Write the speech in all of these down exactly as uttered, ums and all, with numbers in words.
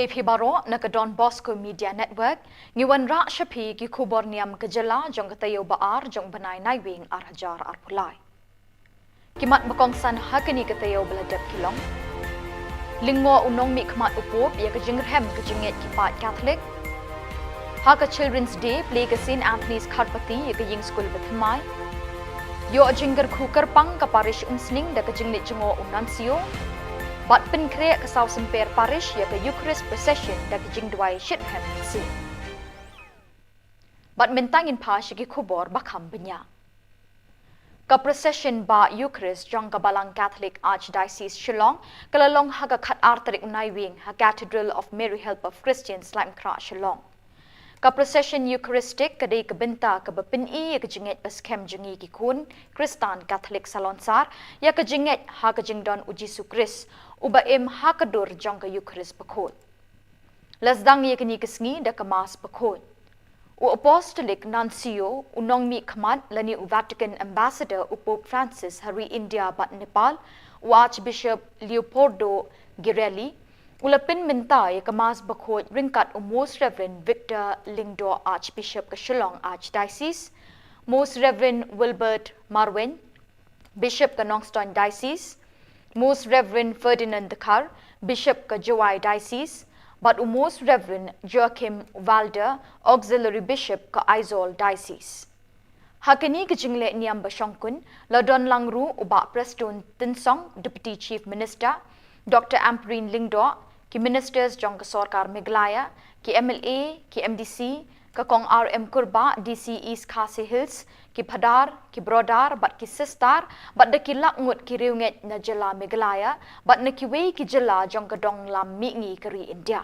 Ïa phi baroh na ka Don Bosco Media Network, ngi wanrah sha phi ki khubor niam ka jylla jong ka taïew ba ar jong u bnai Naiwieng ar hajar arphew lai. Ki mat ba kongsan ha kane ka taïew ba la dep ki long: Lyngngoh u nongmihkhmat u Pope ïa ka jingrhem ka jingngeit ki paid Katholik. Ha ka Children's Day, plie ka Saint Anthony's Kharpati ïa ka ïing skul bathymmai. Ïoh jingkyrkhu kyrpang ka Parish Umsning da ka jingleit jngoh u Nuncio. Bad pynkhreh ka Saw Symper Parish ïa ka Eucharist Procession da ka jingduwai shitrhem mynsiem. Bad mynta ngin phai sha ki khubor ba kham bniah. Ka procession bah Eucharist jong ka Balang Catholic Archdiocese Shillong ka la long ha ka khatar tarik u Naiwieng ha Cathedral of Mary Help of Christians, Laitumkhrah, Shillong. Ka procession Eucharistic ka dei ka bynta kaba pyni ïa ka jingngeit ba skhem jong ngi ki khun Khristan Katholik salonsar ïa ka jingngeit ha ka jingdon u Jisu Khrist, uba im ha ka dur jong ka Eucharist bakhuid. La sdang ïa kane ka sngi da ka Mass bakhuid. U Apostolic Nuncio, u nongmihkhmat lane u Vatican Ambassador u Pope Francis ha ri India bad Nepal, u Archbishop Leopoldo Girelli, u la pynmynta ïa ka Mass bakhuid ryngkat u Most Reverend Victor Lyngdoh, Archbishop ka Shillong Archdiocese, Most Reverend Wilbert Marwein, Bishop ka Nongstoiñ Diocese, Most Reverend Ferdinand Dkhar, Bishop ka Jowai Diocese, bad u Most Reverend Joachim Walder, Auxiliary Bishop ka Aizawl Diocese. Ha kane ka jingleh niam ba shongkun, la don lang ruh u Bah Prestone Tynsong, Deputy Chief Minister, Doctor Ampareen Lyngdoh, ki Ministers jong ka Sorkar Meghalaya, ki M L A, ki M D C, ka Kong R M Kurbah, D C East Khasi Hills, ki Phadar, ki Brodar, bad ki Sister, bad da ki lak ngut ki riewngeit na jylla Meghalaya, bad na kiwei ki jylla jong ka dong lam mihngi ka ri India.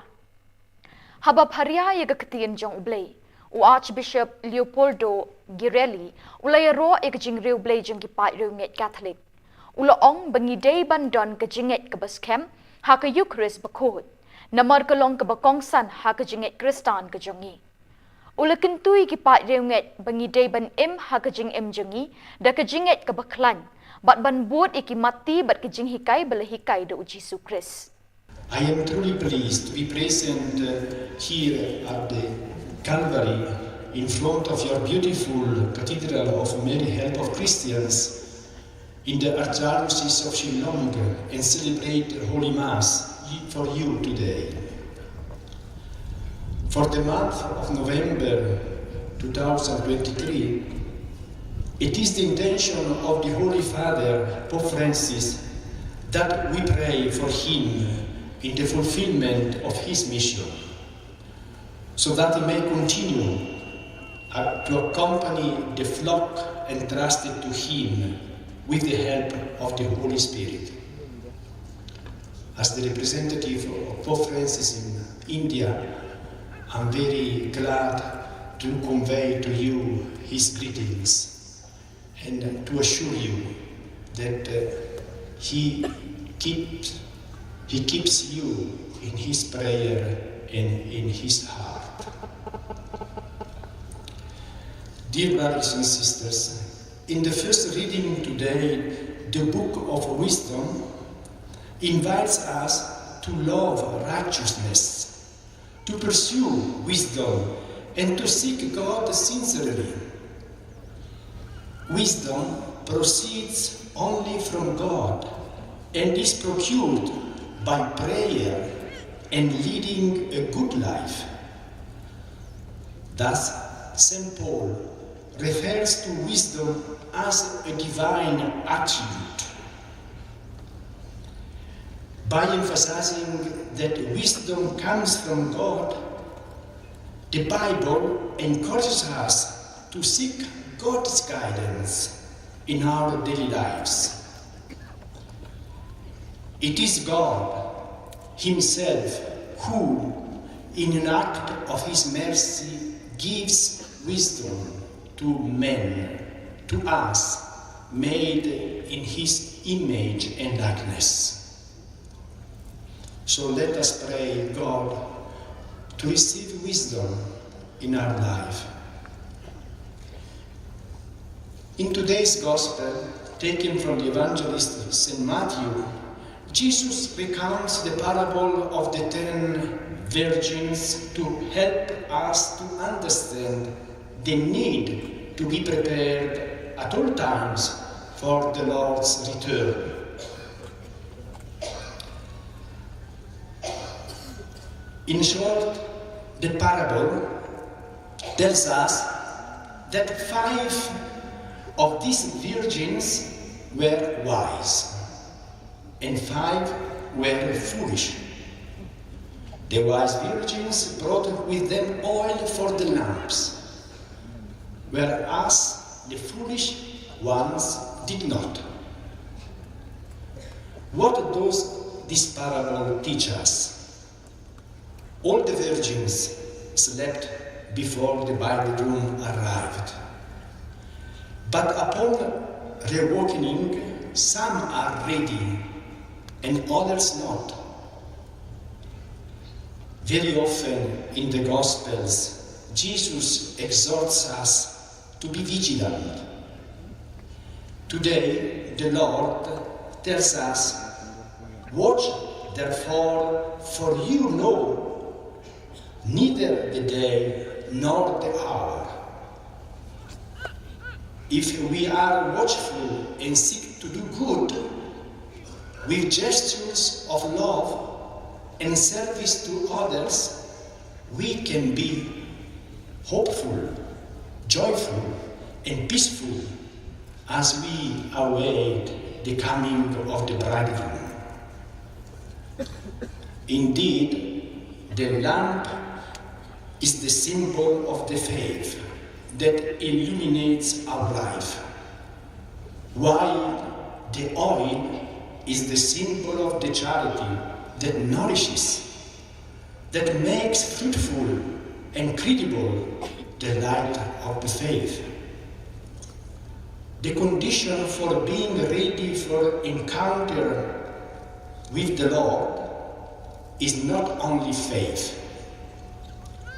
Haba pharia ïa ka ktien jong U Blei, u Archbishop Leopoldo Girelli, u la ïaroh ïa ka jingriewblei jong ki paid riewngeit Katholik. U la ong ba ngi dei ban don ka jingngeit kaba skhem ha ka Eucharist bakhuid, namar ka long kaba kongsan ha ka jingngeit Khristan ka jong ngi. U la kyntu ïa ki paid riewngeit ba ngi dei ban im ha ka jingim jong ngi da ka jingngeit kaba khlaiñ, bad ban bud ïa ki matti bad ka jinghikai ba la hikai da u Jisu Khrist. I am truly pleased to be present, uh, here at the Calvary in front of your beautiful Cathedral of Mary Help of Christians in the Archdiocese of Shillong and celebrate Holy Mass for you today. For the month of November two thousand twenty-three, it is the intention of the Holy Father, Pope Francis, that we pray for him in the fulfillment of his mission, so that he may continue, uh, to accompany the flock entrusted to him with the help of the Holy Spirit. As the representative of Pope Francis in India, I'm very glad to convey to you his greetings and to assure you that, uh, he keeps, he keeps you in his prayer and in his heart. Dear brothers and sisters, in the first reading today, the Book of Wisdom invites us to love righteousness, to pursue wisdom, and to seek God sincerely. Wisdom proceeds only from God and is procured by prayer and leading a good life. Thus, Saint Paul refers to wisdom as a divine attribute, by emphasizing that wisdom comes from God. The Bible encourages us to seek God's guidance in our daily lives. It is God Himself who, in an act of His mercy, gives wisdom to men, to us, made in His image and likeness. So let us pray God to receive wisdom in our life. In today's Gospel, taken from the Evangelist Saint Matthew, Jesus recounts the parable of the ten virgins to help us to understand the need to be prepared at all times for the Lord's return. In short, the parable tells us that five of these virgins were wise and five were foolish. The wise virgins brought with them oil for the lamps, whereas the foolish ones did not. What does this parable teach us? All the virgins slept before the bridegroom arrived. But upon reawakening, some are ready and others not. Very often in the Gospels, Jesus exhorts us to be vigilant. Today, the Lord tells us, "Watch therefore, for you know neither the day nor the hour." If we are watchful and seek to do good with gestures of love and service to others, we can be hopeful, joyful, and peaceful as we await the coming of the bridegroom. Indeed, the lamp is the symbol of the faith that illuminates our life, while the oil is the symbol of the charity that nourishes, that makes fruitful and credible the light of the faith. The condition for being ready for encounter with the Lord is not only faith,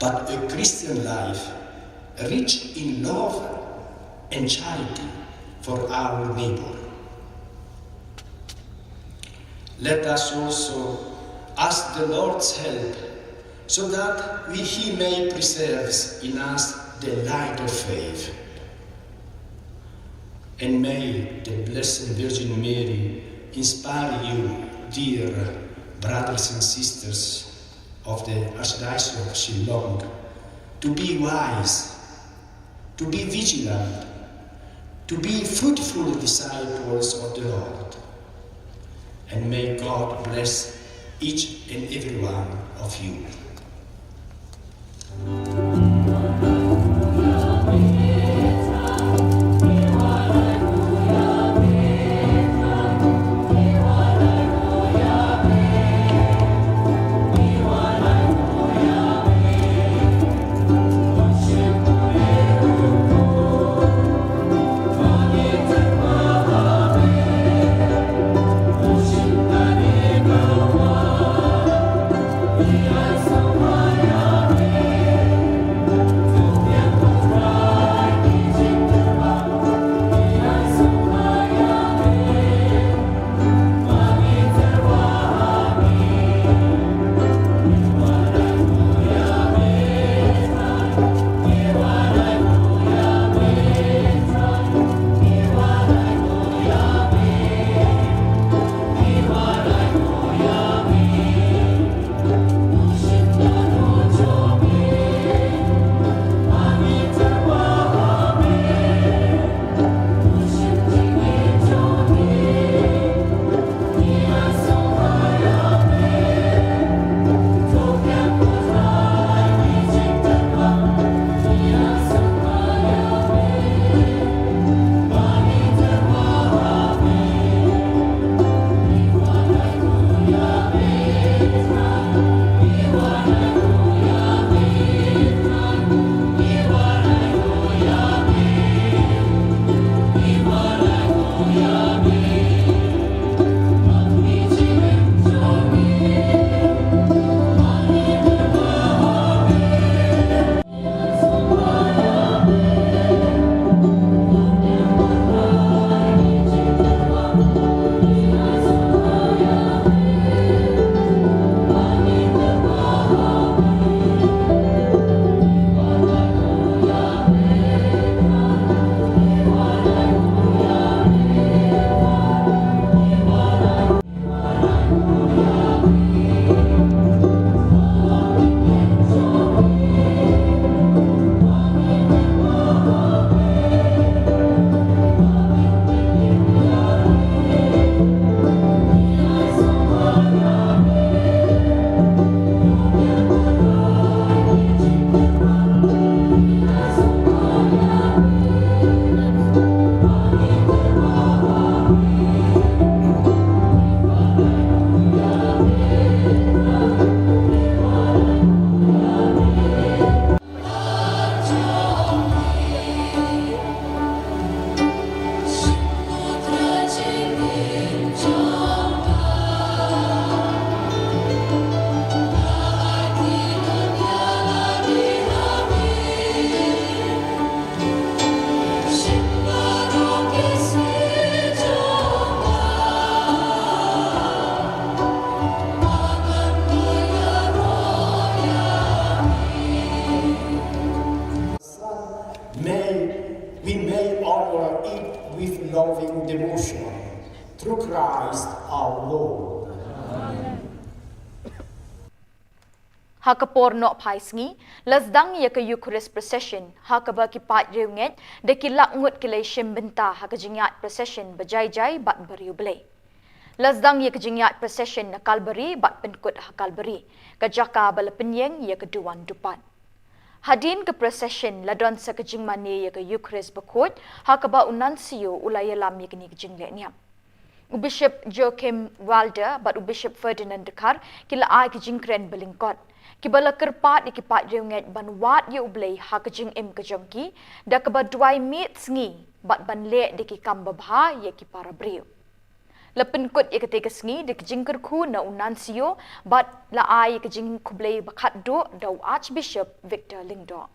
but a Christian life rich in love and charity for our neighbor. Let us also ask the Lord's help so that we, He may preserve in us the light of faith. And may the Blessed Virgin Mary inspire you, dear brothers and sisters of the Archdiocese of Shillong, to be wise, to be vigilant, to be fruitful disciples of the Lord. And may God bless each and every one of you. Eat with loving devotion through Christ our Lord. Ha ka por nohphai sngi, la sdang ïa ka Eucharist procession, ha kaba ki paid riewngeit da ki lak ngut ki la shim bynta ha ka jingïaid procession ba jai jai bad ba riewblei. La sdang ïa ka jingïaid procession na Kalbari bad pynkut ha Kalbari, ka jaka ba la pynïeng ïa ka duwan dupat. Hadien ka procession la don sa ka jingmane ïa ka Eucharist bakhuid, ha kaba u Nuncio u la ïalam ïa kane ka jinglehniam. U Bishop Joachim Walder bad u Bishop Ferdinand Dkhar ki la ai ka jingkren ba lyngkot, kiba la kyrpad ïa ki paid riewngeit ban wad ïa U Blei ha ka jingim ka jong ki, da kaba duwai miet sngi bad ban leh da ki kam babha ïa ki para briew. La pynkut ïa katei ka sngi da ka jingkyrkhu na u Nuncio bad la ai ïa ka jingkhublei ba khatduh da u Archbishop Victor Lyngdoh.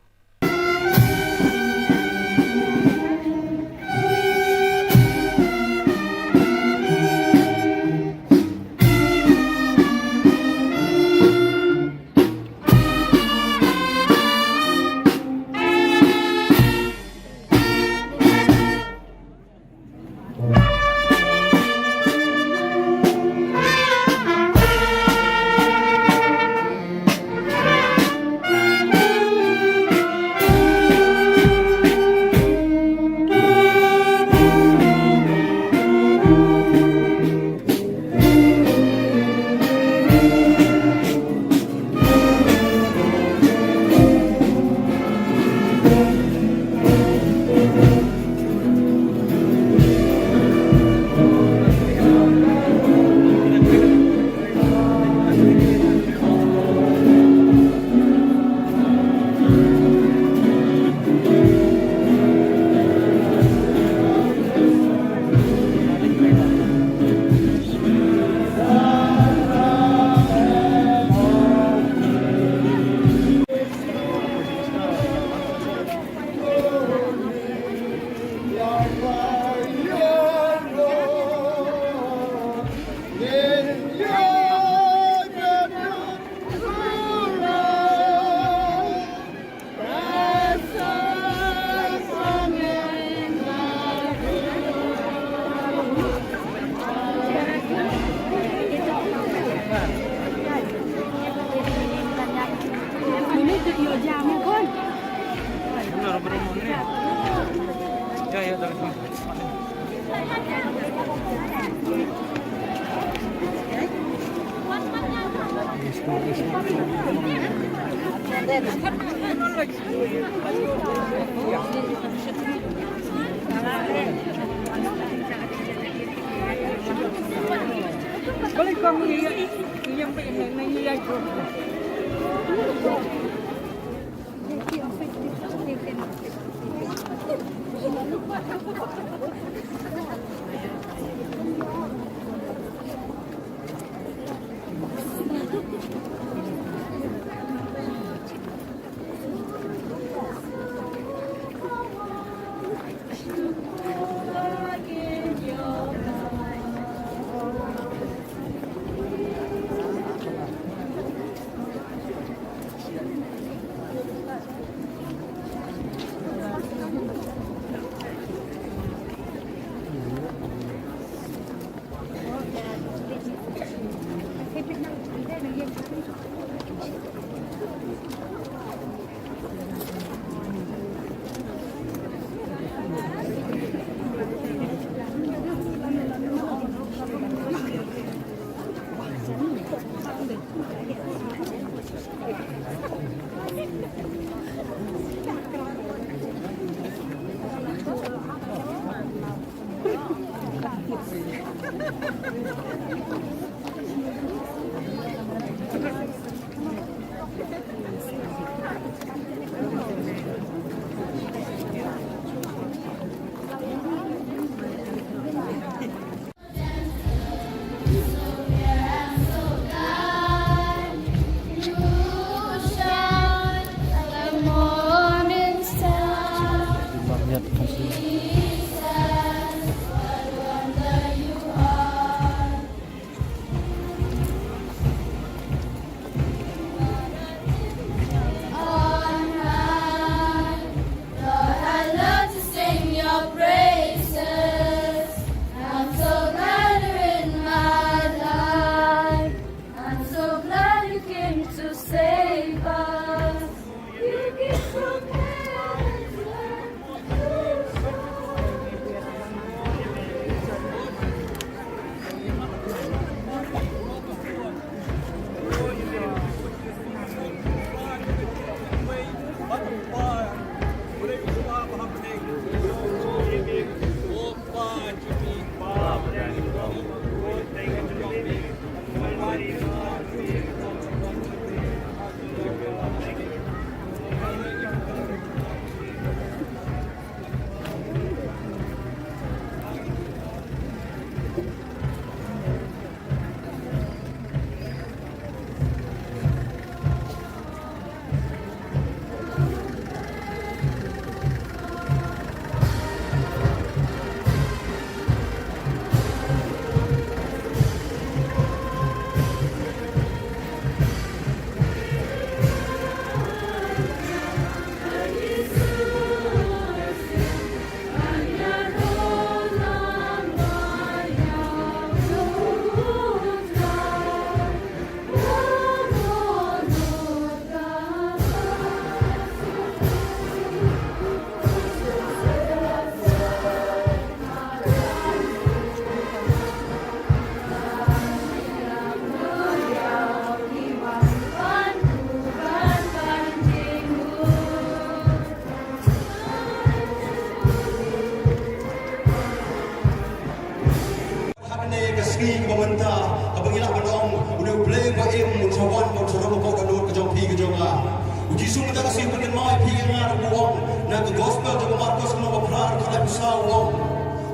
Saw u ong,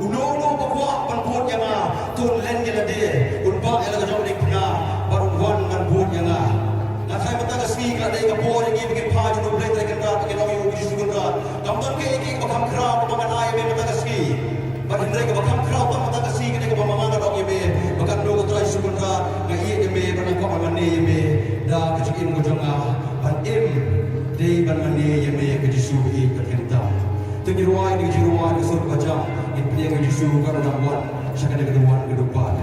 uno uno uba kwah ban bud ïa nga, to un len ïa lade, un bah ïa la ka jong ka diengphna bad un wan ban bud ïa nga. Nga tharai mynta ka sngi ka la dei ka por ïa ngi ba ngin phai sha U Blei Trai Kynrad, ba ngin ong ïa U Jisu Kynrad, kam don kaei kaei kaba kham khraw kaba ngan ai ïa me mynta ka sngi. Bad hynrei kaba kham khraw tang mynta ka sngi ka dei kaba ma nga ngan ong ïa me ba katno ko Trai Jisu Kynrad nga ïeit ïa me bad nga kwah ban mane ïa me da ka jingim ka jong nga. Ban im dei ban mane ïa me ko Jisu ba ïeit bad kyntam. To ngin rwai ïa ka jingrwai ka sur kaba jam, ngin pdiang ïa U Jisu katno ba wan sha kane ka dewwan ka dewpan.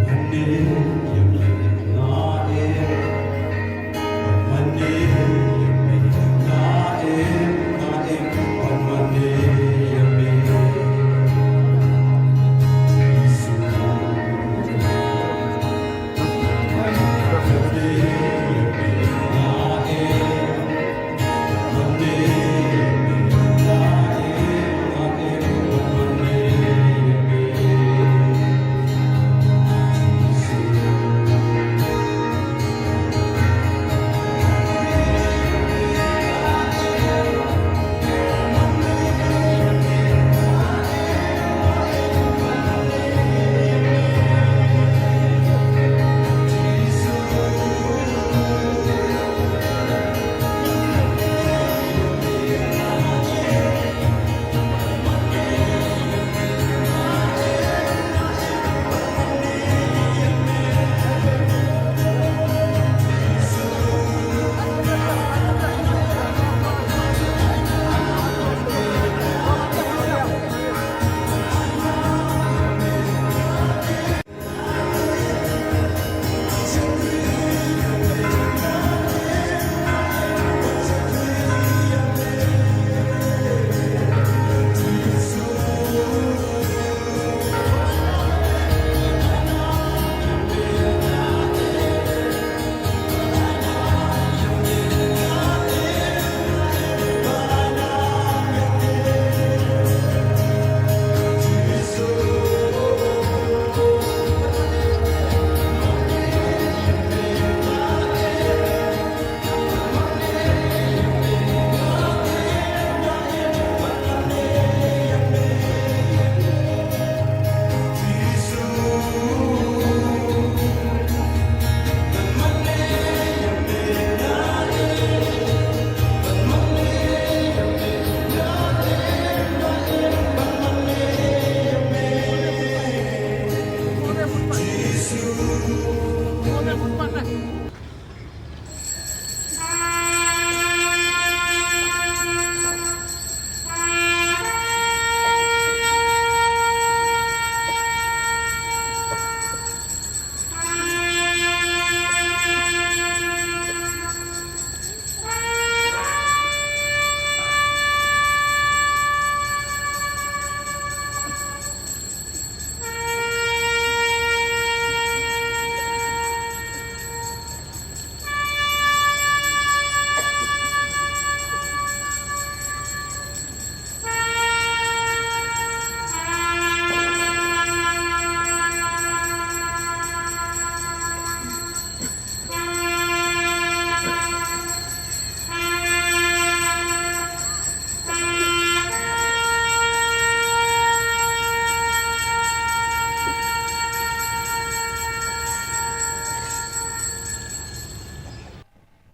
Mane ïa me nga im.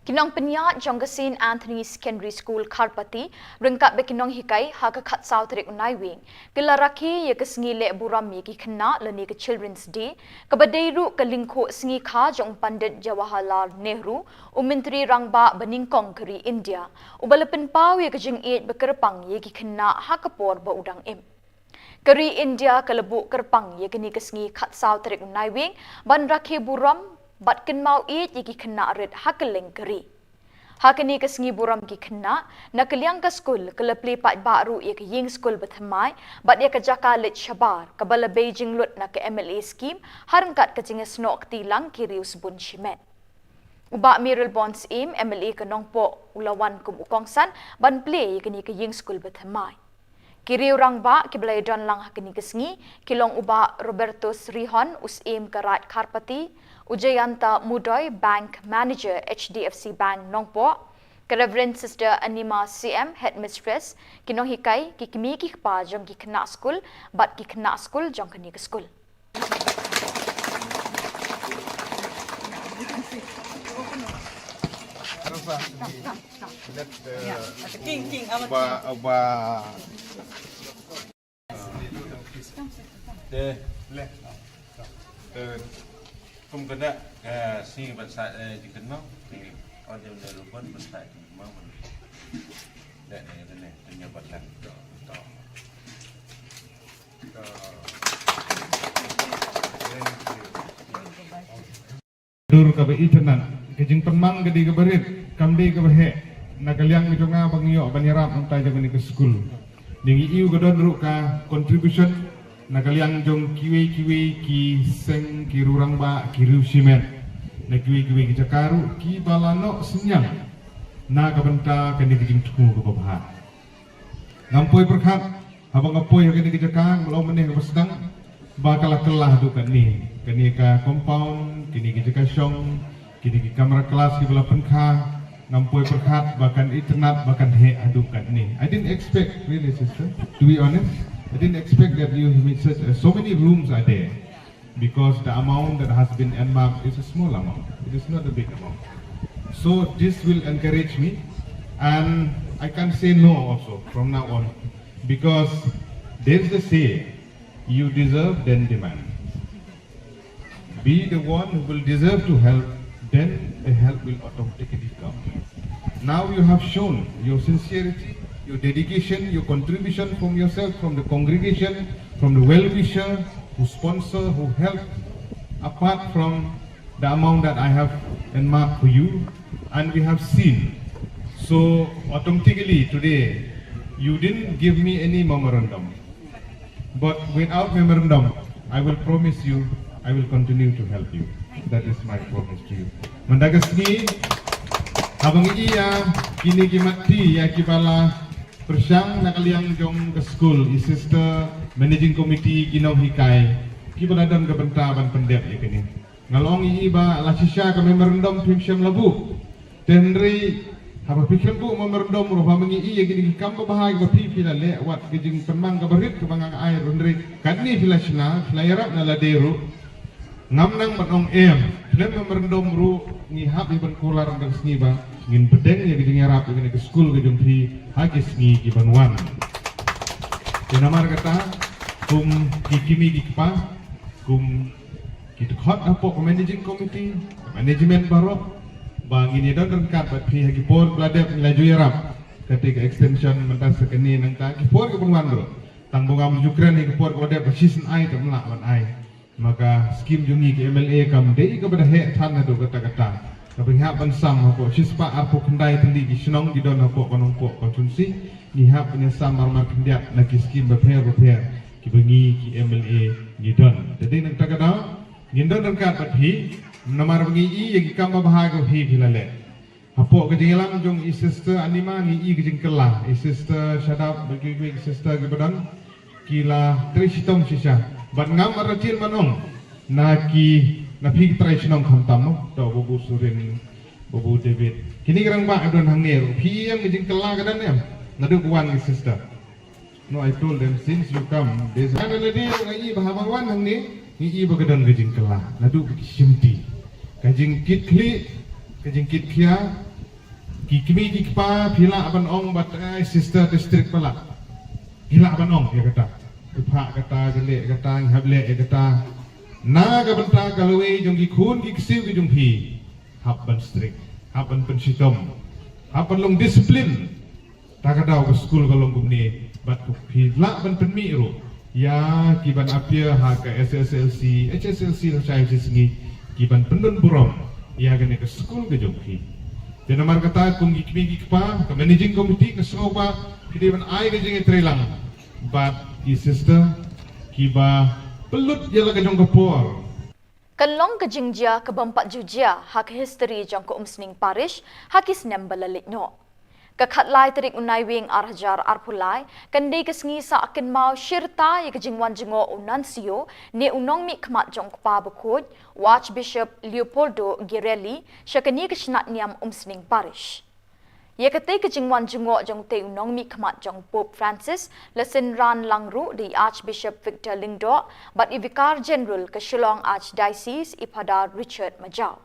Ki nongpynïaid jong ka Saint Anthony Secondary School Kharpati, ryngkat bad ki nonghikai ha ka khatsaw tarik u Naiwieng, ki la rakhe ïa ka sngi leh burom ïa ki khynnah lane ka Children's Day, kaba dei ruh ka lyngkhuh sngi kha jong u Pandit Jawaharlal Nehru, u Myntri Rangbah ba nyngkong ka ri India, uba la pynpaw ïa ka jingïeit ba kyrpang ïa ki khynnah ha ka por ba u dang im. Ka ri India ka la buh kyrpang ïa kane ka sngi khatsaw tarik u Naiwieng ban rakhe burom bad kynmaw ïeit ïa ki khynnah rit ha kylleng ka ri. Ha kane ka sngi burom ki khynnah, na ka liang ka skul ka la plie paidbah ruh ïa ka ïing skul ba thymmai bad ïa ka jaka leit shabar kaba la bei jinglut na ka M L A scheme, ha ryngkat ka jingïasnoh kti lang ki riew sbun shimet. U Bah Mayralborn Syiem, M L A ka Nongpoh, u la wan kum u kongsan ban plie ïa kane ka ïing skul ba thymmai. Ki riew rangbah kiba la ïadon lang ha kane ka sngi ki long u Bah Robertus Rihon, u Syiem ka Raid Kharpati, u Jayanta Mudoi, Bank Manager, H D F C Bank Nongpoh, Ka Reverend Sister Anima C M, Headmistress, ki nonghikai, ki kmie ki kpa jong ki khynnah skul bad ki khynnah skul jong kane ka skul. King, king, amat. Ba, ba. Te, le. Te, kum ka dak, eh, sngi ban sah, eh, jingkynmaw. Te, on jam ne rupan ban sah jingkynmaw. Te, ne, ne, ne, te, ne, bat lang. To, to. To. Thank you. Dur kaba itynnad, ka jingpynmang ka dei kaba rit, kam dei kaba heh, na ka liang ka jong nga ba ngi ïoh ban ïarap nangta jong kane ka skul. Ngi ïohi ka don ruh ka contribution, na ka liang jong kiwei kiwei ki seng, ki riew rangbah, ki riew shimet. Na kiwei kiwei ki jaka ruh, kiba la noh synñiang. Na ka bynta kane ka jingthmu kaba bha. Ngam poi pyrkhat, haba nga poi ha kane ka jaka, nga la ong mynne kaba sdang, ba ka la kylla haduh katne. Kane ka compound, kine ki jaka shong, kine ki kamra class kiba la pynkha, ngam poi pyrkhat, ba kan itynnad, ba kan heh haduh katne. I didn't expect, really, sister, to be honest, I didn't expect that you meet such, uh, so many rooms are there. Because the amount that has been earmarked is a small amount. It is not a big amount. So this will encourage me, and I can't say no also from now on, because there is a say, you deserve, then demand. Be the one who will deserve to help, then the help will automatically come. Now you have shown your sincerity, your dedication, your contribution from yourself, from the congregation, from the well-wisher, who sponsor, who help, apart from the amount that I have earmarked for you, and we have seen. So automatically today, you didn't give me any memorandum. But without memorandum, I will promise you, I will continue to help you. That is my promise to you. Mynta ka sngi, haba ngi ïa, kine ki matti, ïa kiba la pyrshang na ka liang jong ka skul, i sister, managing committee, ki nonghikai, kiba la don ka bynta ban pyndep ïa kine. Nga la ong ïa i ba la shisha ka memorandum phim shym la buh. Te hynrei haba phi khlem buh memorandum ruh, haba ngi ïohi ïa kine ki kam babha kiba phi, phi la leh, wat ka jingpynmang kaba rit kaba nga ai ruh, hynrei katne phi la shna, phi la ïarap na lade ruh. Ngam nang ban ong em, khlem memorandum ruh ngi hap ïa ban kular na ka sngi ba ngin pdiang ïa ka jingïarap ïa kane ka skul ka jong phi ha ki sngi ki ban wan. Te namar kata, kum ki kmie ki kpa, kum ki dkhot hapoh ka managing committee, ka management baroh, ba ngin ïa don ryngkat bad phi ha ki por ba la dep, ngi la ju ïarap. Kata ka extension mynta sa kane, nangta ki por ki ban wan ruh. Tang ba ngam ju kren ha ki por ba la dep, ba shisien ai te ym lah ban ai. Ma ka skim jong ngi ki M L A kam dei kaba da heh than haduh katta katta. Kaba ngi hap ban sam hapoh shispah arphew khyndai tylli ki shnong ki don hapoh ka Nongpoh constituency, ngi hap ban ïa sam mar mar khyndiat na ki skim bapher bapher kiba ngi ki M L A ngi don. Te dei na kata ka daw ngin don ryngkat bad phi, namar ba ngi ïohi ïa ki kam babha kaba phi phi la leh. Hapoh ka jingïalang jong i sister Anima ngi ïohi ka jingkylla, i sister Shadap bad kiwei kiwei ki sister kiba don, ki la trei shitom shisha. Bad ngam artatien ban ong na ki, na phi ki trai shnong khamtam mo, to Babu Surin, Babu David. Kine ki rangbah ba don hangne ruh, phi ïohi ka jingkylla ka don em? Naduh ba wan ki sister. No, I told them, since you come, there's, nga la dei nga ïohi ba haba nga wan hangne, nga ïohi ba ka don ka jingkylla naduh ba ki shimti. Ka jingkitkhlieh, ka jingkitkhia, ki kmie ki kpa, phi lah ban ong ba, eh, sister district palat. Phi lah ban ong ïa kata. Phi phah kata, phi leh kata, ngi hap leh ïa kata. Na ka bynta ka lawei jong ki khun ki ksiew ki jong phi. Hap ban strict, hap ban pynshitom, hap ban long discipline. Ta ka daw ka skul ka long kumne, bad ko phi lah ban pynmih ruh ïa ki ban appear ha ka S S L C, H S L C lashai shi sngi, ki ban pyndon burom ïa kane ka skul ka jong phi. Te namar kata kum ki kmie ki kpa, ka managing committee ka sngew ba phi dei ban ai ka jingïatreilang bad ki sister kiba pynlut ïa la ka jong ka por. Kan long ka jingjia ka bym pat ju jia ha ka history jong ka Umsning Parish ha ki snem ba la leit noh. Ka khatlai tarik u Naiwieng ar hajar arphew lai kan dei ka sngi sah kynmaw shirta ïa ka jingwan jngoh u Nuncio ne u nongmihkhmat jong u Kpa Bakhuid, u Archbishop Leopoldo Girelli, sha kane ka shnat niam Umsning Parish. Ïa katei ka jingwan jngoh jong utei u nongmihkhmat jong Pope Francis la synran lang ruh da i Archbishop Victor Lyngdoh bad i Vicar General ka Shillong Archdiocese, i Phadar Richard Majaw.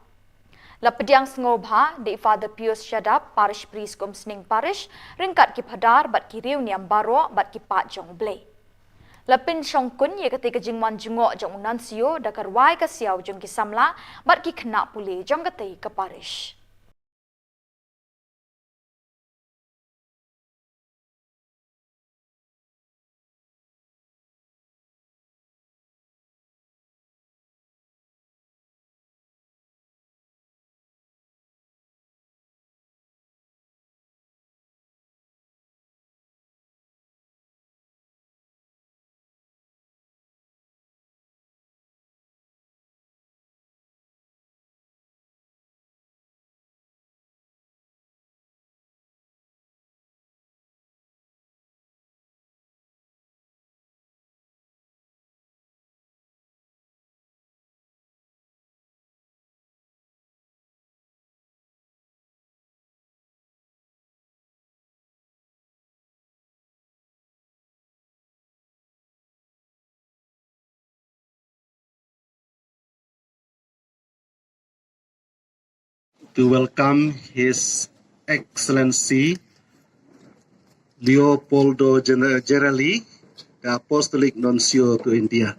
La pdiang sngewbha da i Father Pius Shadap, Parish Priest ka Umsning Parish, ryngkat ki Phadar bad ki riewniam baroh bad ki paid jong U Blei. La pynshongkun ïa katei ka jingwan jngoh jong u Nuncio da ka rwai ka siaw jong ki samla bad ki khynnah pule jong katei ka Parish. To welcome His Excellency Leopoldo Gen-, Gerali, the Apostolic Nuncio to India.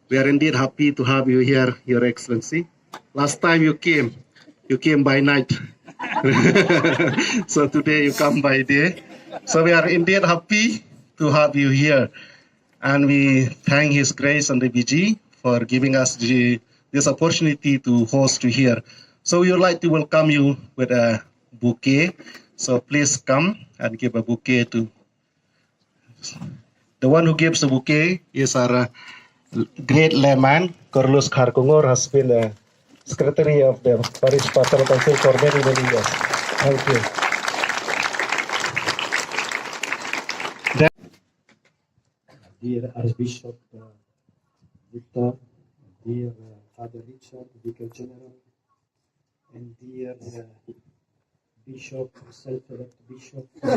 We are indeed happy to have you here, Your Excellency. Last time you came, you came by night. So today you come by day. So we are indeed happy to have you here. And we thank His Grace and the B G for giving us the, this opportunity to host you here. So we would like to welcome you with a bouquet. So please come and give a bouquet to the one who gives the bouquet is our, uh, great layman, Carlos Kharkongor, has been a secretary of the Parish Pastoral Council for many, many years. Thank you. Dear Archbishop, uh, Victor, dear, uh, Father Richard, Vicar General, and dear, uh, Bishop, self-elect Bishop, uh,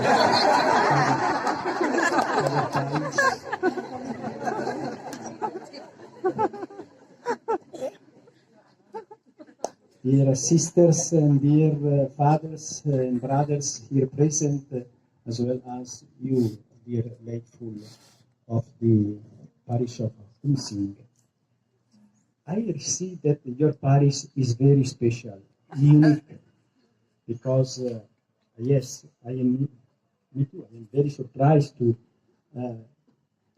dear sisters and dear, uh, fathers and brothers here present, uh, as well as you, dear late full of the parish of Umsning. I see that your parish is very special, unique, because, uh, yes, I am, me too, I am very surprised to, uh,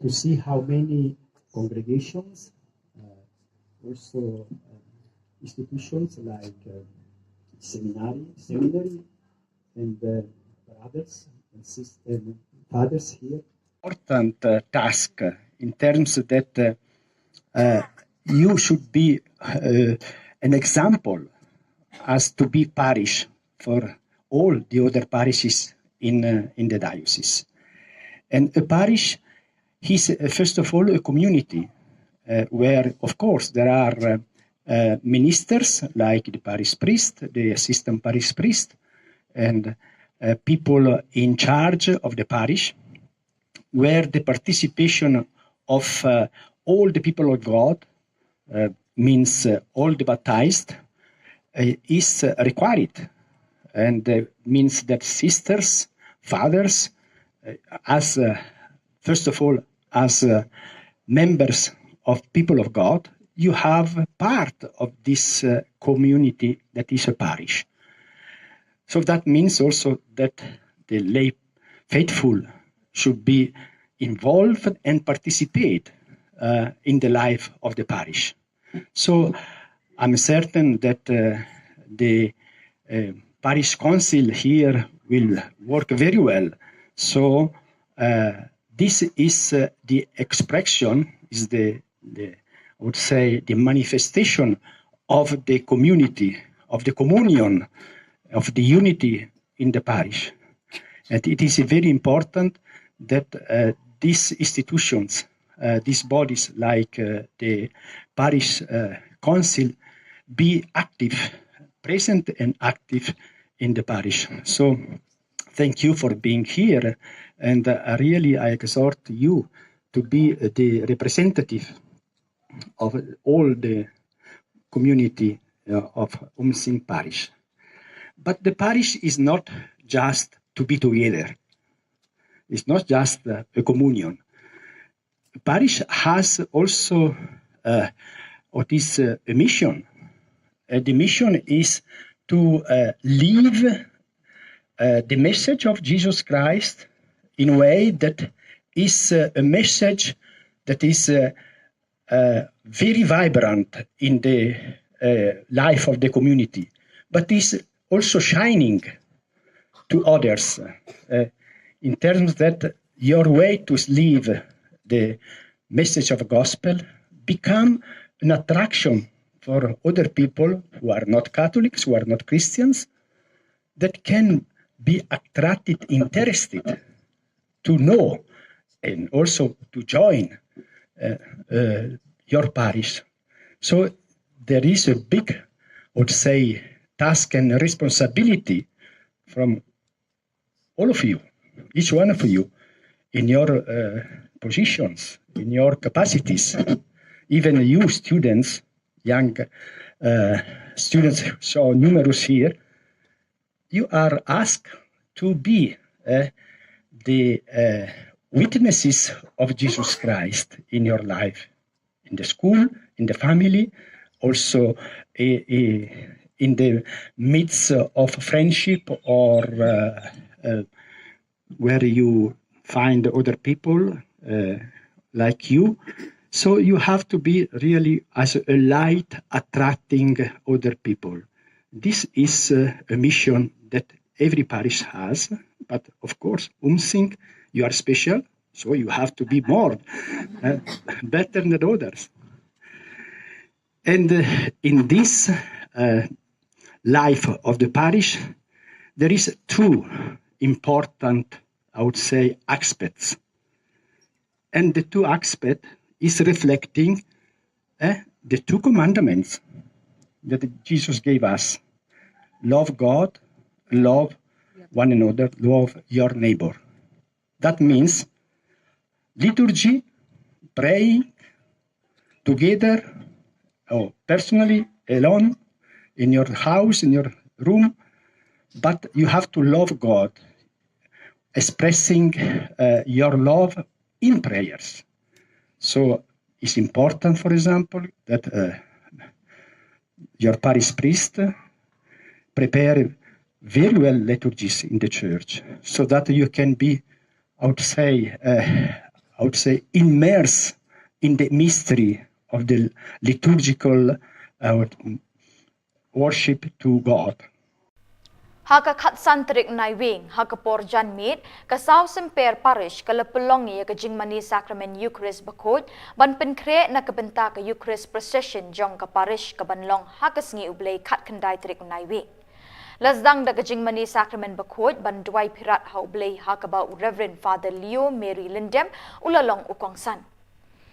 to see how many congregations, uh, also, uh, institutions like, uh, seminary, seminary, and, uh, brothers and sisters, and fathers here. Important, uh, task, uh, in terms that, uh, uh, you should be, uh, an example as to be parish for all the other parishes in, uh, in the diocese. And a parish is, uh, first of all, a community, uh, where, of course, there are, uh, uh, ministers like the parish priest, the assistant parish priest, and, uh, people in charge of the parish, where the participation of, uh, all the people of God, uh, means, uh, all the baptized, uh, is, uh, required, and, uh, means that sisters, fathers, uh, as, uh, first of all, as, uh, members of people of God, you have part of this, uh, community that is a parish. So that means also that the lay faithful should be involved and participate, uh, in the life of the parish. So I'm certain that, uh, the, uh, parish council here will work very well. So, uh, this is, uh, the expression, is the, the, I would say, the manifestation of the community, of the communion, of the unity in the parish. And it is very important that, uh, these institutions, uh, these bodies like, uh, the parish, uh, council, be active, present and active in the parish. So thank you for being here, and uh, really I exhort you to be the representative of all the community uh, of Umsing Parish. But the parish is not just to be together. It's not just uh, a communion. Parish has also uh, what is uh, a mission. Uh, the mission is to uh, live uh, the message of Jesus Christ in a way that is uh, a message that is uh, uh, very vibrant in the uh, life of the community, but is also shining to others uh, in terms that your way to live the message of gospel become an attraction for other people who are not Catholics, who are not Christians, that can be attracted, interested to know, and also to join uh, uh, your parish. So there is a big, I would say, task and responsibility from all of you, each one of you, in your uh, positions, in your capacities, even you students, young uh, students, so numerous here, you are asked to be uh, the uh, witnesses of Jesus Christ in your life, in the school, in the family, also uh, uh, in the midst of friendship or uh, uh, where you find other people uh, like you. So you have to be really as a light attracting other people. This is uh, a mission that every parish has, but of course, Umsing, you are special, so you have to be more uh, better than others. And uh, in this uh, life of the parish, there is two important, I would say, aspects. And the two aspects is reflecting uh, the two commandments that Jesus gave us. Love God, love one another, love your neighbor. That means liturgy, praying together or personally, alone, in your house, in your room, but you have to love God, expressing uh, your love in prayers. So it's important, for example, that uh, your parish priest prepare very well liturgies in the church so that you can be, I would say, uh, I would say, immersed in the mystery of the liturgical uh, worship to God. Ha ka khatsan tarik Naiwieng, ha ka por janmiet, ka Saw Symper Parish ka la pynlong ïa ka jingmane sakramen Eucharist bakhuid ban pynkhreh na ka bynta ka Eucharist Procession jong ka Parish ka ban long ha ka sngi U Blei khatkhyndai tarik Naiwieng. La sdang da ka jingmane sakramen bakhuid ban duwai phirat ha U Blei ha kaba u Reverend Father Leo Mary Lyndem u la long u kongsan.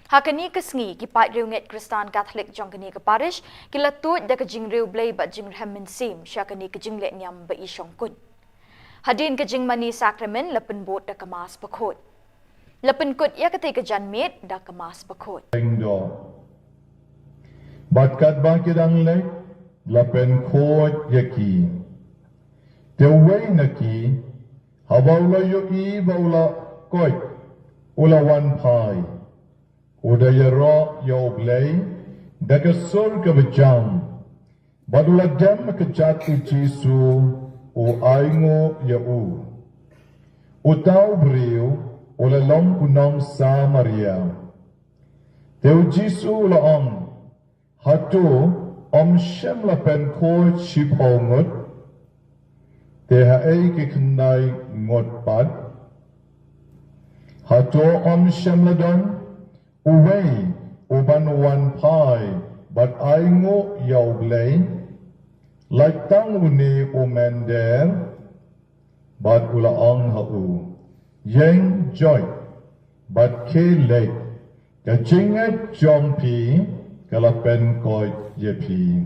Ha kane ka sngi ki paid riewngeit Khristan Katholik jong kane ka parish ki la tuid da ka jingriewblei bad jingrhem mynsiem sha kane ka jinglehniam ba i shongkuñ. Hadien ka jingmane sakramen la pynbud da ka Mass bakhuid. La pynkut ïa katei ka janmiet da ka Mass bakhuid. Bad katba ki dang leit la pynkhuid ïa ki. Te uwei na ki haba u la ïohi ba u la koit u la wan phai. U da ïaroh ïa U Blei da ka sur kaba jam bad u la dem ha kjat U Jisu u ainguh ïa u. Uta u briew u la long u nong Samaria. Te U Jisu u la ong, hato ym shym la pynkhuid shiphew ngut? Te haei ki khyndai ngut pat? Hato ym shym la don uwei uban wan phai bad ainguh ïa U Blei? Lait tang une u mynder. Bad u la ong ha u, ïeng joit bad khie leit, ka jingngeit jong phi ka la pynkhuid ïa phi.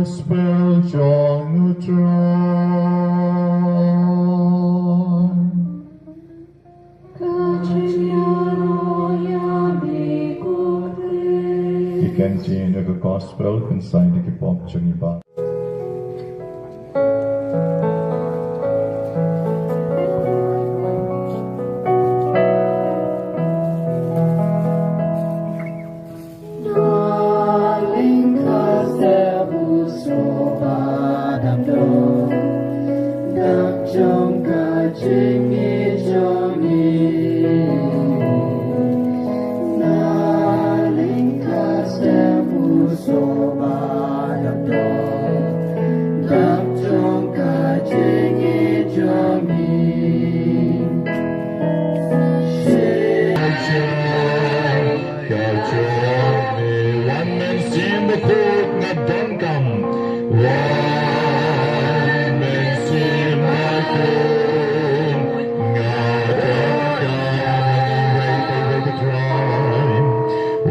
Gospel jong u Trai. Ki ktien jong ka gospel kynsai da ki pop jong ngi ba. Wan mynsiem bakhuid nga donkam. Wan mynsiem bakhuid nga donkam.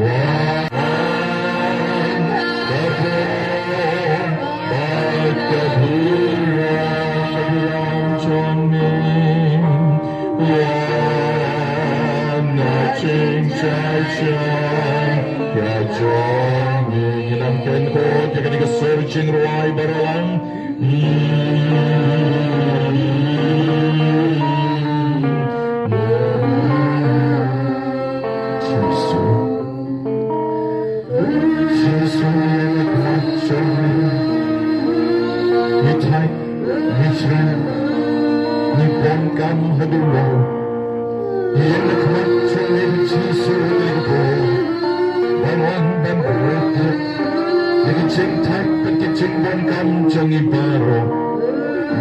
Wan Ngi thait, ngi srem, ngi donkam haduh wow. Ïa ka khmat jong ngi Jisu ngi kyrpad. Ban wan ban bret ïa ki jingthait bad ki jingdonkam jong ngi baroh.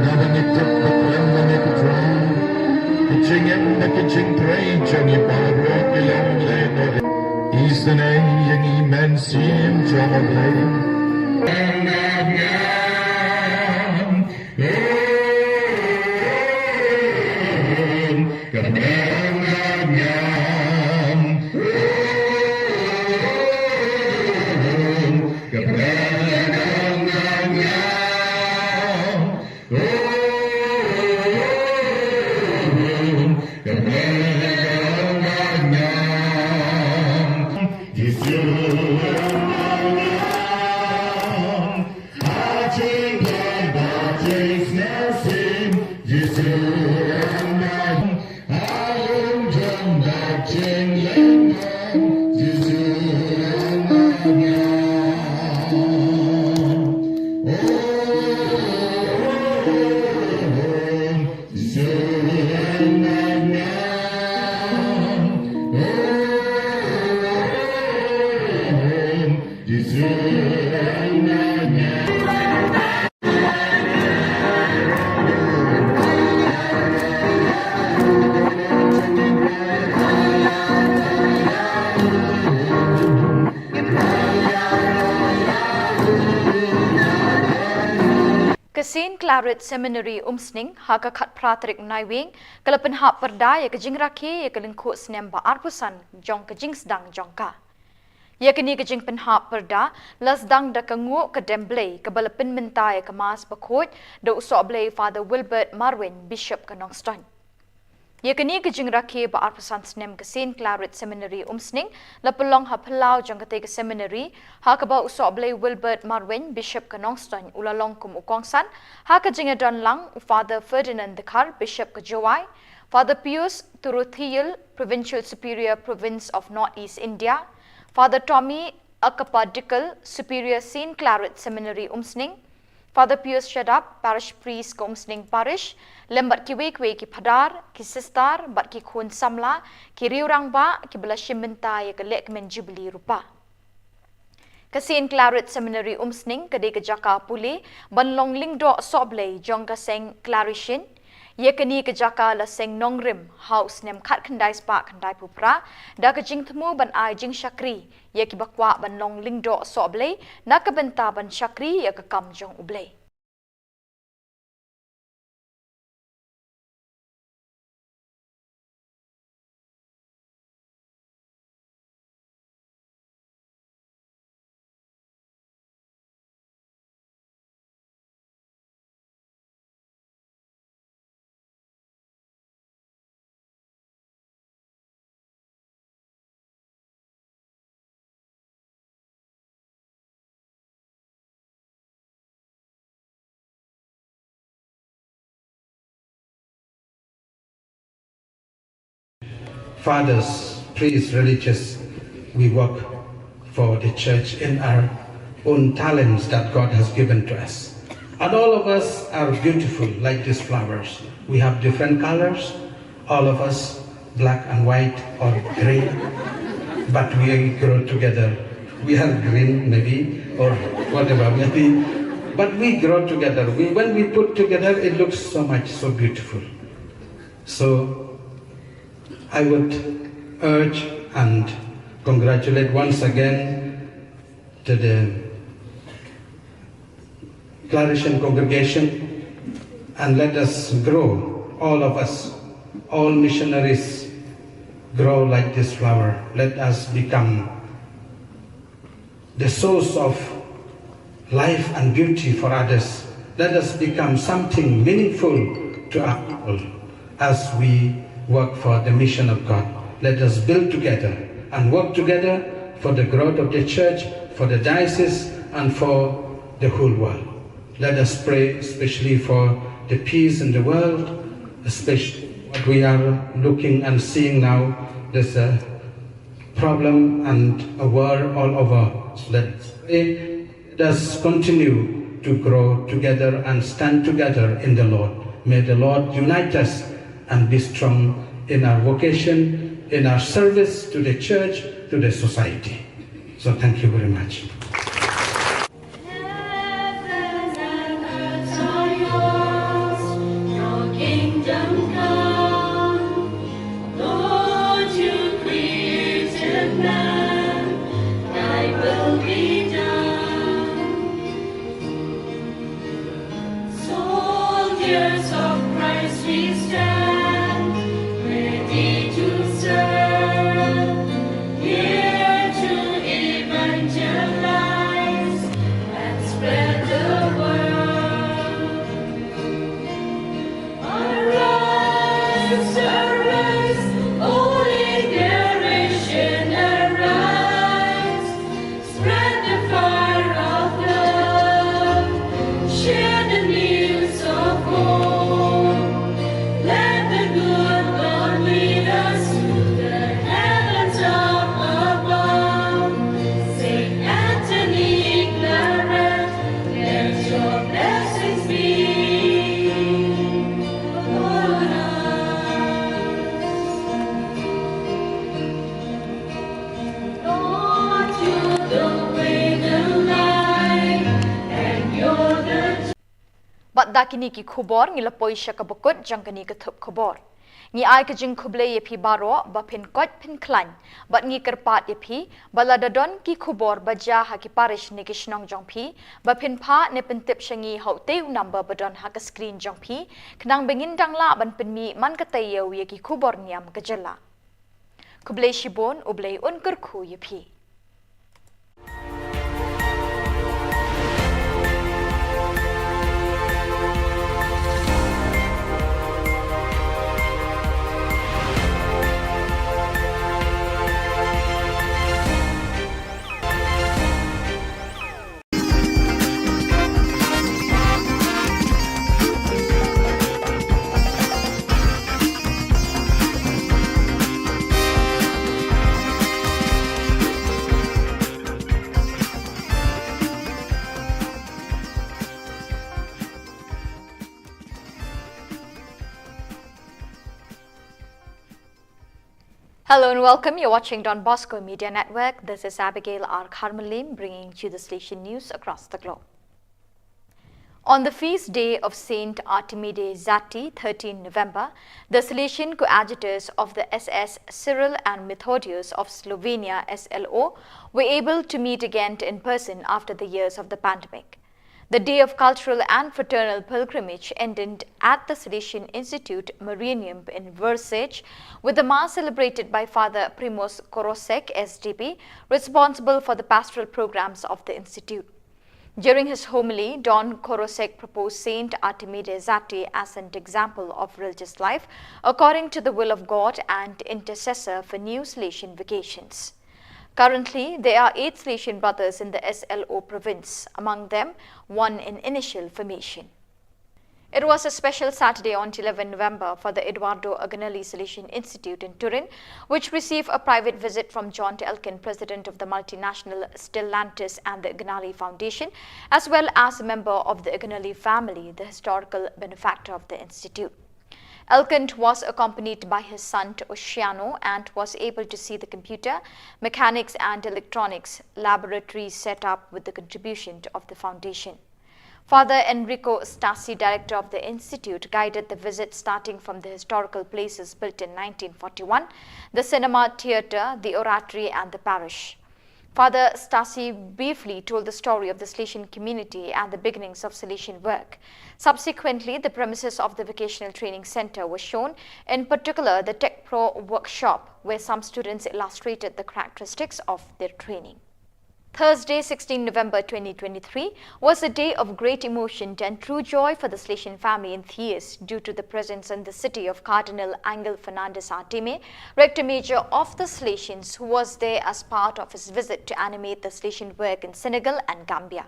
Naba ngi tip ba khlem da ngi kyrpad, ki jingim bad ki jingtrei jong ngi baroh ki long lehnoh. Isynei ïa ngi Mynsiem jong U Blei. Ka Saint Claret Seminary Umsning, ha ka khatphra tarik Naiwieng, ka la pynhap pyrda ïa ka jingrakhe ïa ka lyngkhuh snem ba arphew san jong ka jingsdang jong ka. Ïa kane ka jingpynhap pyrda la sdang da ka nguh ka dem Blei kaba la pynmynta ïa ka Mass bakhuid da u Sohblei Father Wilbert Marwein, Bishop ka Nongstoiñ. Ïa kane ka jingrakhe ba arphew san snem ka Saint Claret Seminary Umsning la pynlong ha phyllaw jong katei ka seminary, ha kaba u Sohblei Wilbert Marwein, Bishop ka Nongstoiñ, u la long kum u kongsan, ha ka jingïadon lang u Father Ferdinand Dkhar, Bishop ka Jowai, Father Pius Turuthiel, Provincial Superior, Province of North East India, Father Tommy Akapadikel, Superior Saint Claret Seminary Umsning, Father Pius Shadap, Parish Priest ka Umsning Parish, lem bad kiwei kiwei ki phadar, ki sister, bad ki khun samla, ki riew rangbah, kiba la shim bynta ïa ka lehkmen Jubilee Rupa. Ka Saint Claret Seminary Umsning ka dei ka jaka pule ban long lyngdoh Sohblei jong ka seng Claretian. Ïa kane ka jaka la seng nongrim ha u snem khatkhyndai spah khyndaiphew phra da ka jingthmu ban ai jingshakri ïa kiba kwah ban long lyngdoh Sohblei na ka bynta ban shakri ïa ka kam jong U Blei. Fathers, priests, religious, we work for the church in our own talents that God has given to us. And all of us are beautiful like these flowers. We have different colors, all of us, black and white or green, but we grow together. We are green maybe, or whatever maybe, but we grow together. We, when we put together, it looks so much, so beautiful. So I would urge and congratulate once again to the Claretian congregation, and let us grow, all of us, all missionaries, grow like this flower. Let us become the source of life and beauty for others. Let us become something meaningful to our people as we work for the mission of God. Let us build together and work together for the growth of the church, for the diocese, and for the whole world. Let us pray especially for the peace in the world, especially what we are looking and seeing now. There's a problem and a war all over. So let's pray. Let us continue to grow together and stand together in the Lord. May the Lord unite us and be strong in our vocation, in our service to the church, to the society. So thank you very much. Heaven and earth are yours, your kingdom come. Lord, you created man, thy will be done. Soldiers of Christ we stand, ready to serve, here to evangelize and spread the word. Arise, arise, holy generation, arise. Spread the fire of love. Share the news of hope. Let the good Lord lead us to the heavens up above. Saint Anthony Claret, let your blessings be upon us. Lord, you're the way, the light, and you're the Bad da kine ki khubor ngi la poi sha kaba kut jong kane ka thup khubor. Ngi ai ka jingkhublei ïa phi baroh ba phin koit phin khlaiñ. Bad ngi kyrpad ïa phi ba lada don ki khubor ba jia ha ki parish ne ki shnong jong phi, ba phin phah ne pyntip sha ngi ha utei u number ba don ha ka screen jong phi, khnang ba ngin dang lah ban pynmih man ka taïew ïa ki khubor niam ka jylla. Khublei shibun, U Blei un kyrkhu ïa phi. Hello and welcome. You're watching Don Bosco Media Network. This is Abigail R. Kharmalim bringing to you the Salesian news across the globe. On the feast day of Saint Artemide Zati, thirteenth November, the Salesian coadjutors of the S S Cyril and Methodius of Slovenia, S L O, were able to meet again in person after the years of the pandemic. The day of cultural and fraternal pilgrimage ended at the Salesian Institute Marianum in Vršac, with the Mass celebrated by Father Primoz Korosek, S D B, responsible for the pastoral programs of the Institute. During his homily, Don Korosek proposed Saint Artemide Zati as an example of religious life according to the will of God and intercessor for new Salesian vocations. Currently, there are eight Salesian brothers in the S L O province, among them one in initial formation. It was a special Saturday on eleventh November for the Eduardo Agnelli Salesian Institute in Turin, which received a private visit from John Elkann, president of the multinational Stellantis and the Agnelli Foundation, as well as a member of the Agnelli family, the historical benefactor of the institute. Elkann was accompanied by his son Oceano and was able to see the computer, mechanics and electronics laboratory set up with the contribution of the foundation. Father Enrico Stassi, director of the institute, guided the visit, starting from the historical places built in nineteen forty-one, the cinema, theatre, the oratory and the parish. Father Stassi briefly told the story of the Salesian community and the beginnings of Salesian work. Subsequently, the premises of the Vocational Training Centre were shown, in particular the Tech Pro workshop, where some students illustrated the characteristics of their training. Thursday, sixteenth November twenty twenty-three, was a day of great emotion and true joy for the Salesian family in Thiers due to the presence in the city of Cardinal Angel Fernandez Artime, Rector Major of the Salesians, who was there as part of his visit to animate the Salesian work in Senegal and Gambia.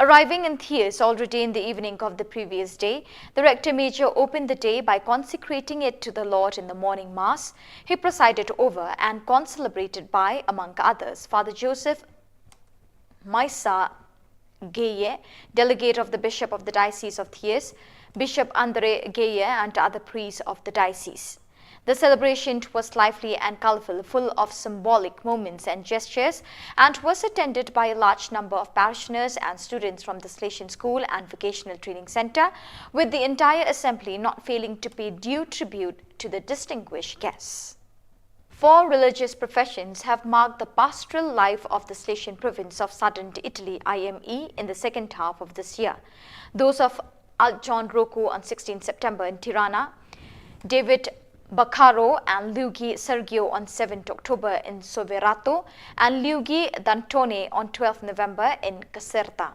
Arriving in Thiers already in the evening of the previous day, the Rector Major opened the day by consecrating it to the Lord in the morning Mass. He presided over and concelebrated by, among others, Father Joseph Maisa Gueye, delegate of the Bishop of the Diocese of Thiers, Bishop André Gueye, and other priests of the diocese. The celebration was lively and colorful, full of symbolic moments and gestures, and was attended by a large number of parishioners and students from the Salesian School and Vocational Training Centre, with the entire assembly not failing to pay due tribute to the distinguished guests. Four religious professions have marked the pastoral life of the Salesian province of southern Italy, I M E, in the second half of this year. Those of Altgjon Rocco on sixteenth September in Tirana, David Baccaro and Luigi Sergio on seventh October in Soverato, and Luigi D'Antoni on twelfth November in Caserta.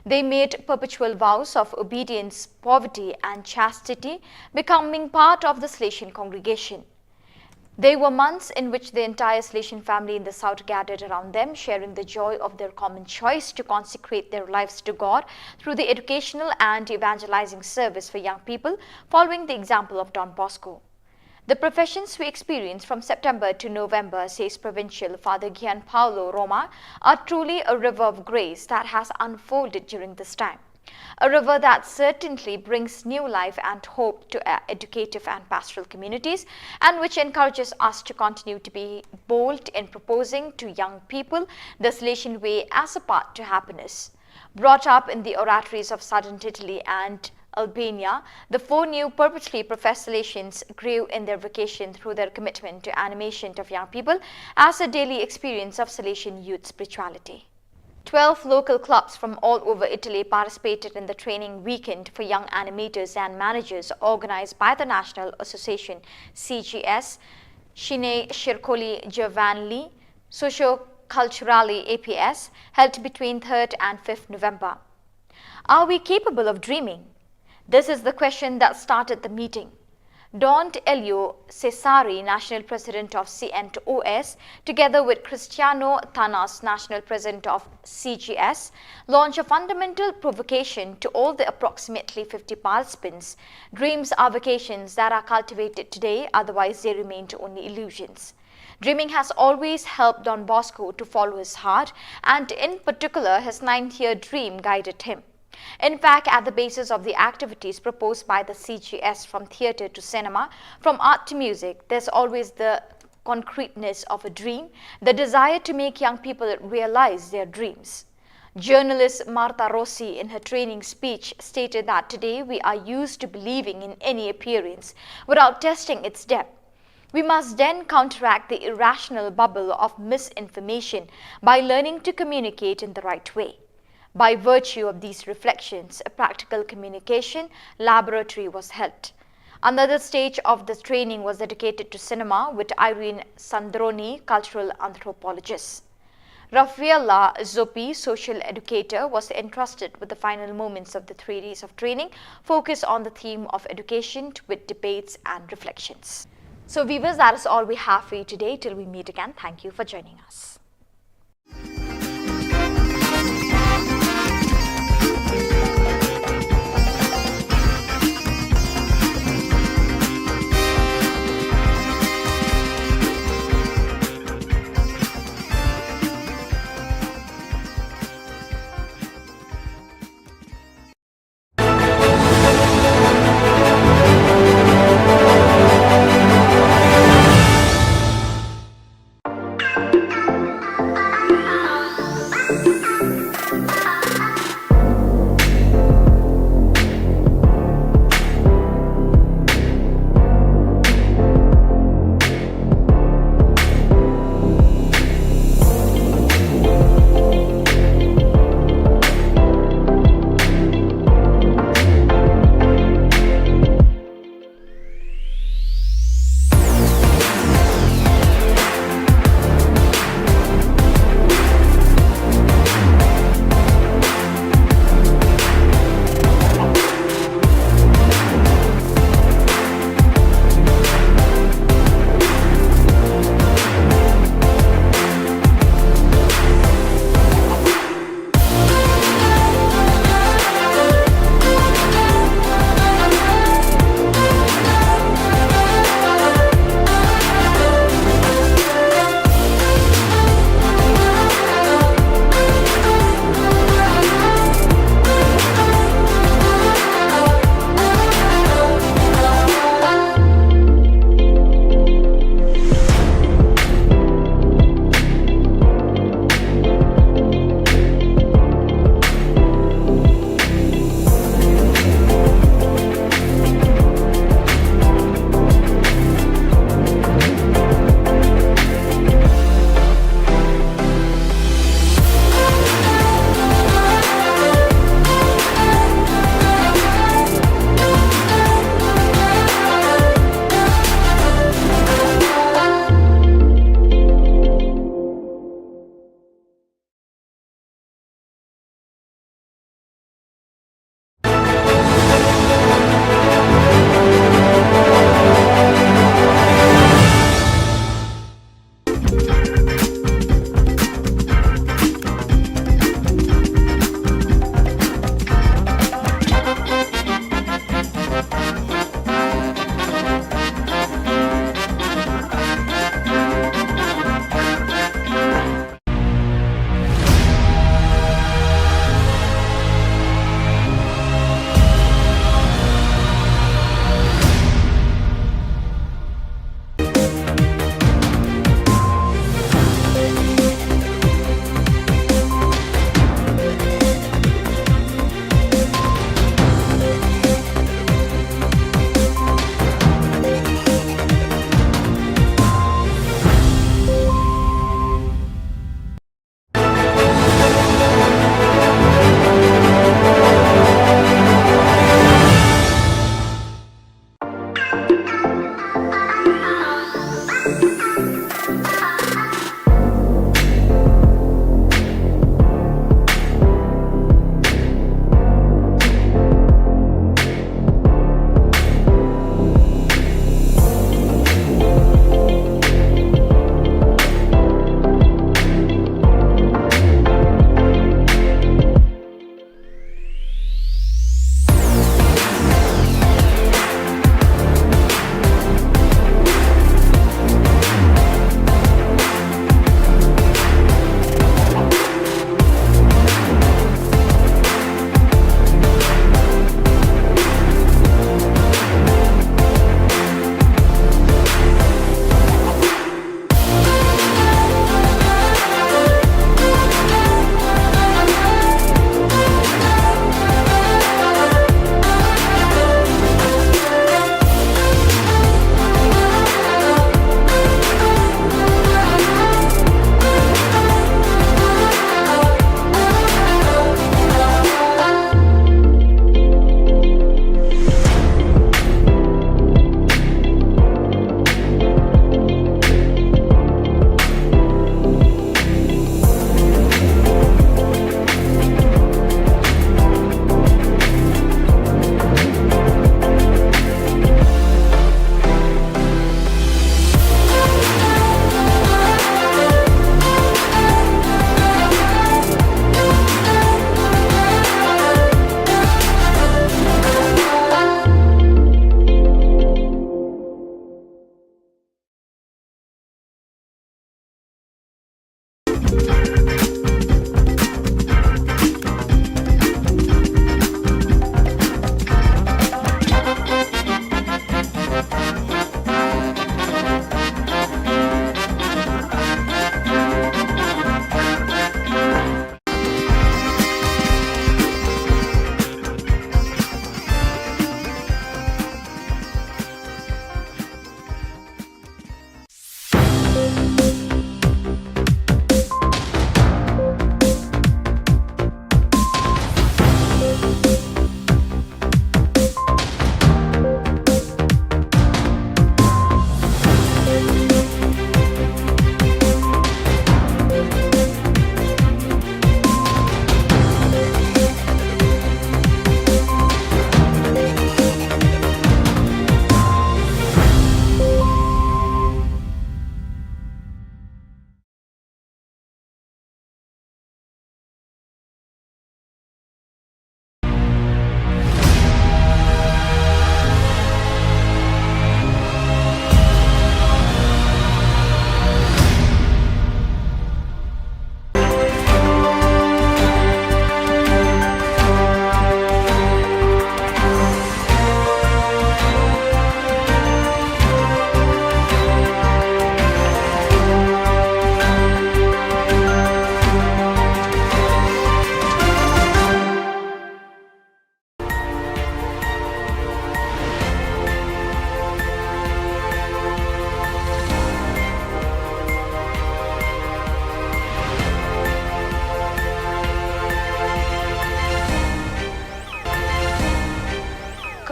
They made perpetual vows of obedience, poverty, and chastity, becoming part of the Salesian congregation. They were months in which the entire Salesian family in the south gathered around them, sharing the joy of their common choice to consecrate their lives to God through the educational and evangelizing service for young people, following the example of Don Bosco. The professions we experience from September to November, says Provincial Father Gianpaolo Roma, are truly a river of grace that has unfolded during this time. A river that certainly brings new life and hope to our educative and pastoral communities, and which encourages us to continue to be bold in proposing to young people the Salesian way as a path to happiness. Brought up in the oratories of southern Italy and Albania, the four new perpetually professed Salesians grew in their vocation through their commitment to animation of young people as a daily experience of Salesian youth spirituality. Twelve local clubs from all over Italy participated in the training weekend for young animators and managers organized by the National Association C G S, Cine Circoli Giovanili, Socio Culturali A P S, held between third and fifth November. Are we capable of dreaming? This is the question that started the meeting. Don Elio Cesari, National President of C N O S, together with Cristiano Tanas, National President of C G S, launched a fundamental provocation to all the approximately fifty participants. Dreams are vocations that are cultivated today, otherwise, they remain only illusions. Dreaming has always helped Don Bosco to follow his heart, and in particular, his ninth year dream guided him. In fact, at the basis of the activities proposed by the C G S, from theatre to cinema, from art to music, there's always the concreteness of a dream, the desire to make young people realize their dreams. Journalist Marta Rossi, in her training speech, stated that today we are used to believing in any appearance without testing its depth. We must then counteract the irrational bubble of misinformation by learning to communicate in the right way. By virtue of these reflections, a practical communication laboratory was held. Another stage of this training was dedicated to cinema with Irene Sandroni, cultural anthropologist. Raffaella Zoppi, social educator, was entrusted with the final moments of the three days of training, focused on the theme of education with debates and reflections. So, viewers, that is all we have for you today. Till we meet again, thank you for joining us.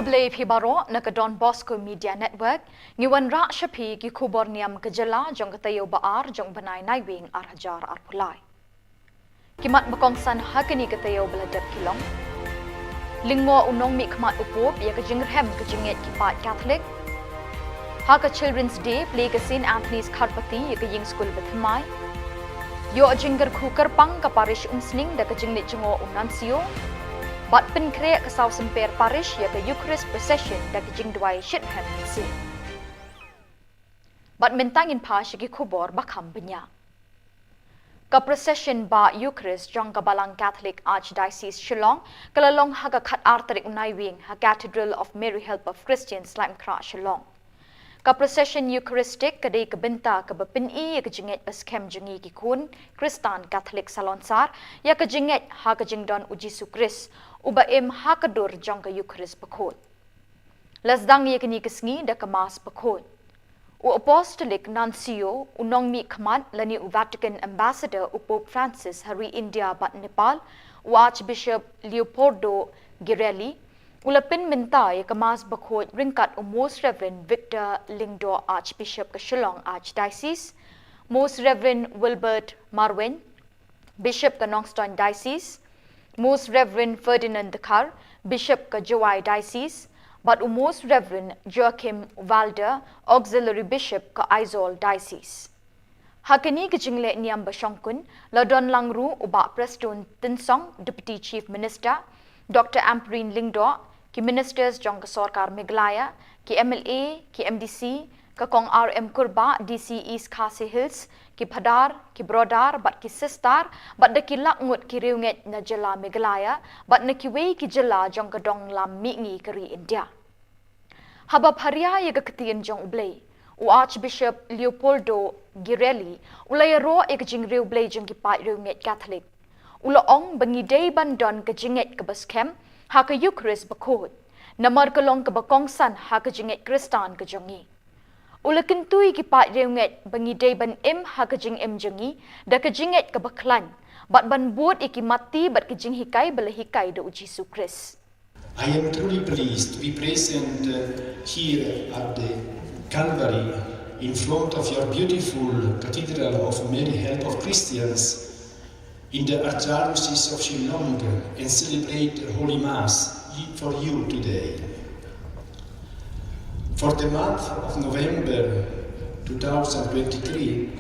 Khublei phi baroh na ka Don Bosco Media Network, ngi wanrah sha phi ki khubor niam ka jylla jong ka taïew ba ar jong u bnai Naiwieng ar hajar arphew lai. Ki mat ba kongsan ha kane ka taïew ba la dep ki long: Lyngngoh u nongmihkhmat u Pope ïa ka jingrhem ka jingngeit ki paid Katholik. Ha ka Children's Day, plie ka Saint Anthony's Kharpati ïa ka ïing skul bathymmai. Ïoh jingkyrkhu kyrpang ka Parish Umsning da ka jingleit jngoh u Nuncio. Bad pynkhreh ka Saw Symper Parish ïa ka Eucharist Procession da ka jingduwai shitrhem mynsiem. Bad mynta ngin phai sha ki khubor ba kham bniah. Ka Procession Bah Eucharist jong ka Balang Catholic Archdiocese Shillong ka la long ha ka khatar tarik u Naiwieng ha Cathedral of Mary Help of Christians, Laitumkhrah, Shillong. Ka Procession Eucharistic ka dei ka bynta kaba pyni ïa ka jingngeit ba skhem jong ngi ki khun Khristan Katholik salonsar ïa ka jingngeit ha ka jingdon u Jisu Khrist, uba im ha ka dur jong ka Eucharist bakhuid. La sdang ïa kane ka sngi da ka Mass bakhuid. U Apostolic Nuncio, u nongmihkhmat lane u Vatican Ambassador u Pope Francis ha ri India bad Nepal, u Archbishop Leopoldo Girelli, u la pynmynta ïa ka Mass bakhuid ryngkat u Most Reverend Victor Lyngdoh, Archbishop ka Shillong Archdiocese, Most Reverend Wilbert Marwein, Bishop ka Nongstoiñ Diocese, Most Reverend Ferdinand Dkhar, Bishop ka Jowai Diocese, bad u Most Reverend Joachim Walder, Auxiliary Bishop ka Aizawl Diocese. Ha kane ka jingleh niam ba shongkun, la don lang ruh u Bah Prestone Tynsong, Deputy Chief Minister, Doctor Ampareen Lyngdoh, ki Ministers jong ka Sorkar Meghalaya, ki M L A, ki M D C, ka Kong R M Kurbah, D C East Khasi Hills, ki Phadar, ki Brodar, bad ki Sistar, bad da ki lak ngut ki riewngeit na jylla Meghalaya, bad na kiwei ki jylla jong ka dong lam mihngi ka ri India. Haba pharia ïa ka ktien jong U Blei, u Archbishop Leopoldo Girelli, u la ïaroh ïa ka jingriewblei jong ki paid riewngeit Katholik. U la ong ba ngi dei ban don ka jingngeit kaba skhem ha ka Eucharist bakhuid, namar ka long kaba kongsan ha ka jingngeit Khristan ka jong ngi. U la kyntu ïa ki paid riewngeit ba ngi dei ban im ha ka jingim jong ngi da ka jingngeit kaba khlaiñ, bad ban bud ïa ki matti bad ka jinghikai ba la hikai da u Jisu Khrist. I am truly pleased to be present, uh, here at the Calvary in front of your beautiful Cathedral of Mary Help of Christians in the Archdiocese of Shillong and celebrate Holy Mass for you today. For the month of November two thousand twenty-three,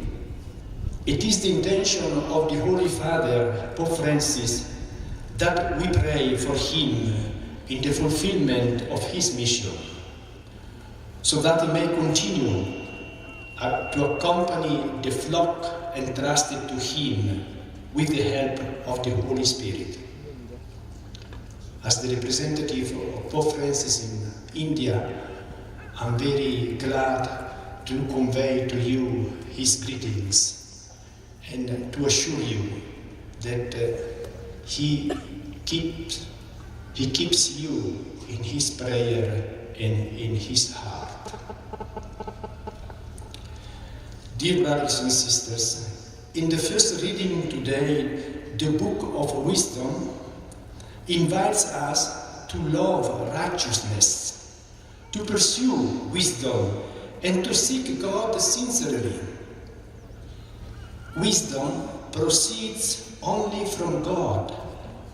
it is the intention of the Holy Father, Pope Francis, that we pray for him in the fulfillment of his mission, so that he may continue, uh, to accompany the flock entrusted to him with the help of the Holy Spirit. As the representative of Pope Francis in India, I'm very glad to convey to you his greetings and to assure you that, uh, he keeps, he keeps you in his prayer and in his heart. Dear brothers and sisters, in the first reading today, the Book of Wisdom invites us to love righteousness, to pursue wisdom, and to seek God sincerely. Wisdom proceeds only from God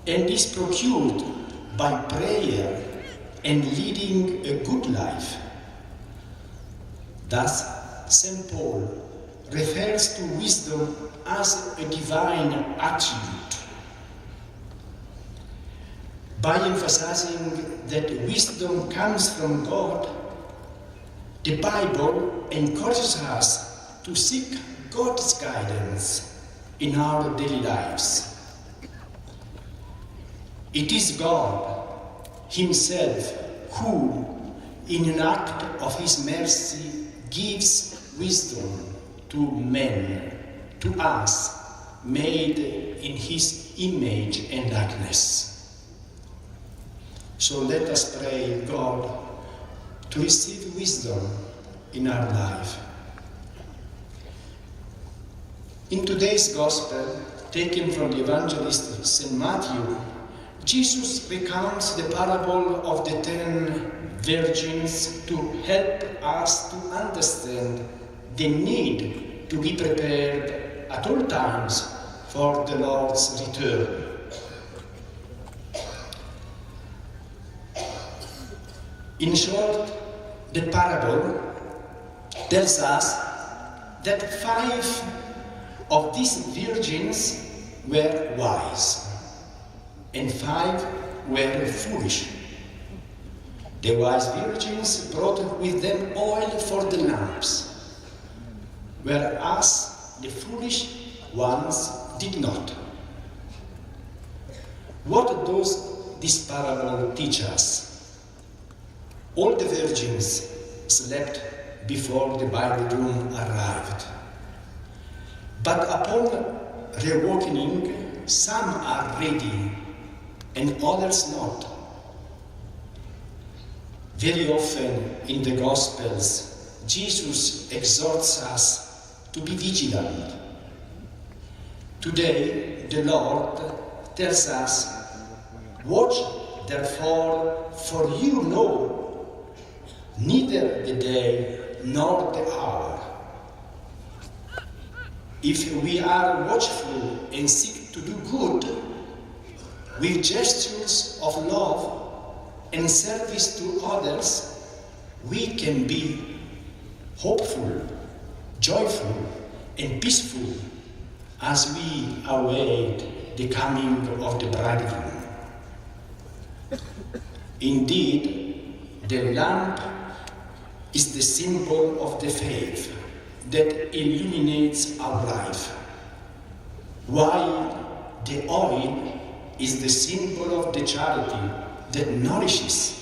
and is procured by prayer and leading a good life. Thus, Saint Paul refers to wisdom as a divine attribute, by emphasizing that wisdom comes from God. The Bible encourages us to seek God's guidance in our daily lives. It is God Himself who, in an act of His mercy, gives wisdom to men, to us, made in His image and likeness. So let us pray God to receive wisdom in our life. In today's Gospel, taken from the Evangelist Saint Matthew, Jesus recounts the parable of the ten virgins to help us to understand the need to be prepared at all times for the Lord's return. In short, the parable tells us that five of these virgins were wise and five were foolish. The wise virgins brought with them oil for the lamps, whereas the foolish ones did not. What does this parable teach us? All the virgins slept before the bridegroom arrived. But upon reawakening, some are ready and others not. Very often in the Gospels, Jesus exhorts us to be vigilant. Today, the Lord tells us, "Watch therefore, for you know neither the day nor the hour." If we are watchful and seek to do good with gestures of love and service to others, we can be hopeful, joyful, and peaceful as we await the coming of the bridegroom. Indeed, the lamp is the symbol of the faith that illuminates our life, while the oil is the symbol of the charity that nourishes,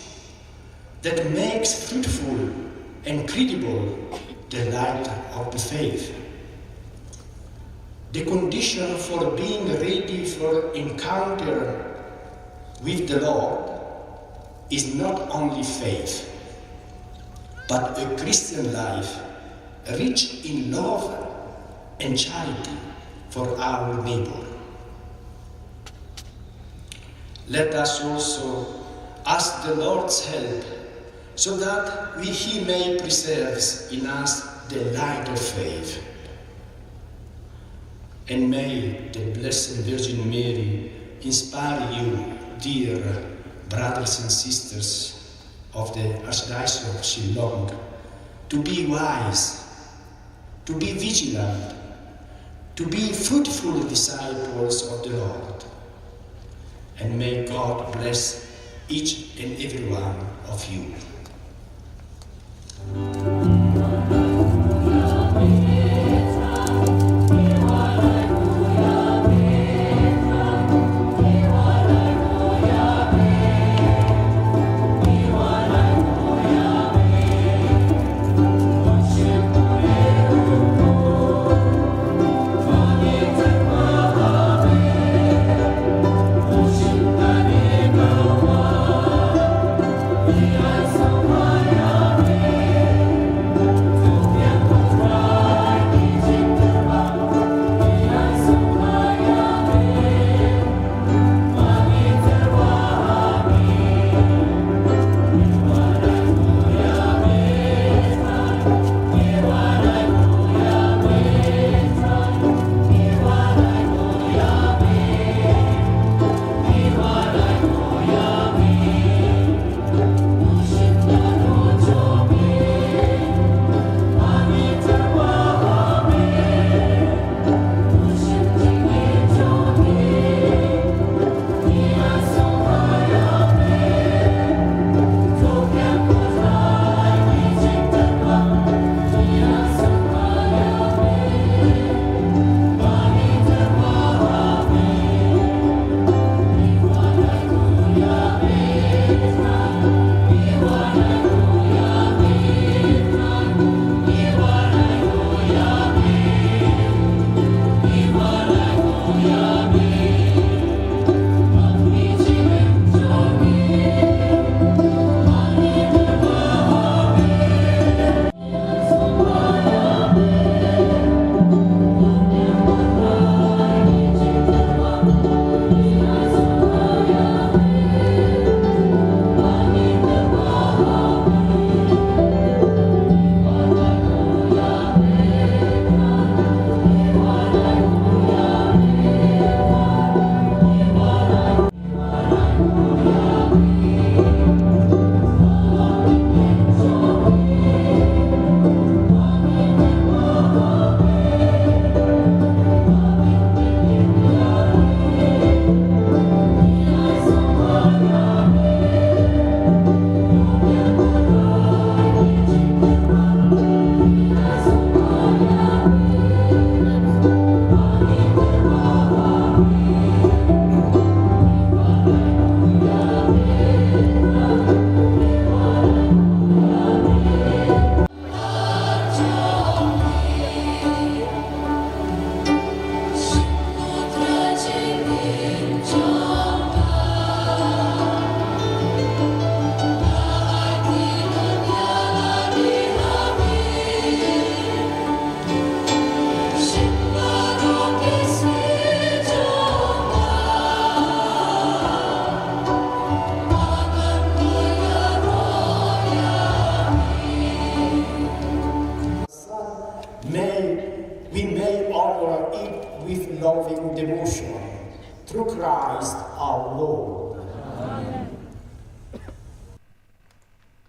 that makes fruitful and credible the light of the faith. The condition for being ready for encounter with the Lord is not only faith, but a Christian life rich in love and charity for our neighbor. Let us also ask the Lord's help so that we, He may preserve in us the light of faith. And may the Blessed Virgin Mary inspire you, dear brothers and sisters of the Archdiocese of Shillong, to be wise, to be vigilant, to be fruitful disciples of the Lord. And may God bless each and every one of you.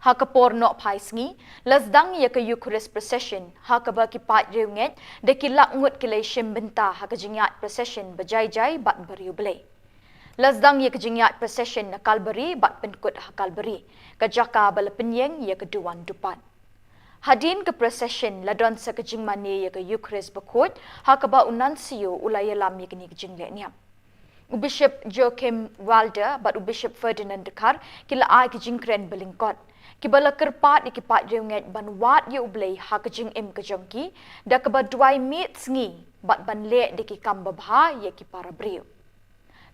Ha ka por nohphai sngi, la sdang ïa ka Eucharist Procession, ha kaba ki paid riewngeit da ki lak ngut ki la shim bynta ha ka jingïaid procession ba jai jai bad ba riewblei. La sdang ïa ka jingïaid procession na Kalbari bad pynkut ha Kalbari, ka jaka ba la pynïeng ïa ka duwan dupat. Hadien ka procession la don sa ka jingmane ïa ka Eucharist bakhuid, ha kaba u Nuncio u la ïalam ïa kane ka jinglehniam. U Bishop Joachim Walder bad u Bishop Ferdinand Dkhar ki la ai ka jingkren balyngkot, kiba la kyrpad ïa ki paid riewngeit ban wad ïa U Blei ha ka jingim ka jong ki, da kaba duwai miet sngi bad ban leh da ki kam babha ïa ki para briew.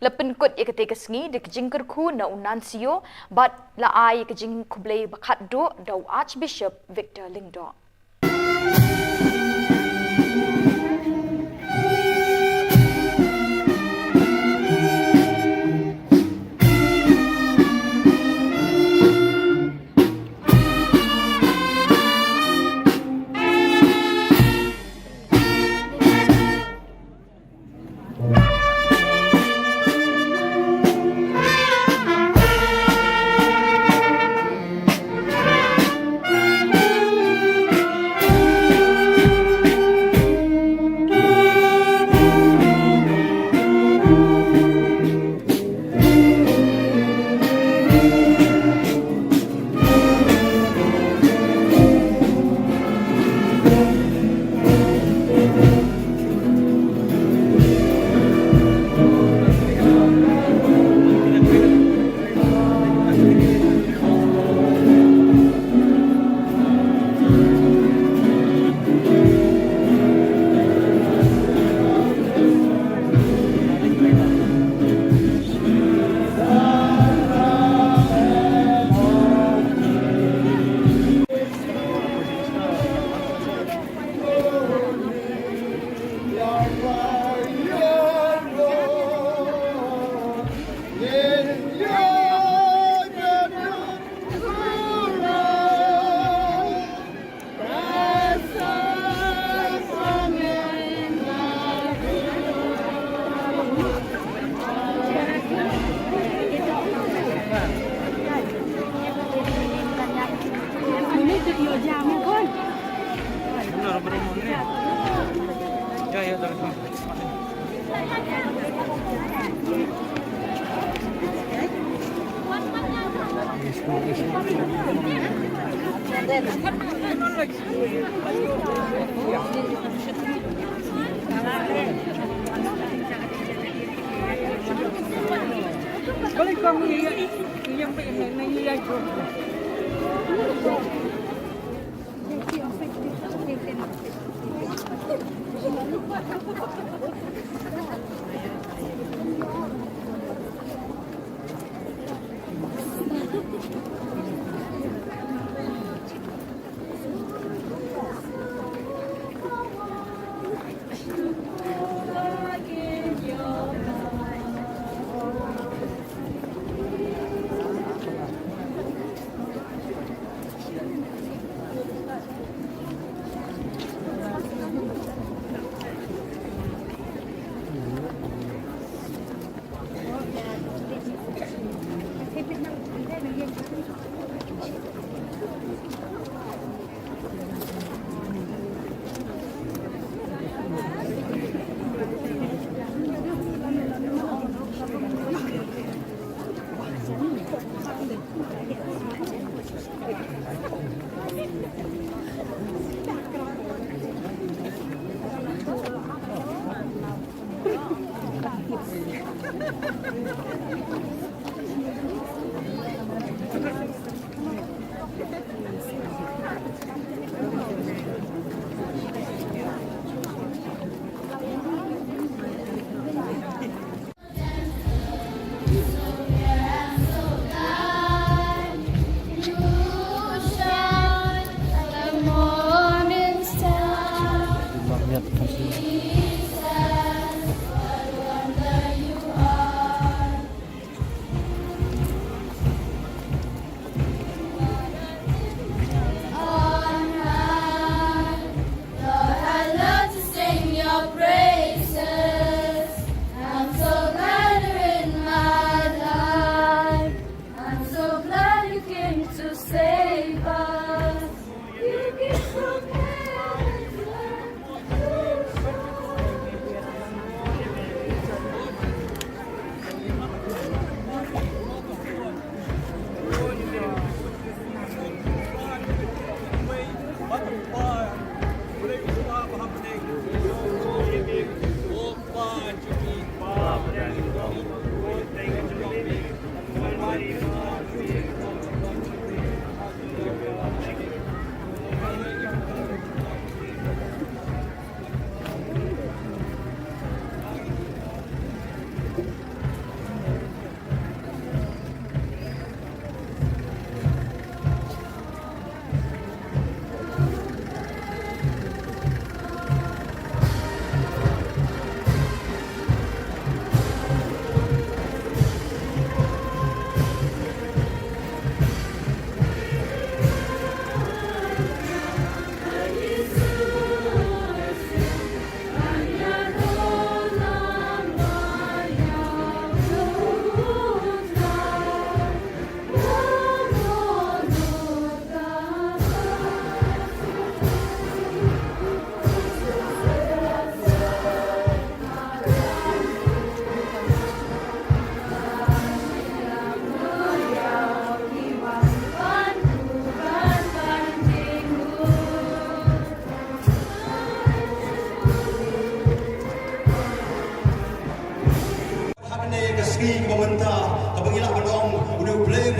La pynkut ïa katei ka sngi da ka jingkyrkhu na u Nuncio bad la ai ïa ka jingkhublei ba khatduh da u Archbishop Victor Lyngdoh.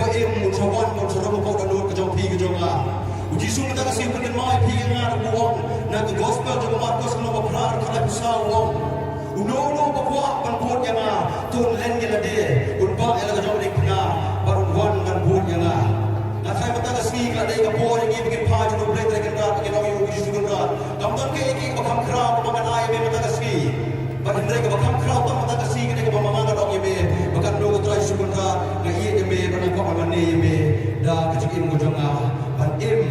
Im, un sa wan, un sa rung hapoh dohnud ka jong phi ka jong nga. U Jisu mynta ka sngi u pynkynmaw ïa phi ïa nga, u ong na ka gospel jong u Markos lynnong ba phra, dkhot laiphew saw, u ong: Uno uno uba kwah ban bud ïa nga, to un len ïa lade, un bah ïa la ka jong ka diengphna, bad un wan ban bud ïa nga. Nga tharai mynta ka sngi ka la dei ka por ïa ngi ba ngin phai sha U Blei Trai Kynrad, ba ngin ong ïa U Jisu Kynrad. Kam don kaei kaei kaba kham khraw kaba ngan ai ïa me mynta ka sngi. Bad hynrei kaba kham khraw tang mynta ka sngi ka dei kaba ma nga ngan ong ïa me ba katno ko Trai Jisu Kynrad, nga ïeit ïa me bad nga kwah ban mane ïa me da ka jingim ka jong nga. Ban im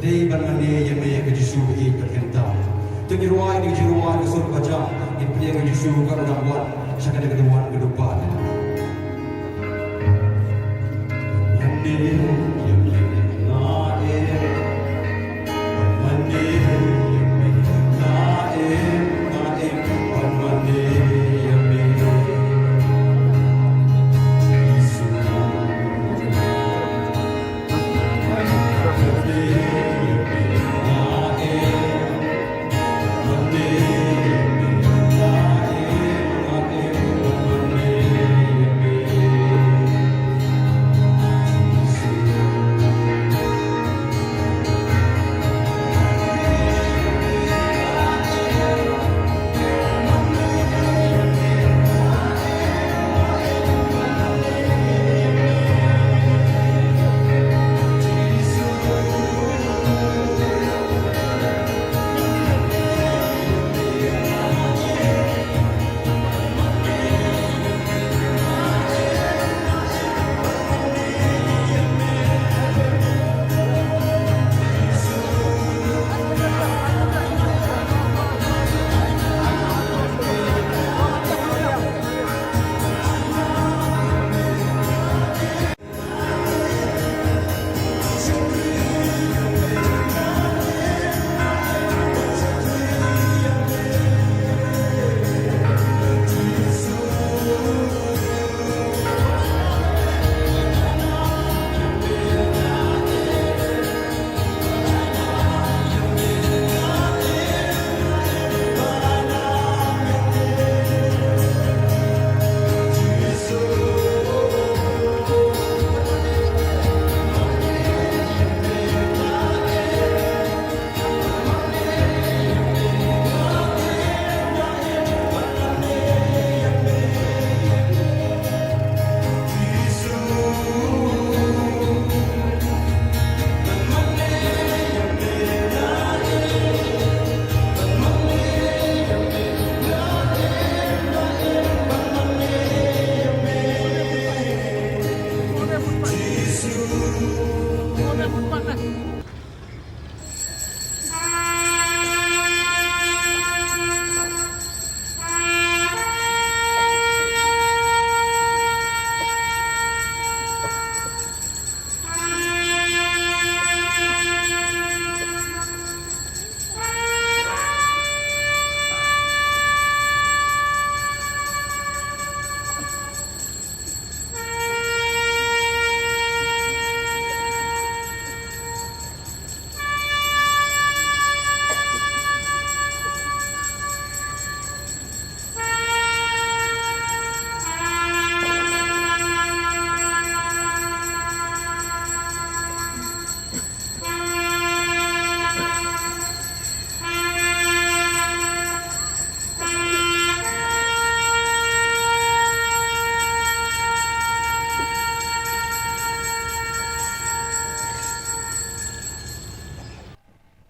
dei ban mane ïa me, ko Jisu ba ïeit bad kynta. To ngin rwai ïa ka jingrwai ka sur kaba jam, ngin pdiang ïa U Jisu katba u dang wan sha kane ka dewwan ka dewpan.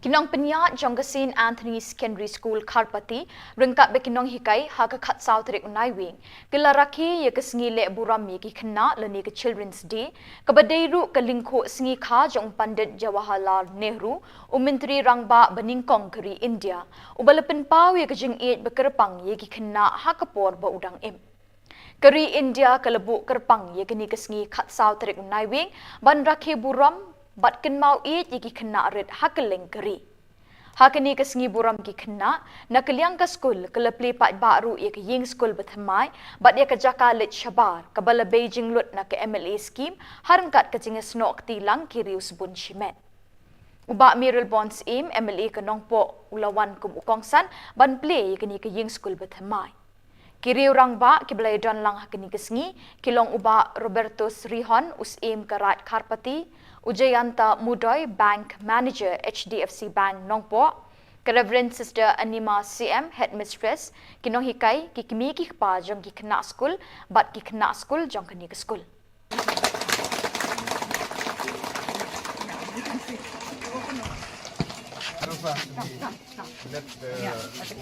Ki nongpynïaid jong ka Saint Anthony Secondary School Kharpati, ryngkat bad ki nonghikai, ha ka khatsaw tarik u Naiwieng, ki la rakhe ïa ka sngi leh burom ïa ki khynnah lane ka Children's Day, kaba dei ruh ka lyngkhuh sngi kha jong u Pandit Jawaharlal Nehru, u Myntri Rangbah banyngkong ka ri India, uba la pynpaw ïa ka jingïeit ba kyrpang ïa ki khynnah ha ka por ba u dang im. Ka ri India ka la buh kyrpang ïa kane ka sngi khatsaw tarik u Naiwieng ban rakhe burom bad kynmaw ïeit ïa ki khynnah rit ha kylleng ka ri. Ha kane ka sngi burom ki khynnah, na ka liang ka skul ka la plie paidbah ruh ïa ka ïing skul bathymmai bad ïa ka jaka leit shabar kaba la bei jinglut na ka M L A scheme, ha ryngkat ka jingïasnoh kti lang ki riew sbun shimet. U Bah Mayralborn Syiem, M L A ka Nongpoh, u la wan kum u kongsan ban plie ïa kane ka ïing skul bathymmai. Ki riew rangbah kiba la ïadon lang ha kane ka sngi ki long u Bah Robertus Rihon, u Syiem ka Raid Kharpati, u Jayanta Mudoi, Bank Manager, H D F C Bank, Nongpoh, ka Reverend Sister Anima C M, Headmistress, ki nonghikai, ki kmie ki kpa jong ki khynnah skul bad ki khynnah skul jong kane ka skul.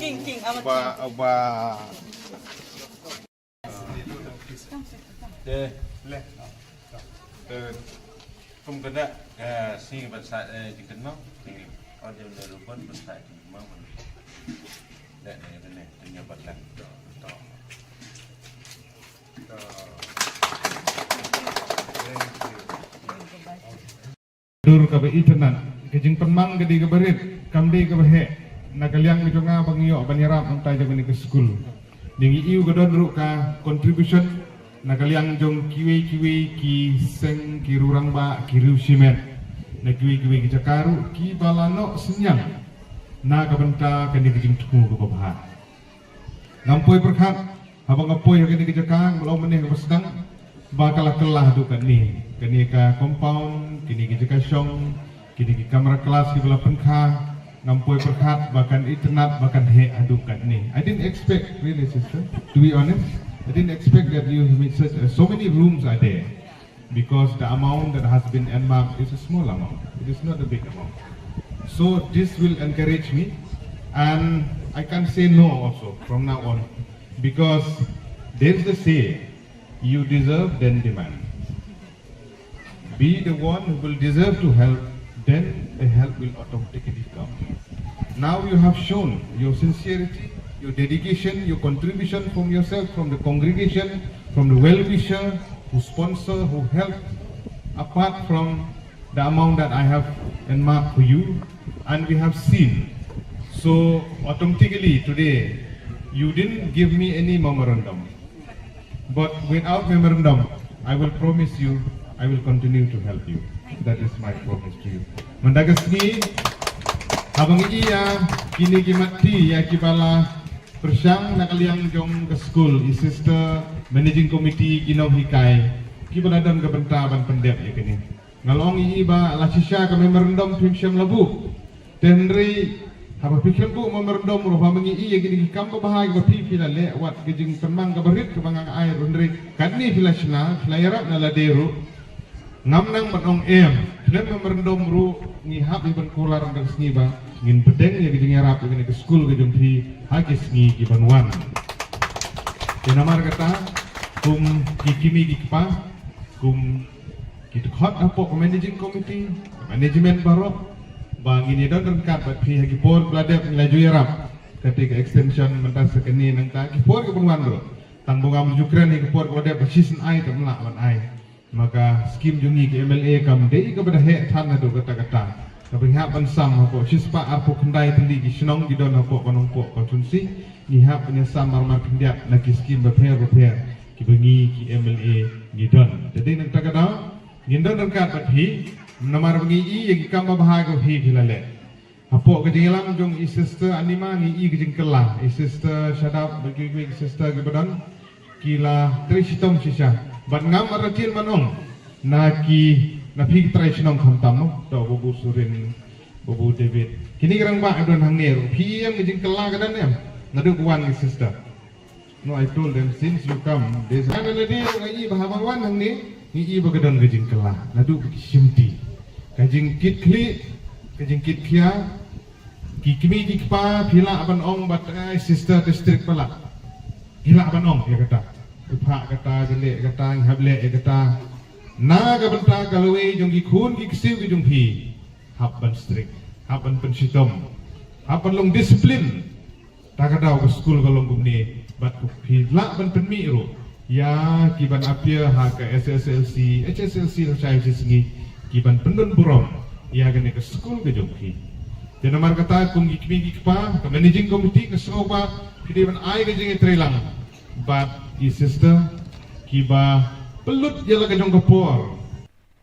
King, king, amat. Uba, uba. Te, le. Te, kum kena, eh, sing ban sa, eh, jingkynmaw, jing, oh, dia, dia, ban sa jingkynmaw, ban. Le, le, le, le, dunia batlang. To, to. Dur kaba itynnad, ka jingpynmang ka dei kaba rit, kam dei kaba heh, na ka liang ka jong nga ba ngi ïoh ban ïarap hangtai jong kane ka skul. Ngi ïohi ka don ruh ka contribution, na ka liang jong kiwei kiwei ki seng, ki riew rangbah, ki riew shimet, na kiwei kiwei ki jaka ruh, kiba la noh synñiang, na ka bynta kane ka jingthmu kaba bha. Ngam poi pyrkhat, haba nga poi ha kane ka jaka, nga la ong mynne kaba sdang, ba ka la kylla haduh katne. Kane ka compound, kine ki jaka shong, kine ki kamra class kiba la pynkha, ngam poi pyrkhat, ba kan itynnad, ba kan heh haduh katne. I didn't expect, really, sister, to be honest, I didn't expect that you made such, uh, so many rooms are there. Because the amount that has been earmarked is a small amount. It is not a big amount. So this will encourage me, and I can say no also from now on, because there is the say, you deserve, then demand. Be the one who will deserve to help, then the help will automatically come. Now you have shown your sincerity, your dedication, your contribution from yourself, from the congregation, from the well-wisher, who sponsor, who help, apart from the amount that I have earmarked for you. And we have seen. So automatically today, you didn't give me any memorandum. But without memorandum, I will promise you, I will continue to help you. That is my promise to you. Mynta ka sngi, haba ngi ïa kine ki matti ïa kiba la pyrshang na ka liang jong ka skul, i sister, managing committee, ki nonghikai, kiba la don ka bynta ban pyndep ïa kine. Nga la ong ïa i ba la shisha ka memorandum phim shym la buh. Te hynrei haba phi khlem buh memorandum ruh, haba ngi ïohi ïa kine ki kam babha kiba phi phi la leh, wat ka jingpynmang kaba rit kaba nga ai ruh, hynrei katne phi la shna, phi la ïarap na lade ruh. Ngam nang ban ong em, khlem memorandum ruh ngi hap ïa ban kular ha ka sngi ba ngin pdiang ïa ka jingïarap ïa kane ka skul ka jong phi ha ki sngi ki ban wan. Te namar kata, kum ki kmie ki kpa, kum ki dkhot hapoh ka managing committee, management baroh, ba ngin ïa don ryngkat bad phi ha ki por ba la dep, ngi la ju ïarap. Kata ka extension mynta sa kane, nangta ki por ki ban wan ruh. Tang ba ngam ju kren ha ki por ba la dep, ba shisien ai te ym lah ban ai. Ma ka skim jong ngi ki M L A kam dei kaba da heh than haduh katta katta. Kaba ngi hap ban sam hapoh shispah arphew khyndai tylli ki shnong ki don hapoh ka Nongpoh constituency, ngi hap ban ïa sam marmar khyndiat na ki skim bapher bapher kiba ngi ki M L A ngi don. Te dei nangta ka daw ngin don ryngkat bad phi, namar ba ngi ïohi ïa ki kam babha kaba phi phi la leh. Hapoh ka jingïalam jong i sister Anima ngi ïohi ka jingkylla, i sister Shadap bad kiwei kiwei ki sister kiba don, ki la trei shitom shisha. Bad ngam artatien ban ong na ki, na phi ki trai shnong khamtam mo, to Babu Surin, Babu David. Kine ki rangbah ki don hangne ruh. Phi ïohi em ka jingkylla ka don em naduh ba wan ki sister? No, I told them, since you come, they said, na lade ruh ngi ïohi ba haba wan hangne, ngi ïohi ba ka don ka jingkylla naduh ba ki shimti. Ka jingkitkhlieh, ka jingkitkhia, ki kmie ki kpa, phi lah ban ong ba, eh, sister district palat. Phi lah ban ong ïa kata. Phi phah kata, phi leh kata, ngi hap leh ïa kata. Na ka bynta ka lawei jong ki khun ki ksiew ki jong phi, hap ban strict, hap ban pynshitom, hap ban long discipline. Ta ka daw ka skul ka long kumne, bad ko phi lah ban pynmih ruh ïa ki ban appear ha ka S S L C, H S L C lashai shi sngi, ki ban pyndon burom ïa kane ka skul ka jong phi. Te namar kata kum ki kmie ki kpa, ka managing committee ka sngew ba phi dei ban ai ka jingïatreilang bad ki sister kiba pynlut ïa la ka jong ka por.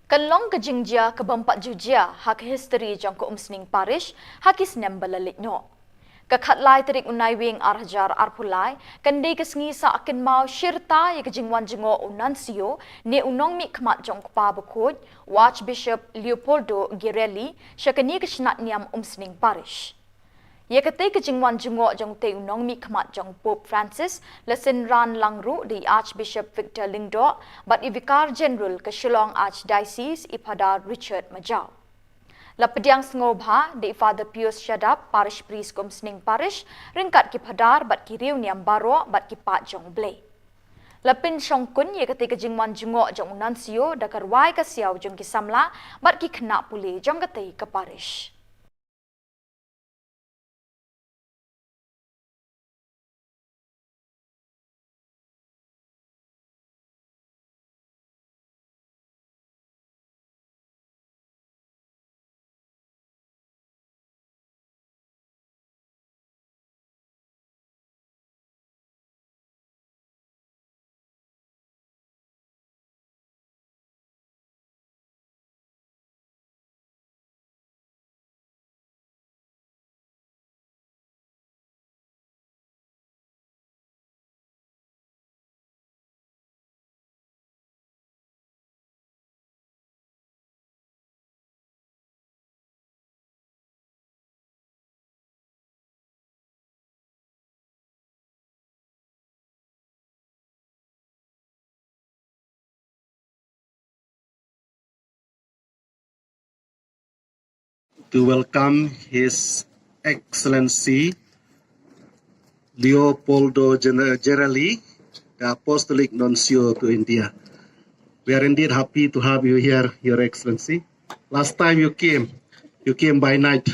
Kan long ka jingjia ka bym pat ju jia ha ka history jong ka Umsning Parish ha ki snem ba la leit noh. Ka khatlai tarik u Naiwieng ar hajar arphew lai, kan dei ka sngi sah kynmaw shirta ïa ka jingwan jngoh u Nuncio, ne u nongmihkhmat jong u Kpa Bakhuid, u Archbishop Leopoldo Girelli, sha kane ka shnat niam Umsning Parish. Ïa katei ka jingwan jngoh jong utei u nongmihkhmat jong u Pope Francis, la synran lang ruh da i Archbishop Victor Lyngdoh, bad i Vicar General ka Shillong Archdiocese, i Phadar Richard Majaw. La pdiang sngewbha da i Father Pius Shadap, Parish Priest ka Umsning Parish, ryngkat ki phadar bad ki riewniam baroh bad ki paid jong U Blei. La pynshongkun ïa katei ka jingwan jngoh jong u Nuncio da ka rwai ka siaw jong ki samla bad ki khynnah pule jong katei ka parish. To welcome His Excellency Leopoldo Gen- Gerelli, the Apostolic Nuncio to India. We are indeed happy to have you here, Your Excellency. Last time you came, you came by night.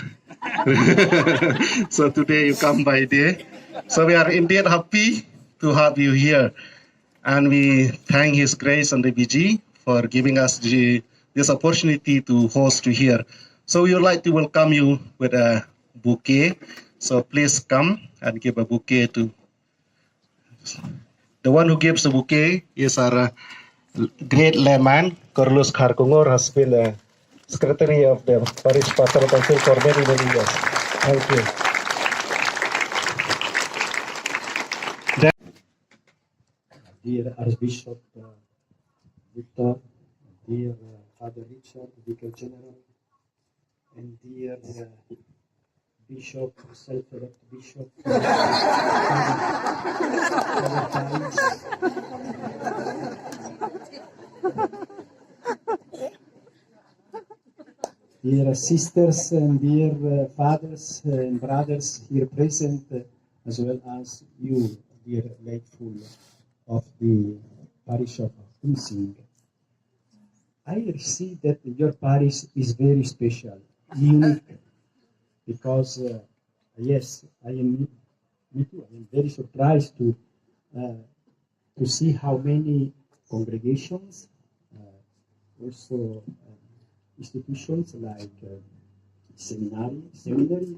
So today you come by day. So we are indeed happy to have you here. And we thank His Grace and the B G for giving us the, this opportunity to host you here. So we would like to welcome you with a bouquet. So please come and give a bouquet to the one who gives the bouquet is our uh, great layman, Carlos Kharkongor, has been a secretary of the Parish Pastoral Council for many, many years. Thank you. Dear Archbishop uh, Victor, dear uh, Father Richard, Vicar General, and dear uh, Bishop, self-elect Bishop, dear sisters and dear uh, fathers and brothers here present, uh, as well as you, dear laity of the parish of Umsning. I see that your parish is very special, unique, because uh, yes, I am me too. I am very surprised to uh, to see how many congregations, uh, also uh, institutions like uh, seminary, seminary,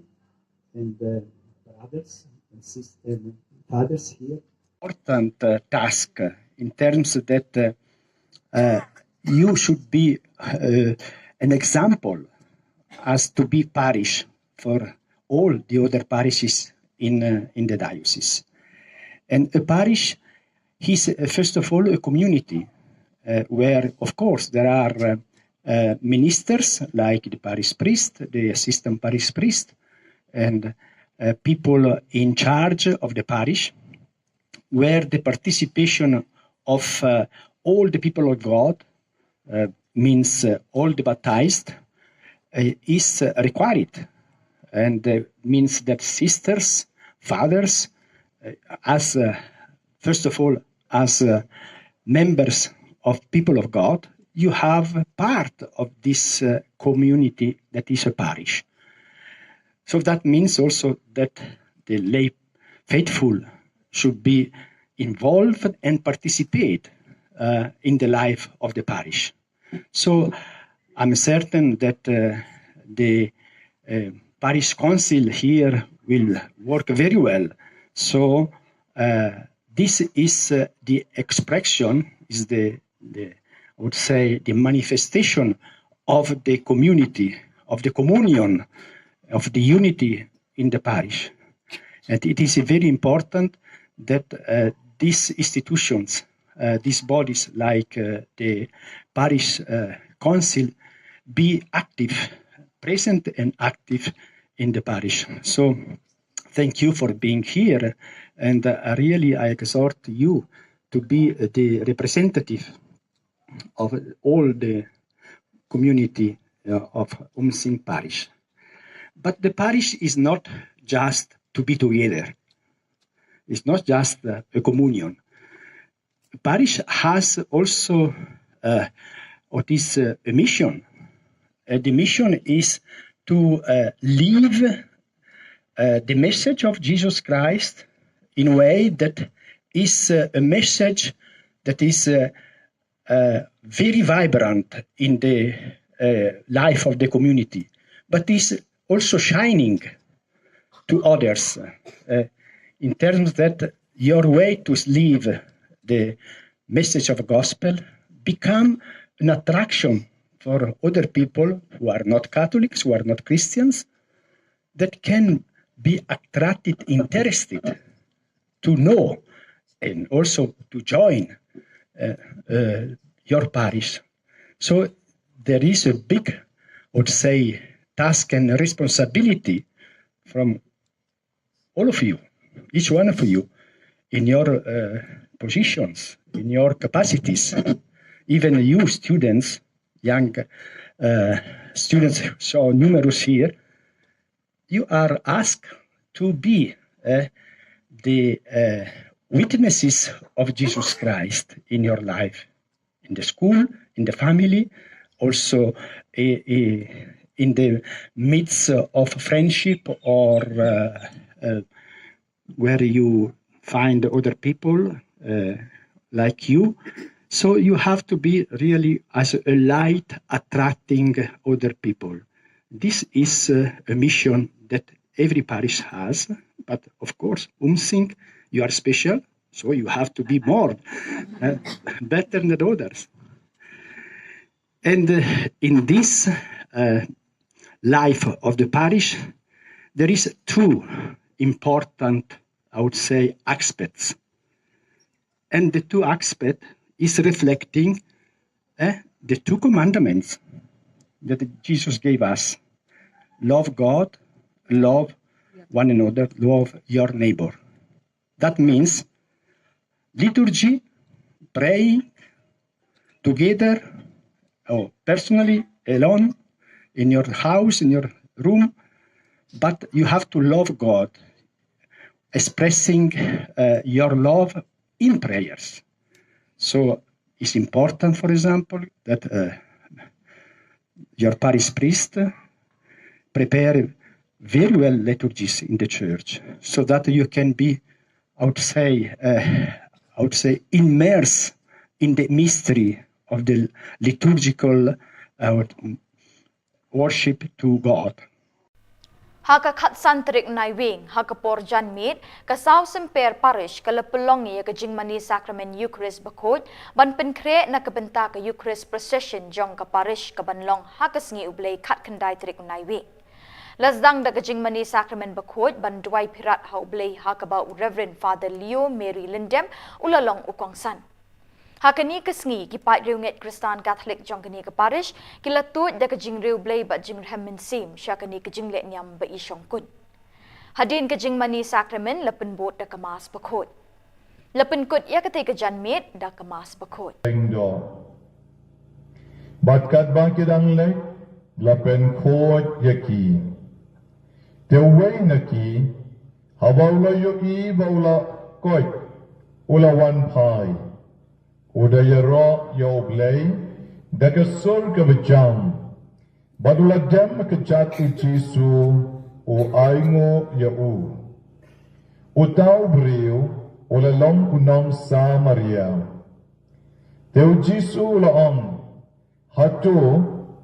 and uh, brothers and sisters, and fathers here. Important uh, task uh, in terms that uh, uh, you should be uh, an example as to be parish for all the other parishes in uh, in the diocese. And a parish is uh, first of all a community uh, where, of course, there are uh, uh, ministers like the parish priest, the assistant parish priest, and uh, people in charge of the parish, where the participation of uh, all the people of God uh, means uh, all the baptized uh, is uh, required, and uh, means that sisters, fathers, uh, as uh, first of all, as uh, members of people of God, you have part of this uh, community that is a parish. So that means also that the lay faithful should be involved and participate uh, in the life of the parish. So I'm certain that uh, the uh, parish council here will work very well. So uh, this is uh, the expression, is the, the, I would say, the manifestation of the community, of the communion, of the unity in the parish. And it is very important that uh, these institutions, uh, these bodies like uh, the parish uh, council, be active, present and active in the parish. So thank you for being here, and uh, really I exhort you to be the representative of all the community uh, of Umsing Parish. But the parish is not just to be together. It's not just uh, a communion. Parish has also uh, what is uh, a mission. Uh, the mission is to uh, live uh, the message of Jesus Christ in a way that is uh, a message that is uh, uh, very vibrant in the uh, life of the community, but is also shining to others uh, in terms that your way to live the message of gospel become an attraction for other people who are not Catholics, who are not Christians, that can be attracted, interested to know and also to join uh, uh, your parish. So there is a big, I would say, task and responsibility from all of you, each one of you, in your uh, positions, in your capacities, even you students, young uh, students so numerous here, you are asked to be uh, the uh, witnesses of Jesus Christ in your life, in the school, in the family, also uh, uh, in the midst of friendship or uh, uh, where you find other people uh, like you. So you have to be really as a light attracting other people. This is uh, a mission that every parish has, but of course, Umsing, you are special, so you have to be more uh, better than others. And uh, in this uh, life of the parish, there is two important, I would say, aspects. And the two aspects is reflecting uh, the two commandments that Jesus gave us. Love God, love one another, love your neighbor. That means liturgy, praying together or personally, alone, in your house, in your room, but you have to love God, expressing uh, your love in prayers. So it's important, for example, that uh, your parish priest prepare very well liturgies in the church so that you can be, I would say, uh, I would say, immersed in the mystery of the liturgical uh, worship to God. Ha ka khatsan tarik Naiwieng, ha ka por janmiet, ka Saw Symper Parish ka la pynlong ïa ka jingmane sakramen Eucharist bakhuid ban pynkhreh na ka bynta ka Eucharist Procession jong ka parish ka ban long ha ka sngi U Blei khatkhyndai tarik Naiwieng. La sdang da ka jingmane sakramen bakhuid ban duwai phirat ha U Blei ha kaba u Reverend Father Leo Mary Lyndem u la long u kongsan. Ha kane ka sngi ki paid riewngeit Khristan Katholik jong kane ka parish ki la tuid da ka jingriewblei bad jingrhem mynsiem sha kane ka jinglehniam ba i shongkuid. Hadien ka jingmane sakramen la pynbud da ka Mass bakhuid. La pynkut ïa katei ka janmiet da ka Mass bakhuid. Bad katba ki dang leit la pynkhuid ïa ki. Te uwei na ki haba u la ïohi ba u la koit u la wan phai. U da ïaroh ïa U Blei da ka sur kaba jam bad u la dem ha kjat U Jisu u ainguh ïa u. Uta u briew u la long u nong Samaria. Te U Jisu u la ong, hato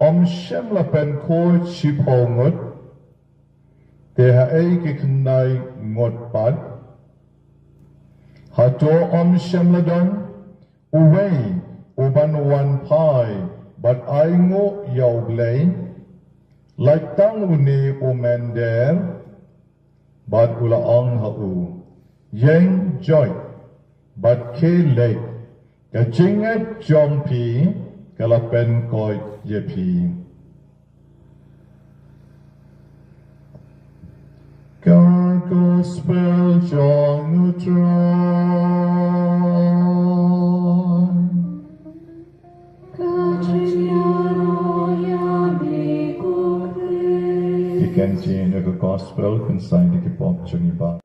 ym shym la pynkhuid shiphew ngut? Te haei ki khyndai ngut pat? Hato ym shym la don uwei u ban wan phai bad ainguh ïa U Blei? Lait tang une u mynder. Bad u la ong ha u, ïeng joit, bad khie leit, ka jingngeit jong phi ka la pynkoit ïa phi. Ka Gospel jong u Trai. Ka jingïaroh ïa me ko Khrist. Ki ktien jong ka Gospel kynsan da ki pop jong ngi bah.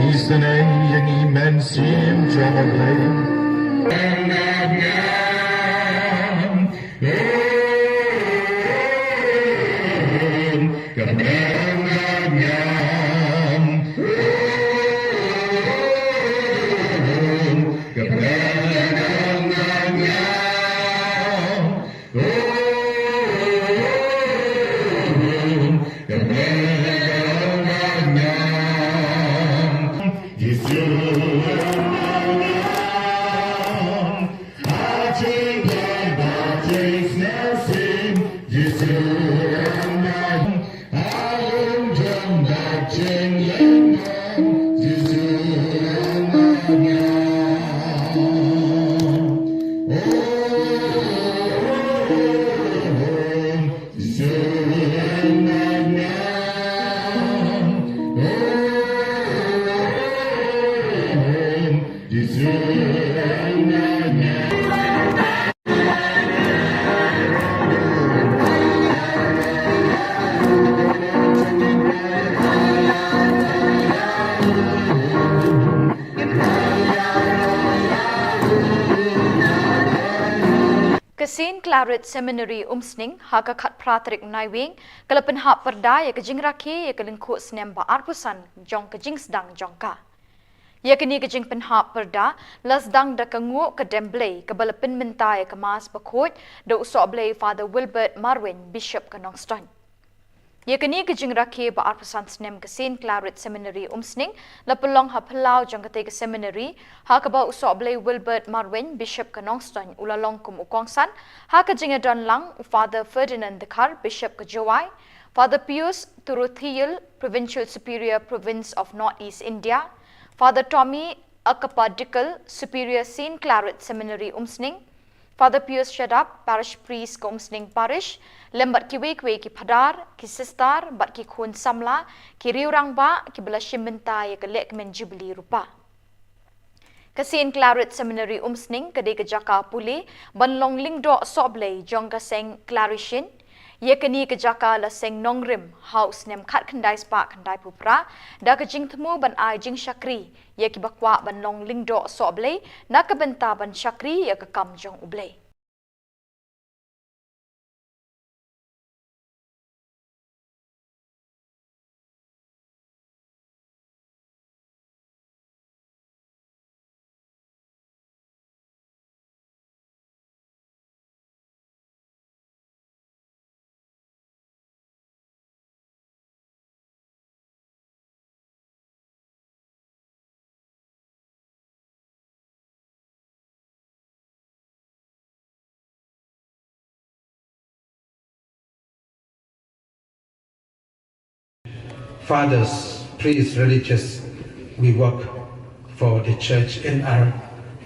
Isynei ïa ngi Mynsiem jong U Blei. Ka Saint Claret Seminary Umsning, ha ka khatphra tarik Naiwieng, ka la pynhap pyrda ïa ka jingrakhe ïa ka lyngkhuh snem ba arphew san jong ka jingsdang jong ka. Ïa kane ka jingpynhap pyrda la sdang da ka nguh ka dem Blei kaba la pynmynta ïa ka Mass bakhuid da u Sohblei Father Wilbert Marwein, Bishop ka Nongstoiñ. Ïa kane ka jingrakhe ba arphew san snem ka Saint Claret Seminary Umsning la pynlong ha phyllaw jong katei ka seminary, ha kaba u Sohblei Wilbert Marwein, Bishop ka Nongstoiñ, u la long kum u kongsan, ha ka jingïadon lang u Father Ferdinand Dkhar, Bishop ka Jowai, Father Pius Turuthiel, Provincial Superior, Province of North East India, Father Tommy Akapa Dikal, Superior, Saint Claret Seminary Umsning, Father Pius Shadap, Parish Priest ka Umsning Parish, lem bad kiwei kiwei ki phadar, ki sister, bad ki khun samla, ki riew rangbah, kiba la shim bynta ïa ka lehkmen Jubilee Rupa. Ka Saint Claret Seminary Umsning ka dei ka jaka pule ban long lyngdoh Sohblei jong ka seng Claretian. Ïa kane ka jaka la seng nongrim ha u snem khatkhyndai spah khyndaiphew phra da ka jingthmu ban ai jingshakri ïa kiba kwah ban long lyngdoh sohblei na ka bynta ban shakri ïa ka kam jong U Blei. Fathers, priests, religious, we work for the church in our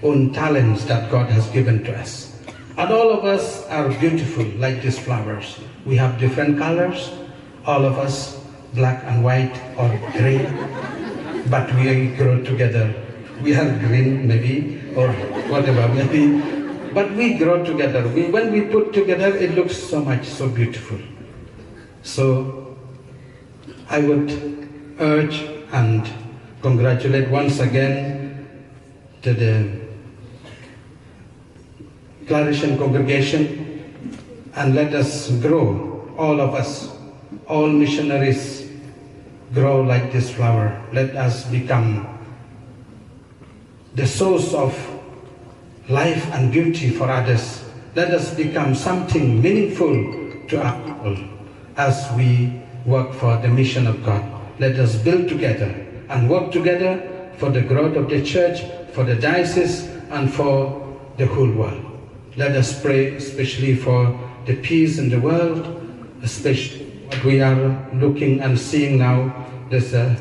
own talents that God has given to us. And all of us are beautiful like these flowers. We have different colors, all of us, black and white or gray, but we grow together. We are green maybe, or whatever maybe, but we grow together. We, when we put together, it looks so much, so beautiful. So I would urge and congratulate once again to the Claretian congregation, and let us grow, all of us, all missionaries, grow like this flower. Let us become the source of life and beauty for others. Let us become something meaningful to our people as we work for the mission of God. Let us build together and work together for the growth of the church, for the diocese, and for the whole world. Let us pray especially for the peace in the world, especially what we are looking and seeing now. There's a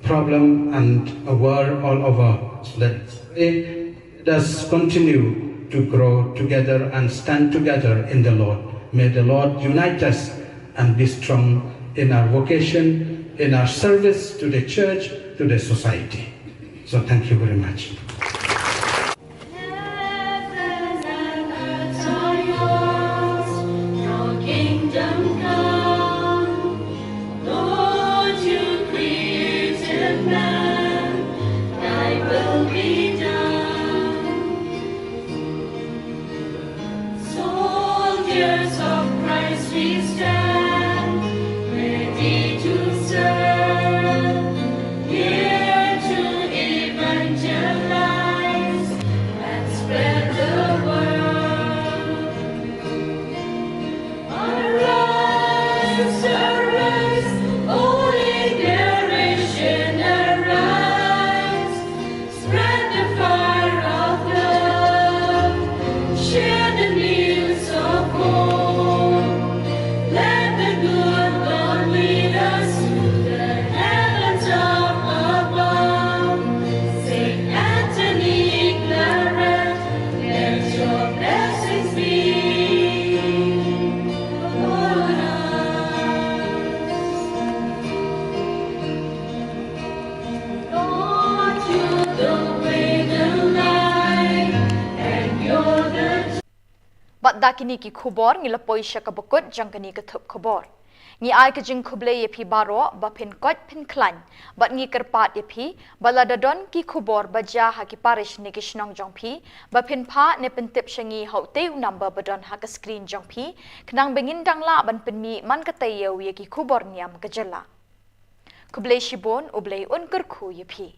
problem and a war all over. Let's pray. Let us continue to grow together and stand together in the Lord. May the Lord unite us and be strong in our vocation, in our service to the church, to the society. So thank you very much. Heaven and earth are yours, your kingdom come. Lord, you created man, thy will be done. Soldiers of Christ we stand, ready to serve, here to evangelize and spread the word. Arise, arise, holy generation, arise. Spread the fire of love. Share the news of hope. Let the good Lord lead us to the heavens up above. Saint Anthony Claret, let your blessings be upon us. Bad da kine ki khubor ngi la poi sha kaba kut jong kane ka thup khubor. Ngi ai ka jingkhublei ïa phi baroh ba phin koit phin khlaiñ bad ngi kyrpad ïa phi ba lada don ki khubor ba jia ha ki parish ne ki shnong jong phi ba phin phah ne pyntip sha ngi ha utei u number ba don ha ka screen jong phi khnang ba ngin dang lah ban pynmih man ka taïew ïa ki khubor niam ka jylla. Khublei shibun, U Blei un kyrkhu ïa phi.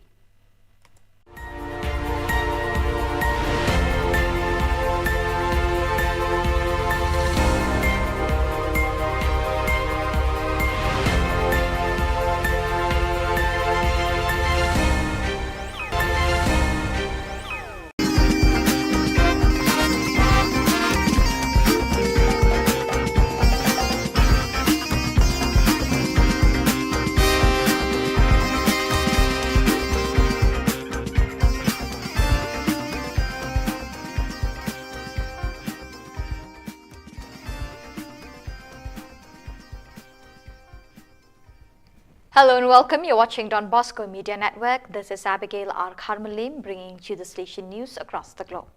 Hello and welcome. You're watching Don Bosco Media Network. This is Abigail R Kharmalim bringing to you the station news across the globe.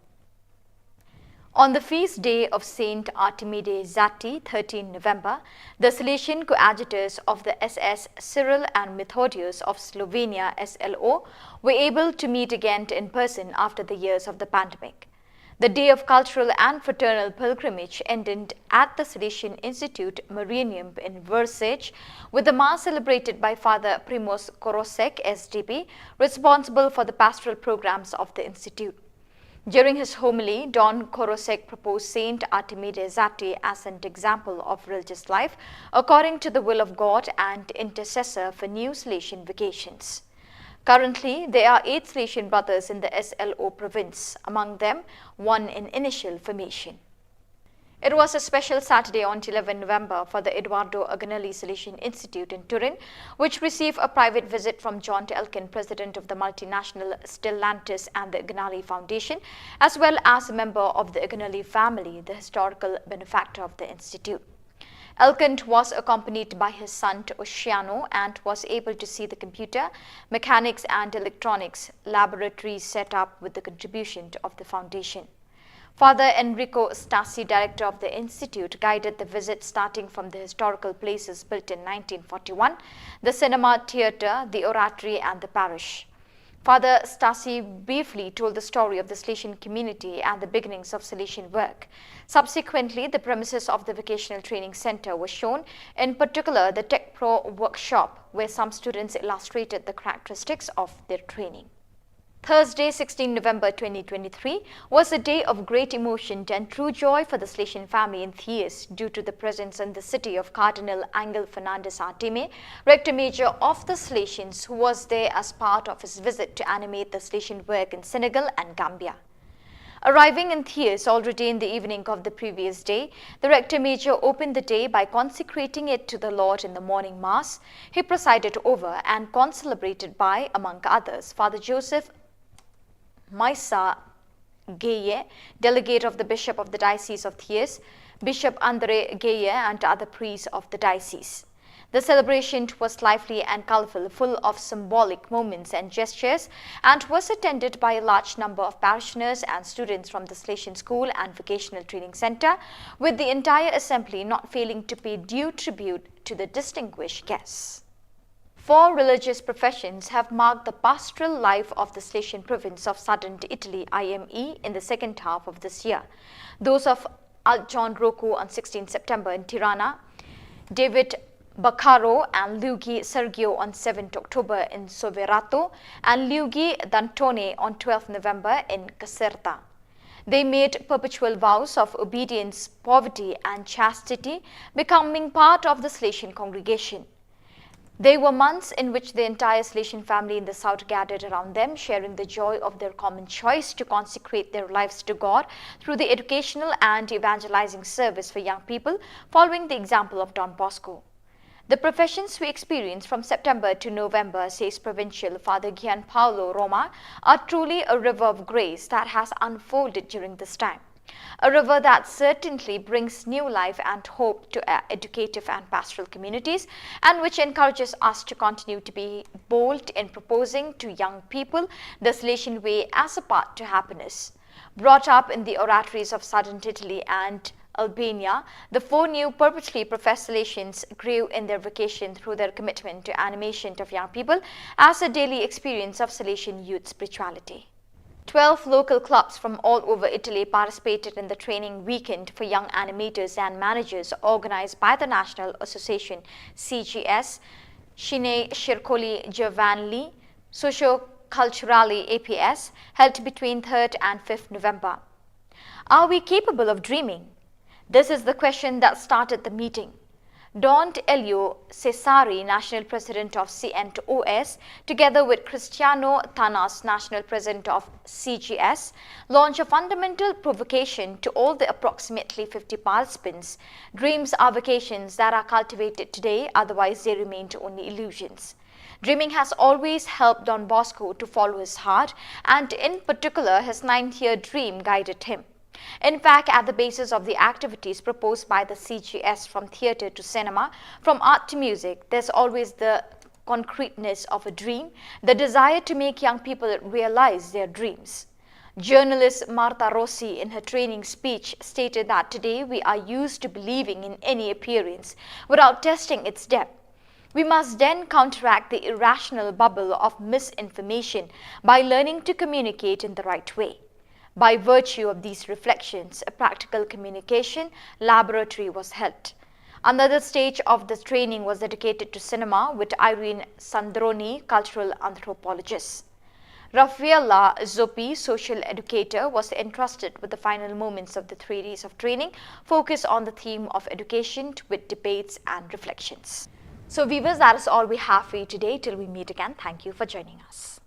On the feast day of Saint Artemide Zati, thirteenth November, the Salesian coadjutors of the S S Cyril and Methodius of Slovenia, S L O, were able to meet again in person after the years of the pandemic. The day of cultural and fraternal pilgrimage ended at the Salesian Institute Marianum in Vršac, with the Mass celebrated by Father Primoz Korosek, S D P, responsible for the pastoral programs of the institute. During his homily, Don Korosek proposed Saint Artemide Zati as an example of religious life according to the will of God and intercessor for new Salesian vocations. Currently, there are eight Salesian brothers in the S L O province, among them one in initial formation. It was a special Saturday on eleventh November for the Eduardo Agonelli Salesian Institute in Turin, which received a private visit from John Elkann, president of the multinational Stellantis and the Agonelli Foundation, as well as a member of the Agonelli family, the historical benefactor of the institute. Elkann was accompanied by his son Oceano and was able to see the computer, mechanics and electronics laboratory set up with the contribution of the foundation. Father Enrico Stassi, director of the institute, guided the visit, starting from the historical places built in nineteen forty-one, the cinema, theatre, the oratory and the parish. Father Stassi briefly told the story of the Salesian community and the beginnings of Salesian work. Subsequently, the premises of the Vocational Training Centre were shown, in particular the Tech Pro workshop, where some students illustrated the characteristics of their training. Thursday, sixteenth November twenty twenty-three, was a day of great emotion and true joy for the Salesian family in Thiers due to the presence in the city of Cardinal Angel Fernandez Artime, Rector Major of the Salesians, who was there as part of his visit to animate the Salesian work in Senegal and Gambia. Arriving in Thiers already in the evening of the previous day, the Rector Major opened the day by consecrating it to the Lord in the morning Mass. He presided over and concelebrated by, among others, Father Joseph Maisa Gueye, delegate of the Bishop of the Diocese of Thiers, Bishop André Gueye, and other priests of the diocese. The celebration was lively and colorful, full of symbolic moments and gestures, and was attended by a large number of parishioners and students from the Salesian School and Vocational Training Centre, with the entire assembly not failing to pay due tribute to the distinguished guests. Four religious professions have marked the pastoral life of the Salesian province of southern Italy, I M E, in the second half of this year. Those of Altgjon Rocco on sixteenth September in Tirana, David Baccaro and Luigi Sergio on seventh October in Soverato, and Luigi D'Antone on twelfth November in Caserta. They made perpetual vows of obedience, poverty, and chastity, becoming part of the Salesian congregation. They were months in which the entire Salesian family in the south gathered around them, sharing the joy of their common choice to consecrate their lives to God through the educational and evangelizing service for young people, following the example of Don Bosco. The professions we experience from September to November, says Provincial Father Gianpaolo Roma, are truly a river of grace that has unfolded during this time. A river that certainly brings new life and hope to our educative and pastoral communities, and which encourages us to continue to be bold in proposing to young people the Salesian way as a path to happiness. Brought up in the oratories of southern Italy and Albania, the four new perpetually professed Salesians grew in their vocation through their commitment to animation of young people as a daily experience of Salesian youth spirituality. Twelve local clubs from all over Italy participated in the training weekend for young animators and managers organized by the National Association, C G S, Cine Circoli Giovanili, Socio-Culturali A P S, held between third and fifth November. Are we capable of dreaming? This is the question that started the meeting. Don Elio Cesari, National President of C N O S, together with Cristiano Tanas, National President of C G S, launched a fundamental provocation to all the approximately fifty participants. Dreams are vocations that are cultivated today, otherwise they remain only illusions. Dreaming has always helped Don Bosco to follow his heart, and in particular, his ninth year dream guided him. In fact, at the basis of the activities proposed by the C G S, from theatre to cinema, from art to music, there's always the concreteness of a dream, the desire to make young people realize their dreams. Journalist Marta Rossi, in her training speech, stated that today we are used to believing in any appearance without testing its depth. We must then counteract the irrational bubble of misinformation by learning to communicate in the right way. By virtue of these reflections, a practical communication laboratory was held. Another stage of this training was dedicated to cinema with Irene Sandroni, cultural anthropologist. Raffaella Zoppi, social educator, was entrusted with the final moments of the three days of training, focused on the theme of education with debates and reflections. So, viewers, that is all we have for you today. Till we meet again, thank you for joining us.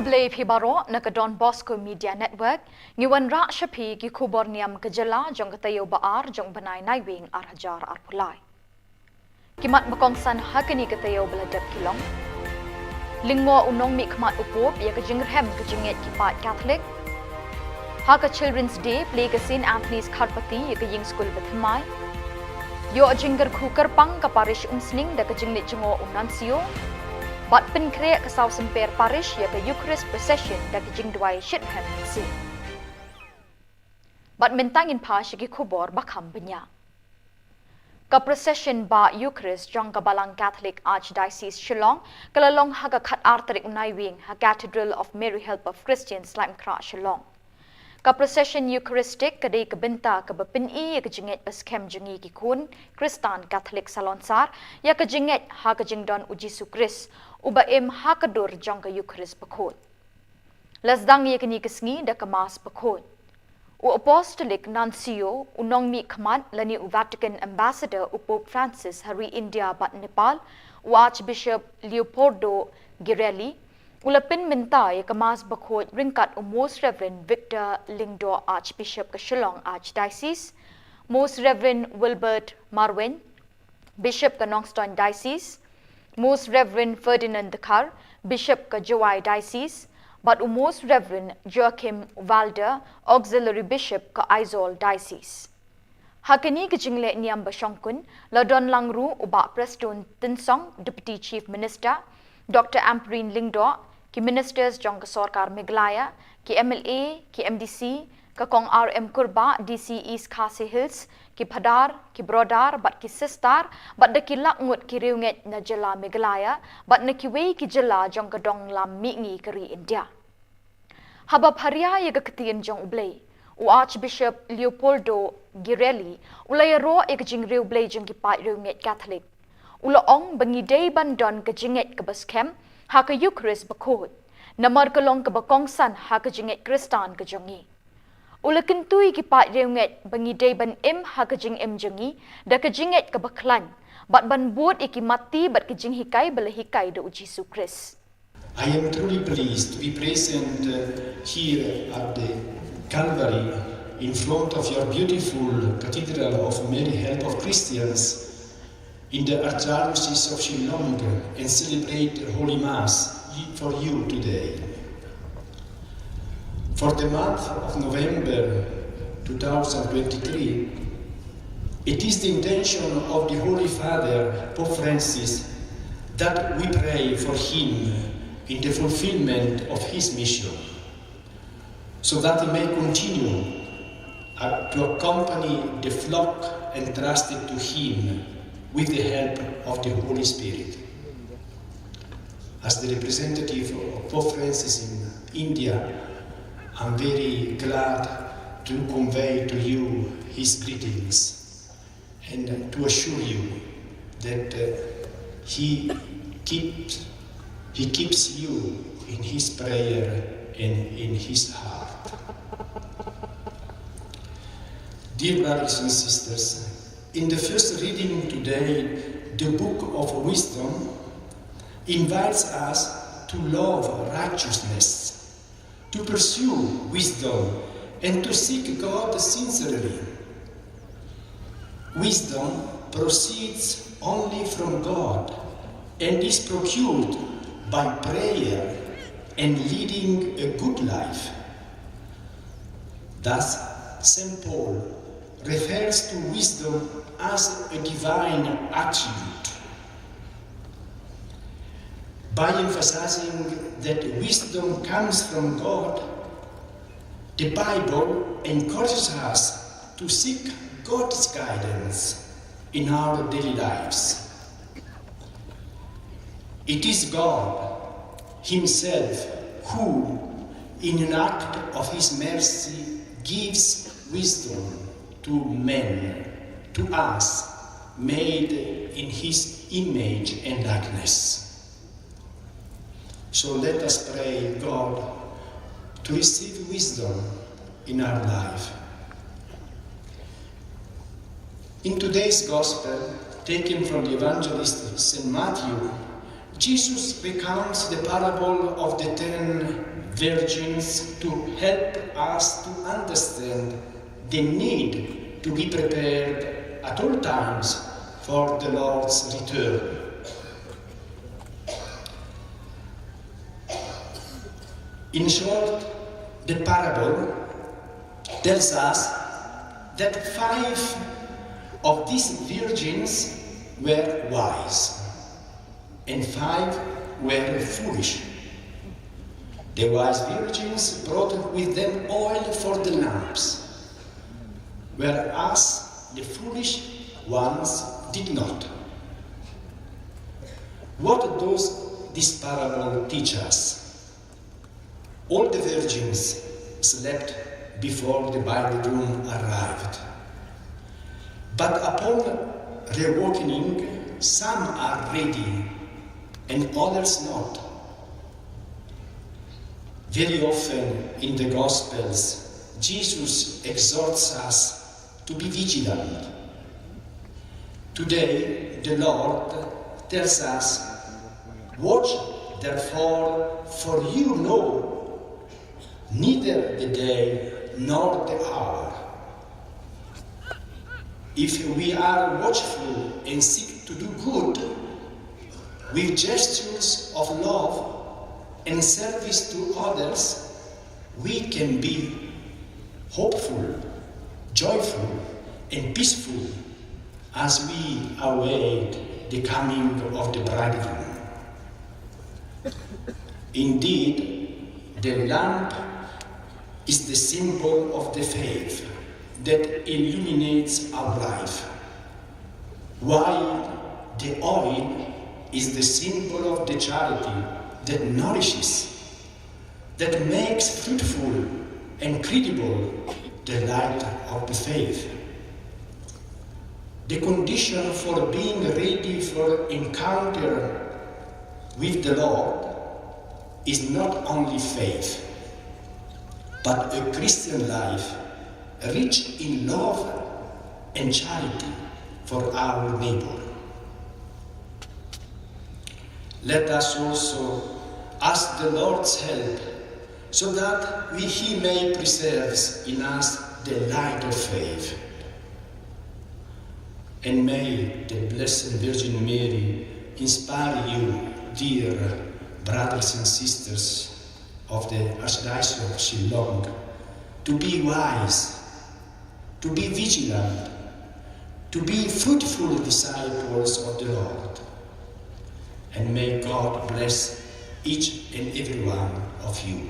Khublei phi baroh na ka Don Bosco Media Network. Ngi wanrah sha phi ki khubor niam ka jylla jong ka taïew ba ar jong u bnai Naiwieng ar hajar arphew lai. Ki mat ba kongsan ha kane ka taïew ba la dep ki long: Lyngngoh u nongmihkhmat u Pope ïa ka jingrhem ka jingngeit ki paid Katholik. Ha ka Children's Day plie ka Saint Anthony's Kharpati ïa ka ïing skul bathymmai. Ïoh jingkyrkhu kyrpang ka parish Umsning da ka jingleit jngoh u Nuncio. Bad pynkhreh ka Saw Symper Parish ïa ka Eucharist Procession da ka jingduwai shitrhem mynsiem. Bad mynta ngin phai sha ki khubor ba kham bniah. Ka procession bah Eucharist jong ka Balang Catholic Archdiocese Shillong ka la long ha ka khatar tarik u Naiwieng ha Cathedral of Mary Help of Christians, Laitumkhrah, Shillong. Ka procession Eucharistic ka dei ka bynta kaba pyni ïa ka jingngeit ba skhem jong ngi ki khun Khristan Katholik salonsar ïa ka jingngeit ha ka jingdon u Jisu Khrist, uba im ha ka dur jong ka Eucharist bakhuid. La sdang ïa kane ka sngi da ka Mass bakhuid. U Apostolic Nuncio, u nongmihkhmat lane u Vatican Ambassador u Pope Francis ha ri India bad Nepal, u Archbishop Leopoldo Girelli, u la pynmynta ïa ka Mass bakhuid ryngkat u Most Reverend Victor Lyngdoh, Archbishop ka Shillong Archdiocese, Most Reverend Wilbert Marwein, Bishop ka Nongstoiñ Diocese, Most Reverend Ferdinand Dkhar, Bishop ka Jowai Diocese, bad u Most Reverend Joachim Walder, Auxiliary Bishop ka Aizawl Diocese. Ha kane ka jingleh niam ba shongkun, la don lang ruh u Bah Prestone Tynsong, Deputy Chief Minister, Doctor Ampareen Lyngdoh, ki Ministers jong ka Sorkar Meghalaya, ki M L A, ki M D C, ka Kong R M Kurbah, D C East Khasi Hills, ki Phadar, ki Brodar, bad ki Sistar, bad da ki lak ngut ki riewngeit na jylla Meghalaya, bad na kiwei ki jylla jong ka dong lam mihngi ka ri India. Haba pharia ïa ka ktien jong U Blei, u Archbishop Leopoldo Girelli, u la ïaroh ïa ka jingriewblei blei jong ki paid riewngeit Katholik. U la ong ba ngi dei ban don ka jingngeit kaba skhem ha ka Eucharist bakhuid, namar ka long kaba kongsan ha ka jingngeit Khristan ka jong ngi. U la kyntu ïa ki paid riewngeit ba ngi dei ban im ha ka jingim jong ngi da ka jingngeit kaba khlaiñ, bad ban bud ïa ki matti bad ka jinghikai ba la hikai da u Jisu Khrist. I am truly pleased to be present, uh, here at the Calvary in front of your beautiful Cathedral of Mary Help of Christians in the Archdiocese of Shillong and celebrate the Holy Mass for you today. For the month of November two thousand twenty-three, it is the intention of the Holy Father, Pope Francis, that we pray for him in the fulfillment of his mission, so that he may continue, uh, to accompany the flock entrusted to him with the help of the Holy Spirit. As the representative of Pope Francis in India, I'm very glad to convey to you his greetings and to assure you that, uh, he keeps, he keeps you in his prayer and in his heart. Dear brothers and sisters, in the first reading today, the Book of Wisdom invites us to love righteousness, to pursue wisdom, and to seek God sincerely. Wisdom proceeds only from God and is procured by prayer and leading a good life. Thus, Saint Paul refers to wisdom as a divine attribute. By emphasizing that wisdom comes from God, the Bible encourages us to seek God's guidance in our daily lives. It is God Himself who, in an act of His mercy, gives wisdom to men, to us, made in His image and likeness. So let us pray God to receive wisdom in our life. In today's gospel, taken from the evangelist Saint Matthew, Jesus recounts the parable of the ten virgins to help us to understand the need to be prepared at all times for the Lord's return. In short, the parable tells us that five of these virgins were wise and five were foolish. The wise virgins brought with them oil for the lamps, whereas the foolish ones did not. What does this parable teach us? All the virgins slept before the bridegroom arrived. But upon reawakening, some are ready and others not. Very often in the Gospels, Jesus exhorts us to be vigilant. Today, the Lord tells us, "Watch therefore, for you know neither the day nor the hour." If we are watchful and seek to do good with gestures of love and service to others, we can be hopeful, joyful, and peaceful as we await the coming of the bridegroom. Indeed, the lamp is the symbol of the faith that illuminates our life, while the oil is the symbol of the charity that nourishes, that makes fruitful and credible the light of the faith. The condition for being ready for encounter with the Lord is not only faith, but a Christian life rich in love and charity for our neighbor. Let us also ask the Lord's help so that we, He may preserve in us the light of faith. And may the Blessed Virgin Mary inspire you, dear brothers and sisters of the Archdiocese of Shillong, to be wise, to be vigilant, to be fruitful disciples of the Lord. And may God bless each and every one of you.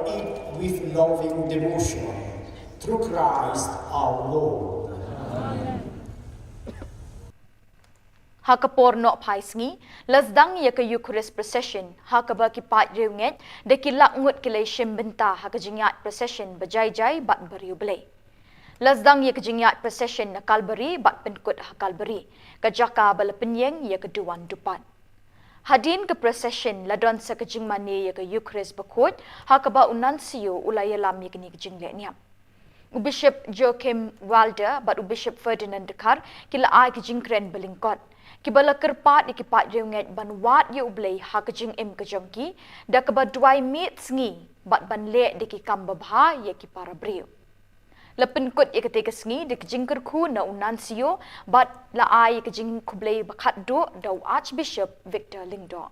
Eat with loving devotion through Christ our Lord. Ha ka por nohphai sngi, la sdang ïa ka Eucharist procession, ha kaba ki paid riewngeit da ki lak ngut ki la shim bynta ha ka jingïaid procession ba jai jai bad ba riewblei. La sdang ïa ka jingïaid procession na Kalbari bad pynkut ha Kalbari, ka jaka ba la pynïeng ïa ka duwan dupat. Hadien ka procession la don sa ka jingmane ïa ka Eucharist bakhuid, ha kaba u Nuncio u la ïalam ïa kane ka jinglehniam. U Bishop Joachim Walder bad u Bishop Ferdinand Dkhar ki la ai ka jingkren ba lyngkot, kiba la kyrpad ïa ki paid riewngeit ban wad ïa U Blei ha ka jingim ka jong ki, da kaba duwai miet sngi, bad ban leh da ki kam babha ïa ki para briew. La pynkut ïa katei ka sngi da ka jingkyrkhu na u Nuncio, bad la ai ïa ka jingkhublei ba khatduh da u Archbishop Victor Lyngdoh.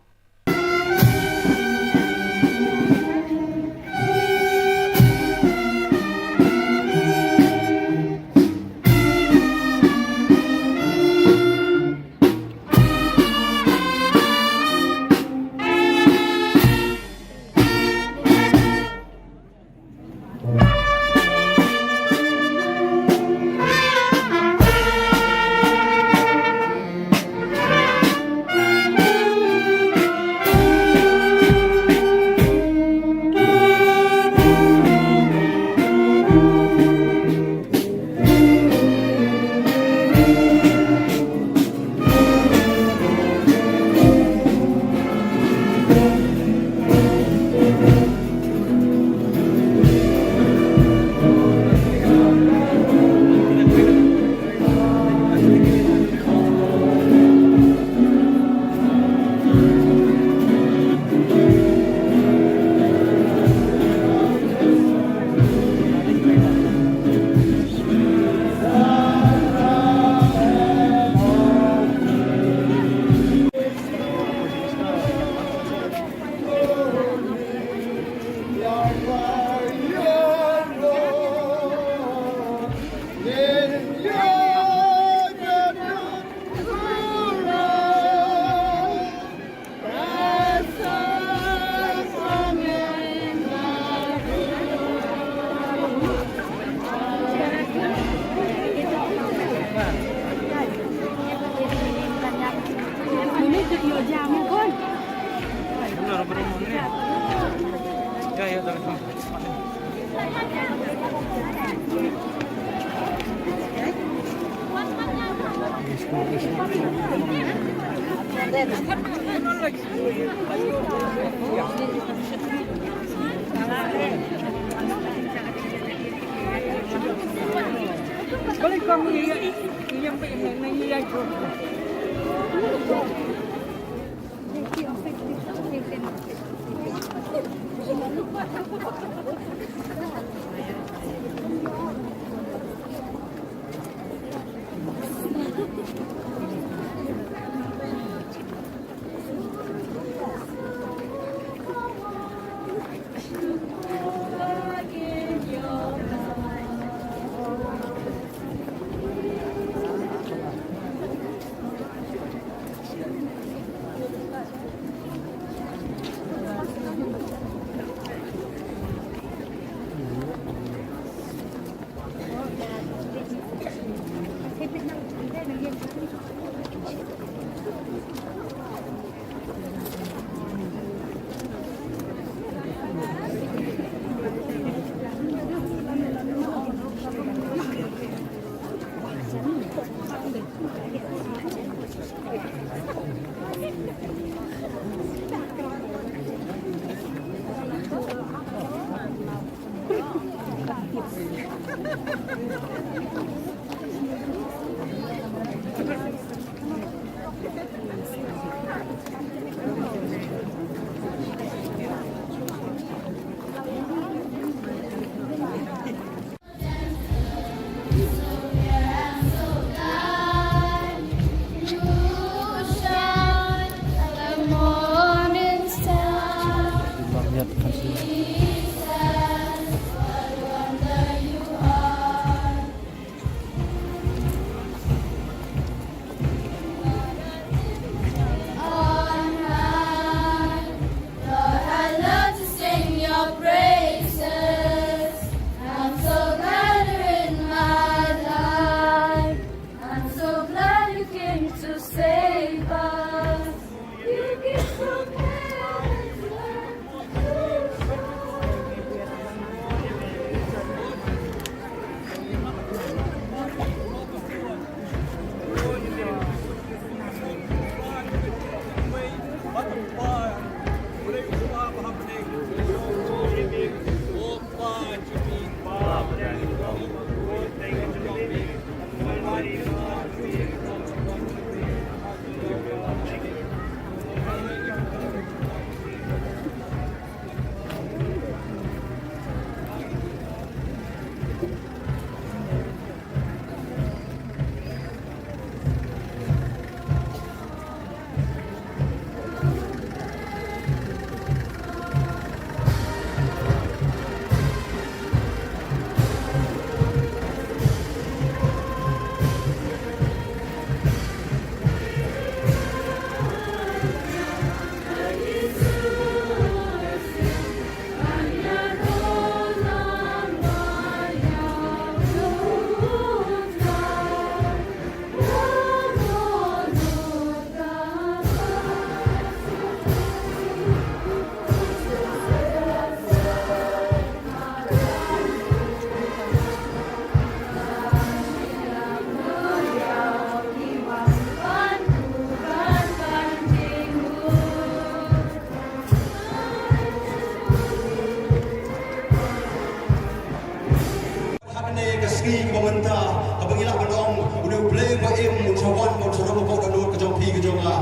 Ka ba mynta, ka ba ngi lah ban ong, u dei U Blei ba im, un sa wan, un sa rung hapoh dohnud ka jong phi ka jong nga.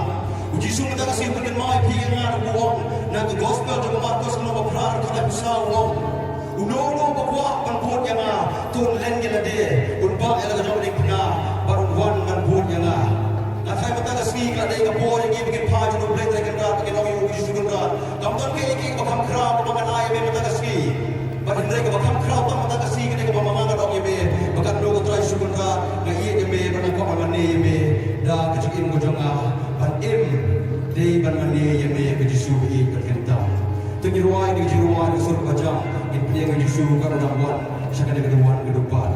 U Jisu mynta ka sngi u pynkynmaw ïa phi ïa nga, u ong, na ka gospel jong u Markos lynnong ba phra, dkhot laiphew saw u ong, uno uno uba kwah ban bud ïa nga, to un len ïa lade, un bah ïa la ka jong u diengphna, bad un wan ban bud ïa nga. Nga tharai mynta ka sngi ka dei ka por ïa ngi ba ngin phai sha U Blei Trai Kynrad, ba ngin ong ïa u Jisu Kynrad, kam don kaei kaei kaba kham khraw kaba ngan ai ïa me mynta ka sngi. Bad hynrei kaba kham khraw tang mynta ka sngi ka dei kaba ma nga ngan ong ïa me, ba katno ko Trai Jisu Kynrad, nga ïeit ïa me bad nga kwah ban mane ïa me da ka jingim ka jong nga. Ban im dei ban mane ïa me, ko Jisu ba ïeit bad kynta. To ngin rwai da ka jingrwai, da ka sur kaba jam, ngin pdiang ïa u Jisu katba u dang wan sha kane ka dewwan ka dewpan.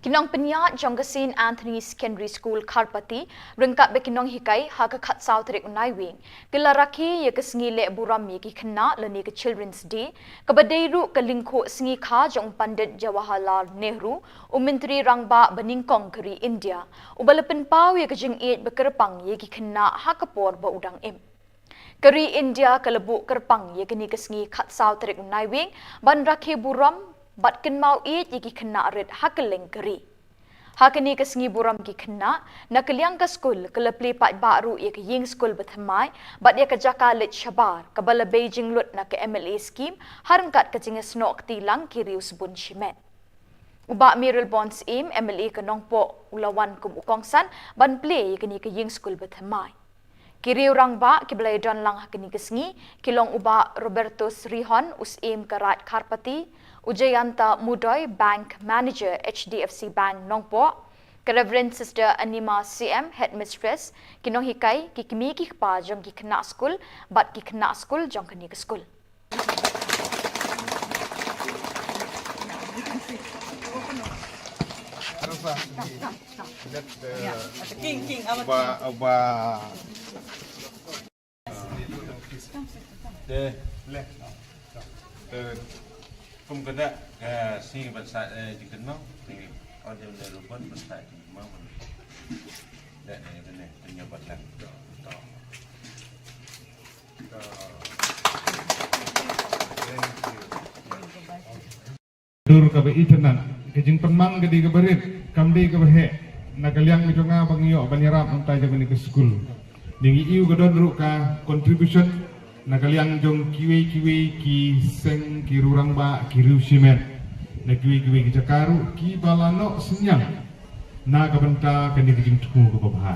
Ki nongpynïaid jong ka Saint Anthony Secondary School Kharpati ryngkat bad ki nonghikai ha ka khatsaw tarik u Naiwieng ki la rakhe ïa ka sngi leh burom ïa ki khynnah lane ka Children's Day, kaba dei ruh ka lyngkhuh sngi kha jong u Pandit Jawaharlal Nehru, u Myntri Rangbah banyngkong ka ri India, uba la pynpaw ïa ka jingïeit ba kyrpang ïa ki khynnah ha ka por ba u dang im. Ka ri India ka la buh kyrpang ïa kane ka sngi khatsaw tarik u Naiwieng ban rakhe burom bad kynmaw ïeit ïa ki khynnah rit ha kylleng ka ri. Ha kane ka sngi burom ki khynnah, na ka liang ka skul ka la plie paidbah ruh ïa ka ïing skul bathymmai bad ïa ka jaka leit shabar kaba la bei jinglut na ka M L A scheme, ha ryngkat ka jingïasnoh kti lang ki riewsbun shimet. U Bah Mayralborn Syiem, M L A ka Nongpoh, u la wan kum u kongsan ban plie ïa kane ka ïing skul bathymmai. Ki riew rangbah kiba la ïadon lang ha kane ka sngi ki long u Bah Robertus Rihon, u Syiem ka Raid Kharpati, u Jayanta Mudoi, Bank Manager, H D F C Bank Nongpoh, ka Reverend Sister Anima C M, Headmistress, ki nonghikai, ki kmie ki kpa jong ki khynnah skul bad ki khynnah skul jong kane ka skul. King, king, our king. Ba, ba. Te, le. Te, kum ka da, eh, sngi ban sa, eh, jingkynmaw, te, order ne rupan ban sa jingkynmaw, ban. Da, eh, ne, te, nyo bat lang. To, to. To. Thank you. Dur kaba itynnad, ka jingpynmang ka dei kaba rit, kam dei kaba heh, na ka liang ka jong nga ba nga ïoh ban ïarap nangta jong kane ka skul. Ngi ïohi ka don ruh ka contribution, na ka liang jong kiwei kiwei ki seng, ki riew rangbah, ki riew shimet, na kiwei kiwei ki jaka ruh, kiba la noh synñiang, na ka bynta kane ka jingthmu kaba bha.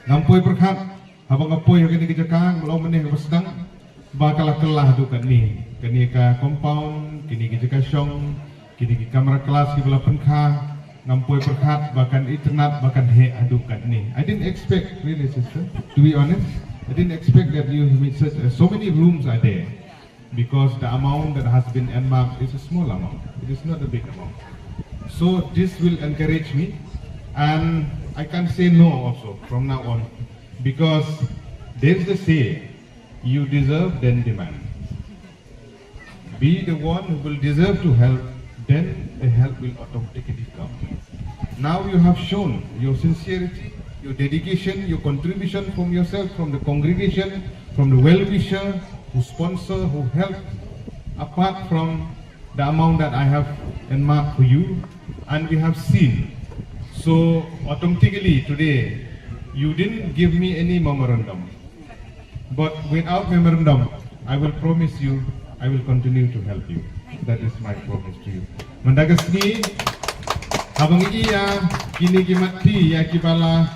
Ngam poi pyrkhat, haba nga poi ha kane ka jaka, nga long mynne kaba sdang, ba ka la kylla haduh katne. Kane ka compound, kine ki jaka shong, kine ki kamra class kiba la pynkha, ngam poi pyrkhat, ba kan itynnad, ba kan heh haduh katne. I didn't expect, really, sister, to be honest, I didn't expect that you have made such, uh, so many rooms are there. Because the amount that has been earmarked is a small amount. It is not a big amount. So this will encourage me, and I can't say no also from now on, because there is a say, you deserve, then demand. Be the one who will deserve to help, then the help will automatically come. Now you have shown your sincerity, your dedication, your contribution from yourself, from the congregation, from the well-wisher, who sponsor, who help, apart from the amount that I have earmarked for you, and we have seen. So automatically today, you didn't give me any memorandum. But without memorandum, I will promise you, I will continue to help you. That is my promise to you. Mynta ka sngi, haba ngi ïa kine ki mat ki ïa kiba la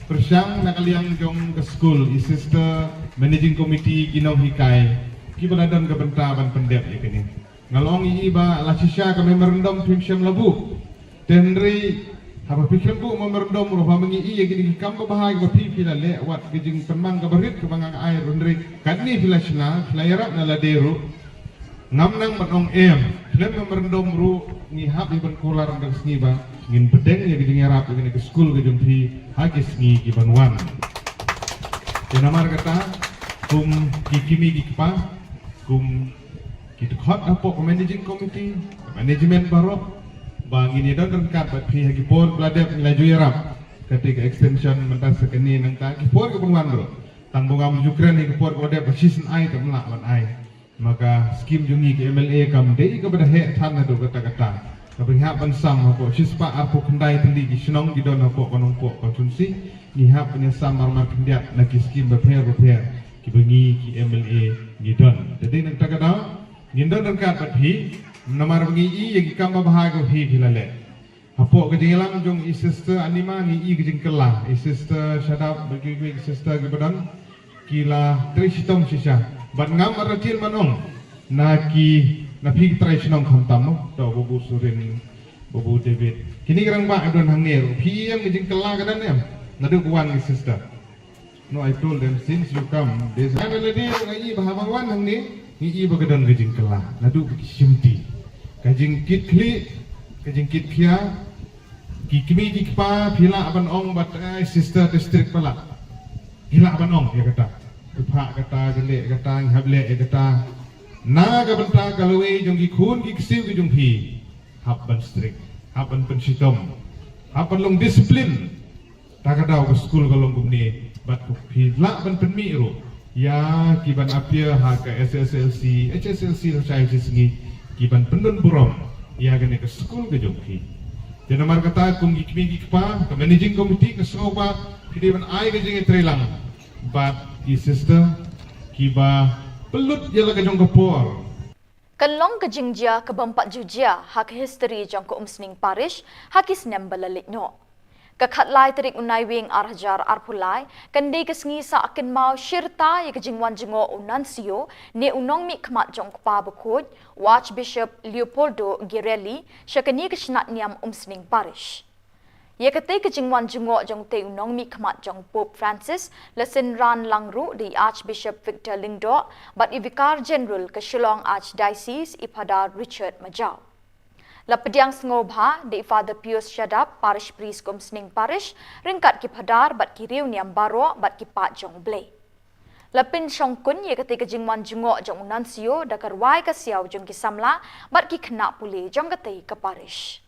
pyrshang na ka liang jong ka skul, i sister, managing committee, ki nonghikai, kiba la don ka bynta ban pyndep ïa kine. Nga long i ba la shisha ka memorandum phim shym la buh. Te hynrei haba phi khlem buh memorandum ruh, haba ngi i ïa kine ki kam babha kiba phi phi la leh, wat ka jingpynmang kaba rit kaba nga ai ruh, hynrei katne phi la shna, phi la ïarap na lade ruh. Ngam nang ban ong em, khlem memorandum ruh ngi hap ïa ban kular na ka sngi ba ngin pdiang ïa ka jingïarap ïa kane ka skul ka jong phi ha ki sngi ki ban wan. Te namar kata, kum ki kmie ki kpa, kum ki dkhot hapoh ka managing committee, ka management baroh, ba ngin ïa don ryngkat bad phi ha ki por ba la dep, ngi la ju ïarap. Kata ka extension mynta sa kane, nangta ki por ki ban wan ruh. Tang ba ngam ju kren ha ki por ba la dep, ba shisien ai te ym lah ban ai. Ma ka skim jong ngi ki M L A kam dei kaba da heh than haduh katta katta. Kaba ngi hap ban sam hapoh shispah arphew khyndai tylli ki shnong ki don hapoh ka Nongpoh constituency, ngi hap ban ïa sam marmar khyndiat na ki skim bapher bapher kiba ngi ki M L A ngi don. Te dei nangta ka daw ngin don ryngkat bad phi, namar ba ngi i ïa ki kam babha kaba phi phi la leh. Hapoh ka jingïalam jong i sister Anima ngi i ka jingkylla, i sister Shadap bad kiwei kiwei ki sister kiba don, ki la trei shitom shisha. Bad ngam artatien ban ong na ki, na phi ki trai shnong khamtam mo, to Babu Surin, Babu David. Kine ki rangbah ki don hangne ruh. Phi ïa ka jingkylla ka don em? Naduh ka wan ki sister. No, I told them, since you come, they said, "Ngan lade ruh ngi i ba haba wan hangne, ngi i ba ka don ka jingkylla naduh ba ki shimti. Ka jingkitkhlieh, ka jingkitkhia, ki kmie ki kpa, phi lah ban ong ba, eh, sister district palat." Phi lah ban ong ïa kata. Phi phah kata, phi leh kata, ngi hap leh ïa kata. Na ka bynta ka lawei jong ki khun ki ksiew ki jong phi, hap ban strict, hap ban pynshitom, hap ban long discipline. Ta ka daw ka skul ka long kumne, bad ka phi lah ban pynmih ruh ïa ki ban appear ha ka S S L C, H S L C lashai shi sngi, ki ban pyndon burom ïa kane ka skul ka jong phi. Te namar kata kum ki kmie ki kpa, ka managing committee ka sngew ba phi dei ban ai ka jingïatreilang bad ki sister kiba pynlut ïa la ka jong ka por. Kan long ka jingjia ka bym pat ju jia ha ka history jong ka Umsning Parish ha ki snem ba la leit noh. Ka khatlai tarik u Naiwieng ar hajar arphew lai, kan dei ka sngi sah kynmaw shirta ïa ka jingwan jngoh u Nuncio, ne u nongmihkhmat jong u Kpa Bakhuid, u Archbishop Leopoldo Girelli, sha kane ka shnat niam Umsning Parish. Ïa katei ka jingwan jngoh jong utei u nongmihkhmat jong Pope Francis, la synran lang ruh da i Archbishop Victor Lyngdoh, bad i Vicar General ka Shillong Archdiocese i Phadar Richard Majaw. La pdiang sngewbha da i Father Pius Shadap, Parish Priest ka Umsning Parish, ryngkat ki Phadar bad ki riewniam baroh bad ki paid jong U Blei. La pynshongkun ïa katei ka jingwan jngoh jong u Nuncio da ka rwai ka siaw jong ki samla bad ki khynnah pule jong katei ka parish.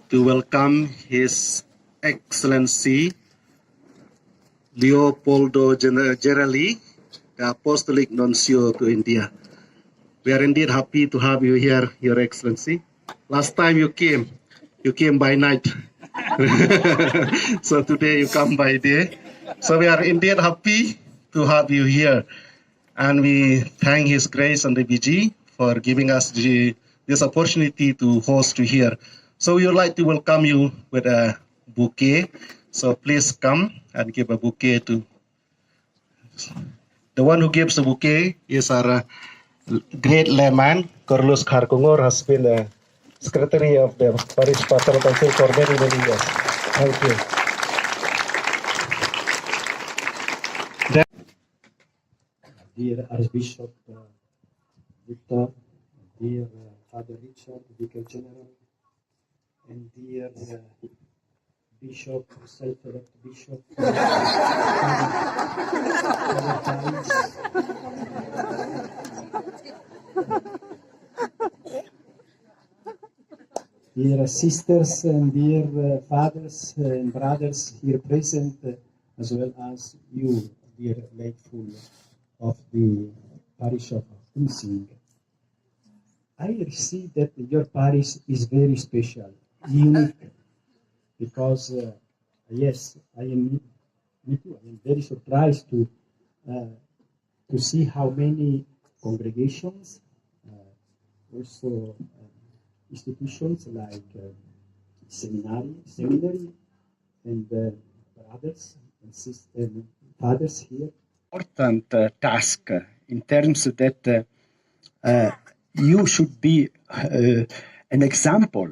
To welcome His Excellency Leopoldo Gen- Gerelli, the Apostolic Nuncio to India. We are indeed happy to have you here, Your Excellency. Last time you came, you came by night. So today you come by day. So we are indeed happy to have you here. And we thank His Grace and the B G for giving us the, this opportunity to host you here. So we would like to welcome you with a bouquet. So please come and give a bouquet to the one who gives the bouquet is our uh, great layman, Carlos Kharkongor, has been the secretary of the Parish Pastoral Council for many, many years. Thank you. Dear Archbishop uh, Victor, dear uh, Father Richard, Vicar General, and dear uh, Bishop, self-elect Bishop, dear sisters and dear uh, fathers and brothers here present, uh, as well as you, dear laity of the parish of Umsning. I see that your parish is very special, unique, because uh, yes, I am me too. I am very surprised to uh, to see how many congregations, uh, also uh, institutions like uh, seminary, seminary, and uh, brothers and sisters, and fathers here. Important uh, task uh, in terms that uh, uh, you should be uh, an example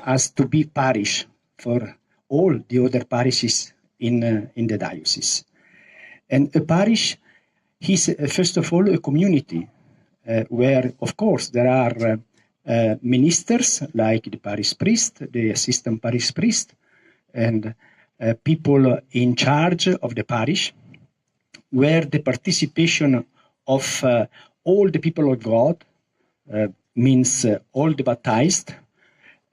as to be parish for all the other parishes in uh, in the diocese. And a parish is uh, first of all a community uh, where, of course, there are uh, uh, ministers like the parish priest, the assistant parish priest, and uh, people in charge of the parish, where the participation of uh, all the people of God uh, means uh, all the baptized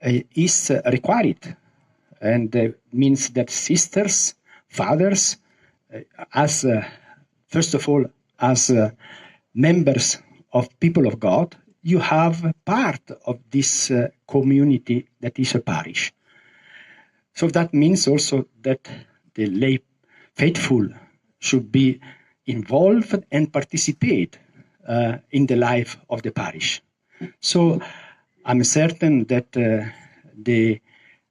uh, is uh, required, and uh, means that sisters, fathers, uh, as uh, first of all, as uh, members of people of God, you have part of this uh, community that is a parish. So that means also that the lay faithful should be involved and participate uh, in the life of the parish. So I'm certain that uh, the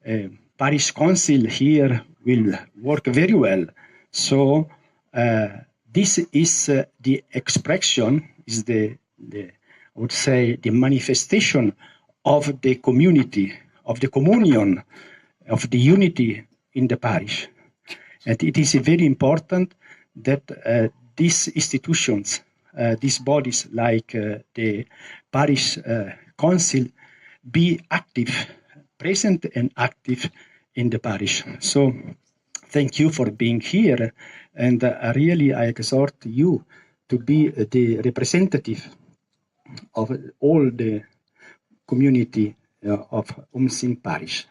uh, parish council here will work very well. So uh, this is uh, the expression, is the, the, I would say, the manifestation of the community, of the communion, of the unity in the parish. And it is very important that uh, these institutions, uh, these bodies like uh, the parish uh, council, be active, present and active in the parish. So thank you for being here, and uh, really I exhort you to be the representative of all the community uh, of Umsing Parish.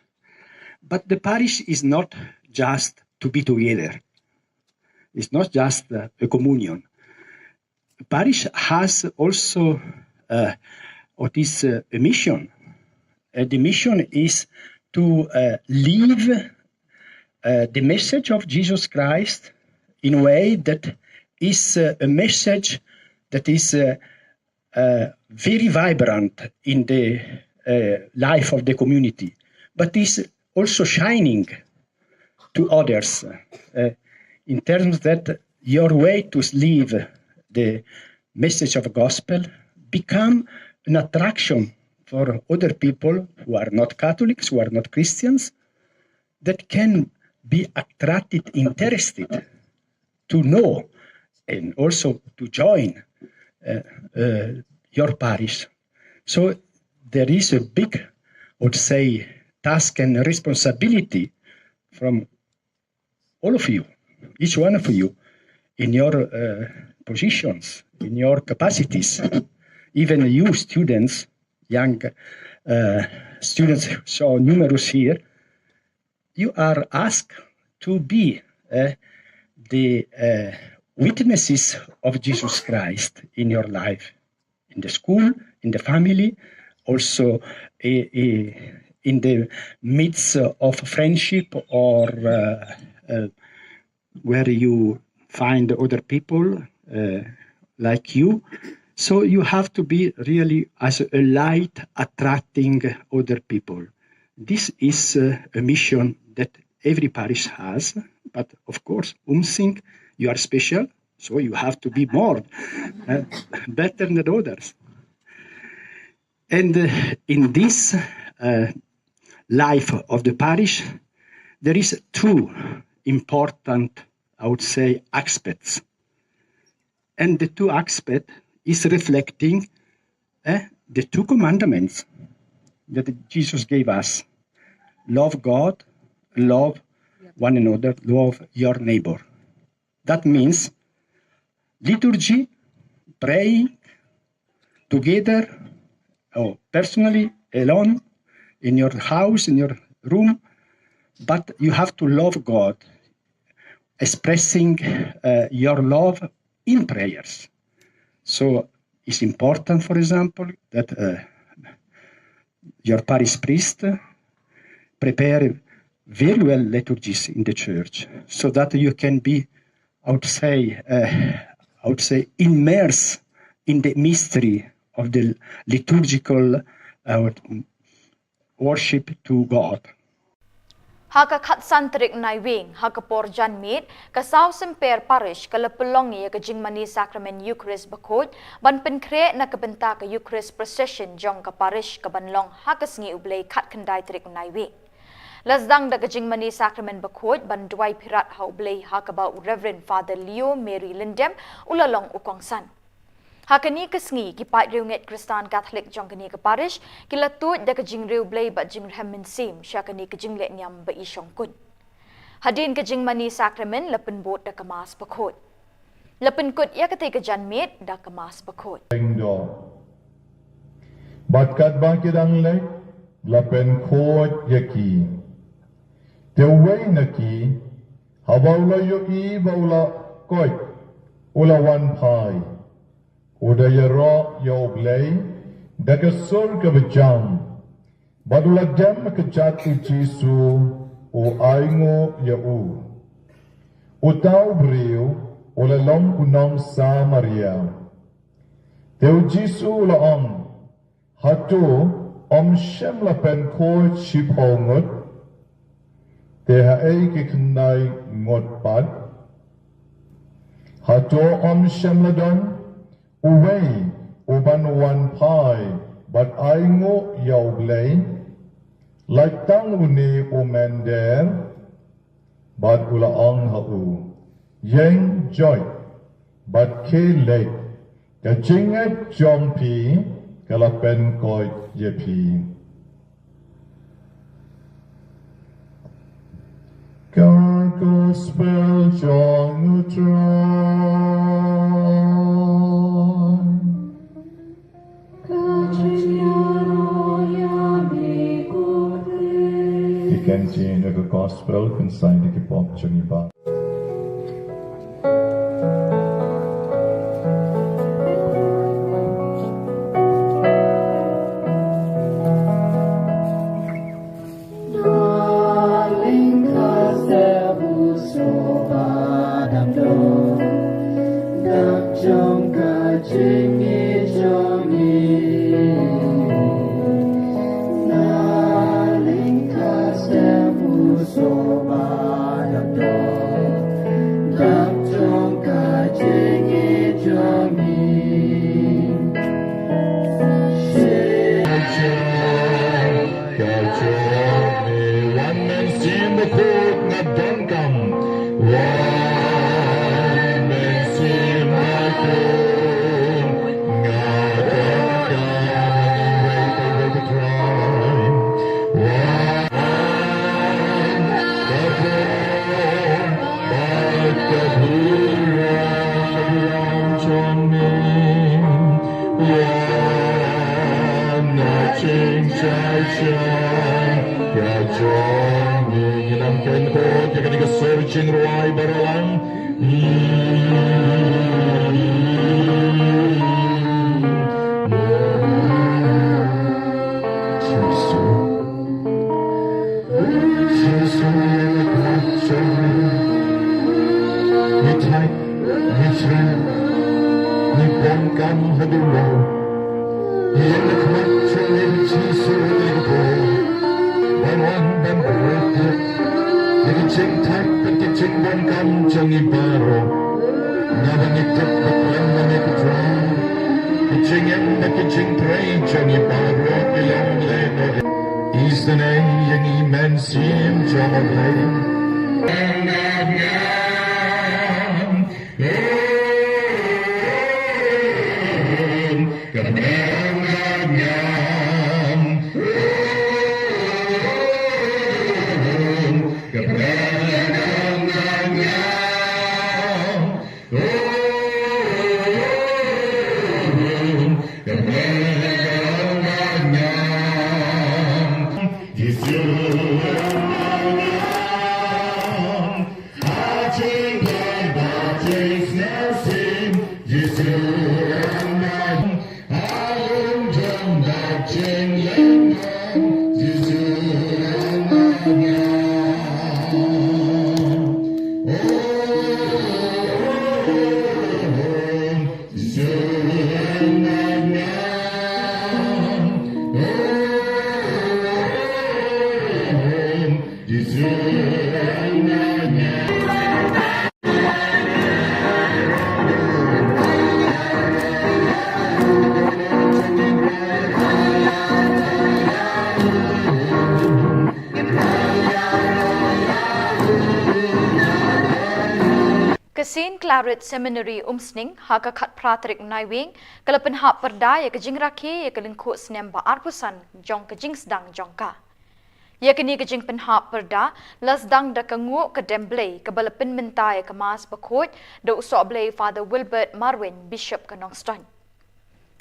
But the parish is not just to be together. It's not just uh, a communion. Parish has also uh, what is uh, a mission. Uh, the mission is to uh, live uh, the message of Jesus Christ in a way that is uh, a message that is uh, uh, very vibrant in the uh, life of the community, but is also shining to others uh, in terms that your way to live the message of gospel become an attraction for other people who are not Catholics, who are not Christians, that can be attracted, interested to know and also to join uh, uh, your parish. So there is a big, I would say, task and responsibility from all of you, each one of you, in your uh, positions, in your capacities, even you students, young uh, students, so numerous here, you are asked to be uh, the uh, witnesses of Jesus Christ in your life, in the school, in the family, also uh, uh, in the midst of friendship or uh, uh, where you find other people uh, like you. So you have to be really as a light attracting other people. This is uh, a mission that every parish has, but of course, Umsing, you are special, so you have to be more uh, better than others. And uh, in this uh, life of the parish, there is two important, I would say, aspects. And the two aspects is reflecting uh, the two commandments that Jesus gave us. Love God, love one another, love your neighbor. That means liturgy, praying together or personally, alone, in your house, in your room, but you have to love God, expressing uh, your love in prayers. So it's important, for example, that uh, your parish priest prepare very well liturgies in the church so that you can be, I would say, uh, I would say, immersed in the mystery of the liturgical uh, worship to God. Ha ka khatsan tarik Naiwieng, ha ka por janmiet, ka Saw Symper Parish ka la pynlong ïa ka jingmane sakramen Eucharist bakhuid ban pynkhreh na ka bynta ka Eucharist Procession jong ka parish ka ban long ha ka sngi U Blei khatkhyndai tarik Naiwieng. La sdang da ka jingmane sakramen bakhuid ban duwai phirat ha U Blei ha kaba u Reverend Father Leo Mary Lyndem u la long u kongsan. Ha kane ka sngi ki paid riewngeit Khristan Katholik jong kane ka parish ki la tuid da ka jingriewblei bad jingrhem mynsiem sha kane ka jinglehniam ba i shongkuid. Hadien ka jingmane sakramen la pynbud da ka Mass bakhuid. La pynkut ïa katei ka janmiet da ka Mass bakhuid. Bad katba ki dang leit la pynkhuid ïa ki. Te uwei na ki haba u la ïohi ba u la koit u la wan phai. U da ïaroh ïa U Blei da ka sur kaba jam. Bad u la dem ha kjat U Jisu u ainguh ïa u. Uta u briew u la long u nong Samaria. Te U Jisu u la ong, hato ym shym la pynkhuid shiphew ngut? Te haei ki khyndai ngut pat? Hato ym shym la don uwei u ban wan phai bad ainguh ïa U Blei, lait tang une u mynder? Bad u la ong ha u, ïeng joit, bad khie leit, ka jingngeit jong phi ka la pynkoit ïa phi. Ka Gospel jong u Trai. Ka jingïaroh ïa me ko Khrist. Ki ktien jong ka Gospel kynsai da ki pop jong ngi ba. Isynei ïa ngi Mynsiem jong U Blei. Ka Saint Claret Seminary Umsning, ha ka khatphra tarik Naiwieng, ka la pynhap pyrda ïa ka jingrakhe ïa ka lyngkhuh snem ba arphew san jong ka jingsdang jong ka. Ïa kane ka jingpynhap pyrda la sdang da ka nguh ka dem Blei kaba la pynmynta ïa ka Mass bakhuid da u Sohblei Father Wilbert Marwein, Bishop ka Nongstoiñ.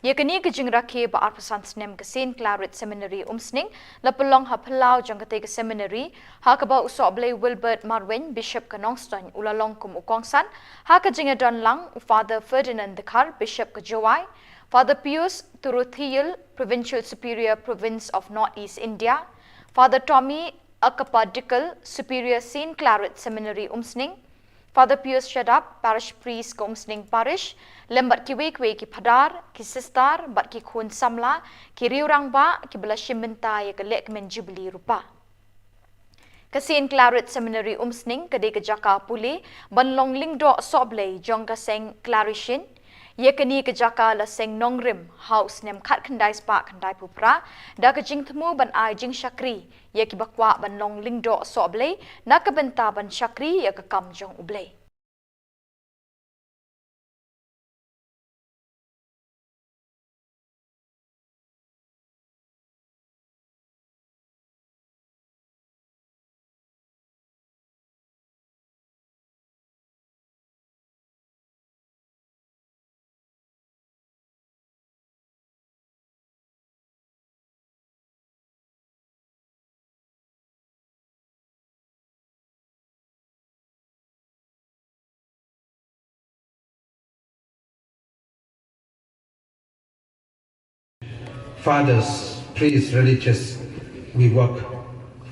Ïa kane ka jingrakhe ba arphew san snem ka Saint Claret Seminary Umsning la pynlong ha phyllaw jong katei ka seminary, ha kaba u Sohblei Wilbert Marwein, Bishop ka Nongstoiñ, u la long kum u kongsan, ha ka jingïadon lang u Father Ferdinand Dkhar, Bishop ka Jowai, Father Pius Turuthiel, Provincial Superior, Province of North East India, Father Tommy Akapadical, Superior, Saint Claret Seminary Umsning, Father Pius Shadap, Parish Priest ka Umsning Parish, lem bad kiwei kiwei ki phadar, ki sister, bad ki khun samla, ki riew rangbah, kiba la shim bynta ïa ka lehkmen Jubilee Rupa. Ka Saint Claret Seminary Umsning ka dei ka jaka pule ban long lyngdoh sohblei jong ka seng Claretian. Ïa kane ka jaka la seng nongrim ha u snem khatkhyndai spah khyndai phew phra da ka jingthmu ban ai jingshakri ïa kiba kwah ban long lyngdoh sohblei na ka bynta ban shakri ïa ka kam jong U Blei. Fathers, priests, religious, we work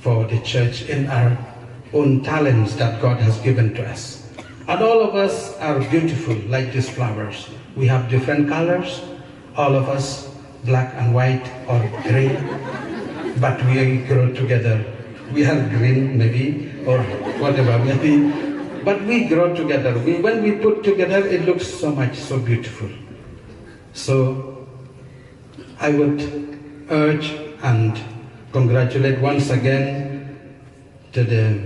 for the church in our own talents that God has given to us. And all of us are beautiful like these flowers. We have different colors, all of us, black and white or green, but we grow together. We are green maybe, or whatever maybe, but we grow together. We, when we put together, it looks so much, so beautiful. So I would urge and congratulate once again to the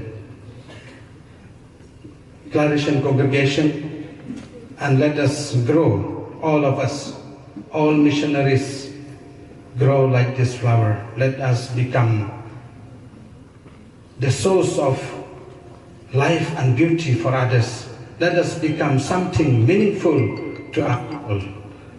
Claretian congregation, and let us grow, all of us, all missionaries, grow like this flower. Let us become the source of life and beauty for others. Let us become something meaningful to our people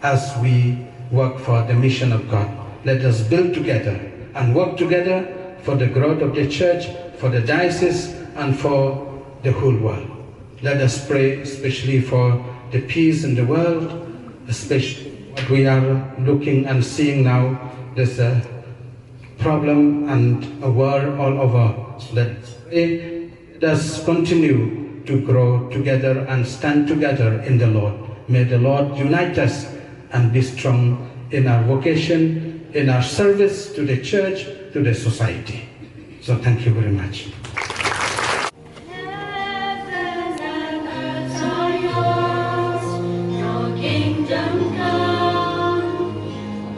as we work for the mission of God. Let us build together and work together for the growth of the church, for the diocese, and for the whole world. Let us pray especially for the peace in the world, especially what we are looking and seeing now. There's a problem and a war all over. So let us pray. Let us continue to grow together and stand together in the Lord. May the Lord unite us and be strong in our vocation, in our service to the church, to the society. So thank you very much. Heaven and earth are yours, your kingdom come.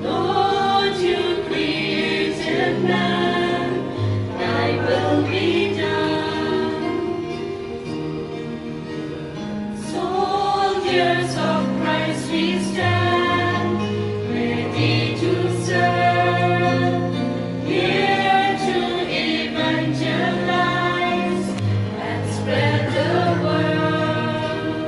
Lord, you created man, thy will be done. Soldiers of Christ we stand, ready to serve, here to evangelize and spread the word.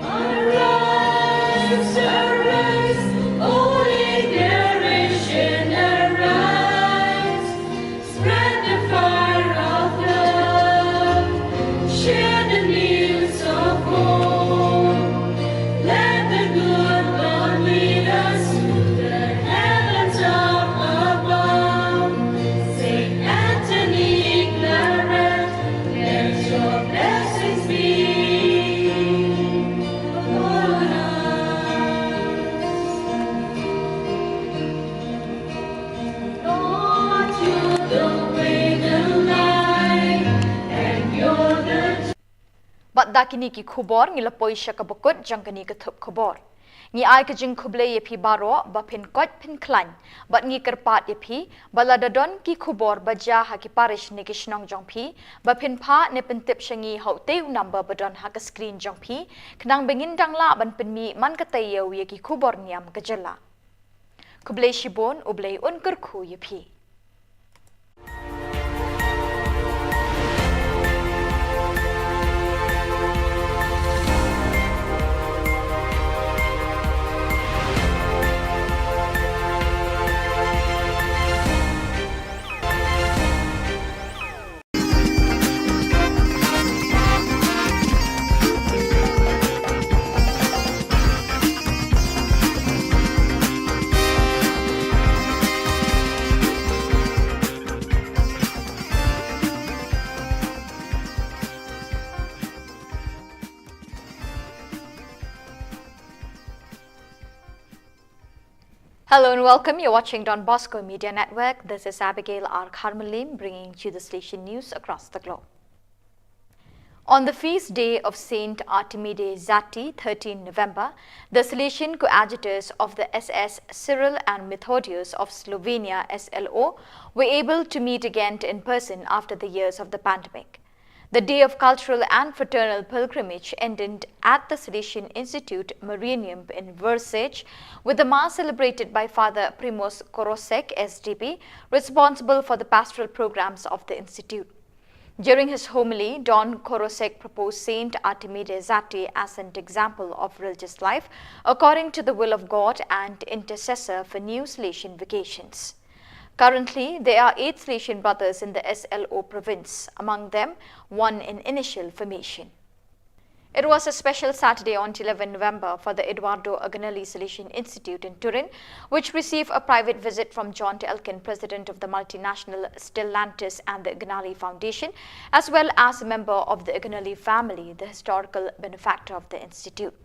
Arise, arise, holy generation, arise. Spread the fire of love, share the news of hope. Let the good Lord lead us to the heavens up above. Saint Anthony Claret, let your blessings be upon us. Lord, you're the way, the light, and you're the Bad da kine ki khubor ngi la poi sha kaba kut jong kane ka thup khubor. Ngi ai ka jingkhublei ïa phi baroh ba phin koit phin khlaiñ. Bad ngi kyrpad ïa phi ba lada don ki khubor ba jia ha ki parish ne ki shnong jong phi, ba phin phah ne pyntip sha ngi ha utei u number ba don ha ka screen jong phi, khnang ba ngin dang lah ban pynmih man ka taïew ïa ki khubor niam ka jylla. Khublei shibun, U Blei un kyrkhu ïa phi. Hello and welcome. You're watching Don Bosco Media Network. This is Abigail R Kharmalim bringing to you the station news across the globe. On the feast day of Saint Artemide Zati, thirteenth November, the Salesian coadjutors of the S S Cyril and Methodius of Slovenia, S L O, were able to meet again in person after the years of the pandemic. The day of cultural and fraternal pilgrimage ended at the Salesian Institute Marianum in Vršac, with the Mass celebrated by Father Primoz Korosek, S D P, responsible for the pastoral programs of the institute. During his homily, Don Korosek proposed Saint Artemide Zati as an example of religious life according to the will of God and intercessor for new Salesian vocations. Currently, there are eight Salesian brothers in the S L O province, among them one in initial formation. It was a special Saturday on eleventh November for the Eduardo Agonelli Salesian Institute in Turin, which received a private visit from John Elkann, president of the multinational Stellantis and the Agonelli Foundation, as well as a member of the Agonelli family, the historical benefactor of the institute.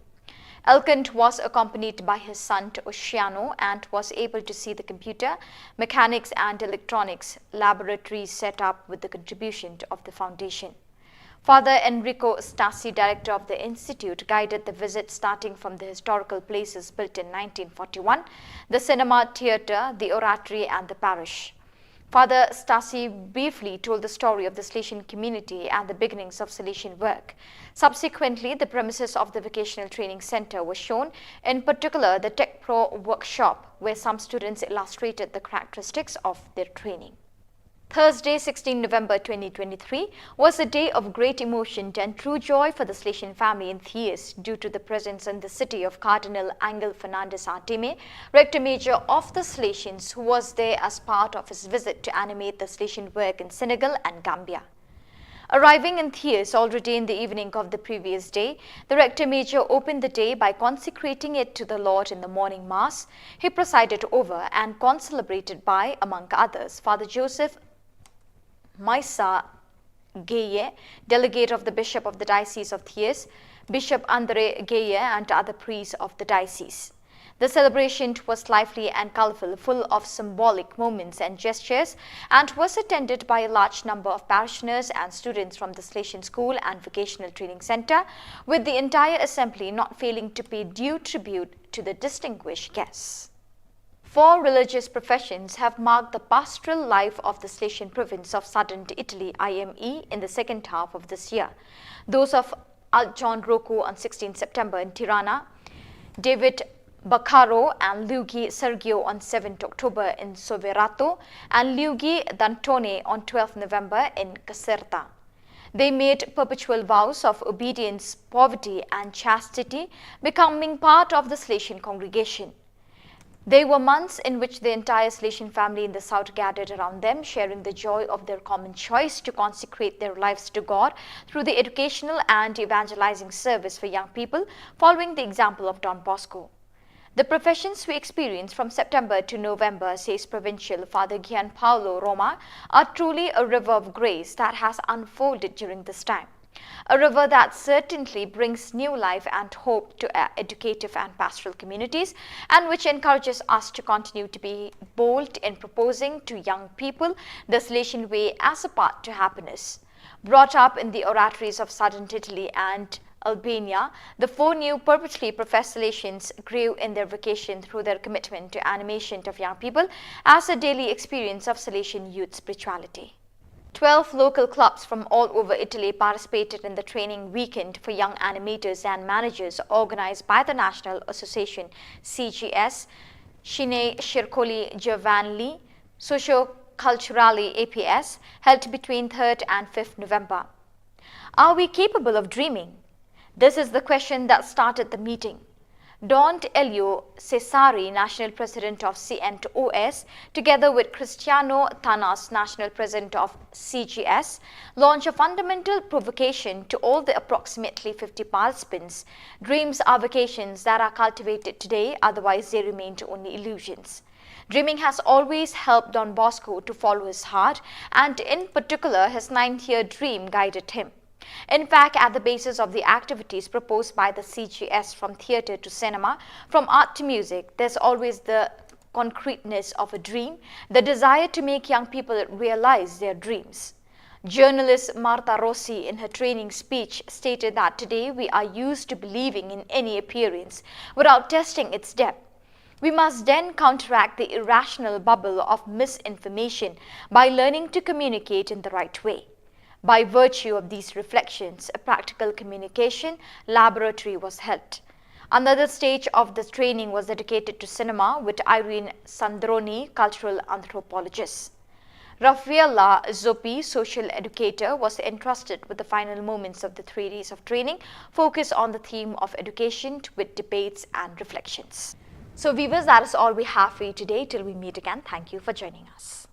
Elkann was accompanied by his son Oceano and was able to see the computer, mechanics and electronics laboratory set up with the contribution of the foundation. Father Enrico Stassi, director of the institute, guided the visit, starting from the historical places built in nineteen forty-one, the cinema, theatre, the oratory and the parish. Father Stassi briefly told the story of the Salesian community and the beginnings of Salesian work. Subsequently, the premises of the Vocational Training Centre were shown, in particular the Tech Pro workshop, where some students illustrated the characteristics of their training. Thursday, sixteenth November twenty twenty-three, was a day of great emotion and true joy for the Salesian family in Thiers due to the presence in the city of Cardinal Angel Fernandez Artime, Rector Major of the Salesians, who was there as part of his visit to animate the Salesian work in Senegal and Gambia. Arriving in Thiers already in the evening of the previous day, the Rector Major opened the day by consecrating it to the Lord in the morning Mass. He presided over and concelebrated by, among others, Father Joseph Maisa Gueye, delegate of the Bishop of the Diocese of Thiers, Bishop André Gueye, and other priests of the diocese. The celebration was lively and colorful, full of symbolic moments and gestures, and was attended by a large number of parishioners and students from the Salesian School and Vocational Training Centre, with the entire assembly not failing to pay due tribute to the distinguished guests. Four religious professions have marked the pastoral life of the Salesian province of southern Italy, I M E, in the second half of this year. Those of Altgjon Rocco on sixteenth September in Tirana, David Baccaro and Luigi Sergio on seventh October in Soverato, and Luigi D'Antone on twelfth November in Caserta. They made perpetual vows of obedience, poverty, and chastity, becoming part of the Salesian congregation. They were months in which the entire Salesian family in the south gathered around them, sharing the joy of their common choice to consecrate their lives to God through the educational and evangelizing service for young people, following the example of Don Bosco. The professions we experience from September to November, says Provincial Father Gianpaolo Roma, are truly a river of grace that has unfolded during this time. A river that certainly brings new life and hope to our educative and pastoral communities, and which encourages us to continue to be bold in proposing to young people the Salesian way as a path to happiness. Brought up in the oratories of southern Italy and Albania, the four new perpetually professed Salesians grew in their vocation through their commitment to animation of young people as a daily experience of Salesian youth spirituality. Twelve local clubs from all over Italy participated in the training weekend for young animators and managers organized by the National Association, C G S, Cine Circoli Giovanili, Socio-Culturali A P S, held between third and fifth November. Are we capable of dreaming? This is the question that started the meeting. Don Elio Cesari, National President of C N O S, together with Cristiano Tanas, National President of C G S, launched a fundamental provocation to all the approximately fifty participants. Dreams are vocations that are cultivated today, otherwise they remain only illusions. Dreaming has always helped Don Bosco to follow his heart, and in particular, his ninth year dream guided him. In fact, at the basis of the activities proposed by the C G S, from theatre to cinema, from art to music, there's always the concreteness of a dream, the desire to make young people realize their dreams. Journalist Marta Rossi, in her training speech, stated that today we are used to believing in any appearance without testing its depth. We must then counteract the irrational bubble of misinformation by learning to communicate in the right way. By virtue of these reflections, a practical communication laboratory was held. Another stage of this training was dedicated to cinema with Irene Sandroni, cultural anthropologist. Raffaella Zoppi, social educator, was entrusted with the final moments of the three days of training, focused on the theme of education with debates and reflections. So viewers, that is all we have for you today. Till we meet again, thank you for joining us.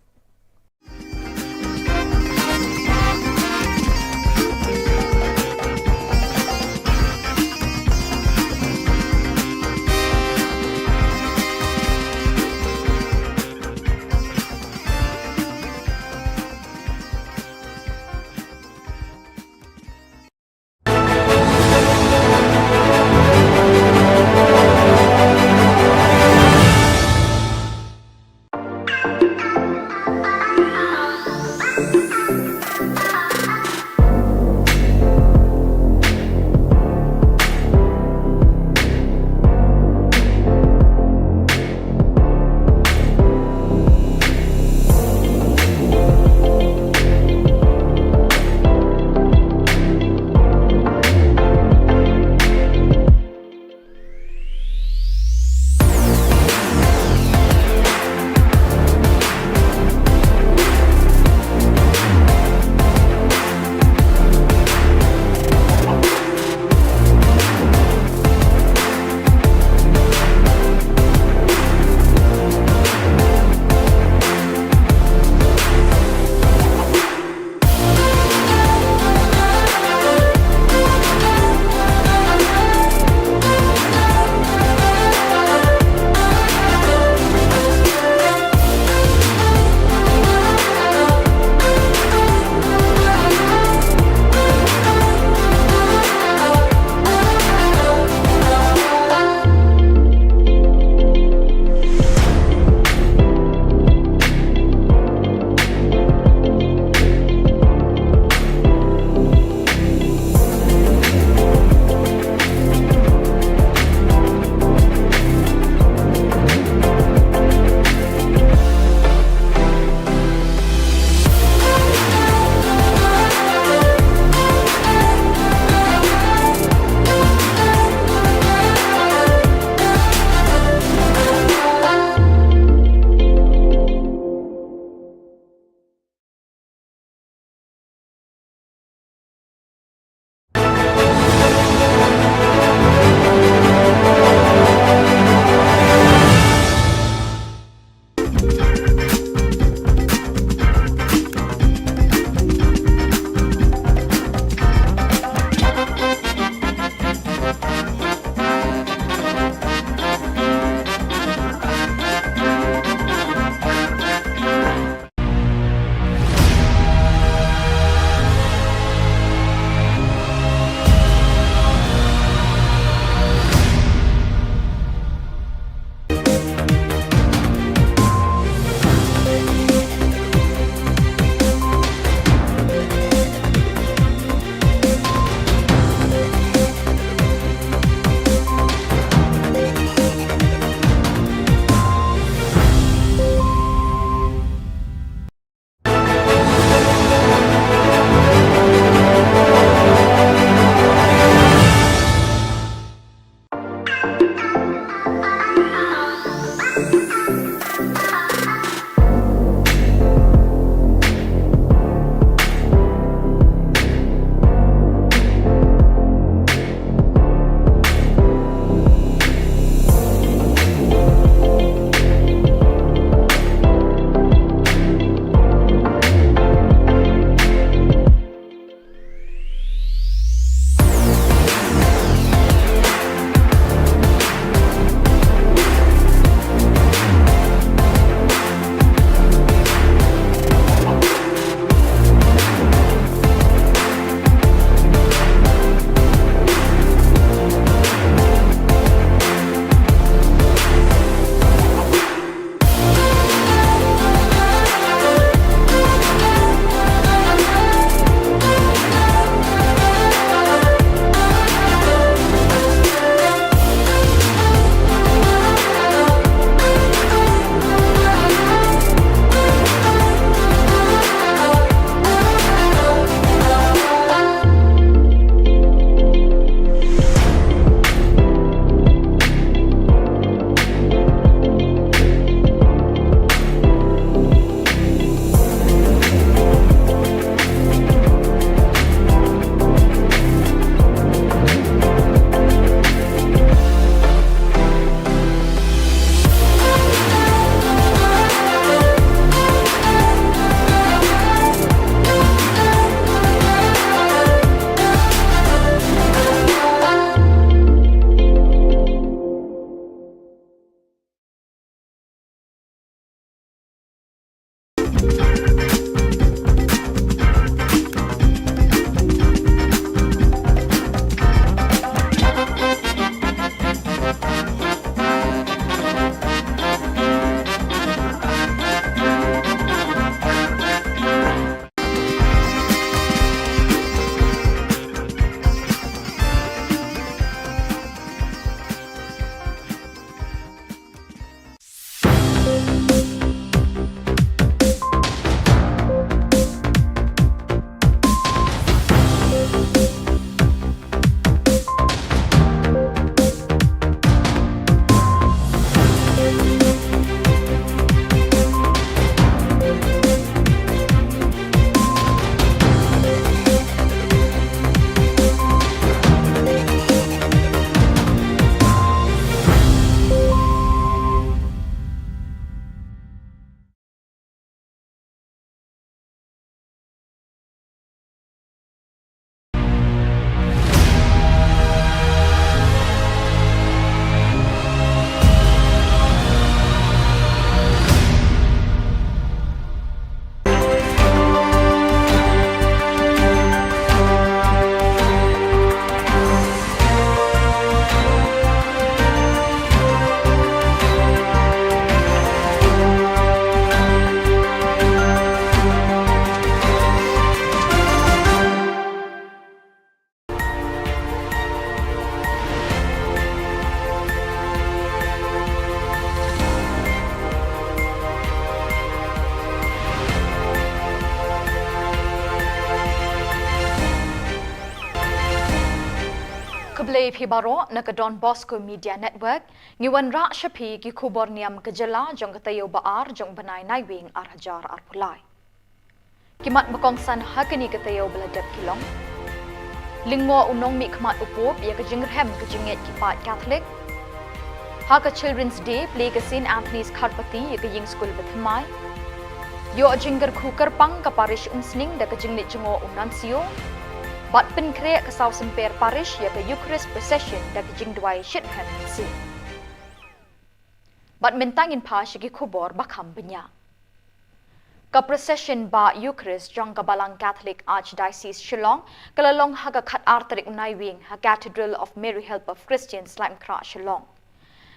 Te phi baroh na ka Don Bosco Media Network, ngi wanrah sha phi ki khubor niam ka jylla jong ka taïew ba ar jong u bnai Naiwieng ar hajar arphew lai. Ki mat ba kongsan ha kane ka taïew ba la dep ki long: Lyngngoh u nongmihkhmat u Pope ïa ka jingrhem ka jingngeit ki paid Katholik. Ha ka Children's Day, plie ka Saint Anthony's Kharpati ïa ka ïing skul bathymmai. Ïoh jingkyrkhu kyrpang ka Parish Umsning da ka jingleit jngoh u Nuncio. Bad pynkhreh ka Saw Symper Parish ïa ka Eucharist Procession da ka jingduwai shitrhem mynsiem. Bad mynta ngin phai sha ki khubor ba kham bniah. Ka procession bah Eucharist jong ka Balang Catholic Archdiocese Shillong ka la long ha ka khatar tarik u Naiwieng ha Cathedral of Mary Help of Christians, Laitumkhrah, Shillong.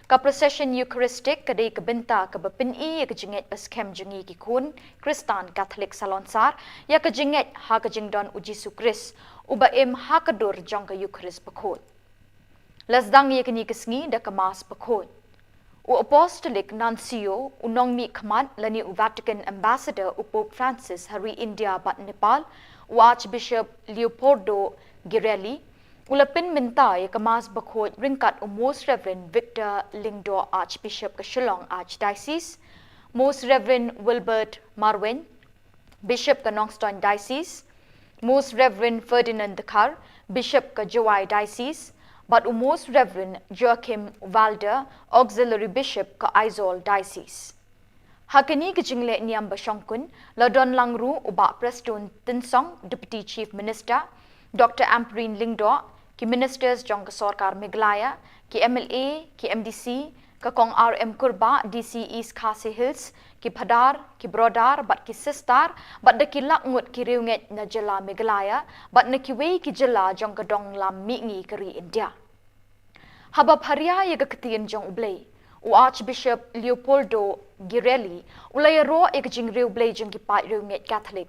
Ka procession Eucharistic ka dei ka bynta kaba pyni ïa ka jingngeit ba skhem jong ngi ki khun Khristan Katholik salonsar ïa ka jingngeit ha ka jingdon u Jisu Khrist, uba im ha ka dur jong ka Eucharist bakhuid. La sdang ïa kane ka sngi da ka Mass bakhuid. U Apostolic Nuncio, u nongmihkhmat lane u Vatican Ambassador u Pope Francis ha ri India bad Nepal, u Archbishop Leopoldo Girelli, u la pynmynta ïa ka Mass bakhuid ryngkat u Most Reverend Victor Lyngdoh, Archbishop ka Shillong Archdiocese, Most Reverend Wilbert Marwein, Bishop ka Nongstoin Diocese, Most Reverend Ferdinand Dkhar, Bishop ka Jowai Diocese, bad u Most Reverend Joachim Walder, Auxiliary Bishop ka Aizawl Diocese. Ha kane ka jingleh niam ba shongkun, la don lang ruh u Bah Prestone Tynsong, Deputy Chief Minister, Doctor Ampareen Lyngdoh, ki Ministers jong ka Sorkar Meghalaya, ki M L A, ki M D C, ka Kong R M Kurbah, D C East Khasi Hills, ki Phadar, ki Brodar, bad ki Sistar, bad da ki lak ngut ki riewngeit na jylla Meghalaya, bad na kiwei ki jylla jong ka dong lam mihngi ka ri India. Haba pharia ïa ka ktien jong U Blei, u Archbishop Leopoldo Girelli, u la ïaroh ïa ka jingriewblei jong ki paid riewngeit Katholik.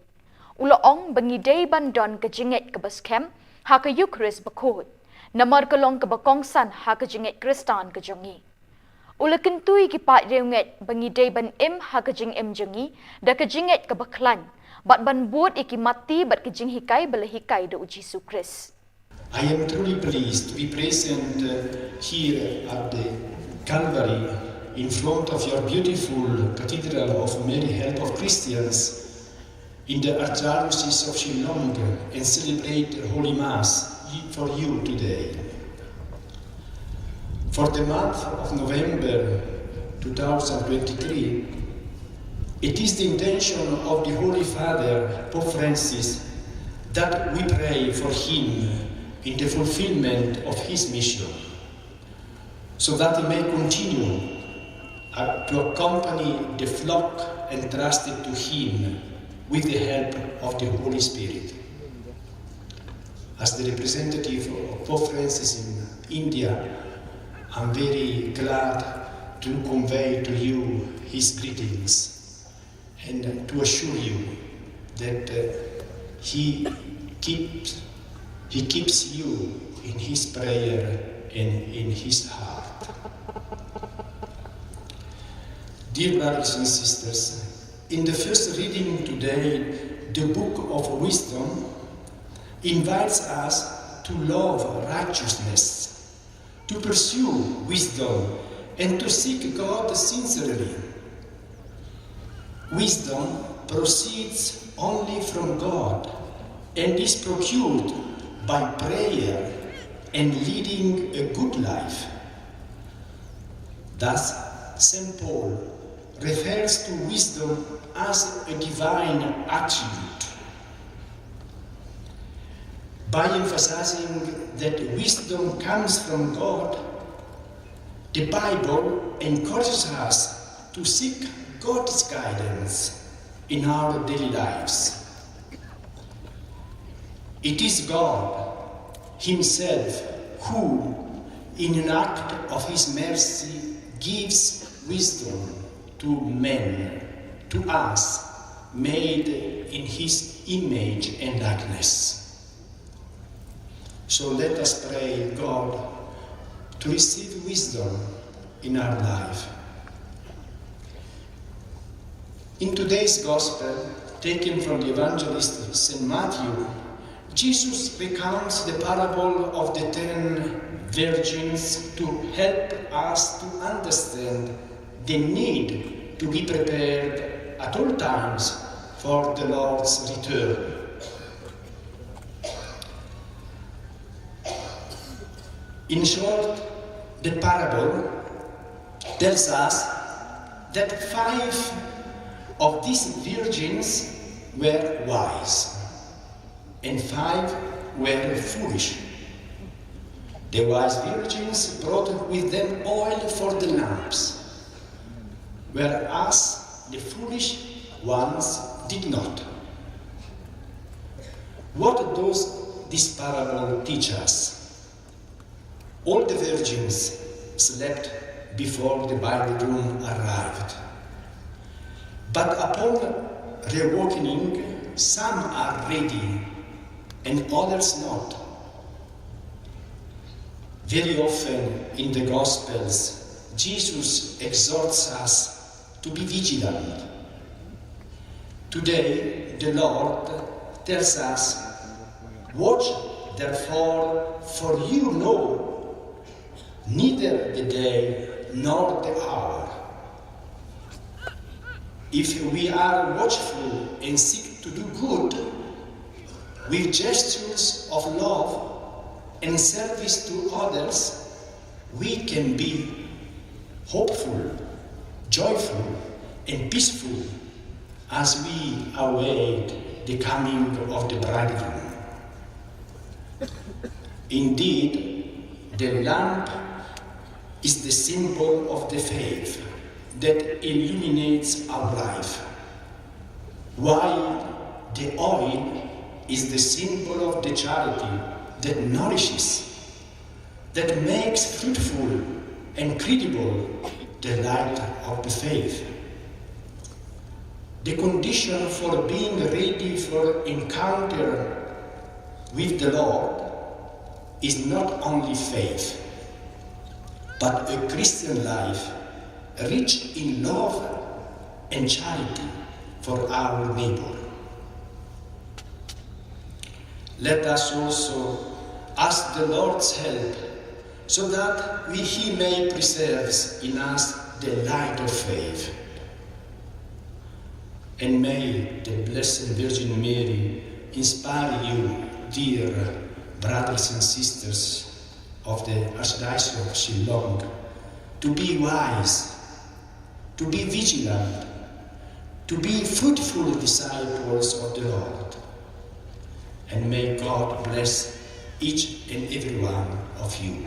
U la ong ba ngi dei ban don ka jingngeit kaba skhem ha ka Eucharist bakhuid, namar ka long kaba kongsan ha ka jingngeit Khristan ka jong ngi. U la kyntu ïa ki paid riewngeit ba ngi dei ban im ha ka jingim jong ngi da ka jingngeit kaba khlaiñ, bad ban bud ïa ki matti bad ka jinghikai ba la hikai da u Jisu Khrist. I am truly pleased to be present, uh, here at the Calvary in front of your beautiful Cathedral of Mary Help of Christians in the Archdiocese of Shillong and celebrate Holy Mass for you today. For the month of November two thousand twenty-three, it is the intention of the Holy Father, Pope Francis, that we pray for him in the fulfillment of his mission, so that he may continue, uh, to accompany the flock entrusted to him with the help of the Holy Spirit. As the representative of Pope Francis in India, I'm very glad to convey to you his greetings and to assure you that, uh, he keeps, he keeps you in his prayer and in his heart. Dear brothers and sisters, in the first reading today, the Book of Wisdom invites us to love righteousness, to pursue wisdom, and to seek God sincerely. Wisdom proceeds only from God and is procured by prayer and leading a good life. Thus, Saint Paul refers to wisdom as a divine attribute, by emphasizing that wisdom comes from God. The Bible encourages us to seek God's guidance in our daily lives. It is God Himself who, in an act of His mercy, gives wisdom to men, to us, made in His image and likeness. So let us pray God to receive wisdom in our life. In today's gospel, taken from the evangelist Saint Matthew, Jesus recounts the parable of the ten virgins to help us to understand the need to be prepared at all times for the Lord's return. In short, the parable tells us that five of these virgins were wise and five were foolish. The wise virgins brought with them oil for the lamps, whereas the foolish ones did not. What does this parable teach us? All the virgins slept before the bridegroom arrived. But upon reawakening, some are ready and others not. Very often in the Gospels, Jesus exhorts us to be vigilant. Today, the Lord tells us, "Watch therefore, for you know neither the day nor the hour." If we are watchful and seek to do good with gestures of love and service to others, we can be hopeful, joyful, and peaceful as we await the coming of the bridegroom. Indeed, the lamp is the symbol of the faith that illuminates our life, while the oil is the symbol of the charity that nourishes, that makes fruitful and credible the light of the faith. The condition for being ready for encounter with the Lord is not only faith, but a Christian life rich in love and charity for our neighbor. Let us also ask the Lord's help so that we, He may preserve in us the light of faith. And may the Blessed Virgin Mary inspire you, dear brothers and sisters of the Archdiocese of Shillong, to be wise, to be vigilant, to be fruitful disciples of the Lord. And may God bless each and every one of you.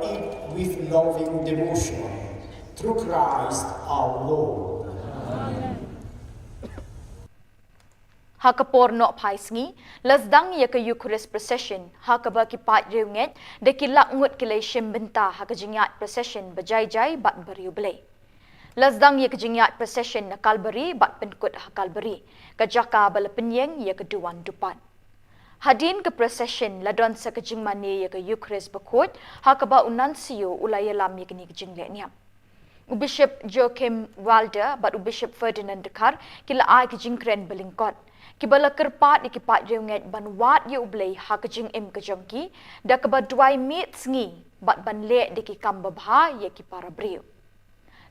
Eat with loving devotion through Christ our Lord. Ha ka por nohphai sngi, la sdang ïa ka Eucharist procession, ha kaba ki paid riewngeit da ki lak ngut ki la shim bynta ha ka jingïaid procession ba jai jai bad ba riewblei. La sdang ïa ka jingïaid procession na Kalbari bad pynkut ha Kalbari, ka jaka ba la pynïeng ïa ka duwan dupat. Hadien ka procession la don sa ka jingmane ïa ka Eucharist bakhuid, ha kaba u Nuncio u la ïalam ïa kane ka jinglehniam. U Bishop Joachim Walder bad u Bishop Ferdinand Dkhar ki la ai ka jingkren ba lyngkot, kiba la kyrpad ïa ki paid riewngeit ban wad ïa U Blei ha ka jingim ka jong ki, da kaba duwai miet sngi bad ban leh da ki kam babha ïa ki para briew.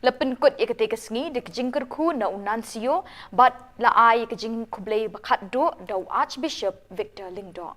La pynkut ïa katei ka sngi da ka jingkyrkhu na u Nuncio bad la ai ïa ka jingkhublei ba khatduh da u Archbishop Victor Lyngdoh.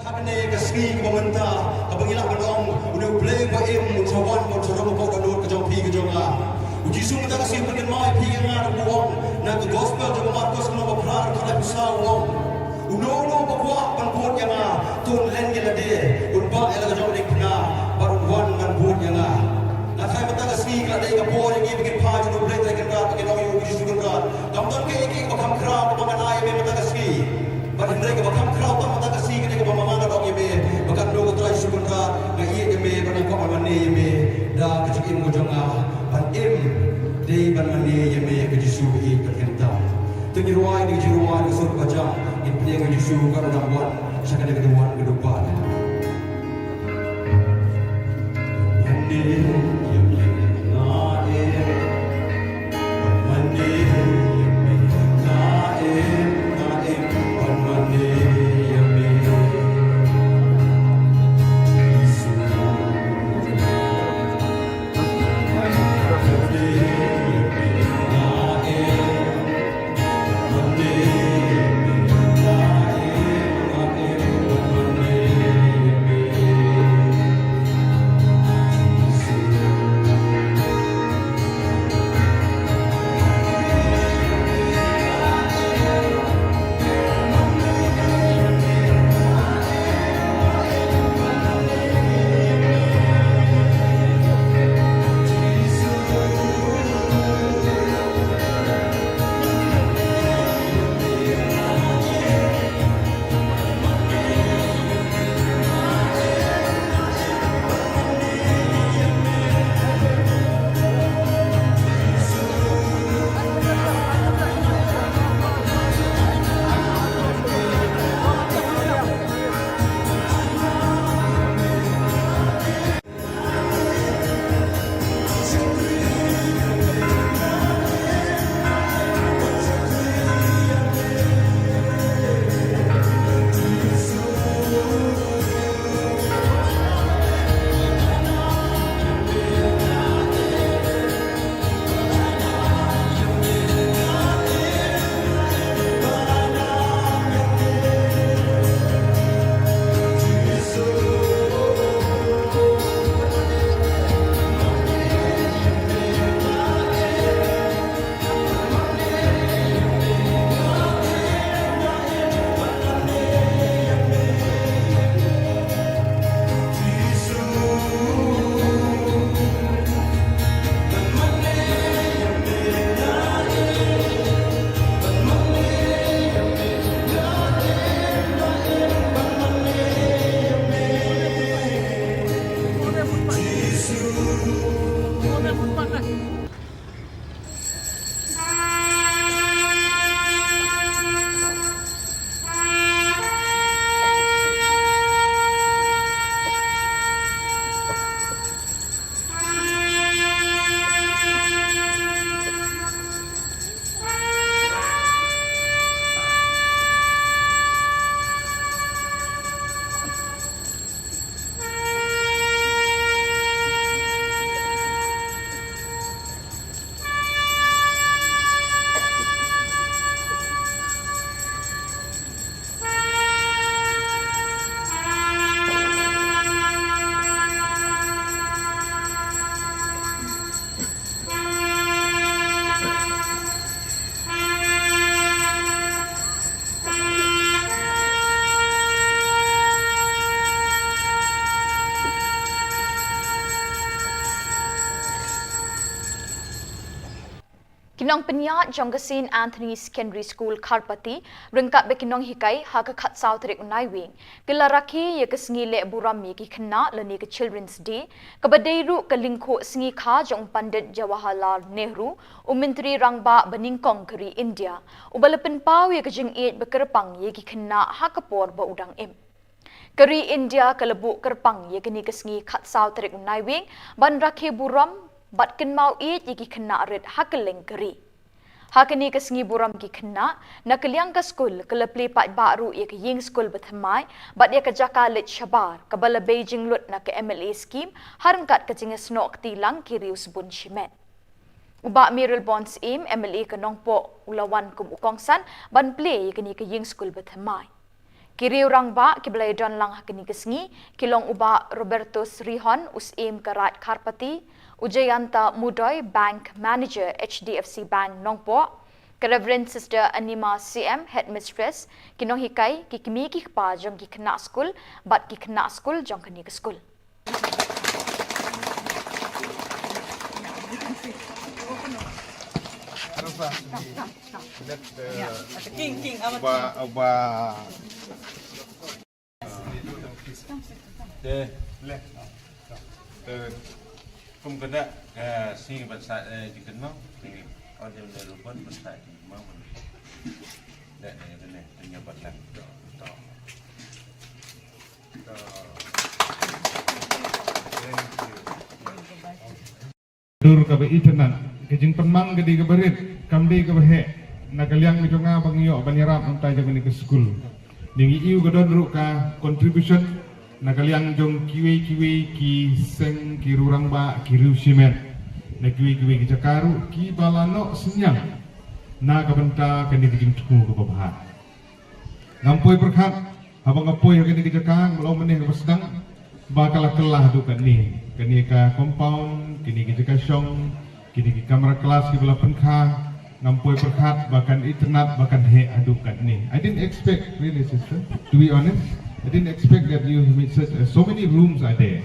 Hapdeng ka sngi kaba mynta, kaba ngi lah ban ong, une U Blei ba im un sa wan, un sa rung hapoh ka dohnud ka jong phi ka jong nga. U Jisu mynta ka sngi u pynkynmaw ïa phi ïa nga, u ong na ka gospel jong u Markos lynnong ba phra, dkhot laiphew saw, u ong, uno uno uba kwah ban bud ïa nga, to un len ïa lade, un bah ïa la ka jong ka diengphna bad un wan ban bud ïa nga. Nga tharai mynta ka sngi ka la dei ka por ïa ngi ba ngin phai sha U Blei Trai Kynrad, ba ngin ong ïa U Jisu Kynrad, kam don kaei kaei kaba kham khraw kaba ngan ai ïa me mynta ka sngi. Bad hynrei kaba kham khraw tang mynta ka sngi ka dei kaba ma nga ngan ong ïa me ba katno ko Trai Jisu Kynrad, nga ïeit ïa me bad nga kwah ban mane ïa me da ka jingim ka jong nga. Ban im dei ban mane ïa me, ko Jisu ba ïeit bad khamtam. To ngin rwai da ka jingrwai, da ka sur kaba jam, ngin pdiang ïa U Jisu katno dang wan sha kane ka dewwan ka dewbah. Pynïaid jong ka Saint Anthony Secondary School Kharpati, ryngkat bad ki nonghikai, ha ka khatsaw tarik u Naiwieng, ki la rakhe ïa ka sngi leh burom ïa ki khynnah lane ka Children's Day, kaba dei ruh ka lyngkhuh sngi kha jong u Pandit Jawaharlal Nehru, u Myntri Rangbah banyngkong ka ri India, uba la pynpaw ïa ka jingïeit ba kyrpang ïa ki khynnah ha ka por ba u dang im. Ka ri India ka la buh kyrpang ïa kane ka sngi khatsaw tarik u Naiwieng ban rakhe burom bad kynmaw ïeit ïa ki khynnah rit ha kylleng ka ri. Ha kane ka sngi burom ki khynnah, na ka liang ka skul ka la plie paidbah ruh ïa ka ïing skul bathymmai bad ïa ka jaka leit shabar kaba la bei jinglut na ka M L A scheme, ha ryngkat ka jingïasnoh kti lang ki riew sbun shimet. U Bah Mayralborn Syiem, M L A ka Nongpoh, u la wan kum u kongsan ban plie ïa kane ka ïing skul bathymmai. Ki riew rangbah kiba la ïadon lang ha kane ka sngi ki long u Bah Robertus Rihon, u Syiem ka Raid Kharpati, u Jayanta Mudoi, Bank Manager, H D F C Bank Nongpoh, ka Reverend Sister Anima Syiem, Headmistress, ki nonghikai, ki kmie ki kpa jong ki khynnah skul bad ki khynnah skul jong kane ka skul. King, king, amat. Uba, uba. Te, le. Te, kum kena, eh, sing ban sa, eh, jingkynmaw. Ode ne rupan ban sa jingkynmaw. Le, le, le, le, tanya batlang. To, to. Dur kaba itynnad, ka jingpynmang ka dei kaba rit, kam dei kaba heh, na ka liang ka jong nga ba ngi ïoh ban ïarap nangta jong kane ka skul. Ngi ïohi ka don ruh ka contribution, na ka liang jong kiwei kiwei ki seng, ki riew rangbah, ki riew shimet, na kiwei kiwei ki jaka ruh, kiba la noh synñiang, na ka bynta kane ka jingthmu kaba bha. Ngam poi pyrkhat, haba nga poi ha kane ka jaka, nga long mynne kaba sdang, ba ka la kylla haduh katne. Kane ka compound, kine ki jaka shong, kine ki kamra class kiba la pynkha, ngam poi pyrkhat, ba kan itynnad, ba kan heh haduh katne. I didn't expect, really, sister, to be honest, I didn't expect that you made such, uh, so many rooms are there.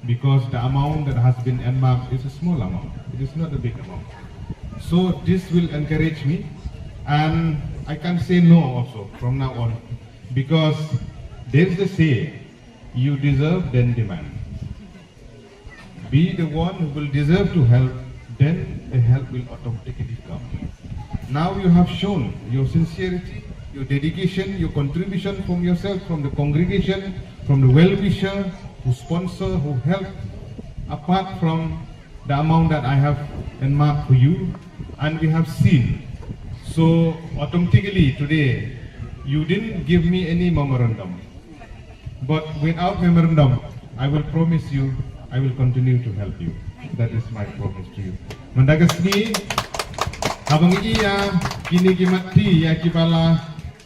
Because the amount that has been earmarked is a small amount. It is not a big amount. So this will encourage me, and I can say no also from now on, because there is a say, you deserve, then demand. Be the one who will deserve to help, then the help will automatically come. Now you have shown your sincerity, your dedication, your contribution from yourself, from the congregation, from the well-wisher who sponsor, who help, apart from the amount that I have earmarked for you, and we have seen. So automatically today, you didn't give me any memorandum. But without memorandum, I will promise you, I will continue to help you. That is my promise to you. Mynta ka sngi, haba ngi ïa kine ki mat ti ïa kiba la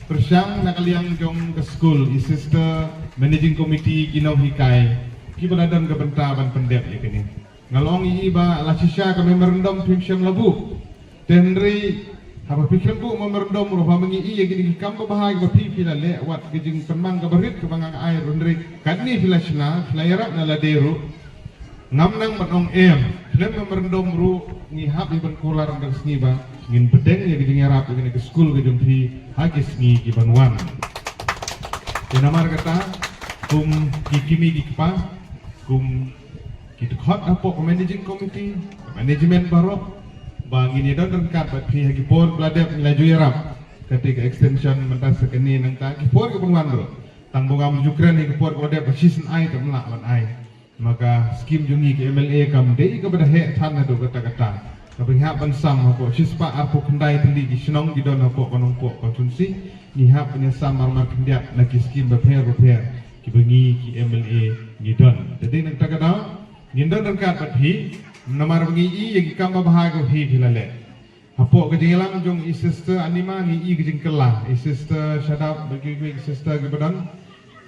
pyrshang na ka liang jong ka skul, i sister, managing committee, ki nonghikai, kiba la don ka bynta ban pyndep ïa kine. Nga long i ba la shisha ka memorandum phim shym la buh. Te hynrei haba phi khlem buh memorandum ruh, haba ngi i ïa kine ki kam babha kiba phi phi la leh, wat ka jingpynmang kaba rit kaba nga ai ruh, hynrei katne phi la shna, phi la ïarap na lade ruh. Ngam nang ban ong em, khlem memorandum ruh ngi hap ïa ban kular na ka sngi ba ngin pdiang ïa ka jingïarap ïa kane ka skul ka jong phi ha ki sngi ki ban wan. Te namar kata, kum ki kmie ki kpa, kum ki dkhot hapoh ka managing committee, ka management baroh, ba ngin ïa don ryngkat bad phi ha ki por ba la dep, ngi la ju ïarap. Kata ka extension mynta sa kane, nangta ki por ki ban wan ruh. Tang ba ngam ju kren ha ki por ba la dep, ba shisien ai te ym lah ban ai. Ma ka skim jong ngi ka M L A kam dei kaba da heh than haduh katta katta. Kaba ngi hap ban sam hapoh shispah arphew khyndai tylli ki shnong ki don hapoh ka Nongpoh constituency, ngi hap ban ïa sam marmar khyndiat na ki skim bapher bapher kiba ngi ki M L A ngi don. Te dei na kata ka daw ngin don ryngkat bad phi, namar ba ngi i ïa ki kam babha kaba phi phi la leh. Hapoh ka jingïalam jong i sister Anima ngi i ka jingkylla, i sister Shadap bad kiwei ki sister kiba don,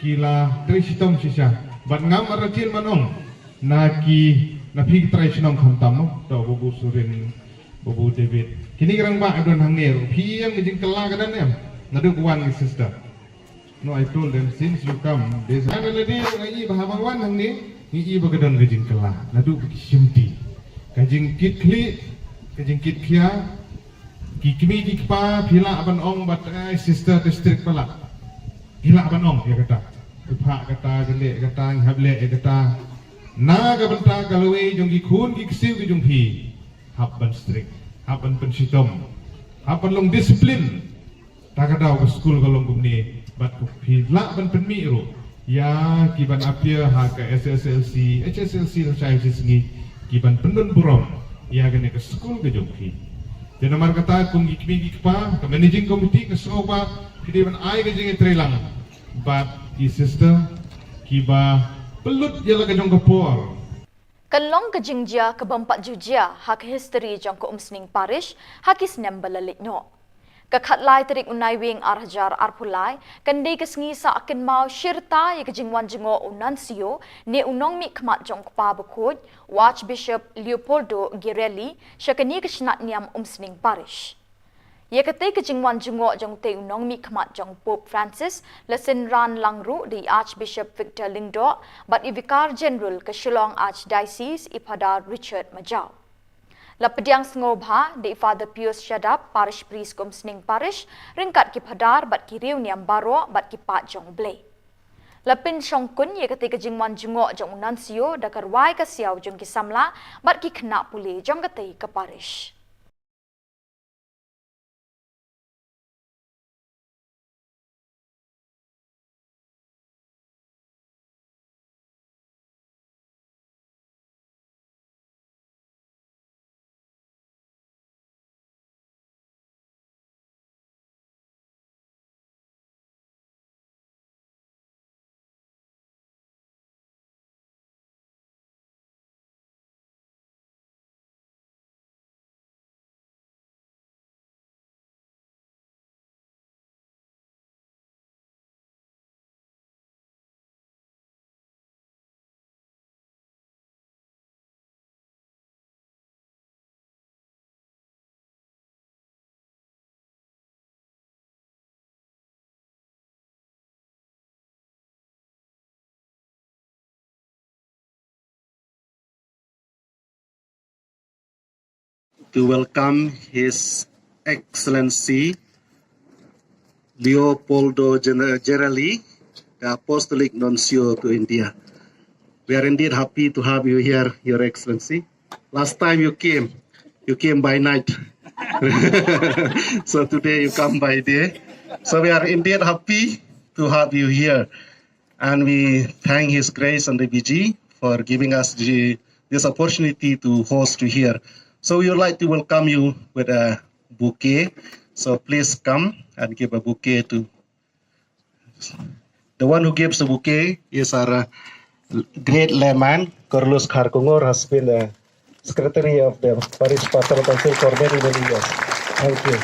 ki la trei shitom shisha. Bad ngam artatien ban ong na ki, na phi ki trai shnong khamtam mo, to Babu Surin, Babu David. Kine ki rangbah ki don hangne ruh. Phi ïa ka jingkylla ka don em? Naduh ka wan ki sister. No, I told them, since you come, they said, "Nga la dei ruh ngi i ba haba wan hangne, ngi i ba ka don ka jingkylla naduh ka shimti, ka jingkitkhlieh, ka jingkitkhia, Ki kmie ki kpa, phi lah ban ong ba tang ai sister district palat. Phi lah ban ong ïa kata. Phi phah kata, ka leh kata, ngi hap leh ïa kata. Na ka bynta ka lawei jong ki khun ki ksiew ki jong phi. Hap ban strict, hap ban pynshitom, hap ban long discipline. Ta ka daw ka skul ka long kumne, bad phi lah ban pynmih ruh ïa ki ban appear ha ka S S L C, H S L C lashai shi sngi, ki ban pyndon burom ïa kane ka skul ka jong phi. Te namar kata kum ki kmie ki kpa, ka managing committee ka sngew ba phi dei ban ai ka jingïatreilang bad ki sister kiba pynlut ïa la ka jong ka por. Kan long ka jingjia ka bym pat ju jia ha ka history jong ka Umsning Parish ha ki snem ba la leit noh. Ka khatlai tarik u Naiwieng ar hajar arphew lai kan dei ka sngi sah kynmaw shirta ïa ka jingwan jngoh u Nuncio ne u nongmihkhmat jong u Kpa Bakhuid, u Archbishop Leopoldo Girelli, sha kane ka shnat niam Umsning Parish. Ïa katei ka jingwan jngoh jong utei u nongmihkhmat jong Pope Francis la synran lang ruh da i Archbishop Victor Lyngdoh bad i Vicar General ka Shillong Archdiocese, i Phadar Richard Majaw. La pdiang sngewbha da i Father Pius Shadap, Parish Priest ka Umsning Parish, ryngkat ki Phadar bad ki riewniam baroh bad ki paid jong U Blei. La pynshongkun ïa katei ka jingwan jngoh jong u Nuncio da ka rwai ka siaw jong ki samla bad ki khynnah pule jong katei ka parish. To welcome His Excellency Leopoldo Gen- Gerelli, the Apostolic Nuncio to India. We are indeed happy to have you here, Your Excellency. Last time you came, you came by night. So today you come by day. So we are indeed happy to have you here. And we thank His Grace and the B G for giving us the, this opportunity to host you here. So we would like to welcome you with a bouquet. So please come and give a bouquet to the one who gives the bouquet is our uh, great layman, Carlos Kharkongor, has been the secretary of the Parish Pastoral Council for many, many years. Thank you.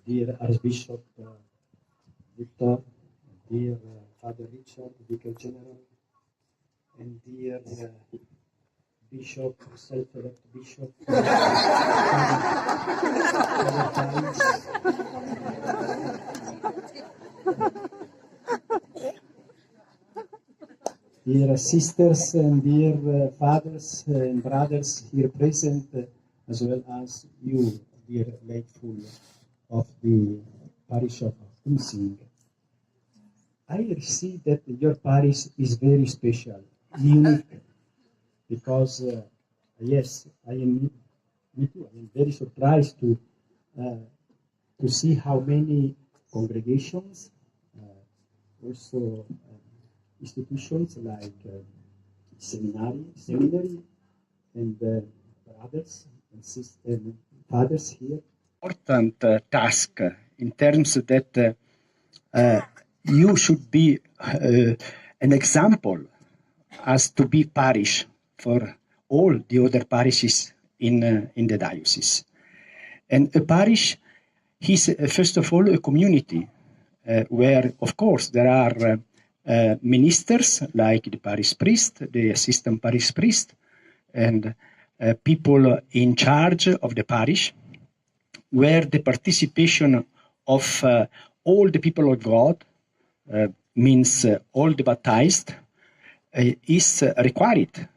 Dear Archbishop uh, Victor, dear uh, Father Richard, Vicar General, and dear uh, Bishop, self-elect Bishop, Father Franz, dear sisters and dear uh, fathers and brothers here present, uh, as well as you, dear late full of the parish of Umsning. I see that your parish is very special, unique, because uh, yes, I am, me too, I am very surprised to uh, to see how many congregations, uh, also uh, institutions like uh, seminary, seminary, and uh, brothers and sisters, and fathers here. Important uh, task uh, in terms that uh, uh, you should be uh, an example as to be parish for all the other parishes in, uh, in the diocese. And a parish is, uh, first of all, a community uh, where, of course, there are uh, uh, ministers like the parish priest, the assistant parish priest, and uh, people in charge of the parish, where the participation of uh, all the people of God uh, means uh, all the baptized uh, is uh, required.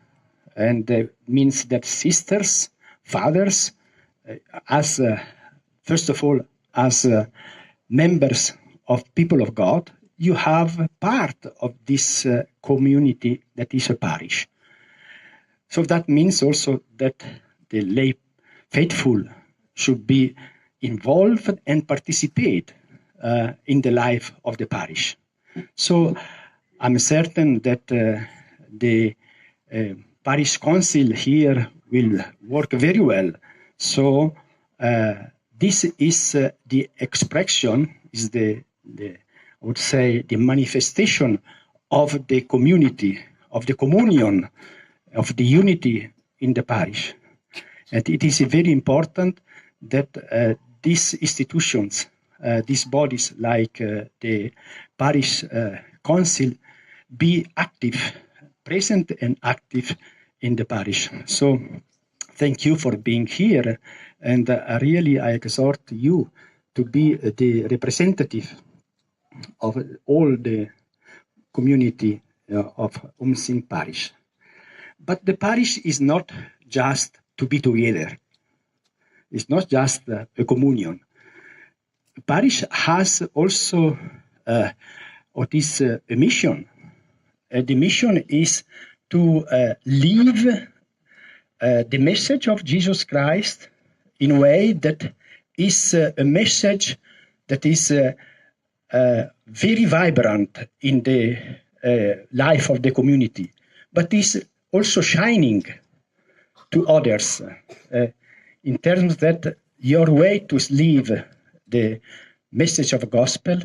and uh, means that sisters, fathers, uh, as uh, first of all, as uh, members of people of God, you have part of this uh, community that is a parish. So that means also that the lay faithful should be involved and participate uh, in the life of the parish. So I'm certain that uh, the uh, parish council here will work very well. So uh, this is uh, the expression, is the, the, I would say, the manifestation of the community, of the communion, of the unity in the parish. And it is very important that uh, these institutions, uh, these bodies like uh, the parish uh, council, be active, present and active in the parish. So thank you for being here, and uh, really I exhort you to be the representative of all the community uh, of Umsing Parish. But the parish is not just to be together. It's not just uh, a communion. Parish has also uh, what is uh, a mission. Uh, the mission is to uh, live uh, the message of Jesus Christ in a way that is uh, a message that is uh, uh, very vibrant in the uh, life of the community, but is also shining to others uh, in terms that your way to live the message of gospel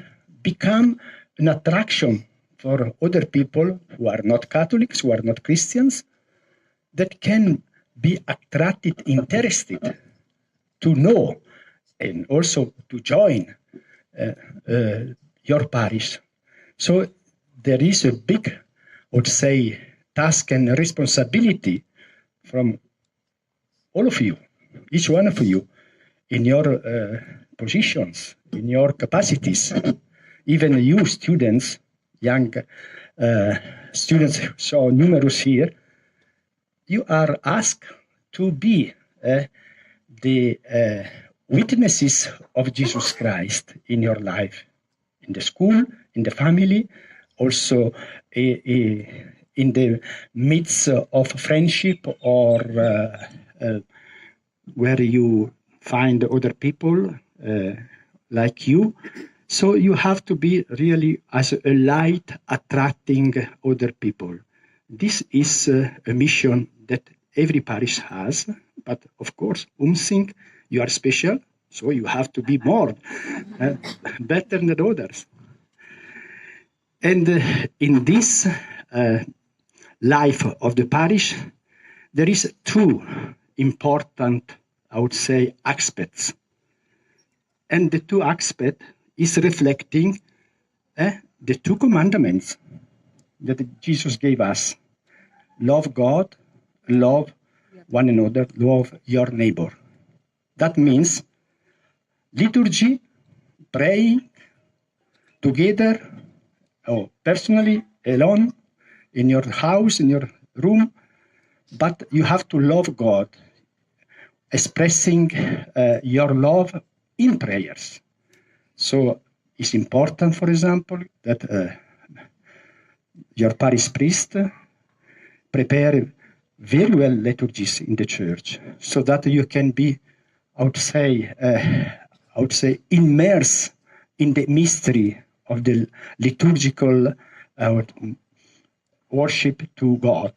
become an attraction for other people who are not Catholics, who are not Christians, that can be attracted, interested to know and also to join uh, uh, your parish. So there is a big, I would say, task and responsibility from all of you, each one of you, in your uh, positions, in your capacities, even you students, young uh, students, so numerous here, you are asked to be uh, the uh, witnesses of Jesus Christ in your life, in the school, in the family, also uh, uh, in the midst of friendship or uh, uh, where you find other people uh, like you. So you have to be really as a light attracting other people. This is uh, a mission that every parish has, but of course, Umsing, you are special, so you have to be more uh, better than others. And uh, in this uh, life of the parish, there is two important, I would say, aspects. And the two aspects is reflecting uh, the two commandments that Jesus gave us. Love God, love one another, love your neighbor. That means liturgy, praying together or personally, alone, in your house, in your room, but you have to love God, expressing uh, your love in prayers. So it's important, for example, that uh, your parish priest prepare very well liturgies in the church so that you can be, I would say, uh, I would say, immersed in the mystery of the liturgical uh, worship to God.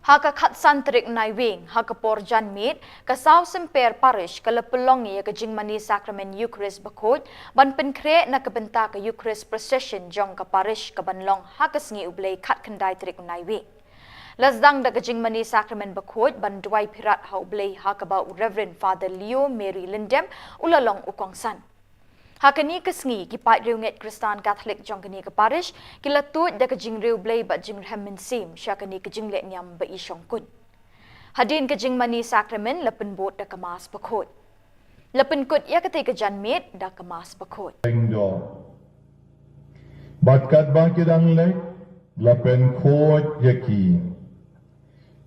Ha ka khatsan tarik Naiwieng, ha ka por janmiet, ka South Sempere Parish ka la pynlong ïa ka jingmane sakramen Eucharist bakhuid ban pynkhreh na ka bynta ka Eucharist Procession jong ka parish ka ban long ha ka sngi U Blei khatkhyndai tarik Naiwieng. La sdang da ka jingmane sakramen bakhuid ban duwai phirat ha U Blei ha kaba u Reverend Father Leo Mary Lyndem u la long u kongsan. Ha kane ka sngi ki paid riewngeit Khristan Katholik jong kane ka parish ki la tuid da ka jingriewblei bad jingrhem mynsiem sha kane ka jinglehniam ba i shongkuñ. Hadien ka jingmane sakramen la pynbud da ka Mass bakhuid. La pynkut ïa katei ka janmiet da ka Mass bakhuid. Bad katba ki dang leit la pynkhuid ïa ki.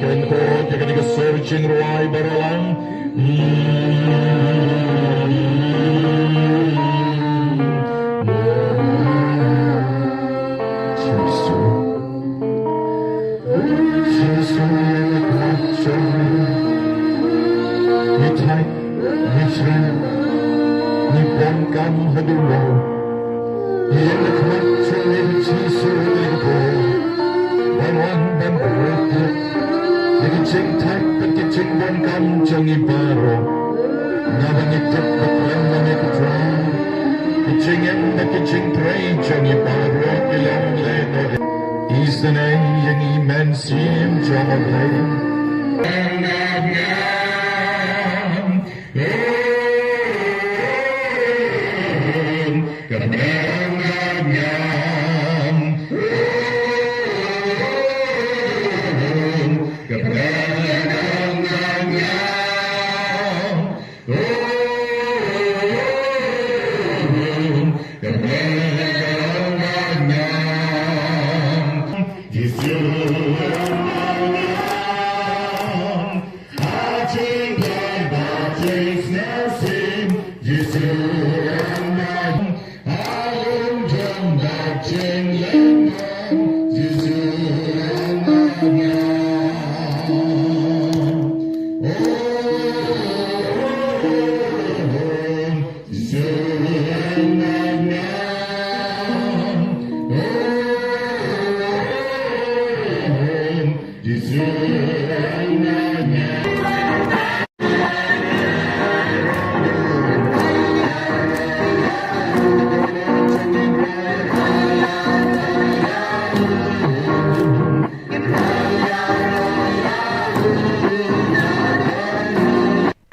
Kren ko ïa kane ka sur jingrwai baroh lang. Jisu. Jisu, ïa la ka jong ngi. Ngi thait, ngi shreh, ngi bun kam haduh. Ïa la ka jong ngi Jisu, ïa la ka ban wan ban buh ïa ka jingthait bad ka jingbun kam jong ngi baroh. Naba ngi tip ba khlem ma ngi, Trai, ka jingim bad ka jingtrei jong ngi baroh ki long lehnoh. Isynei ïa ngi Mynsiem jong U Blei.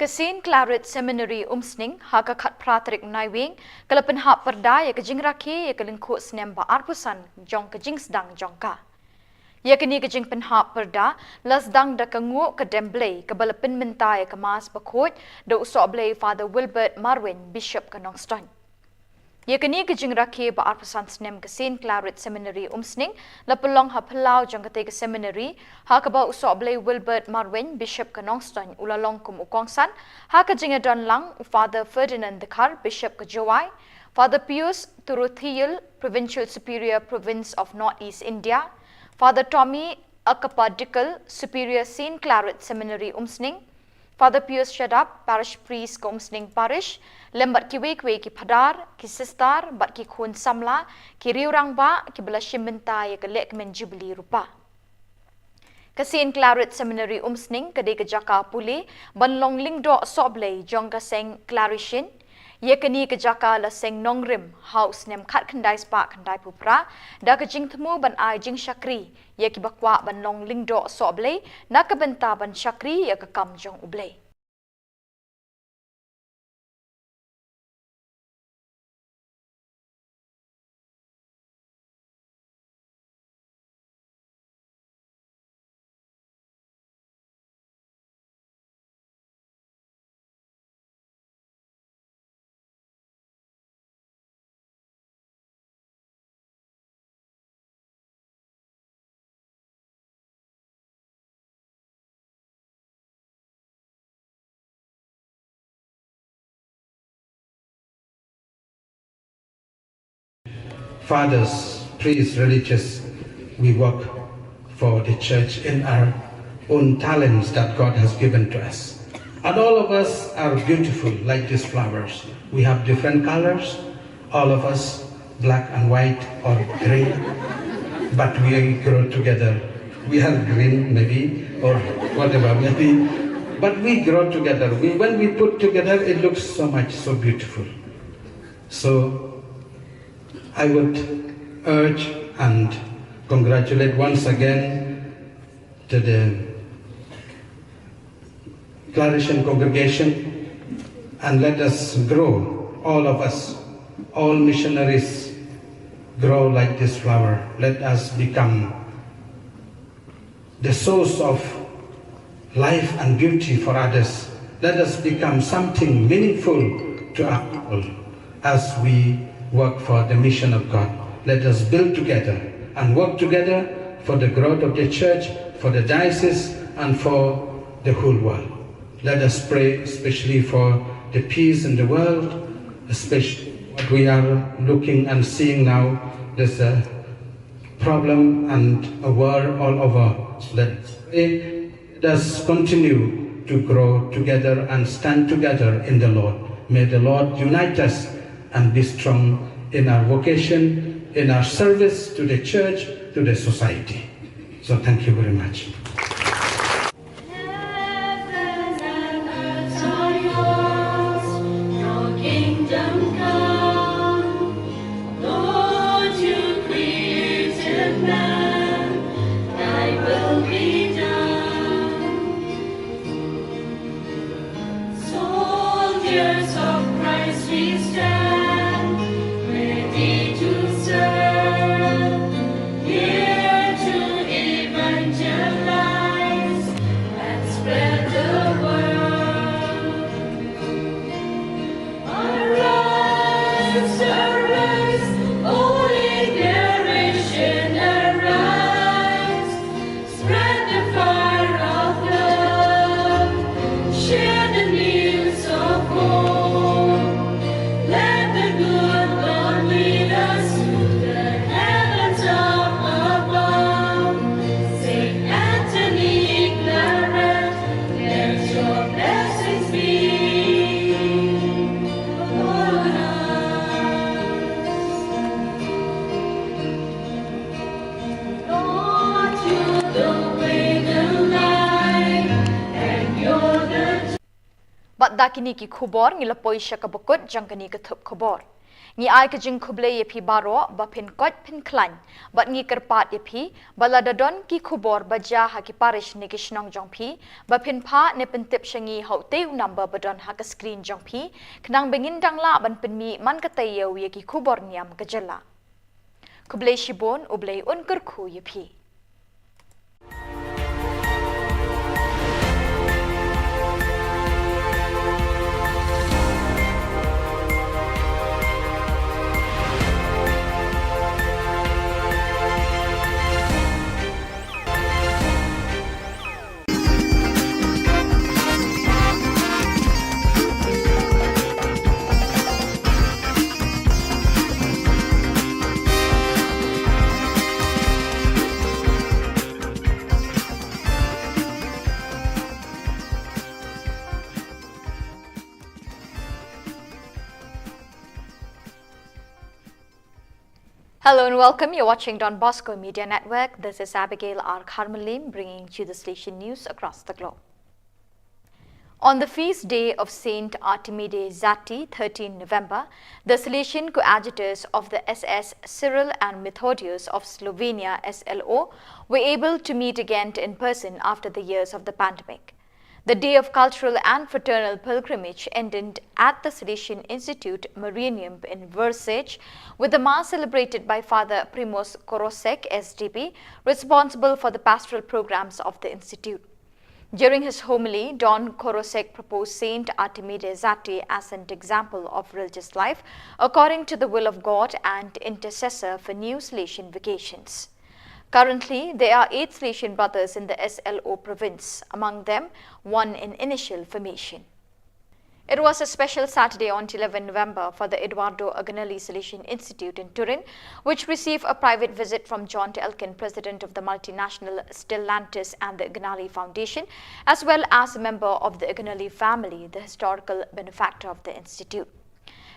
Ka Saint Claret Seminary Umsning, ha ka khatphra tarik Naiwieng, ka la pynhap pyrda ïa ka jingrakhe ïa ka lyngkhuh snem ba arphew san jong ka jingsdang jong ka. Ïa kane ka jingpynhap pyrda la sdang da ka nguh ka dem Blei kaba la pynmynta ïa ka Mass bakhuid da u sohblei Father Wilbert Marwein, Bishop ka Nongstoiñ. Ïa kane ka jingrakhe ba arphew san snem ka Saint Claret Seminary Umsning la pynlong ha phyllaw jong katei ka seminary, ha kaba u Sohblei Wilbert Marwein, Bishop ka Nongstoiñ, u la long kum u kongsan, ha ka jingïadon lang u Father Ferdinand Dkhar, Bishop ka Jowai, Father Pius Turuthiel, Provincial Superior, Province of North East India, Father Tommy Akapa Dickel, Superior Saint Claret Seminary Umsning, Father Pius Shadap, Parish Priest ka Umsning Parish, lem bad kiwei kiwei ki phadar, ki sister, bad ki khun samla, ki riew rangbah, kiba la shim bynta ïa ka lehkmen Jubilee Rupa. Ka Saint Claret Seminary Umsning ka dei ka jaka pule ban long lyngdoh sohblei jong ka seng Claretian. Ïa kane ka jaka la seng nongrim ha u snem khatkhyndai spah khyndai phew phra, da ka jingthmu ban ai jingshakri ïa kiba kwah ban long lyngdoh sohblei, na ka bynta ban shakri ïa ka kam jong U Blei. Fathers, priests, religious, we work for the church in our own talents that God has given to us. And all of us are beautiful like these flowers. We have different colors, all of us, black and white or green, but we grow together. We are green maybe, or whatever maybe, but we grow together. We, when we put together, it looks so much, so beautiful. So I would urge and congratulate once again to the Claretian congregation, and let us grow, all of us, all missionaries, grow like this flower. Let us become the source of life and beauty for others. Let us become something meaningful to our people as we work for the mission of God. Let us build together and work together for the growth of the church, for the diocese, and for the whole world. Let us pray especially for the peace in the world, especially what we are looking and seeing now. There's a problem and a war all over. Let us pray. Let us continue to grow together and stand together in the Lord. May the Lord unite us and be strong in our vocation, in our service to the church, to the society. So thank you very much. Heaven and earth are yours, your kingdom come. Lord, you created man, thy will be done. Soldiers of Christ we stand, ready to serve, here to evangelize and spread the word. Arise, arise, holy generation, arise. Spread the fire of love. Share the news of hope. Let the good Lord lead us to the heavens up above. Saint Anthony Claret, let your blessings be upon us. Lord, you're the way, the light, and you're the Bad da kine ki khubor ngi la poi sha kaba kut jong kane ka thup khubor. Ngi ai ka jingkhublei ïa phi baroh ba phin koit phin khlaiñ. Bad ngi kyrpad ïa phi ba lada don ki khubor ba jia ha ki parish ne ki shnong jong phi, ba phin phah ne pyntip sha ngi ha utei u number ba don ha ka screen jong phi, khnang ba ngin dang lah ban pynmih man ka taïew ïa ki khubor niam ka jylla. Khublei shibun, U Blei un kyrkhu ïa phi. Hello and welcome. You're watching Don Bosco Media Network. This is Abigail R. Kharmalim bringing to you the Salesian news across the globe. On the feast day of Saint Artemide Zati, thirteenth November, the Salesian coadjutors of the S S Cyril and Methodius of Slovenia, S L O, were able to meet again in person after the years of the pandemic. The day of cultural and fraternal pilgrimage ended at the Salesian Institute Marianum in Vršac, with the Mass celebrated by Father Primoz Korosek, S D B, responsible for the pastoral programs of the Institute. During his homily, Don Korosek proposed Saint Artemide Zati as an example of religious life according to the will of God and intercessor for new Salesian vocations. Currently, there are eight Salesian brothers in the S L O province, among them one in initial formation. It was a special Saturday on eleventh November for the Eduardo Agnelli Salesian Institute in Turin, which received a private visit from John Elkann, president of the multinational Stellantis and the Agnelli Foundation, as well as a member of the Agnelli family, the historical benefactor of the institute.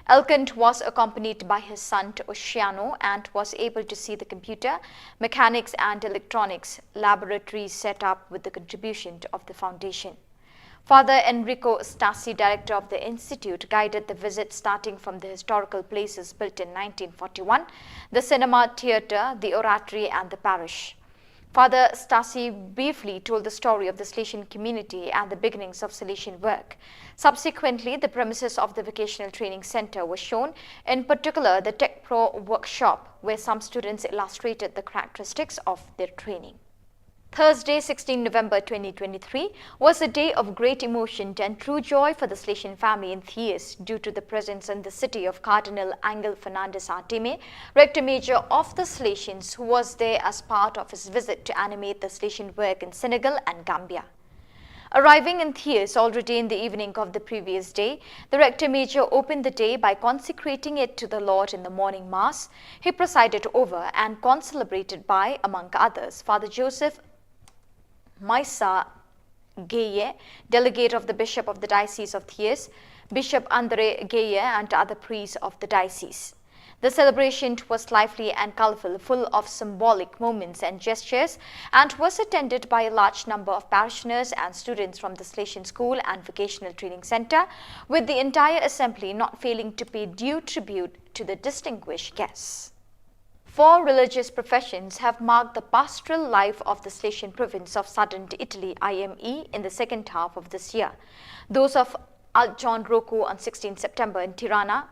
Elkann was accompanied by his son Oceano and was able to see the computer, mechanics and electronics laboratory set up with the contribution of the foundation. Father Enrico Stasi, director of the institute, guided the visit starting from the historical places built in nineteen forty-one, the cinema, theatre, the oratory and the parish. Father Stasi briefly told the story of the Salesian community and the beginnings of Salesian work. Subsequently, the premises of the Vocational Training Centre were shown, in particular the Tech Pro workshop, where some students illustrated the characteristics of their training. Thursday, sixteenth November twenty twenty-three, was a day of great emotion and true joy for the Salesian family in Thiers due to the presence in the city of Cardinal Angel Fernandez Artime, Rector Major of the Salesians, who was there as part of his visit to animate the Salesian work in Senegal and Gambia. Arriving in Thiers already in the evening of the previous day, the Rector Major opened the day by consecrating it to the Lord in the morning Mass he presided over and concelebrated by, among others, Father Joseph Maisa Gueye, delegate of the Bishop of the Diocese of Thiers, Bishop André Gueye, and other priests of the diocese. The celebration was lively and colorful, full of symbolic moments and gestures, and was attended by a large number of parishioners and students from the Salesian School and Vocational Training Centre, with the entire assembly not failing to pay due tribute to the distinguished guests. Four religious professions have marked the pastoral life of the Salesian province of southern Italy, I M E, in the second half of this year. Those of Altjohn Rocco on sixteenth September in Tirana,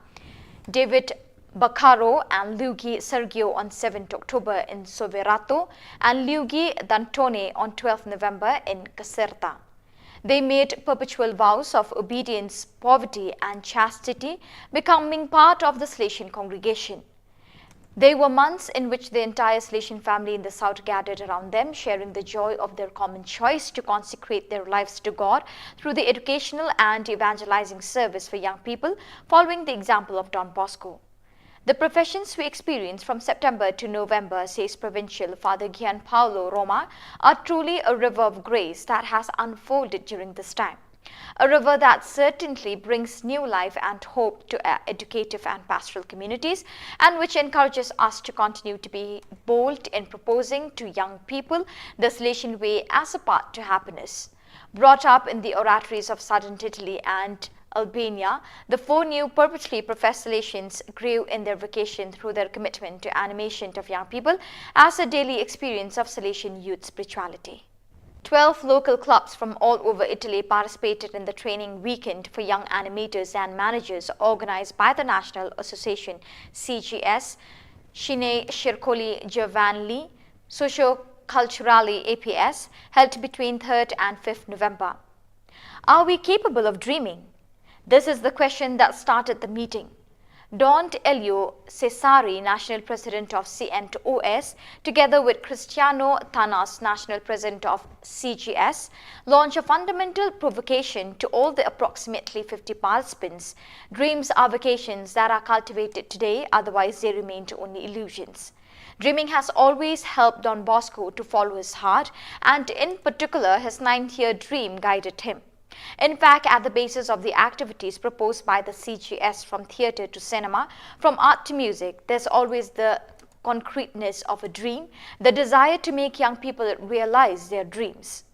David Baccaro and Luigi Sergio on seventh October in Soverato, and Luigi D'Antone on twelfth November in Caserta. They made perpetual vows of obedience, poverty, and chastity, becoming part of the Salesian congregation. They were months in which the entire Salesian family in the south gathered around them, sharing the joy of their common choice to consecrate their lives to God through the educational and evangelizing service for young people, following the example of Don Bosco. The professions we experience from September to November, says Provincial Father Gianpaolo Roma, are truly a river of grace that has unfolded during this time. A river that certainly brings new life and hope to our educative and pastoral communities, and which encourages us to continue to be bold in proposing to young people the Salesian way as a path to happiness. Brought up in the oratories of southern Italy and Albania, the four new perpetually professed Salesians grew in their vocation through their commitment to animation of young people as a daily experience of Salesian youth spirituality. Twelve local clubs from all over Italy participated in the training weekend for young animators and managers organized by the National Association, C G S, Cine Circoli Giovanili, Socio Culturali, A P S, held between third and fifth November. Are we capable of dreaming? This is the question that started the meeting. Don Elio Cesari, National President of C N O S, together with Cristiano Tanas, National President of C G S, launched a fundamental provocation to all the approximately fifty participants. Dreams are vocations that are cultivated today, otherwise they remain only illusions. Dreaming has always helped Don Bosco to follow his heart, and in particular, his ninth year dream guided him. In fact, at the basis of the activities proposed by the C G S, from theatre to cinema, from art to music, there's always the concreteness of a dream, the desire to make young people realize their dreams.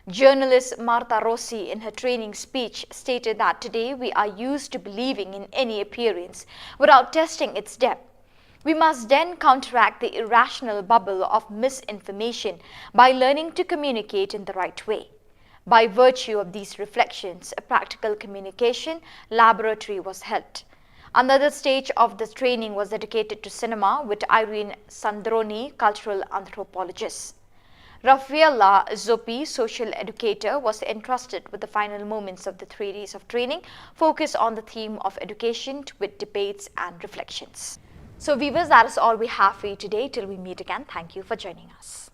Journalist Martha Rossi, in her training speech, stated that today we are used to believing in any appearance without testing its depth. We must then counteract the irrational bubble of misinformation by learning to communicate in the right way. By virtue of these reflections, a practical communication laboratory was held. Another stage of this training was dedicated to cinema with Irene Sandroni, cultural anthropologist. Rafaela Zoppi, social educator, was entrusted with the final moments of the three days of training, focused on the theme of education with debates and reflections. So, viewers, that is all we have for you today. Till we meet again, thank you for joining us.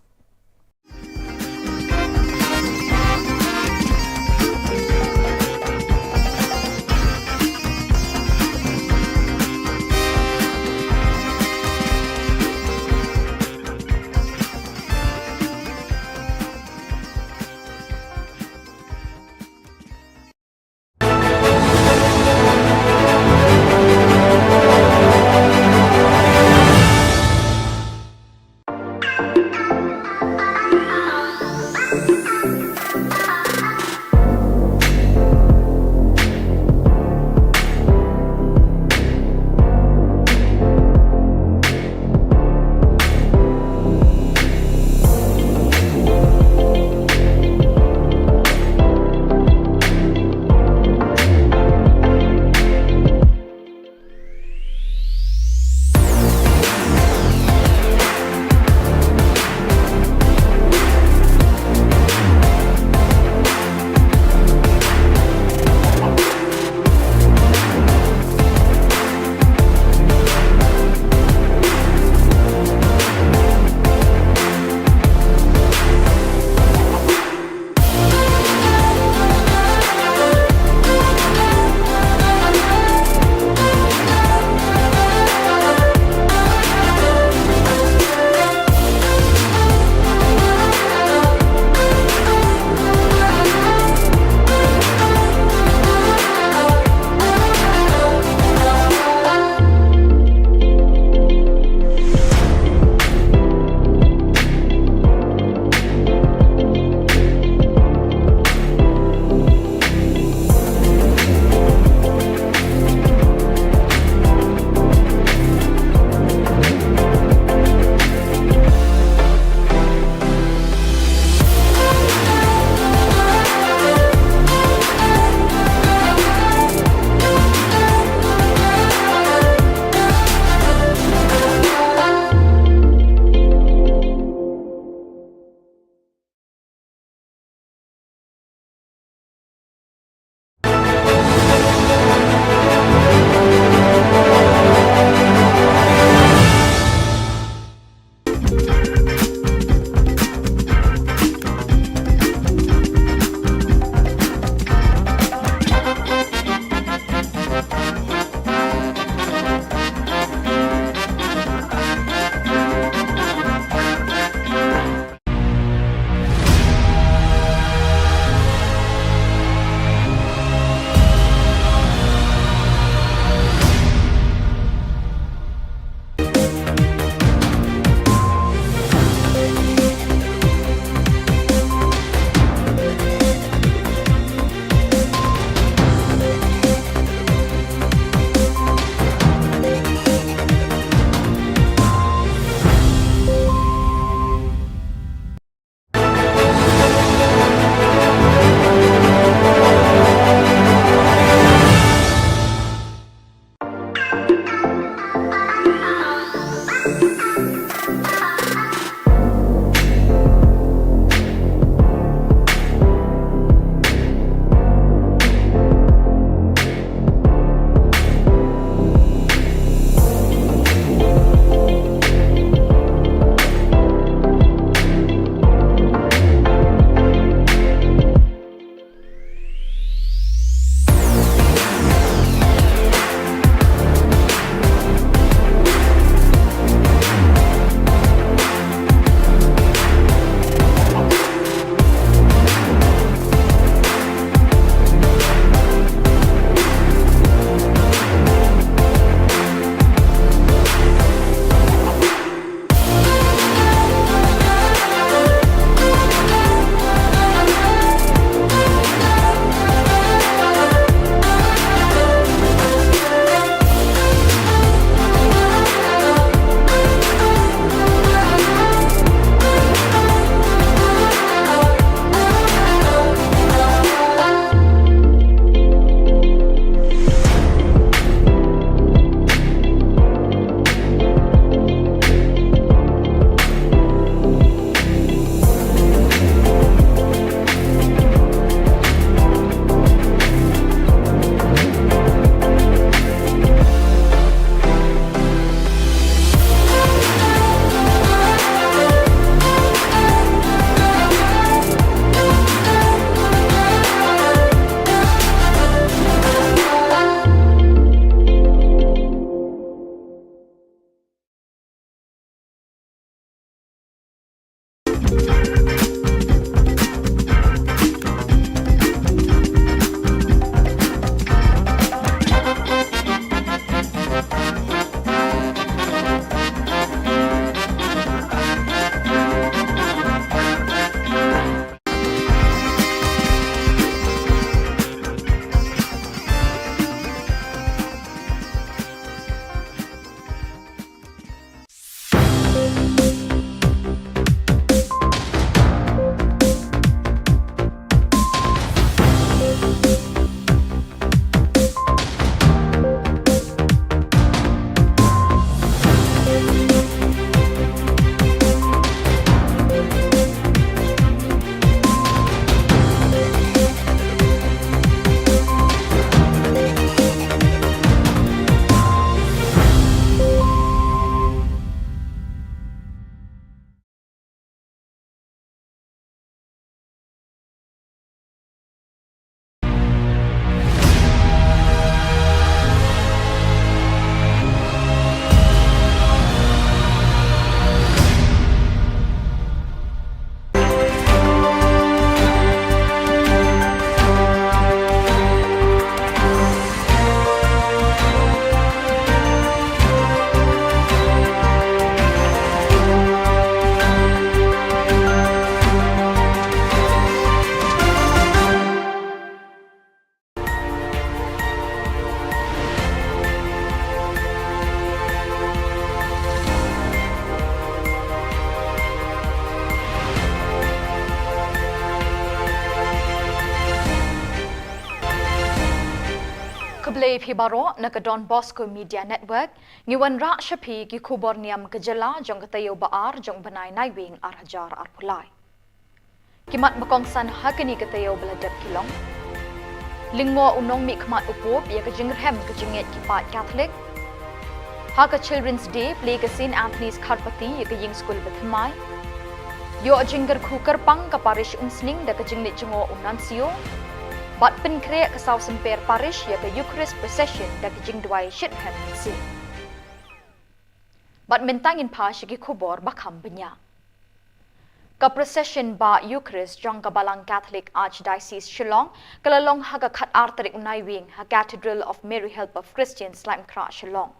Khublei phi baroh na ka Don Bosco Media Network, ngi wanrah sha phi ki khubor niam ka jylla jong ka taïew ba ar jong u bnai Naiwieng ar hajar arphew lai. Ki mat ba kongsan ha kane ka taïew ba la dep ki long: Lyngngoh u nongmihkhmat u Pope ïa ka jingrhem ka jingngeit ki paid Katholik. Ha ka Children's Day, plie ka Saint Anthony's Kharpati ïa ka ïing skul bathymmai. Ïoh jingkyrkhu kyrpang ka Parish Umsning da ka jingleit jngoh u Nuncio. Bad pynkhreh ka Saw Symper Parish ïa ka Eucharist Procession da ka jingduwai shitrhem mynsiem. Bad mynta ngin phai sha ki khubor ba kham bniah. Ka Procession Bah Eucharist jong ka Balang Catholic Archdiocese Shillong ka la long ha ka khatar tarik u Naiwieng ha Cathedral of Mary Help of Christians, Laitumkhrah, Shillong.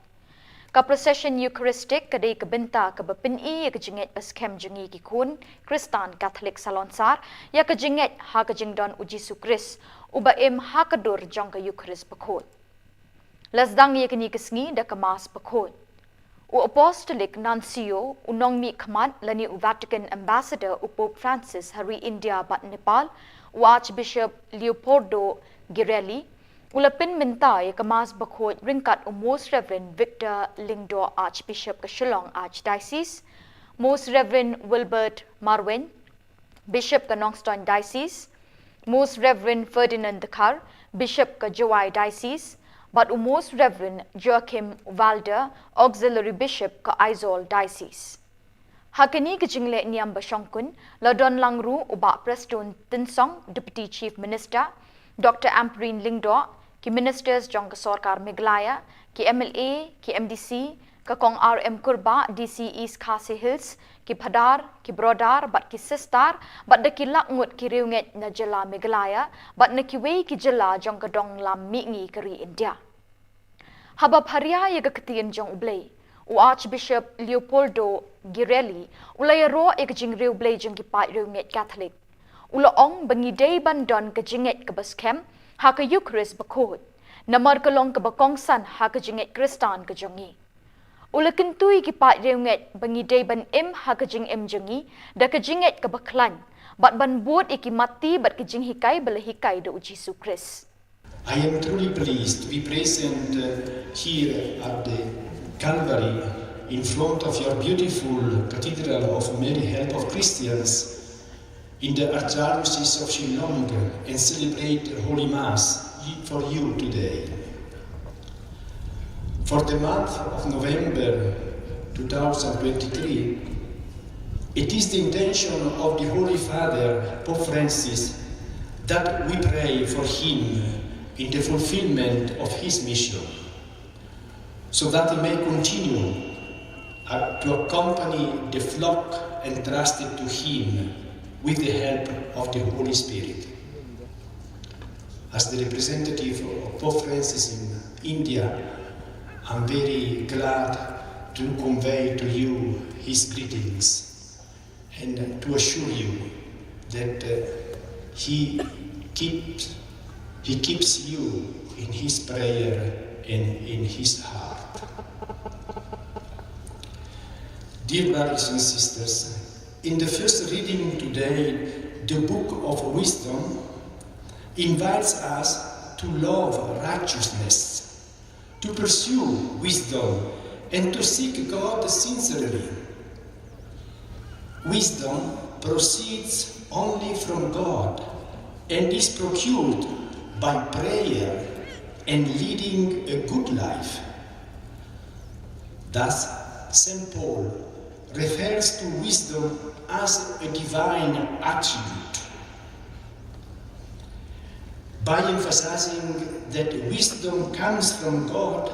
Ka Procession Eucharistic ka dei ka bynta kaba pyni ïa ka jingngeit ba skhem jong ngi ki khun Khristan Katholik salonsar ïa ka jingngeit ha ka jingdon u Jisu Khrist, uba im ha ka dur jong ka Eucharist bakhuid. La sdang ïa kane ka sngi da ka Mass bakhuid. U Apostolic Nuncio, u nongmihkhmat lane u Vatican Ambassador u Pope Francis ha ri India bad Nepal, u Archbishop Leopoldo Girelli, u la pynmynta ïa ka Mass bakhuid ryngkat u Most Reverend Victor Lyngdoh, Archbishop ka Shillong Archdiocese, Most Reverend Wilbert Marwein, Bishop ka Nongstoin Diocese, Most Reverend Ferdinand Dkhar, Bishop ka Jowai Diocese, bad u Most Reverend Joachim Walder, Auxiliary Bishop ka Aizawl Diocese. Ha kane ka jingleh niam ba shongkun, la don lang ruh u Bah Prestone Tynsong, Deputy Chief Minister, Doctor Ampareen Lyngdoh, ki Ministers jong ka Sorkar Meghalaya, ki M L A, ki M D C, ka Kong R M Kurbah, D C East Khasi Hills, ki Phadar, ki Brodar, bad ki Sistar, bad da ki lak ngut ki riewngeit na jylla Meghalaya, bad na kiwei ki jylla jong ka donglam mihngi ka ri India. Haba pharia ïa ka ktien jong U Blei, u Archbishop Leopoldo Girelli, u la ïaroh ïa ka jingriewblei jong ki paid riewngeit Katholik. U la ong ba ngi dei ban don ka jingngeit kaba skhem ha ka Eucharist bakhuid, namar ka long kaba kongsan ha ka jingngeit Khristan ka jong ngi. U la kyntu ïa ki paid riewngeit ba ngi dei ban im ha ka jingim jong ngi da ka jingngeit kaba khlaiñ, bad ban bud ïa ki matti bad ka jinghikai ba la hikai da u Jisu Khrist. I am truly pleased to be present, uh, here at the Calvary in front of your beautiful Cathedral of Mary Help of Christians in the Archdiocese of Shillong and celebrate Holy Mass for you today. For the month of November two thousand twenty-three, it is the intention of the Holy Father, Pope Francis, that we pray for him in the fulfillment of his mission, so that he may continue, uh, to accompany the flock entrusted to him with the help of the Holy Spirit. As the representative of Pope Francis in India, I'm very glad to convey to you his greetings and to assure you that, uh, he keeps, he keeps you in his prayer and in his heart. Dear brothers and sisters, in the first reading today, the Book of Wisdom invites us to love righteousness, to pursue wisdom, and to seek God sincerely. Wisdom proceeds only from God and is procured by prayer and leading a good life. Thus, Saint Paul refers to wisdom as a divine attribute. By emphasizing that wisdom comes from God,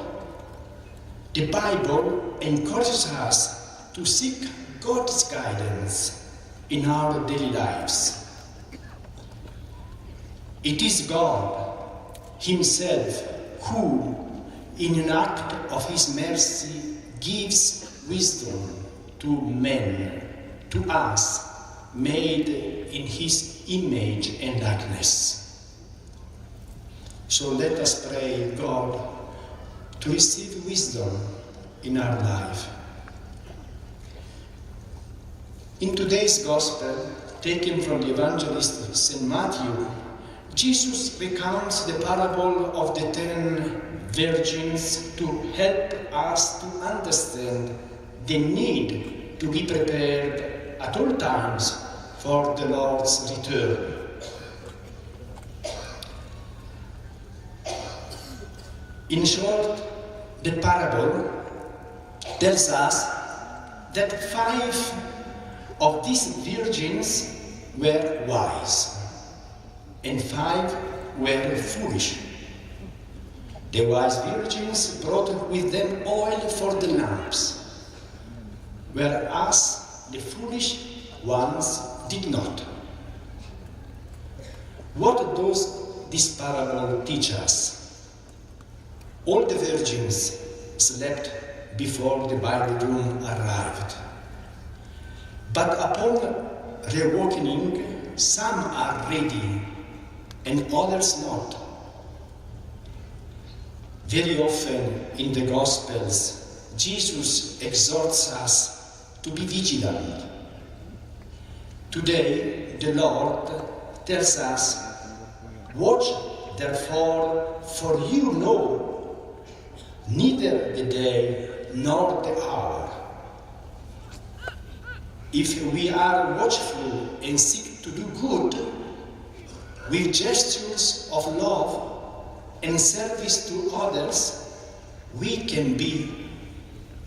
the Bible encourages us to seek God's guidance in our daily lives. It is God Himself who, in an act of His mercy, gives wisdom to men, to us, made in His image and likeness. So let us pray God to receive wisdom in our life. In today's Gospel, taken from the Evangelist Saint Matthew, Jesus recounts the parable of the ten virgins to help us to understand the need to be prepared at all times for the Lord's return. In short, the parable tells us that five of these virgins were wise and five were foolish. The wise virgins brought with them oil for the lamps, whereas the foolish ones did not. What does this parable teach us? All the virgins slept before the bridegroom arrived. But upon reawakening, some are ready and others not. Very often in the Gospels, Jesus exhorts us to be vigilant. Today, the Lord tells us, "Watch therefore, for you know neither the day nor the hour." If we are watchful and seek to do good with gestures of love and service to others, we can be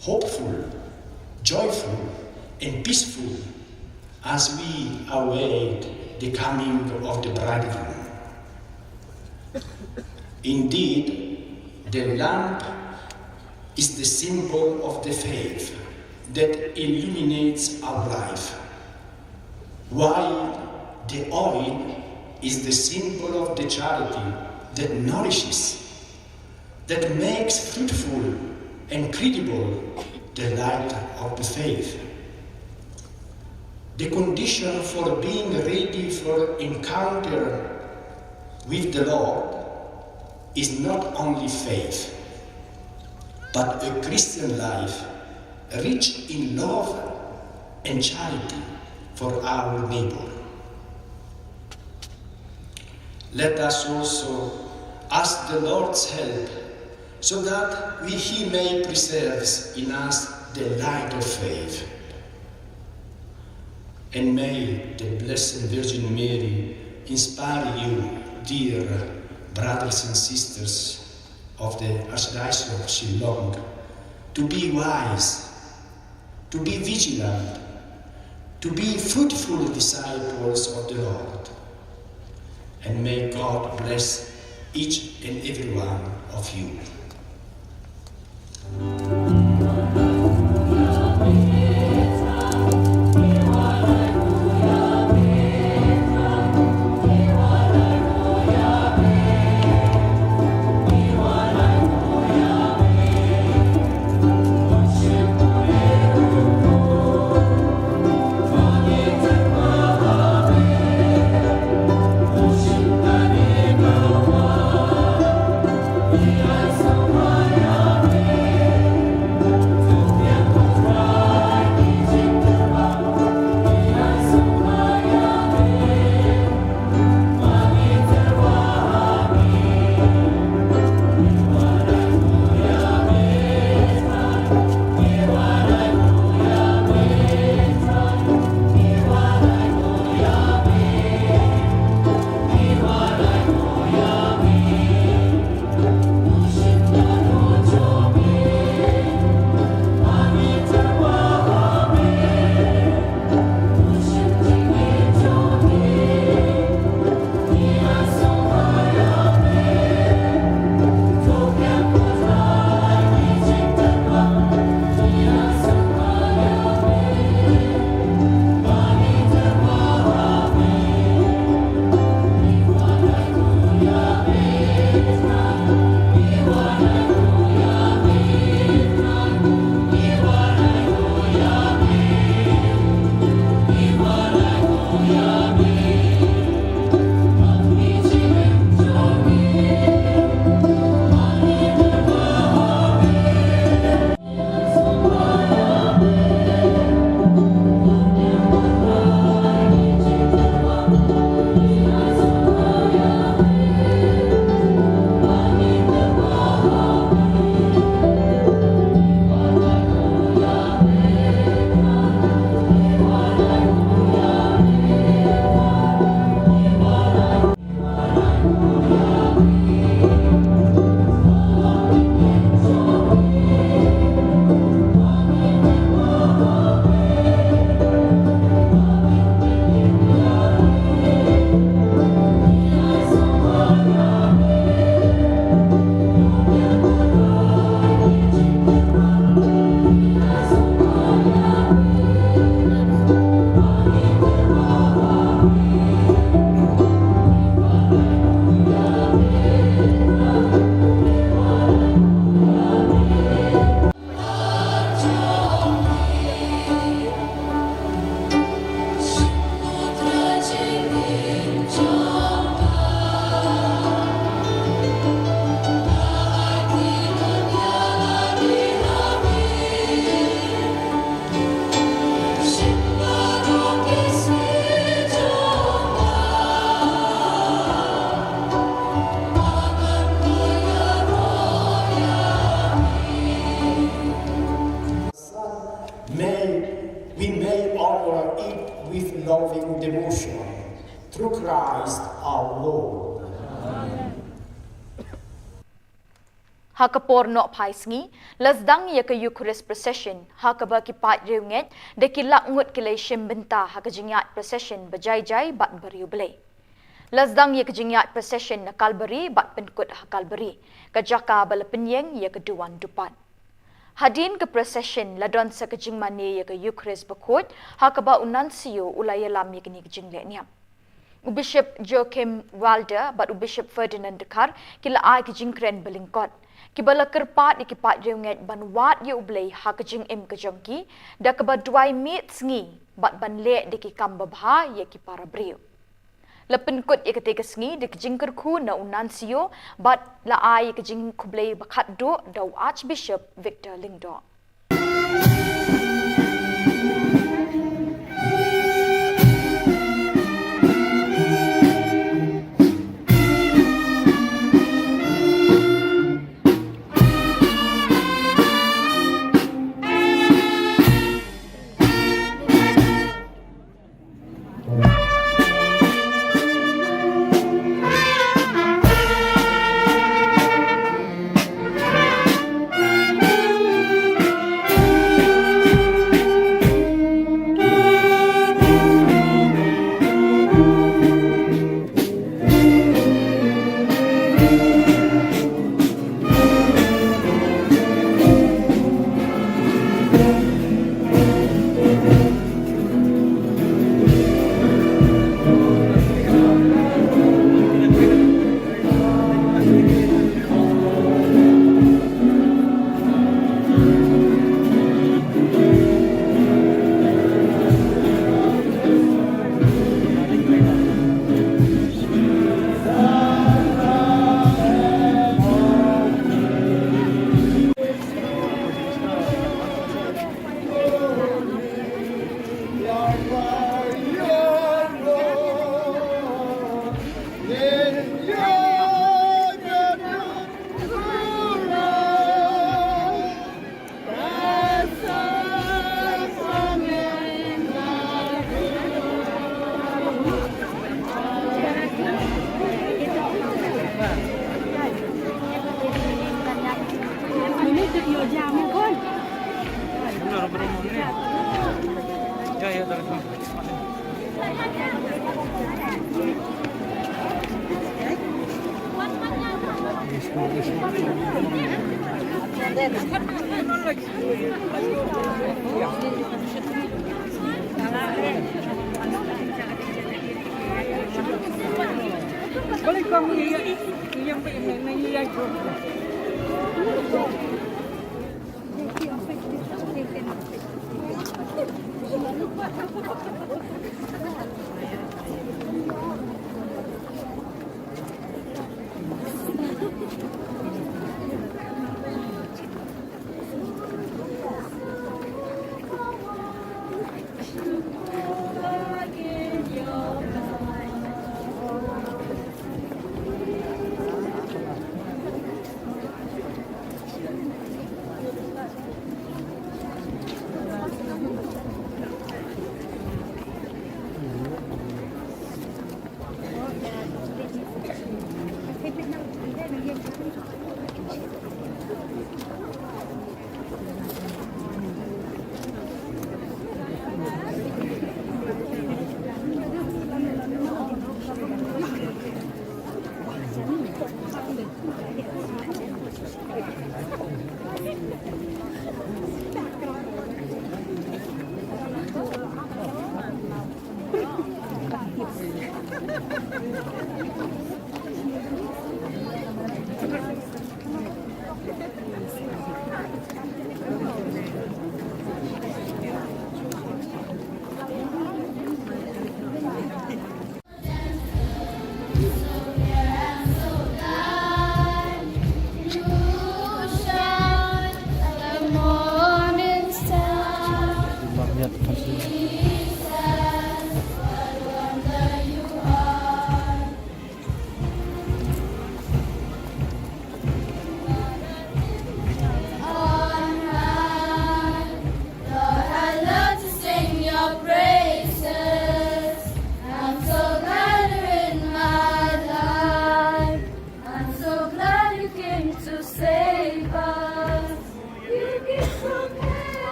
hopeful, joyful, and peaceful as we await the coming of the bridegroom. Indeed, the lamp is the symbol of the faith that illuminates our life, while the oil is the symbol of the charity that nourishes, that makes fruitful and credible the light of the faith. The condition for being ready for encounter with the Lord is not only faith, but a Christian life rich in love and charity for our neighbor. Let us also ask the Lord's help so that we, He may preserve in us the light of faith. And may the Blessed Virgin Mary inspire you, dear brothers and sisters of the Archdiocese of Shillong, to be wise, to be vigilant, to be fruitful disciples of the Lord. And may God bless each and every one of you. Ha ka por nohphai sngi, la sdang ïa ka Eucharist Procession, ha kaba ki paid riewngeit da ki lak ngut ki la shim bynta ha ka jingïaid procession ba jai jai bad ba riewblei. La sdang ïa ka jingïaid procession na Kalbari bad pynkut ha Kalbari, ka jaka ba la pynïeng ïa ka duwan dupat. Hadien ka procession la don sa ka jingmane ïa ka Eucharist bakhuid, ha kaba u Nuncio u la ïalam ïa kane ka jingleh niam. U Bishop Joachim Walder bad u Bishop Ferdinand Dkhar ki la ai ka jingkren ba lyngkot. Kiba la kyrpad ïa ki paid riewngeit ban wad ïa U Blei ha ka jingim ka jong ki, da kaba duwai miet sngi bad ban leh da ki kam babha ïa ki para briew. La pynkut ïa katei ka sngi da ka jingkyrkhu na u Nuncio bad la ai ïa ka jingkhublei ba khatduh da u Archbishop Victor Lyngdoh.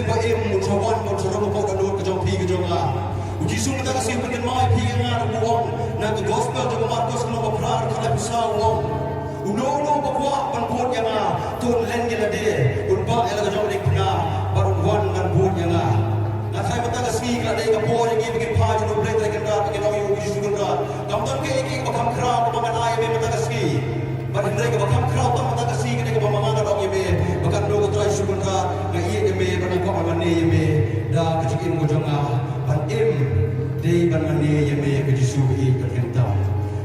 Ba im, un sa wan, un sa rung hapoh ka dohnud ka jong phi ka jong nga. U Jisu mynta ka sngi u pynkynmaw ïa phi ïa nga, u ong na ka gospel jong u Markos lynnong ba phra, dkhot laiphew saw, u ong: Uno uno uba kwah ban bud ïa nga, to un len ïa lade, un bah ïa la ka jong u diengphna, bad un wan ban bud ïa nga. Nga tharai mynta ka sngi ka la dei ka por ïa ngi ba ngin phai sha U Blei Trai Kynrad, ba ngin ong ïa u Jisu Kynrad: Kam don kaei kaei kaba kham khraw kaba ngan ai ïa me mynta ka sngi. Bad hynrei kaba kham khraw tang mynta ka sngi ka dei kaba ma nga ngan ong ïa me ba katno, ko Trai Jisu Kynrad, nga ïeit ïa me bad nga kwah ban mane ïa me da ka jingim ka jong nga. Ban im dei ban mane ïa me, ko Jisu ba ïeit bad khamtam.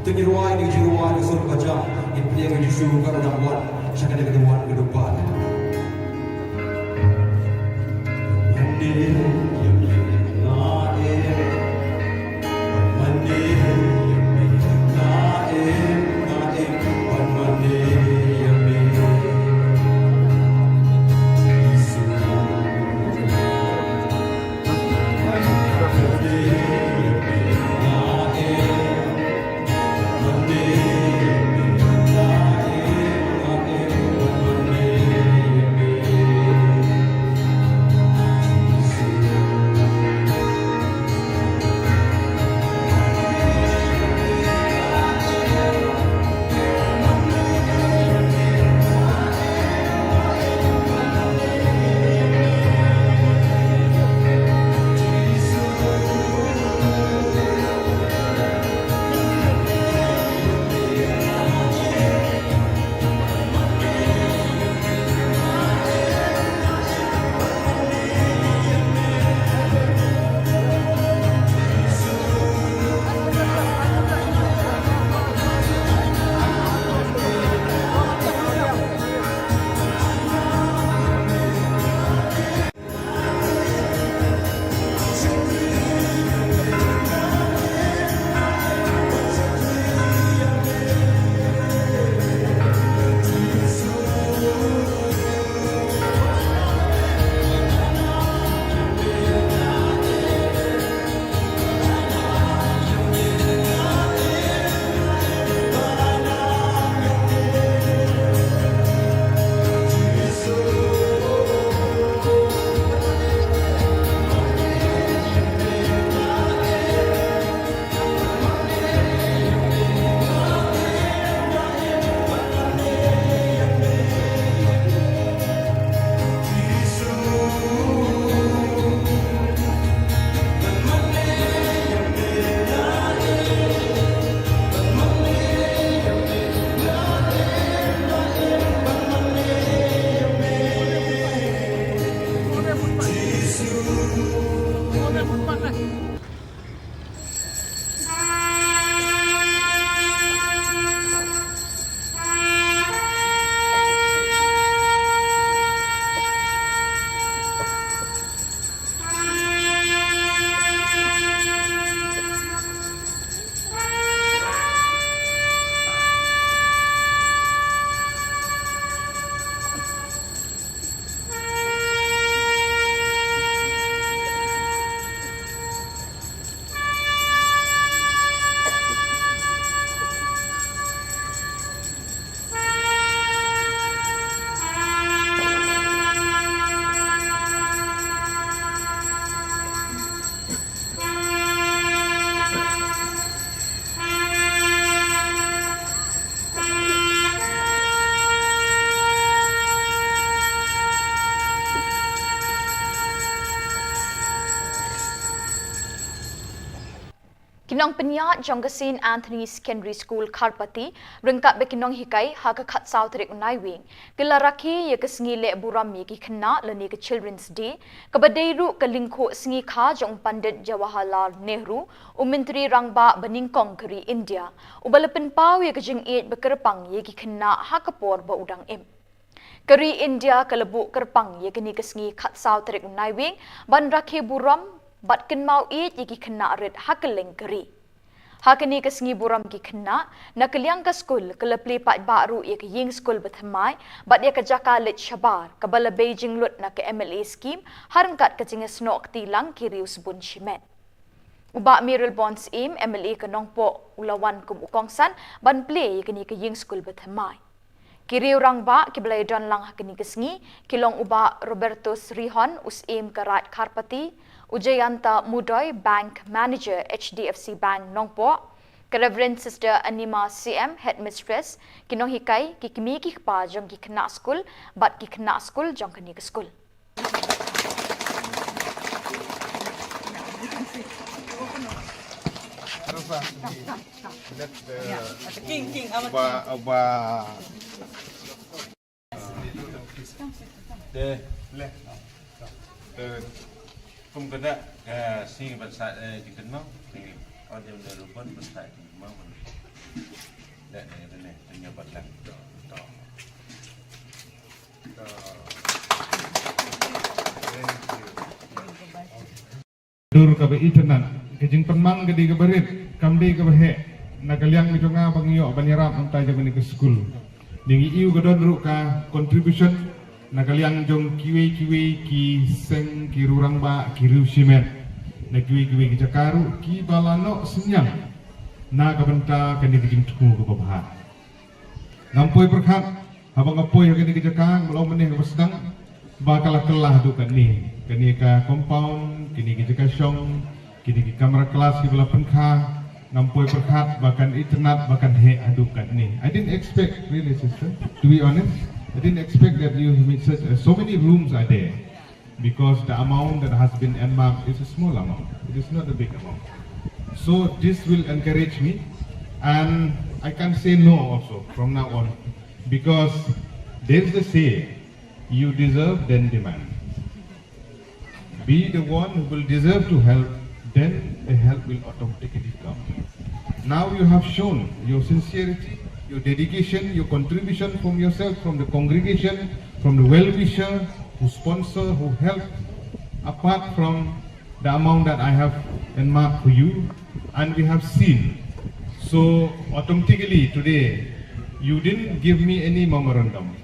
To ngin rwai ïa ka jingrwai ka sur kaba jam, ngin pdiang ïa u Jisu katba u dang wan sha kane ka dewwan ka dewpan. Ki nongpynïaid jong ka Saint Anthony Secondary School Kharpati, ryngkat bad ki nonghikai ha ka khatsaw tarik u Naiwieng, ki la rakhe ïa ka sngi leh burom ïa ki khynnah lane ka Children's Day, kaba dei ruh ka lyngkhuh sngi kha jong u Pandit Jawaharlal Nehru, u Myntri Rangbah banyngkong ka ri India, uba la pynpaw ïa ka jingïeit ba kyrpang ïa ki khynnah ha ka por ba u dang im. Ka ri India ka la buh kyrpang ïa kane ka sngi khatsaw tarik u Naiwieng ban rakhe burom bad kynmaw ïeit ïa ki khynnah rit ha kylleng ka ri. Ha kane ka sngi burom ki khynnah, na ka liang ka skul ka la plie paidbah ruh ïa ka ïing skul bathymmai bad ïa ka jaka leit shabar kaba la bei jinglut na ka M L A scheme, ha ryngkat ka jingïasnoh kti lang ki riew sbun shimet. U Bah Mayralborn Syiem, M L A ka Nongpoh, u la wan kum u kongsan ban plie ïa kane ka ïing skul bathymmai. Ki riew rangbah kiba la ïadon lang ha kane ka sngi ki long u Bah Robertus Rihon, u Syiem ka Raid Kharpati, u Jayanta Mudoi, Bank Manager H D F C Bank Nongpoh, ka Reverend Sister Anima C M, Headmistress, ki nonghikai, ki kmie ki kpa jong ki khynnah skul bad ki khynnah skul jong kane ka skul. King, king, amat. Uba, uba. Te, le. Te, kum ka dak, eh, sngi ban sa, eh, jingkynmaw, sngi, on the, on the rubber, ban sa jingkynmaw, ban. Le, le, le, le, te ïa bat lang. To, to. Dur kaba itynnad, ka jingpynmang ka dei kaba rit, kam dei kaba heh, na ka liang ka jong nga ba ngi ïoh ban ïarap na ka bynta jong kane ka skul. Ngi ïohi ka don ruh ka contribution, na ka liang jong kiwei kiwei ki seng, ki riew rangbah, ki riew shimet, na kiwei kiwei ki jaka ruh, kiba la noh synñiang, na ka bynta kane ka jingthmu kaba bha. Ngam poi pyrkhat, haba nga poi ha kane ka jaka, nga long mynne haba sdang, ba ka la kylla haduh katne. Kane ka compound, kine ki jaka shong, kine ki kamra class kiba la pynkha, ngam poi pyrkhat, ba kan itynnad, ba kan heh haduh katne. I didn't expect, really, sister, to be honest, I didn't expect that you meet such, uh, so many rooms are there. Because the amount that has been earmarked is a small amount. It is not a big amount. So this will encourage me, and I can say no also from now on, because there is a say, you deserve, then demand. Be the one who will deserve to help, then the help will automatically come. Now you have shown your sincerity, your dedication, your contribution from yourself, from the congregation, from the well-wisher, who sponsor, who help, apart from the amount that I have earmarked for you, and we have seen. So automatically today, you didn't give me any memorandum.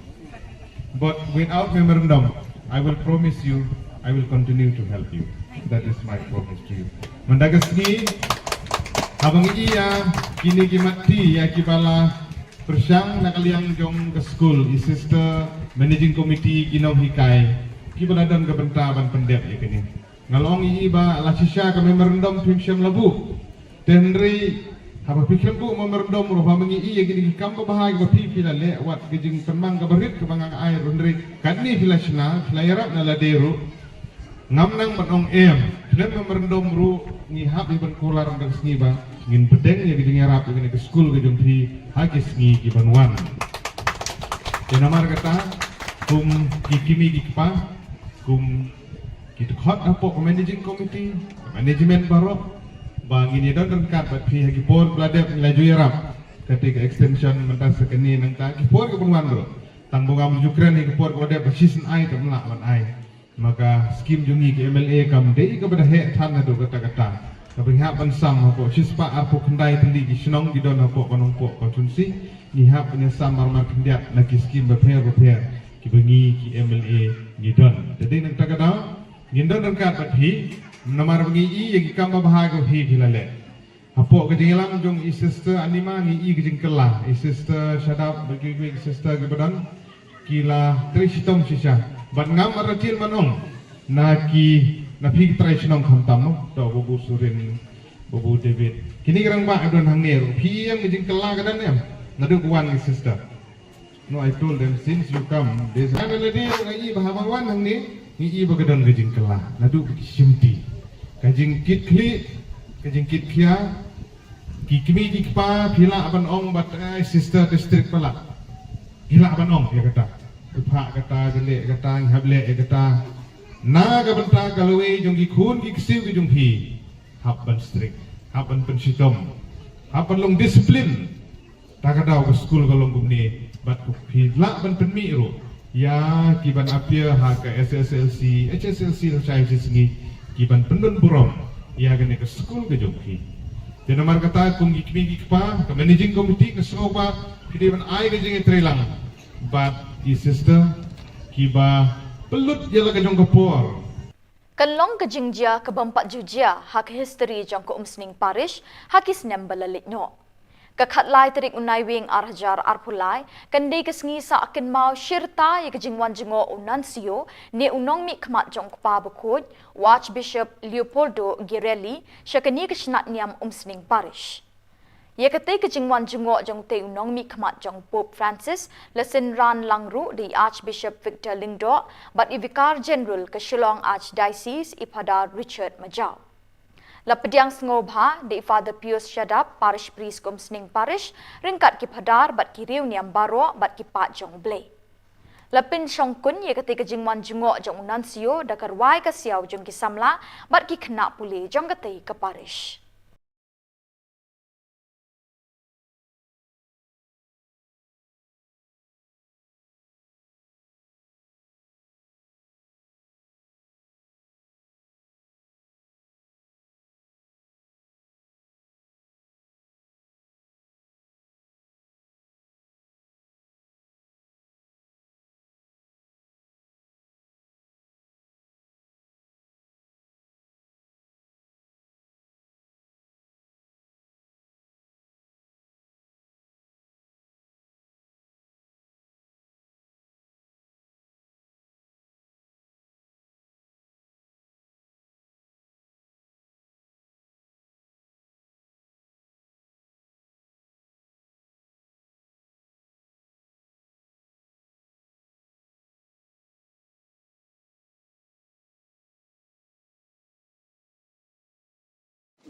But without memorandum, I will promise you, I will continue to help you. That is my promise to you. Mynta ka sngi, haba ngi ïa kine ki matti ïa kiba la pyrshang na ka liang jong ka skul, i sister, managing committee, ki nonghikai, kiba la don ka bynta ban pyndep ïa kine. Nga la ong ïa i ba la shisha ka memorandum phim shym la buh. Te hynrei haba phi khlem buh memorandum ruh, haba ngi ïohi ïa kine ki kam babha kiba phi phi la leh, wat ka jingpynmang kaba rit kaba nga ai ruh, hynrei katne phi la shna, phi la ïarap na lade ruh. Ngam nang ban ong em, khlem memorandum ruh ngi hap ïa ban kular na ka sngi ba ngin pdiang ïa ka jingïarap ïa kane ka skul ka jong phi ha ki sngi ki ban wan. Te namar kata, kum ki kmie ki kpa, kum ki dkhot hapoh ka managing committee, ka management baroh, ba ngin ïa don ryngkat bad phi ha ki por ba la dep, ngi la ju ïarap. Kata ka extension mynta sa kane, nangta ki por ki ban wan ruh. Tang ba ngam ju kren ha ki por ba la dep, ba shisien ai te ym lah ban ai. Ma ka skim jong ngi ki M L A kam dei kaba da heh than naduh katta katta. Kaba ngi hap ban sam hapoh shispah arphew khyndai tylli ki shnong ki don hapoh ka Nongpoh constituency, ngi hap ban ïa sam armar khyndiat na ki skim bapher bapher kiba ngi ki M L A ngi don. Te dei nangta ka daw ngin don ryngkat bad phi, namar ba ngi ïohi ïa ki kam babha kaba phi phi la leh. Hapoh ka jingïalam jong i sister Anima ngi ïohi ka jingkylla, i sister Shadap bad kiwei kiwei ki sister kiba don, ki la trei shitom shisha. Bad ngam artatien ban ong na ki, na phi ki trai shnong khamtam, mo, to Babu Surin, Babu David. Kine ki rangbah ki don hangne ruh. Phi ïohi ka jingkylla ka don em naduh ba wan ki sister. No, I told them, since you come, they said, "Haba la dei ruh ngi ïohi ba haba wan hangne, ngi ïohi ba ka don ka jingkylla naduh ba ki shimti. Ka jingkitkhlieh, ka jingkitkhia, ki kmie ki kpa, phi lah ban ong bad, eh, sister district palat. Phi lah ban ong ïa kata. Phi phah kata, phi leh kata, ngi hap leh ïa kata. Na ka bynta ka lawei jong ki khun ki ksiew ki jong phi, hap ban strict, hap ban pynshitom, hap ban long discipline." Ta ka daw ka skul ka long kumne, bad phi lah ban pynmih ruh ïa ki ban appear ha ka S S L C, H S L C lashai shi sngi, ki ban pyndon burom ïa kane ka skul ka jong phi. Te namar kata kum ki kmie ki kpa, ka managing committee ka sngew ba phi dei ban ai ka jingïatreilang bad ki sister kiba pynlut ïa la ka jong ka por. Kan long ka jingjia ka bym pat ju jia ha ka history jong ka Umsning Parish ha ki snem ba la leit noh. Ka khatlai tarik u Naiwieng ar hajar arphew lai, kan dei ka sngi sah kynmaw shirta ïa ka jingwan jngoh u Nuncio, ne u nongmihkhmat jong u Kpa Bakhuid, u Archbishop Leopoldo Girelli, sha kane ka shnat niam Umsning Parish. Ïa katei ka jingwan jngoh jong utei u nongmihkhmat jong u Pope Francis, la synran lang ruh da i Archbishop Victor Lyngdoh, bad i Vicar General ka Shillong Archdiocese, i Phadar Richard Majaw. La pdiang sngewbha da i Father Pius Shadap, Parish Priest ka Umsning Parish, ryngkat ki Phadar bad ki riewniam baroh bad ki paid jong u Blei. La pynshongkun ïa katei ka jingwan jngoh jong u Nuncio da ka rwai ka siaw jong ki samla bad ki khynnah pule jong katei ka parish.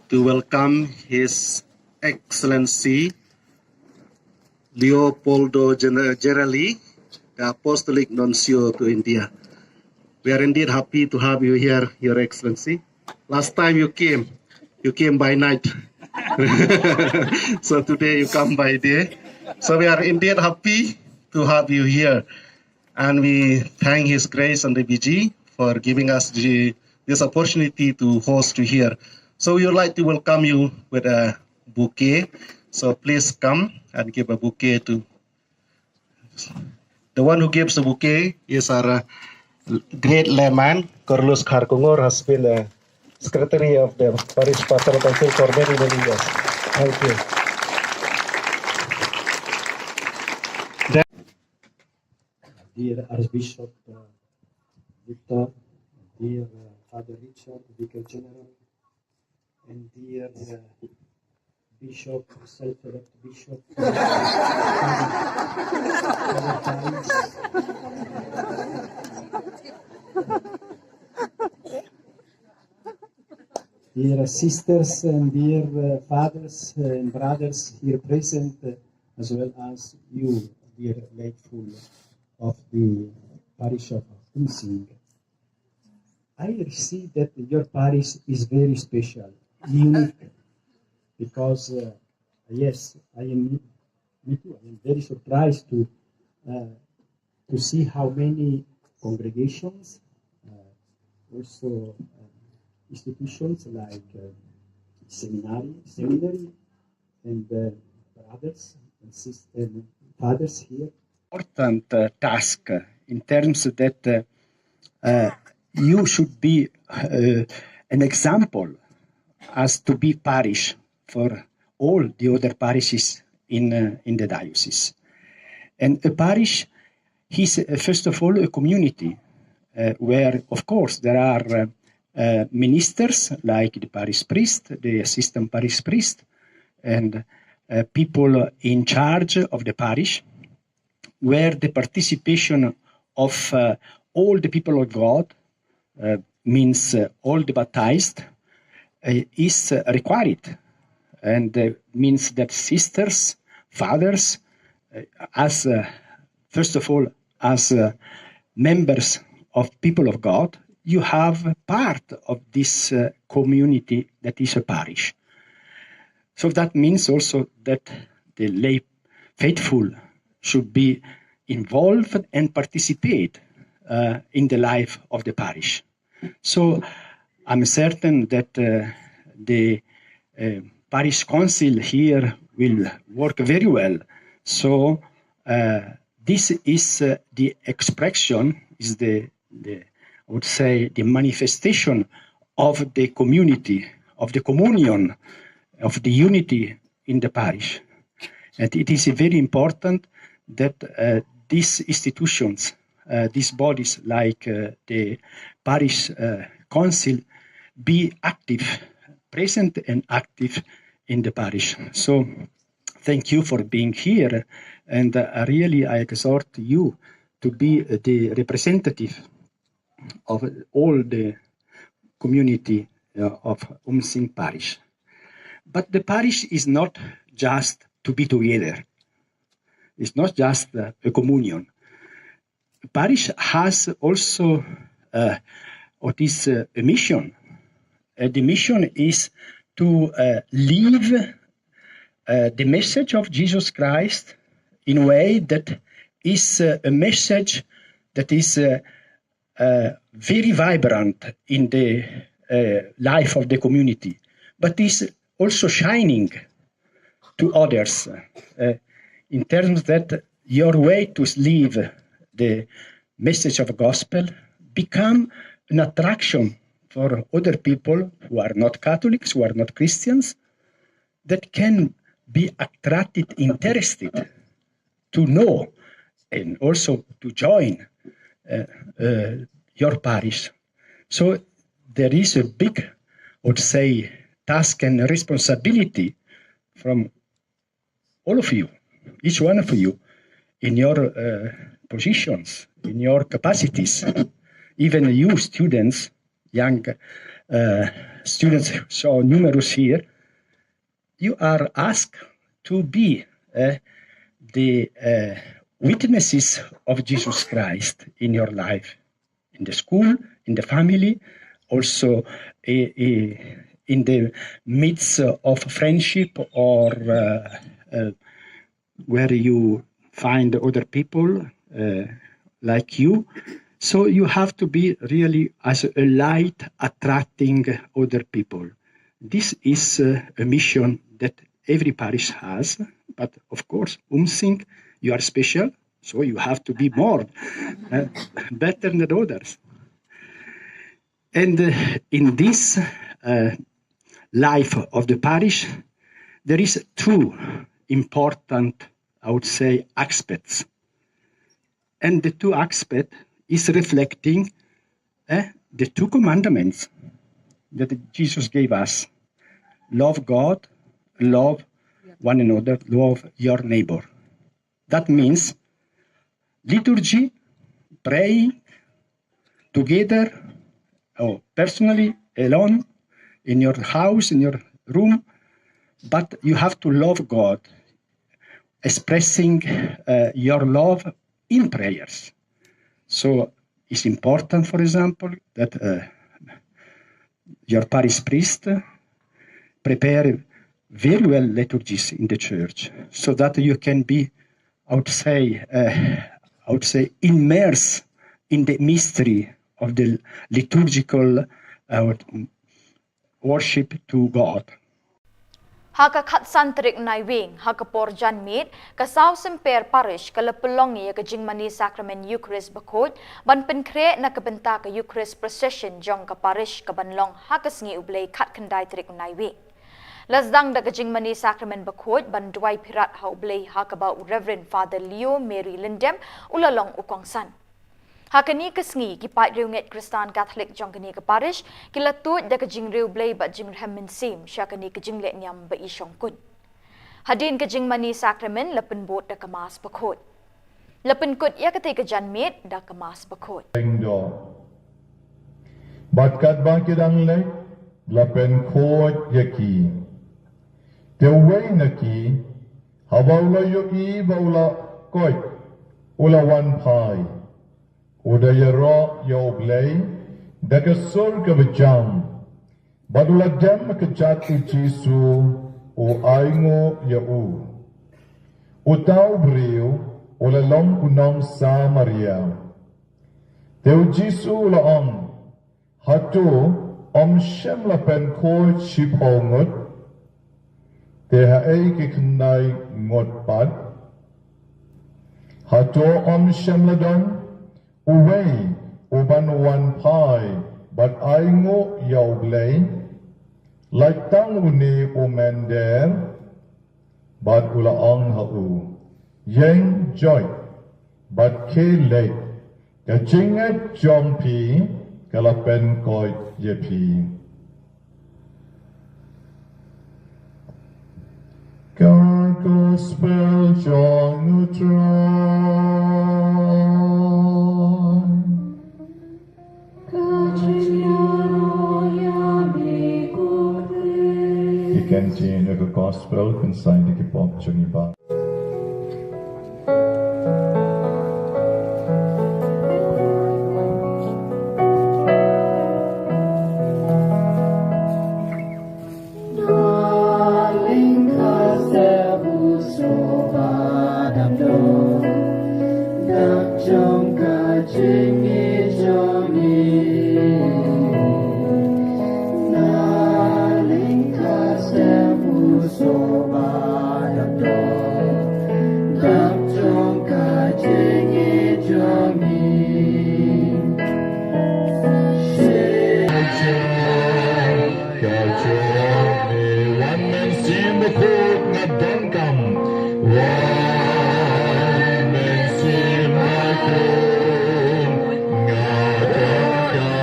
To welcome His Excellency Leopoldo Gen- Gerelli, the Apostolic Nuncio to India. We are indeed happy to have you here, Your Excellency. Last time you came, you came by night. So today you come by day. So we are indeed happy to have you here. And we thank His Grace and the B G for giving us the, this opportunity to host you here. So we would like to welcome you with a bouquet. So please come and give a bouquet to the one who gives the bouquet is our uh, great layman, Carlos Kharkongor, has been a secretary of the Parish Pastoral Council for many, many years. Thank you. Dear Archbishop uh, Victor, dear uh, Father Richard, Vicar General, and dear uh, Bishop, self-elect Bishop, Father Times. Dear sisters and dear uh, fathers and brothers here present, uh, as well as you, dear laity of the parish of Umsning. I see that your parish is very special, unique, because uh, yes, I am me too. I am very surprised to uh, to see how many congregations, uh, also uh, institutions like uh, seminary, seminary, and uh, brothers and sisters, and fathers here. Important uh, task uh, in terms that uh, uh, you should be uh, an example as to be parish for all the other parishes in uh, in the diocese. And a parish is uh, first of all a community uh, where, of course, there are uh, uh, ministers like the parish priest, the assistant parish priest, and uh, people in charge of the parish, where the participation of uh, all the people of God uh, means uh, all the baptized uh, is uh, required, and uh, means that sisters, fathers, uh, as uh, first of all, as uh, members of people of God, you have part of this uh, community that is a parish. So that means also that the lay faithful should be involved and participate uh, in the life of the parish. So I'm certain that uh, the uh, parish council here will work very well. So uh, this is uh, the expression, is the, the, I would say, the manifestation of the community, of the communion, of the unity in the parish. And it is very important that uh, these institutions, uh, these bodies like uh, the parish uh, council, be active, present and active in the parish. So thank you for being here, and uh, really I exhort you to be the representative of all the community uh, of Umsing Parish. But the parish is not just to be together. It's not just uh, a communion. Parish has also uh, what is uh, a mission. Uh, the mission is to uh, live uh, the message of Jesus Christ in a way that is uh, a message that is uh, uh, very vibrant in the uh, life of the community, but is also shining to others uh, in terms that your way to live the message of gospel become an attraction for other people who are not Catholics, who are not Christians, that can be attracted, interested to know and also to join uh, uh, your parish. So there is a big, I would say, task and responsibility from all of you, each one of you, in your uh, positions, in your capacities, even you students, young uh, students so numerous here, you are asked to be uh, the uh, witnesses of Jesus Christ in your life, in the school, in the family, also uh, uh, in the midst of friendship or uh, uh, where you find other people uh, like you. So you have to be really as a light attracting other people. This is uh, a mission that every parish has, but of course, Umsing, you are special, so you have to be more uh, better than others. And uh, in this uh, life of the parish, there is two important, I would say, aspects. And the two aspects is reflecting uh, the two commandments that Jesus gave us. Love God, love one another, love your neighbor. That means liturgy, praying together or personally, alone, in your house, in your room, but you have to love God, expressing uh, your love in prayers. So it's important, for example, that uh, your parish priest prepare very well liturgies in the church so that you can be, I would say, uh, I would say, immersed in the mystery of the liturgical uh, worship to God. Ha ka khatsan tarik Naiwieng, ha ka por janmiet, ka Saw Symper Parish ka la pynlong ïa ka jingmane sakramen Eucharist bakhuid ban pynkhreh na ka bynta ka Eucharist Procession jong ka parish ka ban long ha ka sngi U Blei khatkhyndai tarik Naiwieng. La sdang da ka jingmane sakramen bakhuid ban duwai phirat ha U Blei ha kaba u Reverend Father Leo Mary Lyndem u la long u kongsan. Ha kane ka sngi ki paid riewngeit Khristan Katholik jong kane ka parish ki la tuid da ka jingriewblei bad jingrhem mynsiem sha kane ka jinglehniam ba i shongkun. Hadien ka jingmane sakramen la pynbud da ka Mass bakhuid. La pynkut ïa katei ka janmiet da ka Mass bakhuid. Bad katba ki dang leit la pynkhuid ïa ki. Te uwei na ki haba u la ïohi ba u la koit u la wan phai. U da ïaroh ïa U Blei da ka sur kaba jam bad u la dem ha kjat U Jisu u ainguh ïa u. Uta u briew u la long u nong Samaria. Te U Jisu u la ong, hato ym shym la pynkhuid shiphew ngut? Te haei ki khyndai ngut pat? Hato ym shym la don uwei u ban wan phai bad ainguh ïa U Blei? Lait tang une u mynder. Bad u la ong ha u, ïeng joit, bad khie leit, ka jingngeit jong phi ka la pynkoit ïa phi. Ka Gospel jong u Trai. Ka jingïaroh ïa me ko Khrist. Ki ktien jong ka Gospel kynsai da ki pop jong ngi ba. Darling, ka step u soh ba dap dor, dap jong ka jingïeit jong ngi. Darling, ka step u soh ba dap dor, dap jong ka jingïeit jong ngi. Ka jong me, wan Mynsiem Bakhuid nga donkam. Wan Mynsiem Bakhuid nga donkam.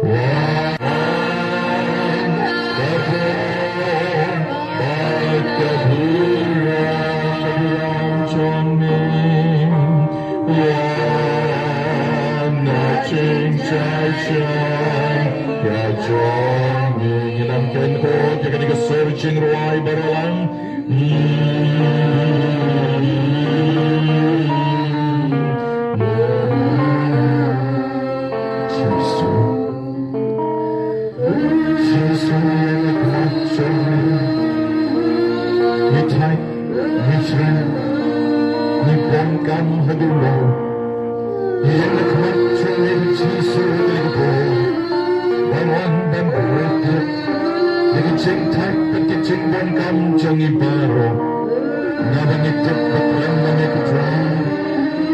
Wan, wan, wan, wan, wan, jong me. Wan na jingshai shai ka jong me. Ngi lam kren ko ïa kane ka sur jingrwai baroh lang. Jisu. Jisu, ïa nga khmat jong me. Ngi thait, ngi shrang, ngi pang kam haduh law. Ïa nga khmat jong me Jisu, ïa nga khmat. Ban wan ban bret ïa ka jingthait bad ka jingdonkam jong ngi baroh. Naba ngi tip ba kren ma me ko Trai.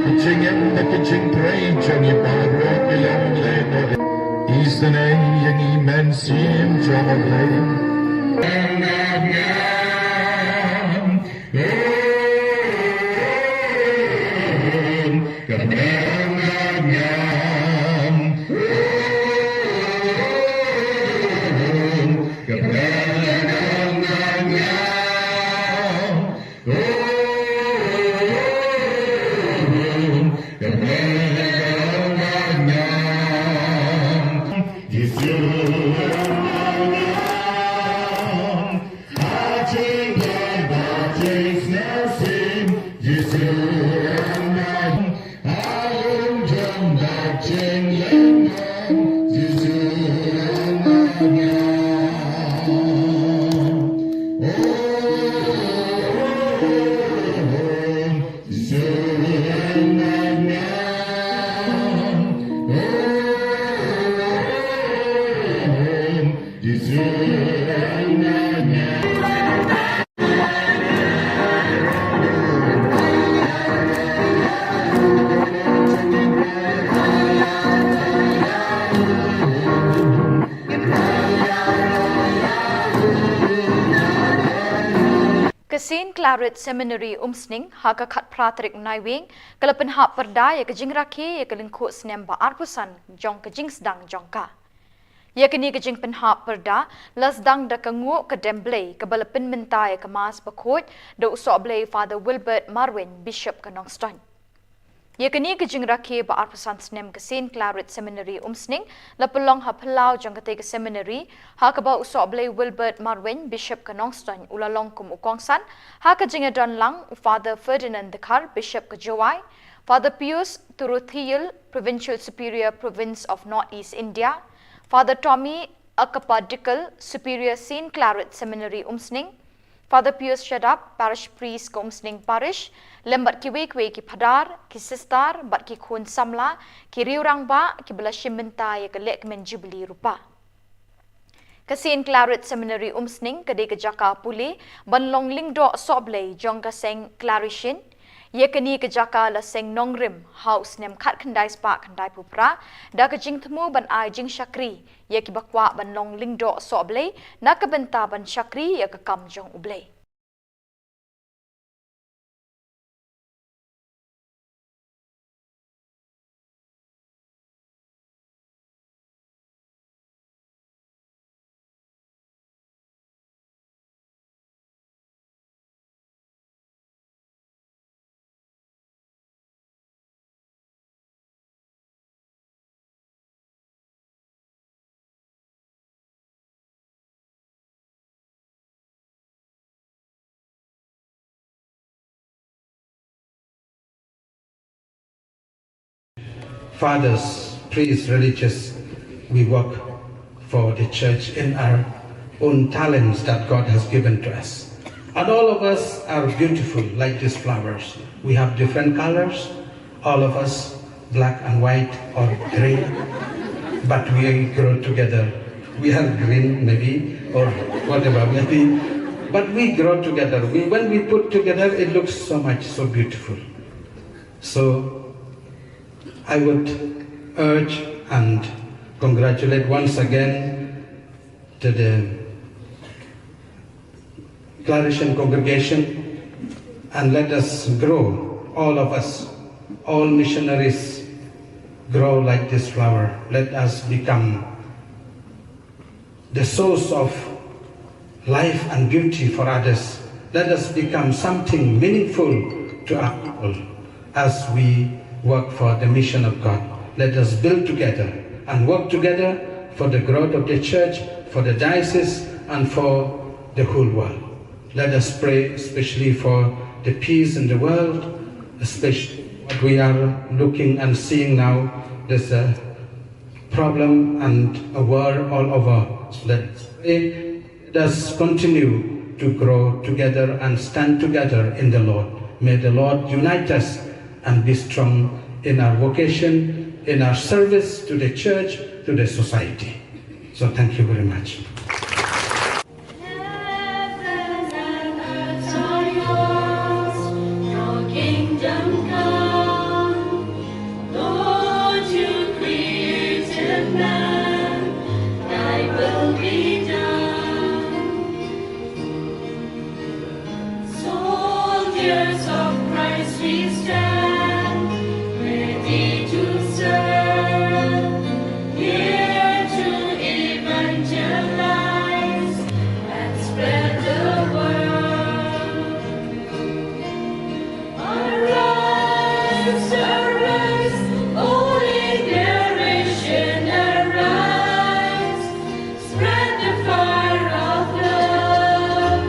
Ka jingim bad ka jingtrei jong ngi baroh ki long lehnoh. Isynei ïa ngi Mynsiem jong U Blei. Ka Saint Claret Seminary Umsning, ha ka khatphra tarik Naiwieng, ka la pynhap pyrda ïa ka jingrakhe ïa ka lyngkhuh snem ba arphew san jong ka jingsdang jong ka. Ïa kane ka jingpynhap pyrda la sdang da ka nguh ka dem Blei kaba la pynmynta ïa ka Mass bakhuid da u Sohblei Father Wilbert Marwein, Bishop ka Nongstoiñ. Ïa kane ka jingrakhe ba arphew san snem ka Saint Claret Seminary Umsning la pynlong ha phyllaw jong katei ka seminary, ha kaba u Sohblei Wilbert Marwein, Bishop ka Nongstoiñ, u la long kum u kongsan, ha ka jingïadon lang u Father Ferdinand Dkhar, Bishop ka Jowai, Father Pius Turuthiel, Provincial Superior, Province of North East India, Father Tommy Akapadikal, Superior, Saint Claret Seminary Umsning, Father Pius Shadap, Parish Priest ka Umsning Parish, lem bad kiwei kiwei ki phadar, ki sister, bad ki khun samla, ki riew rangbah, kiba la shim bynta ïa ka lehkmen Jubilee Rupa. Ka Saint Claret Seminary Umsning ka dei ka jaka pule ban long lyngdoh sohblei jong ka seng Claretian. Ïa kane ka jaka la seng nongrim ha u snem khatkhyndai spah khyndaiphew phra da ka jingthmu ban ai jingshakri ïa kiba kwah ban long lyngdoh sohblei na ka bynta ban shakri ïa ka kam jong U Blei. Fathers, priests, religious, we work for the church in our own talents that God has given to us. And all of us are beautiful like these flowers. We have different colors, all of us, black and white or grey, but we grow together. We are green maybe, or whatever maybe, but we grow together. We, when we put together, it looks so much, so beautiful. So I would urge and congratulate once again to the Claretian congregation, and let us grow, all of us, all missionaries, grow like this flower. Let us become the source of life and beauty for others. Let us become something meaningful to our people as we work for the mission of God. Let us build together and work together for the growth of the church, for the diocese, and for the whole world. Let us pray especially for the peace in the world, especially what we are looking and seeing now. There's a problem and a war all over. So let's pray. Let us continue to grow together and stand together in the Lord. May the Lord unite us and be strong in our vocation, in our service to the church, to the society. So thank you very much. Heaven and earth are yours, your kingdom come. Lord, you created man, thy will be done. Soldiers of Christ we stand, ready to serve, here to evangelize and spread the word. Arise, arise, holy generation, arise. Spread the fire of love.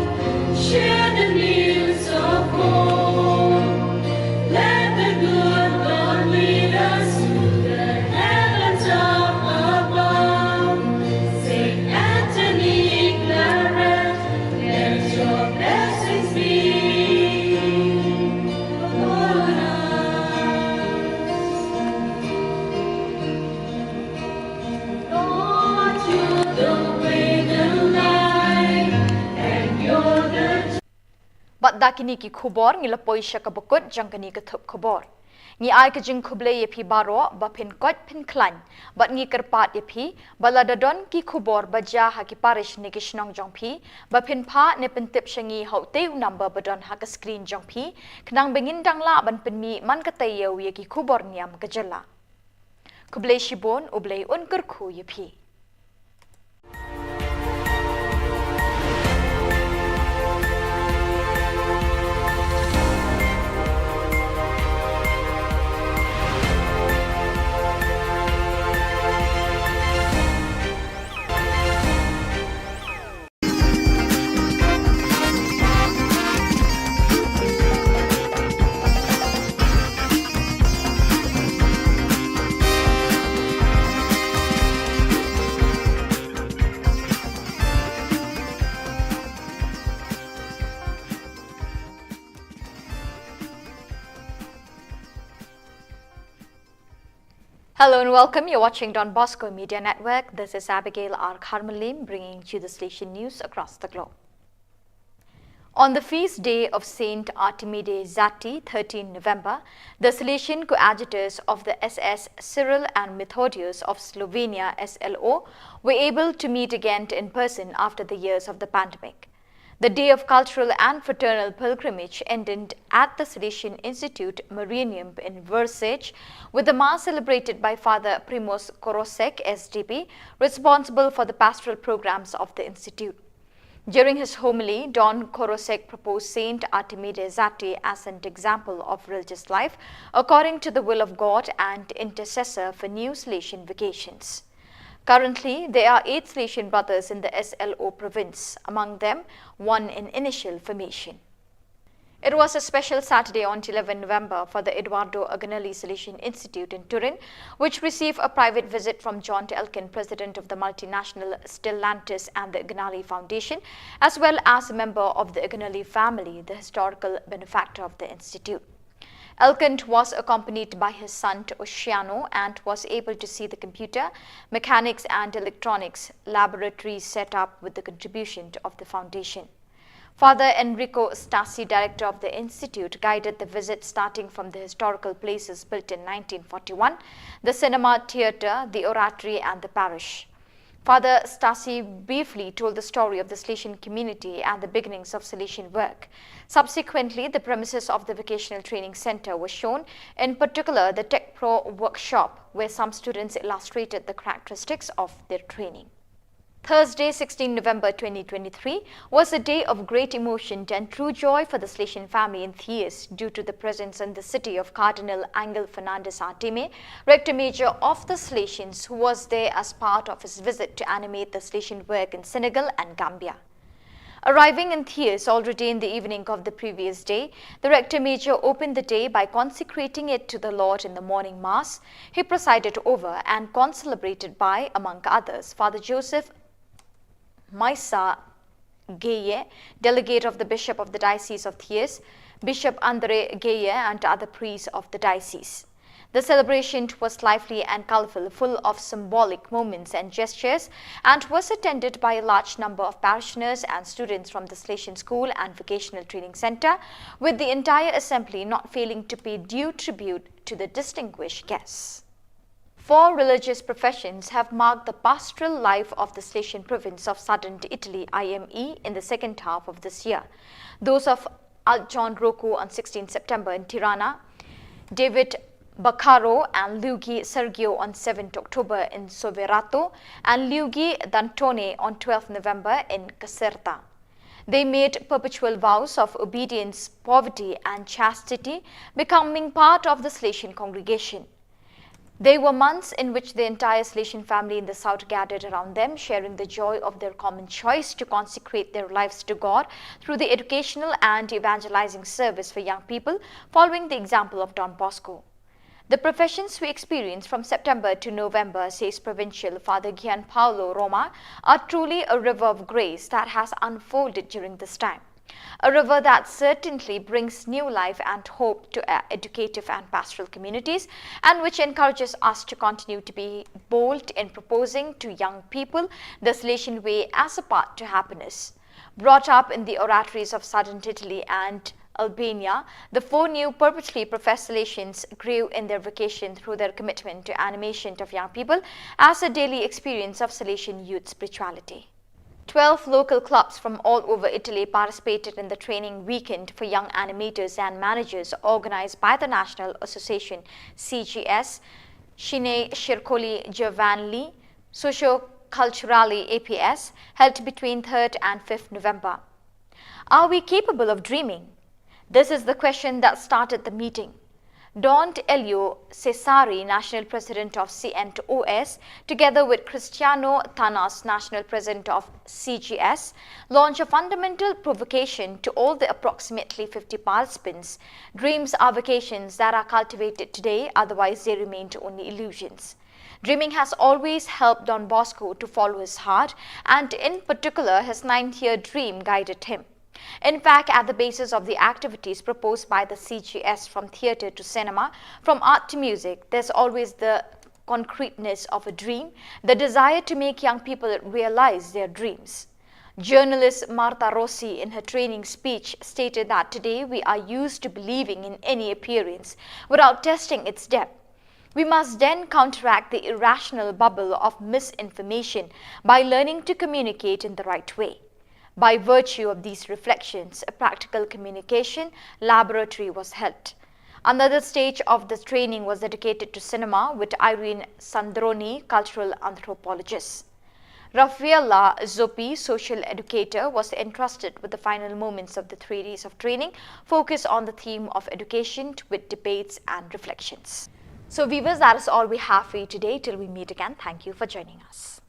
Share the news of hope. Let the good Lord lead us to the heavens up above. Saint Anthony Claret, let your blessings be upon us. Bad da kine ki khubor ngi la poi sha kaba kut jong kane ka thup khubor. Ngi ai ka jingkhublei ïa phi baroh ba phin koit phin khlaiñ bad ngi kyrpad ïa phi ba lada don ki khubor ba jia ha ki parish ne ki shnong jong phi ba phin phah ne pyntip sha ngi ha utei u number ba don ha ka screen jong phi khnang ba ngin dang lah ban pynmih man ka taïew ïa ki khubor niam ka jylla. Khublei shibun, U Blei un kyrkhu ïa phi. Hello and welcome. You're watching Don Bosco Media Network. This is Abigail R Kharmalim bringing to you the station news across the globe. On the feast day of Saint Artemide Zati, thirteenth November, the Salesian coadjutors of the S S Cyril and Methodius of Slovenia, S L O, were able to meet again in person after the years of the pandemic. The day of cultural and fraternal pilgrimage ended at the Salesian Institute Marianum in Vršac, with the Mass celebrated by Father Primoz Korosek, S D P, responsible for the pastoral programs of the institute. During his homily, Don Korosek proposed Saint Artemide Zati as an example of religious life according to the will of God and intercessor for new Salesian vocations. Currently, there are eight Salesian brothers in the S L O province, among them one in initial formation. It was a special Saturday on eleventh November for the Eduardo Agnelli Salesian Institute in Turin, which received a private visit from John Elkann, president of the multinational Stellantis and the Agnelli Foundation, as well as a member of the Agnelli family, the historical benefactor of the institute. Elkann was accompanied by his son Oceano and was able to see the computer, mechanics and electronics laboratory set up with the contribution of the foundation. Father Enrico Stassi, director of the institute, guided the visit, starting from the historical places built in nineteen forty-one, the cinema, theatre, the oratory and the parish. Father Stassi briefly told the story of the Salesian community and the beginnings of Salesian work. Subsequently, the premises of the Vocational Training Centre were shown, in particular the Tech Pro workshop, where some students illustrated the characteristics of their training. Thursday, sixteenth November twenty twenty-three, was a day of great emotion and true joy for the Salesian family in Thiers due to the presence in the city of Cardinal Angel Fernandez Artime, Rector Major of the Salesians, who was there as part of his visit to animate the Salesian work in Senegal and Gambia. Arriving in Thiers already in the evening of the previous day, the Rector Major opened the day by consecrating it to the Lord in the morning Mass. He presided over and concelebrated by, among others, Father Joseph Maisa Gueye, delegate of the Bishop of the Diocese of Thiers, Bishop André Gueye, and other priests of the diocese. The celebration was lively and colorful, full of symbolic moments and gestures, and was attended by a large number of parishioners and students from the Salesian School and Vocational Training Centre, with the entire assembly not failing to pay due tribute to the distinguished guests. Four religious professions have marked the pastoral life of the Salesian province of southern Italy, I M E, in the second half of this year. Those of Altgjon Rocco on sixteenth September in Tirana, David Baccaro and Luigi Sergio on seventh October in Soverato, and Luigi D'Antone on twelfth November in Caserta. They made perpetual vows of obedience, poverty, and chastity, becoming part of the Salesian congregation. They were months in which the entire Salesian family in the south gathered around them, sharing the joy of their common choice to consecrate their lives to God through the educational and evangelizing service for young people, following the example of Don Bosco. The professions we experience from September to November, says Provincial Father Gianpaolo Roma, are truly a river of grace that has unfolded during this time. A river that certainly brings new life and hope to our educative and pastoral communities, and which encourages us to continue to be bold in proposing to young people the Salesian way as a path to happiness. Brought up in the oratories of southern Italy and Albania, the four new perpetually professed Salesians grew in their vocation through their commitment to animation of young people as a daily experience of Salesian youth spirituality. Twelve local clubs from all over Italy participated in the training weekend for young animators and managers organized by the National Association, C G S, Cine Circoli Giovanili, Socio Culturali A P S, held between third and fifth November. Are we capable of dreaming? This is the question that started the meeting. Don Elio Cesari, National President of C N O S, together with Cristiano Tanas, National President of C G S, launched a fundamental provocation to all the approximately fifty participants. Dreams are vocations that are cultivated today, otherwise they remain only illusions. Dreaming has always helped Don Bosco to follow his heart, and in particular, his ninth year dream guided him. In fact, at the basis of the activities proposed by the C G S, from theatre to cinema, from art to music, there's always the concreteness of a dream, the desire to make young people realize their dreams. Journalist Marta Rossi, in her training speech, stated that today we are used to believing in any appearance without testing its depth. We must then counteract the irrational bubble of misinformation by learning to communicate in the right way. By virtue of these reflections, a practical communication laboratory was held. Another stage of this training was dedicated to cinema with Irene Sandroni, cultural anthropologist. Raffaella Zoppi, social educator, was entrusted with the final moments of the three days of training, focused on the theme of education with debates and reflections. So, viewers, that is all we have for you today. Till we meet again, thank you for joining us.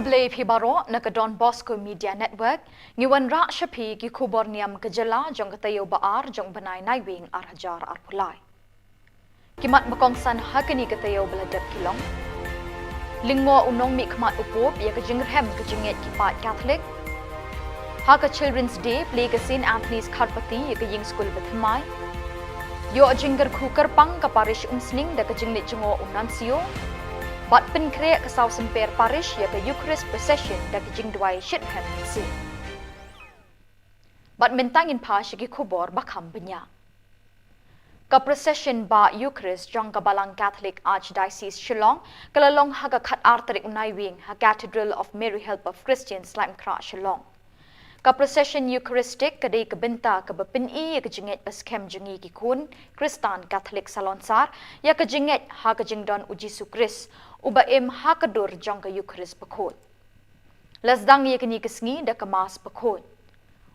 Khublei phi baroh na ka Don Bosco Media Network. Ngi wanrah sha phi ki khubor niam ka jylla jong ka taïew ba ar jong u bnai Naiwieng ar hajar arphew lai. Ki mat ba kongsan ha kane ka taïew ba la dep ki long: Lyngngoh u nongmihkhmat u Pope ïa ka jingrhem ka jingngeit ki paid Katholik. Ha ka Children's Day, plie ka Saint Anthony's Kharpati ïa ka ïing skul bathymmai. Ïoh jingkyrkhu kyrpang ka parish Umsning da ka jingleit jngoh u Nuncio. Bad pynkhreh ka Saw Symper Parish ïa ka Eucharist Procession da ka jingduwai shitrhem mynsiem. Bad mynta ngin phai sha ki khubor ba kham bniah. Ka procession bah Eucharist jong ka Balang Catholic Archdiocese Shillong ka la long ha ka khatar tarik u Naiwieng ha Cathedral of Mary Help of Christians, Laitumkhrah, Shillong. Ka procession Eucharistic ka dei ka bynta kaba pyni ïa ka jingngeit ba skhem jong ngi ki khun Khristan Katholik salonsar ïa ka jingngeit ha ka jingdon u Jisu Khrist, uba im ha ka dur jong ka Eucharist bakhuid. La sdang ïa kane ka sngi da ka Mass bakhuid.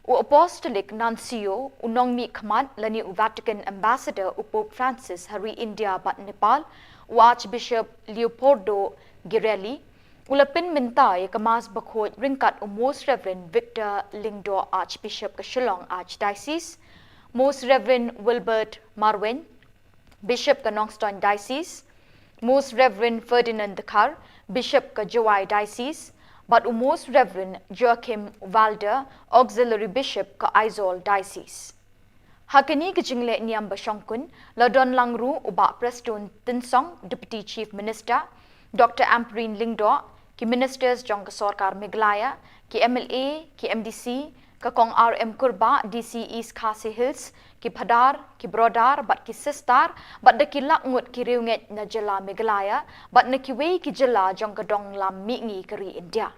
U Apostolic Nuncio, u nongmihkhmat lane u Vatican Ambassador u Pope Francis ha ri India bad Nepal, u Archbishop Leopoldo Girelli, u la pynmynta ïa ka Mass bakhuid ryngkat u Most Reverend Victor Lyngdoh, Archbishop ka Shillong Archdiocese, Most Reverend Wilbert Marwein, Bishop ka Nongstoiñ Diocese, Most Reverend Ferdinand Dkhar, Bishop ka Jowai Diocese, bad u Most Reverend Joachim Walder, Auxiliary Bishop ka Aizawl Diocese. Ha kane ka jingleh niam ba shongkun, la don lang ruh u Bah Prestone Tynsong, Deputy Chief Minister, Doctor Ampareen Lyngdoh, ki Ministers jong ka Sorkar Meghalaya, ki M L A, ki M D C, ka Kong R M Kurbah, D C East Khasi Hills, ki Phadar, ki Brodar, bad ki Sistar, bad da ki lak ngut ki riewngeit na jylla Meghalaya, bad na kiwei ki jylla jong ka dong lam mihngi ka ri India.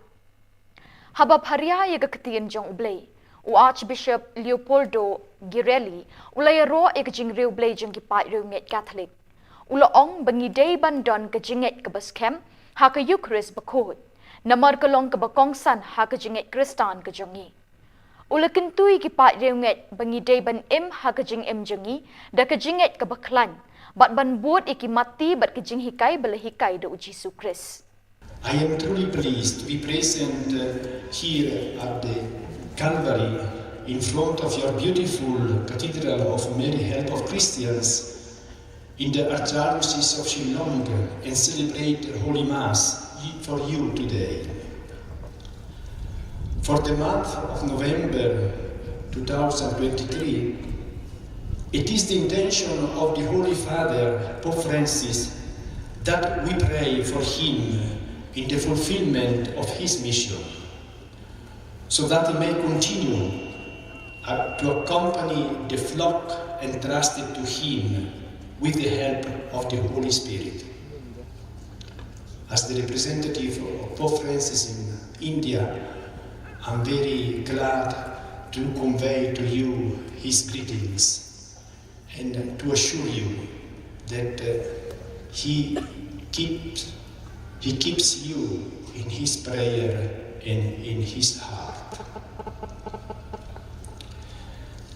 Haba pharia ïa ka ktien jong U Blei, u Archbishop Leopoldo Girelli, u la ïaroh ïa ka jingriewblei blei jong ki paid riewngeit Katholik. U la ong ba ngi dei ban don ka jingngeit kaba skhem ha ka Eucharist bakhuid, namar ka long kaba kongsan ha ka jingngeit Khristan ka jong ngi. U la kyntu ïa ki paid riewngeit ba ngi dei ban im ha ka jingim jong ngi da ka jingngeit kaba khlaiñ, bad ban bud ïa ki matti bad ka jinghikai ba la hikai da u Jisu Khrist. I am truly pleased to be present, uh, here at the Calvary in front of your beautiful Cathedral of Mary Help of Christians in the Archdiocese of Shillong and celebrate the Holy Mass for you today. For the month of November two thousand twenty-three, it is the intention of the Holy Father, Pope Francis, that we pray for him in the fulfillment of his mission, so that he may continue, uh, to accompany the flock entrusted to him with the help of the Holy Spirit. As the representative of Pope Francis in India, I'm very glad to convey to you his greetings and to assure you that, uh, he keeps, he keeps you in his prayer and in his heart.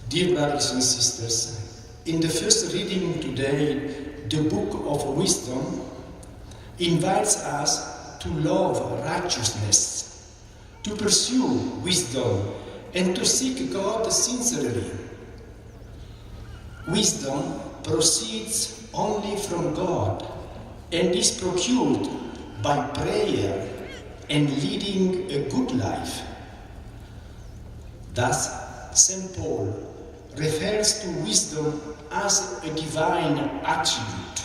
Dear brothers and sisters, in the first reading today, the Book of Wisdom invites us to love righteousness, to pursue wisdom, and to seek God sincerely. Wisdom proceeds only from God and is procured by prayer and leading a good life. Thus, Saint Paul refers to wisdom as a divine attribute.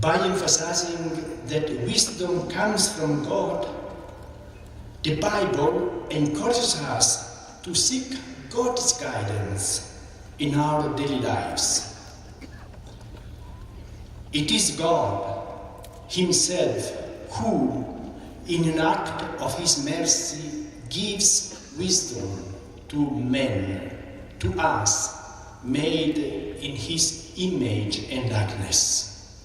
By emphasizing that wisdom comes from God, the Bible encourages us to seek God's guidance in our daily lives. It is God Himself who, in an act of His mercy, gives wisdom to men, to us, made in His image and likeness.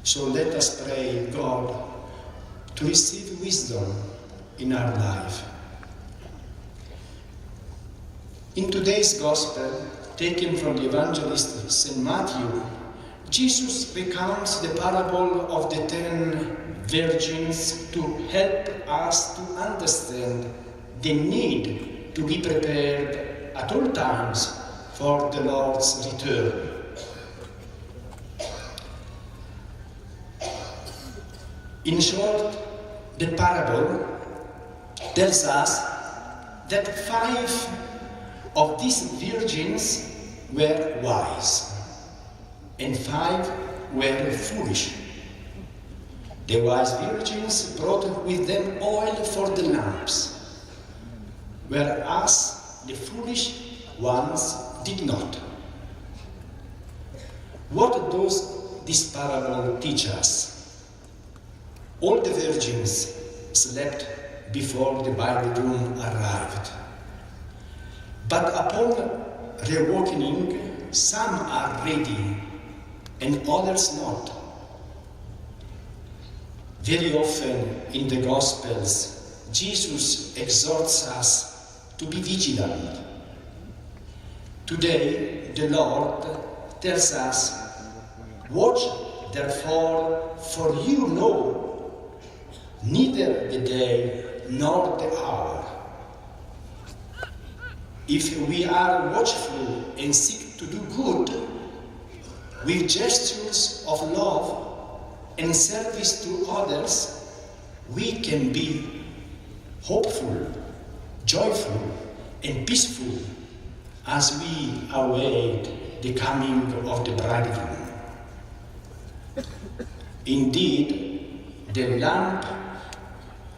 So let us pray God to receive wisdom in our life. In today's gospel, taken from the evangelist Saint Matthew, Jesus recounts the parable of the ten virgins to help us to understand the need to be prepared at all times for the Lord's return. In short, the parable tells us that five of these virgins were wise and five were foolish. The wise virgins brought with them oil for the lamps, whereas the foolish ones did not. What does this parable teach us? All the virgins slept before the bridegroom arrived. But upon reawakening, some are ready and others not. Very often in the Gospels, Jesus exhorts us to be vigilant. Today, the Lord tells us, "Watch therefore, for you know neither the day nor the hour." If we are watchful and seek to do good with gestures of love and service to others, we can be hopeful, joyful, and peaceful as we await the coming of the bridegroom. Indeed, the lamp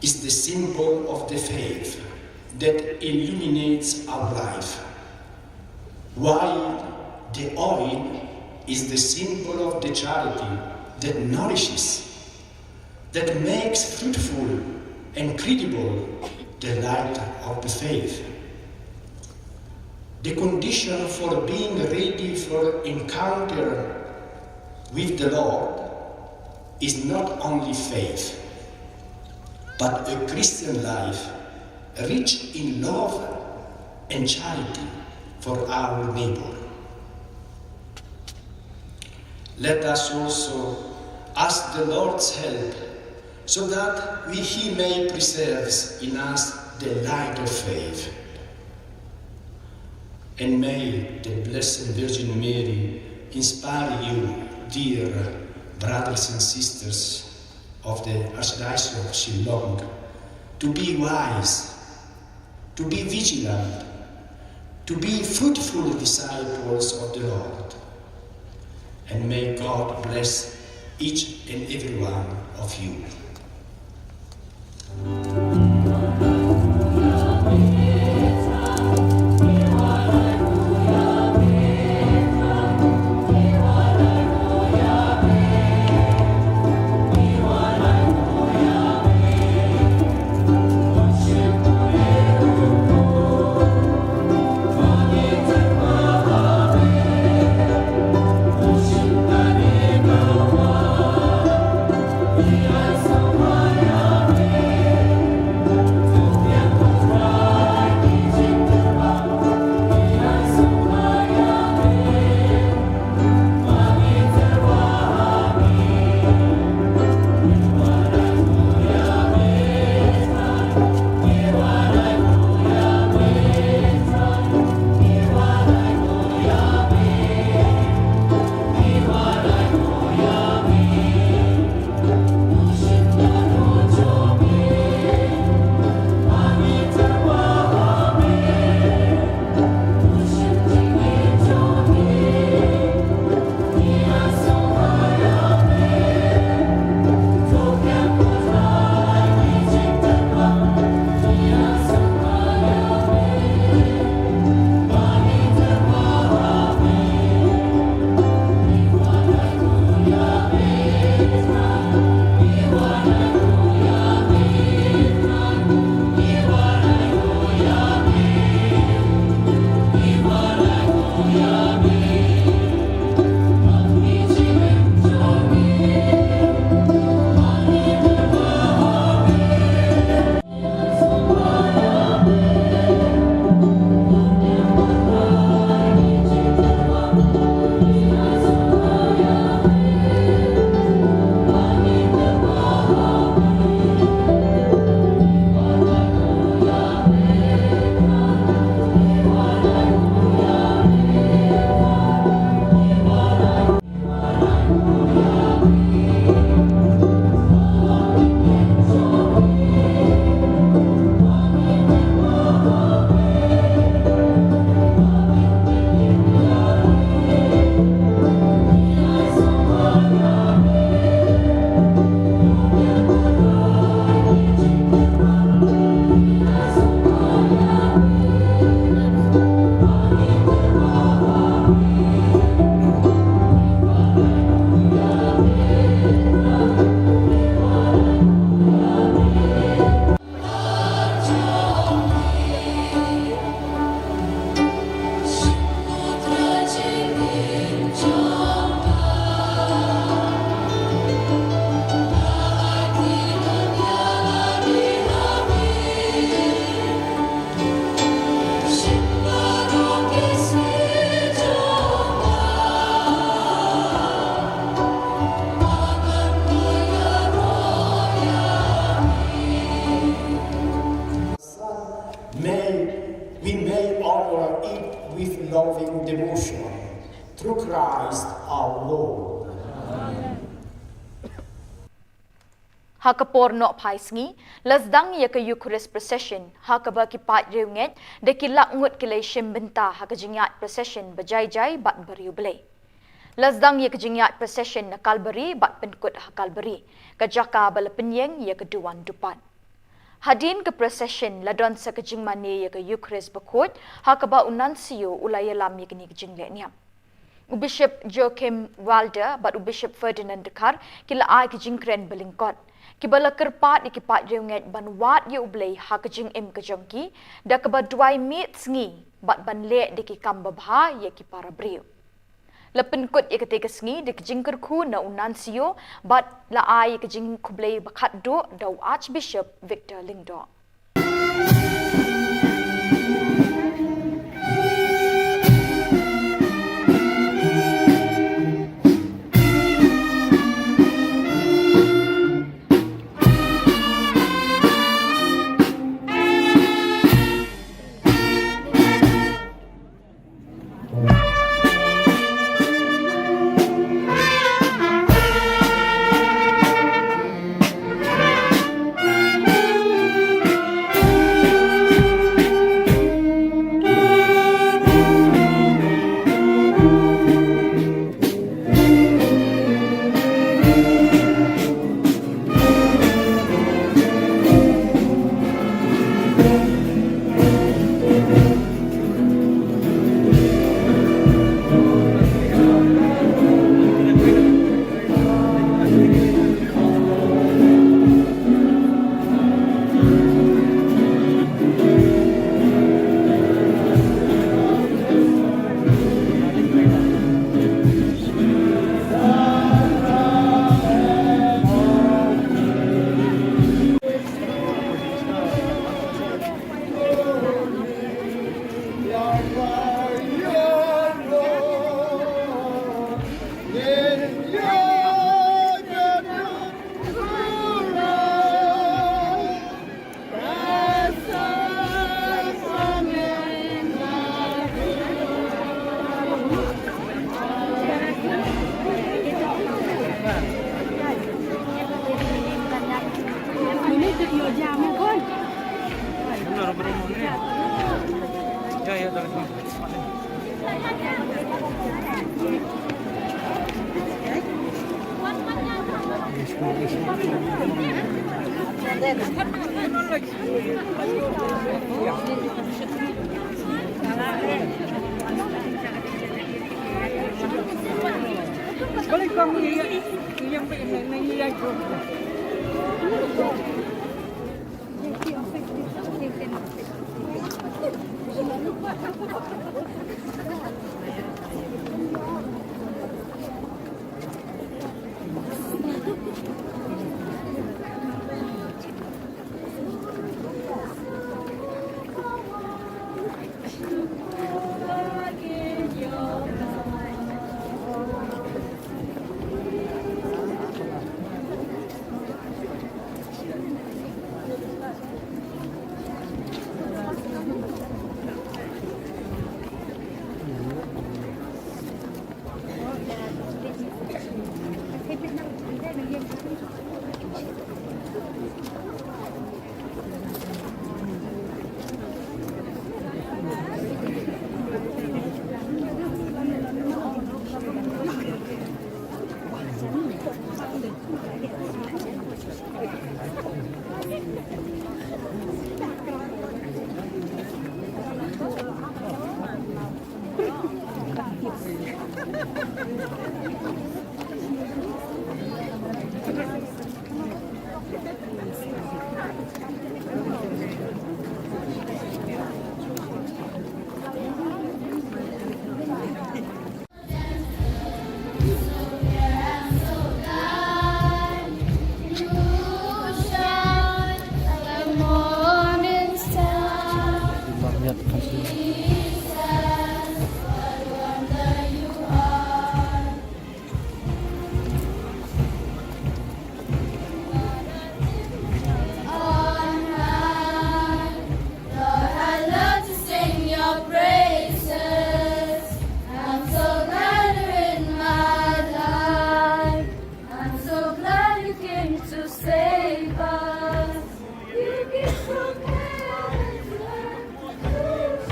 is the symbol of the faith that illuminates our life, while the oil is the symbol of the charity that nourishes, that makes fruitful and credible the light of the faith. The condition for being ready for encounter with the Lord is not only faith, but a Christian life rich in love and charity for our neighbor. Let us also ask the Lord's help so that we, He may preserve in us the light of faith. And may the Blessed Virgin Mary inspire you, dear brothers and sisters of the Archdiocese of Shillong, to be wise, to be vigilant, to be fruitful disciples of the Lord. And may God bless each and every one of you. May we may honor it with loving devotion through Christ our Lord. Ha ka por nohphai sngi, la sdang ïa ka Eucharist procession, ha kaba ki paid riewngeit da ki lak ngut ki la shim bynta ha ka jingïaid procession ba jai jai bad ba riewblei. La sdang ïa ka jingïaid procession na Kalbari bad pynkut ha Kalbari, ka jaka ba la pynïeng ïa ka duwan dupat. Hadien ka procession la don sa ka jingmane ïa ka Eucharist bakhuid, ha kaba u Nuncio u la ïalam ïa kane ka jinglehniam. U Bishop Joachim Walder bad u Bishop Ferdinand Dkhar ki la ai ka jingkren ba lyngkot, kiba la kyrpad ïa ki paid riewngeit ban wad ïa U Blei ha ka jingim ka jong ki, da kaba duwai miet sngi bad ban leh da ki kam babha ïa ki para briew. La pynkut ïa katei ka sngi da ka jingkyrkhu na u Nuncio bad la ai ïa ka jingkhublei ba khatduh da u Archbishop Victor Lyngdoh. On high, Lord, I love to sing your praises. I'm so glad you're in my life. I'm so glad you came to save us. You came from heaven to earth.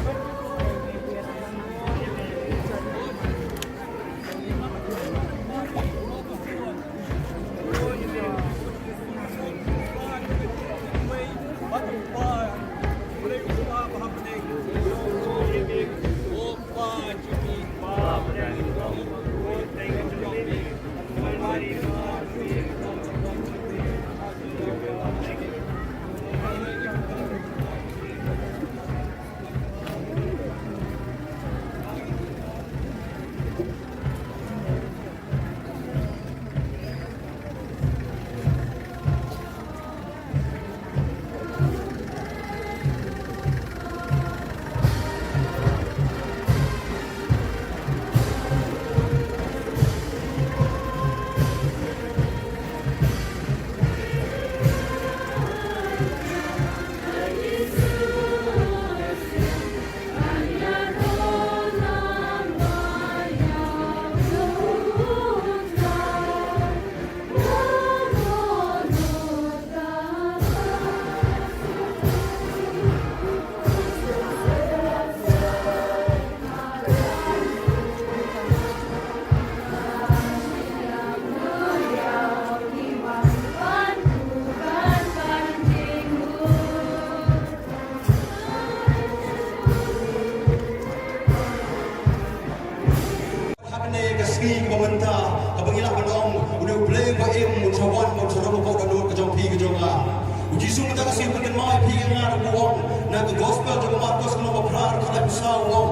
Ha kane ka sngi kaba mynta, kaba ngi lah ban ong, une U Blei ba im, un sa wan, un sa rung hapoh dohnud ka jong phi ka jong nga. U Jisu mynta ka sngi u pynkynmaw ïa phi ïa nga, u ong, na ka gospel jong u Markos lynnong ba phra, dkhot laiphew saw u ong,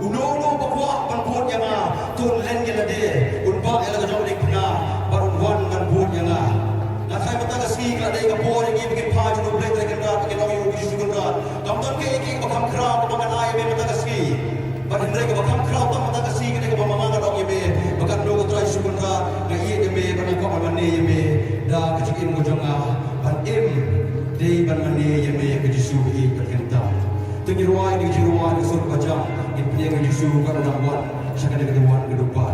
uno uno uba kwah ban bud ïa nga, to un len ïa lade, un bah ïa la ka jong u diengphna, bad un wan ban bud ïa nga. Nga tharai mynta ka sngi ka la dei ka por ïa ngi ba ngin phai sha U Blei Trai Kynrad, ba ngin ong ïa U Jisu Kynrad, kam don kaei kaei kaba kham khraw kaba ngan ai ïa me mynta ka sngi. Bad hynrei kaba kham khraw tang mynta ka sngi ka dei kaba ma nga ngan ong ïa me ba katno ko Trai Jisu Kynrad nga ïeit ïa me bad nga kwah ban mane ïa me da ka jingim ka jong nga. Ban im dei ban mane ïa me, ka Jisu ba ïeit bad khamtam. To ngin rwai da ka jingrwai da ka sur kaba jam, ngin pynïeng ïa U Jisu ba un nang wan sha kane ka dewwan ka dewbah.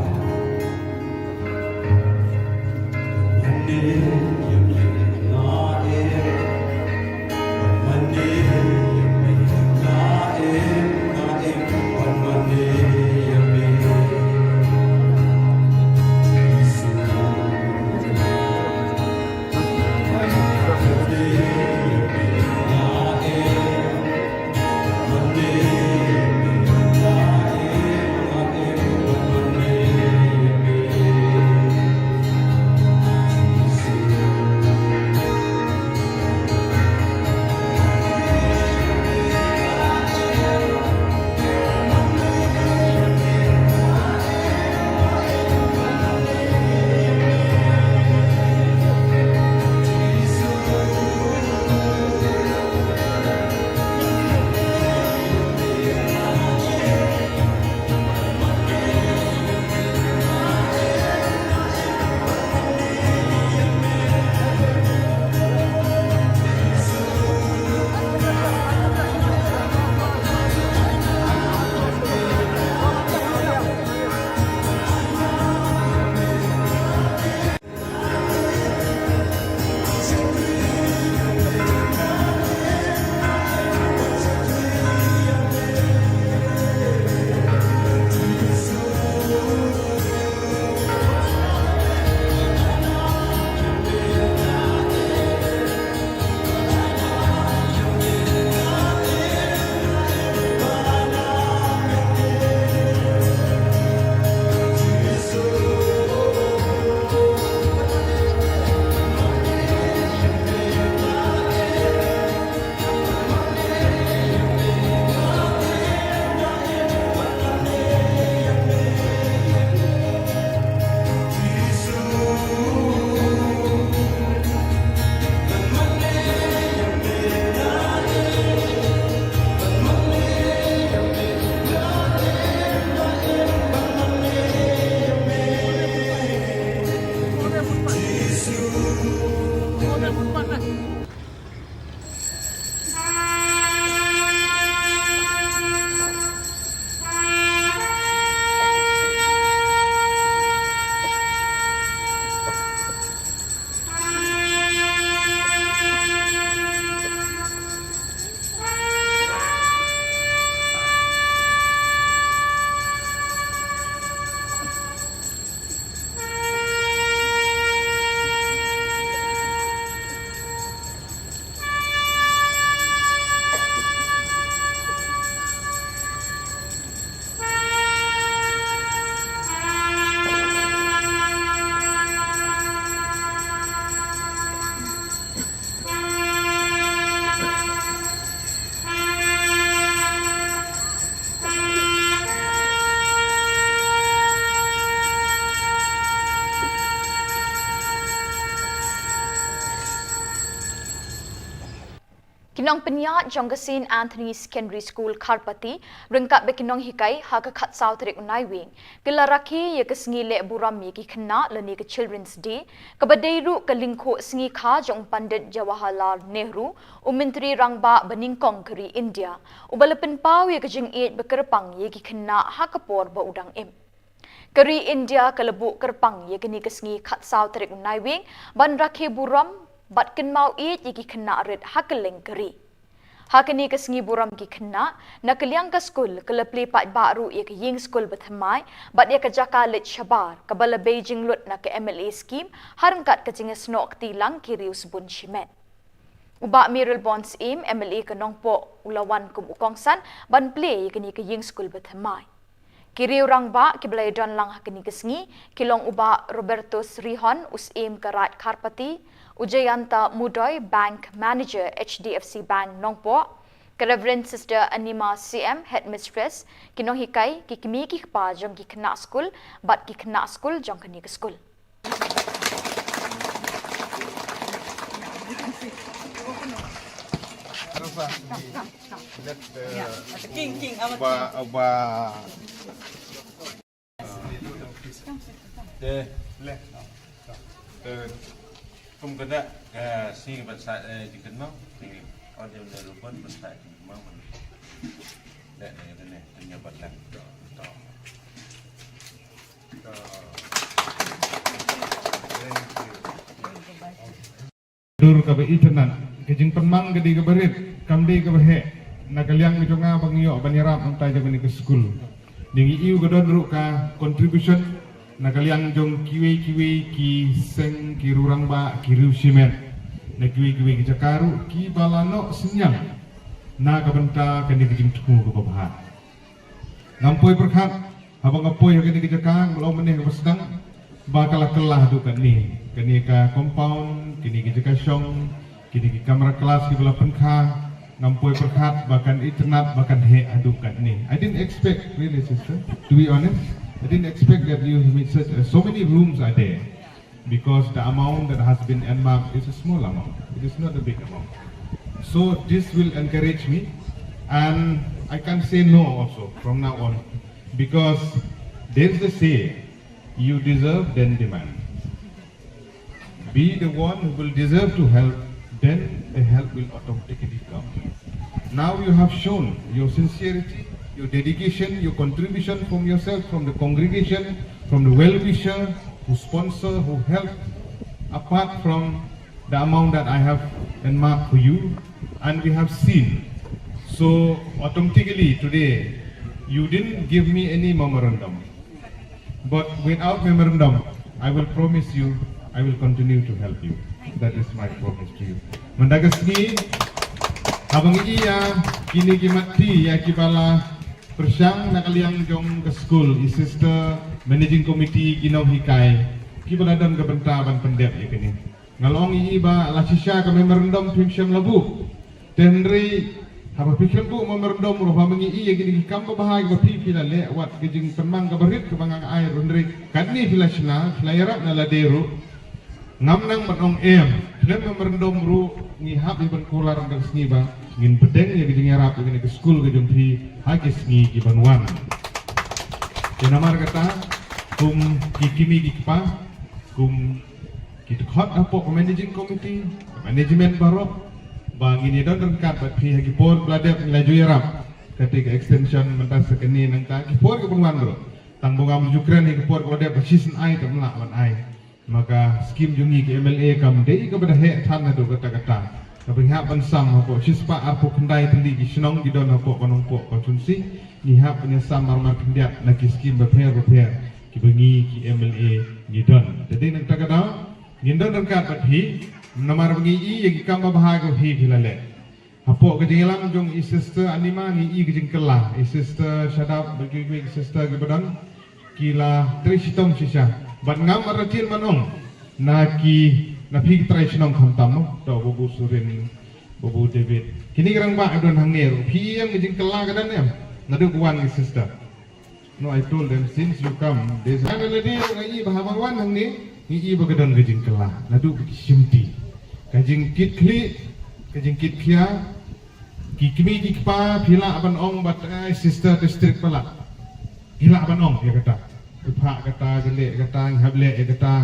Nongpynïaid jong ka Saint Anthony Secondary School Kharpati ryngkat bad ki nonghikai ha ka khatsaw tarik u Naiwieng ki la rakhe ïa ka sngi leh burom ïa ki khynnah lane ka Children's Day, kaba dei ruh ka lyngkhuh sngi kha jong u Pandit Jawaharlal Nehru, u Myntri Rangbah banyngkong ka ri India, uba la pynpaw ïa ka jingïeit ba kyrpang ïa ki khynnah ha ka por ba u dang im. Ka ri India ka la buh kyrpang ïa kane ka sngi khatsaw tarik u Naiwieng ban rakhe burom bad kynmaw ïeit ïa ki khynnah rit ha kylleng ka ri. Ha kane ka sngi burom ki khynnah, na ka liang ka skul ka la plie paidbah ruh ïa ka ïing skul bathymmai bad ïa ka jaka leit shabar kaba la bei jinglut na ka M L A scheme ha ryngkat ka jingïasnoh kti lang ki riew sbun shimet. U Bah Mayralborn Syiem, M L A ka Nongpoh, u la wan kum u kongsan ban plie ïa kane ka ïing skul bathymmai. Ki riew rangbah kiba la ïadon lang ha kane ka sngi ki long u Bah Robertus Rihon, u Syiem ka Raid Kharpati, u Jayanta Mudoi, Bank Manager, H D F C Bank Nongpoh, ka Reverend Sister Anima Syiem, Headmistress, ki nonghikai, ki kmie ki kpa jong ki khynnah skul bad ki khynnah skul jong kane ka skul. King, king, amat. Ba, ba. Te, le. Te, kum kata, eh, sing ban sa, eh, jingkynmaw, sing. Audio le rupan ban sa jingkynmaw. Le, le, le, le, tanya batlang. Dur kaba itynnad, ka jingpynmang ka dei kaba rit, kam dei kaba heh. Na ka liang ka jong nga ba ngi ïoh ban ïarap mynta jong kane ka skul, ngi ïohi ka don ruh ka contribution na ka liang jong kiwei kiwei ki seng, ki riew rangbah, ki riew shimet, na kiwei kiwei ki jaka ruh kiba la noh synñiang na ka bynta kane ka jingthmu kaba bha. Ngam poi pyrkhat, haba nga poi ha kane ka jaka, nga la ong mynne kaba sdang ba ka la kylla haduh katne. Kane ka compound, kine ki jaka shong, kine ki kamra class kiba la pynkha, ngam poi pyrkhat ba kan itynnad, ba kan heh haduh katne. I didn't expect, really, sister, to be honest, I didn't expect that you meet such, uh, so many rooms are there. Because the amount that has been earmarked is a small amount. It is not a big amount. So this will encourage me, and I can't say no also from now on, because there is a say, you deserve, then demand. Be the one who will deserve to help, then the help will automatically come. Now you have shown your sincerity, your dedication, your contribution from yourself, from the congregation, from the well-wisher who sponsor, who help, apart from the amount that I have earmarked for you, and we have seen. So automatically today, you didn't give me any memorandum. But without memorandum, I will promise you, I will continue to help you. That is my promise to you. Mynta ka sngi, haba ngi ïa kine ki mat ti ïa kiba la pyrshang na ka liang jong ka skul, i sister, managing committee, ki nonghikai, kiba la don ka bynta ban pyndep ïa kine. Nga la ong ïa i ba la shisha ka memorandum phim shym la buh. Te hynrei haba phi khlem buh memorandum ruh, haba ngi ïa kine ki kam babha kiba phi, phi la leh, wat ka jingpynmang kaba rit kaba nga ai ruh, hynrei katne phi la shna, phi la ïarap na lade ruh. Ngam nang ban ong em, khlem memorandum ruh ngi hap ïa ban kular ha ka sngi ba ngin pdiang ïa ka jingïarap ïa kane ka skul ka jong phi ha ki sngi ki ban wan. Te namar kata, kum ki kmie ki kpa, kum ki dkhot hapoh ka managing committee, ka management baroh, ba ngin ïa don ryngkat bad phi ha ki por ba la dep, ngi la ju ïarap. Kata ka extension mynta sa kane, nangta ki por ki ban wan ruh. Tang ba ngam ju kren ha ki por ba la dep, ba shisien ai te ym lah ban ai. Ma ka skim jong ngi ki M L A kam dei kaba da heh than haduh katta katta. Kaba ngi hap ban sam hapoh shispah arphew khyndai tylli ki shnong ki don hapoh ka Nongpoh constituency, ngi hap ban ïa sam marmar khyndiat na ki skim bapher bapher kiba ngi ki M L A ngi don. Te dei na kata ka daw ngin don ryngkat bad phi, namar ba ngi i ïa ki kam babha kaba phi phi la leh. Hapoh ka jingïalam jong i sister Anima ngi i ka jingkylla, i sister Shadap bad kiwei kiwei ki sister kiba don, ki la trei shitom shisha. Bad ngam artatien ban ong na ki, na phi ki trai shnong khamtam mo, to Babu Surin, Babu David. Kine ki rangbah ki don hangne ruh. Phi ïa ka jingkylla ka don em? Naduh ka wan ki sister. No, I told them, since you come, there's, nga la dei ruh nga i ba haba wan hangne, ngi i ba ka don ka jingkylla naduh ka shimti. Ka jingkitkhlieh, ka jingkitkhia, Ki kmie ki kpa, phi lah ban ong ba, ai, sister, te strict palat. Phi lah ban ong ïa kata. Phi phah kata, phi leh kata, ngi hap leh ïa kata.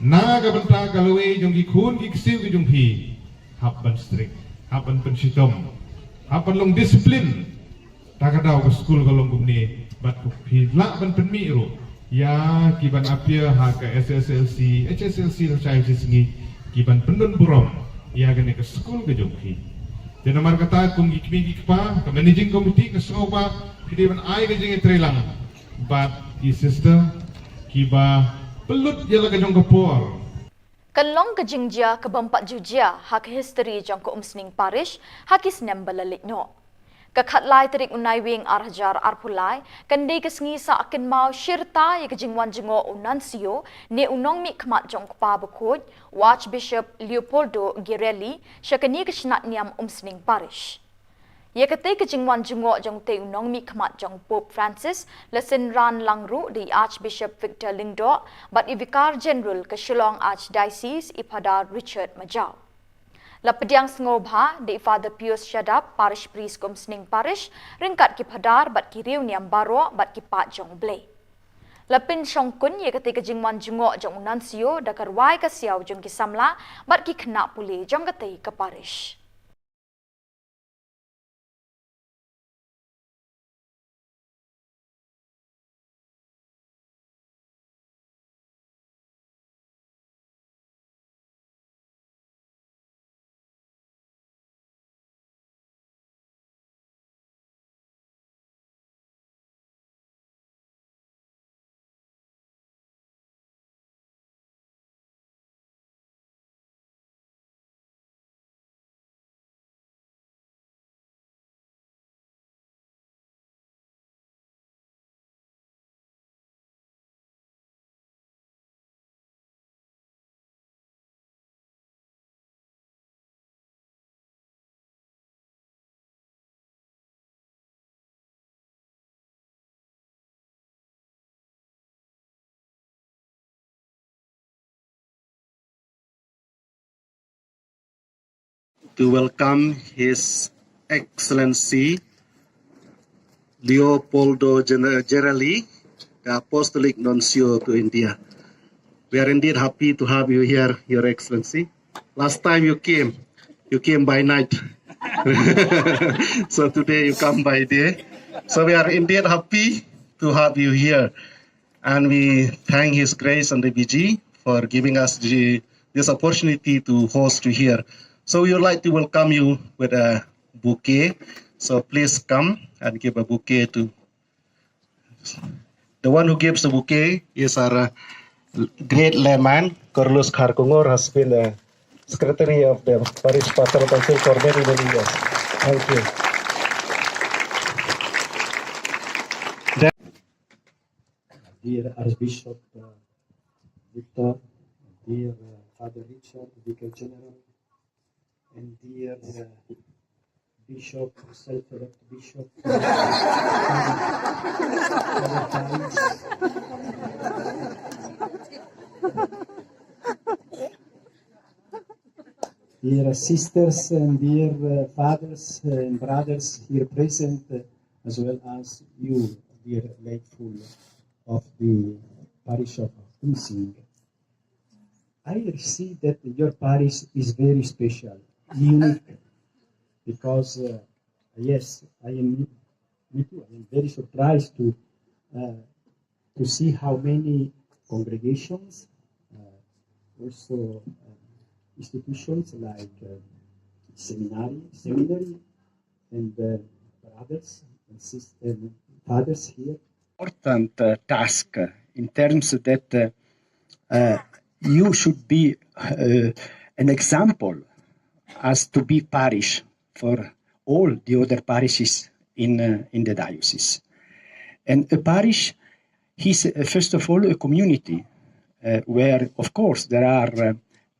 Na ka bynta ka lawei jong ki khun ki ksiew ki jong phi, hap ban strict, hap ban pynshitom, hap ban long discipline. Ta ka daw ka skul ka long kumne, bad phi lah ban pynmih ruh ïa ki ban appear ha ka S S L C, H S L C lashai shi sngi, ki ban pyndon burom ïa kane ka skul ka jong phi. Te namar kata, kum ki kmie ki kpa, ka managing committee ka sngew ba phi dei ban ai ka jingïatreilang bad ki sister kiba pynlut ïa la ka jong ka por. Kan long ka jingjia ka bym pat ju jia ha ka history jong ka Umsning Parish ha ki snem ba la leit noh. Ka khatlai tarik u Naiwieng ar hajar arphew lai kan dei ka sngi sah kynmaw shirta ïa ka jingwan jngoh u Nuncio ne u nongmihkhmat jong u Kpa Bakhuid, u Archbishop Leopoldo Girelli, sha kane ka shnat niam Umsning Parish. Ïa katei ka jingwan jngoh jong utei u nongmihkhmat jong Pope Francis la synran lang ruh da i Archbishop Victor Lyngdoh bad i Vicar General ka Shillong Archdiocese, i Phadar Richard Majaw. La pdiang sngewbha da i Father Pius Shadap, Parish Priest ka Umsning Parish, ryngkat ki Phadar bad ki riewniam baroh bad ki paid jong U Blei. La pynshongkun ïa katei ka jingwan jngoh jong u Nuncio da ka rwai ka siaw jong ki samla bad ki khynnah pule jong katei ka parish. To welcome His Excellency Leopoldo Gen-, Girelli, the Apostolic Nuncio to India. We are indeed happy to have you here, Your Excellency. Last time you came, you came by night. So today you come by day. So we are indeed happy to have you here. And we thank His Grace and the B G for giving us the, this opportunity to host you here. So we would like to welcome you with a bouquet. So please come and give a bouquet to the one who gives the bouquet is our, uh, great layman, Carlos Kharkongor, has been the secretary of the Parish Pastoral Council for many, many years. Thank you. Dear Archbishop, uh, Victor, dear, uh, Father Richard, Vicar General, and dear, uh, Bishop, self-elect Bishop, uh, Father Francis. Dear sisters and dear, uh, fathers and brothers here present, uh, as well as you, dear latefool of the parish of Umsning. I see that your parish is very special, unique, because, uh, yes, I am, me too, I am very surprised to, uh, to see how many congregations, uh, also, uh, institutions like, uh, seminary, seminary, and, uh, brothers and sisters, and fathers here. Important, uh, task, uh, in terms that, uh, uh, you should be, uh, an example as to be parish for all the other parishes in, uh, in the diocese. And a parish is, uh, first of all, a community, uh, where, of course, there are, uh,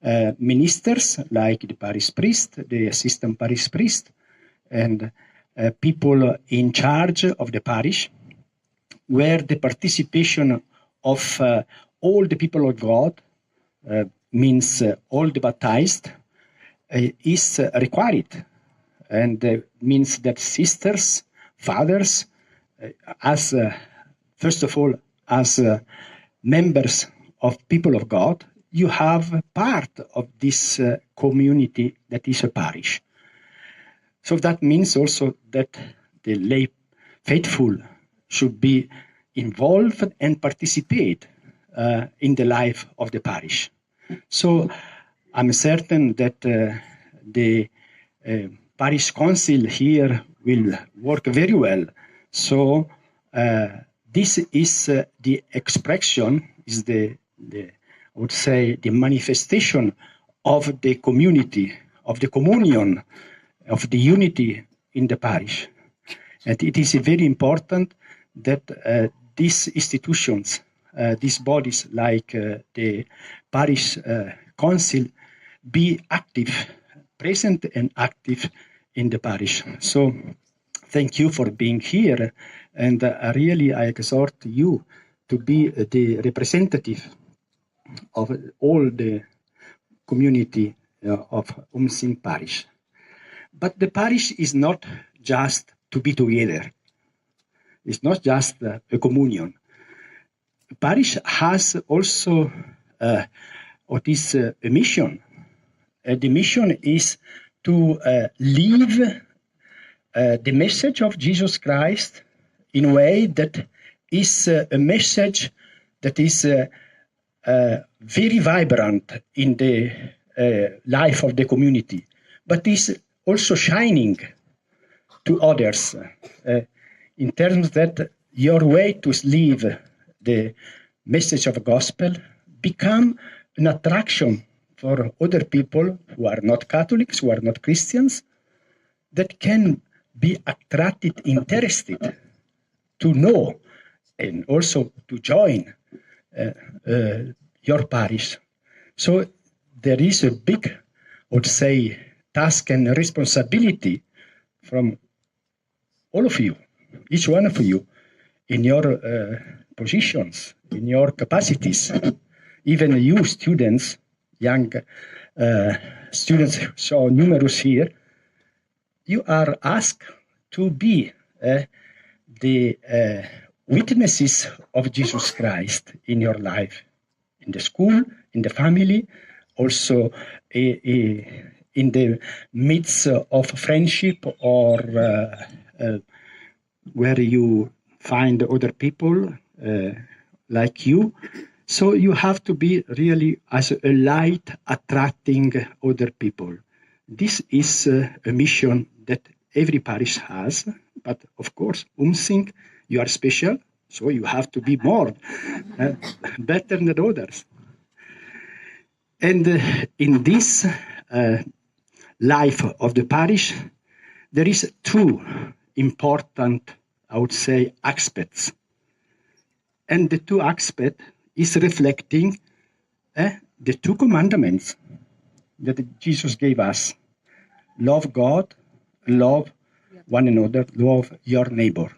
uh, ministers like the parish priest, the assistant parish priest, and, uh, people in charge of the parish, where the participation of, uh, all the people of God, uh, means, uh, all the baptized, uh, is, uh, required. and uh, means that sisters, fathers, uh, as uh, first of all, as uh, members of people of God, you have a part of this uh, community that is a parish. So that means also that the lay faithful should be involved and participate uh, in the life of the parish. So I'm certain that uh, the uh, parish council here will work very well. So uh, this is uh, the expression, is the, the, I would say, the manifestation of the community, of the communion, of the unity in the parish. And it is very important that uh, these institutions, uh, these bodies like uh, the parish uh, council, be active, present and active in the parish. So thank you for being here, and uh, really I exhort you to be the representative of all the community uh, of Umsing Parish. But the parish is not just to be together. It's not just uh, a communion. Parish has also uh, what is uh, a mission. Uh, the mission is to uh, live uh, the message of Jesus Christ in a way that is uh, a message that is uh, uh, very vibrant in the uh, life of the community, but is also shining to others uh, in terms that your way to live the message of gospel become an attraction for other people who are not Catholics, who are not Christians, that can be attracted, interested to know and also to join uh, uh, your parish. So there is a big, I would say, task and responsibility from all of you, each one of you, in your uh, positions, in your capacities, even you students, young uh, students, so numerous here, you are asked to be uh, the uh, witnesses of Jesus Christ in your life, in the school, in the family, also uh, uh, in the midst of friendship or uh, uh, where you find other people uh, like you. So you have to be really as a light attracting other people. This is uh, a mission that every parish has, but of course, Umsing, you are special, so you have to be more uh, better than others. And uh, in this uh, life of the parish, there is two important, I would say, aspects. And the two aspects is reflecting uh, the two commandments that Jesus gave us. Love God, love one another, love your neighbor.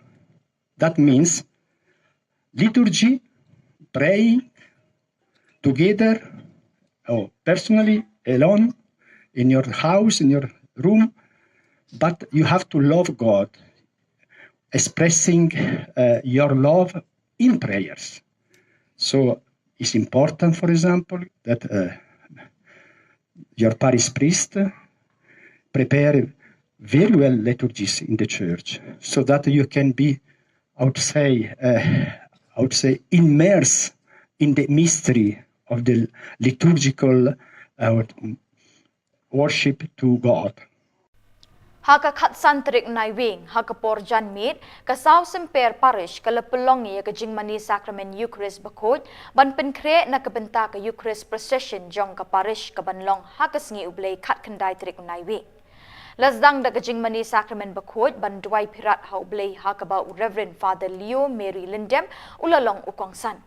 That means liturgy, praying together or personally, alone, in your house, in your room, but you have to love God, expressing uh, your love in prayers. So it's important, for example, that uh, your parish priest prepare very well liturgies in the church so that you can be, I would say, uh, I would say, immersed in the mystery of the liturgical uh, worship to God. Ha ka khatsan tarik Naiwieng, ha ka por janmiet, ka Saw Symper Parish ka la pynlong ïa ka jingmane sakramen Eucharist bakhuid ban pynkhreh na ka bynta ka Eucharist Procession jong ka Parish ka ban long ha ka sngi U Blei khatkhyndai tarik Naiwieng. La sdang da ka jingmane sakramen bakhuid ban duwai phirat ha U Blei ha kaba u Reverend Father Leo Mary Lyndem u la long u kongsan.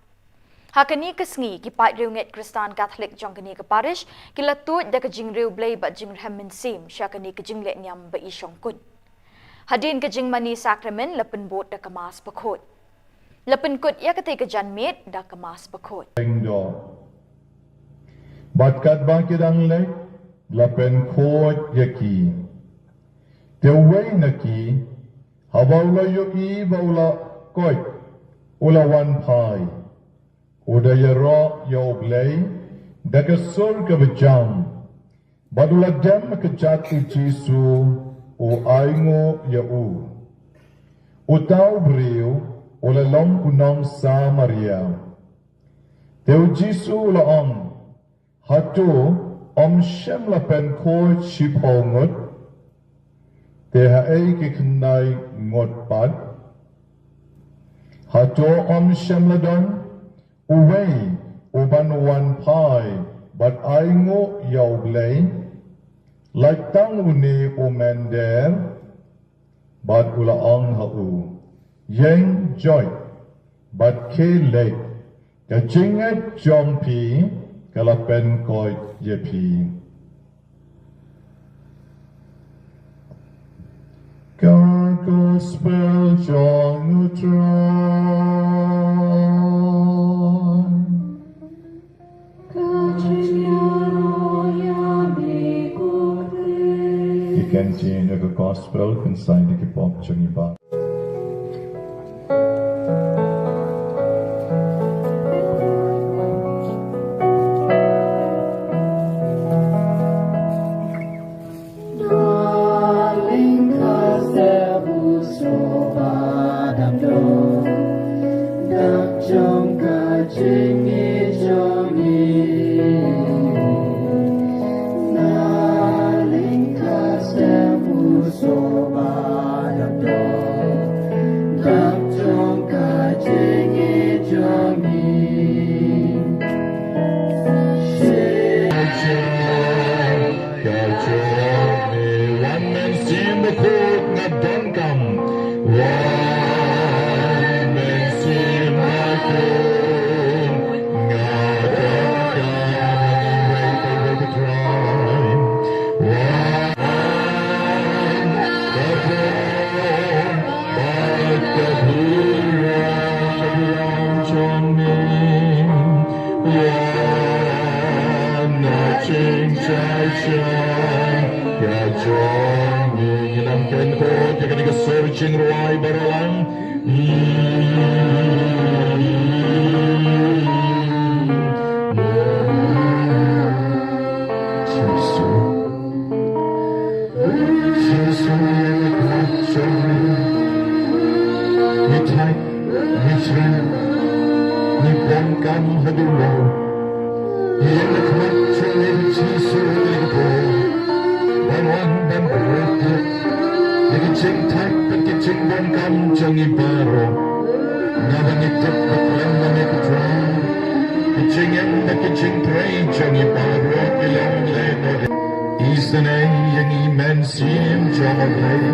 Ha kane ka sngi ki paid riewngeit Khristan Katholik jong kane ka parish ki la tuid da ka jingriewblei bad jingrhem mynsiem sha kane ka jinglehniam ba i shongkuid. Hadien ka jingmane sakramen la pynbud da ka Mass bakhuid. La pynkut ïa katei ka janmiet da ka Mass bakhuid. Bad katba ki dang leit la pynkhuid ïa ki. Ïa uwei na ki, haba u la ïohi ba u la koit, u la wan phai, u da ïaroh ïa U Blei da ka sur kaba jam, bad u la dem ha kjat U Jisu, u ainguh ïa u. Uta u briew u la long u nong Samaria. Te U Jisu u la ong, hato ym shym la pynkhuid shiphew ngut? Te haei ki khyndai ngut pat? Hato ym shym la don uwei uban wan phai bad ainguh ïa U Blei? Lait tang une u mynder. Bad u la ong ha u, ïeng joit, bad khie leit, ka jingngeit jong phi ka la pynkoit ïa phi. Ka Gospel jong U Trai. Ki ktien jong ka Gospel kynsai da ki pop jong ngi ba. Ka jong me, wan mynsiem bakhuid nga donkam. Wan mynsiem bakhuid nga donkam. Wan Ngi lam kren ko, te kane ka sur jingrwai baroh lang. Jisu. Jisu, ngi thait, ngi shreh, ngi donkam haduh. Ïa ka khmat jong ngi Jisu, ngi donkam ban wan ban buh ïa ka jingthait bad ka jingdonkam jong ngi baroh. Naba ngi tip ba khlem ma ngi, Trai, ka jingim bad ka jingtrei jong ngi baroh ki long lehnoh. Isynei ïa ngi, Mynsiem jong U Blei.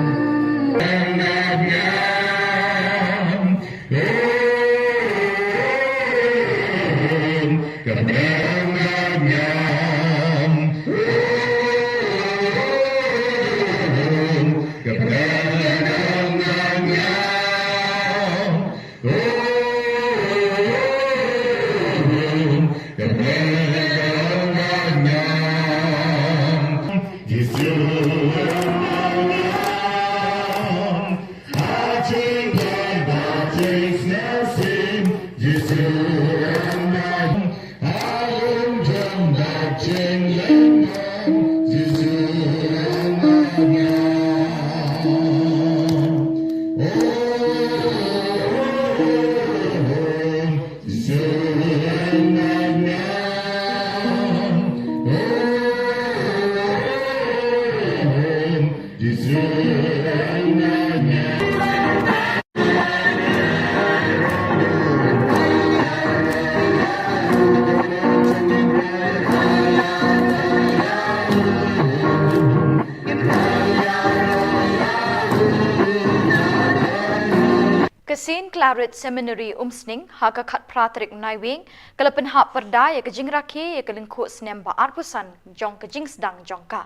Ka Saint Claret Seminary Umsning, ha ka khatphra tarik Naiwieng, ka la pynhap pyrda ïa ka jingrakhe ïa ka lyngkhuh snem ba arphew san jong ka jingsdang jong ka.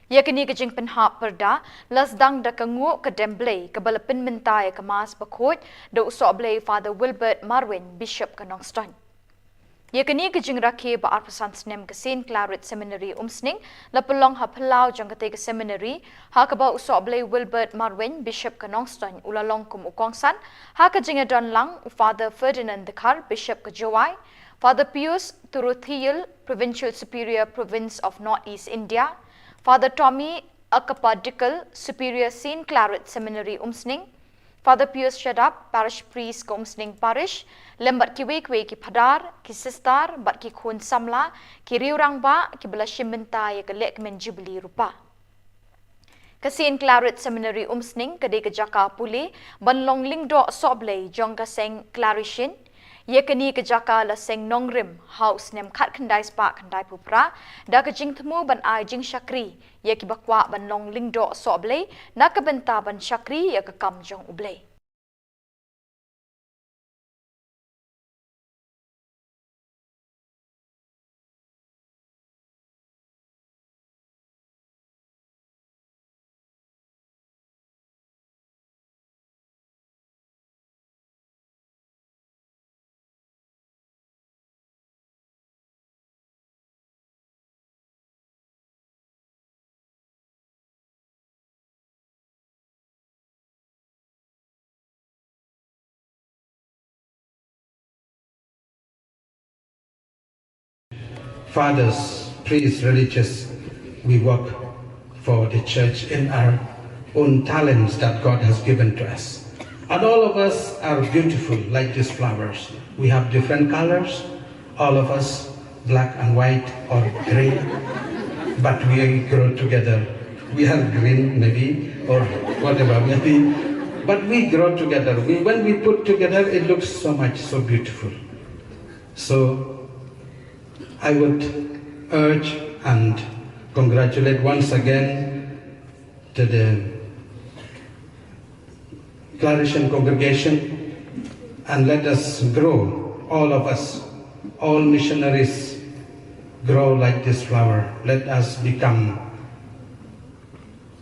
Ïa kane ka jingpynhap pyrda la sdang da ka nguh ka dem Blei kaba la pynmynta ïa ka Mass bakhuid da u Sohblei Father Wilbert Marwein, Bishop ka Nongstoiñ. Ïa kane ka jingrakhe ba arphew san snem ka Saint Claret Seminary Umsning la pynlong ha phyllaw jong katei ka seminary, ha kaba u Sohblei Wilbert Marwein, Bishop ka Nongstoiñ, u la long kum u kongsan, ha ka jingïadon lang u Father Ferdinand Dkhar, Bishop ka Jowai, Father Pius Turuthiel, Provincial Superior, Province of North East India, Father Tommy Akapa Dickel, Superior Saint Claret Seminary Umsning, Father Pius Shadap, Parish Priest ka Umsning Parish, lem bad kiwei kiwei ki phadar, ki sister, bad ki khun samla, ki riew rangbah, kiba la shim bynta ïa ka lehkmen Jubilee Rupa. Ka Saint Claret Seminary Umsning ka dei ka jaka pule ban long lyngdoh sohblei jong ka seng Claretian. Ïa kane ka jaka la seng nongrim ha u snem khatkhyndai spah khyndaiphew phra, da ka jingthmu ban ai jingshakri ïa kiba kwah ban long lyngdoh sohblei, na ka bynta ban shakri ïa ka kam jong U Blei. Fathers, priests, religious, we work for the church in our own talents that God has given to us. And all of us are beautiful like these flowers. We have different colors, all of us, black and white or green, but we grow together. We are green maybe, or whatever maybe, but we grow together. We, when we put together, it looks so much, so beautiful. So I would urge and congratulate once again to the Claretian congregation, and let us grow, all of us, all missionaries, grow like this flower. Let us become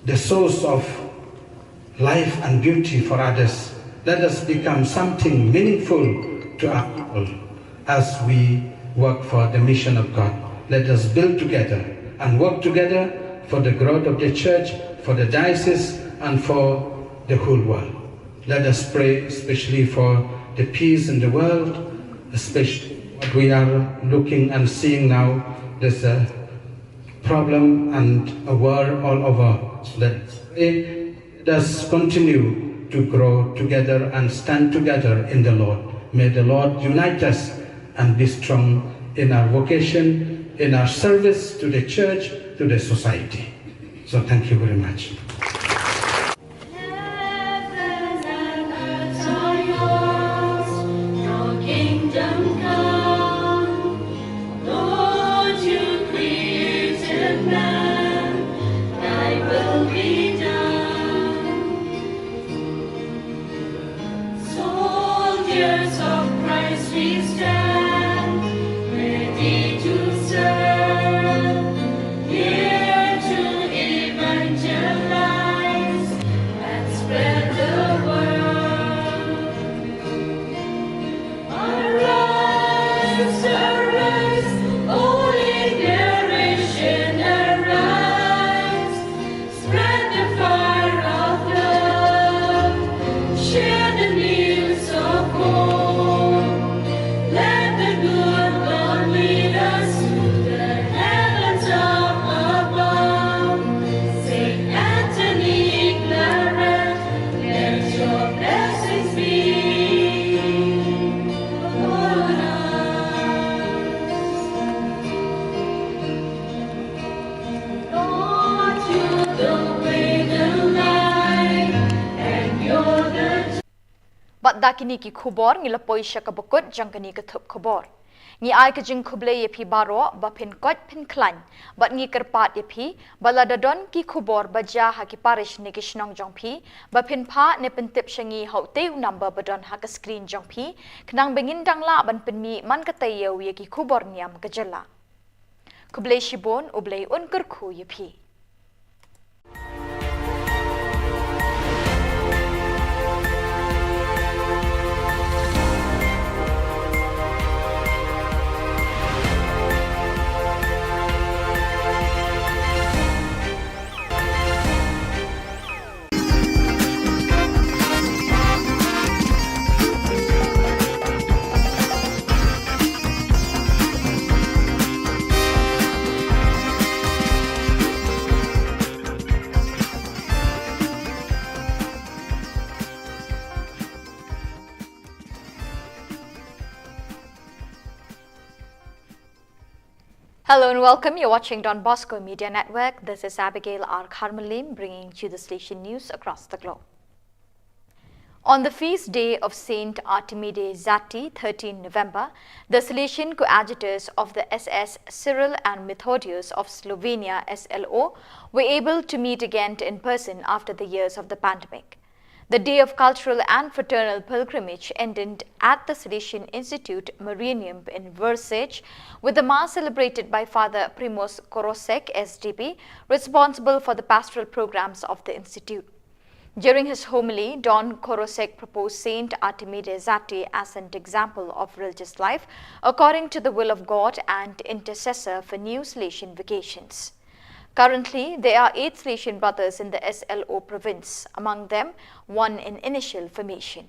the source of life and beauty for others. Let us become something meaningful to our people as we work for the mission of God. Let us build together and work together for the growth of the church, for the diocese, and for the whole world. Let us pray especially for the peace in the world, especially what we are looking and seeing now. There's a problem and a war all over. Let us continue to grow together and stand together in the Lord. May the Lord unite us and be strong in our vocation, in our service to the church, to the society. So thank you very much. Heaven and earth are yours, your kingdom come. Lord, you created man, thy will be done. Soldiers of Christ we stand, ready to serve, here to evangelize and spread the word. Arise, arise, holy generation, arise. Spread the fire of love. Share the news of hope. Let the good Lord lead us to the heavens up above. Saint Anthony Claret, let your blessings be upon us. Lord, you're the way, the light, and you're the Bad da kine ki khubor ngi la poi sha kaba kut jong kane ka thup khubor. Ngi ai ka jingkhublei ïa phi baroh ba phin koit phin khlaiñ. Bad ngi kyrpad ïa phi ba lada don ki khubor ba jia ha ki parish ne ki shnong jong phi, ba phin phah ne pyntip sha ngi ha utei u number ba don ha ka screen jong phi, khnang ba ngin dang lah ban pynmih man ka taïew ïa ki khubor niam ka jylla. Khublei shibun, U Blei un kyrkhu ïa phi. Hello and welcome. You're watching Don Bosco Media Network. This is Abigail R. Kharmalim bringing to you the Salesian news across the globe. On the feast day of Saint Artemide Zati, thirteenth November, the Salesian coadjutors of the S S Cyril and Methodius of Slovenia, S L O, were able to meet again in person after the years of the pandemic. The day of cultural and fraternal pilgrimage ended at the Salesian Institute Marianum in Vršac, with the Mass celebrated by Father Primoz Korosek, S D B, responsible for the pastoral programs of the Institute. During his homily, Don Korosek proposed Saint Artemide Zati as an example of religious life according to the will of God and intercessor for new Salesian vocations. Currently, there are eight Salesian brothers in the S L O province, among them one in initial formation.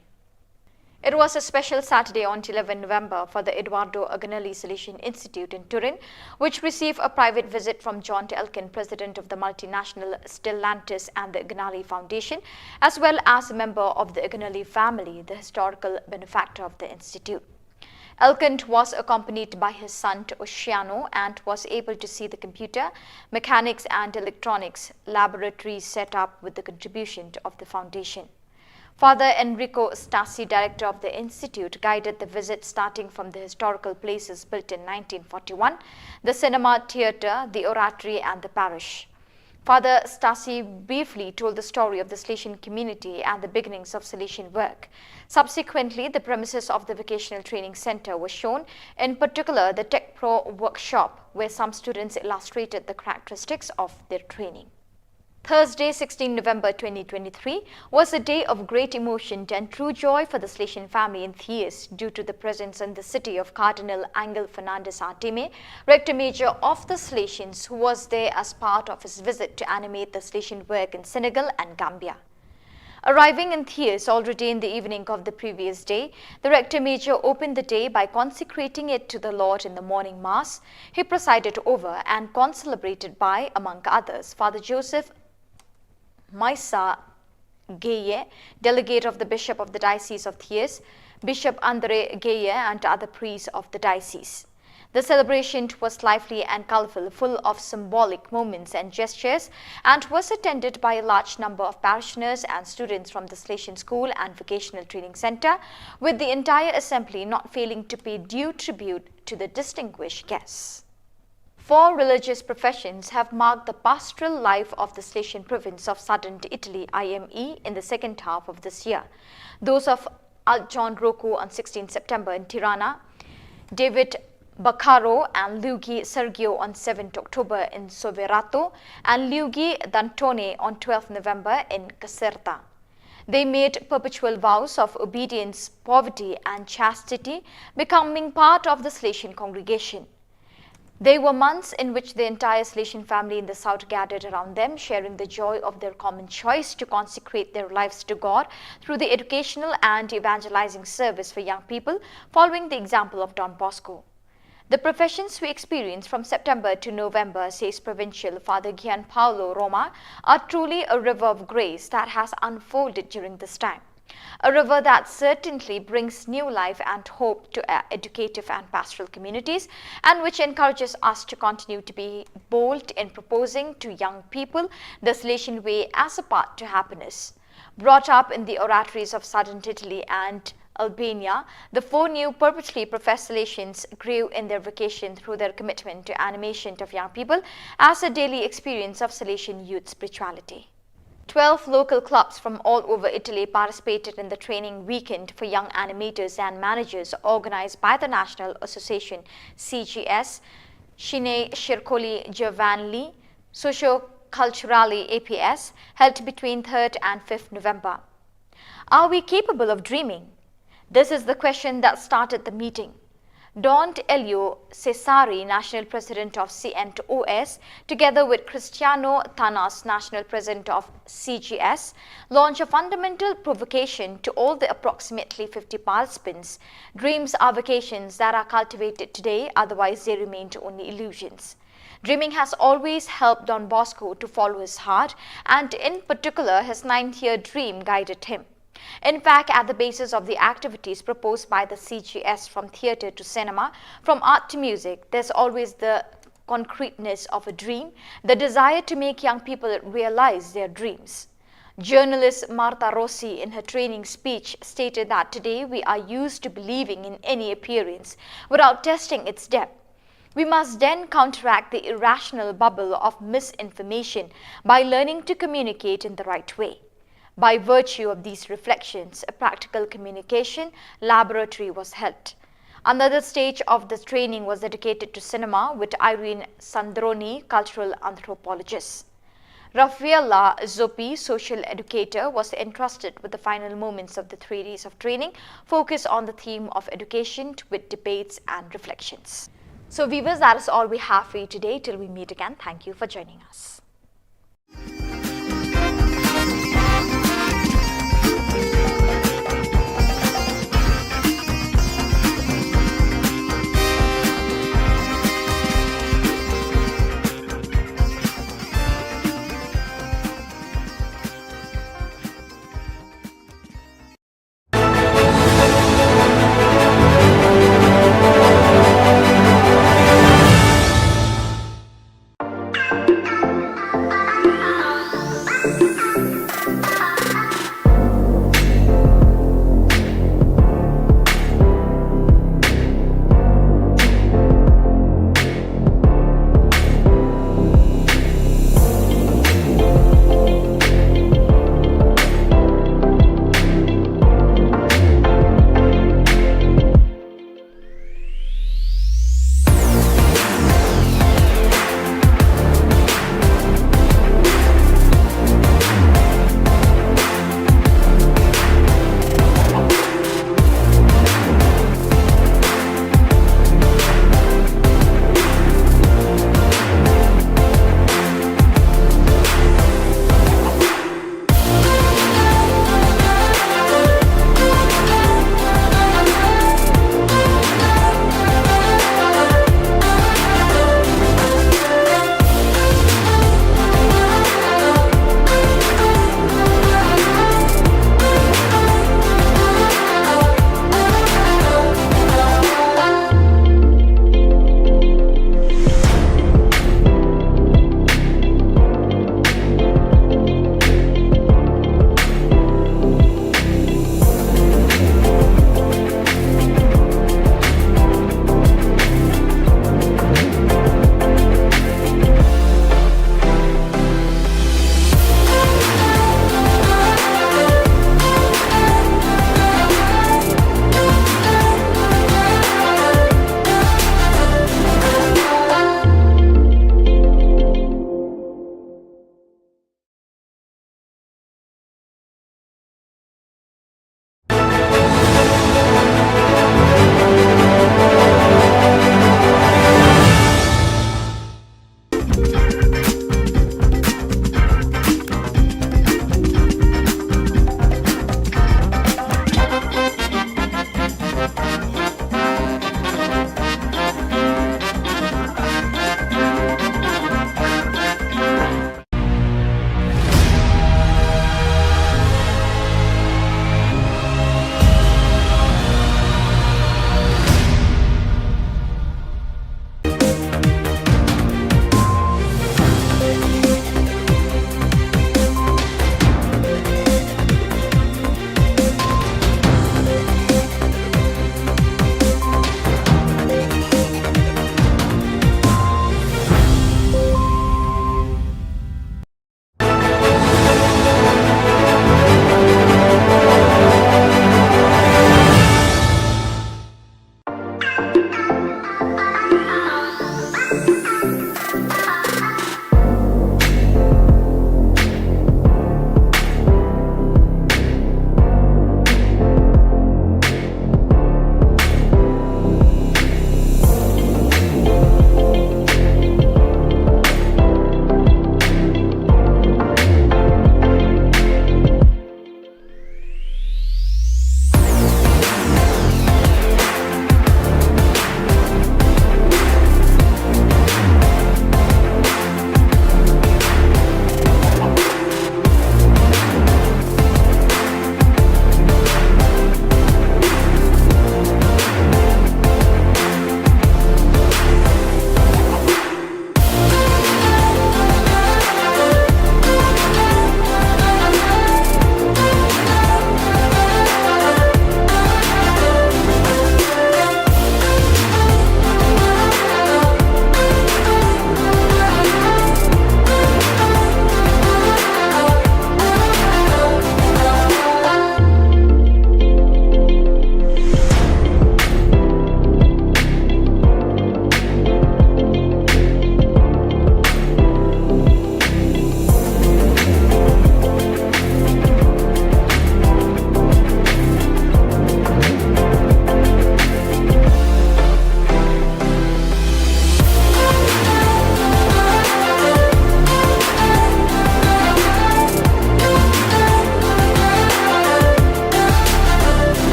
It was a special Saturday on eleventh November for the Eduardo Agnelli Salesian Institute in Turin, which received a private visit from John Elkann, president of the multinational Stellantis and the Agnelli Foundation, as well as a member of the Agnelli family, the historical benefactor of the institute. Elkann was accompanied by his son Oceano and was able to see the computer, mechanics and electronics laboratory set up with the contribution of the foundation. Father Enrico Stasi, director of the institute, guided the visit starting from the historical places built in nineteen forty-one, the cinema, theatre, the oratory and the parish. Father Stasi briefly told the story of the Salesian community and the beginnings of Salesian work. Subsequently, the premises of the Vocational Training Centre were shown, in particular the Tech Pro workshop, where some students illustrated the characteristics of their training. Thursday, sixteenth November twenty twenty-three, was a day of great emotion and true joy for the Salesian family in Thiers due to the presence in the city of Cardinal Angel Fernandez Artime, Rector Major of the Salesians, who was there as part of his visit to animate the Salesian work in Senegal and Gambia. Arriving in Thiers already in the evening of the previous day, the Rector Major opened the day by consecrating it to the Lord in the morning Mass he presided over and concelebrated by, among others, Father Joseph Maisa Gueye, delegate of the Bishop of the Diocese of Thiers, Bishop André Gueye, and other priests of the diocese. The celebration was lively and colorful, full of symbolic moments and gestures, and was attended by a large number of parishioners and students from the Salesian School and Vocational Training Centre, with the entire assembly not failing to pay due tribute to the distinguished guests. Four religious professions have marked the pastoral life of the Salesian province of southern Italy, I M E, in the second half of this year. Those of Altjohn Rocco on sixteenth September in Tirana, David Baccaro and Luigi Sergio on seventh October in Soverato, and Luigi D'Antone on twelfth November in Caserta. They made perpetual vows of obedience, poverty, and chastity, becoming part of the Salesian congregation. They were months in which the entire Salesian family in the south gathered around them, sharing the joy of their common choice to consecrate their lives to God through the educational and evangelizing service for young people, following the example of Don Bosco. The professions we experience from September to November, says Provincial Father Gianpaolo Roma, are truly a river of grace that has unfolded during this time. A river that certainly brings new life and hope to our educative and pastoral communities, and which encourages us to continue to be bold in proposing to young people the Salesian way as a path to happiness. Brought up in the oratories of southern Italy and Albania, the four new perpetually professed Salesians grew in their vocation through their commitment to animation of young people as a daily experience of Salesian youth spirituality. Twelve local clubs from all over Italy participated in the training weekend for young animators and managers organized by the National Association, C G S, Cine Circoli Giovanili, Socio Culturali, A P S, held between third and fifth November. Are we capable of dreaming? This is the question that started the meeting. Don Elio Cesari, National President of C N O S, together with Cristiano Tanas, National President of C G S, launched a fundamental provocation to all the approximately fifty participants. Dreams are vocations that are cultivated today, otherwise they remain only illusions. Dreaming has always helped Don Bosco to follow his heart, and in particular, his ninth year dream guided him. In fact, at the basis of the activities proposed by the C G S, from theatre to cinema, from art to music, there's always the concreteness of a dream, the desire to make young people realize their dreams. Journalist Martha Rossi, in her training speech, stated that today we are used to believing in any appearance without testing its depth. We must then counteract the irrational bubble of misinformation by learning to communicate in the right way. By virtue of these reflections, a practical communication laboratory was held. Another stage of this training was dedicated to cinema with Irene Sandroni, cultural anthropologist. Rafaela Zoppi, social educator, was entrusted with the final moments of the three days of training, focused on the theme of education with debates and reflections. So, viewers, that is all we have for you today. Till we meet again, thank you for joining us.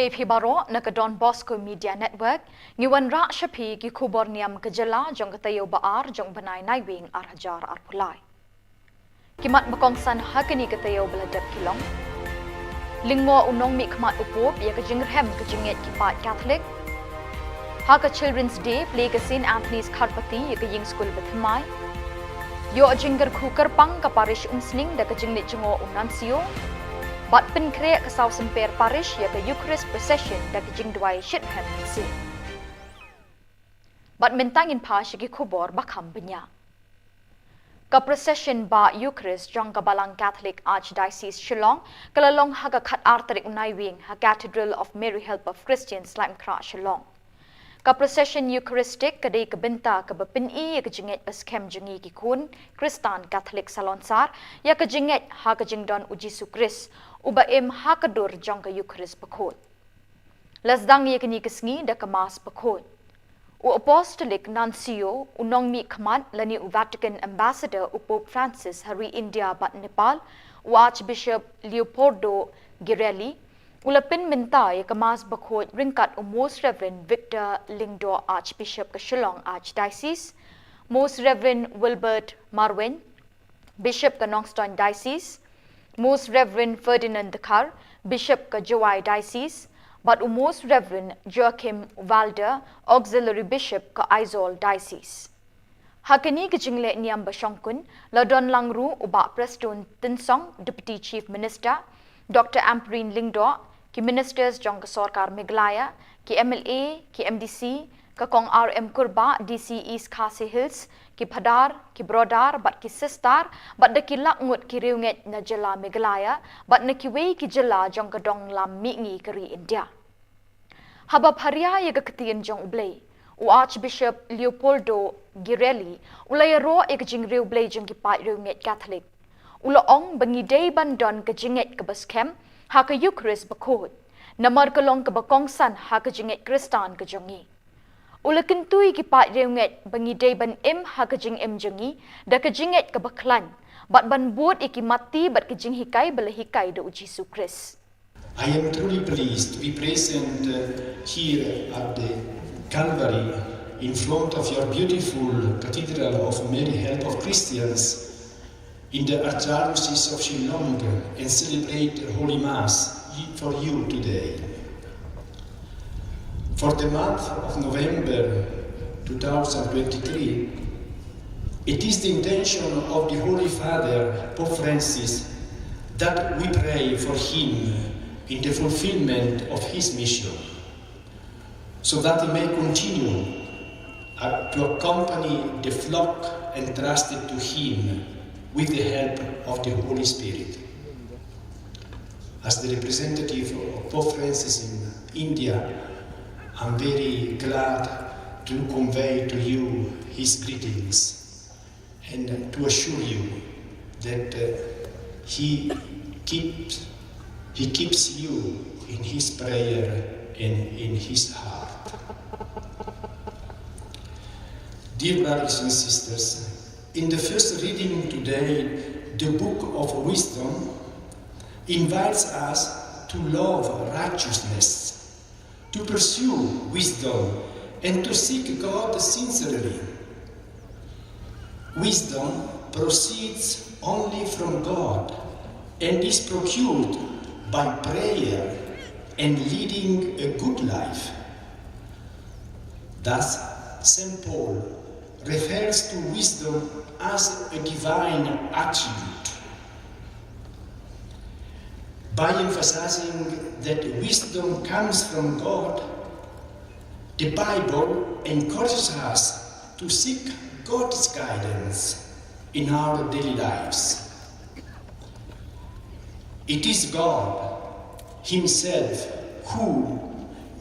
Ïa phi baroh na ka Don Bosco Media Network, ngi wanrah sha phi ki khubor niam ka jylla jong ka taïew ba ar jong u bnai Naiwieng ar hajar arphew lai. Ki mat ba kongsan ha kane ka taïew ba la dep ki long: Lyngngoh u nongmihkhmat u Pope ïa ka jingrhem ka jingngeit ki paid Katholik. Ha ka Children's Day, plie ka Saint Anthony's Kharpati ïa ka ïing skul bathymmai. Ïoh jingkyrkhu kyrpang ka Parish Umsning da ka jingleit jngoh u Nuncio. Bad pynkhreh ka Saw Symper Parish ïa ka Eucharist Procession da ka jingduwai shitrhem mynsiem. Bad mynta ngin phai sha ki khubor ba kham bniah. Ka procession bah Eucharist jong ka Balang Catholic Archdiocese Shillong ka la long ha ka khatar tarik u Naiwieng ha Cathedral of Mary Help of Christians, Laitumkhrah, Shillong. Ka procession Eucharistic ka dei ka bynta kaba pyni ïa ka jingngeit ba skhem jong ngi ki khun Khristan Katholik salonsar ïa ka jingngeit ha ka jingdon u Jisu Khrist, uba im ha ka dur jong ka Eucharist bakhuid. La sdang ïa kane ka sngi da ka Mass bakhuid. U Apostolic Nuncio, u nongmihkhmat lane u Vatican Ambassador u Pope Francis ha ri India bad Nepal, u Archbishop Leopoldo Girelli, u la pynmynta ïa ka Mass bakhuid ryngkat u Most Reverend Victor Lyngdoh, Archbishop ka Shillong Archdiocese, Most Reverend Wilbert Marwein, Bishop ka Nongstoiñ Diocese, Most Reverend Ferdinand Dkhar, Bishop ka Jowai Diocese, bad u Most Reverend Joachim Walder, Auxiliary Bishop ka Aizawl Diocese. Ha kane ka jingleh niam ba shongkun, la don lang ruh u Bah Prestone Tynsong, Deputy Chief Minister, Doctor Ampareen Lyngdoh, ki Ministers jong ka Sorkar Meghalaya, ki M L A, ki M D C, ka Kong R M Kurbah, D C East Khasi Hills, ki phadar, ki brother, bad ki sister, bad da ki lak ngut ki riewngeit na jylla Meghalaya, bad na kiwei ki jylla jong ka dong lam mihngi ka ri India. Haba pharia ïa ka ktien jong U Blei, u Archbishop Leopoldo Girelli u la ïaroh ïa ka jingriewblei jong ki paid riewngeit Katholik. U la ong ba ngi dei ban don ka jingngeit kaba skhem ha ka Eucharist bakhuid, namar ka long kaba kongsan ha ka jingngeit Khristan ka jong ngi. U la kyntu ïa ki paid riewngeit ba ngi dei ban im ha ka jingim jong ngi da ka jingngeit kaba khlaiñ, bad ban bud ïa ki matti bad ka jinghikai ba la hikai da u Jisu Khrist. I am truly pleased to be present, uh, here at the Calvary in front of your beautiful Cathedral of Mary Help of Christians in the Archdiocese of Shillong and celebrate Holy Mass for you today. For the month of November two thousand twenty-three, it is the intention of the Holy Father, Pope Francis, that we pray for him in the fulfillment of his mission, so that he may continue, uh, to accompany the flock entrusted to him with the help of the Holy Spirit. As the representative of Pope Francis in India, I'm very glad to convey to you his greetings and to assure you that, uh, he keeps, he keeps you in his prayer and in his heart. Dear brothers and sisters, in the first reading today, the Book of Wisdom invites us to love righteousness, to pursue wisdom, and to seek God sincerely. Wisdom proceeds only from God and is procured by prayer and leading a good life. Thus, Saint Paul refers to wisdom as a divine attribute, by emphasizing that wisdom comes from God. The Bible encourages us to seek God's guidance in our daily lives. It is God Himself who,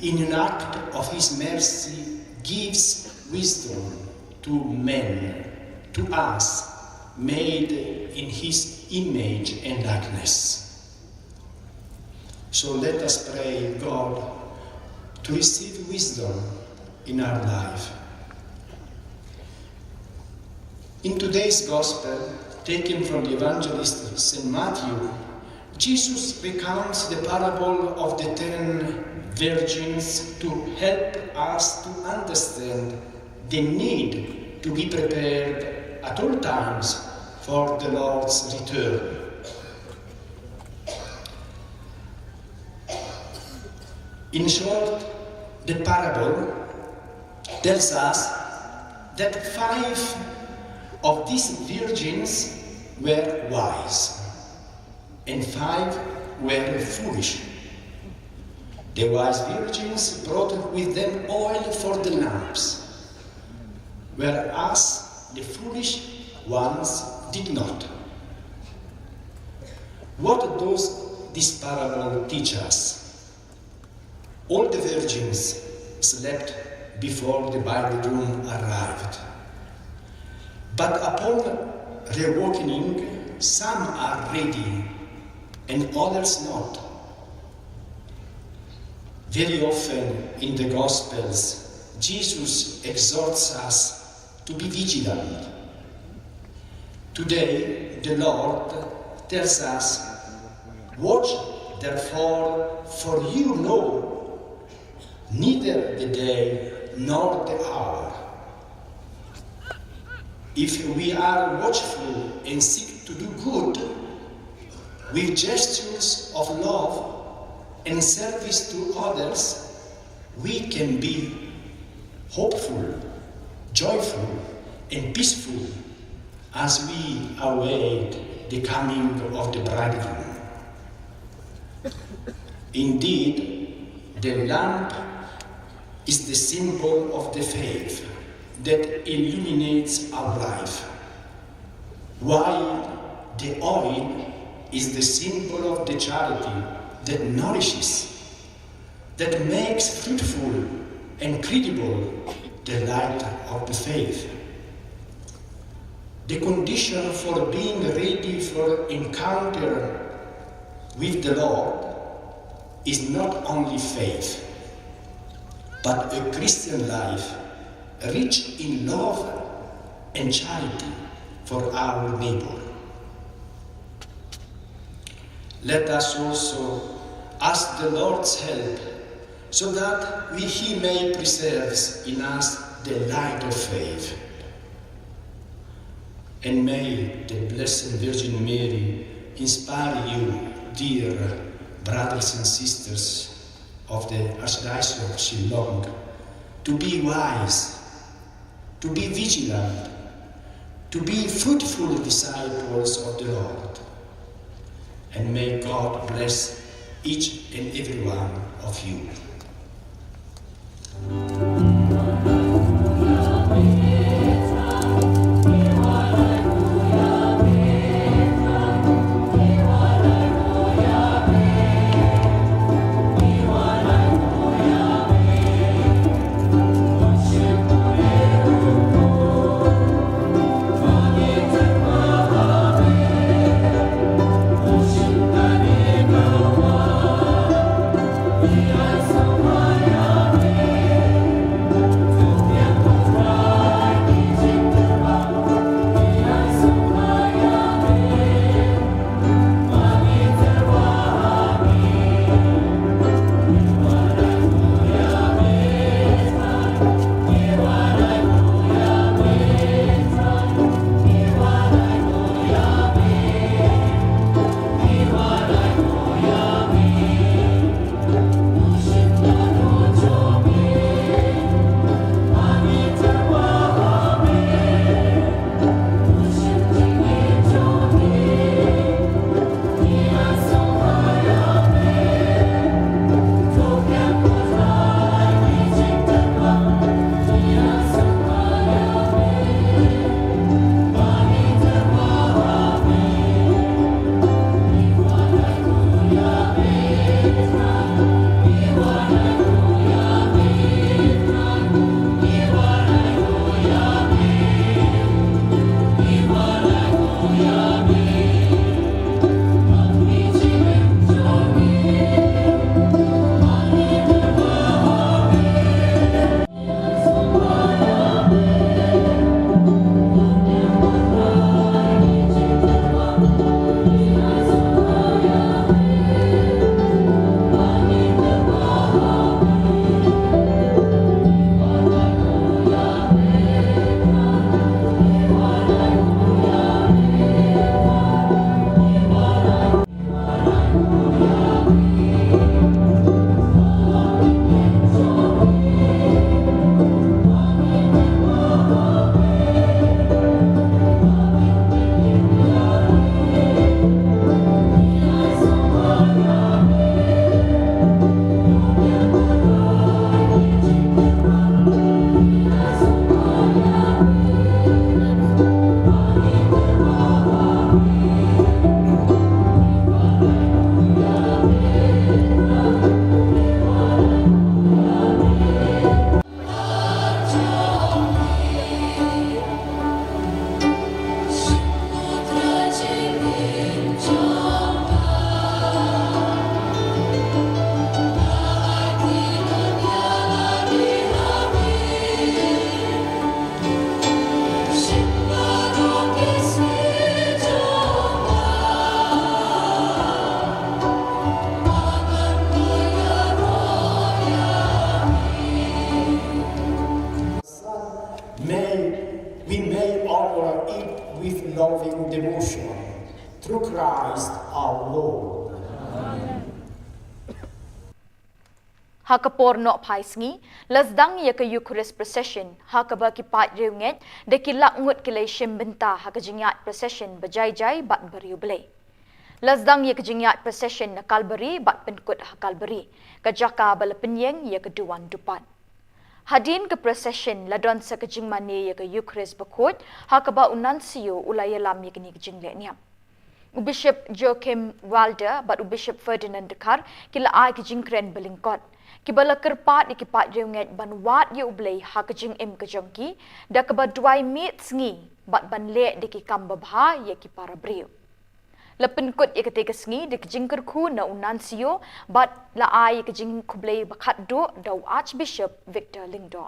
in an act of His mercy, gives wisdom to men, to us, made in His image and likeness. So let us pray God to receive wisdom in our life. In today's Gospel, taken from the Evangelist Saint Matthew, Jesus recounts the parable of the ten virgins to help us to understand the need to be prepared at all times for the Lord's return. In short, the parable tells us that five of these virgins were wise and five were foolish. The wise virgins brought with them oil for the lamps, whereas the foolish ones did not. What does this parable teach us? All the virgins slept before the bridegroom arrived. But upon reawakening, some are ready and others not. Very often in the Gospels, Jesus exhorts us to be vigilant. Today, the Lord tells us, "Watch therefore, for you know neither the day nor the hour." If we are watchful and seek to do good with gestures of love and service to others, we can be hopeful, joyful, and peaceful as we await the coming of the bridegroom. Indeed, the lamp is the symbol of the faith that illuminates our life, while the oil is the symbol of the charity that nourishes, that makes fruitful and credible the light of the faith. The condition for being ready for encounter with the Lord is not only faith, but a Christian life rich in love and charity for our neighbor. Let us also ask the Lord's help so that we, He may preserve in us the light of faith. And may the Blessed Virgin Mary inspire you, dear brothers and sisters of the Archdiocese of Shillong, to be wise, to be vigilant, to be fruitful disciples of the Lord. And may God bless each and every one of you. Honor it with loving devotion through Christ our Lord. Ha ka por nohphai sngi, la sdang ïa ka Eucharist procession, ha kaba ki paid riewngeit da ki lak ngut ki la shim bynta ha ka jingïaid procession ba jai jai bad ba riewblei. La sdang ïa ka jingïaid procession na Kalbari bad pynkut ha Kalbari, ka jaka ba la pynïeng ïa ka duwan dupat. Hadien ka procession la don sa ka jingmane ïa ka Eucharist bakhuid, ha kaba u Nuncio u la ïalam ïa kane ka jinglehniam. U Bishop Joachim Walder bad u Bishop Ferdinand Dkhar ki la ai ka jingkren ba lyngkot, kiba la kyrpad ïa ki paid riewngeit ban wad ïa U Blei ha ka jingim ka jong ki, da kaba duwai miet sngi bad ban leh da ki kam babha ïa ki para briew. La pynkut ïa katei ka sngi da ka jingkyrkhu na u Nuncio bad la ai ïa ka jingkhublei ba khatduh da u Archbishop Victor Lyngdoh.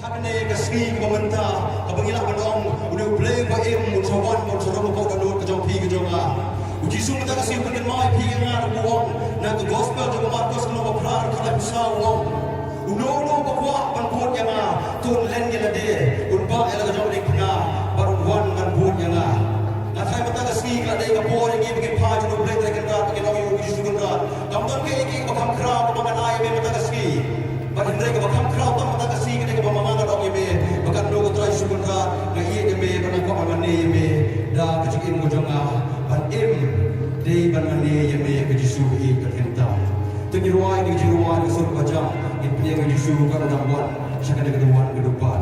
Ha kane ka sngi kaba mynta, kaba ngi lah ban ong, une U Blei ba im, un sa wan, un sa rung hapoh ka dohnud ka jong phi ka jong nga. U Jisu mynta ka sngi u pynkynmaw ïa phi ïa nga, u ong, na ka gospel jong u Markos lynnong ba phra, dkhot laiphew saw u ong, uno uno uba kwah ban bud ïa nga, to un len ïa lade, un bah ïa la ka jong ka diengphna, bad un wan ban bud ïa nga. Nga tharai mynta ka sngi ka la dei ka por ïa ngi ba ngin phai sha U Blei Trai Kynrad, ba ngin ong ïa U Jisu Kynrad, kam don kaei kaei kaba kham khraw kaba ngan ai ïa me mynta ka sngi. Bad hynrei kaba kham khraw tam mynta ka sngi ka dei kaba ma nga ngan ong ïa me ba katno ko Trai Jisu Kynrad, nga ïeit ïa me bad nga kwah ban mane ïa me da ka jingim ka jong nga. Ban im dei ban mane ïa me, ka Jisu ka ïeit ka kynta. Te ngi rwai, ngi rwai ka sur ba jam, ngin pynïeng ïa U Jisu ka dang wan sha kane ka dewwan ka dewpan.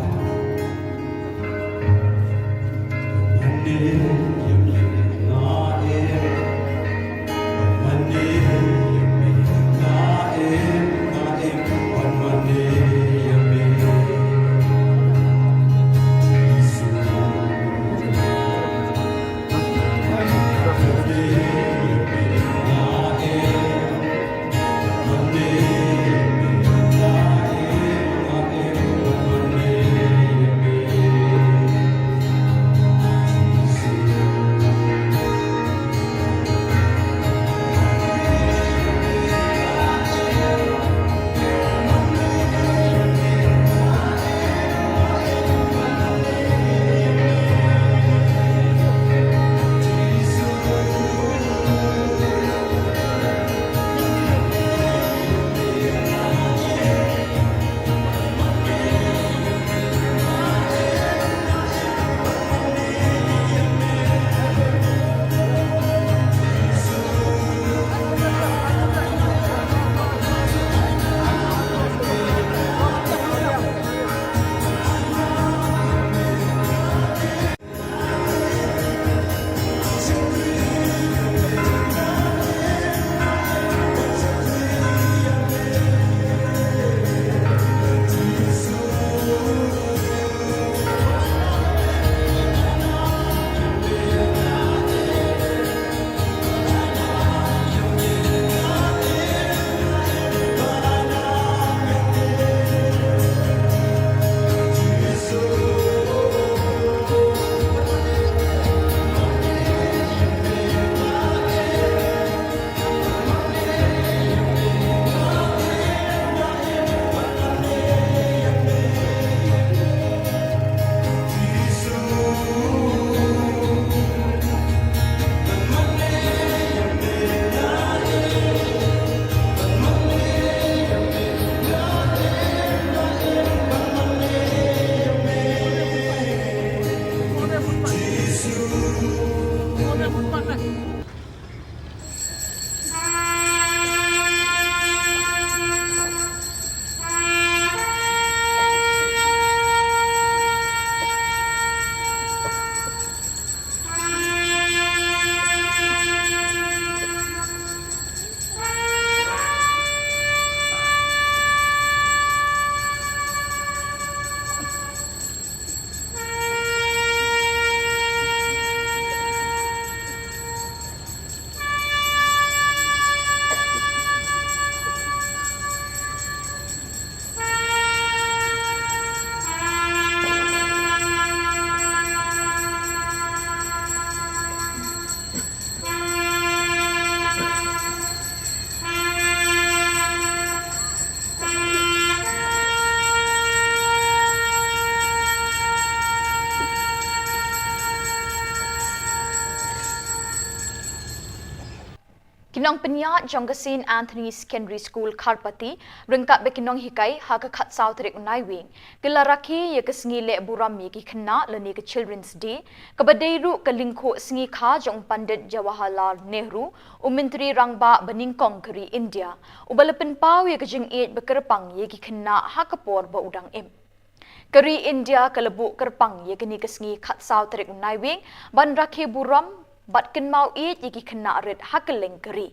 Nongpynïaid jong ka Saint Anthony Secondary School Kharpati ryngkat bad ki nonghikai ha ka khatsaw tarik u Naiwieng ki la rakhe ïa ka sngi leh burom ïa ki khynnah lane ka Children's Day, kaba dei ruh ka lyngkhuh sngi kha jong u Pandit Jawaharlal Nehru, u Myntri Rangbah banyngkong ka ri India, uba la pynpaw ïa ka jingïeit ba kyrpang ïa ki khynnah ha ka por ba u dang im. Ka ri India ka la buh kyrpang ïa kane ka sngi khatsaw tarik u Naiwieng ban rakhe burom bad kynmaw ïeit ïa ki khynnah rit ha kylleng ka ri.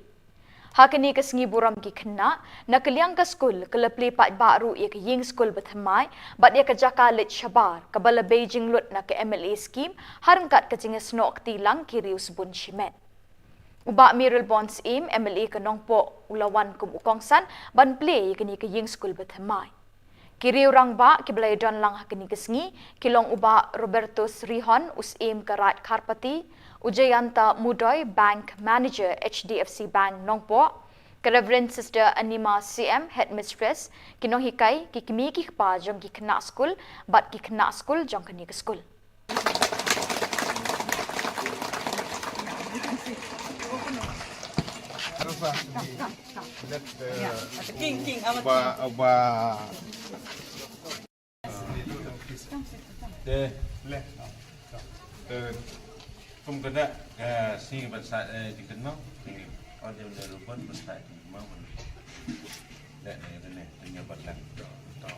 Ha kane ka sngi burom ki khynnah, na ka liang ka skul ka la plie paidbah ruh ïa ka ïing skul bathymmai bad ïa ka jaka leit shabar kaba la bei jinglut na ka M L A scheme ha ryngkat ka jingïasnoh kti lang ki riew sbun shimet. U Bah Mayralborn Syiem, M L A ka Nongpoh, u la wan kum u kongsan ban plie ïa kane ka ïing skul bathymmai. Ki riew rangbah kiba la ïadon lang ha kane ka sngi ki long u Bah Robertus Rihon, u Syiem ka Raid Kharpati, u Jayanta Mudoi, Bank Manager, H D F C Bank Nongpoh, ka Reverend Sister Anima Syiem, Headmistress, ki nonghikai, ki kmie ki kpa jong ki khynnah skul bad ki khynnah skul jong kane ka skul. King, king, amat. Ba, ba. Te, le. Te, kum kada, eh, sing ban sa, eh, di kenal, sing, oh, dia udah lupa, ban sa, di mau, ban. Le, le, le, le, tanya bat lang. To, to.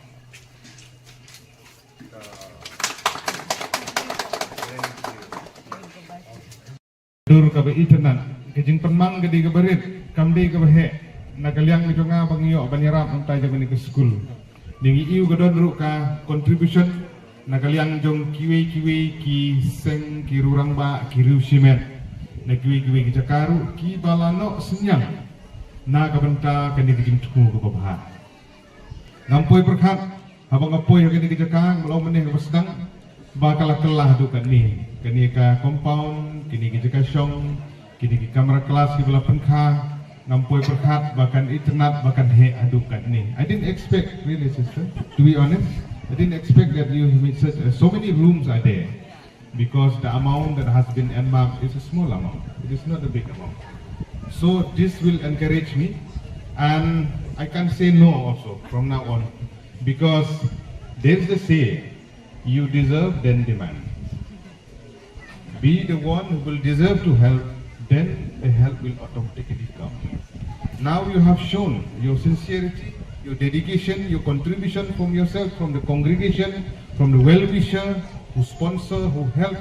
Dur kaba itynnad, ka jingpynmang ka dei kaba rit, kam dei kaba heh, na ka liang ka jong nga ba ngi ïoh ban ïarap nangta jong kane ka skul. Ngi ïohi ka don ruh ka contribution, na ka liang jong kiwei kiwei ki seng, ki riew rangbah, ki riew shimet. Na kiwei kiwei ki jaka ruh, kiba la noh synñiang. Na ka bynta kane ka jingthmu kaba bha. Ngam poi pyrkhat, haba nga poi ha kane ka jaka, nga long mynne kaba sdang, ba ka la kylla haduh katne. Kane ka compound, kine ki jaka shong, kine ki kamra class kiba la pynkha, ngam poi pyrkhat, ba kan itynnad, ba kan heh haduh katne. I didn't expect, really, sister, to be honest, I didn't expect that you made such, uh, so many rooms are there. Because the amount that has been earmarked is a small amount. It is not a big amount. So this will encourage me, and I can say no also from now on, because there is a say, you deserve, then demand. Be the one who will deserve to help, then the help will automatically come. Now you have shown your sincerity, your dedication, your contribution from yourself, from the congregation, from the well-wisher who sponsor, who help,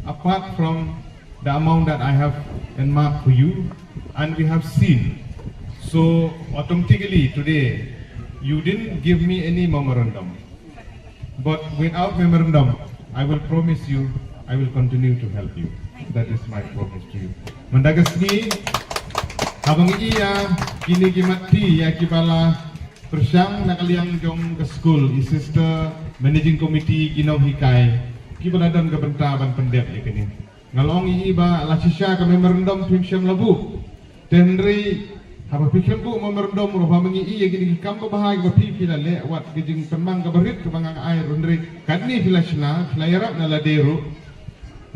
apart from the amount that I have earmarked for you, and we have seen. So automatically today, you didn't give me any memorandum. But without memorandum, I will promise you, I will continue to help you. That is my promise to you. Mynta ka sngi, haba ngi ïa, kine ki mat ki ïa kiba la pyrshang na ka liang jong ka skul, i sister, managing committee, ki nonghikai, kiba la don ka bynta ban pyndep ïa kine. Nga long i ba la shisha ka memorandum phim shym la buh. Te hynrei haba phi khlem buh memorandum ruh, haba ngi i ïa kine ki kam babha kiba phi phi la leh, wat ka jingpynmang kaba rit kaba nga ai ruh, hynrei katne phi la shna, phi la ïarap na lade ruh.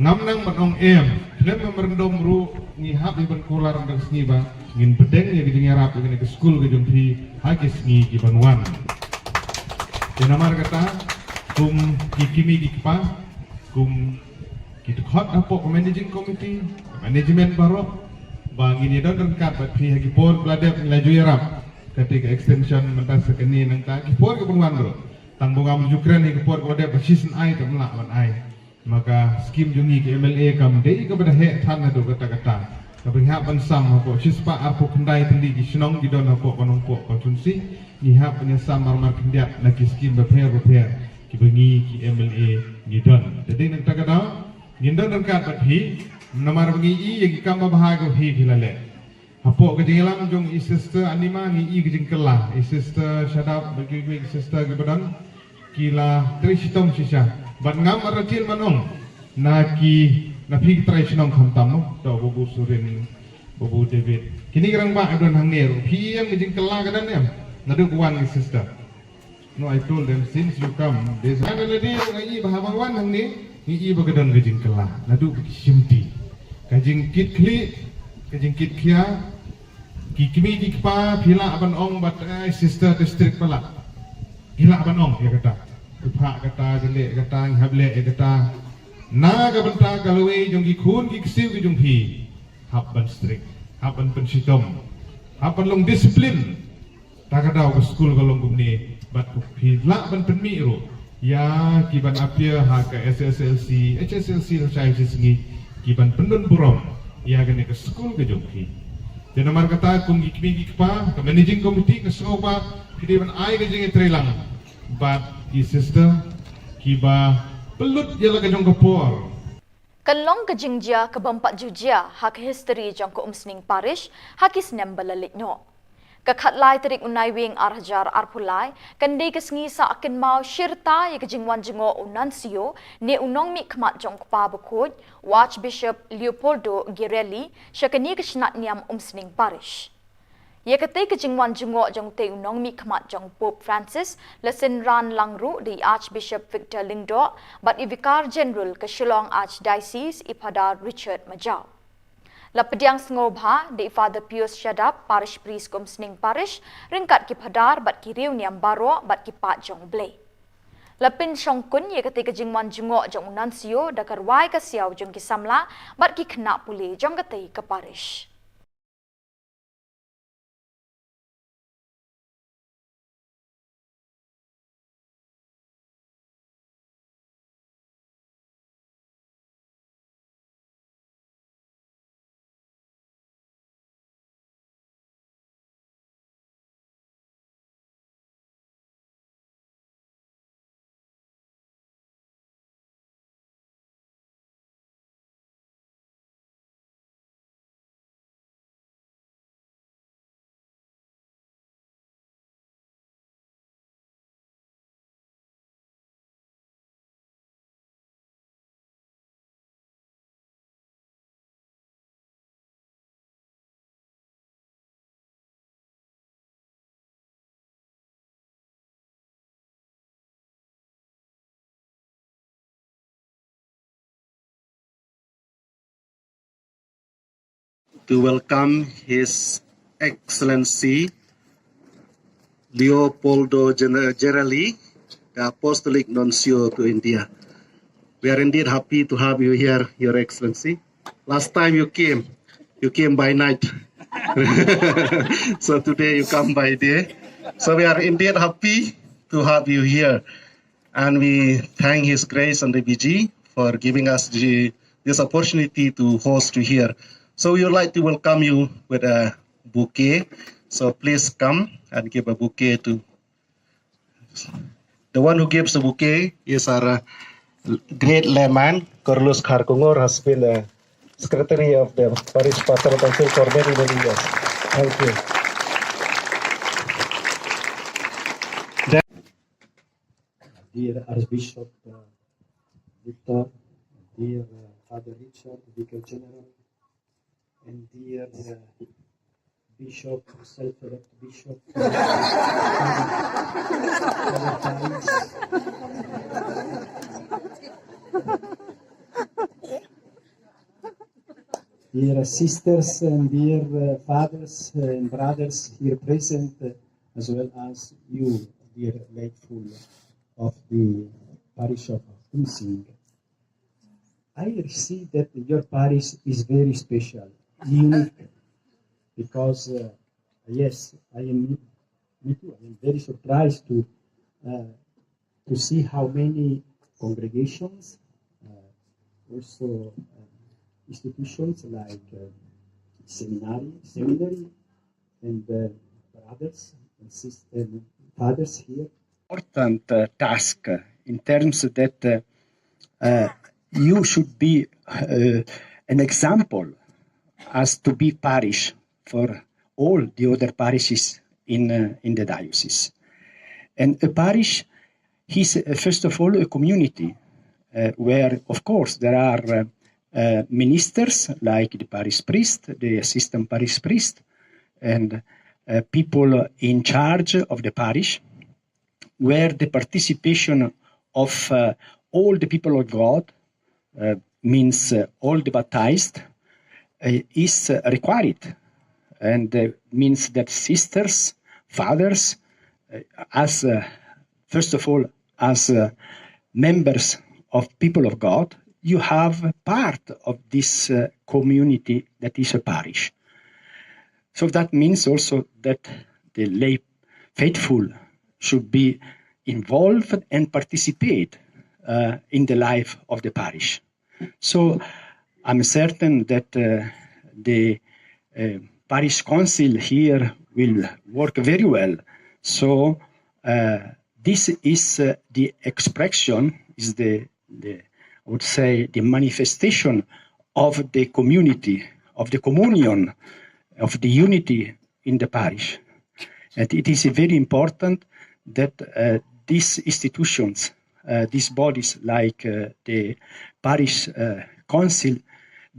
Ngam nang ban ong em, khlem memorandum ruh ngi hap ïa ban kular na ka sngi ba ngin pdiang ïa ka jingïarap ïa kane ka skul ka jong phi ha ki sngi ki ban wan. Te namar kata, kum ki kmie ki kpa, kum ki dkhot hapoh ka managing committee, management baroh, ba ngin ïa don ryngkat bad phi ha ki por ba la dep, ngi la ju ïarap. Kata ka extension mynta sa kane, nangta ki por ki ban wan ruh. Tang ba ngam ju kren ha ki por ba la dep, ba shisien ai te ym lah ban ai. Ma ka skim jong ngi ki M L A kam dei kaba da heh than haduh katta katta. Kaba ngi hap ban sam hapoh shispah arphew khyndai tylli ki shnong ki don hapoh ka Nongpoh constituency, ngi hap ban ïa sam marmar khyndiat na ki skim bapher bapher kiba ngi ki M L A ngi don. Te dei na kata ka daw ngin don ryngkat bad phi, namar ba ngi i ïa ki kam babha kaba phi phi la leh. Hapoh ka jingïalam jong i sister Anima ngi i ka jingkylla, i sister Shadap bad kiwei kiwei ki sister kiba don, ki la trei shitom shisha. Bad ngam artatien ban ong na ki, na phi ki trai shnong khamtam mo, to Babu Surin, Babu David. Kine ki rangbah ki don hangne ruh. Phi ïa ka jingkylla ka don em? Naduh ka wan ki sister. No, I told them, since you come, there's, nga la dei ruh nga i ba haba wan hangne, ngi i ba ka don ka jingkylla naduh ka shimti. Ka jingkitkhlieh, ka jingkitkhia, Ki kmie ki kpa phi lah ban ong ba, ai, sister district pala. Phi lah ban ong ïa kata. Phi phah kata, phi leh kata, ngi hap leh ïa kata. Na ka bynta ka lawei jong ki khun ki ksiew ki jong phi. Hap ban strict, hap ban pynshitom, hap ban long discipline. Ta ka daw ka skul ka long kumne, bad phi lah ban pynmih ruh ïa ki ban appear ha ka S S L C, H S L C lashai shi sngi, ki ban pyndon burom ïa kane ka skul ka jong phi. Te namar kata kum ki kmie ki kpa, ka managing committee ka sngew ba phi dei ban ai ka jingïatreilang bad ki sister kiba pynlut ïa la ka jong ka por. Kan long ka jingjia ka bym pat ju jia ha ka history jong ka Umsning Parish ha ki snem ba la leit noh. Ka khatlai tarik u Naiwieng ar hajar arphew lai kan dei ka sngi sah kynmaw shirta ïa ka jingwan jngoh u Nuncio ne u nongmihkhmat jong u Kpa Bakhuid, u Archbishop Leopoldo Girelli, sha kane ka shnat niam Umsning Parish. Ïa katei ka jingwan jngoh jong utei u nongmihkhmat jong Pope Francis la synran lang ruh da i Archbishop Victor Lyngdoh bad i Vicar General ka Shillong Archdiocese, i Phadar Richard Majaw. La pdiang sngewbha da i Father Pius Shadap, Parish Priest ka Umsning Parish, ryngkat ki Phadar bad ki riewniam baroh bad ki paid jong U Blei. La pynshongkun ïa katei ka jingwan jngoh jong u Nuncio da ka rwai ka siaw jong ki samla bad ki khynnah pule jong katei ka parish. To welcome His Excellency Leopoldo Gene-, Girelli, the Apostolic Nuncio to India. We are indeed happy to have you here, Your Excellency. Last time you came, you came by night. So today you come by day. So we are indeed happy to have you here. And we thank His Grace and the B G for giving us the, this opportunity to host you here. So we would like to welcome you with a bouquet. So please come and give a bouquet to the one who gives the bouquet is our, uh, great layman, Carlos Kharkongor, has been a secretary of the Parish Pastoral Council for many, many years. Thank you. Then dear Archbishop, uh, Victor, dear, uh, Father Richard, Vicar General, and dear, uh, Bishop, self-elect Bishop, dear sisters and dear, uh, fathers and brothers here present, uh, as well as you, dear laypeople of the parish of Umsning. I see that your parish is very special, unique, because, uh, yes, I am, me too, I am very surprised to, uh, to see how many congregations, uh, also, uh, institutions like, uh, seminary, seminary, and, uh, brothers and sisters, and fathers here. Important, uh, task, uh, in terms that, uh, uh, you should be, uh, an example as to be parish for all the other parishes in, uh, in the diocese. And a parish is, uh, first of all, a community, uh, where, of course, there are, uh, uh, ministers like the parish priest, the assistant parish priest, and, uh, people in charge of the parish, where the participation of, uh, all the people of God, uh, means, uh, all the baptized, uh, is, uh, required. and uh, means that sisters, fathers, uh, as uh, first of all, as uh, members of people of God, you have a part of this uh, community that is a parish. So that means also that the lay faithful should be involved and participate uh, in the life of the parish. So I'm certain that uh, the uh, parish council here will work very well. So uh, this is uh, the expression, is the, the, I would say, the manifestation of the community, of the communion, of the unity in the parish. And it is very important that uh, these institutions, uh, these bodies like uh, the parish uh, council,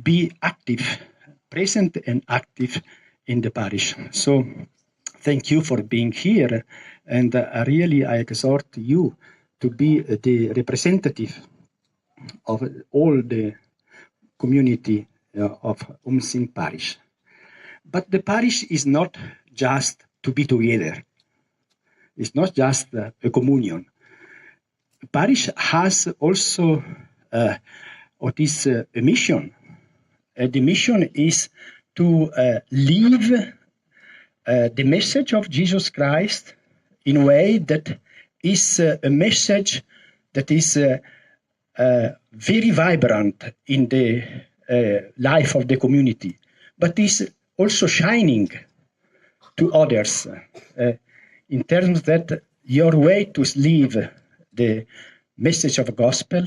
be active, present and active in the parish. So thank you for being here, and uh, really I exhort you to be the representative of all the community uh, of Umsing Parish. But the parish is not just to be together. It's not just uh, a communion. Parish has also uh, what is uh, a mission. Uh, the mission is to uh, live uh, the message of Jesus Christ in a way that is uh, a message that is uh, uh, very vibrant in the uh, life of the community, but is also shining to others uh, in terms that your way to live the message of gospel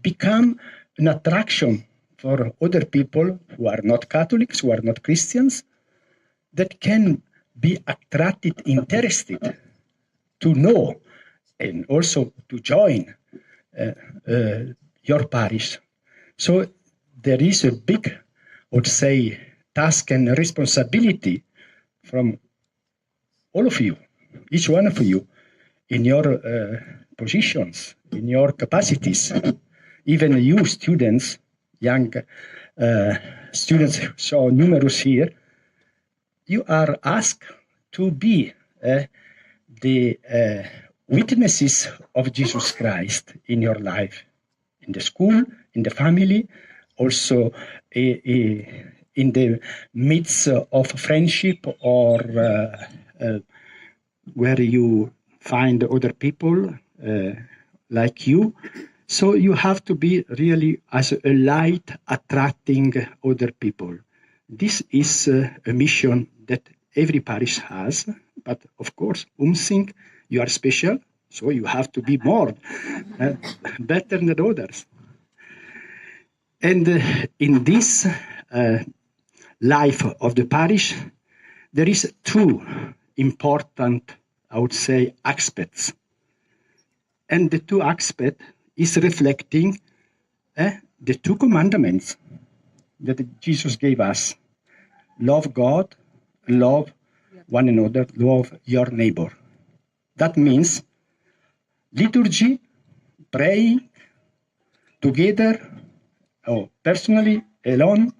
become an attraction for other people who are not Catholics, who are not Christians, that can be attracted, interested to know and also to join uh, uh, your parish. So there is a big, I would say, task and responsibility from all of you, each one of you, in your uh, positions, in your capacities, even you students, young uh, students, so numerous here, you are asked to be uh, the uh, witnesses of Jesus Christ in your life, in the school, in the family, also uh, uh, in the midst of friendship or uh, uh, where you find other people uh, like you. So you have to be really as a light attracting other people. This is uh, a mission that every parish has, but of course, Umsing, you are special, so you have to be more uh, better than others. And uh, in this uh, life of the parish, there is two important, I would say, aspects. And the two aspects is reflecting uh, the two commandments that Jesus gave us. Love God, love one another, love your neighbor. That means liturgy, praying together or personally, alone,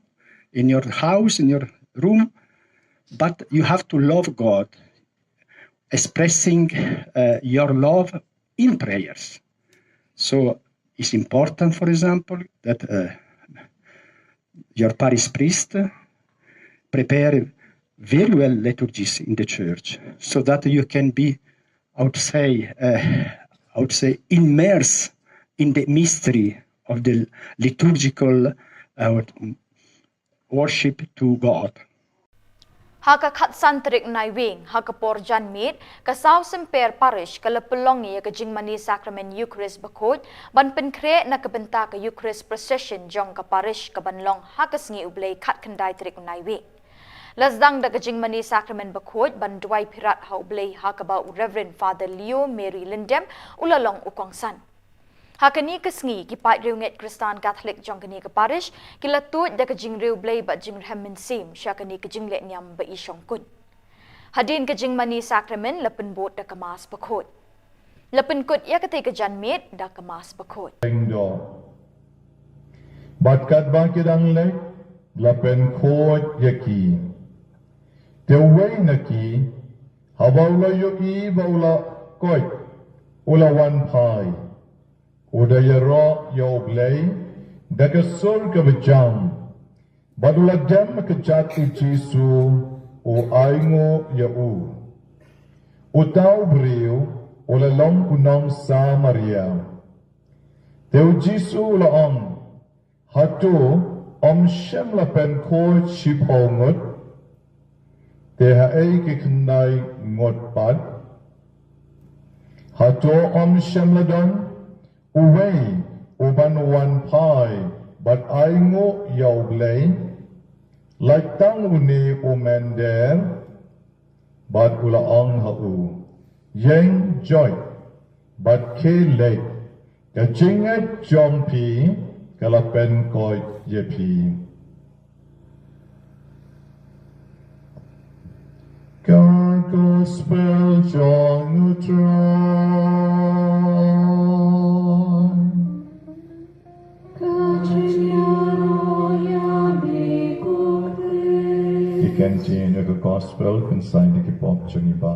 in your house, in your room, but you have to love God, expressing uh, your love in prayers. So it's important, for example, that uh, your parish priest prepare very well liturgies in the church so that you can be, I would say, uh, I would say, immerse in the mystery of the liturgical uh, worship to God. Ha ka khatsan tarik Naiwieng, ha ka por janmiet, ka Saw Symper Parish ka la pynlong ïa ka jingmane Sakramen Eucharist bakhuid ban pynkhreh na ka bynta ka Eucharist Procession jong ka Parish ka ban long ha ka sngi U Blei khatkhyndai tarik Naiwieng. La sdang da ka jingmane Sakramen bakhuid ban duwai phirat ha U Blei ha kaba u Reverend Father Leo Mary Lyndem u la long u kongsan. Ha kane ka sngi ki paid riewngeit Khristan Katholik jong kane ka parish ki la tuid da ka jingriewblei bad jingrhem mynsiem sha kane ka jinglehniam ba i shongkun. Hadien ka jingmane Sakramen la pynbud da ka Mass bakhuid. La pynkut ïa katei ka janmiet da ka Mass bakhuid. Bad katba ki dang leit la pynkhuid ïa ki. Ïa uwei na ki, haba u la ïohi ba u la koit, u la wan phai, u da ïaroh ïa U Blei da ka sur kaba jam, bad u la dem ha kjat U Jisu, u ainguh ïa u. Uta u briew u la long u nong Samaria. Te U Jisu u la ong, hato ym shym la pynkhuid shiphew ngut? Te haei ki khyndai ngut pat? Hato ym shym la don uwei uban wan phai bad ainguh ïa U Blei, lait tang une u mynder? Bad u la ong ha u, ïeng joit, bad khie leit, ka jingngeit jong phi ka la pynkoit ïa phi. Ka Gospel jong U Trai. Ki ktien jong ka Gospel kynsai da ki pop jong ngi ba.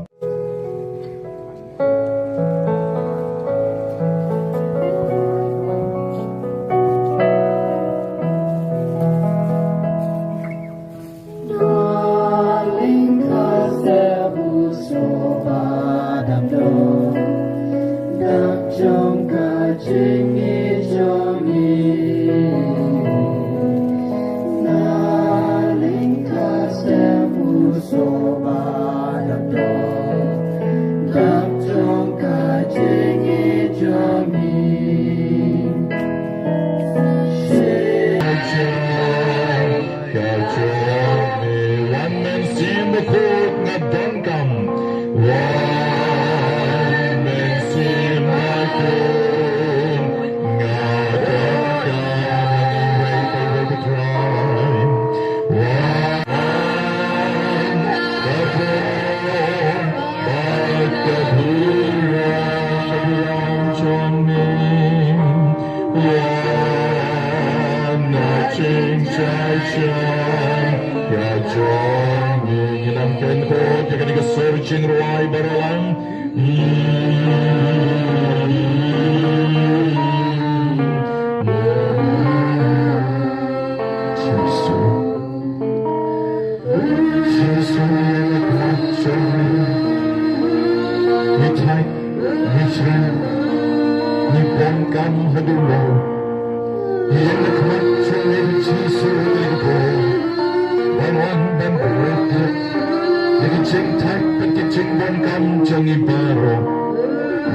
Ka jong me, wan Mynsiem Bakhuid nga donkam. Wan Mynsiem Bakhuid nga donkam. Wan Ngi thait, ngi shrem, ngi pom kam haduh maw. Ngi ïeng na khmat jong ngi, Jisu ngi la buh. Ban wan ban buh ïa ki jingthait bad ki jingbun kam jong ngi baroh.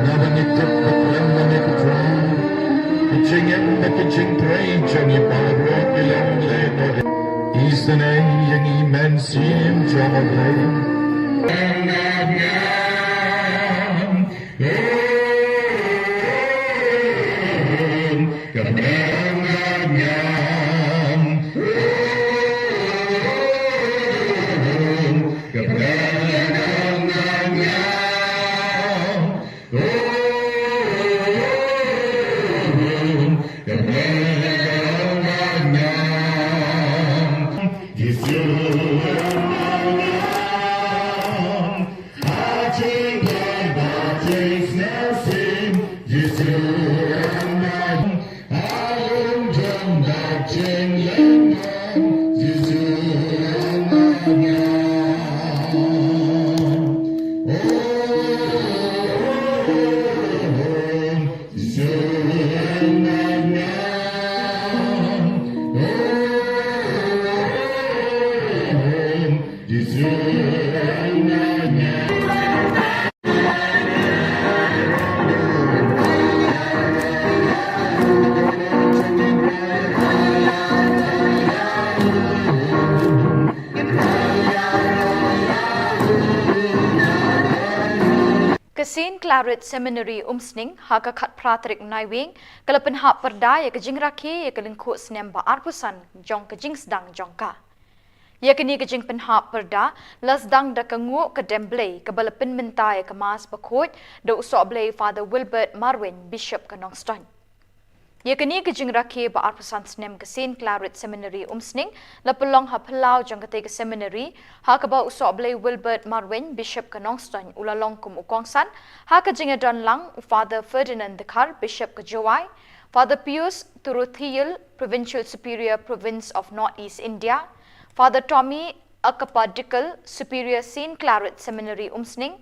Naba ngi tip ba khlem ma ngi, ko Trai, ki jingim bad ki jingtrei jong ngi baroh ki long lehnoh. Isynei ïa ngi Mynsiem jong U Blei. Ka Saint Claret Seminary Umsning, ha ka khatphra tarik Naiwieng, ka la pynhap pyrda ïa ka jingrakhe ïa ka lyngkhuh snem ba arphew san jong ka jingsdang jong ka. Ïa kane ka jingpynhap pyrda la sdang da ka nguh ka dem Blei kaba la pynmynta ïa ka Mass Bakhuid da u Sohblei Father Wilbert Marwein, Bishop ka Nongstoiñ. Ïa kane ka jingrakhe ba arphew san snem ka Saint Claret Seminary Umsning la pynlong ha phyllaw jong katei ka seminary, ha kaba u Sohblei Wilbert Marwein, Bishop ka Nongstoiñ, u la long kum u kongsan, ha ka jingïadon lang u Father Ferdinand Dkhar, Bishop ka Jowai, Father Pius Turuthiel, Provincial Superior, Province of North East India, Father Tommy Akapadikel, Superior Saint Claret Seminary Umsning,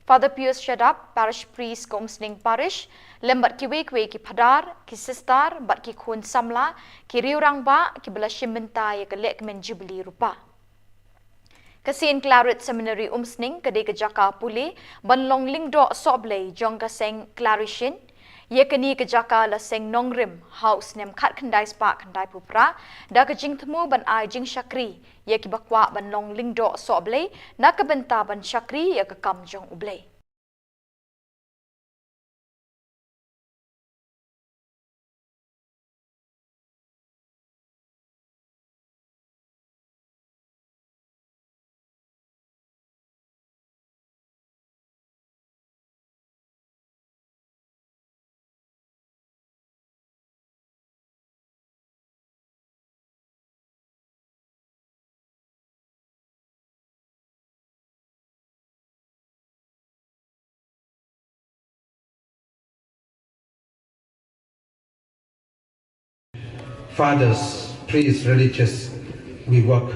Father Pius Shadap, Parish Priest ka Umsning Parish, lem bad kiwei kiwei ki phadar, ki sister, bad ki khun samla, ki riew rangbah, kiba la shim bynta ïa ka lehkmen Jubilee Rupa. Ka Saint Claret Seminary Umsning ka dei ka jaka pule ban long lyngdoh sohblei jong ka seng Claretian. Ïa kane ka jaka la seng nongrim ha u snem khatkhyndai spah khyndaiphew phra, da ka jingthmu ban ai jingshakri ïa kiba kwah ban long lyngdoh sohblei, na ka bynta ban shakri ïa ka kam jong U Blei. Fathers, priests, religious, we work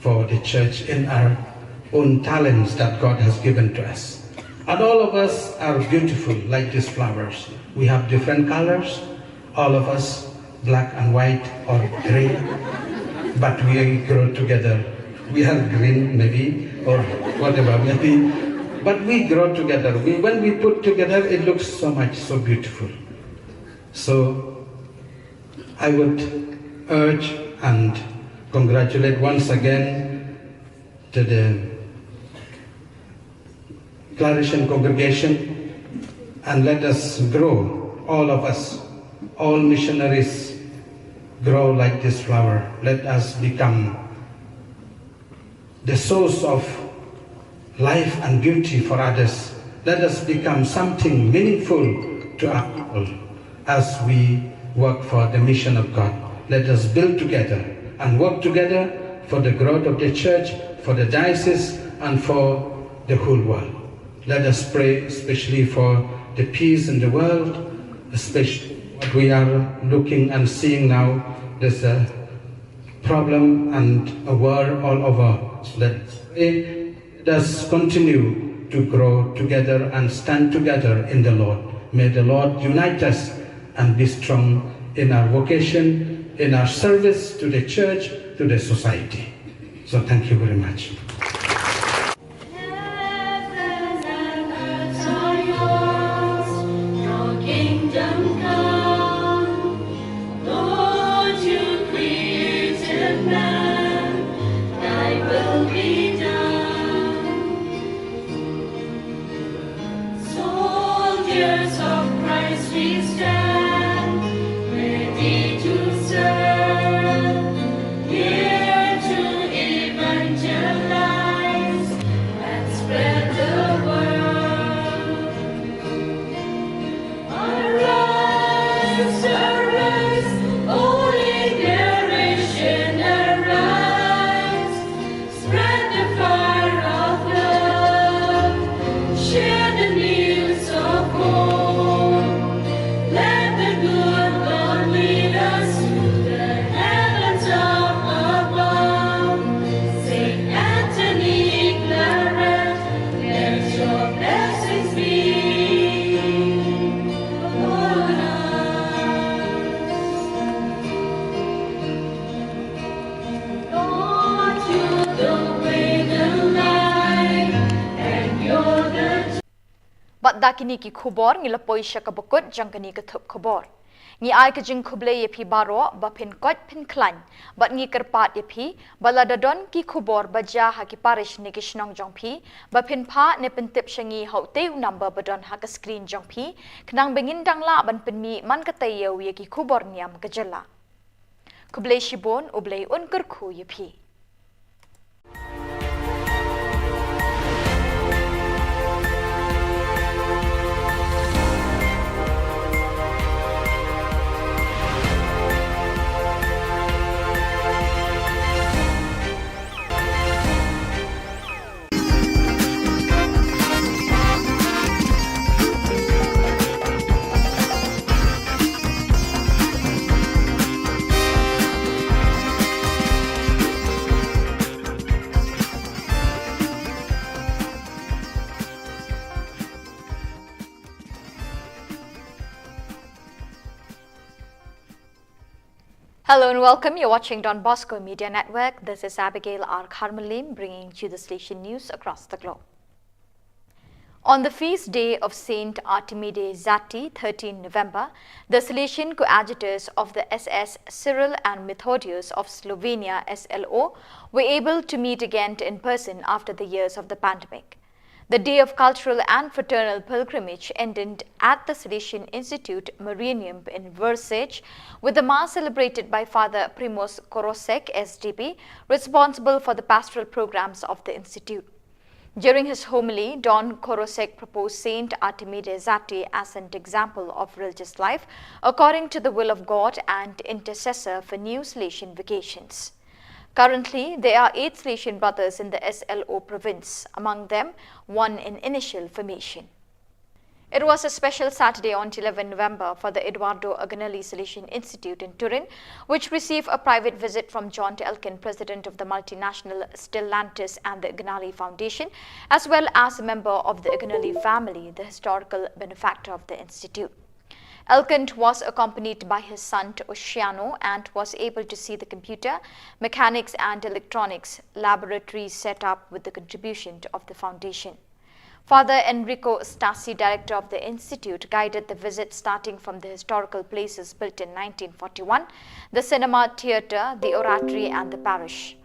for the church in our own talents that God has given to us. And all of us are beautiful like these flowers. We have different colors, all of us, black and white or green, but we grow together. We are green maybe, or whatever maybe, but we grow together. We, when we put together, it looks so much, so beautiful. So I would urge and congratulate once again to the Claretian congregation, and let us grow, all of us, all missionaries grow like this flower. Let us become the source of life and beauty for others. Let us become something meaningful to our people as we work for the mission of God. Let us build together and work together for the growth of the church, for the diocese, and for the whole world. Let us pray especially for the peace in the world, especially what we are looking and seeing now. There's a problem and a war all over. Let us pray. Let us continue to grow together and stand together in the Lord. May the Lord unite us and be strong in our vocation, in our service to the church, to the society. So thank you very much. Heaven and earth are yours, your kingdom come. Lord, you created man, thy will be done. Soldiers of Christ we stand, ready to serve, here to evangelize and spread the word. Arise, arise, holy generation, arise. Spread the fire of love. Share the news of hope. Let the good Lord lead us to the heavens up above. Saint Anthony Claret, let your blessings be upon us. Bad da kine ki khubor ngi la poi sha kaba kut jong kane ka thup khubor. Ngi ai ka jingkhublei ïa phi baroh ba phin koit phin khlaiñ. Bad ngi kyrpad ïa phi ba lada don ki khubor ba jia ha ki parish ne ki shnong jong phi, ba phin phah ne pyntip sha ngi ha utei u number ba don ha ka screen jong phi, khnang ba ngin dang lah ban pynmih man ka taïew ïa ki khubor niam ka jylla. Khublei shibun, U Blei un kyrkhu ïa phi. Hello and welcome. You're watching Don Bosco Media Network. This is Abigail R. Kharmalim bringing you the Salesian news across the globe. On the feast day of Saint Artemide Zati, thirteenth November, the Salesian coadjutors of the S S Cyril and Methodius of Slovenia, S L O, were able to meet again in person after the years of the pandemic. The day of cultural and fraternal pilgrimage ended at the Salesian Institute Marianum in Vršac, with the Mass celebrated by Father Primoz Korosek, S D B, responsible for the pastoral programs of the Institute. During his homily, Don Korosek proposed Saint Artemide Zati as an example of religious life according to the will of God and intercessor for new Salesian vocations. Currently, there are eight Salesian brothers in the S L O province, among them one in initial formation. It was a special Saturday on eleventh November for the Eduardo Agnelli Salesian Institute in Turin, which received a private visit from John Elkann, president of the multinational Stellantis and the Agnelli Foundation, as well as a member of the Agnelli family, the historical benefactor of the institute. Elkann was accompanied by his son Oceano and was able to see the computer, mechanics and electronics laboratory set up with the contribution of the foundation. Father Enrico Stasi, director of the institute, guided the visit, starting from the historical places built in nineteen forty-one, the cinema, theatre, the oratory and the parish.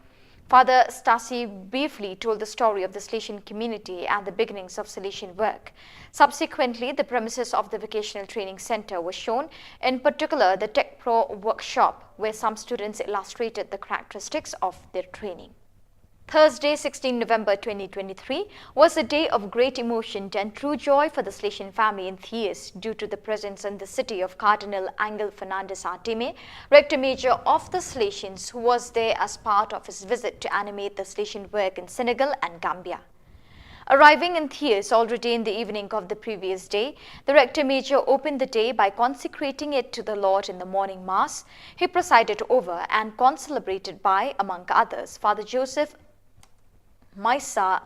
Father Stasi briefly told the story of the Salesian community and the beginnings of Salesian work. Subsequently, the premises of the Vocational Training Centre were shown, in particular the Tech Pro workshop, where some students illustrated the characteristics of their training. Thursday, sixteenth November twenty twenty-three, was a day of great emotion and true joy for the Salesian family in Thiers due to the presence in the city of Cardinal Angel Fernandez Artime, Rector Major of the Salesians, who was there as part of his visit to animate the Salesian work in Senegal and Gambia. Arriving in Thiers already in the evening of the previous day, the Rector Major opened the day by consecrating it to the Lord in the morning Mass. He presided over and concelebrated by, among others, Father Joseph Maisa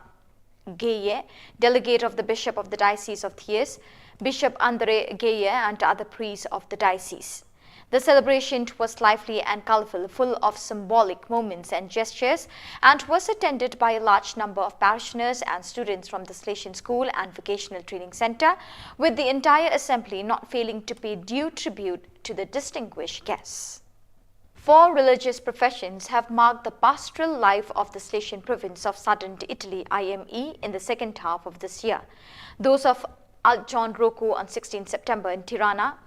Gueye, delegate of the Bishop of the Diocese of Thiers, Bishop André Gueye, and other priests of the diocese. The celebration was lively and colorful, full of symbolic moments and gestures, and was attended by a large number of parishioners and students from the Salesian School and Vocational Training Centre, with the entire assembly not failing to pay due tribute to the distinguished guests. Four religious professions have marked the pastoral life of the Salesian province of southern Italy, I M E, in the second half of this year. Those of Altjohn Rocco on sixteenth September in Tirana,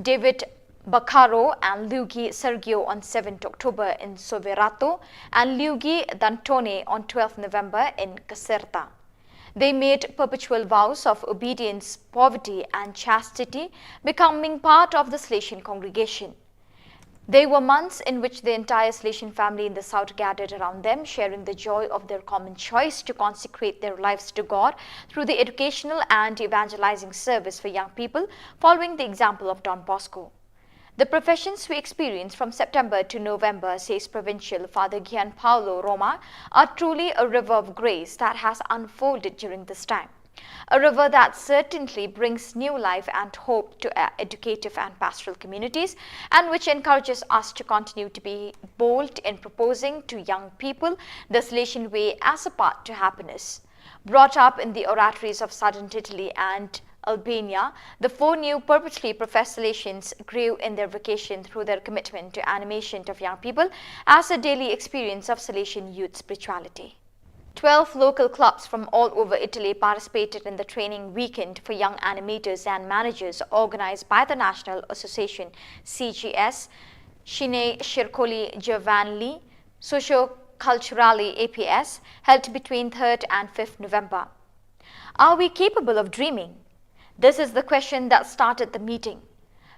David Baccaro and Luigi Sergio on seventh October in Soverato, and Luigi D'Antone on twelfth November in Caserta. They made perpetual vows of obedience, poverty, and chastity, becoming part of the Salesian congregation. They were months in which the entire Salesian family in the south gathered around them, sharing the joy of their common choice to consecrate their lives to God through the educational and evangelizing service for young people, following the example of Don Bosco. The professions we experience from September to November, says Provincial Father Gianpaolo Roma, are truly a river of grace that has unfolded during this time. A river that certainly brings new life and hope to our educative and pastoral communities, and which encourages us to continue to be bold in proposing to young people the Salesian way as a path to happiness. Brought up in the oratories of southern Italy and Albania, the four new perpetually professed Salesians grew in their vocation through their commitment to animation of young people as a daily experience of Salesian youth spirituality. Twelve local clubs from all over Italy participated in the training weekend for young animators and managers organized by the National Association, C G S, Cine Circoli Giovanili, Socio Culturali, A P S, held between third and fifth November. Are we capable of dreaming? This is the question that started the meeting.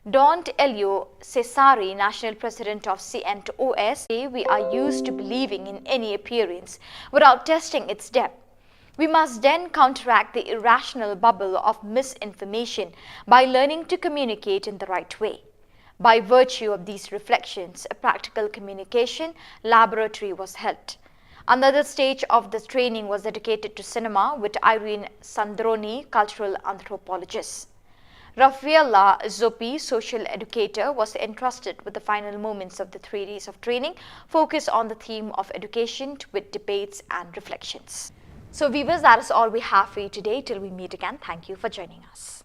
Don Elio Cesari, national president of C N O S, say we are used to believing in any appearance without testing its depth. We must then counteract the irrational bubble of misinformation by learning to communicate in the right way. By virtue of these reflections, a practical communication laboratory was held. Another stage of the training was dedicated to cinema with Irene Sandroni, cultural anthropologist. Rafaela Zoppi, social educator, was entrusted with the final moments of the three days of training, focused on the theme of education with debates and reflections. So, viewers, that is all we have for you today. Till we meet again, thank you for joining us.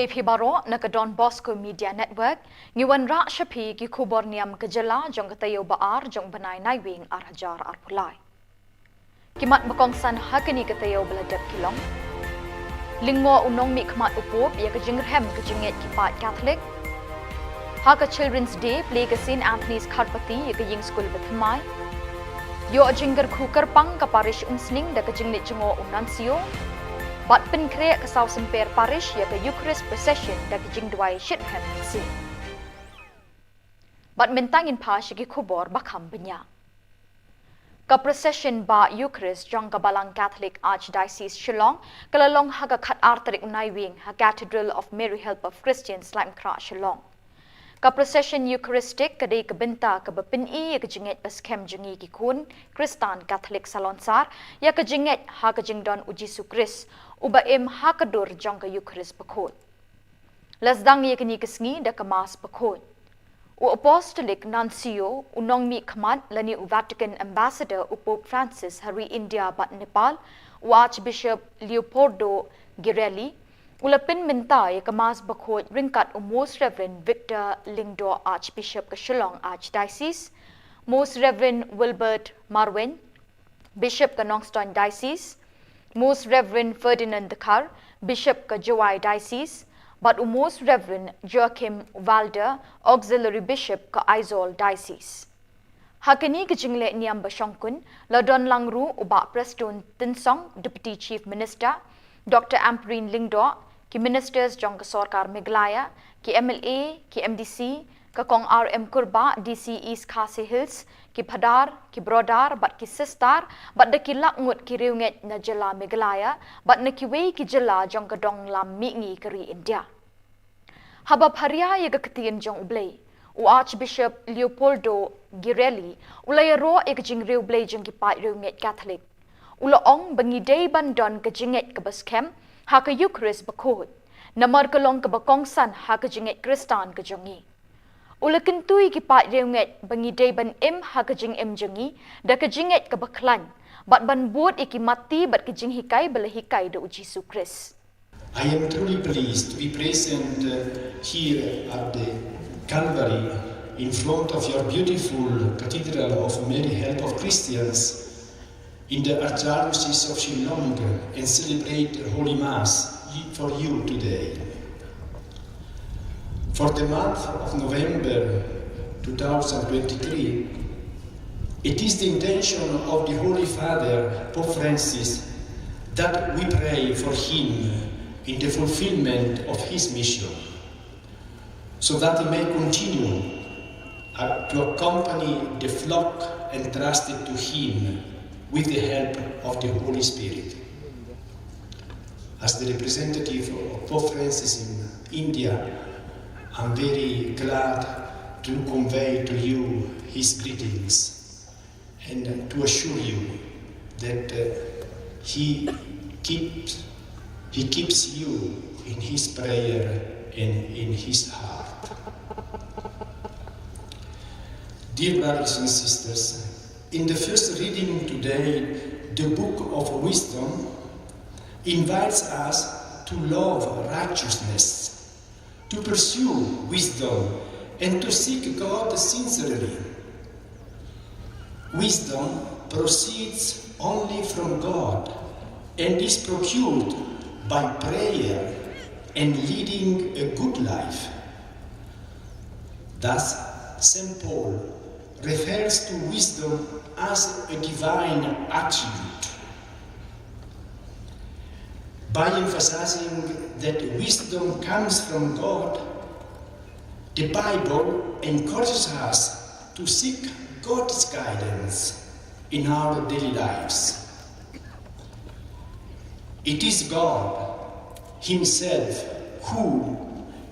Ïa phi baroh na ka Don Bosco Media Network, ngi wanrah sha phi ki khubor niam ka jylla jong ka taïew ba ar jong u bnai Naiwieng ar hajar arphew lai. Ki mat ba kongsan ha kane ka taïew ba la dep ki long: Lyngngoh u nongmihkhmat u Pope ïa ka jingrhem ka jingngeit ki paid Katholik. Ha ka Children's Day, plie ka Saint Anthony's Kharpati ïa ka ïing skul bathymmai. Ïoh jingkyrkhu kyrpang ka Parish Umsning da ka jingleit jngoh u Nuncio. Bad pynkhreh ka Saw Symper Parish ïa ka Eucharist Procession da ka jingduwai shitrhem mynsiem. Bad mynta ngin phai sha ki khubor ba kham bniah. Ka Procession Bah Eucharist jong ka Balang Catholic Archdiocese Shillong ka la long ha ka khatar tarik u Naiwieng ha Cathedral of Mary Help of Christians, Laitumkhrah, Shillong. Ka Procession Eucharistic ka dei ka bynta kaba pyni ïa ka jingngeit ba skhem jong ngi ki khun Khristan Katholik salonsar ïa ka jingngeit ha ka jingdon u Jisu Khrist, uba im ha ka dur jong ka Eucharist bakhuid. La sdang ïa kane ka sngi da ka Mass bakhuid. U Apostolic Nuncio, u nongmihkhmat lane u Vatican Ambassador u Pope Francis ha ri India bad Nepal, u Archbishop Leopoldo Girelli, u la pynmynta ïa ka Mass bakhuid ryngkat u Most Reverend Victor Lyngdoh, Archbishop ka Shillong Archdiocese, Most Reverend Wilbert Marwein, Bishop ka Nongstoiñ Diocese, Most Reverend Ferdinand Dkhar, Bishop ka Jowai Diocese, bad u Most Reverend Joachim Walder, Auxiliary Bishop ka Aizawl Diocese. Ha kane ka jingleh niam ba shongkun, la don lang ruh u Bah Prestone Tynsong, Deputy Chief Minister, Doctor Ampareen Lyngdoh, ki Ministers jong ka Sorkar Meghalaya, ki M L A, ki M D C, ka Kong R M Kurbah, D C East Khasi Hills, ki Phadar, ki Brodar, bad ki Sistar, bad da ki lak ngut ki riewngeit na jylla Meghalaya, bad na kiwei ki jylla jong ka dong lam mihngi ka ri India. Haba pharia ïa ka ktien jong U Blei, u Archbishop Leopoldo Girelli, u la ïaroh ïa ka jingriewblei jong ki paid riewngeit Katholik. U la ong ba ngi dei ban don ka jingngeit kaba skhem ha ka Eucharist bakhuid, namar ka long kaba kongsan ha ka jingngeit Khristan ka jong ngi. U la kyntu ïa ki paid riewngeit ba ngi dei ban im ha ka jingim jong ngi da ka jingngeit kaba khlaiñ, bad ban bud ïa ki matti bad ka jinghikai ba la hikai da u Jisu Khrist. I am truly pleased to be present, uh, here at the Calvary in front of your beautiful Cathedral of Mary Help of Christians in the Archdiocese of Shillong and celebrate Holy Mass for you today. For the month of November two thousand twenty-three, it is the intention of the Holy Father, Pope Francis, that we pray for him in the fulfillment of his mission, so that he may continue, uh, to accompany the flock entrusted to him with the help of the Holy Spirit. As the representative of Pope Francis in India, I'm very glad to convey to you his greetings and to assure you that, uh, he keeps, he keeps you in his prayer and in his heart. Dear brothers and sisters, in the first reading today, the Book of Wisdom invites us to love righteousness, to pursue wisdom, and to seek God sincerely. Wisdom proceeds only from God and is procured by prayer and leading a good life. Thus, Saint Paul refers to wisdom as a divine attribute. By emphasizing that wisdom comes from God, the Bible encourages us to seek God's guidance in our daily lives. It is God Himself who,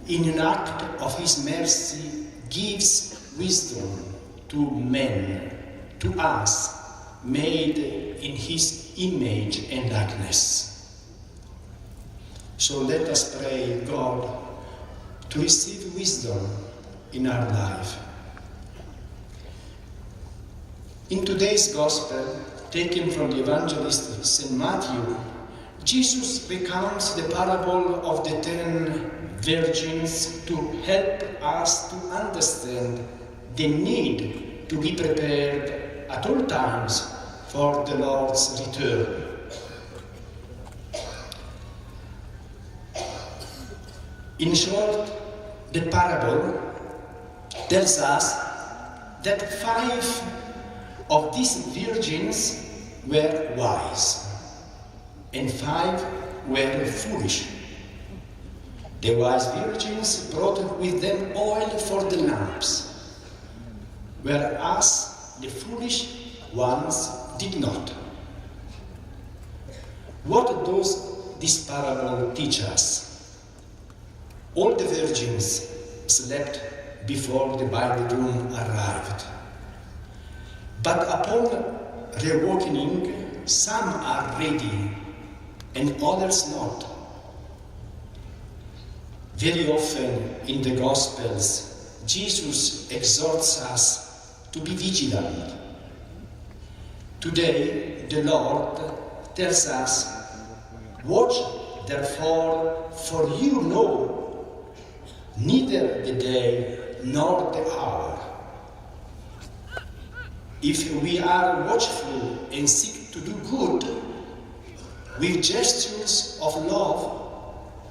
in an act of His mercy, gives wisdom to men, to us, made in His image and likeness. So let us pray God to receive wisdom in our life. In today's Gospel, taken from the Evangelist Saint Matthew, Jesus recounts the parable of the ten virgins to help us to understand the need to be prepared at all times for the Lord's return. In short, the parable tells us that five of these virgins were wise and five were foolish. The wise virgins brought with them oil for the lamps, whereas the foolish ones did not. What does this parable teach us? All the virgins slept before the bridegroom arrived. But upon reawakening, some are ready and others not. Very often in the Gospels, Jesus exhorts us to be vigilant. Today, the Lord tells us, "Watch therefore, for you know neither the day nor the hour." If we are watchful and seek to do good with gestures of love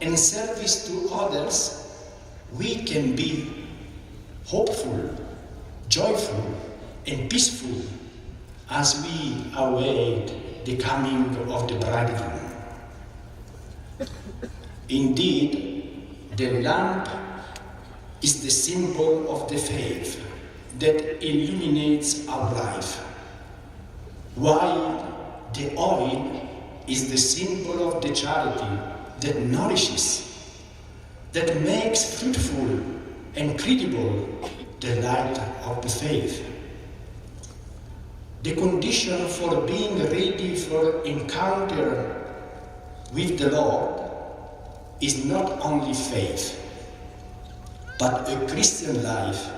and service to others, we can be hopeful, joyful, and peaceful as we await the coming of the bridegroom. Indeed, the lamp is the symbol of the faith that illuminates our life, while the oil is the symbol of the charity that nourishes, that makes fruitful and credible the light of the faith. The condition for being ready for encounter with the Lord is not only faith, but a Christian life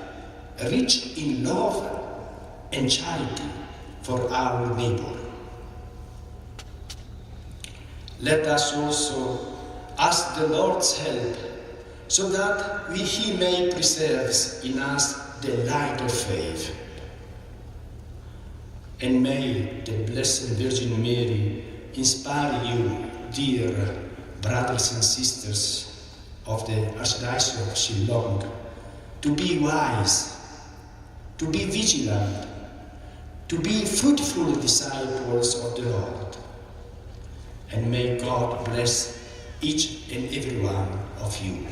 rich in love and charity for our neighbor. Let us also ask the Lord's help so that we, He may preserve in us the light of faith. And may the Blessed Virgin Mary inspire you, dear brothers and sisters of the Archdiocese of Shillong, to be wise, to be vigilant, to be fruitful disciples of the Lord. And may God bless each and every one of you.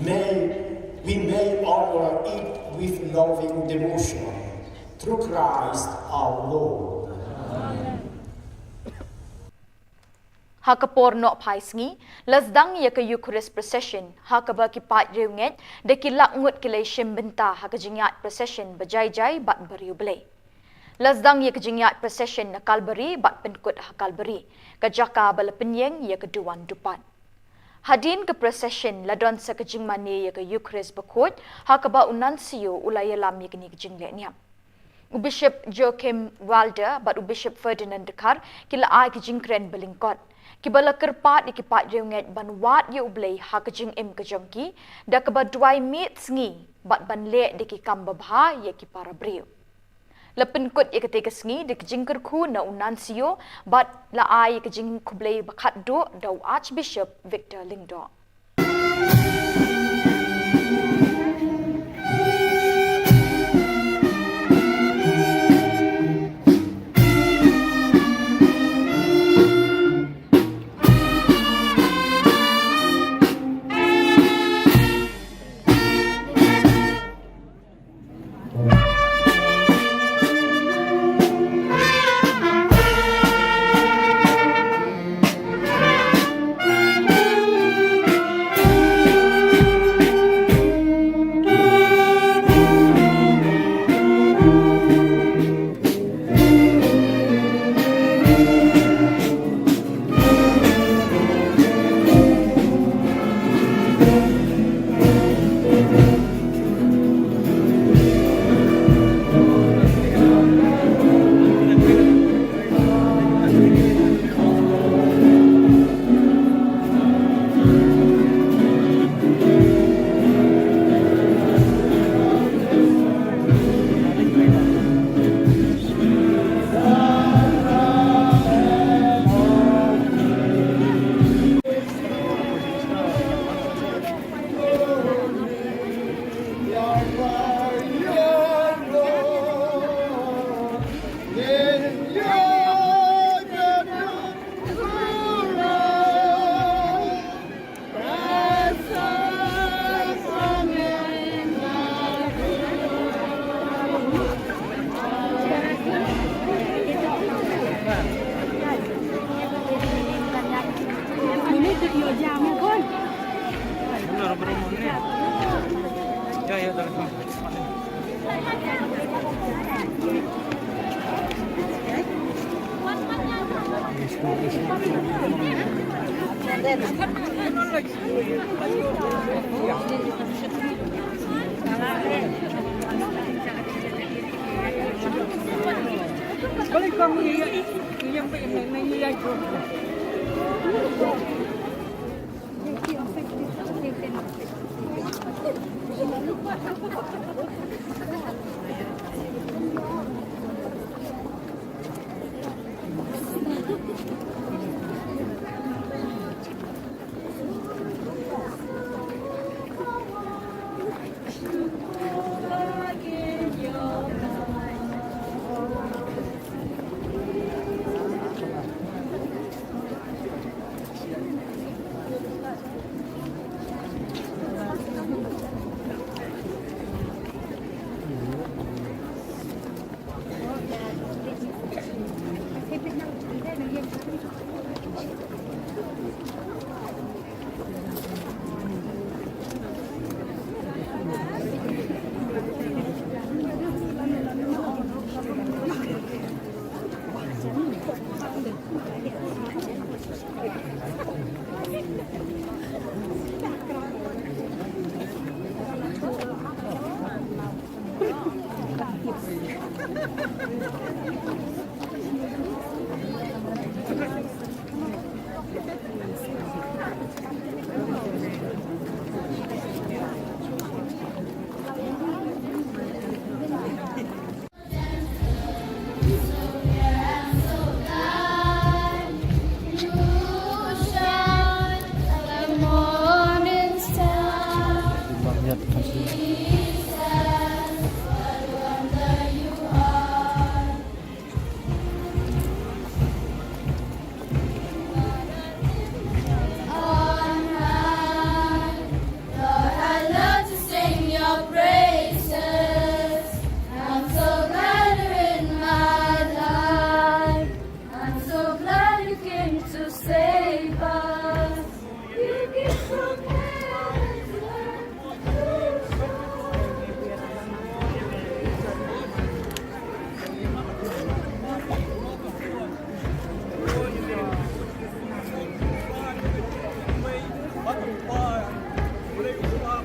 May we may honor it with loving devotion through Christ our Lord. Ha ka por nohphai sngi, la sdang ïa ka Eucharist procession, ha kaba ki paid riewngeit da ki lak ngut ki la shim bynta ha ka jingïaid procession ba jai jai bad ba riewblei. La sdang ïa ka jingïaid procession na Kalbari bad pynkut ha Kalbari, ka jaka ba la pynïeng ïa ka duwan dupat. Hadien ka procession la don sa ka jingmane ïa ka Eucharist bakhuid, ha kaba u Nuncio u la ïalam ïa kane ka jinglehniam. U Bishop Joachim Walder bad u Bishop Ferdinand Dkhar ki la ai ka jingkren ba lyngkot, kiba la kyrpad ïa ki paid riewngeit ban wad ïa U Blei ha ka jingim ka jong ki, da kaba duwai miet sngi bad ban leh da ki kam babha ïa ki para briew. La pynkut ïa katei ka sngi da ka jingkyrkhu na u Nuncio bad la ai ïa ka jingkhublei ba khatduh da u Archbishop Victor Lyngdoh.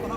Ha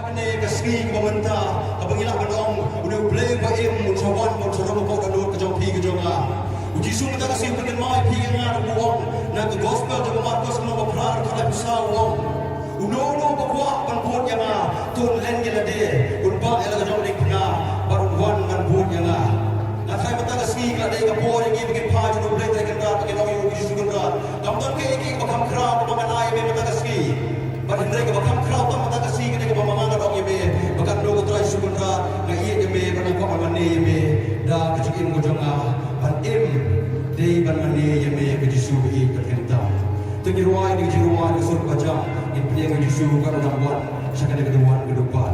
kane ka sngi kaba mynta, kaba ngi lah ban ong, une U Blei uba im un sa wan, un sa rung hapoh ka dohnud ka jong phi ka jong nga. U Jisu mynta ka sngi u pynkynmaw ïa phi ïa nga, u ong na ka gospel jong u Markos lynnong ba phra, dkhot laiphew saw, u ong, uno uno uba kwah ban bud ïa nga, to un len ïa lade, un bah ïa la ka jong ka diengphna bad un wan ban bud ïa nga. Nga tharai mynta ka sngi ka la dei ka por ïa ngi ba ngin phai sha U Blei Trai Kynrad, ba ngin ong ïa U Jisu Kynrad, kam don kaei kaei kaba kham khraw kaba ngan ai ïa me mynta ka sngi. Bad hynrei kaba kham khraw tang mynta ka sngi ka dei kaba ma nga ngan ong ïa me ba katno ko Trai Jisu Kynrad nga ïeit ïa me bad nga kwah ban mane ïa me da ka jingim ka jong nga. Ban im dei ban mane ïa me, ko Jisu ba ïeit bad kynta. To ngin rwai ïa ka jingrwai ka sur kaba jam, ngin pdiang ïa U Jisu katno u dang wan sha kane ka duwan ka dukpar.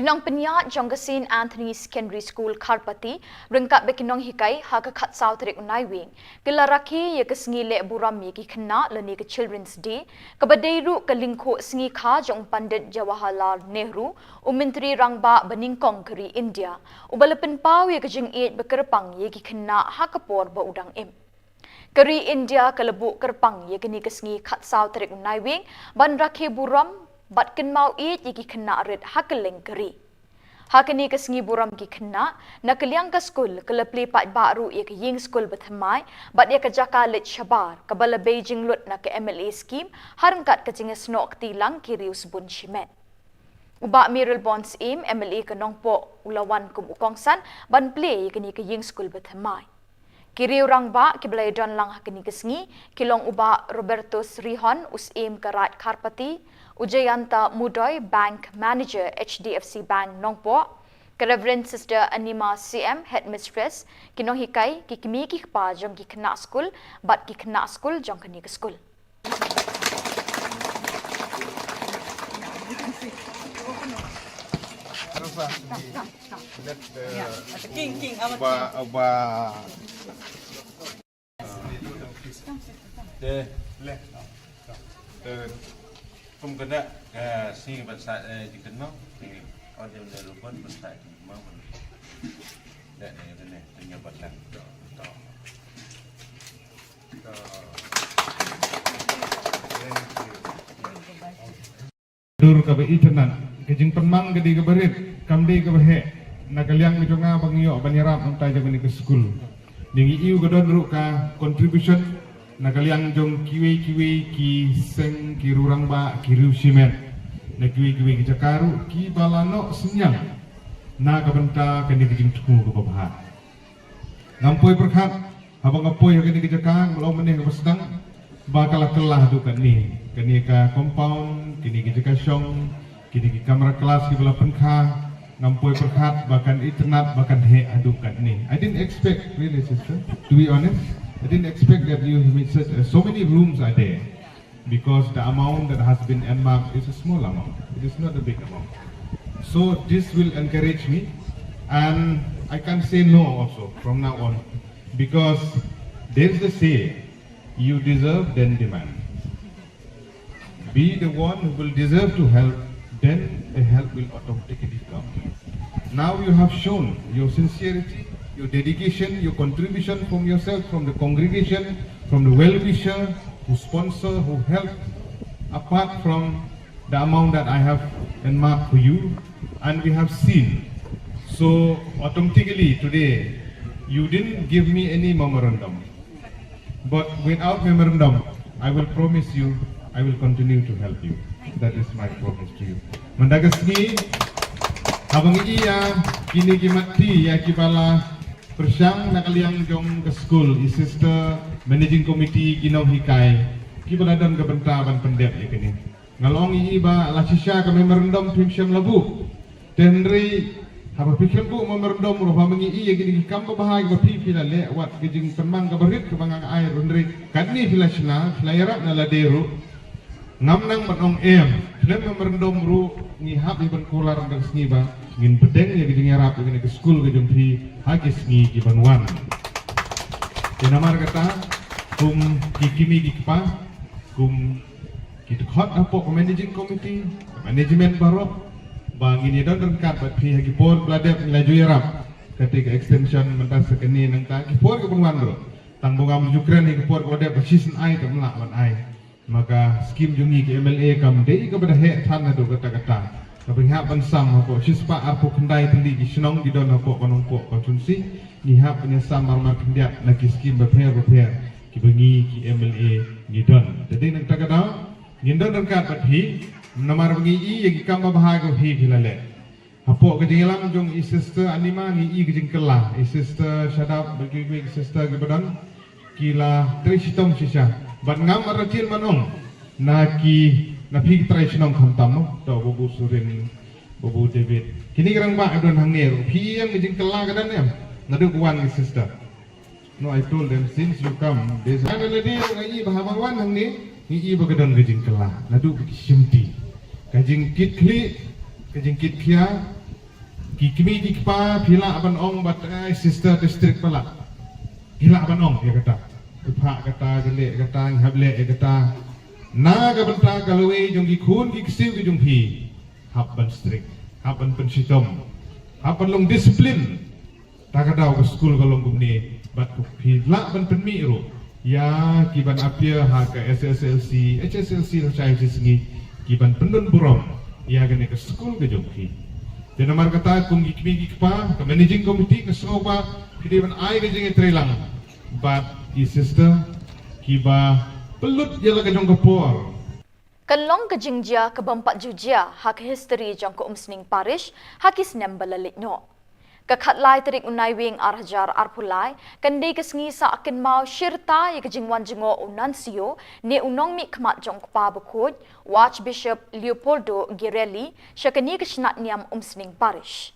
Nongpynïaid jong ka Saint Anthony Secondary School Kharpati, ryngkat bad ki nonghikai, ha ka khatsaw tarik u Naiwieng, ki la rakhe ïa ka sngi leh burom ïa ki khynnah lane ka Children's Day, kaba dei ruh ka lyngkhuh sngi kha jong u Pandit Jawaharlal Nehru, u Myntri Rangbah banyngkong ka ri India, uba la pynpaw ïa ka jingïeit ba kyrpang ïa ki khynnah ha ka por ba u dang im. Ka ri India ka la buh kyrpang ïa kane ka sngi khatsaw tarik u Naiwieng ban rakhe burom bad kynmaw ïeit ïa ki khynnah rit ha kylleng ka ri. Ha kane ka sngi burom ki khynnah, na ka liang ka skul ka la plie paidbah ruh ïa ka ïing skul bathymmai bad ïa ka jaka leit shabar kaba la bei jinglut na ka M L A scheme, ha ryngkat ka jingïasnoh kti lang ki riew sbun shimet. U Bah Mayralborn Syiem, M L A ka Nongpoh, u la wan kum u kongsan ban plie ïa kane ka ïing skul bathymmai. Ki riew rangbah kiba la ïadon lang ha kane ka sngi ki long u Bah Robertus Rihon, u Syiem ka Raid Kharpati, u Jayanta Mudoi, Bank Manager, H D F C Bank Nongpoh, ka Reverend Sister Anima Syiem, Headmistress, ki nonghikai, ki kmie ki kpa jong ki khynnah skul bad ki khynnah skul jong kane ka skul. King, king, amat. Uba, uba. Te, le. Te, kum kena, eh, sing ban sa, eh, di kena, eh, audio ne rupan ban sa, mau ban. Dek, eh, dek, dek, dek, dek, dek. Dur kaba itynnad, ka jingpynmang ka dei kaba rit, kam dei kaba heh, na ka liang ka jong nga ba ngi ïoh ban ïarap nangta jong kane ka skul. Ngi ïohi ka don ruh ka contribution, na ka liang jong kiwei kiwei ki seng, ki riew rangbah, ki riew shimet, na kiwei kiwei ki jaka ruh, kiba la noh synñiang na ka bynta kane ka jingthmu kaba bha. Ngam poi pyrkhat, haba nga poi ha kane ka jaka, nga long mynne kaba sdang, ba ka la kylla haduh katne. Kane ka compound, kine ki jaka shong, kine ki kamra class kiba la pynkha, ngam poi pyrkhat, ba kan itynnad, ba kan heh haduh katne. I didn't expect, really, sister, to be honest, I didn't expect that you have made such, uh, so many rooms are there. Because the amount that has been earmarked is a small amount. It is not a big amount. So this will encourage me, and I can't say no also from now on, because there is the say, you deserve, then demand. Be the one who will deserve to help, then the help will automatically come. Now you have shown your sincerity, your dedication, your contribution from yourself, from the congregation, from the well-wisher who sponsor, who help, apart from the amount that I have earmarked for you, and we have seen. So automatically today, you didn't give me any memorandum. But without memorandum, I will promise you, I will continue to help you. That is my promise to you. Mynta ka sngi, haba ngi ïa kine ki matti ïa kiba la pyrshang na ka liang jong ka skul, i sister, managing committee, ki nonghikai, kiba la don ka bynta ban pyndep ïa kine. Nga la ong ïa i ba la shisha ka memorandum phim shym la buh. Te hynrei haba phi khlem buh memorandum ruh, haba ngi ïa kine ki kam babha kiba phi phi la leh, wat ka jingpynmang kaba rit kaba nga ai ruh, hynrei katne phi la shna, phi la ïarap na lade ruh. Ngam nang ban ong em, khlem memorandum ruh ngi hap ïa ban kular da ka sngi ba ngin pdiang ïa ka jingïarap ïa kane ka skul ka jong phi ha ki sngi ki ban wan. Te namar kata, kum ki kmie ki kpa, kum ki dkhot hapoh ka managing committee, ka management baroh, ba ngin ïa don ryngkat bad phi ha ki por ba la dep, ngi la ju ïarap. Kata ka extension mynta sa kane, nangta ki por ki ban wan ruh, tang ba ngam ju kren ha ki por ba la dep, ba shisien ai te ym lah ban ai. Ma ka skim jong ngi ki M L A kam dei kaba da heh than haduh katta katta. Kaba ngi hap ban sam hapoh shispah arphew khyndai tylli ki shnong ki don hapoh ka Nongpoh constituency, ngi hap ban ïa sam armar khyndiat na ki skim bapher bapher kiba ngi ki M L A ngi don. Te dei nangta ka daw ngin don ryngkat bad phi, namar ba ngi i ïa ki kam babha kaba phi phi la leh. Hapoh ka jingïalam jong i sister Anima ngi i ka jingkylla, i sister Shadap bad kiwei kiwei ki sister kiba don, ki la trei shitom shisha. Bad ngam artatien ban ong na ki, na phi ki trai shnong khamtam mo, to Babu Surin, Babu David. Kine ki rangbah ki don hangne ruh. Phi ïa ka jingkylla ka don em naduh ka wan ki sister. No, I told them, since you come, there's, nga la dei ruh nga i ba haba wan hangne, nga i ba ka don ka jingkylla naduh ka jingshimti, ka jingkitkhlieh, ka jingkitkhia, Ki kmie ki kpa, phi lah ban ong ba, ai, sister district palat. Phi lah ban ong ïa kata. Phi phah kata, phi leh kata, ngi hap leh ïa kata. Na ka bynta ka lawei jong ki khun ki ksiew ki jong phi. Hap ban strict, hap ban pynshitom, hap ban long discipline. Ta ka daw ka skul ka long kumne, bad phi lah ban pynmih ruh ïa ki ban appear ha ka S S L C, H S L C, lashai shi sngi, ki ban pyndon burom ïa kane ka skul ka jong phi. Te namar kata kum ki kmie ki kpa, ka managing committee ka sngew ba phi dei ban ai ka jingïatreilang bad ki sister kiba pynlut ïa la ka jong ka por. Kan long ka jingjia ka bym pat ju jia ha ka history jong ka Umsning Parish ha ki snem ba la leit noh. Ka khatlai tarik u Naiwieng ar hajar arphew lai kan dei ka sngi sah kynmaw shirta ïa ka jingwan jngoh u Nuncio ne u nongmihkhmat jong u Kpa Bakhuid, u Archbishop Leopoldo Girelli, sha kane ka shnat niam Umsning Parish.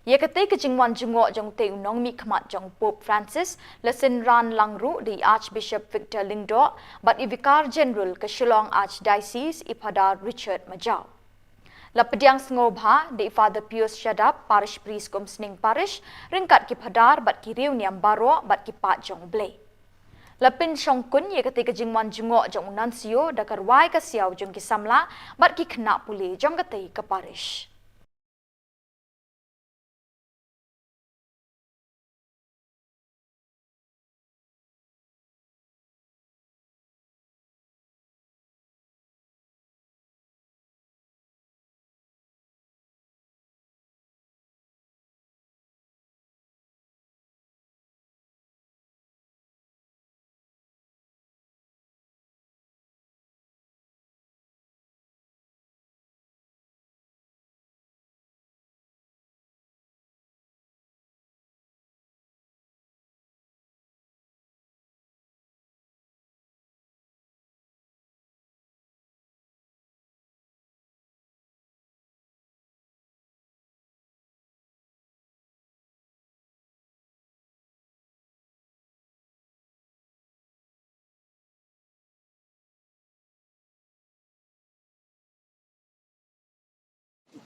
Ïa katei ka jingwan jngoh jong utei u nongmihkhmat jong Pope Francis la synran lang ruh da i Archbishop Victor Lyngdoh bad i Vicar General ka Shillong Archdiocese, i Phadar Richard Majaw. La pdiang sngewbha da i Father Pius Shadap, Parish Priest ka Umsning Parish, ryngkat ki Phadar bad ki riewniam baroh bad ki paid jong U Blei. La pynshongkun ïa katei ka jingwan jngoh jong u Nuncio da ka rwai ka siaw jong ki samla bad ki khynnah pule jong katei ka parish.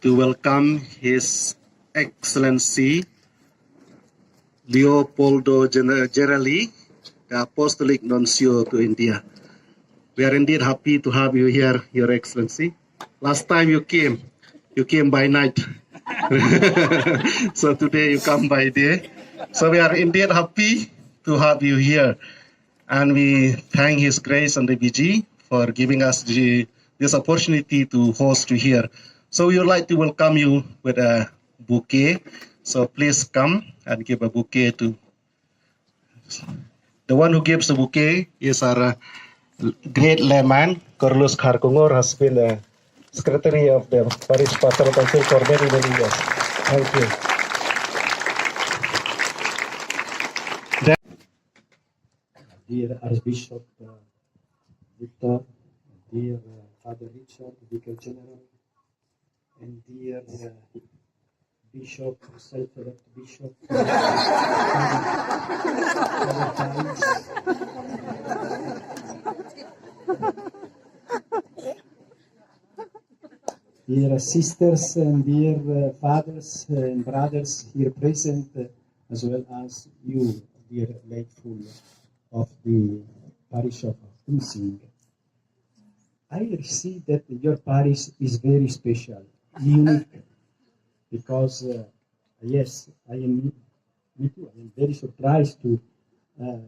To welcome His Excellency Leopoldo Gene-, Girelli, the Apostolic Nuncio to India. We are indeed happy to have you here, Your Excellency. Last time you came, you came by night. So today you come by day. So we are indeed happy to have you here. And we thank His Grace and the B G for giving us the, this opportunity to host you here. So we would like to welcome you with a bouquet. So please come and give a bouquet to the one who gives the bouquet is our, uh, great layman, Carlos Kharkongor, has been a secretary of the Parish Pastoral Council for many, many years. Thank you. Dear Archbishop, uh, Victor, dear, uh, Father Richard, Vicar General, and dear, uh, Bishop, self-elect Bishop, Father Tiles. Dear sisters and dear, uh, fathers and brothers here present, uh, as well as you, dear late full of the parish of Umsning. I see that your parish is very special, unique, because, uh, yes, I am, me too, I am very surprised to, uh,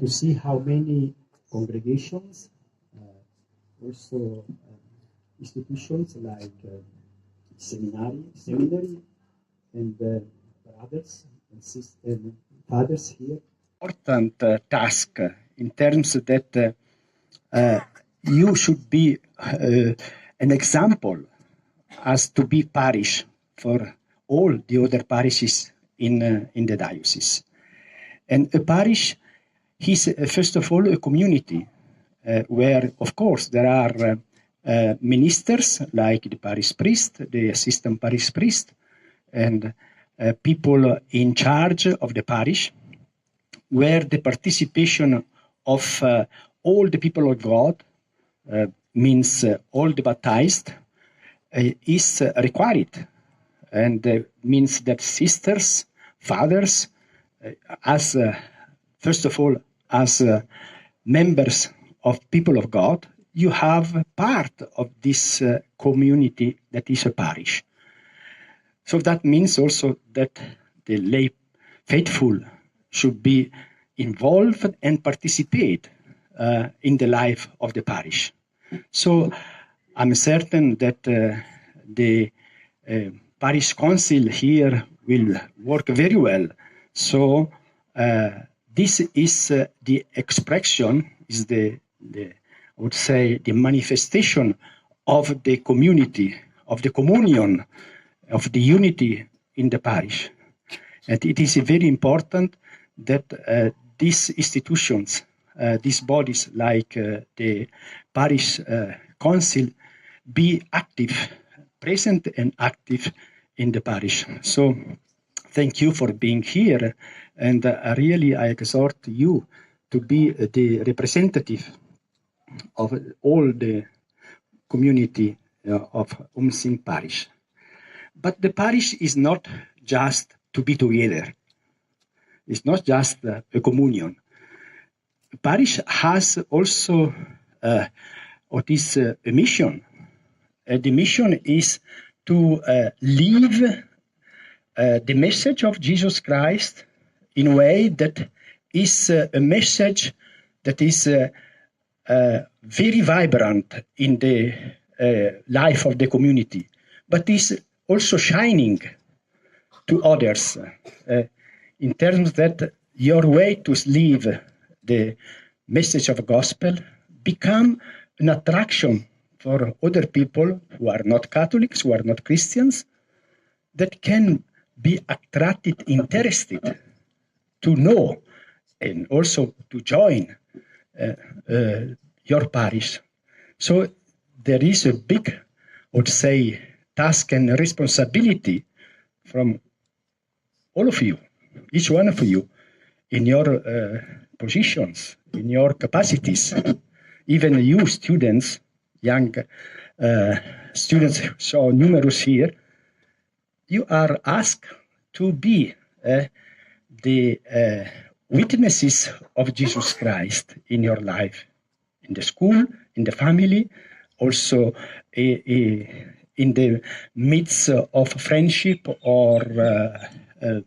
to see how many congregations, uh, also, uh, institutions like, uh, seminary, seminary, and, uh, brothers and sisters and fathers here. Important, uh, task, uh, in terms that, uh, uh, you should be, uh, an example as to be parish for all the other parishes in, uh, in the diocese. And a parish is, uh, first of all, a community, uh, where, of course, there are, uh, uh, ministers like the parish priest, the assistant parish priest, and, uh, people in charge of the parish, where the participation of, uh, all the people of God, uh, means, uh, all the baptized, uh, is, uh, required, and uh, means that sisters, fathers, uh, as uh, first of all, as uh, members of people of God, you have part of this uh, community that is a parish. So that means also that the lay faithful should be involved and participate uh, in the life of the parish. So I'm certain that uh, the uh, parish council here will work very well. So uh, this is uh, the expression, is the, the, I would say, the manifestation of the community, of the communion, of the unity in the parish. And it is very important that uh, these institutions, uh, these bodies like uh, the parish uh, council, be active, present and active in the parish. So thank you for being here, and uh, really I exhort you to be the representative of all the community uh, of Umsing Parish. But the parish is not just to be together. It's not just uh, a communion. Parish has also uh, what is uh, a mission. Uh, the mission is to uh, live uh, the message of Jesus Christ in a way that is uh, a message that is uh, uh, very vibrant in the uh, life of the community, but is also shining to others uh, in terms that your way to live the message of gospel become an attraction for other people who are not Catholics, who are not Christians, that can be attracted, interested to know and also to join uh, uh, your parish. So there is a big, I would say, task and responsibility from all of you, each one of you, in your uh, positions, in your capacities, even you students, young uh, students so numerous here, you are asked to be uh, the uh, witnesses of Jesus Christ in your life, in the school, in the family, also uh, uh, in the midst of friendship or uh, uh,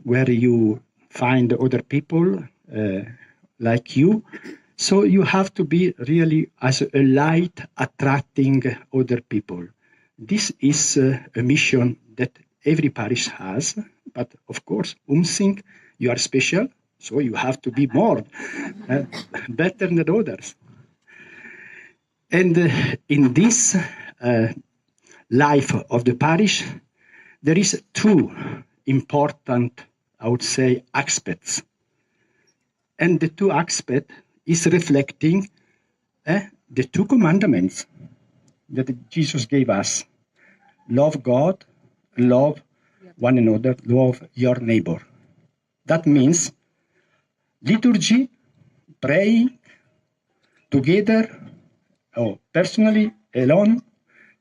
where you find other people uh, like you. So you have to be really as a light attracting other people. This is uh, a mission that every parish has, but of course, Umsing, you are special, so you have to be more uh, better than others. And uh, in this uh, life of the parish, there is two important, I would say, aspects. And the two aspects is reflecting uh, the two commandments that Jesus gave us. Love God, love one another, love your neighbor. That means liturgy, praying together or personally, alone,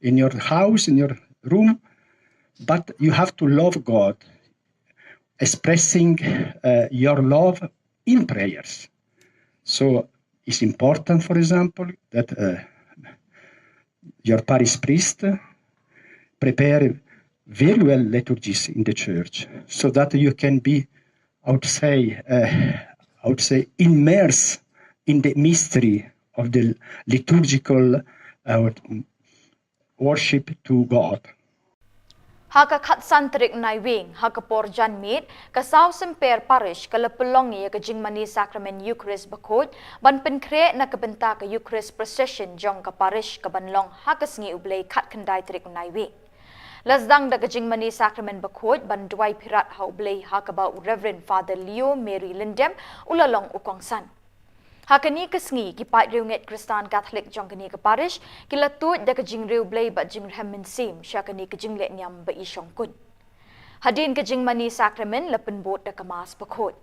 in your house, in your room, but you have to love God, expressing uh, your love in prayers. So it's important, for example, that uh, your parish priest prepare very well liturgies in the church so that you can be, I would say, uh, I would say, immersed in the mystery of the liturgical uh, worship to God. Ha ka khatsan tarik Naiwieng, ha ka por janmiet, ka Saw Symper Parish ka la pynlong ïa ka jingmane sakramen Eucharist bakhuid ban pynkhreh na ka bynta ka Eucharist Procession jong ka Parish ka ban long ha ka sngi U Blei khatkhyndai tarik Naiwieng. La sdang da ka jingmane sakramen bakhuid ban duwai phirat ha U Blei ha kaba u Reverend Father Leo Mary Lyndem u la long u kongsan. Ha kane ka sngi ki paid riewngeit Khristan Katholik jong kane ka parish ki la tuid da ka jingriewblei bad jingrhem mynsiem sha kane ka jinglehniam ba i shongkuid. Hadien ka jingmane sakramen la pynbud da ka Mass bakhuid.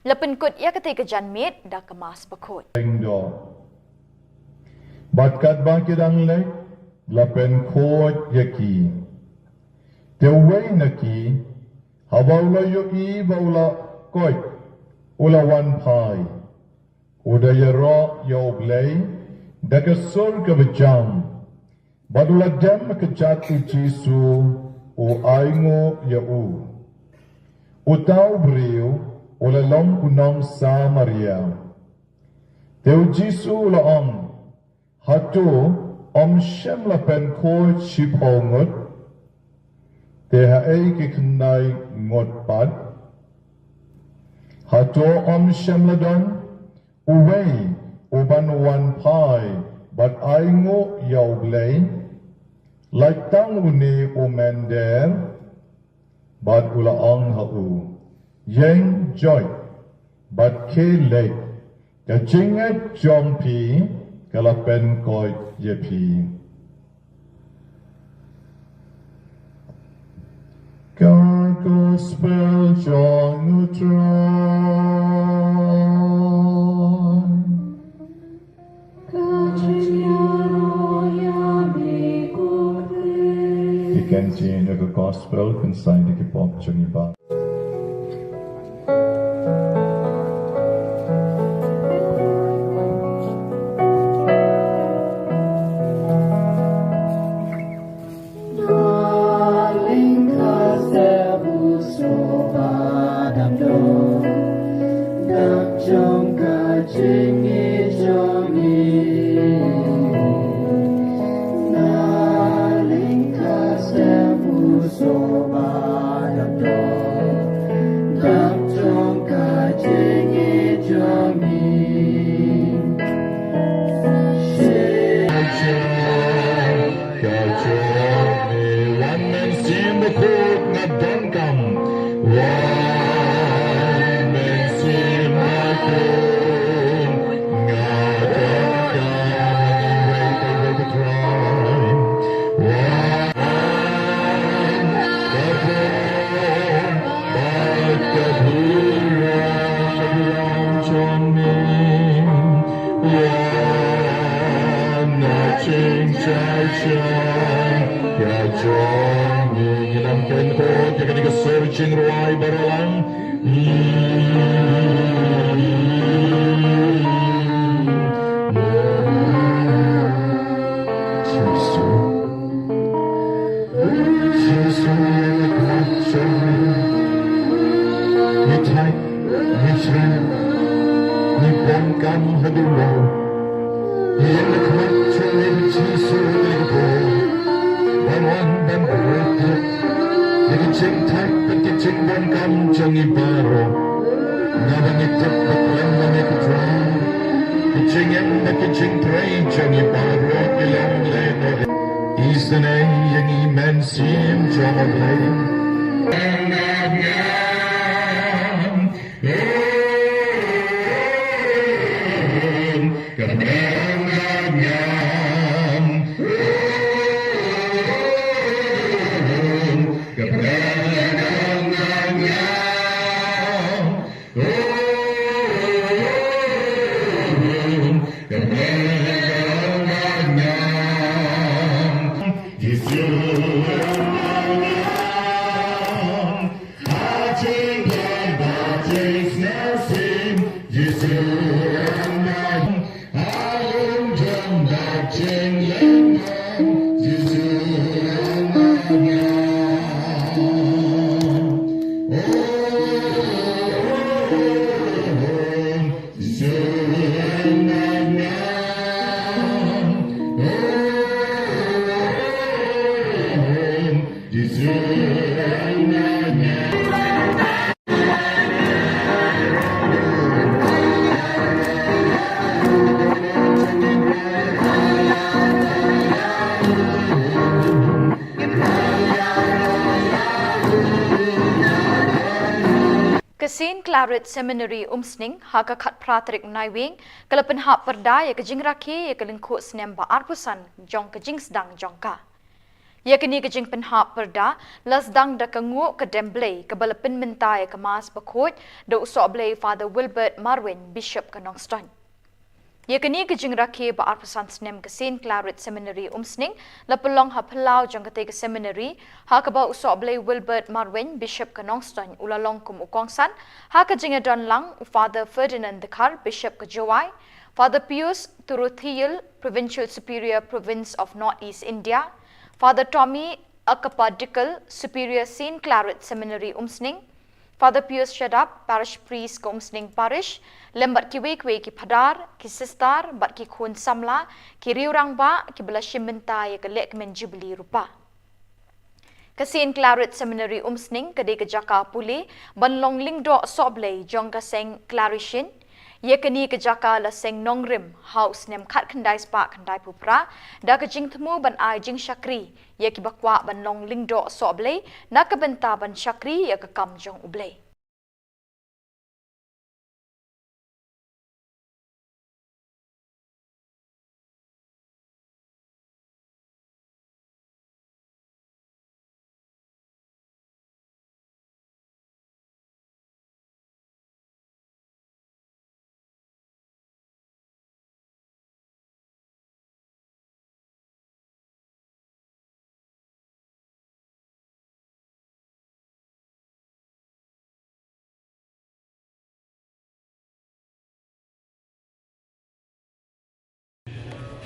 La pynkut ïa katei ka janmiet da ka Mass bakhuid. Bad katba ki dang leit la pynkhuid ïa ki. Te uwei na ki, haba u la ïohi ba u la koit, u la wan phai, u da ïaroh ïa U Blei da ka sur kaba jam, bad u la dem ha kjat U Jisu, u ainguh ïa u. Uta u briew u la long u nong Samaria. Te U Jisu u la ong, hato ym shym la pynkhuid shiphew ngut? Te haei ki khyndai ngut pat? Hato ym shym la don uwei uban wan phai bad ainguh ïa U Blei, lait tang une u mynder? Bad u la ong ha u, ïeng joit bad khie leit, ka jingngeit jong phi ka la pynkoit ïa phi. Ka Gospel jong U Trai. Ki ktien jong ka Gospel kynsai da ki pop jong ngi ba. Wan Mynsiem Bakhuid nga donkam. Wan Mynsiem Bakhuid nga donkam. Wan ka bun bad ka bun jong me. Wan na jingshai shai ïa jong ngi. Ngi dang pynkhot ïa kane ka sur jingrwai baroh lang. Jisu. Jisu, ïa ka khmat jong ngi. Ngi thait, ngi jrem, ngi donkam haduh. Ïa ka khmat jong ngi Jisu, ngi donkam ban wan ban buh ïa ka jingthait bad ka jingdonkam jong ngi baroh. Naba ngi tip ba khlem ma ngi, ko Trai, ka jingim bad ka jingtrei jong ngi baroh ki long lehnoh. Isynei ïa ngi Mynsiem jong U Blei. Ka Saint Claret Seminary Umsning ha ka khatphra tarik Naiwieng ka la pynhap pyrda ïa ka jingrakhe ïa ka lyngkhuh snem ba arphew san jong ka jingsdang jong ka. Ïa kane ka jingpynhap pyrda la sdang da ka nguh ka dem Blei kaba la pynmynta ïa ka Mass Bakhuid da u Sohblei Father Wilbert Marwein, Bishop ka Nongstoiñ. Ïa kane ka jingrakhe ba arphew san snem ka Saint Claret Seminary Umsning la pynlong ha phyllaw jong katei ka seminary, ha kaba u Sohblei Wilbert Marwein, Bishop ka Nongstoiñ, u la long kum u kongsan, ha ka jingïadon lang u Father Ferdinand Dkhar, Bishop ka Jowai, Father Pius Turuthiel, Provincial Superior, Province of North East India, Father Tommy Akapa Dickel, Superior Saint Claret Seminary Umsning, Father Pius Shadap, Parish Priest ka Umsning Parish, lem bad kiwei kiwei ki phadar, ki sister, bad ki khun samla, ki riew rangbah, kiba la shim bynta ïa ka lehkmen Jubilee Rupa. Ka Saint Claret Seminary Umsning ka dei ka jaka pule ban long lyngdoh sohblei jong ka seng Claretian. Ïa kane ka jaka la seng nongrim ha u snem khatkhyndai spah khyndaiphew phra, da ka jingthmu ban ai jingshakri ïa kiba kwah ban long lyngdoh sohblei, na ka bynta ban shakri ïa ka kam jong U Blei.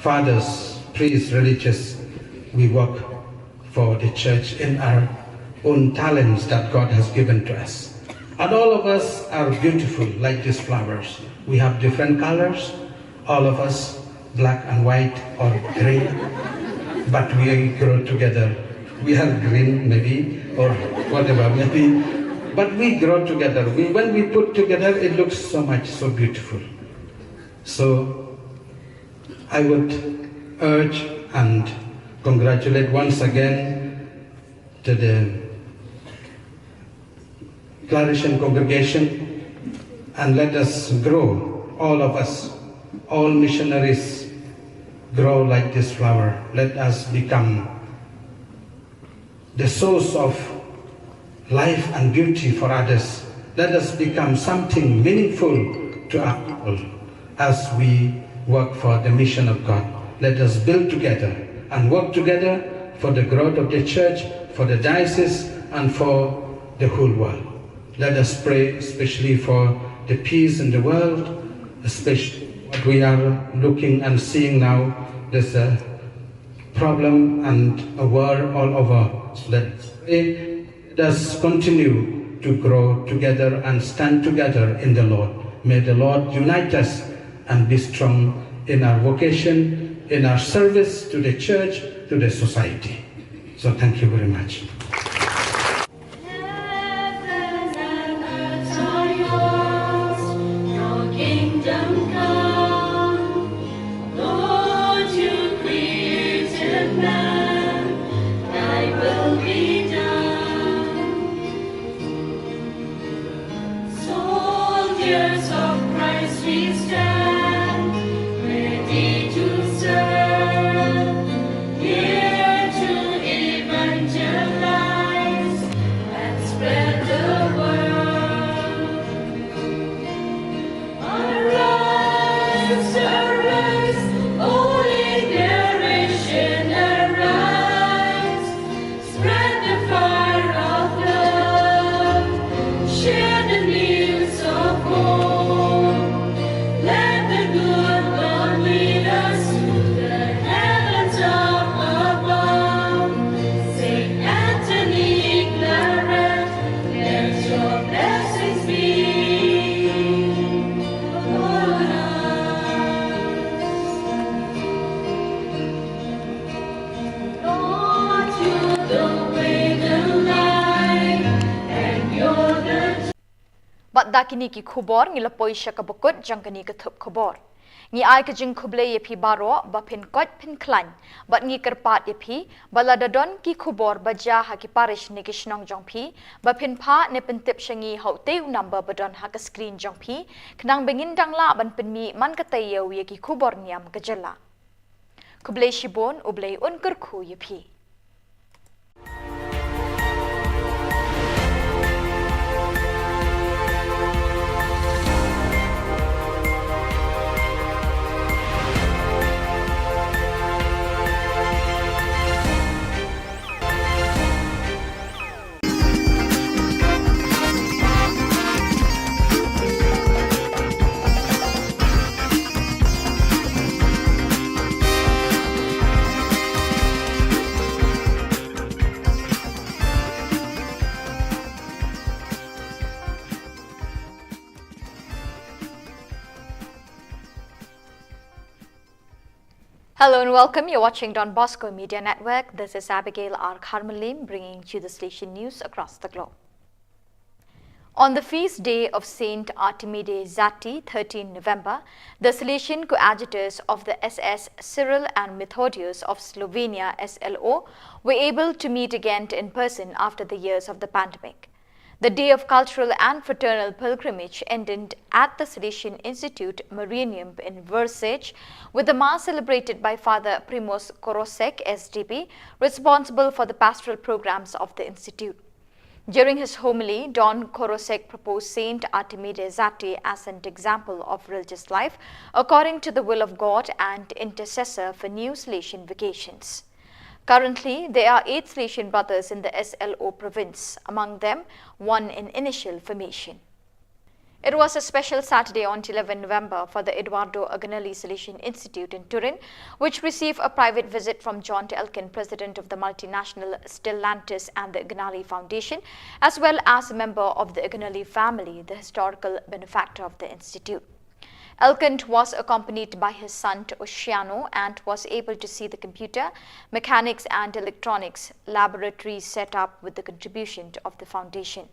Fathers, priests, religious, we work for the church in our own talents that God has given to us. And all of us are beautiful like these flowers. We have different colors, all of us, black and white or green, but we grow together. We are green maybe, or whatever maybe, but we grow together. We, when we put together, it looks so much, so beautiful. So I would urge and congratulate once again to the Claretian congregation, and let us grow, all of us, all missionaries grow like this flower. Let us become the source of life and beauty for others. Let us become something meaningful to our people as we work for the mission of God. Let us build together and work together for the growth of the church, for the diocese, and for the whole world. Let us pray especially for the peace in the world, especially what we are looking and seeing now. There's a problem and a war all over. So let's pray. Let us continue to grow together and stand together in the Lord. May the Lord unite us and be strong in our vocation, in our service to the church, to the society. So thank you very much. Heaven and earth are yours, your kingdom come. Lord, you created man, thy will be done. Soldiers of Christ we stand, ready to serve, here to evangelize and spread the word. Arise, arise, holy generation, arise. Spread the fire of love. Share the news of hope. Let the good Lord lead us to the heavens up above. Saint Anthony Claret, let your blessings be upon us. Lord, you're the way, the light, and you're the Bad da kine ki khubor ngi la poi sha kaba kut jong kane ka thup khubor. Ngi ai ka jingkhublei ïa phi baroh ba phin koit phin khlaiñ. Bad ngi kyrpad ïa phi ba lada don ki khubor ba jia ha ki parish ne ki shnong jong phi, ba phin phah ne pyntip sha ngi ha utei u number ba don ha ka screen jong phi, khnang ba ngin dang lah ban pynmih man ka taïew ïa ki khubor niam ka jylla. Khublei shibun, U Blei un kyrkhu ïa phi. Hello and welcome. You're watching Don Bosco Media Network. This is Abigail R Kharmalim bringing you the Salesian news across the globe. On the feast day of Saint Artemide Zati, thirteenth November, the Salesian coadjutors of the S S Cyril and Methodius of Slovenia, S L O, were able to meet again in person after the years of the pandemic. The day of cultural and fraternal pilgrimage ended at the Salesian Institute Marianum in Vršac, with the Mass celebrated by Father Primoz Korosek, S D P, responsible for the pastoral programs of the Institute. During his homily, Don Korosek proposed Saint Artemide Zati as an example of religious life according to the will of God and intercessor for new Salesian vocations. Currently, there are eight Salesian brothers in the S L O province, among them one in initial formation. It was a special Saturday on eleventh November for the Eduardo Agnelli Salesian Institute in Turin, which received a private visit from John Elkann, president of the multinational Stellantis and the Agnelli Foundation, as well as a member of the Agnelli family, the historical benefactor of the institute. Elkann was accompanied by his son Oceano and was able to see the computer, mechanics and electronics laboratory set up with the contribution of the foundation.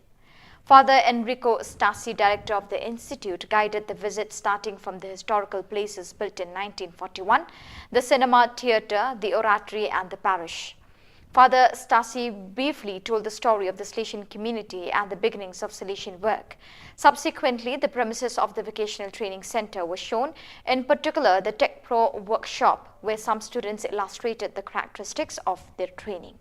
Father Enrico Stassi, director of the institute, guided the visit, starting from the historical places built in nineteen forty-one, the cinema, theatre, the oratory and the parish. Father Stassi briefly told the story of the Salesian community and the beginnings of Salesian work. Subsequently, the premises of the Vocational Training Centre were shown, in particular the Tech Pro workshop, where some students illustrated the characteristics of their training.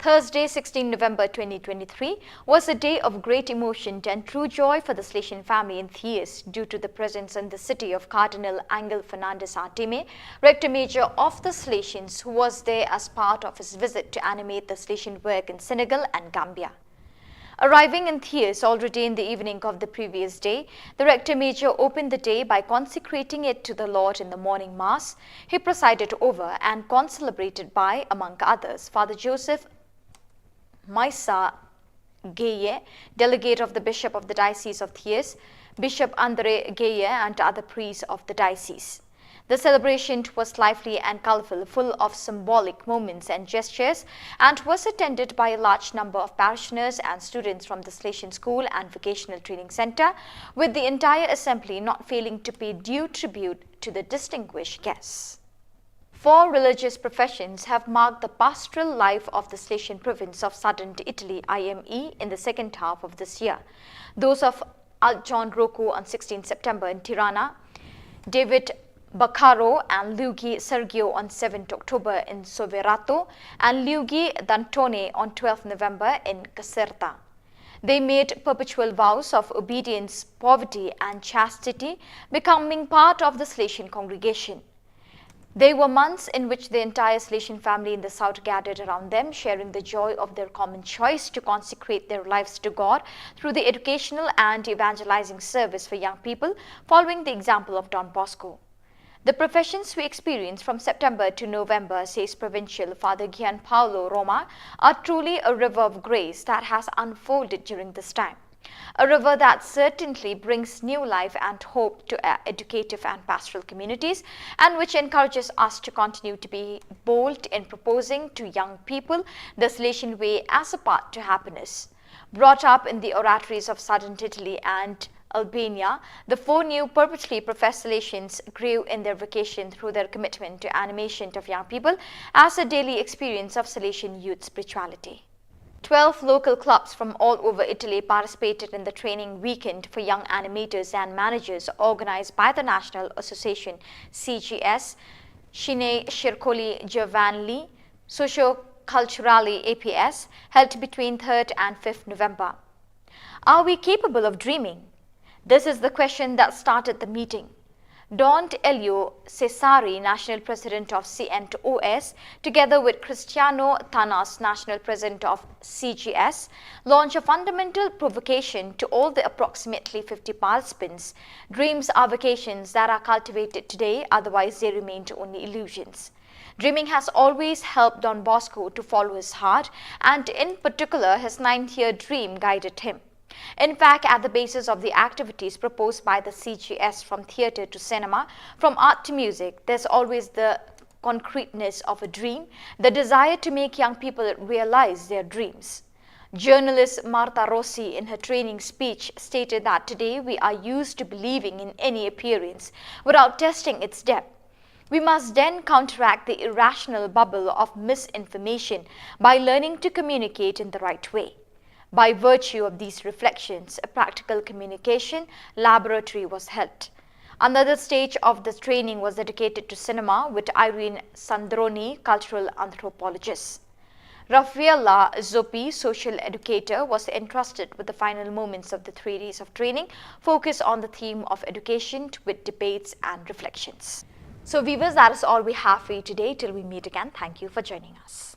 Thursday, sixteenth November twenty twenty-three, was a day of great emotion and true joy for the Salesian family in Thiers due to the presence in the city of Cardinal Angel Fernandez Artime, Rector Major of the Salesians, who was there as part of his visit to animate the Salesian work in Senegal and Gambia. Arriving in Thiers already in the evening of the previous day, the Rector Major opened the day by consecrating it to the Lord in the morning Mass he presided over and concelebrated by, among others, Father Joseph Maisa Gueye, delegate of the Bishop of the Diocese of Thiers, Bishop André Gueye, and other priests of the diocese. The celebration was lively and colorful, full of symbolic moments and gestures, and was attended by a large number of parishioners and students from the Salesian School and Vocational Training Centre, with the entire assembly not failing to pay due tribute to the distinguished guests. Four religious professions have marked the pastoral life of the Salesian province of southern Italy, I M E, in the second half of this year. Those of Altjohn Rocco on sixteenth September in Tirana, David Baccaro and Luigi Sergio on seventh October in Soverato, and Luigi D'Antone on twelfth November in Caserta. They made perpetual vows of obedience, poverty, and chastity, becoming part of the Salesian congregation. There were months in which the entire Salesian family in the south gathered around them, sharing the joy of their common choice to consecrate their lives to God through the educational and evangelizing service for young people, following the example of Don Bosco. The professions we experience from September to November, says Provincial Father Gianpaolo Roma, are truly a river of grace that has unfolded during this time. A river that certainly brings new life and hope to our educative and pastoral communities, and which encourages us to continue to be bold in proposing to young people the Salesian way as a path to happiness. Brought up in the oratories of southern Italy and Albania, the four new perpetually professed Salesians grew in their vocation through their commitment to animation of young people as a daily experience of Salesian youth spirituality. Twelve local clubs from all over Italy participated in the training weekend for young animators and managers organized by the National Association, C G S, Cine Circoli Giovanili, Socio Culturali, A P S, held between third and fifth November. Are we capable of dreaming? This is the question that started the meeting. Don Elio Cesari, National President of C N O S, together with Cristiano Tanas, National President of C G S, launched a fundamental provocation to all the approximately fifty participants. Dreams are vocations that are cultivated today, otherwise they remain only illusions. Dreaming has always helped Don Bosco to follow his heart, and in particular, his ninth year dream guided him. In fact, at the basis of the activities proposed by the C G S, from theatre to cinema, from art to music, there's always the concreteness of a dream, the desire to make young people realize their dreams. Journalist Marta Rossi, in her training speech, stated that today we are used to believing in any appearance without testing its depth. We must then counteract the irrational bubble of misinformation by learning to communicate in the right way. By virtue of these reflections, a practical communication laboratory was held. Another stage of this training was dedicated to cinema with Irene Sandroni, cultural anthropologist. Raffaella Zoppi, social educator, was entrusted with the final moments of the three days of training, focused on the theme of education with debates and reflections. So, viewers, that is all we have for you today. Till we meet again, thank you for joining us.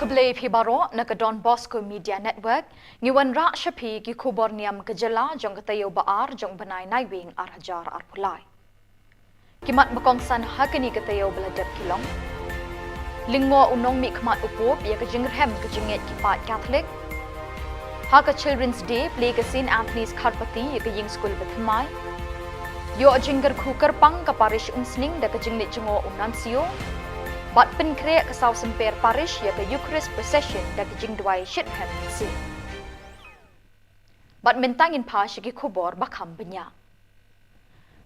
Khublei phi baroh, na ka Don Bosco Media Network, ngi wanrah sha phi ki khubor niam ka jylla jong ka taïew ba ar jong u bnai Naiwieng ar hajar arphew lai. Ki mat ba kongsan ha kane ka taïew ba la dep ki long: Lyngngoh u nongmihkhmat u Pope ïa ka jingrhem ka jingngeit ki paid Katholik. Ha ka Children's Day, plie ka Saint Anthony's Kharpati ïa ka ïing skul bathymmai. Ïoh jingkyrkhu kyrpang ka Parish Umsning da ka jingleit jngoh u Nuncio. Bad pynkhreh ka Saw Symper Parish ïa ka Eucharist Procession da ka jingduwai shitrhem mynsiem. Bad mynta ngin phai sha ki khubor ba kham bniah.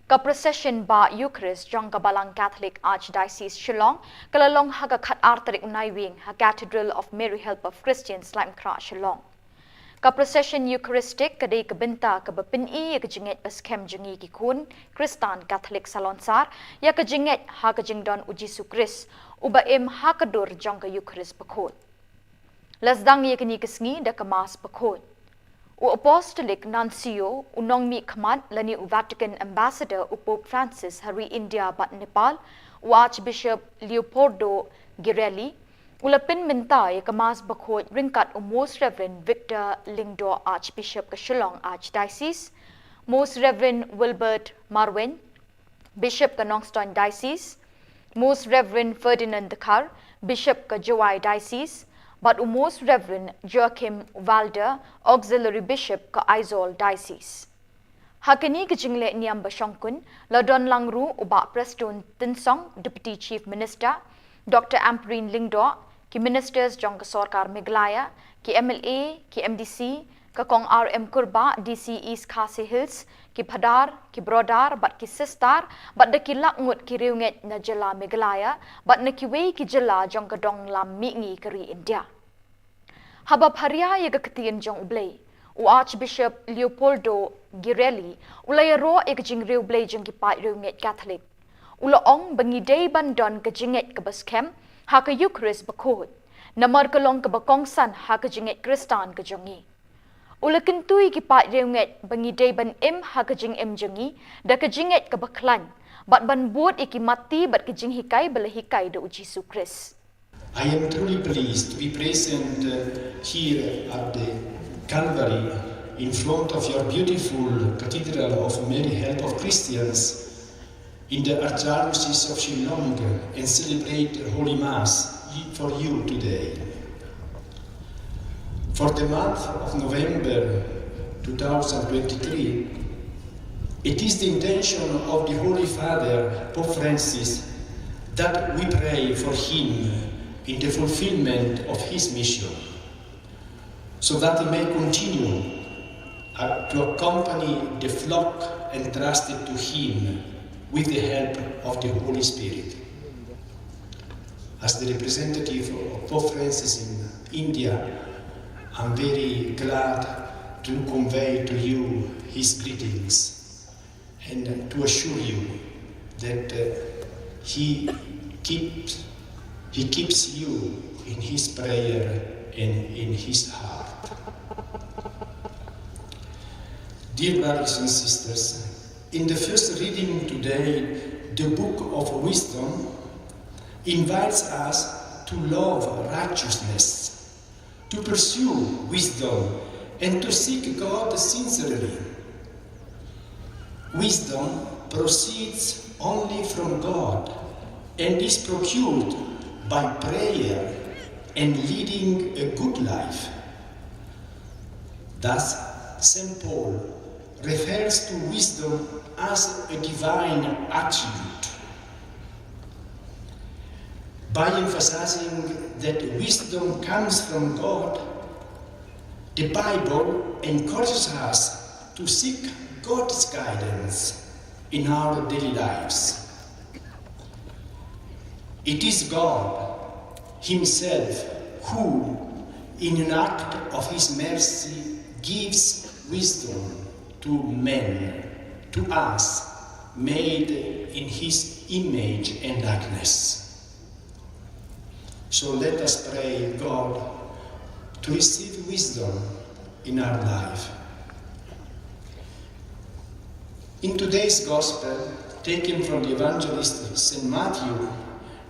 Ka procession bah Eucharist jong ka Balang Catholic Archdiocese Shillong ka la long ha ka khatar tarik u Naiwieng ha Cathedral of Mary Help of Christians, Laitumkhrah, Shillong. Ka procession Eucharistic ka dei ka bynta kaba pyni ïa ka jingngeit ba skhem jong ngi ki khun Khristan Katholik salonsar ïa ka jingngeit ha ka jingdon u Jisu Khrist, uba im ha ka dur jong ka Eucharist bakhuid. La sdang ïa kane ka sngi da ka Mass bakhuid. U Apostolic Nuncio, u nongmihkhmat lane u Vatican Ambassador u Pope Francis ha ri India bad Nepal, u Archbishop Leopoldo Girelli, u la pynmynta ïa ka Mass bakhuid ryngkat u Most Reverend Victor Lyngdoh, Archbishop ka Shillong Archdiocese, Most Reverend Wilbert Marwein, Bishop ka Nongstoiñ Diocese, Most Reverend Ferdinand Dkhar, Bishop ka Jowai Diocese, bad u Most Reverend Joachim Walder, Auxiliary Bishop ka Aizawl Diocese. Ha kane ka jingleh niam ba shongkun, la don lang ruh u Bah Prestone Tynsong, Deputy Chief Minister, Doctor Ampareen Lyngdoh, ki Ministers jong ka Sorkar Meghalaya, ki M L A, ki M D C, ka Kong R M Kurbah, D C East Khasi Hills, ki phadar, ki brother, bad ki sister, bad da ki lak ngut ki riewngeit na jylla Meghalaya, bad na kiwei ki jylla jong ka dong lam mihngi ka ri India. Haba pharia ïa ka ktien jong U Blei, u Archbishop Leopoldo Girelli u la ïaroh ïa ka jingriewblei jong ki paid riewngeit Katholik. U la ong ba ngi dei ban don ka jingngeit kaba skhem ha ka Eucharist bakhuid, namar ka long kaba kongsan ha ka jingngeit Khristan ka jong ngi. U la kyntu ïa ki paid riewngeit ba ngi dei ban im ha ka jingim jong ngi da ka jingngeit kaba khlaiñ, bad ban bud ïa ki matti bad ka jinghikai ba la hikai da u Jisu Khrist. I am truly pleased to be present, uh, here at the Calvary in front of your beautiful Cathedral of Mary Help of Christians in the Archdiocese of Shillong and celebrate Holy Mass for you today. For the month of November two thousand twenty-three, it is the intention of the Holy Father, Pope Francis, that we pray for him in the fulfillment of his mission, so that he may continue, uh, to accompany the flock entrusted to him with the help of the Holy Spirit. As the representative of Pope Francis in India, I'm very glad to convey to you his greetings and to assure you that, uh, he keeps, he keeps you in his prayer and in his heart. Dear brothers and sisters, in the first reading today, the Book of Wisdom invites us to love righteousness, to pursue wisdom, and to seek God sincerely. Wisdom proceeds only from God and is procured by prayer and leading a good life. Thus, Saint Paul refers to wisdom as a divine attribute. By emphasizing that wisdom comes from God, the Bible encourages us to seek God's guidance in our daily lives. It is God Himself who, in an act of His mercy, gives wisdom to men, to us, made in His image and likeness. So let us pray God to receive wisdom in our life. In today's Gospel, taken from the Evangelist Saint Matthew,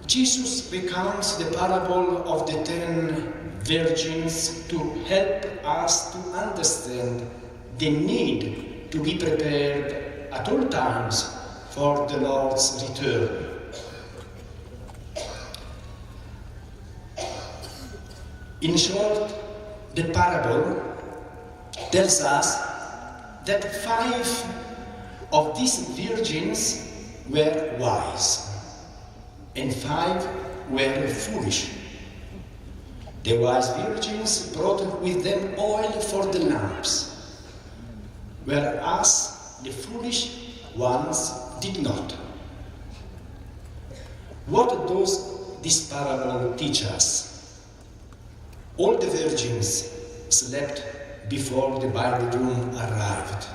Jesus recounts the parable of the ten virgins to help us to understand the need to be prepared at all times for the Lord's return. In short, the parable tells us that five of these virgins were wise and five were foolish. The wise virgins brought with them oil for the lamps, whereas the foolish ones did not. What does this parable teach us? All the virgins slept before the bridegroom arrived.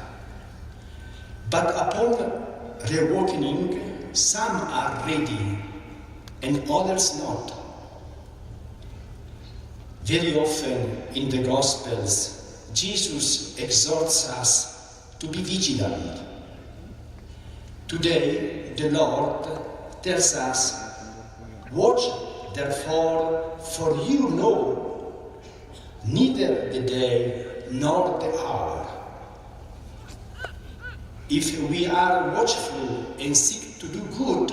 But upon reawakening, some are ready and others not. Very often in the Gospels, Jesus exhorts us to be vigilant. Today, the Lord tells us, "Watch therefore, for you know neither the day nor the hour." If we are watchful and seek to do good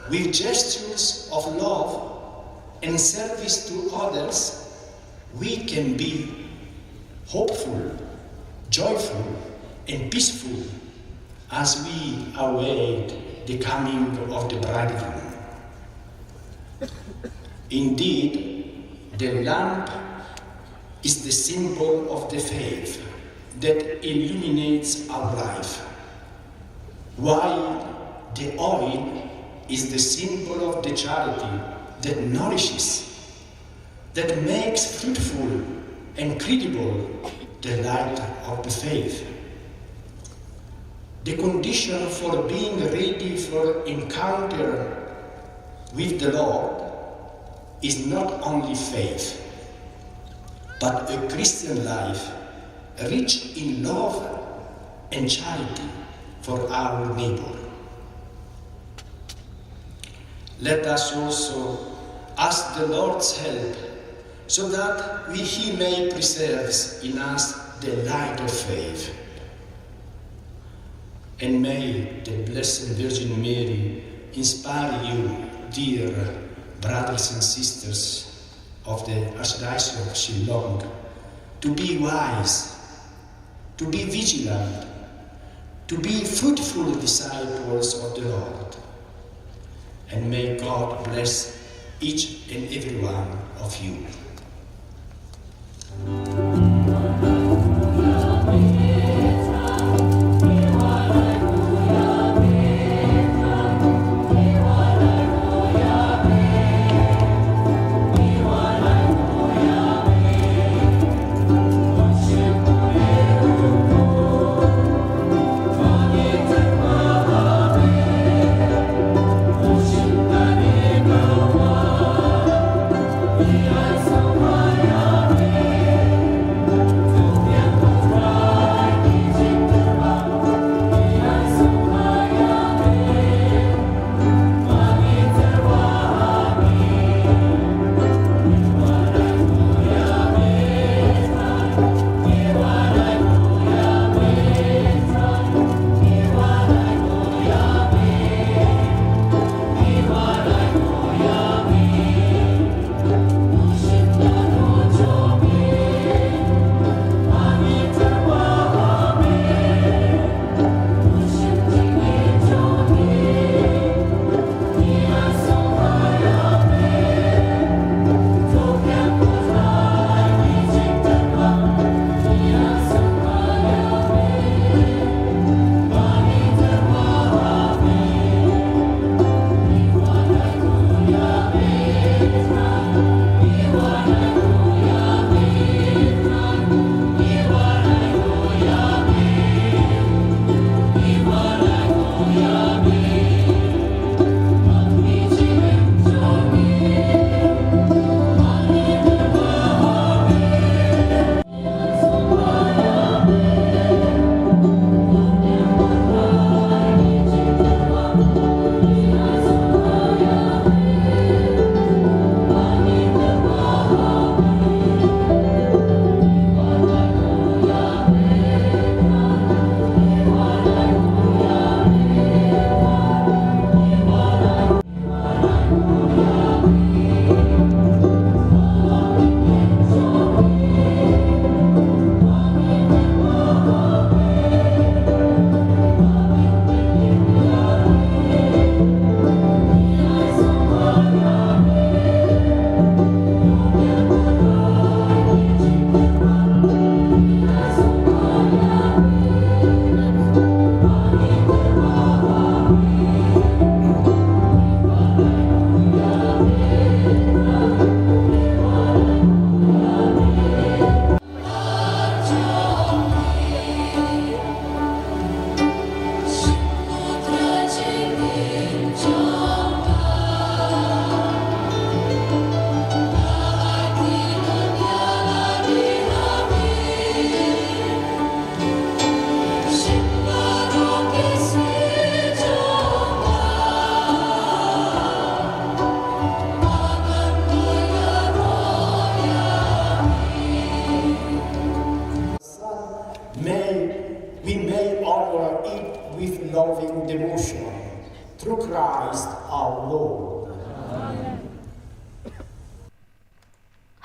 with gestures of love and service to others, we can be hopeful, joyful, and peaceful as we await the coming of the bridegroom. Indeed, the lamp is the symbol of the faith that illuminates our life, while the oil is the symbol of the charity that nourishes, that makes fruitful and credible the light of the faith. The condition for being ready for encounter with the Lord is not only faith, but a Christian life rich in love and charity for our neighbor. Let us also ask the Lord's help so that we, He may preserve in us the light of faith. And may the Blessed Virgin Mary inspire you, dear brothers and sisters of the Archdiocese of Shillong, to be wise, to be vigilant, to be fruitful disciples of the Lord. And may God bless each and every one of you.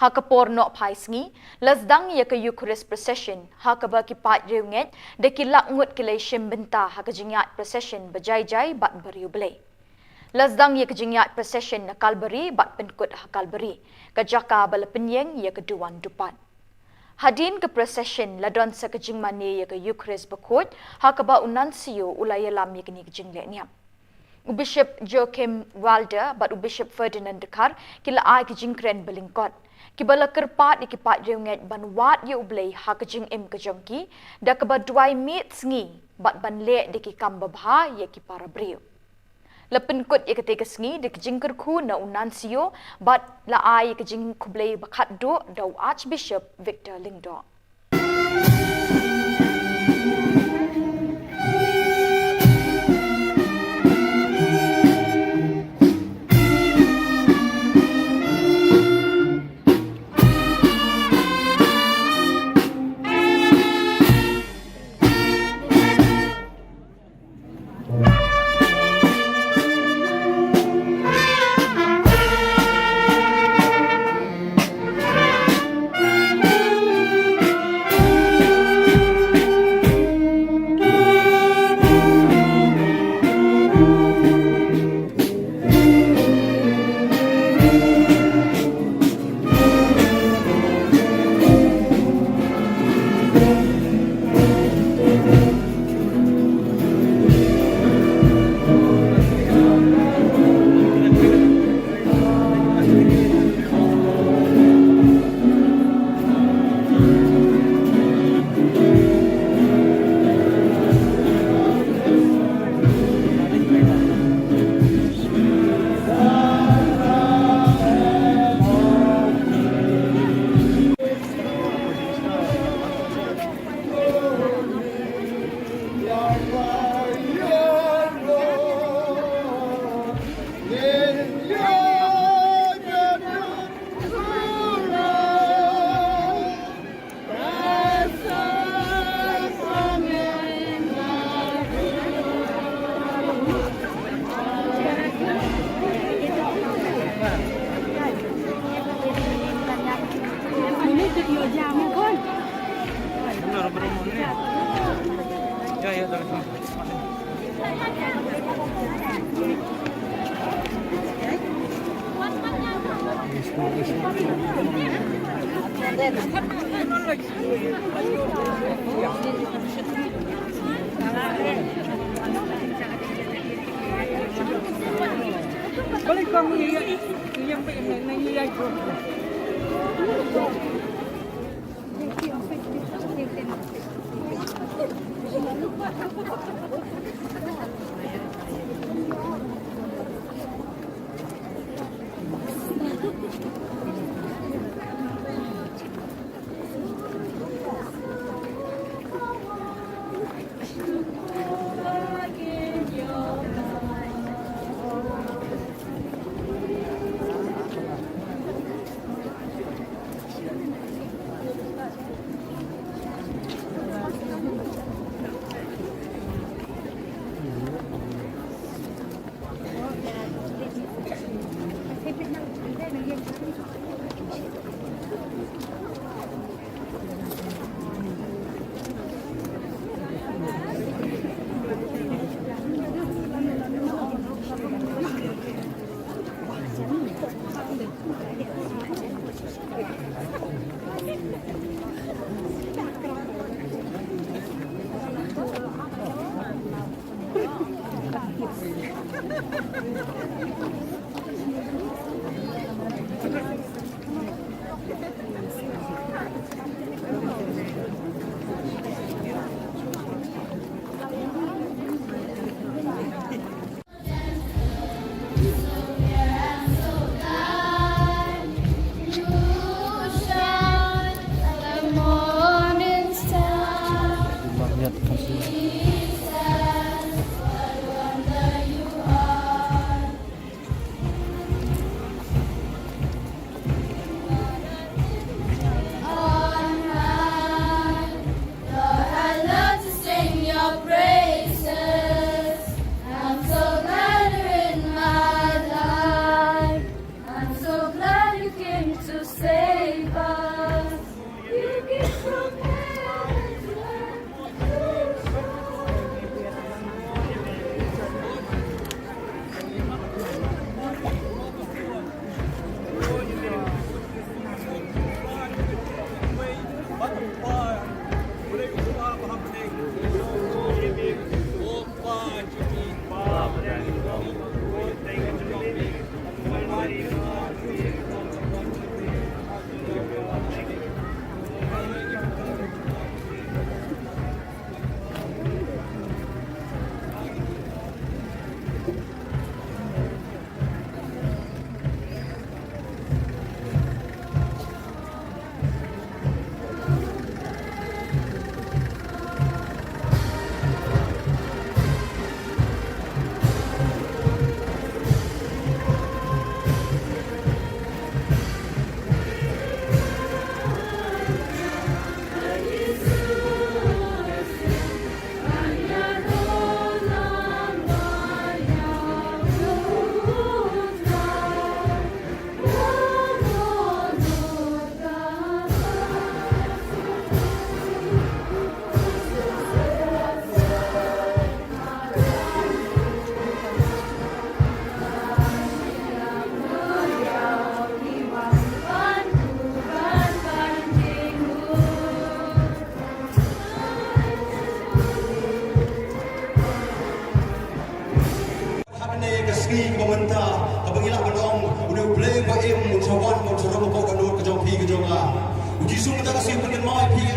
Ha ka por nohphai sngi, la sdang ïa ka Eucharist Procession, ha kaba ki paid riewngeit da ki lak ngut ki la shim bynta ha ka jingïaid procession ba jai jai bad ba riewblei. La sdang ïa ka jingïaid procession na Kalbari bad pynkut ha Kalbari, ka jaka ba la pynïeng ïa ka duwan dupat. Hadien ka procession la don sa ka jingmane ïa ka Eucharist bakhuid, ha kaba u Nuncio u la ïalam ïa kane ka jinglehniam. U Bishop Joachim Walder bad u Bishop Ferdinand Dkhar ki la ai ka jingkren balyngkot, kiba la kyrpad ïa ki paid riewngeit ban wad ïa U Blei ha ka jingim ka jong ki, da kaba duwai miet sngi bad ban leh da ki kam babha ïa ki para briew. La pynkut ïa katei ka sngi da ka jingkyrkhu na u Nuncio bad la ai ïa ka jingkhublei ba khatduh da u Archbishop Victor Lyngdoh.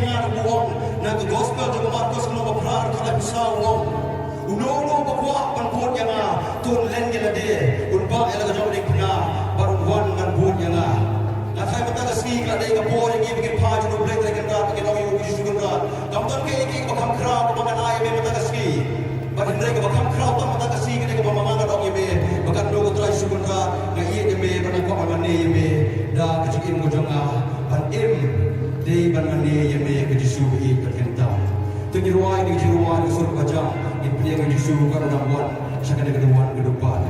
Nga ruh u ong, na ka gospel jong u Markos lynnong ba phra dkhot laiphew saw u ong, uno uno uba kwah ban bud ïa nga, to un len ïa lade, un bah ïa la ka jong u diengphna, bad un wan ban bud ïa nga. Nga tharai mynta ka sngi ka la dei ka por ïa ngi ba ngin phai sha U Blei Trai Kynrad, ba ngin ong ïa U Jisu Kynrad, kam don kaei kaei kaba kham khraw kaba ngan ai ïa me mynta ka sngi. Bad hynrei kaba kham khraw tam mynta ka sngi ka dei kaba ma nga ngan ong ïa me ba katno ko Trai Jisu Kynrad, nga ïeit ïa me bad nga kwah ban mane ïa me da ka jingim ka jong nga. Ban im dei ban mane ïa me ko Jisu ba ïeit bad kyntam. To ngin rwai ïa ka jingrwai ka sur kaba jam, ngin pdiang ïa U Jisu ba u dang wan sha kane ka dewwan ka dewpan.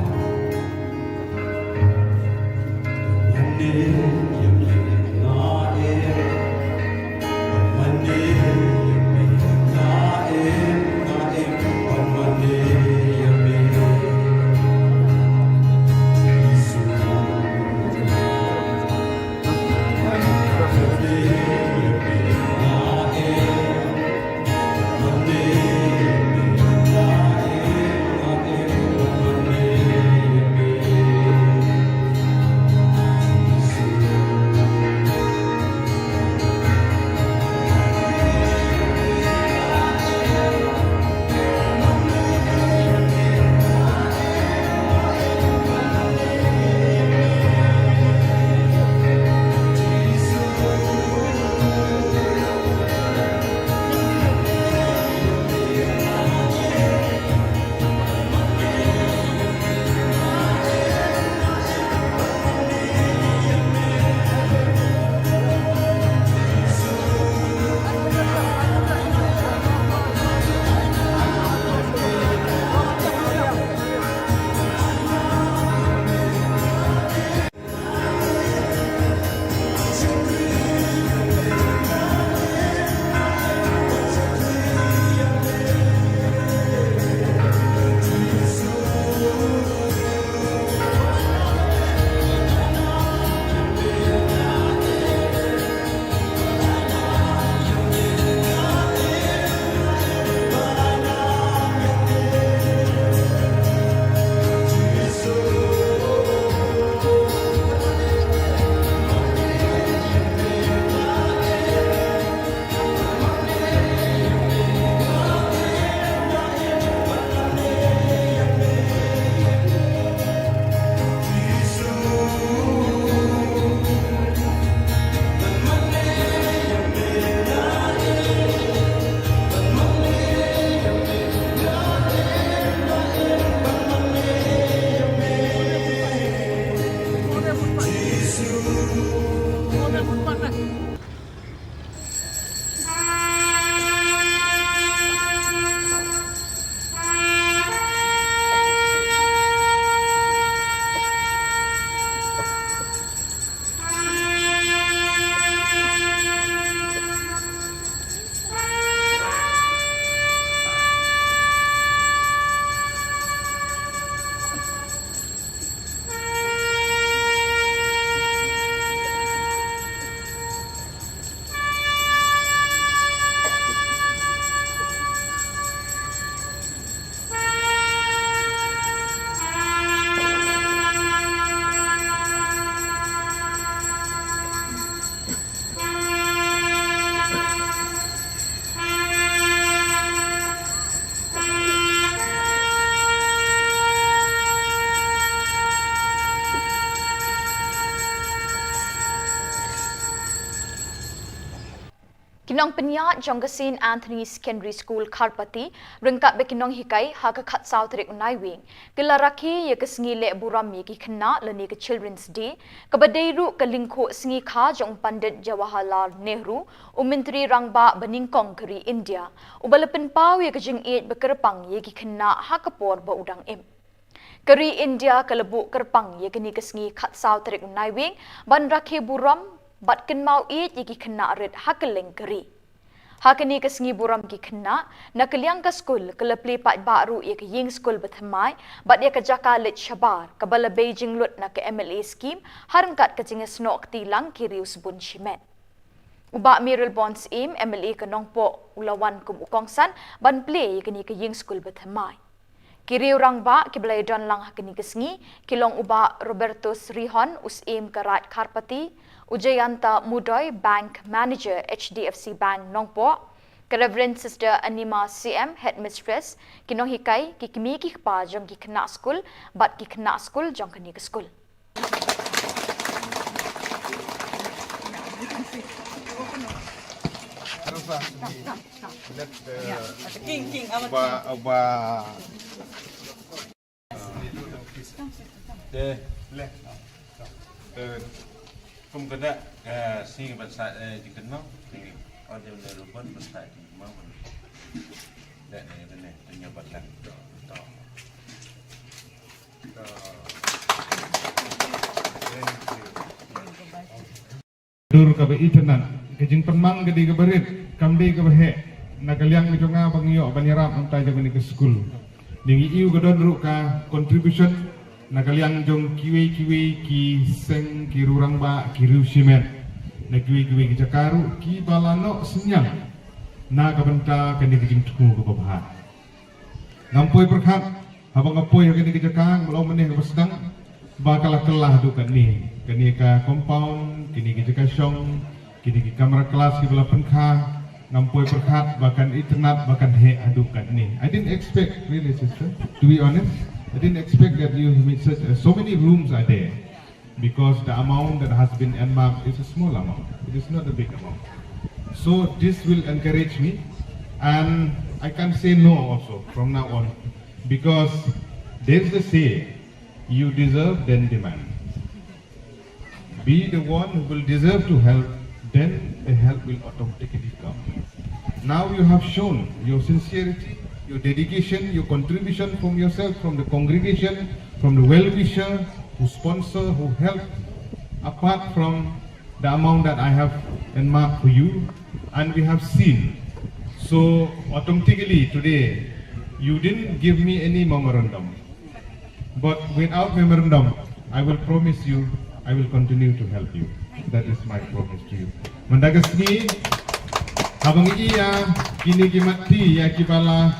Ki nongpynïaid jong ka Saint Anthony Secondary School Kharpati, ryngkat bad ki nonghikai ha ka khatsaw tarik u Naiwieng, ki la rakhe ïa ka sngi leh burom ïa ki khynnah lane ka Children's Day, kaba dei ruh ka lyngkhuh sngi kha jong u Pandit Jawaharlal Nehru, u Myntri Rangbah banyngkong ka ri India, uba la pynpaw ïa ka jingïeit ba kyrpang ïa ki khynnah ha ka por ba u dang im. Ka ri India ka la buh kyrpang ïa kane ka sngi khatsaw tarik u Naiwieng ban rakhe burom bad kynmaw ïeit ïa ki khynnah rit ha kylleng ka ri. Ha kane ka sngi burom ki khynnah, na ka liang ka skul ka la plie paidbah ruh ïa ka ïing skul bathymmai bad ïa ka jaka leit shabar kaba la bei jinglut na ka M L A scheme ha ryngkat ka jingïasnoh kti lang ki riew sbun shimet. U Bah Mayralborn Syiem, M L A ka Nongpoh, u la wan kum u kongsan ban plie ïa kane ka ïing skul bathymmai. Ki riew rangbah kiba la ïadon lang ha kane ka sngi ki long u Bah Robertus Rihon, u Syiem ka Raid Kharpati, U Jayanta Mudoi, Bank Manager, H D F C Bank Nongpoh, ka Reverend Sister Anima C M, Headmistress, ki nonghikai, ki kmie ki kpa jong ki khynnah skul bad ki khynnah skul jong kane ka skul. King, king, amat. Ba, ba. Te, le. Eh, kum ka da, eh, sing ban sa, eh, jingkynmaw, ni, order le ruban ban sa jingkynmaw. Da, ne, da, ne, tanya bat lang. To, to. To. Thank you. Dur kaba itynnad, ka jingpynmang ka dei kaba rit, kam dei kaba heh, na ka liang ka jong nga ba ngi ïoh ban ïarap hangta jong kane ka skul. Ngi ïohi ka don ruh ka contribution, na ka liang jong kiwei kiwei ki seng, ki rangbah, ki riewshimet, na kiwei kiwei ki jaka ruh, kiba la noh synñiang, na ka bynta kane ka jingthmu kaba bha. Ngam poi pyrkhat, haba nga poi ha kane ka jaka, nga long mynne kaba sdang, ba ka la kylla haduh katne. Kane ka compound, kine ki jaka shong, kine ki kamra klas kiba la pynkha, ngam poi pyrkhat, ba kan itynnad, ba kan heh haduh katne. I didn't expect, really, sister, to be honest, I didn't expect that you make such, uh, so many rooms are there. Because the amount that has been earmarked is a small amount. It is not a big amount. So this will encourage me, and I can say no also from now on, because there is a say, "You deserve, then demand." Be the one who will deserve to help, then the help will automatically come. Now you have shown your sincerity, your dedication, your contribution from yourself, from the congregation, from the well-wisher, who sponsor, who help, apart from the amount that I have earmarked for you, and we have seen. So automatically today, you didn't give me any memorandum. But without memorandum, I will promise you, I will continue to help you. That is my promise to you. Mynta ka sngi, haba ngi ïa kine ki mat ti, ïa kiba la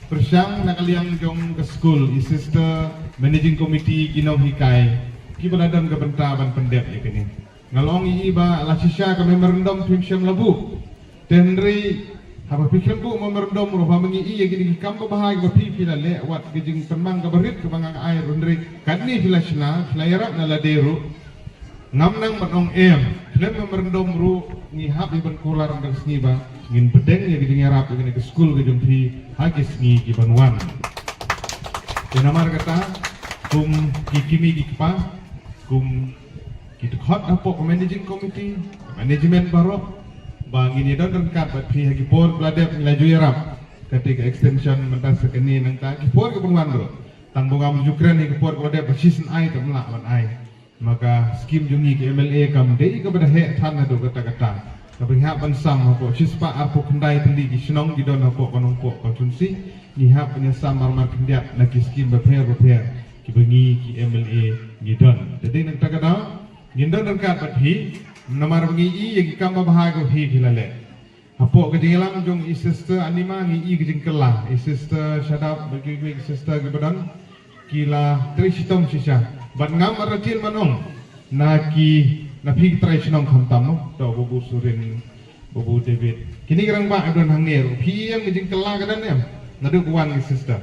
pyrshang na ka liang jong ka skul, i sister, managing committee, ki nonghikai, kiba la don ka bynta ban pyndep ïa kine. Nga long i ba la shisha ka memorandum phim shym la buh. Te hynrei haba phi khlem buh memorandum ruh, haba ngi ïa kine ki kam babha kiba phi phi la leh, wat ka jingpynmang kaba rit kaba nga ai ruh, hynrei katne phi la shna, phi la ïarap na lade ruh. Ngam nang ban ong em, khlem memorandum ruh ngi hap ïa ban kular ha ka sngi ba ngin pdiang ïa ka jingïarap ïa kane ka skul ka jong phi ha ki sngi ki ban wan. Te namar kata, kum ki kmie ki kpa, kum ki dkhot hapoh ka managing committee, ka management baroh, ba ngin ïa don ryngkat bad phi ha ki por ba la dep, ngi la ju ïarap. Kata ka extension mynta sa kane, nangta ki por ki ban wan ruh. Tang ba ngam ju kren ha ki por ba la dep, ba shisien ai te ym lah ban ai. Ma ka skim jong ngi ki M L A kam dei kaba da heh than haduh katta katta. Kaba ngi hap ban sam hapoh shispah arphew khyndai tylli ki shnong ki don hapoh ka Nongpoh constituency, ngi hap ban ïa sam marmar khyndiat na ki skim bapher bapher kiba ngi ki M L A ngi don. Te dei nangta ka daw ngin don ryngkat bad phi, namar ba ngi i ïa ki kam babha kaba phi phi la leh. Hapoh ka jingïalam jong i sister Anima ngi i ka jingkylla, i sister Shadap bad kiwei ki sister kiba don, ki la trei shitom shisha. Bad ngam artatien ban ong na ki, na phi ki trai shnong khamtam, no? To Babu Surin, Babu David. Kine ki rangbah ki don hangne ruh, phi ïohi ka jingkylla ka don em? Naduh ba wan ki sister.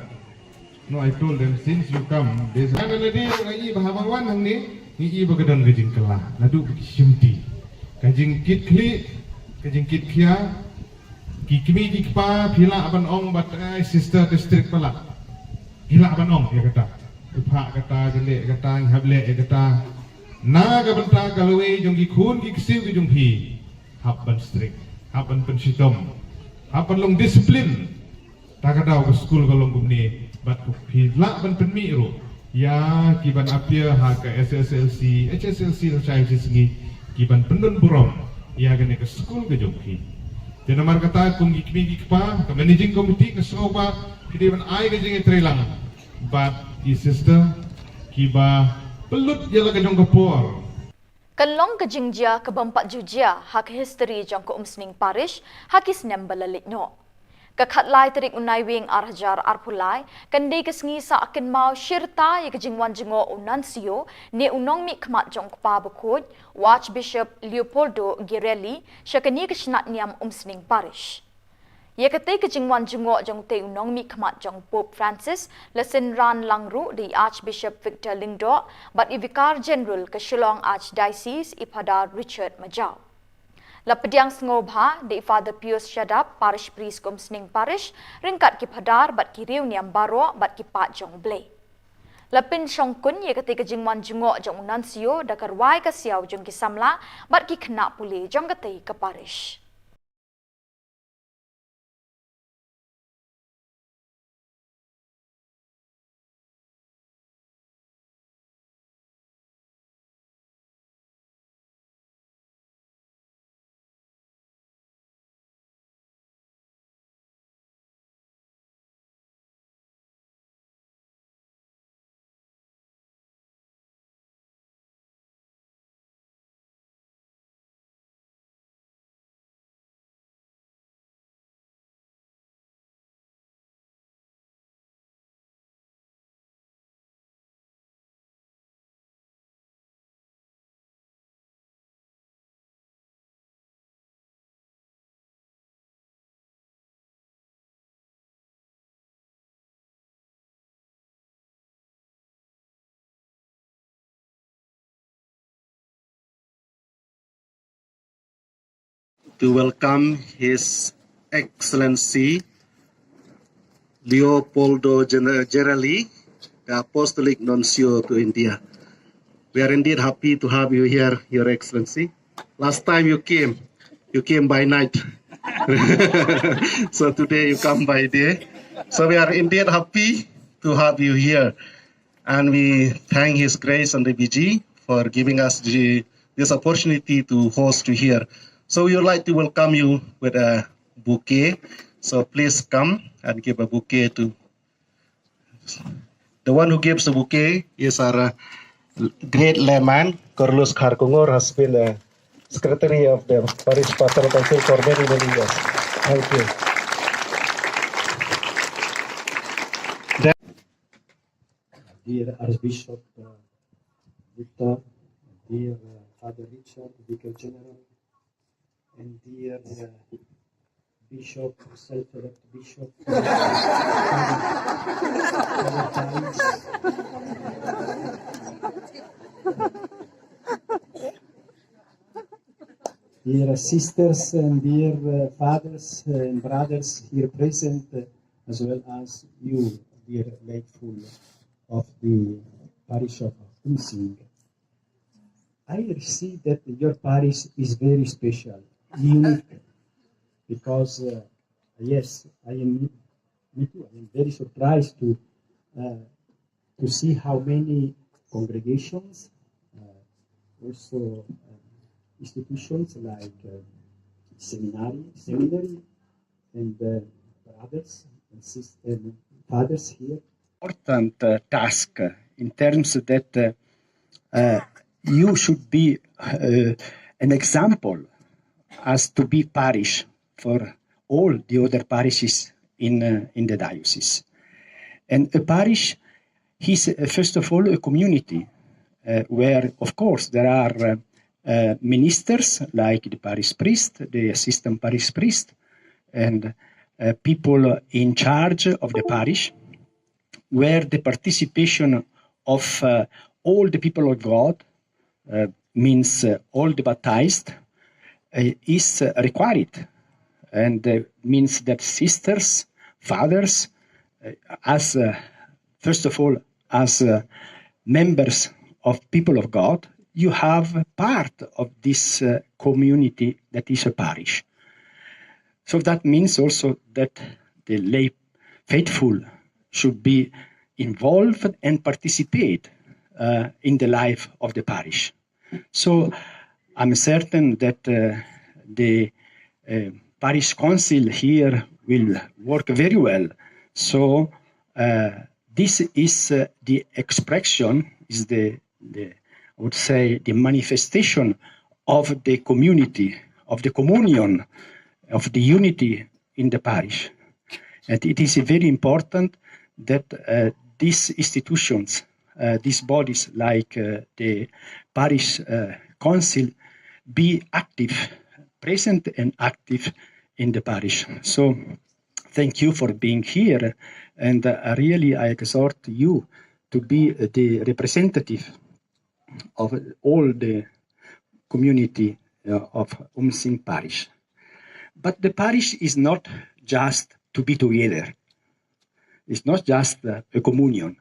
No, I told them, "Since you come, there's," nga la dei nga i ba haba wan hangne, ngi i ba ka don ka jingkylla naduh ka shimti, ka jingkitkhlieh, ka jingkitkhia. Ki kmie ki kpa phi lah ban ong, bad, eh, sister district palat, phi lah ban ong ïa kata. Phi phah kata, phi leh kata, ngi hap leh ïa kata. Na ka bynta ka lawei jong ki khun ki ksiew ki jong phi, hap ban strict, hap ban pynshitom, hap ban long discipline. Ta ka daw ka skul ka long kumne, bad phi lah ban pynmih ruh ïa ki ban appear ha ka S S L C, H S L C lashai shi sngi, ki ban pyndon burom ïa kane ka skul ka jong phi. Te namar kata, kum ki kmie ki kpa, ka managing committee ka sngew ba phi dei ban ai ka jingïatreilang bad ki sister kiba pynlut ïa la ka jong ka por. Kan long ka jingjia ka bym pat ju jia ha ka history jong ka Umsning Parish ha ki snem ba la leit noh. Ka khatlai tarik u Naiwieng ar hajar arphew lai, kan dei ka sngi sah kynmaw shirta ïa ka jingwan jngoh u Nuncio, ne u nongmihkhmat jong u Kpa Bakhuid, u Archbishop Leopoldo Girelli, sha kane ka shnat niam Umsning Parish. Ïa katei ka jingwan jngoh jong utei u nongmihkhmat jong u Pope Francis, la synran lang ruh da i Archbishop Victor Lyngdoh, bad i Vicar General ka Shillong Archdiocese i Phadar Richard Majaw. La pdiang sngewbha da i Father Pius Shadap, Parish Priest ka Umsning Parish, ryngkat ki Phadar bad ki riewniam baroh bad ki paid jong u Blei. La pynshongkun ïa katei ka jingwan jngoh jong u Nuncio da ka rwai ka siaw jong ki samla bad ki khynnah pule jong katei ka parish. To welcome His Excellency Leopoldo Gen- Gerelli, the Apostolic Nuncio to India. We are indeed happy to have you here, Your Excellency. Last time you came, you came by night. So today you come by day. So we are indeed happy to have you here. And we thank His Grace and the B G for giving us the, this opportunity to host you here. So we would like to welcome you with a bouquet. So please come and give a bouquet to the one who gives the bouquet is our uh, great layman, Carlos Kharkongor, has been the secretary of the Parish Pastoral Council for many, many years. Thank you. Dear Archbishop uh, Victor, dear uh, Father Richard, Vicar General, and dear uh, Bishop, self-elect Bishop, dear sisters and dear uh, fathers and brothers here present, uh, as well as you, dear laity of the parish of Umsning. I see that your parish is very special, unique, because uh, yes, I am me too. I am very surprised to uh, to see how many congregations, uh, also uh, institutions like uh, seminary, seminary, and uh, brothers and sisters and fathers here. Important uh, task uh, in terms that uh, uh, you should be uh, an example as to be parish for all the other parishes in uh, in the diocese. And a parish is uh, first of all a community uh, where, of course, there are uh, uh, ministers like the parish priest, the assistant parish priest, and uh, people in charge of the parish, where the participation of uh, all the people of God uh, means uh, all the baptized uh, is uh, required, and uh, means that sisters, fathers, uh, as uh, first of all, as uh, members of people of God, you have part of this uh, community that is a parish. So that means also that the lay faithful should be involved and participate uh, in the life of the parish. So I'm certain that uh, the uh, parish council here will work very well. So uh, this is uh, the expression, is the, the, I would say, the manifestation of the community, of the communion, of the unity in the parish. And it is very important that uh, these institutions, uh, these bodies like uh, the parish uh, council, be active, present and active in the parish. So thank you for being here, and uh, really I exhort you to be the representative of all the community uh, of Umsing Parish. But the parish is not just to be together. It's not just uh, a communion.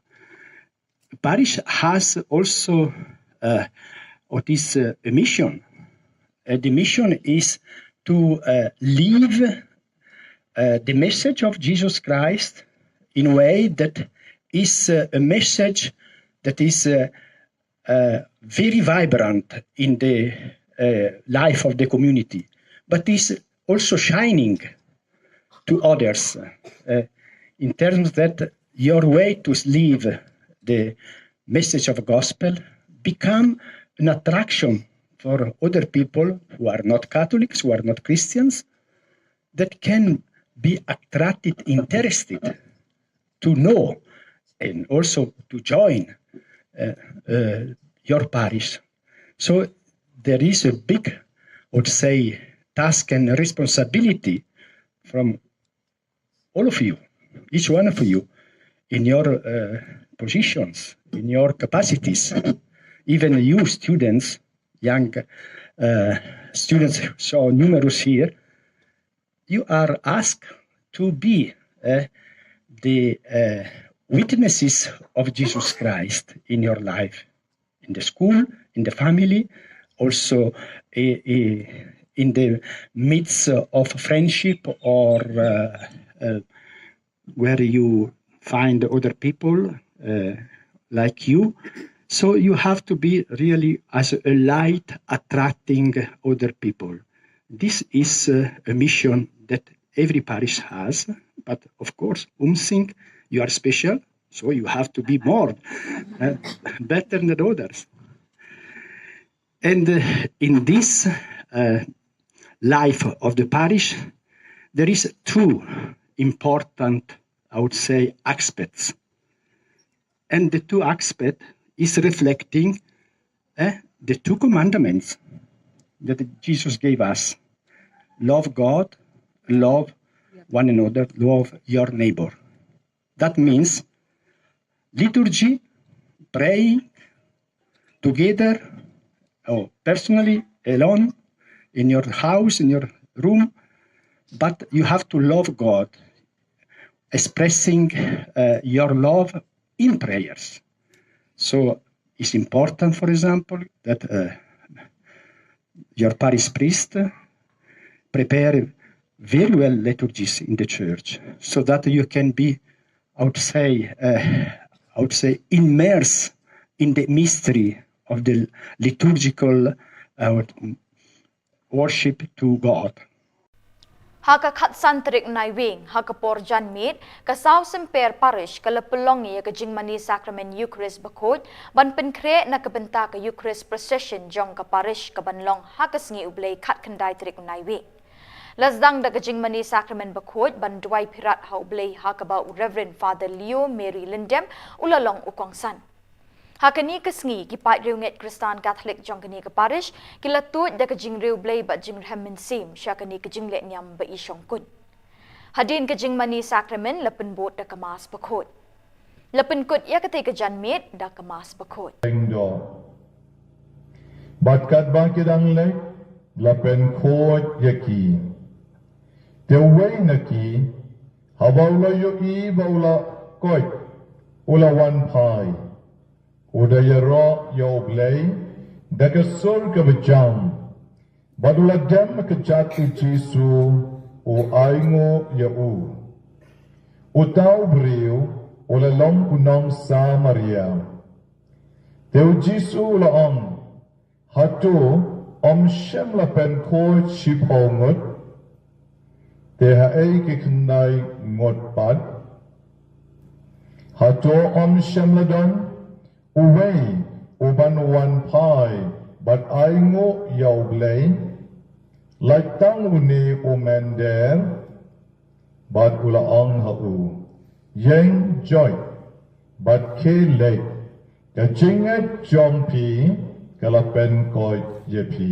Parish has also uh, what is uh, a mission. Uh, the mission is to uh, live uh, the message of Jesus Christ in a way that is uh, a message that is uh, uh, very vibrant in the uh, life of the community, but is also shining to others uh, in terms that your way to live the message of gospel become an attraction for other people who are not Catholics, who are not Christians, that can be attracted, interested to know and also to join uh, uh, your parish. So there is a big, I would say, task and responsibility from all of you, each one of you, in your uh, positions, in your capacities, even you students, young uh, students so numerous here, you are asked to be uh, the uh, witnesses of Jesus Christ in your life, in the school, in the family, also uh, uh, in the midst of friendship or uh, uh, where you find other people uh, like you. So you have to be really as a light attracting other people. This is uh, a mission that every parish has, but of course, Umsing, you are special, so you have to be more uh, better than others. And uh, in this uh, life of the parish, there is two important, I would say, aspects. And the two aspects is reflecting uh, the two commandments that Jesus gave us. Love God, love one another, love your neighbor. That means liturgy, praying together or personally, alone, in your house, in your room, but you have to love God, expressing uh, your love in prayers. So it's important, for example, that uh, your parish priest prepare very well liturgies in the church so that you can be, I would say, uh, I would say, immerse in the mystery of the liturgical uh, worship to God. Ha ka khatsan tarik Naiwieng, ha ka por janmiet, ka Saw Symper Parish ka la pynlong ïa ka jingmane sakramen Eucharist bakhuid, ban pynkhreh na ka bynta ka Eucharist Procession jong ka parish ka ban long ha ka sngi U Blei khatkhyndai tarik Naiwieng. La sdang da ka jingmane sakramen bakhuid ban duwai phirat ha U Blei ha kaba u Reverend Father Leo Mary Lyndem u la long u kongsan. Ha kane ka sngi ki paid riewngeit Khristan Katholik jong kane ka parish ki la tuid da ka jingriewblei bad jingrhem mynsiem sha kane ka jinglehniam ba i shongkuid. Hadien ka jingmane sakramen la pynbud da ka Mass bakhuid. La pynkut ïa katei ka janmiet da ka Mass bakhuid. Bad katba ki dang leit la pynkhuid ïa ki. Te uwei na ki haba u la ïohi ba u la koit u la wan phai. U da ïaroh ïa U Blei da ka sur kaba jam. Bad u la dem ha kjat U Jisu u ainguh ïa u. Uta u briew u la long u nong Samaria. Te U Jisu u la ong, hato ym shym la pynkhuid shiphew ngut? Te haei ki khyndai ngut pat? Hato ym shym la don uwei u ban wan phai bad ainguh ïa U Blei? Lait tang une u mynder. Bad u la ong ha u, ïeng joit, bad khie leit, ka jingngeit jong phi ka la pynkoit ïa phi.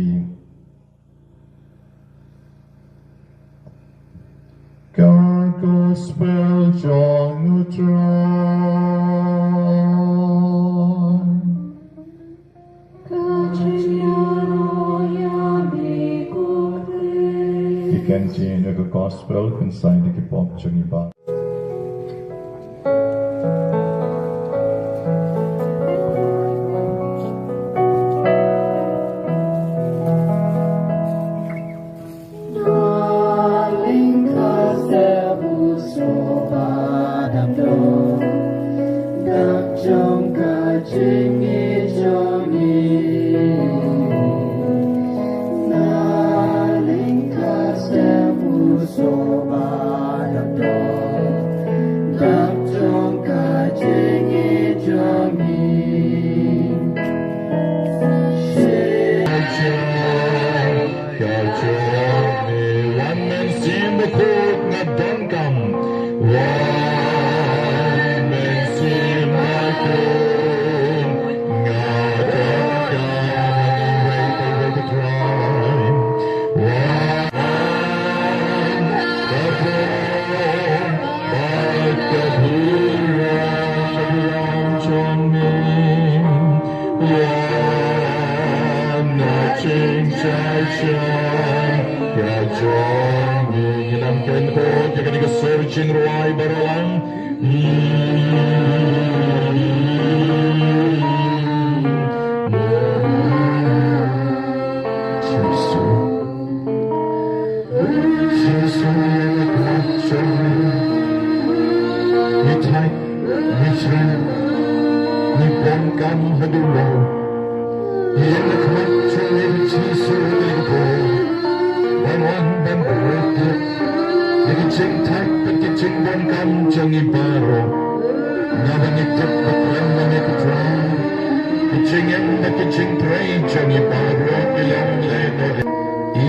Ka Gospel jong u Trai. Ka jingïaroh ïa me ko Khrist. Ki ktien jong ka Gospel kynsai da ki pop jong i Bah.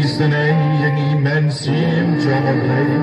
Isynei ïa ngi Mynsiem jong U Blei.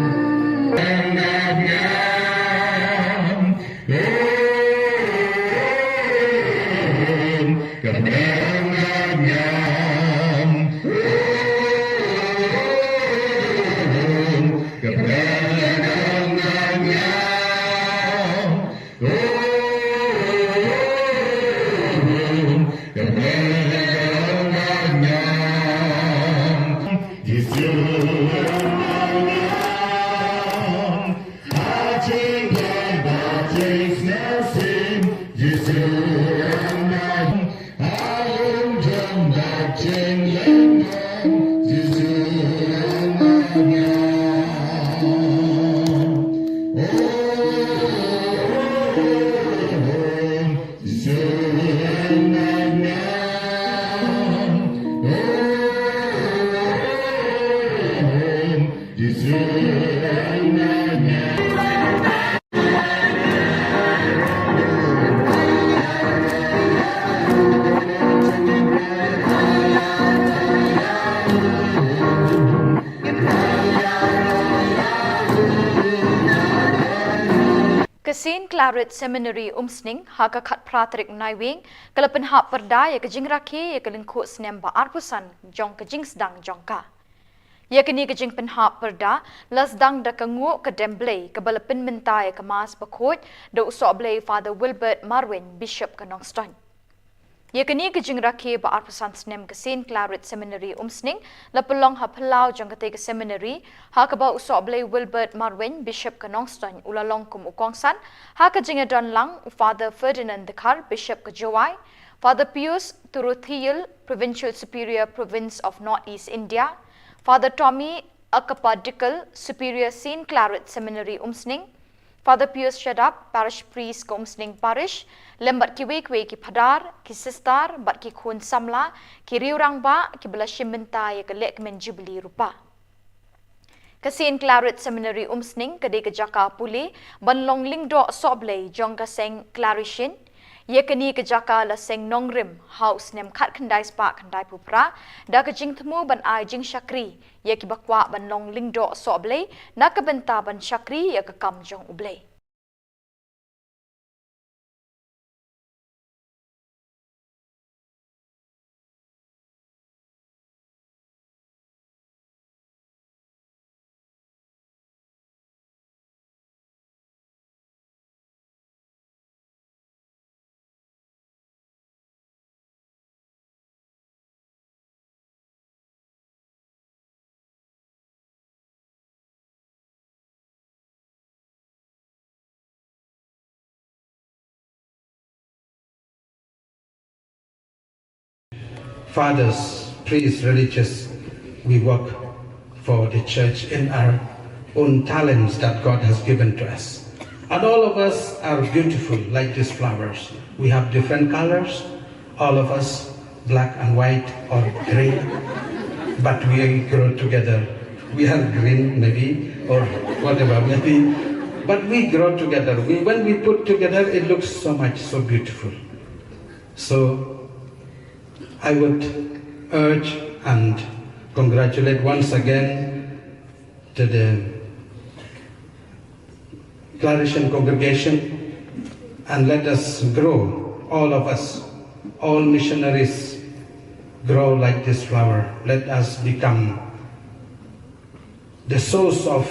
Ka Saint Claret Seminary Umsning, ha ka khatphra tarik Naiwieng, ka la pynhap pyrda ïa ka jingrakhe ïa ka lyngkhuh snem ba arphew san jong ka jingsdang jong ka. Ïa kane ka jingpynhap pyrda la sdang da ka nguh ka dem Blei kaba la pynmynta ïa ka Mass bakhuid da u Sohblei Father Wilbert Marwein, Bishop ka Nongstoiñ. Ïa kane ka jingrakhe ba arphew san snem ka Saint Claret Seminary Umsning la pynlong ha phyllaw jong katei ka seminary, ha kaba u Sohblei Wilbert Marwein, Bishop ka Nongstoiñ, u la long kum u kongsan, ha ka jingïadon lang u Father Ferdinand Dkhar, Bishop ka Jowai, Father Pius Turuthiel, Provincial Superior, Province of North East India, Father Tommy Akapa Dikal, Superior, Saint Claret Seminary Umsning, Father Pius Shadap, Parish Priest ka Umsning Parish, lem bad kiwei kiwei ki phadar, ki sister, bad ki khun samla, ki riew rangbah, kiba la shim bynta ïa ka lehkmen Jubilee Rupa. Ka Saint Claret Seminary Umsning ka dei ka jaka pule ban long lyngdoh sohblei jong ka seng Claretian. Ïa kane ka jaka la seng nongrim ha u snem khatkhyndai spah khyndaiphew phra da ka jingthmu ban ai jingshakri ïa kiba kwah ban long lyngdoh sohblei na ka bynta ban shakri ïa ka kam jong U Blei. Fathers, priests, religious, we work for the church in our own talents that God has given to us. And all of us are beautiful like these flowers. We have different colors, all of us, black and white or green, but we grow together. We are green maybe, or whatever maybe, but we grow together. We, when we put together, it looks so much, so beautiful. So I would urge and congratulate once again to the Claretian congregation, and let us grow, all of us, all missionaries, grow like this flower. Let us become the source of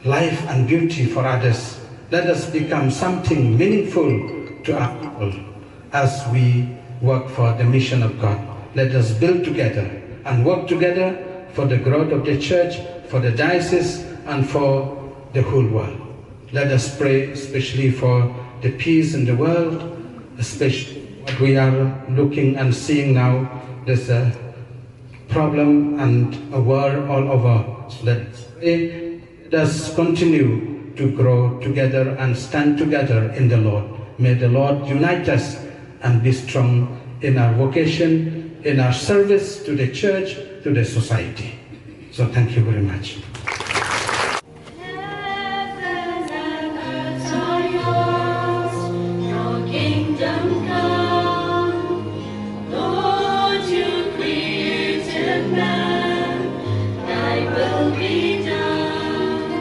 life and beauty for others. Let us become something meaningful to our people as we work for the mission of God. Let us build together and work together for the growth of the church, for the diocese, and for the whole world. Let us pray especially for the peace in the world, especially what we are looking and seeing now. There's a problem and a war all over. Let's pray. Let us continue to grow together and stand together in the Lord. May the Lord unite us and be strong in our vocation, in our service to the church, to the society. So thank you very much. Heaven and earth are yours, your kingdom come. Lord, you created man, thy will be done.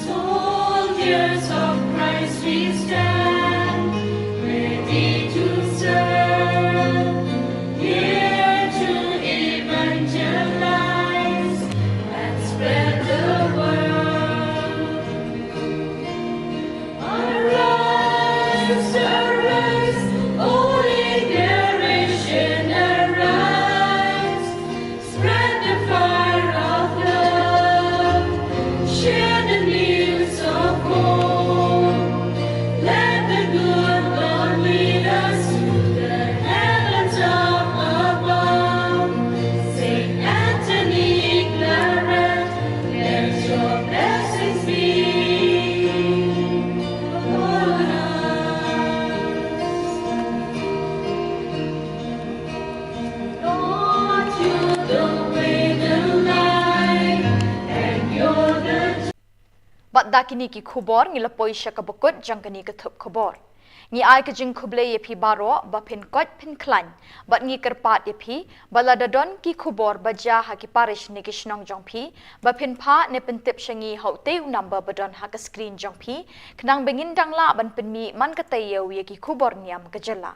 Soldiers of Christ we stand, ready to serve, here to evangelize and spread the word. Arise, arise, holy generation, arise. Spread the fire of love. Share the news of hope. Let the good Lord lead us to the heavens up above. Saint Anthony Claret, let your blessings be upon us. Lord, you're the way, the light, and you're the Bad da kine ki khubor ngi la poi sha kaba kut jong kane ka thup khubor. Ngi ai ka jingkhublei ïa phi baroh ba phin koit phin khlaiñ. Bad ngi kyrpad ïa phi ba lada don ki khubor ba jia ha ki parish ne ki shnong jong phi, ba phin phah ne pyntip sha ngi ha utei u number ba don ha ka screen jong phi, khnang ba ngin dang lah ban pynmih man ka taïew ïa ki khubor niam ka jylla.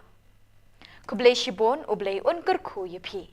Khublei shibun, U Blei un kyrkhu ïa phi.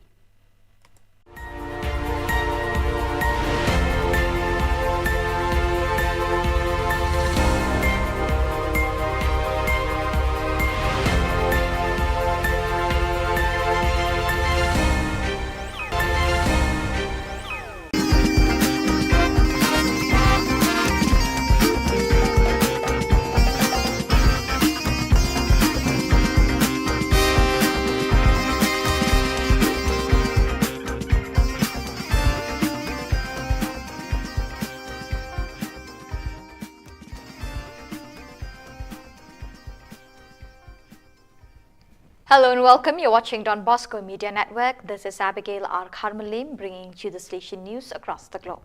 Hello and welcome. You're watching Don Bosco Media Network. This is Abigail R Kharmalim bringing to you the station news across the globe.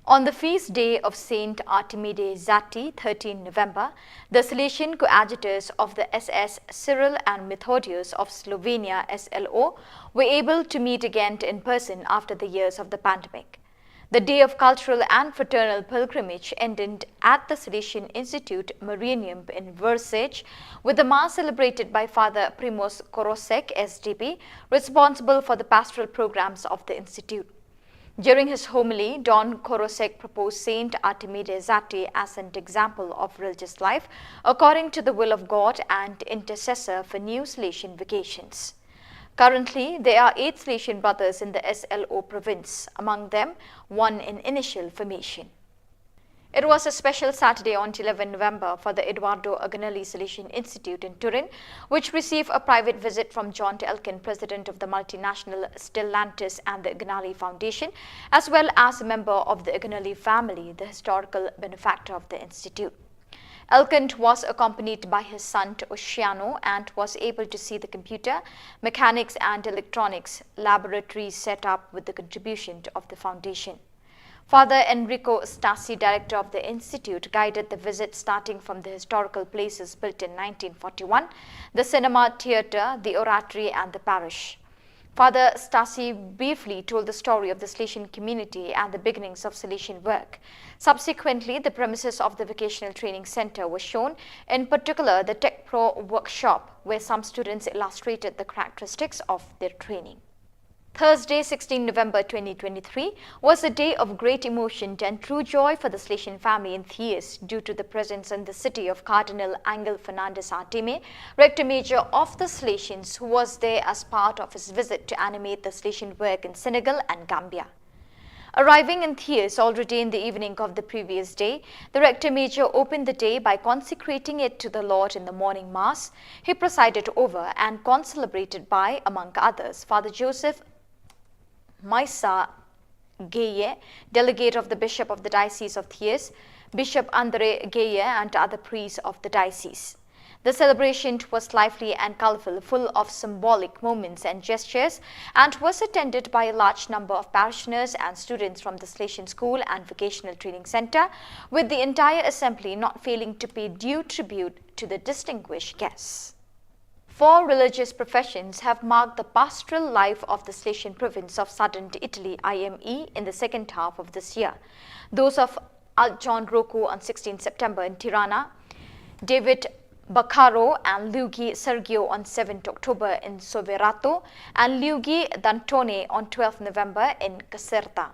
On the feast day of Saint Artemide Zati, thirteenth November, the Salesian coadjutors of the S S Cyril and Methodius of Slovenia, S L O, were able to meet again in person after the years of the pandemic. The day of cultural and fraternal pilgrimage ended at the Salesian Institute Marianum in Vršac, with the Mass celebrated by Father Primoz Korosek, S D B, responsible for the pastoral programs of the institute. During his homily, Don Korosek proposed Saint Artemide Zati as an example of religious life according to the will of God and intercessor for new Salesian vocations. Currently, there are eight Salesian brothers in the S L O province, among them one in initial formation. It was a special Saturday on eleventh November for the Eduardo Agnelli Salesian Institute in Turin, which received a private visit from John Elkann, president of the multinational Stellantis and the Agnelli Foundation, as well as a member of the Agnelli family, the historical benefactor of the institute. Elkann was accompanied by his son Oceano and was able to see the computer, mechanics, and electronics laboratory set up with the contribution of the foundation. Father Enrico Stassi, director of the institute, guided the visit, starting from the historical places built in nineteen forty-one, the cinema, theatre, the oratory, and the parish. Father Stassi briefly told the story of the Salesian community and the beginnings of Salesian work. Subsequently, the premises of the Vocational Training Centre were shown, in particular the Tech Pro workshop, where some students illustrated the characteristics of their training. Thursday, sixteenth November twenty twenty-three, was a day of great emotion and true joy for the Salesian family in Thiers due to the presence in the city of Cardinal Angel Fernandez Artime, Rector Major of the Salesians, who was there as part of his visit to animate the Salesian work in Senegal and Gambia. Arriving in Thiers already in the evening of the previous day, the Rector Major opened the day by consecrating it to the Lord in the morning Mass. He presided over and concelebrated by, among others, Father Joseph Maisa Gueye, delegate of the Bishop of the Diocese of Thiers, Bishop André Gueye, and other priests of the diocese. The celebration was lively and colorful, full of symbolic moments and gestures, and was attended by a large number of parishioners and students from the Salesian School and Vocational Training Centre, with the entire assembly not failing to pay due tribute to the distinguished guests. Four religious professions have marked the pastoral life of the Salesian province of southern Italy, I M E, in the second half of this year. Those of Altgjon Rocco on sixteenth September in Tirana, David Baccaro and Luigi Sergio on seventh October in Soverato, and Luigi D'Antone on twelfth November in Caserta.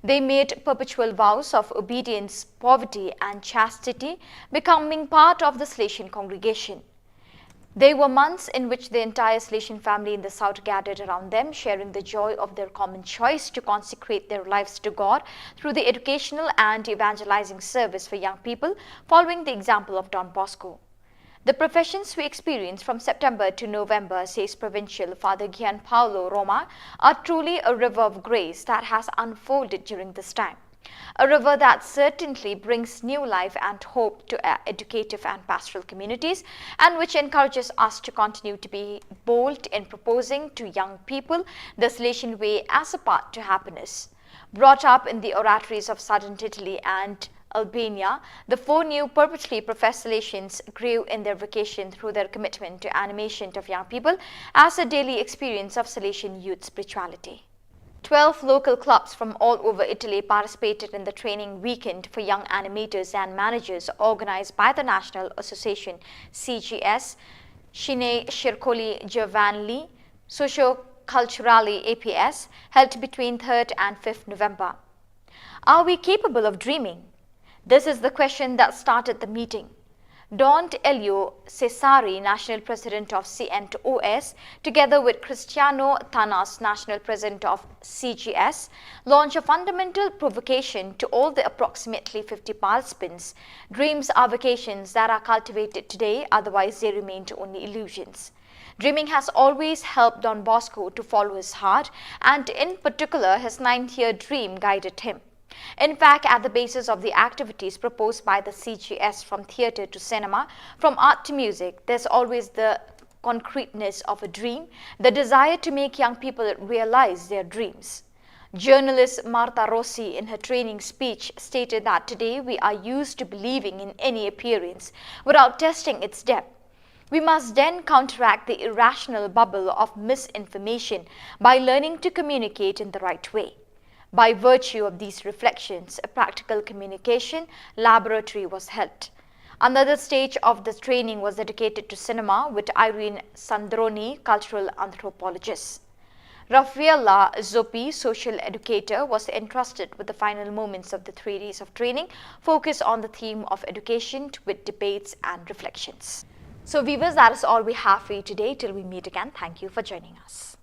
They made perpetual vows of obedience, poverty, and chastity, becoming part of the Salesian congregation. They were months in which the entire Salesian family in the south gathered around them, sharing the joy of their common choice to consecrate their lives to God through the educational and evangelizing service for young people, following the example of Don Bosco. The professions we experience from September to November, says Provincial Father Gianpaolo Roma, are truly a river of grace that has unfolded during this time. A river that certainly brings new life and hope to our educative and pastoral communities, and which encourages us to continue to be bold in proposing to young people the Salesian way as a path to happiness. Brought up in the oratories of southern Italy and Albania, the four new perpetually professed Salesians grew in their vocation through their commitment to animation of young people as a daily experience of Salesian youth spirituality. Twelve local clubs from all over Italy participated in the training weekend for young animators and managers organized by the National Association, C G S, Cine Circoli Giovanili, Socio-Culturali A P S, held between third and fifth November. Are we capable of dreaming? This is the question that started the meeting. Don Elio Cesari, National President of C N O S, together with Cristiano Tanas, National President of C G S, launched a fundamental provocation to all the approximately fifty participants. Dreams are vocations that are cultivated today, otherwise they remain only illusions. Dreaming has always helped Don Bosco to follow his heart, and in particular, his ninth year dream guided him. In fact, at the basis of the activities proposed by the C G S, from theatre to cinema, from art to music, there's always the concreteness of a dream, the desire to make young people realize their dreams. Journalist Marta Rossi, in her training speech, stated that today we are used to believing in any appearance without testing its depth. We must then counteract the irrational bubble of misinformation by learning to communicate in the right way. By virtue of these reflections, a practical communication laboratory was held. Another stage of this training was dedicated to cinema with Irene Sandroni, cultural anthropologist. Raffaella Zoppi, social educator, was entrusted with the final moments of the three days of training, focused on the theme of education with debates and reflections. So, viewers, that is all we have for you today. Till we meet again, thank you for joining us.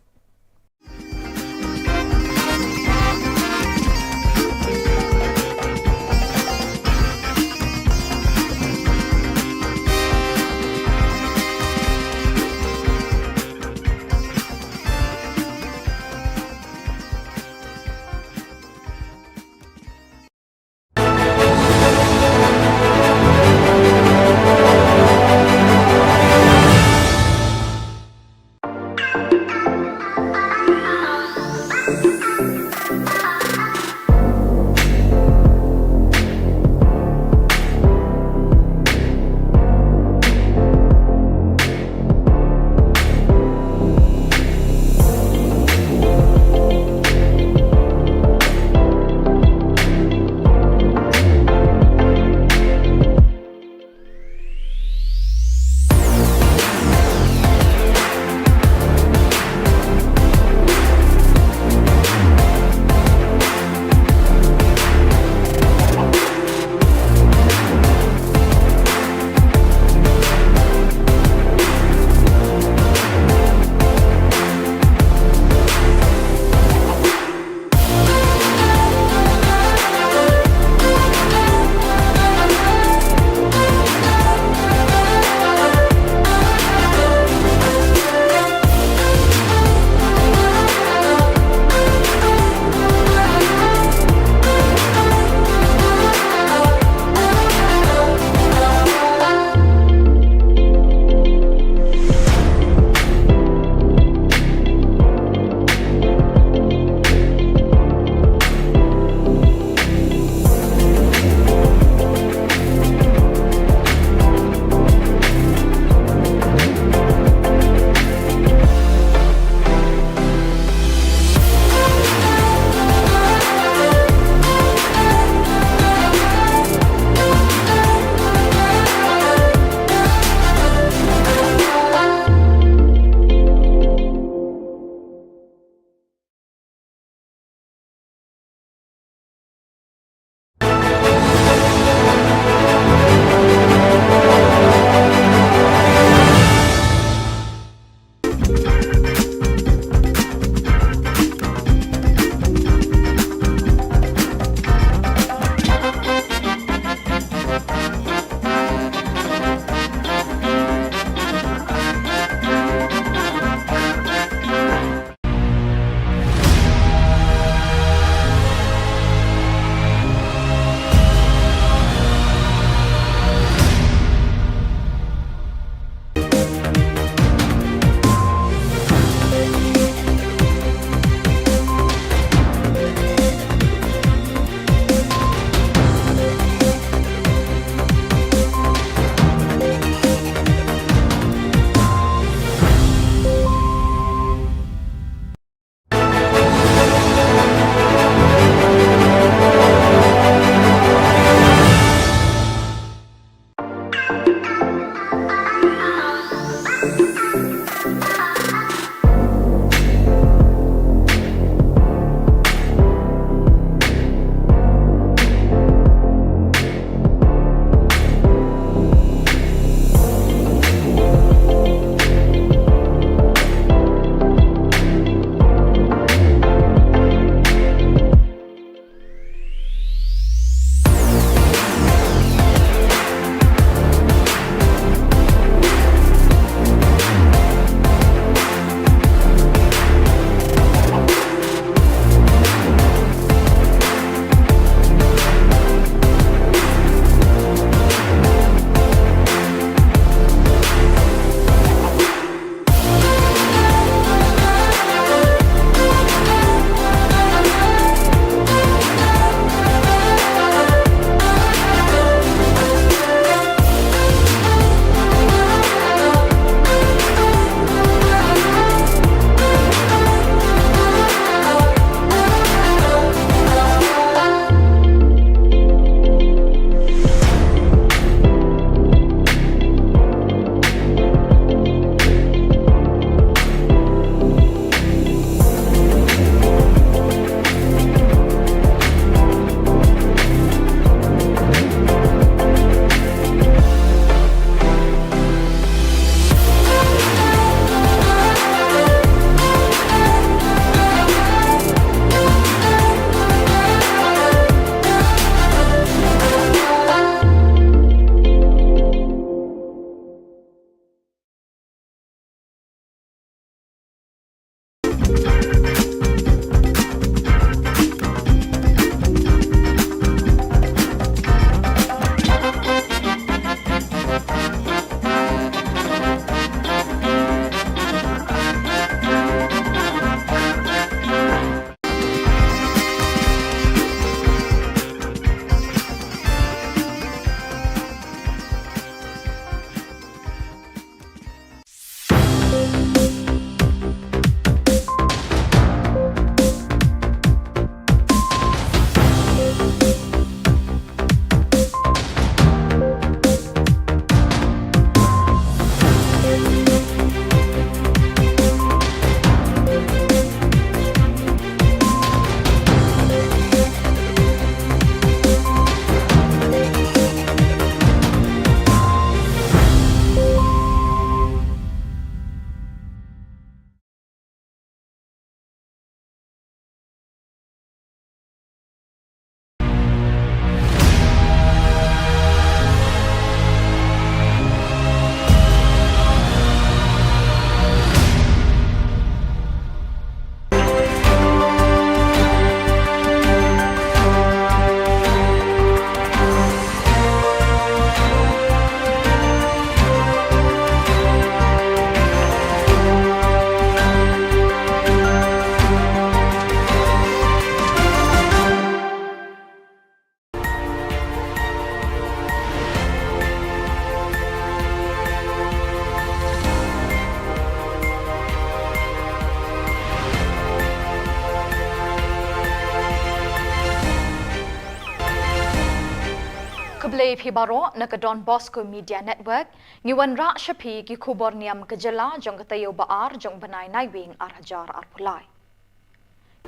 Te phi baroh na ka Don Bosco Media Network, ngi wanrah sha phi ki khubor niam ka jylla jong ka taïew ba ar jong u bnai Naiwieng ar hajar arphew lai.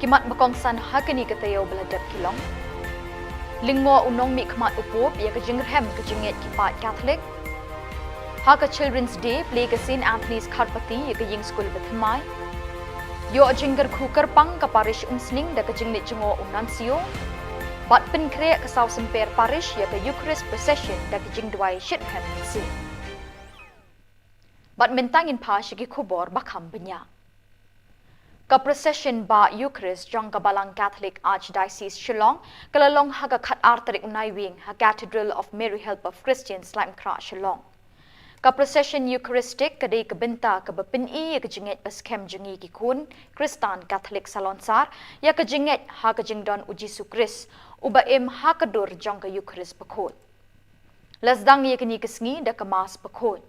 Ki mat ba kongsan ha kane ka taïew ba la dep ki long: Lyngngoh u nongmihkhmat u Pope ïa ka jingrhem ka jingngeit ki paid Katholik. Ha ka Children's Day, plie ka Saint Anthony's Kharpati ïa ka ïing skul bathymmai. Ïoh jingkyrkhu kyrpang ka Parish Umsning da ka jingleit jngoh u Nuncio. Bad pynkhreh ka Saw Symper Parish ïa ka Eucharist Procession da ka jingduwai shitrhem mynsiem. Bad mynta ngin phai sha ki khubor ba kham bniah. Ka procession bah Eucharist jong ka Balang Catholic Archdiocese Shillong ka la long ha ka khatar tarik u Naiwieng ha Cathedral of Mary Help of Christians, Laitumkhrah, Shillong. Ka procession Eucharistic ka dei ka bynta kaba pyni ïa ka jingngeit ba skhem jong ngi ki khun Khristan Katholik salonsar ïa ka jingngeit ha ka jingdon u Jisu Khrist uba im ha ka dur jong ka Eucharist bakhuid. La sdang ïa kane ka sngi da ka Mass bakhuid.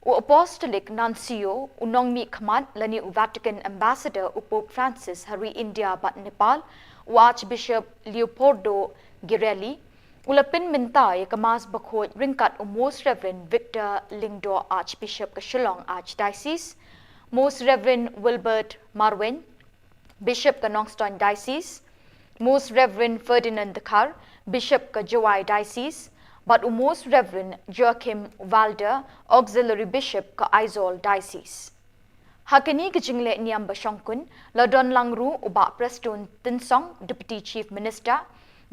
U Apostolic Nuncio, u nongmihkhmat lane u Vatican Ambassador u Pope Francis ha ri India bad Nepal, u Archbishop Leopoldo Girelli, u la pynmynta ïa ka Mass bakhuid ryngkat u Most Reverend Victor Lyngdoh, Archbishop ka Shillong Archdiocese, Most Reverend Wilbert Marwein, Bishop ka Nongstoin Diocese, Most Reverend Ferdinand Dkhar, Bishop ka Jowai Diocese, bad u Most Reverend Joachim Walder, Auxiliary Bishop ka Aizawl Diocese. Ha kane ka jingleh niam ba shongkun, la don lang ruh u Bah Prestone Tynsong, Deputy Chief Minister,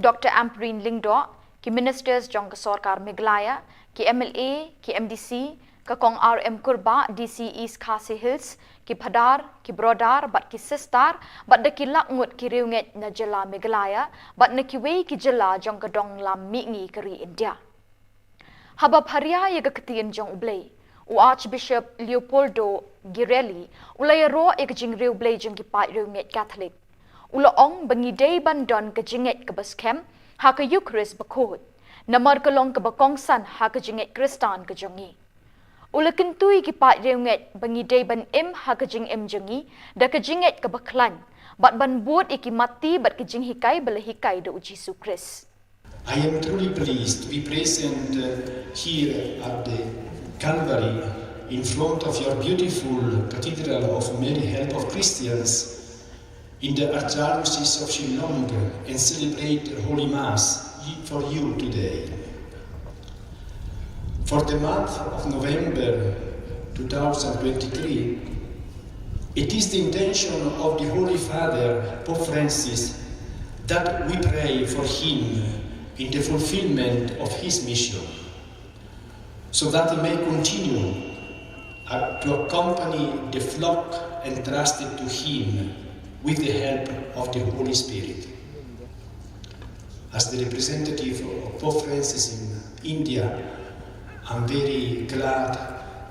Doctor Ampareen Lyngdoh, ki Ministers jong ka Sorkar Meghalaya, ki M L A, ki M D C, ka Kong R M Kurbah, D C East Khasi Hills, ki Phadar, ki Brodar, bad ki Sistar, bad da ki lak ngut ki riewngeit na jylla Meghalaya, bad na kiwei ki jylla jong ka dong lam mihngi ka ri India. Haba pharia ïa ka ktien jong U Blei, u Archbishop Leopoldo Girelli, u la ïaroh ïa ka jingriewblei jong ki paid riewngeit Katholik. U la ong ba ngi dei ban don ka jingngeit kaba skhem ha ka Eucharist bakhuid, namar ka long kaba kongsan ha ka jingngeit Khristan ka jong ngi. U la kyntu ïa ki paid riewngeit ba ngi dei ban im ha ka jingim jong ngi da ka jingngeit kaba khlaiñ, bad ban bud ïa ki matti bad ka jinghikai ba la hikai da u Jisu Khrist. I am truly pleased to be present, uh, here at the Calvary in front of your beautiful Cathedral of Mary Help of Christians in the Archdiocese of Shillong and celebrate Holy Mass for you today. For the month of November two thousand twenty-three, it is the intention of the Holy Father, Pope Francis, that we pray for him in the fulfillment of his mission, so that he may continue, uh, to accompany the flock entrusted to him with the help of the Holy Spirit. As the representative of Pope Francis in India, I'm very glad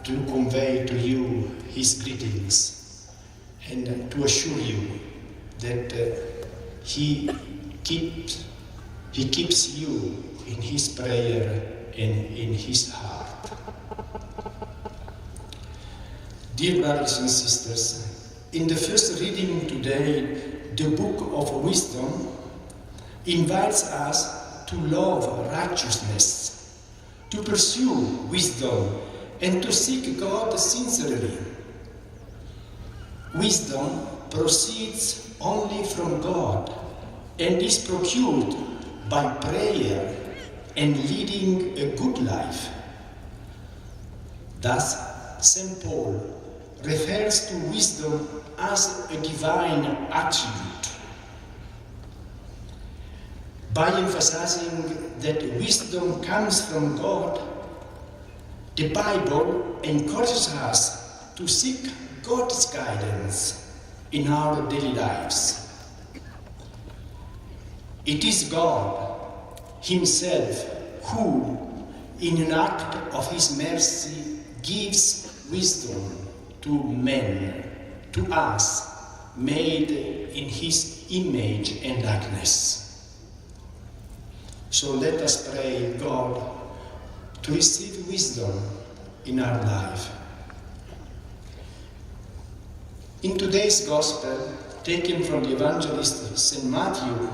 to convey to you his greetings and to assure you that, uh, he keeps, he keeps you in his prayer and in his heart. Dear brothers and sisters, in the first reading today, the Book of Wisdom invites us to love righteousness, to pursue wisdom, and to seek God sincerely. Wisdom proceeds only from God and is procured by prayer and leading a good life. Thus, Saint Paul refers to wisdom as a divine attribute, by emphasizing that wisdom comes from God. The Bible encourages us to seek God's guidance in our daily lives. It is God Himself who, in an act of His mercy, gives wisdom to men, to us, made in His image and likeness. So let us pray God to receive wisdom in our life. In today's Gospel, taken from the Evangelist Saint Matthew,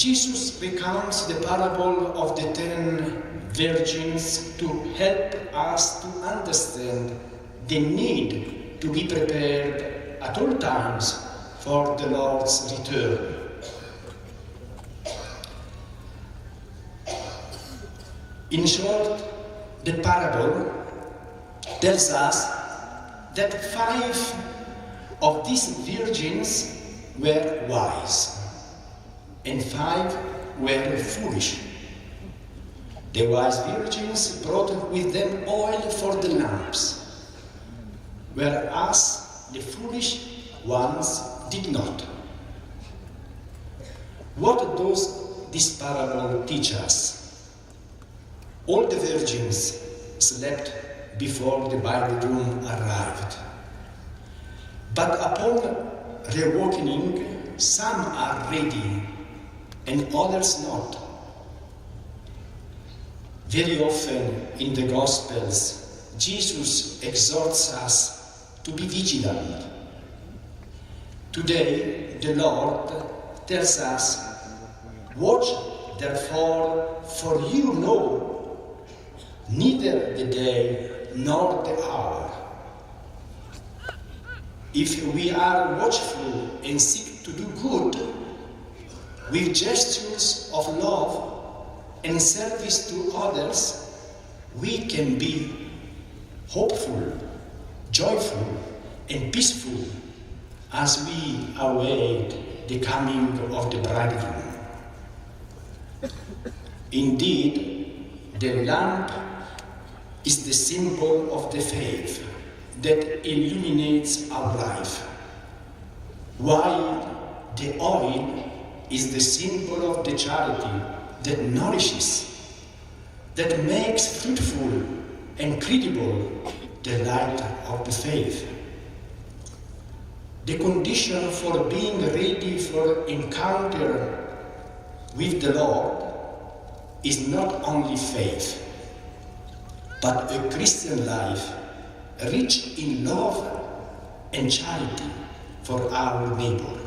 Jesus recounts the parable of the ten virgins to help us to understand the need to be prepared at all times for the Lord's return. In short, the parable tells us that five of these virgins were wise and five were foolish. The wise virgins brought with them oil for the lamps, whereas the foolish ones did not. What does this parable teach us? All the virgins slept before the bridegroom arrived. But upon reawakening, some are ready and others not. Very often in the Gospels, Jesus exhorts us to be vigilant. Today, the Lord tells us, "Watch therefore, for you know neither the day nor the hour." If we are watchful and seek to do good with gestures of love and service to others, we can be hopeful, joyful, and peaceful as we await the coming of the bridegroom. Indeed, the lamp is the symbol of the faith that illuminates our life, while the oil is the symbol of the charity that nourishes, that makes fruitful and credible the light of the faith. The condition for being ready for encounter with the Lord is not only faith, but a Christian life rich in love and charity for our neighbor.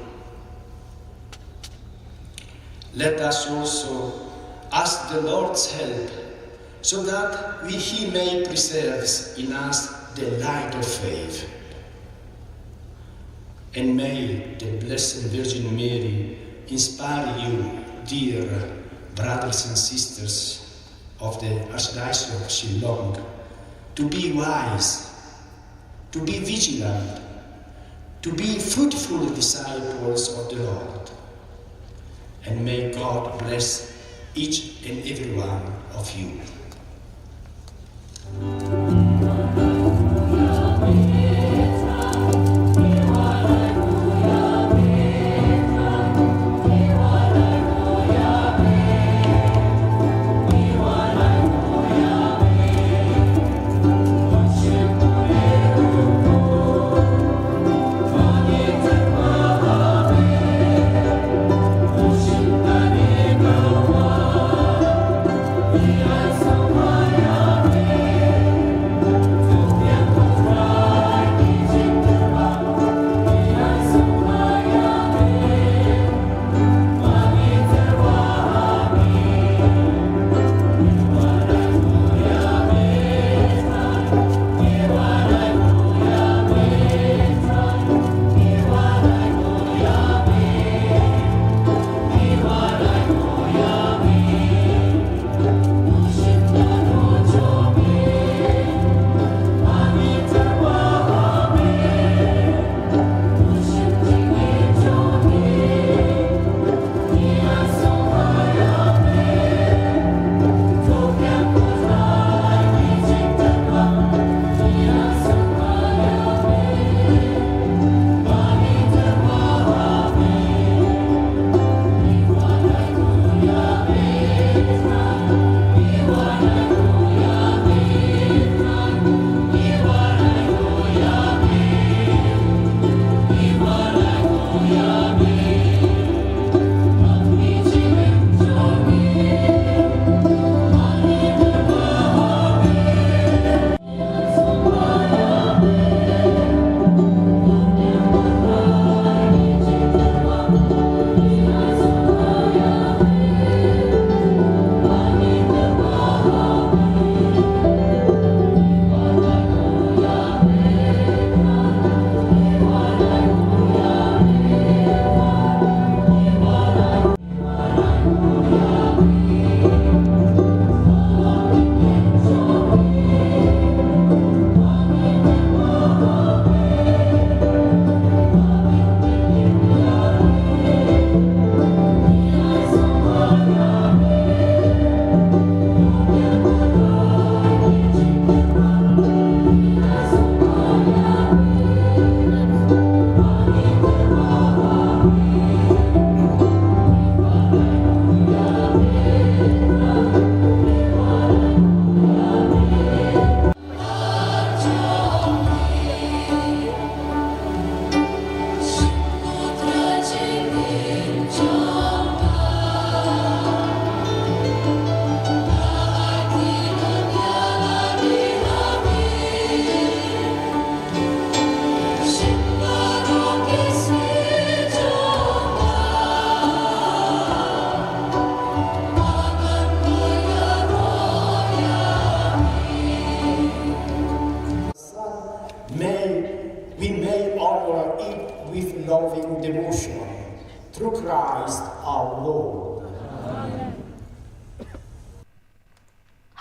Let us also ask the Lord's help so that we, He may preserve in us the light of faith. And may the Blessed Virgin Mary inspire you, dear brothers and sisters of the Archdiocese of Shillong, to be wise, to be vigilant, to be fruitful disciples of the Lord. And may God bless each and every one of you. Through Christ our Lord.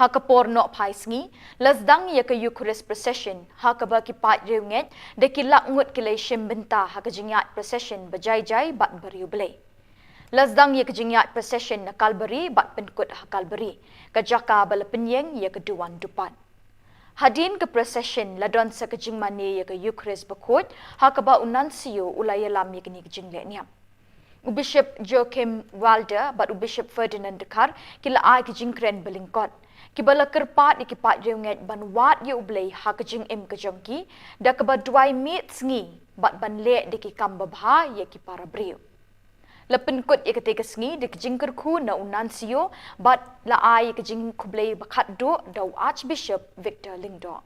Ha ka por nohphai sngi, la sdang ïa ka Eucharist Procession, ha kaba ki paid riewngeit da ki lak ngut ki la shim bynta ha ka jingïaid procession ba jai jai bad ba riewblei. La sdang ïa ka jingïaid procession na Kalbari bad pynkut ha Kalbari, ka jaka ba la pynïeng ïa ka duwan dupat. Hadien ka procession la don sa ka jingmane ïa ka Eucharist bakhuid, ha kaba u Nuncio u la ïalam ïa kane ka jinglehniam. U Bishop Joachim Walder bad u Bishop Ferdinand Dkhar ki la ai ka jingkren ba lyngkot, kiba la kyrpad ïa ki paid riewngeit ban wad ïa U Blei ha ka jingim ka jong ki, da kaba duwai miet sngi bad ban leh da ki kam babha ïa ki para briew. La pynkut ïa katei ka sngi da ka jingkyrkhu na u Nuncio bad la ai ïa ka jingkhublei ba khatduh da u Archbishop Victor Lyngdoh.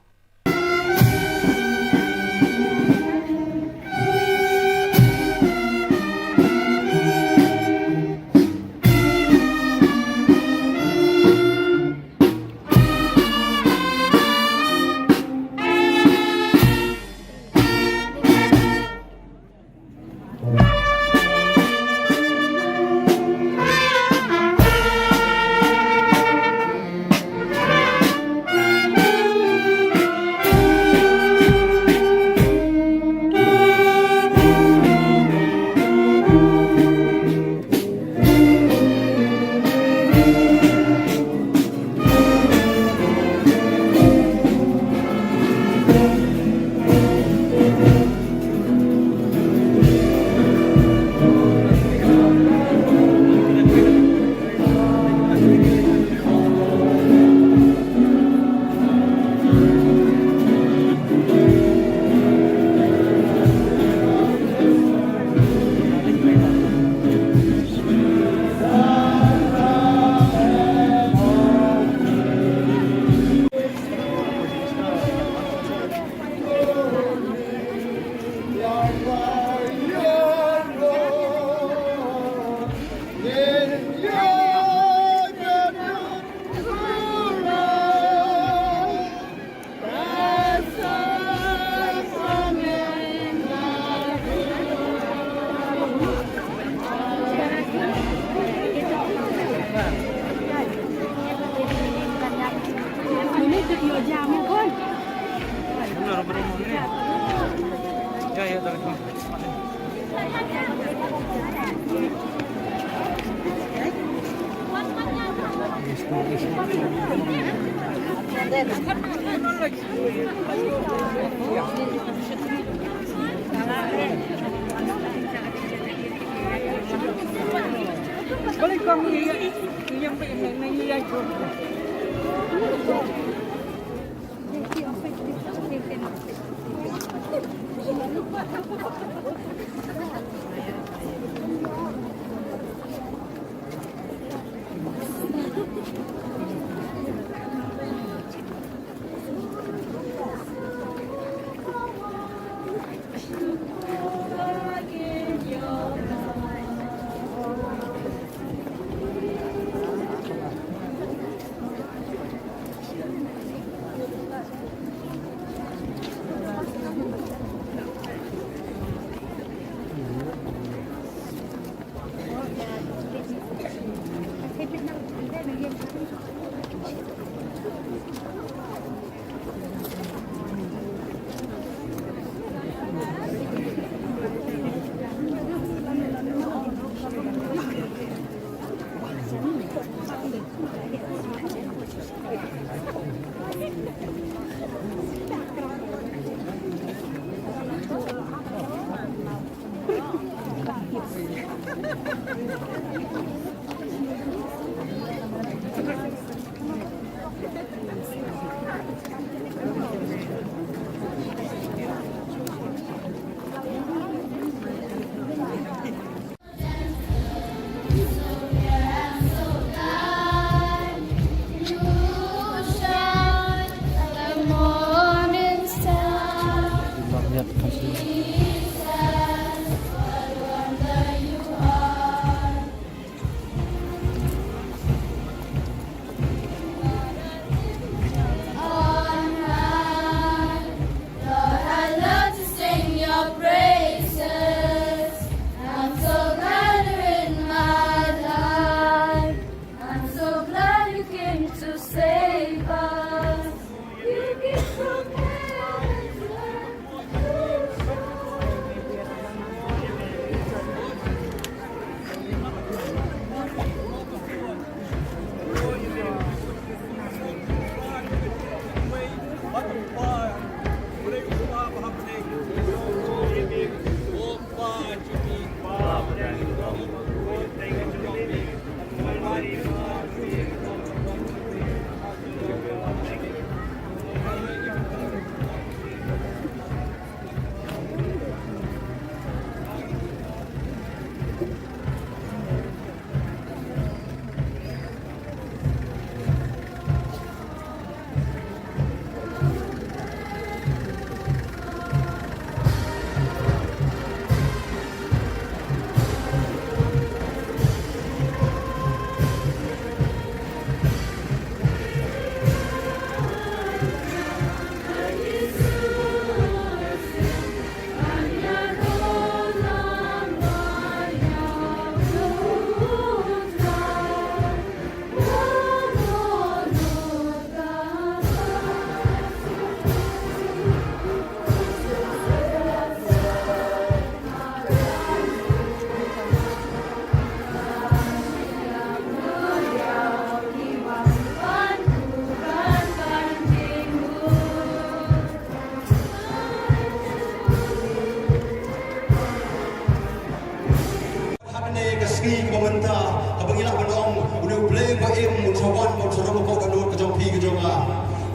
Ha kane ka sngi kaba mynta, kaba ngi lah ban ong, une U Blei ba im, un sa wan, un sa rung hapoh ka dohnud ka jong phi ka jong nga.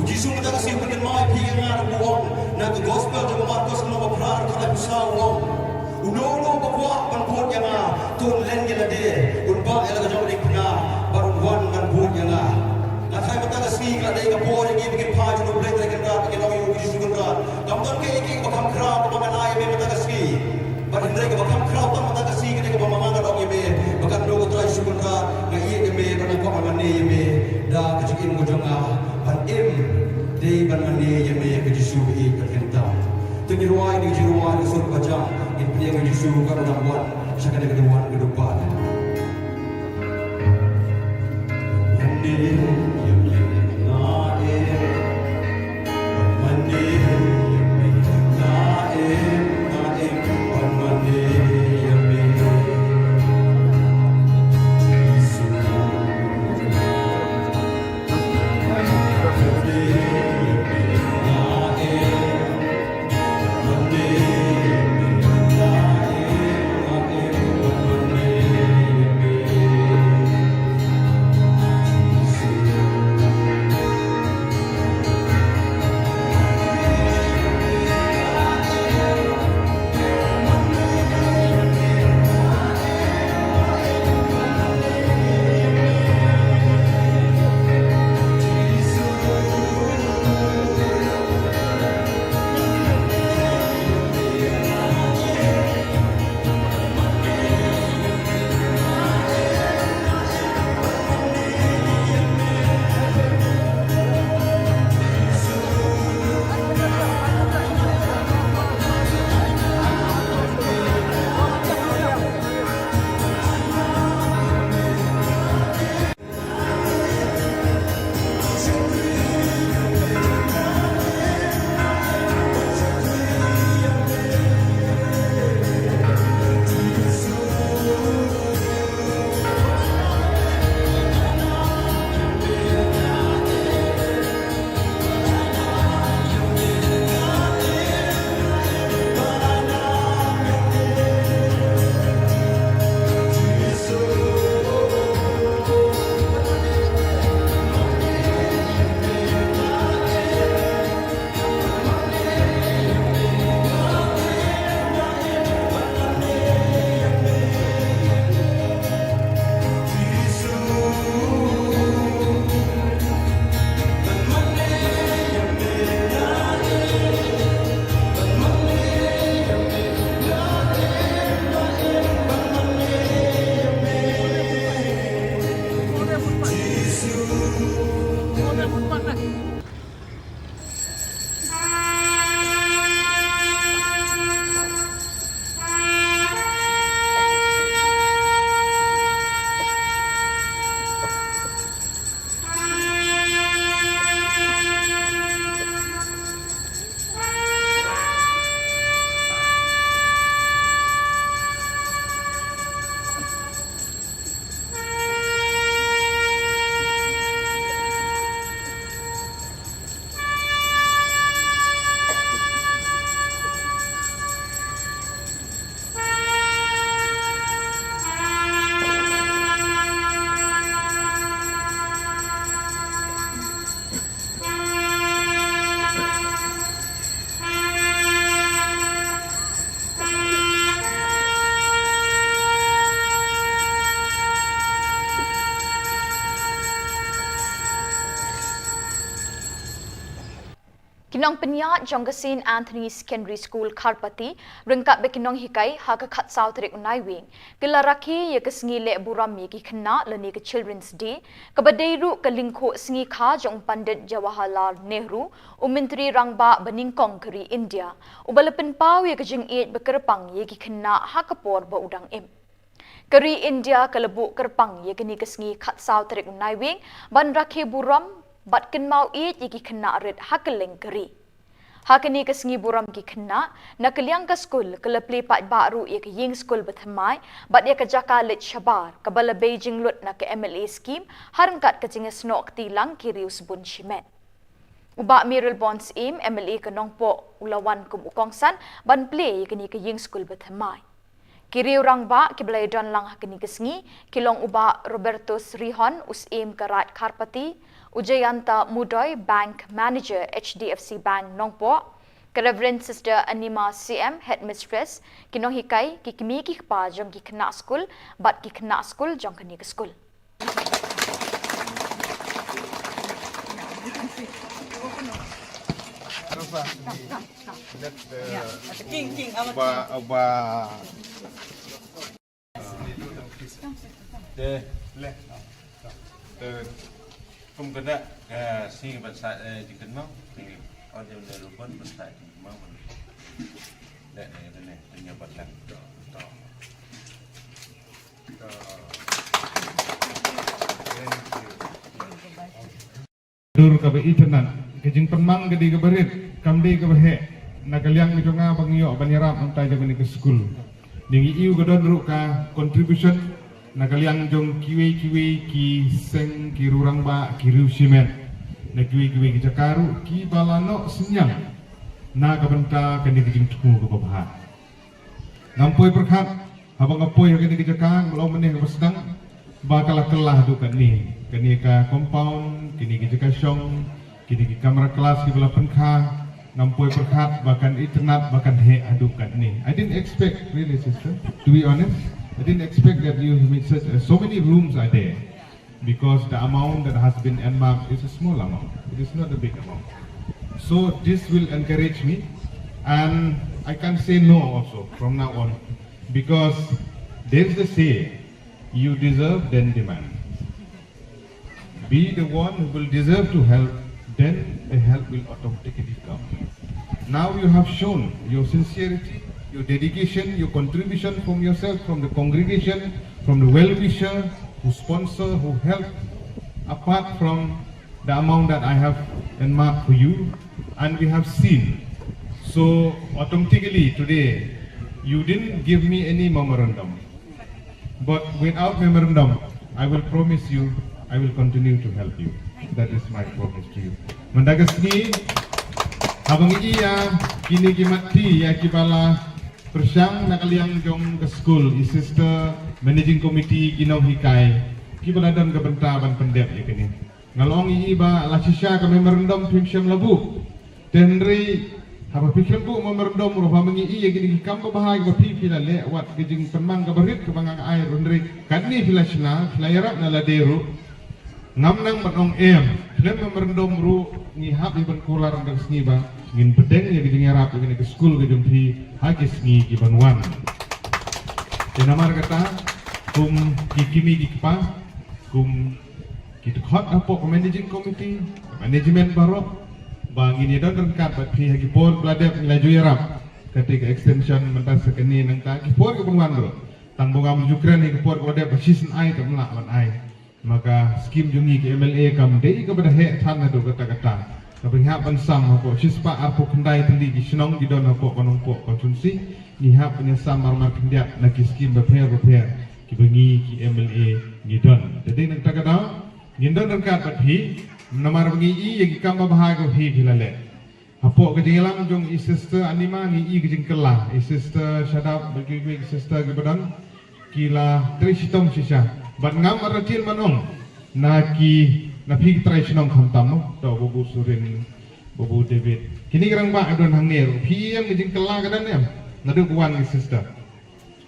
U Jisu mynta ka sngi u pynkynmaw ïa phi ïa nga, u ong na ka gospel jong u Markos lynnong ba phra, dkhot laiphew saw u ong, uno uno uba kwah ban bud ïa nga, to un len ïa lade, un bah ïa la ka jong ka diengphna, bad un wan ban bud ïa nga. Nga tharai mynta ka sngi ka la dei ka por ïa ngi ba ngin phai sha U Blei Trai Kynrad, ba ngin ong ïa U Jisu Kynrad, kam don kaei kaei kaba kham khraw kaba ngan ai ïa me mynta ka sngi. Bad hynrei kaba kham khraw tam mynta ka sngi ka dei kaba ma nga ngan ong ïa me ba katno ko Trai Jisu Kynrad, nga ïeit ïa me bad nga kwah ban mane ïa me da ka jingim ka jong nga. Ban im dei ban mane ïa me, ka Jisu ba ïeit bad khyndai. To ngin rwai ïa ka jingrwai ka sur kaba jam, ngin pdiang ïa U Jisu katno ba u dang wan sha kane ka dewwan ka dewbah. Nongpynïaid jong ka Saint Anthony Secondary School Kharpati, ryngkat bad ki nonghikai ha ka khatsaw tarik u Naiwieng, ki la rakhe ïa ka sngi leh burom ïa ki khynnah lane ka Children's Day, kaba dei ruh ka lyngkhuh sngi kha jong u Pandit Jawaharlal Nehru, u Myntri Rangbah banyngkong ka ri India, uba la pynpaw ïa ka jingïeit ba kyrpang ïa ki khynnah ha ka por ba u dang im. Ka ri India ka la buh kyrpang ïa kane ka sngi khatsaw tarik u Naiwieng ban rakhe burom bad kynmaw ïeit ïa ki khynnah rit ha kylleng ka ri. Ha kane ka sngi burom ki khynnah, na ka liang ka skul ka la plie paidbah ruh ïa ka ïing skul bathymmai bad ïa ka jaka leit shabar kaba la bei jinglut na ka M L A scheme ha ryngkat ka jingïasnoh kti lang ki riew sbun shimet. U Bah Mayralborn Syiem, M L A ka Nongpoh, u la wan kum u kongsan ban plie ïa kane ka ïing skul bathymmai. Ki riew rangbah kiba la ïadon lang ha kane ka sngi ki long u Bah Robertus Rihon, u Syiem ka Raid Kharpati, u Jayanta Mudoi, Bank Manager, H D F C Bank Nongpoh, ka Reverend Sister Anima Syiem, Headmistress, ki nonghikai, ki kmie ki kpa jong ki khynnah skul bad ki khynnah skul jong kane ka skul. King, king, our king. Uba, uba. Te, le. Te, kum ka dak, eh, sngi ban sa, eh, jingkynmaw. Te, on jam ne rupan ban sa jingkynmaw ban. Le, le, le, le, te ïa bat lang. To, to. Dur kaba itynnad, ka jingpynmang ka dei kaba rit, kam dei kaba heh. Na ka liang ka jong nga ba nga ïoh ban ïarap mynta jong kane ka skul, ngi ïohi ka don ruh ka contribution na ka liang jong kiwei kiwei ki seng, ki riew rangbah, ki riew shimet, na kiwei kiwei ki jaka ruh kiba la noh synñiang na ka bynta kane ka jingthmu kaba bha. Ngam poi pyrkhat, haba nga poi ha kane ka jaka, nga long mynne kaba sdang, ba ka la kylla haduh katne. Kane ka compound, kine ki jaka shong, kine ki kamra class kiba la pynkha, ngam poi pyrkhat ba kan itynnad, ba kan heh haduh katne. I didn't expect, really, sister, to be honest, I didn't expect that you make such, uh, so many rooms are there. Because the amount that has been earmarked is a small amount. It is not a big amount. So this will encourage me, and I can't say no also from now on, because there is the say, you deserve, then demand. Be the one who will deserve to help, then the help will automatically come. Now you have shown your sincerity, your dedication, your contribution from yourself, from the congregation, from the well-wisher who sponsor, who help, apart from the amount that I have earmarked for you, and we have seen. So automatically today, you didn't give me any memorandum. But without memorandum, I will promise you, I will continue to help you. That is my promise to you. Mynta ka sngi, haba ngi ïa kine ki mat ti ïa kiba la pyrshang na ka liang jong ka skul, i sister, managing committee, ki nonghikai, kiba la don ka bynta ban pyndep ïa kine. Nga long i ba la shisha ka memorandum phim shym la buh. Te hynrei haba phi khlem buh memorandum ruh, haba ngi i ïa kine ki kam babha kiba phi phi la leh, wat ka jingpynmang kaba rit kaba nga ai ruh, hynrei katne phi la shna, phi la ïarap na lade ruh. Ngam nang ban ong em, khlem memorandum ruh ngi hap ïa ban kular na ka sngi ba ngin pdiang ïa ka jingïarap ïa kane ka skul ka jong phi ha ki sngi ki ban wan. Te namar kata, kum ki kmie ki kpa, kum ki dkhot hapoh ka managing committee, management baroh, ba ngin ïa don ryngkat bad phi ha ki por ba la dep, ngi la ju ïarap. Kata ka extension mynta sa kane, nangta ki por ki ban wan ruh. Tang ba ngam ju kren ha ki por ba la dep, ba shisien ai te ym lah ban ai. Ma ka skim jong ngi ki M L A kam dei kaba da heh than haduh katta katta. Kaba ngi hap ban sam hapoh shispah arphew khyndai tylli ki shnong ki don hapoh ka Nongpoh constituency, ngi hap ban ïa sam mar mar khyndiat na ki skim bapher bapher kiba ngi ki M L A ngi don. Te dei na kata ka daw ngin don ryngkat bad phi, namar ba ngi i ïa ki kam babha kaba phi phi la leh. Hapoh ka jingïalam jong i sister Anima ngi i ka jingkylla, i sister Shadap bad kiwei kiwei ki sister kiba don, ki la trei shitom shisha. Bad ngam artatien ban ong na ki, na phi ki trai shnong khamtam mo, to Babu Surin, Babu David, kine ki rangbah ki don hangne ruh, phi ïa ka jingkylla ka don em naduh ka wan ki sister.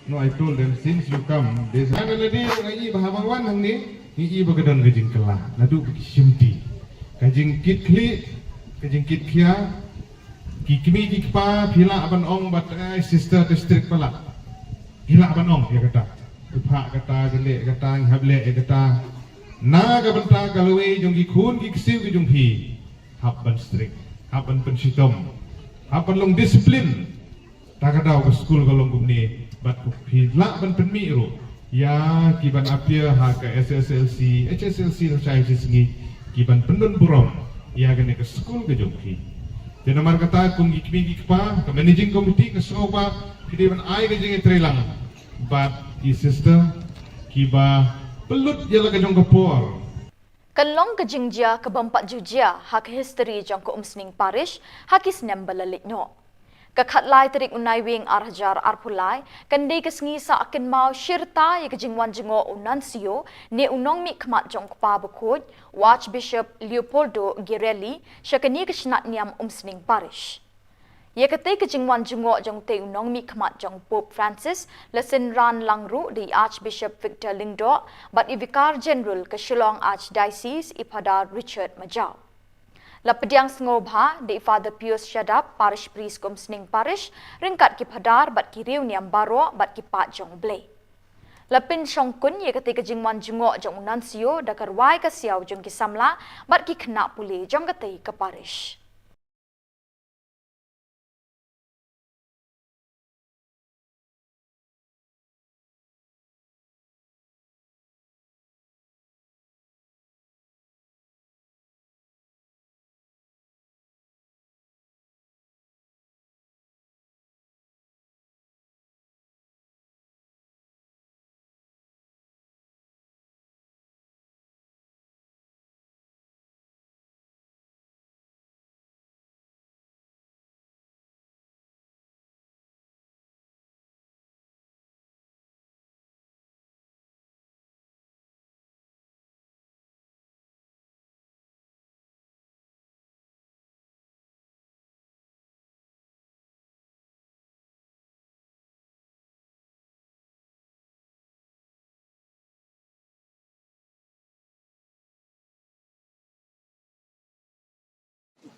No, I told them, since you come, there's, nga la dei ruh nga i ba haba nga wan hangne, nga i ba ka don ka jingkylla naduh ka shimti, ka jingkitkhlieh, ka jingkitkhia, Ki kmie ki kpa, phi lah ban ong bad, eh, sister district pala. Phi lah ban ong ïa kata. Phi phah kata, phi leh kata, ngi hap leh ïa kata. Na ka bynta ka lawei jong ki khun ki ksiew ki jong phi. Hap ban strict, hap ban pynshitom, hap ban long discipline. Ta ka daw ka skul ka long kumne, bad ko phi lah ban pynmih ruh ïa ki ban appear ha ka S S L C, H S L C lashai shi sngi, ki ban pyndon burom ïa kane ka skul ka jong phi. Te namar kata kum ki kmie ki kpa, ka managing committee ka sngewbha phi dei ban ai ka jingïatreilang bad ki sister kiba pynlut ïa la ka jong ka por. Kan long ka jingjia ka bym pat ju jia ha ka history jong ka Umsning Parish ha ki snem ba la leit noh. Ka khatlai tarik u Naiwieng ar hajar arphew lai kan dei ka sngi sah kynmaw shirta ïa ka jingwan jngoh u Nuncio ne u nongmihkhmat jong u Kpa Bakhuid, u Archbishop Leopoldo Girelli, sha kane ka shnat niam Umsning Parish. Ïa katei ka jingwan jngoh jong utei u nongmihkhmat jong Pope Francis la synran lang ruh da i Archbishop Victor Lyngdoh bad i Vicar General ka Shillong Archdiocese, i Phadar Richard Majaw. La pdiang sngewbha da i Father Pius Shadap, Parish Priest ka Umsning Parish, ryngkat ki Phadar bad ki riewniam baroh bad ki paid jong U Blei. La pynshongkun ïa katei ka jingwan jngoh jong u Nuncio da ka rwai ka siaw jong ki samla bad ki khynnah pule jong katei ka parish.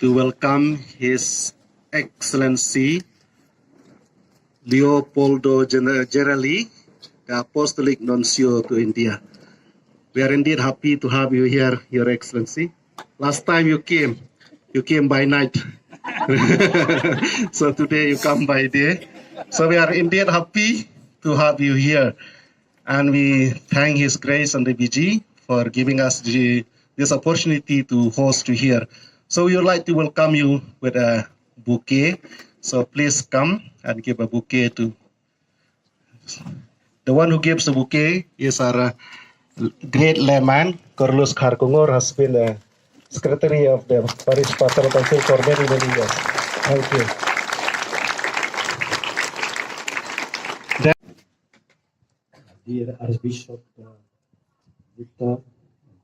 To welcome His Excellency Leopoldo Gen-, Girelli, the Apostolic Nuncio to India. We are indeed happy to have you here, Your Excellency. Last time you came, you came by night. So today you come by day. So we are indeed happy to have you here. And we thank His Grace and the B G for giving us the, this opportunity to host you here. So we would like to welcome you with a bouquet. So please come and give a bouquet to the one who gives the bouquet is our, uh, great layman, Carlos Kharkongor, has been a secretary of the Parish Pastoral Council for many, many years. Thank you. Dear Archbishop, uh, Victor,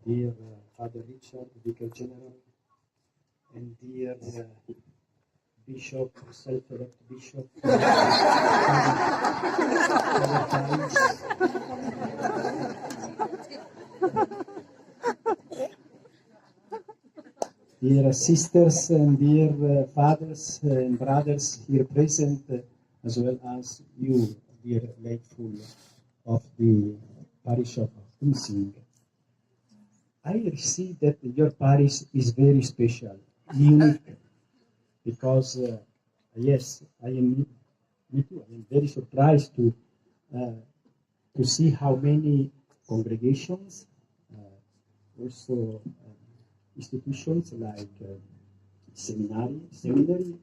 dear, uh, Father Richard, Vicar General, and dear, uh, Bishop, self-elect Bishop, uh, dear sisters and dear, uh, fathers and brothers here present, uh, as well as you, dear latefool of the parish of Umsning. I see that your parish is very special, unique, because, uh, yes, I am, me too, I am very surprised to, uh, to see how many congregations, uh, also, uh, institutions like, uh, seminary, seminary,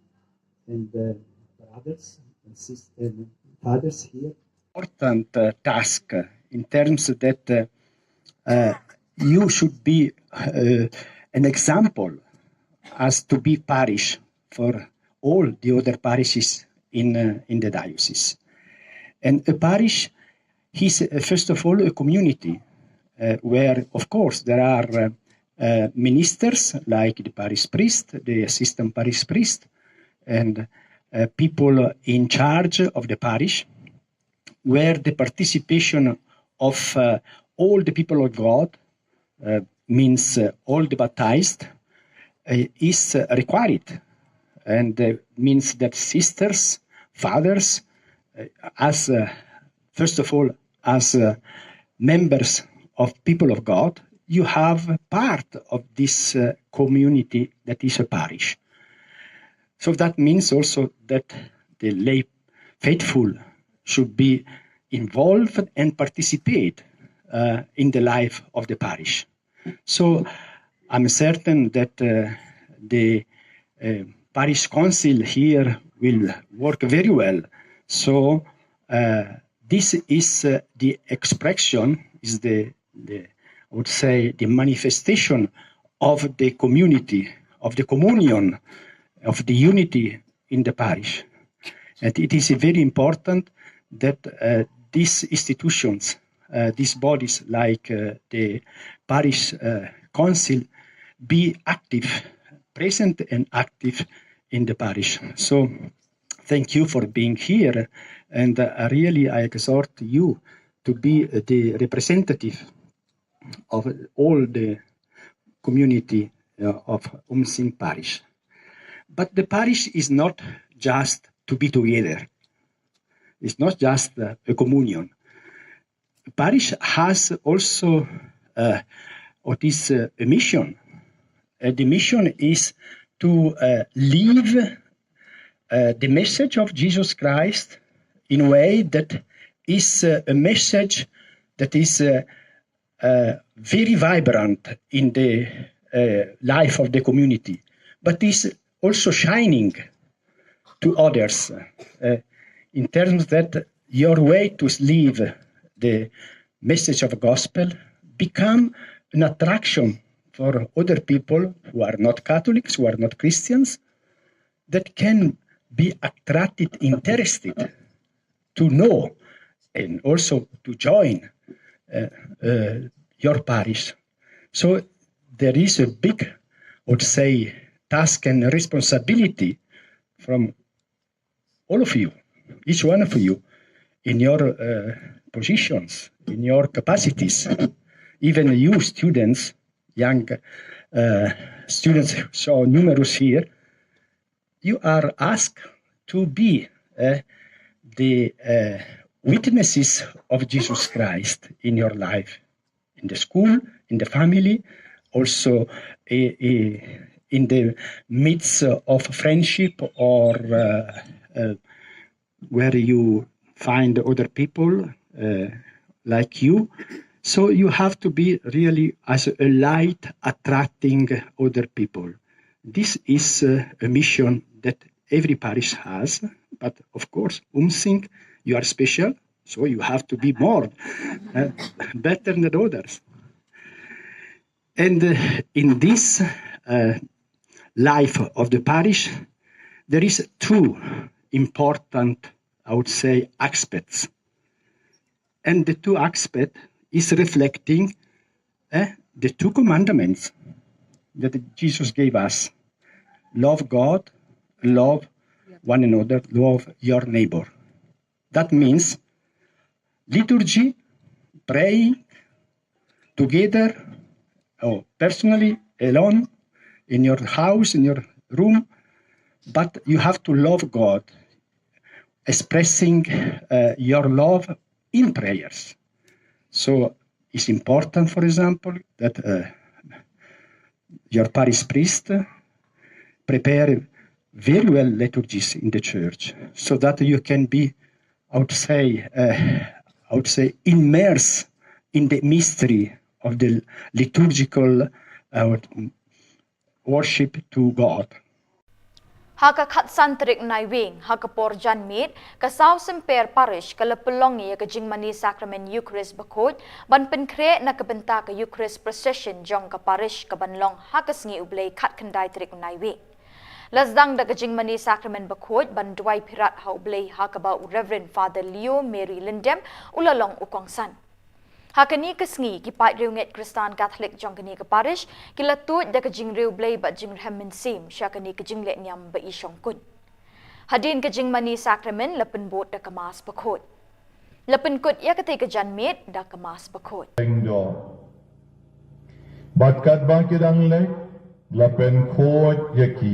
and, uh, brothers and sisters, and fathers here. Important, uh, task, uh, in terms that, uh, uh, you should be, uh, an example as to be parish for all the other parishes in, uh, in the diocese. And a parish is, uh, first of all, a community, uh, where, of course, there are, uh, uh, ministers like the parish priest, the assistant parish priest, and, uh, people in charge of the parish, where the participation of, uh, all the people of God, uh, means, uh, all the baptized, uh, is, uh, required, and uh, means that sisters, fathers, uh, as uh, first of all, as uh, members of people of God, you have a part of this uh, community that is a parish. So that means also that the lay faithful should be involved and participate uh, in the life of the parish. So I'm certain that uh, the uh, parish council here will work very well. So uh, this is uh, the expression, is the, the, I would say, the manifestation of the community, of the communion, of the unity in the parish. And it is very important that uh, these institutions, uh, these bodies like uh, the parish uh, council, be active, present and active in the parish. So thank you for being here, and uh, really I exhort you to be the representative of all the community uh, of Umsing Parish. But the parish is not just to be together. It's not just uh, a communion. Parish has also uh, what is uh, a mission. Uh, the mission is to uh, live uh, the message of Jesus Christ in a way that is uh, a message that is uh, uh, very vibrant in the uh, life of the community, but is also shining to others uh, in terms that your way to live the message of gospel become an attraction for other people who are not Catholics, who are not Christians, that can be attracted, interested to know, and also to join uh, uh, your parish. So there is a big, I would say, task and responsibility from all of you, each one of you, in your uh, positions, in your capacities, even you students, young uh, students, so numerous here, you are asked to be uh, the uh, witnesses of Jesus Christ in your life, in the school, in the family, also uh, uh, in the midst of friendship or uh, uh, where you find other people uh, like you. So you have to be really as a light attracting other people. This is uh, a mission that every parish has, but of course, Umsing, you are special, so you have to be more uh, better than others. And uh, in this uh, life of the parish, there is two important, I would say, aspects. And the two aspects is reflecting uh, the two commandments that Jesus gave us. Love God, love one another, love your neighbor. That means liturgy, praying together or personally, alone, in your house, in your room, but you have to love God, expressing uh, your love in prayers. So it's important, for example, that uh, your parish priest prepare very well liturgies in the church so that you can be, I would say, uh, I would say, immersed in the mystery of the liturgical uh, worship to God. Ha ka khatsan tarik Naiwieng, ha ka por janmiet, ka Saw Symper Parish ka la pynlong ïa ka jingmane sakramen Eucharist bakhuid ban pynkhreh na ka bynta ka Eucharist Procession jong ka parish ka ban long ha ka sngi U Blei khatkhyndai tarik Naiwieng. La sdang da ka jingmane sakramen bakhuid ban duwai phirat ha U Blei ha kaba u Reverend Father Leo Mary Lyndem u la long u kongsan. Ha kane ka sngi ki paid riewngeit Khristan Katholik jong kane ka parish ki la tuid da ka jingriewblei bad jingrhem mynsiem sha kane ka jinglehniam ba i shongkuñ. Hadien ka jingmane sakramen la pynbud da ka Mass bakhuid. La pynkut ïa katei ka janmiet da ka Mass bakhuid. Bad katba ki dang leit la pynkhuid ïa ki.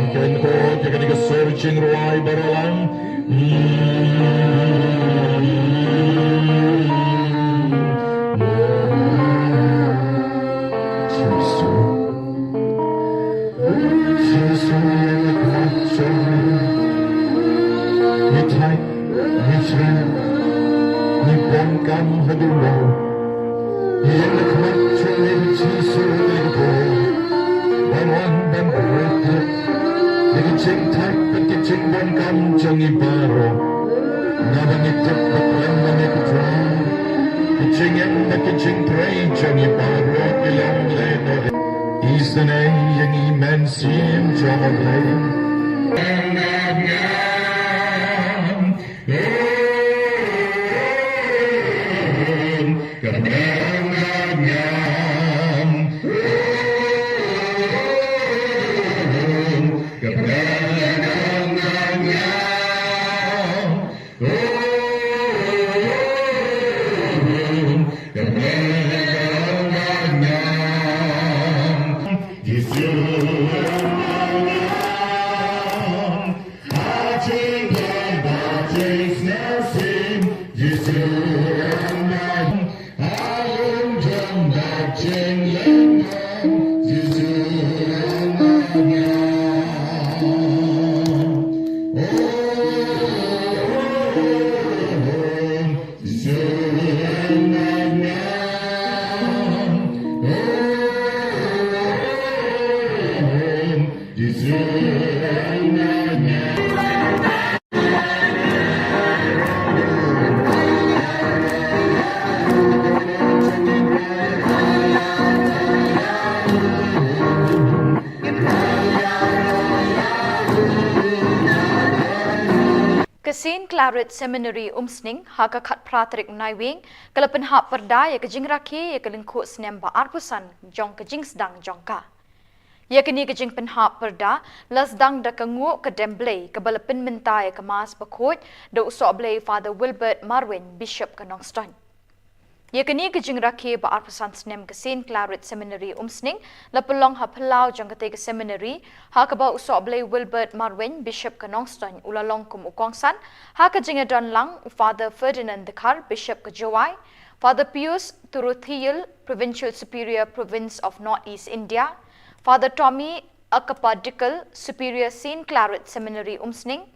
Ngan kren ko ïa kane ka sur jingrwai baroh lang. Jisu. Jisu, ïa la khmat jong ngi. Ngi thait, ngi shreh, ngi pyndonkam haduh. Ïa la khmat jong ngi Jisu, ngi pyndonkam. Ban wan ban bret ïa ka jingthait bad ka jingpyndonkam jong ngi baroh. Naba ngi tip ba khlem da ngi kynmaw ka jingim bad ka jingtrei jong ngi baroh ki long lehnoh. Isynei ïa ngi Mynsiem jong U Blei. Ka Saint Claret Seminary Umsning, ha ka khatphra tarik Naiwieng, ka la pynhap pyrda ïa ka jingrakhe ïa ka lyngkhuh snem ba arphew san jong ka jingsdang jong ka. Ïa kane ka jingpynhap pyrda la sdang da ka nguh ka dem Blei kaba la pynmynta ïa ka Mass bakhuid da u Sohblei Father Wilbert Marwein, Bishop ka Nongstoiñ. Ïa kane ka jingrakhe ba arphew san snem ka Saint Claret Seminary Umsning la pynlong ha phyllaw jong katei ka seminary, ha kaba u Sohblei Wilbert Marwein, Bishop ka Nongstoiñ, u la long kum u kongsan, ha ka jingïadon lang u Father Ferdinand Dkhar, Bishop ka Jowai, Father Pius Turuthiel, Provincial Superior, Province of North East India, Father Tommy Akapadical, Superior Saint Claret Seminary Umsning,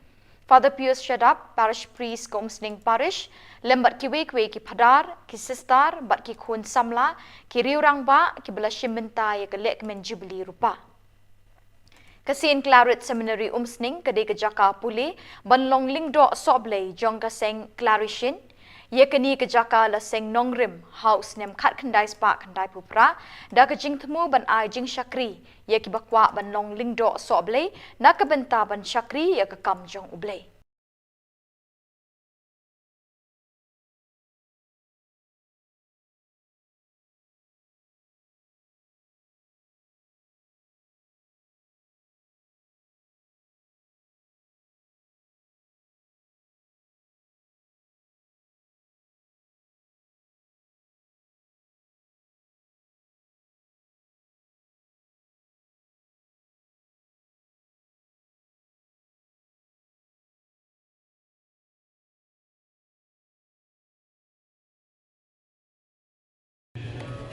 Father Pius Shadap, Parish Priest ka Umsning Parish, lem bad kiwei kiwei ki phadar, ki sister, bad ki khun samla, ki riew rangbah, kiba la shim bynta ïa ka lehkmen Jubilee Rupa. Ka Saint Claret Seminary Umsning ka dei ka jaka pule ban long lyngdoh sohblei jong ka seng Claretian. Ïa kane ka jaka la seng nongrim ha u snem khatkhyndai spah khyndaiphew phra, da ka jingthmu ban ai jingshakri ïa kiba kwah ban long lyngdoh sohblei, na ka bynta ban shakri ïa ka kam jong U Blei.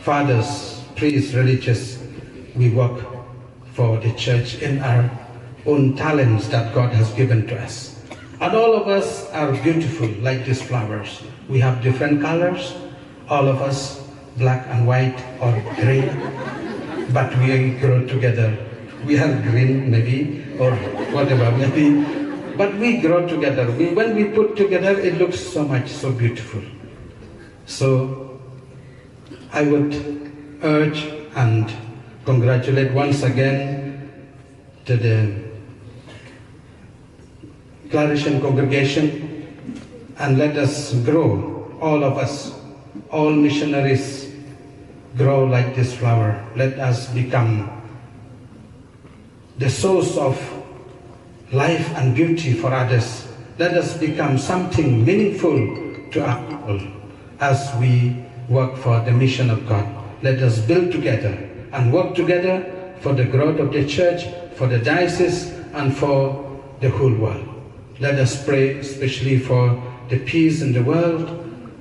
Fathers, priests, religious, we work for the church in our own talents that God has given to us. And all of us are beautiful like these flowers. We have different colors, all of us, black and white or green, but we grow together. We are green maybe, or whatever maybe, but we grow together. We, when we put together, it looks so much, so beautiful. So I would urge and congratulate once again to the Claretian congregation, and let us grow, all of us, all missionaries, grow like this flower. Let us become the source of life and beauty for others. Let us become something meaningful to our people as we work for the mission of God. Let us build together and work together for the growth of the church, for the diocese, and for the whole world. Let us pray especially for the peace in the world,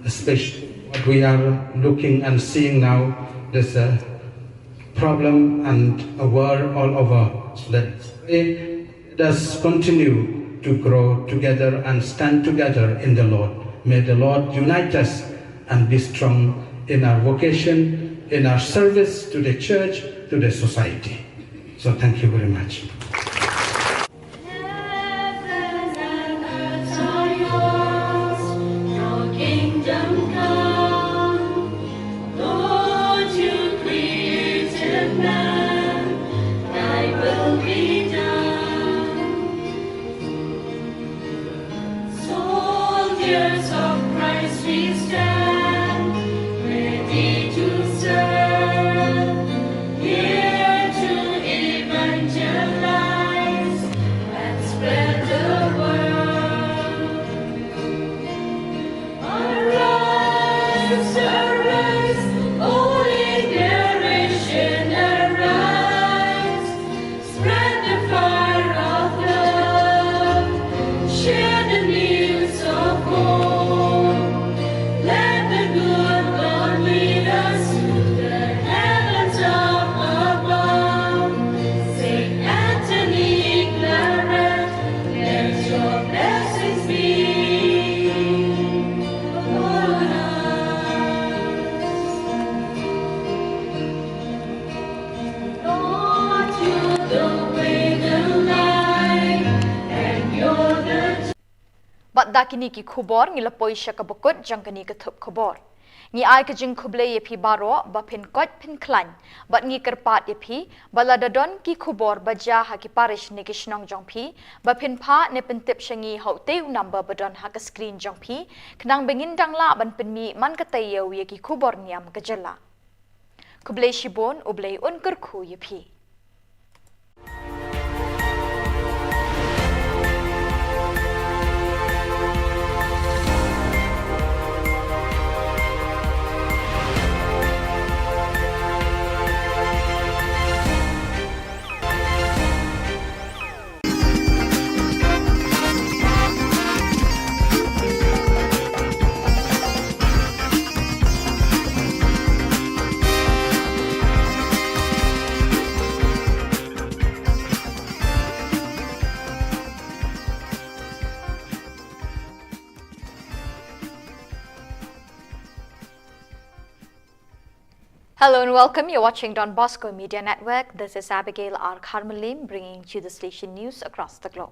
especially what we are looking and seeing now. There's a problem and a war all over. So let's pray. Let us continue to grow together and stand together in the Lord. May the Lord unite us and be strong in our vocation, in our service to the church, to the society. So thank you very much. Heaven and earth are yours, your kingdom come. Lord, you created man, thy will be done. Soldiers of Christ we stand, ready to serve, here to evangelize and spread the word. Arise, arise, holy generation, arise. Spread the fire of love. Share the news of hope. Let the good Lord lead us to the heavens up above. Saint Anthony Claret, let your blessings be upon us. Lord, you're the way, the light, and you're the Bad da kine ki khubor ngi la poi sha kaba kut jong kane ka thup khubor. Ngi ai ka jingkhublei ïa phi baroh ba phin koit phin khlaiñ. Bad ngi kyrpad ïa phi ba lada don ki khubor ba jia ha ki parish ne ki shnong jong phi, ba phin phah ne pyntip sha ngi ha utei u number ba don ha ka screen jong phi, khnang ba ngin dang lah ban pynmih man ka taïew ïa ki khubor niam ka jylla. Khublei shibun, U Blei un kyrkhu ïa phi. Hello and welcome. You're watching Don Bosco Media Network. This is Abigail R. Kharmalim bringing you the Salesian news across the globe.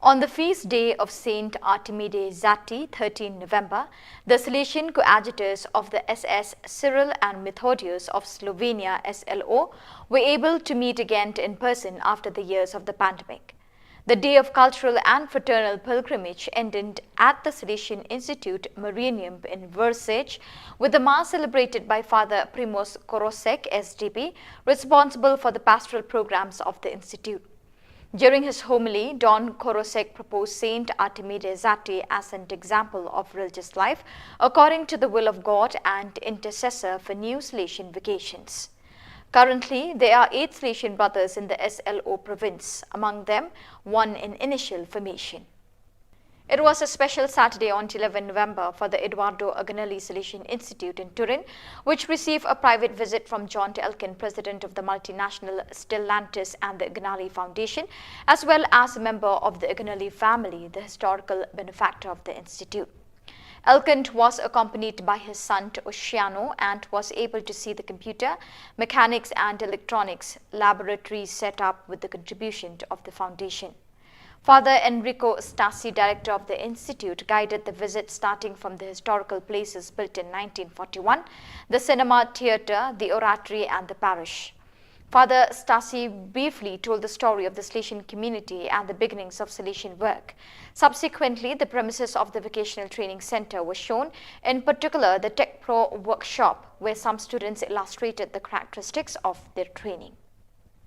On the feast day of Saint Artemide Zati, thirteenth November, the Salesian coadjutors of the S S Cyril and Methodius of Slovenia, S L O, were able to meet again in person after the years of the pandemic. The day of cultural and fraternal pilgrimage ended at the Salesian Institute Marianum in Vršac, with the mass celebrated by Father Primoz Korosek, S D P, responsible for the pastoral programs of the institute. During his homily, Don Korosek proposed Saint Artemide Zati as an example of religious life according to the will of God and intercessor for new Salesian vocations. Currently, there are eight Salesian brothers in the S L O province, among them one in initial formation. It was a special Saturday on eleventh November for the Eduardo Agonelli Salesian Institute in Turin, which received a private visit from John Elkann, president of the multinational Stellantis and the Agonelli Foundation, as well as a member of the Agonelli family, the historical benefactor of the institute. Elkann was accompanied by his son Oceano and was able to see the computer, mechanics and electronics laboratory set up with the contribution of the foundation. Father Enrico Stassi, director of the institute, guided the visit, starting from the historical places built in nineteen forty-one, the cinema, theatre, the oratory and the parish. Father Stassi briefly told the story of the Salesian community and the beginnings of Salesian work. Subsequently, the premises of the Vocational Training Centre were shown, in particular the Tech Pro workshop, where some students illustrated the characteristics of their training.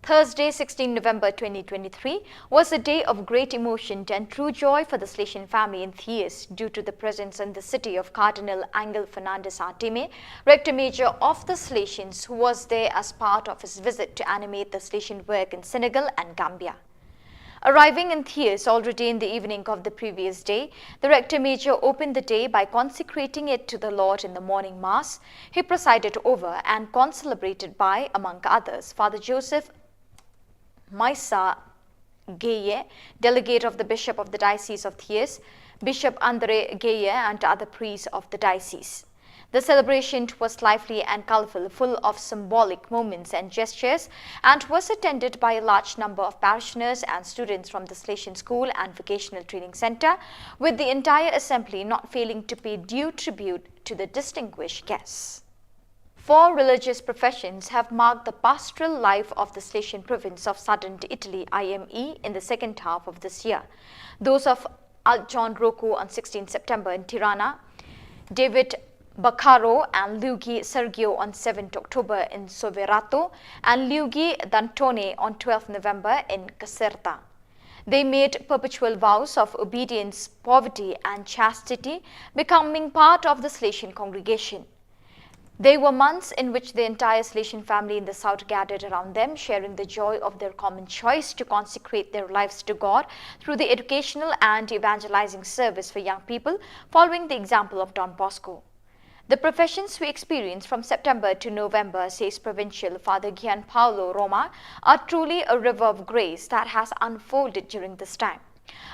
Thursday, sixteenth November twenty twenty-three, was a day of great emotion and true joy for the Salesian family in Thiers due to the presence in the city of Cardinal Angel Fernandez Artime, Rector Major of the Salesians, who was there as part of his visit to animate the Salesian work in Senegal and Gambia. Arriving in Thiers already in the evening of the previous day, the Rector Major opened the day by consecrating it to the Lord in the morning Mass he presided over and concelebrated by, among others, Father Joseph Maisa Gueye, delegate of the Bishop of the Diocese of Thiers, Bishop André Gueye, and other priests of the diocese. The celebration was lively and colorful, full of symbolic moments and gestures, and was attended by a large number of parishioners and students from the Salesian School and Vocational Training Centre, with the entire assembly not failing to pay due tribute to the distinguished guests. Four religious professions have marked the pastoral life of the Salesian province of southern Italy, I M E, in the second half of this year. Those of Altjohn Rocco on sixteenth September in Tirana, David Baccaro and Luigi Sergio on seventh October in Soverato, and Luigi D'Antone on twelfth November in Caserta. They made perpetual vows of obedience, poverty, and chastity, becoming part of the Salesian congregation. They were months in which the entire Salesian family in the south gathered around them, sharing the joy of their common choice to consecrate their lives to God through the educational and evangelizing service for young people, following the example of Don Bosco. The professions we experience from September to November, says Provincial Father Gianpaolo Roma, are truly a river of grace that has unfolded during this time.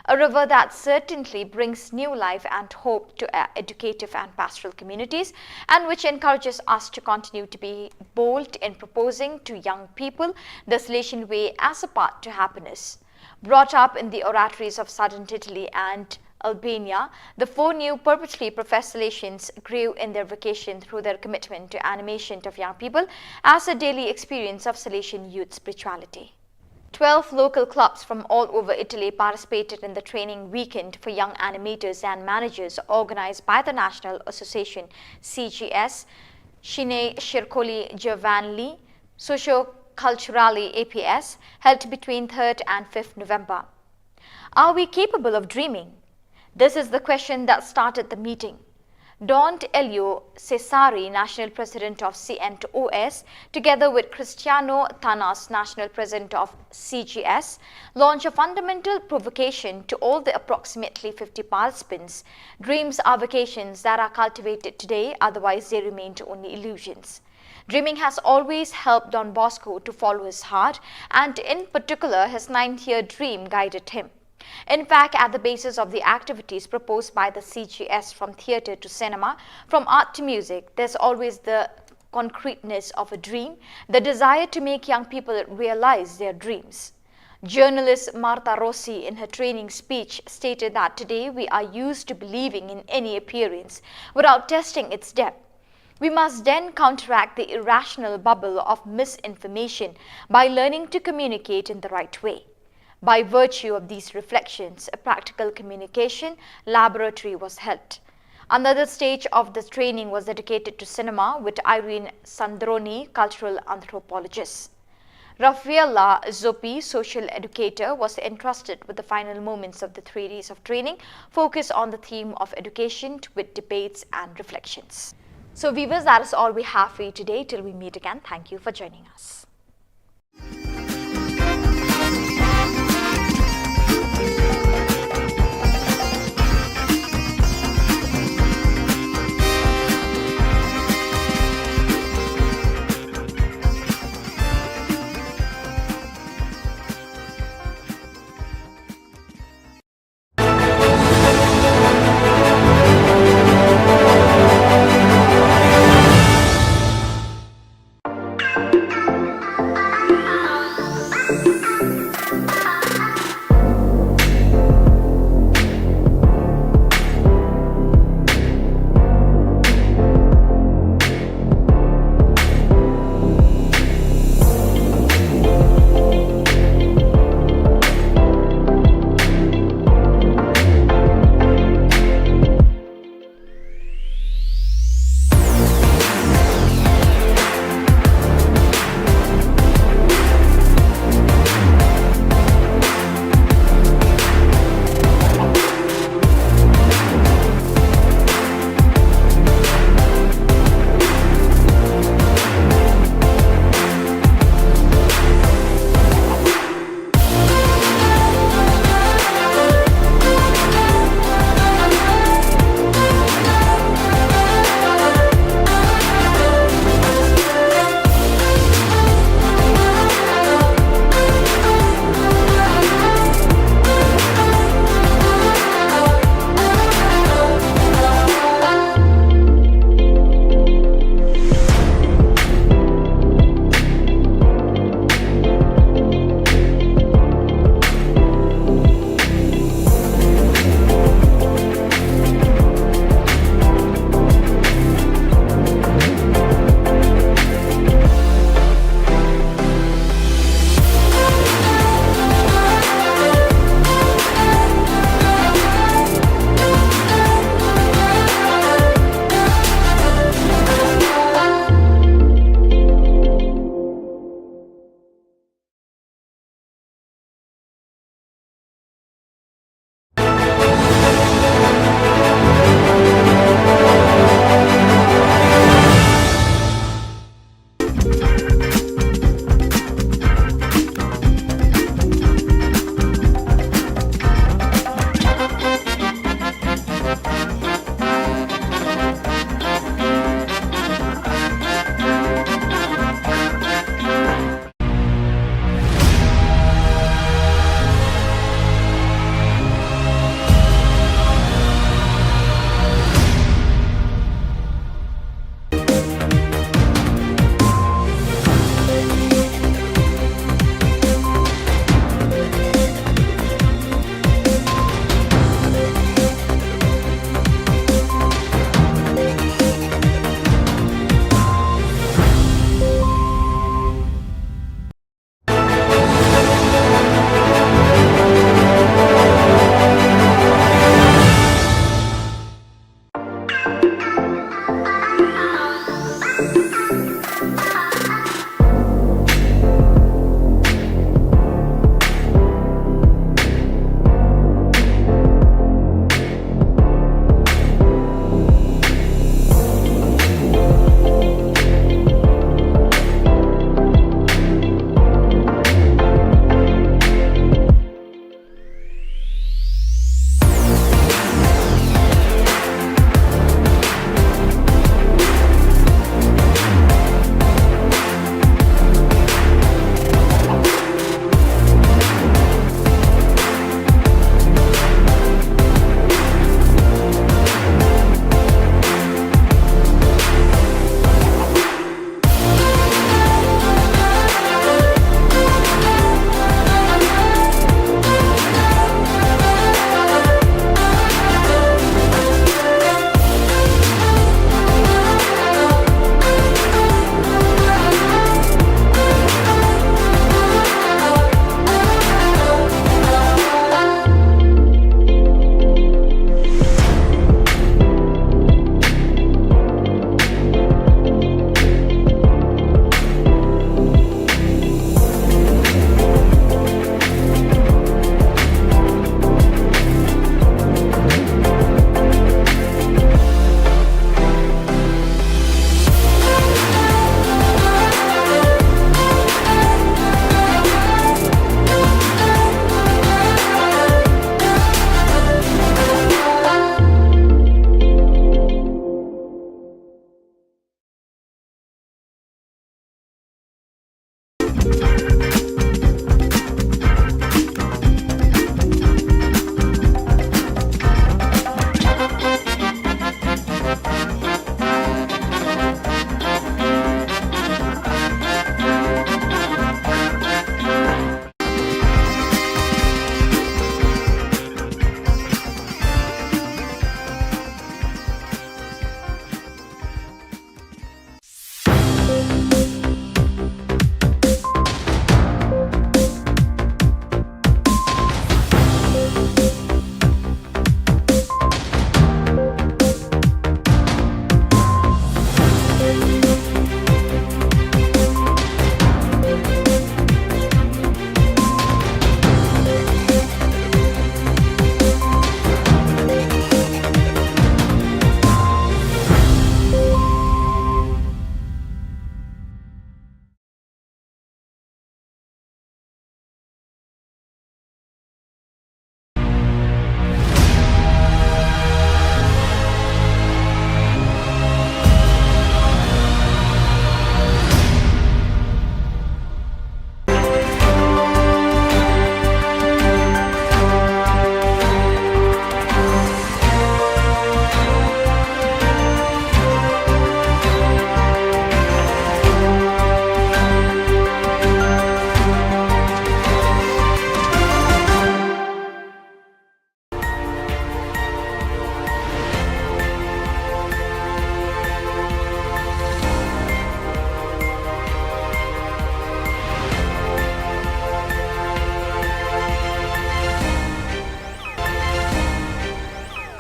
A river that certainly brings new life and hope to our educative and pastoral communities, and which encourages us to continue to be bold in proposing to young people the Salesian way as a path to happiness. Brought up in the oratories of southern Italy and Albania, the four new perpetually professed Salesians grew in their vocation through their commitment to animation of young people as a daily experience of Salesian youth spirituality. Twelve local clubs from all over Italy participated in the training weekend for young animators and managers organized by the National Association, C G S, Cine Circoli Giovanili, Socio Culturali, A P S, held between third and fifth November. Are we capable of dreaming? This is the question that started the meeting. Don Elio Cesari, National President of C N O S, together with Cristiano Tanas, National President of C G S, launched a fundamental provocation to all the approximately fifty participants. Dreams are vocations that are cultivated today, otherwise they remain only illusions. Dreaming has always helped Don Bosco to follow his heart, and in particular, his ninth year dream guided him. In fact, at the basis of the activities proposed by the C G S, from theatre to cinema, from art to music, there's always the concreteness of a dream, the desire to make young people realize their dreams. Journalist Marta Rossi, in her training speech, stated that today we are used to believing in any appearance without testing its depth. We must then counteract the irrational bubble of misinformation by learning to communicate in the right way. By virtue of these reflections, a practical communication laboratory was held. Another stage of the training was dedicated to cinema with Irene Sandroni, cultural anthropologist. Rafaela Zoppi, social educator, was entrusted with the final moments of the three days of training, focused on the theme of education with debates and reflections. So, viewers, that is all we have for you today. Till we meet again, thank you for joining us.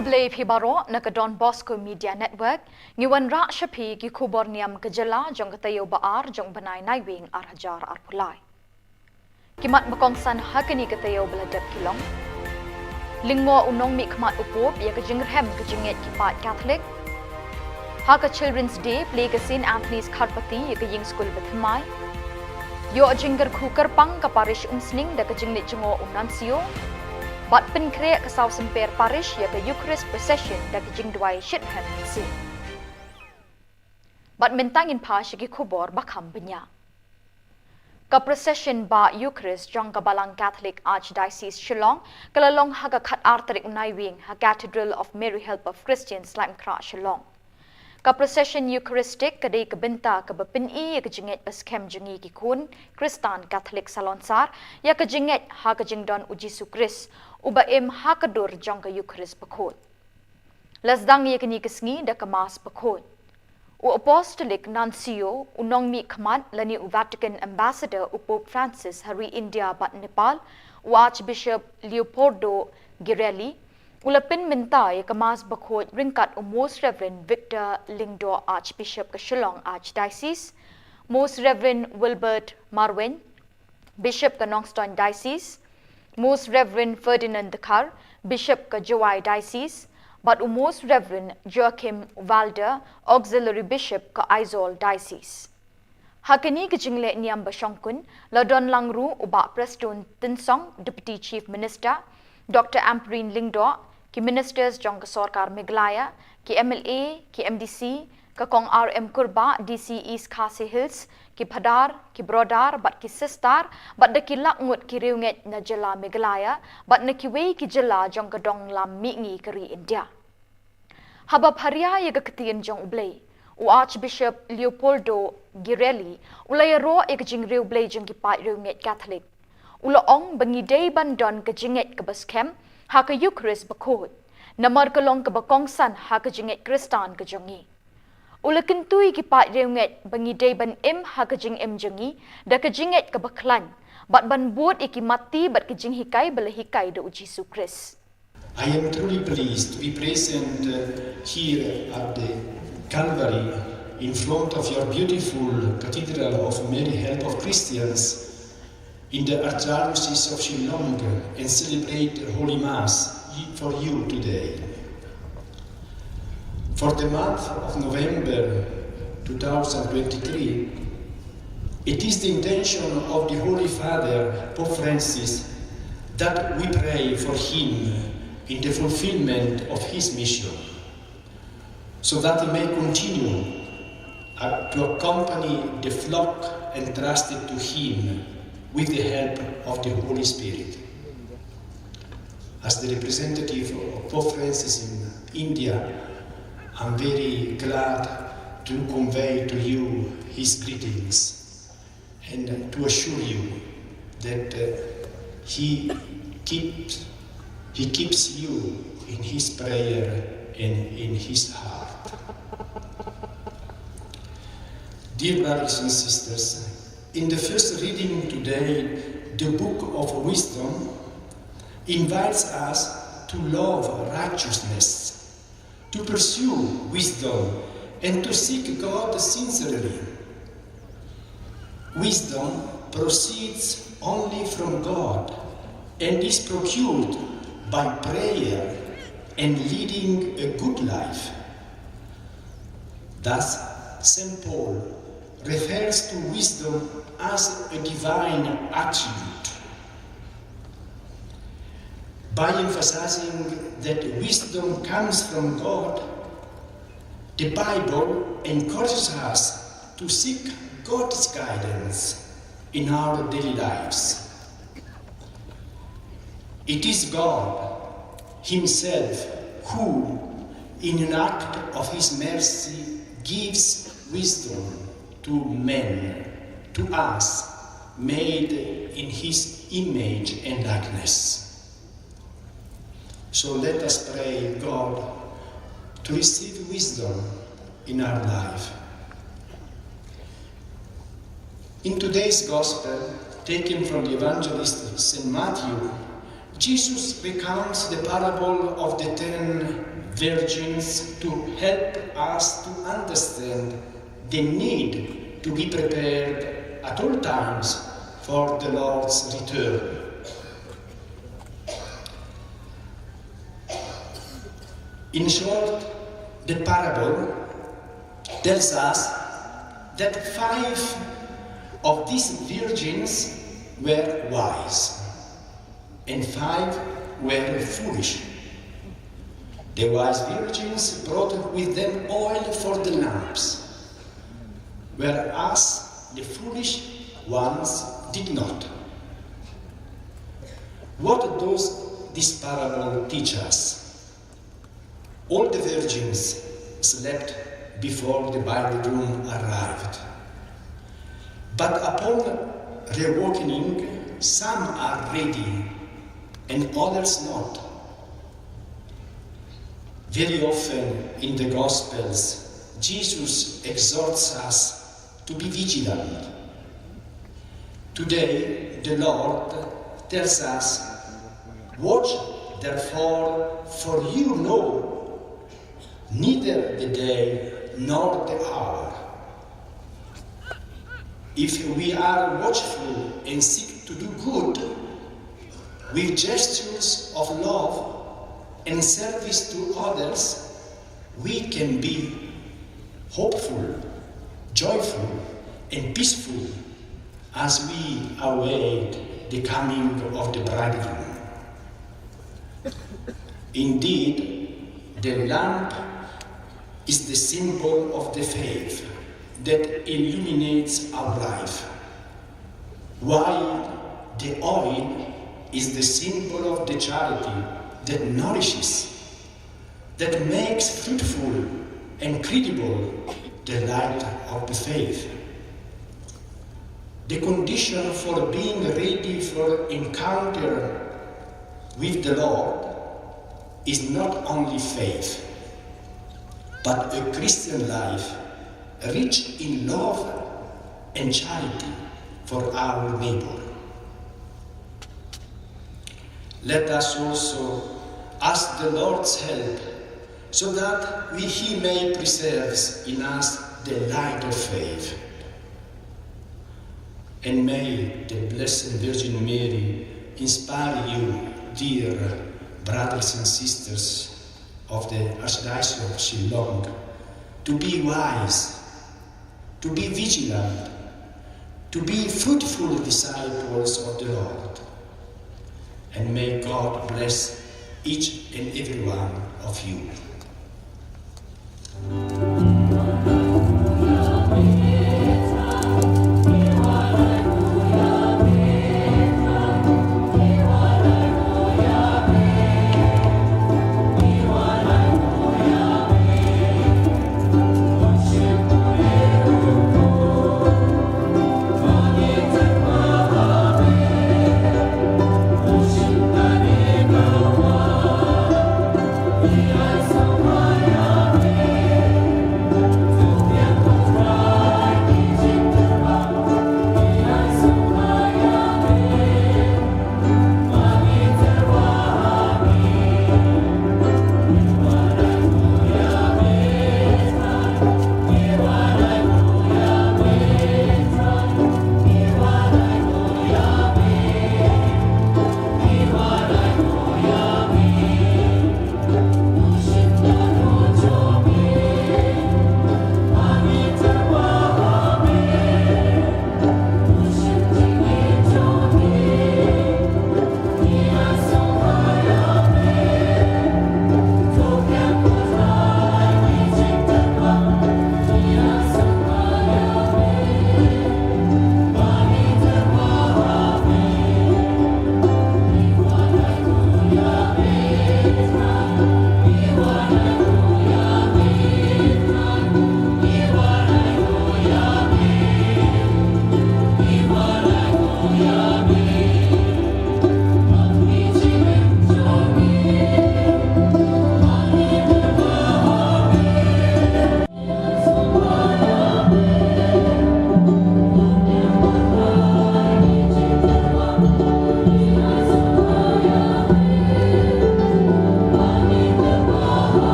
Khublei phi baroh na ka Don Bosco Media Network. Ngi wanrah sha phi ki khubor niam ka jylla jong ka taïew ba ar jong u bnai Naiwieng ar hajar arphew lai. Ki mat ba kongsan ha kane ka taïew ba la dep ki long: Lyngngoh u nongmihkhmat u Pope ïa ka jingrhem ka jingngeit ki paid Katholik. Ha ka Children's Day plie ka Saint Anthony's Kharpati ïa ka ïing skul bathymmai. Ïoh jingkyrkhu kyrpang ka parish Umsning da ka jingleit jngoh u Nuncio. Bad pynkhreh ka Saw Symper Parish ïa ka Eucharist Procession da ka jingduwai shitrhem mynsiem. Bad mynta ngin phai sha ki khubor ba kham bniah. Ka procession bah Eucharist jong ka Balang Catholic Archdiocese Shillong ka la long ha ka khatar tarik u Naiwieng ha Cathedral of Mary Help of Christians, Laitumkhrah, Shillong. Ka procession Eucharistic ka dei ka bynta kaba pyni ïa ka jingngeit ba skhem jong ngi ki khun Khristan Katholik salonsar ïa ka jingngeit ha ka jingdon u Jisu Khrist uba im ha ka dur jong ka Eucharist bakhuid. La sdang ïa kane ka sngi da ka Mass bakhuid. U Apostolic Nuncio, u nongmihkhmat lane u Vatican Ambassador u Pope Francis ha ri India bad Nepal, u Archbishop Leopoldo Girelli, u la pynmynta ïa ka Mass bakhuid ryngkat u Most Reverend Victor Lyngdoh, Archbishop ka Shillong Archdiocese, Most Reverend Wilbert Marwein, Bishop ka Nongstoiñ Diocese, Most Reverend Ferdinand Dkhar, Bishop ka Jowai Diocese, bad u Most Reverend Joachim Walder, Auxiliary Bishop ka Aizawl Diocese. Ha kane ka jingleh niam ba shongkun, la don lang ruh u Bah Prestone Tynsong, Deputy Chief Minister, Doctor Ampareen Lyngdoh, ki Ministers jong ka Sorkar Meghalaya, ki M L A, ki M D C, ka Kong R M Kurbah, D C East Khasi Hills, ki Phadar, ki Brodar, bad ki Sistar, bad da ki lak ngut ki riewngeit na jylla Meghalaya, bad na kiwei ki jylla jong ka dong lam mihngi ka ri India. Haba pharia ïa ka ktien jong U Blei, u Archbishop Leopoldo Girelli, u la ïaroh ïa ka jingriewblei jong ki paid riewngeit Katholik. U la ong ba ngi dei ban don ka jingngeit kaba skhem ha ka Eucharist bakhuid, namar ka long kaba kongsan ha ka jingngeit Khristan ka jong ngi. U la kyntu ïa ki paid riewngeit ba ngi dei ban im ha ka jingim jong ngi da ka jingngeit kaba khlaiñ, bad ban bud ïa ki matti bad ka jinghikai ba la hikai da u Jisu Khrist. I am truly pleased to be present, uh, here at the Calvary in front of your beautiful Cathedral of Mary Help of Christians in the Archdiocese of Shillong and celebrate Holy Mass for you today. For the month of November two thousand twenty-three, it is the intention of the Holy Father, Pope Francis, that we pray for him in the fulfillment of his mission, so that he may continue uh, to accompany the flock entrusted to him with the help of the Holy Spirit. As the representative of Pope Francis in India, I'm very glad to convey to you his greetings and to assure you that, uh, he keeps he keeps you in his prayer and in his heart. Dear brothers and sisters, in the first reading today, the Book of Wisdom invites us to love righteousness, to pursue wisdom, and to seek God sincerely. Wisdom proceeds only from God and is procured by prayer and leading a good life. Thus, Saint Paul refers to wisdom as a divine attribute. By emphasizing that wisdom comes from God, the Bible encourages us to seek God's guidance in our daily lives. It is God Himself who, in an act of His mercy, gives wisdom to men, to us, made in His image and likeness. So let us pray God to receive wisdom in our life. In today's gospel, taken from the evangelist Saint Matthew, Jesus recounts the parable of the ten virgins to help us to understand the need to be prepared at all times for the Lord's return. In short, the parable tells us that five of these virgins were wise and five were foolish. The wise virgins brought with them oil for the lamps, whereas the foolish ones did not. What does this parable teach us? All the virgins slept before the bridegroom arrived. But upon reawakening, some are ready and others not. Very often in the Gospels, Jesus exhorts us to be vigilant. Today, the Lord tells us, "Watch therefore, for you know neither the day nor the hour." If we are watchful and seek to do good with gestures of love and service to others, we can be hopeful, joyful, and peaceful as we await the coming of the bridegroom. Indeed, the lamp is the symbol of the faith that illuminates our life, while the oil is the symbol of the charity that nourishes, that makes fruitful and credible the light of the faith. The condition for being ready for encounter with the Lord is not only faith, but a Christian life rich in love and charity for our neighbor. Let us also ask the Lord's help so that we, He may preserve in us the light of faith. And may the Blessed Virgin Mary inspire you, dear brothers and sisters of the Archdiocese of Shillong, to be wise, to be vigilant, to be fruitful disciples of the Lord. And may God bless each and every one of you.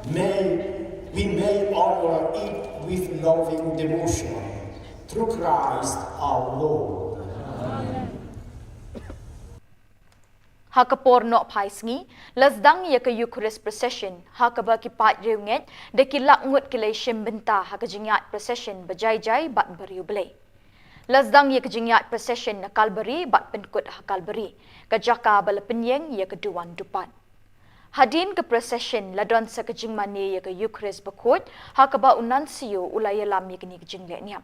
May we may honor it with loving devotion through Christ our Lord. Ha ka por nohphai sngi, la sdang ïa ka Eucharist procession, ha kaba ki paid riewngeit da ki lak ngut ki la shim bynta ha ka jingïaid procession ba jai jai bad ba riewblei. La sdang ïa ka jingïaid procession na Kalbari bad pynkut ha Kalbari, ka jaka ba la pynïeng ïa ka duwan dupat. Hadien ka procession la don sa ka jingmane ïa ka Eucharist bakhuid, ha kaba u Nuncio u la ïalam ïa kane ka jinglehniam.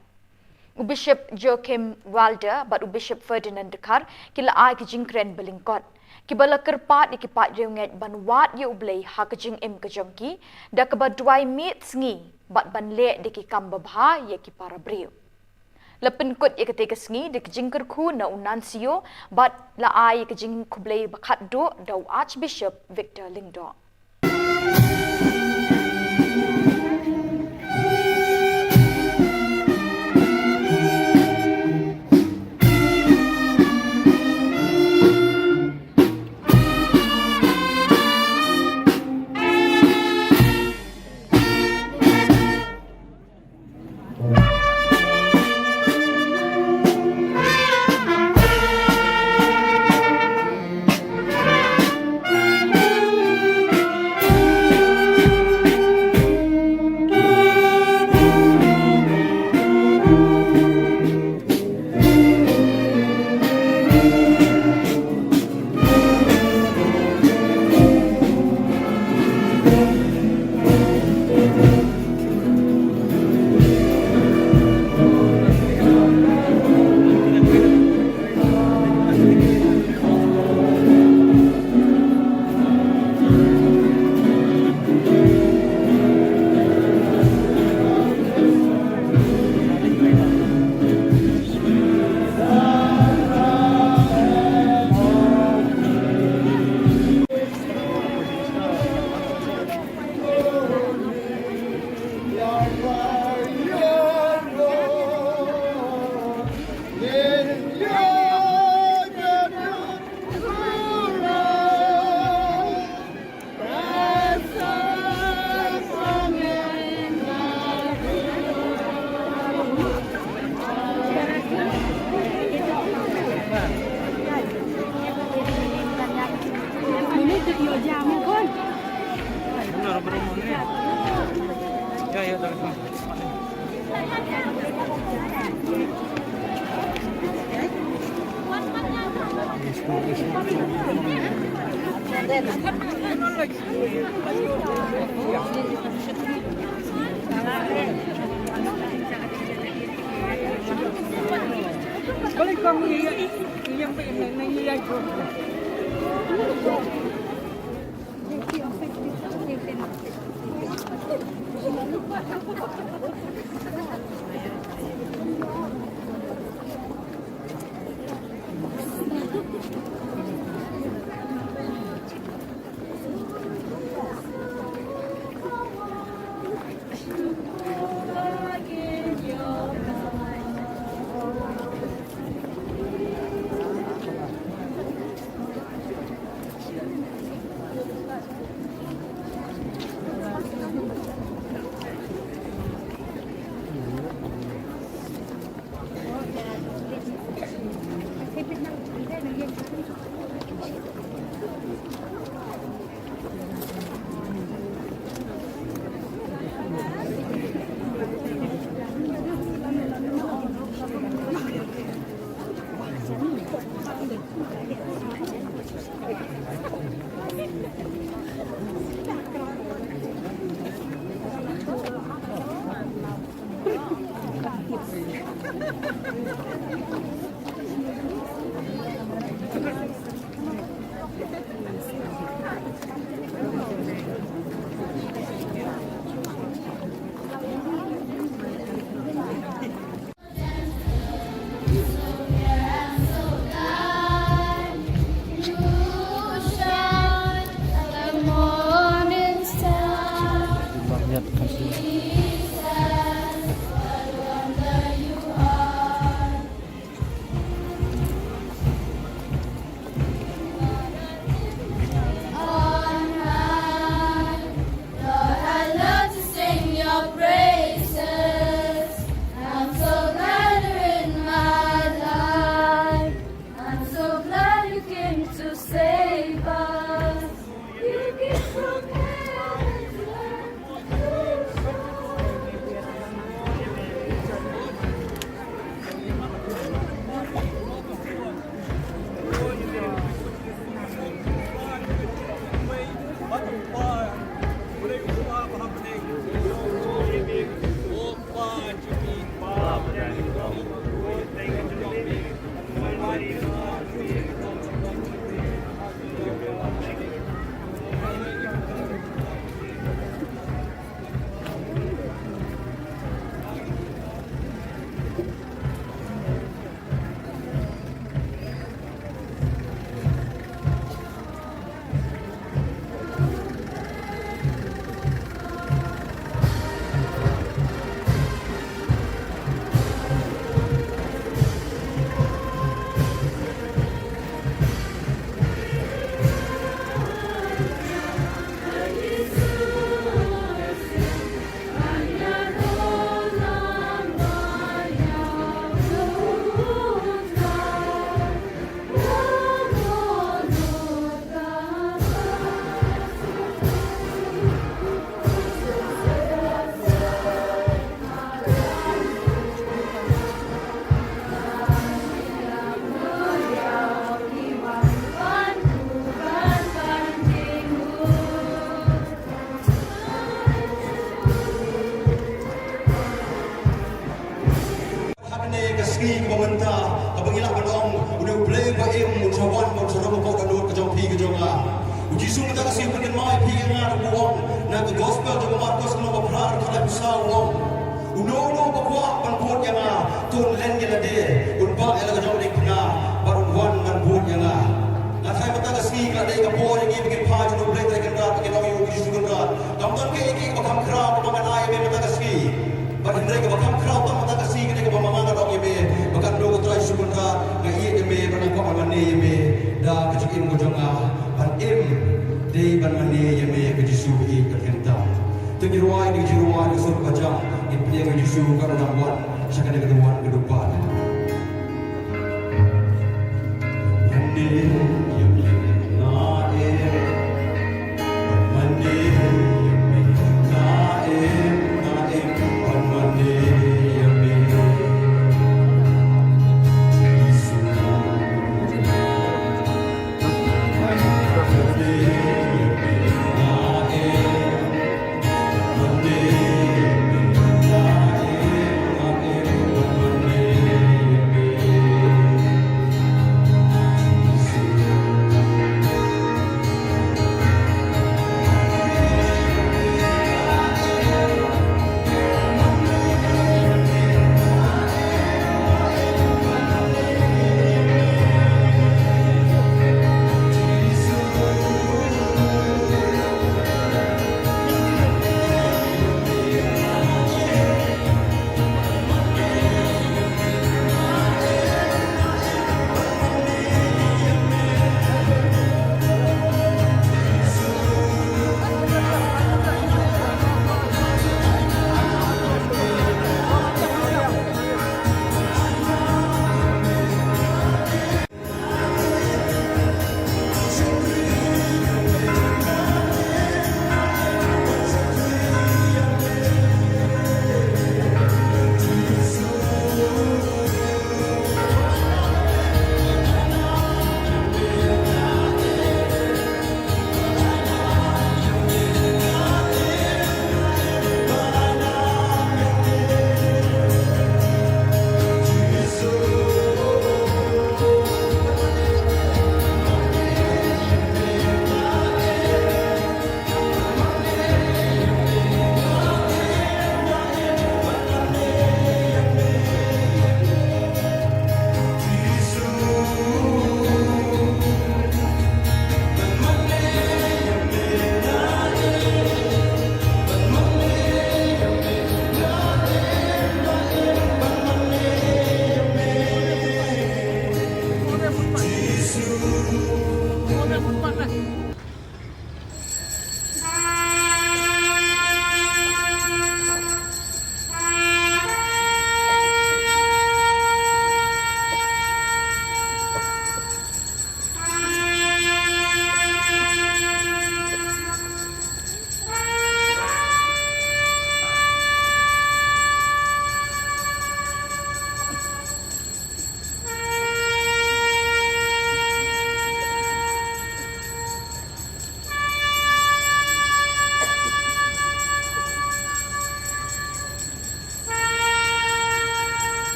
U Bishop Joachim Walder bad u Bishop Ferdinand Dkhar ki la ai ka jingkren ba lyngkot, kiba la kyrpad ïa ki paid riewngeit ban wad ïa U Blei ha ka jingim ka jong ki, da kaba duwai miet sngi bad ban leh da ki kam babha ïa ki para briew. La pynkut ïa katei ka sngi da ka jingkyrkhu na u Nuncio bad la ai ïa ka jingkhublei ba khatduh da u Archbishop Victor Lyngdoh. Hangne ka sngi kaba mynta, kaba ngi lah ban ong, une U Blei ba im un sa wan, un sa rung hapoh ka dohnud ka jong phi ka jong nga. U Jisu mynta ka sngi u pynkynmaw ïa phi ïa nga, u ong na ka gospel jong u Markos lynnong ba phra, dkhot laiphew saw, u ong, uno uno uba kwah ban bud ïa nga, to un len ïa lade, un bah ïa la ka jong ka diengphna bad un wan ban bud ïa nga. Nga tharai mynta ka sngi ka la dei ka por ïa ngi ba ngin phai sha U Blei Trai Kynrad, ba ngin ong ïa U Jisu Kynrad, kam don kaei kaei kaba kham khraw kaba ngan ai ïa me mynta ka sngi. Bad hynrei kaba kham khraw tang mynta ka sngi ka dei kaba ma nga ngan ong ïa me ba katno ko Trai Jisu Kynrad, nga ïeit ïa me bad nga kwah ban mane ïa me da ka jingim ka jong nga. Ban im dei ban mane ïa me, ka Jisu ba ïeit bad khamtam. Te ngin rwai, ngin rwai ka sur ba jam, ngin pynïeng ïa U Jisu katno dang wan sha kane ka dewwan ka dewpan.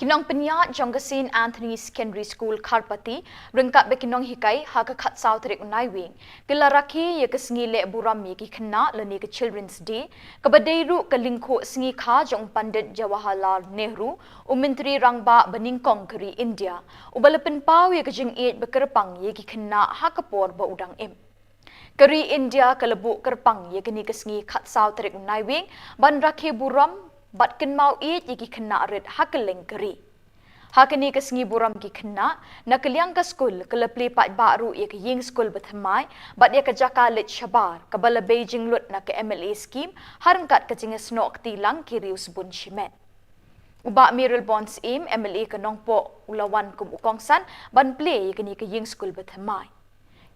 Nongpynïaid jong ka Saint Anthony Secondary School Kharpati ryngkat bad ki nonghikai ha ka khatsaw tarik u Naiwieng ki la rakhe ïa ka sngi leh burom ïa ki khynnah lane ka Children's Day, kaba dei ruh ka lyngkhuh sngi kha jong u Pandit Jawaharlal Nehru, u Myntri Rangbah banyngkong ka ri India, uba la pynpaw ïa ka jingïeit ba kyrpang ïa ki khynnah ha ka por ba u dang im. Ka ri India ka la buh kyrpang ïa kane ka sngi khatsaw tarik u Naiwieng ban rakhe burom bad kynmaw ïeit ïa ki khynnah rit ha kylleng ka ri. Ha kane ka sngi burom ki khynnah, na ka liang ka skul ka la plie paidbah ruh ïa ka ïing skul bathymmai bad ïa ka jaka leit shabar kaba la bei jinglut na ka M L A scheme ha ryngkat ka jingïasnoh kti lang ki riew sbun shimet. U Bah Mayralborn Syiem, M L A ka Nongpoh, u la wan kum u kongsan ban plie ïa kane ka ïing skul bathymmai.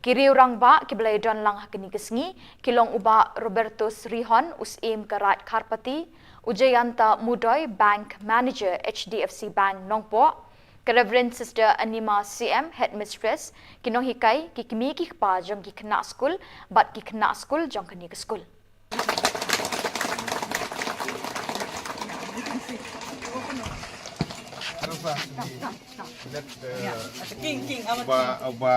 Ki riew rangbah kiba la ïadon lang ha kane ka sngi ki long u Bah Robertus Rihon, u Syiem ka Raid Kharpati, u Jayanta Mudoi, Bank Manager, H D F C Bank Nongpoh, ka Reverend Sister Anima Syiem, Headmistress, ki nonghikai, ki kmie ki kpa jong ki khynnah skul bad ki khynnah skul jong kane ka skul. Let, uh, King, King, Amat Uba, King. Uba.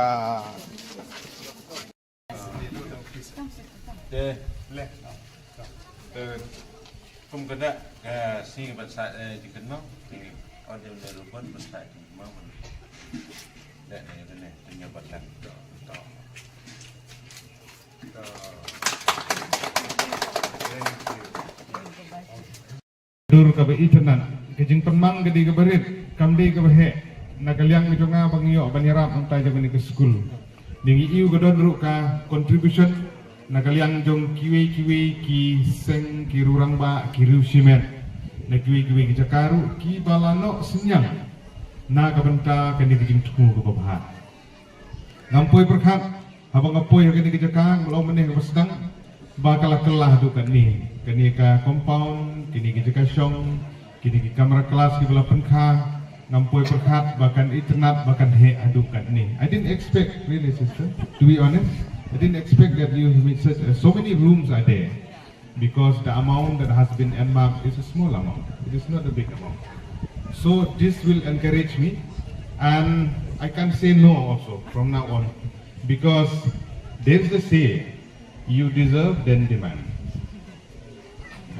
Te, le. Eh, kum kada, eh, sing ban sa, eh, jikan no. Te, order le rupan ban sa jikan no. Le, le, le, le, tanya batang. Dur kaba itynnad, ka jingpynmang ka dei kaba rit, kam dei kaba heh, na ka liang ka jong nga ba ngi ïoh ban ïarap hangta jong kane ka skul. Ngi ïohi ka don ruh ka contribution, na ka liang jong kiwei kiwei ki seng, ki riew rangbah, ki riew shimet, na kiwei kiwei ki jaka ruh, kiba la noh synñiang, na ka bynta kane ka jingthmu kaba bha. Ngam poi pyrkhat, haba nga poi ha kane ka jaka, nga long mynne kaba sdang, ba ka la kylla haduh katne. Kane ka compound, kine ki jaka shong, kine ki kamra class kiba la pynkha, ngam poi pyrkhat, ba kan itynnad, ba kan heh haduh katne. I didn't expect, really, sister, to be honest, I didn't expect that you meet such, uh, so many rooms are there. Because the amount that has been earmarked is a small amount. It is not a big amount. So this will encourage me, and I can say no also from now on, because there is a say, you deserve, then demand.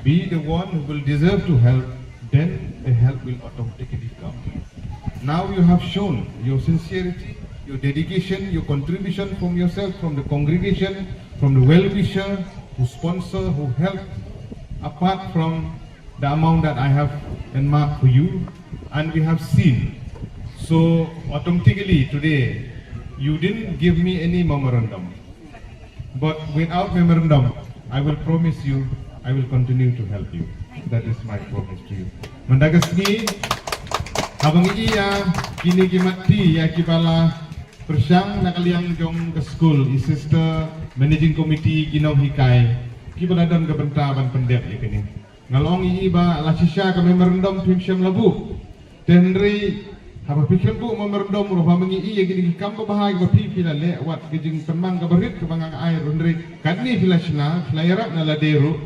Be the one who will deserve to help, then the help will automatically come. Now you have shown your sincerity, your dedication, your contribution from yourself, from the congregation, from the well-wisher, who sponsor, who help, apart from the amount that I have earmarked for you, and we have seen. So automatically today, you didn't give me any memorandum. But without memorandum, I will promise you, I will continue to help you. That is my promise to you. Mynta ka sngi, haba ngi ïa kine ki mat phi ïa kiba la pyrshang na ka liang jong ka skul, i sister, managing committee, ki nonghikai, kiba la don ka bynta ban pyndep ïa kine. Nga long i ba la shisha ka memorandum phim shym la buh. Te hynrei haba phi khlem buh memorandum ruh, ba ma ngi i ïa kine ki kam babha kiba phi phi la leh, wat ka jingpynmang kaba rit kaba nga ai ruh, hynrei katne phi la shna, phi la ïarap na lade ruh.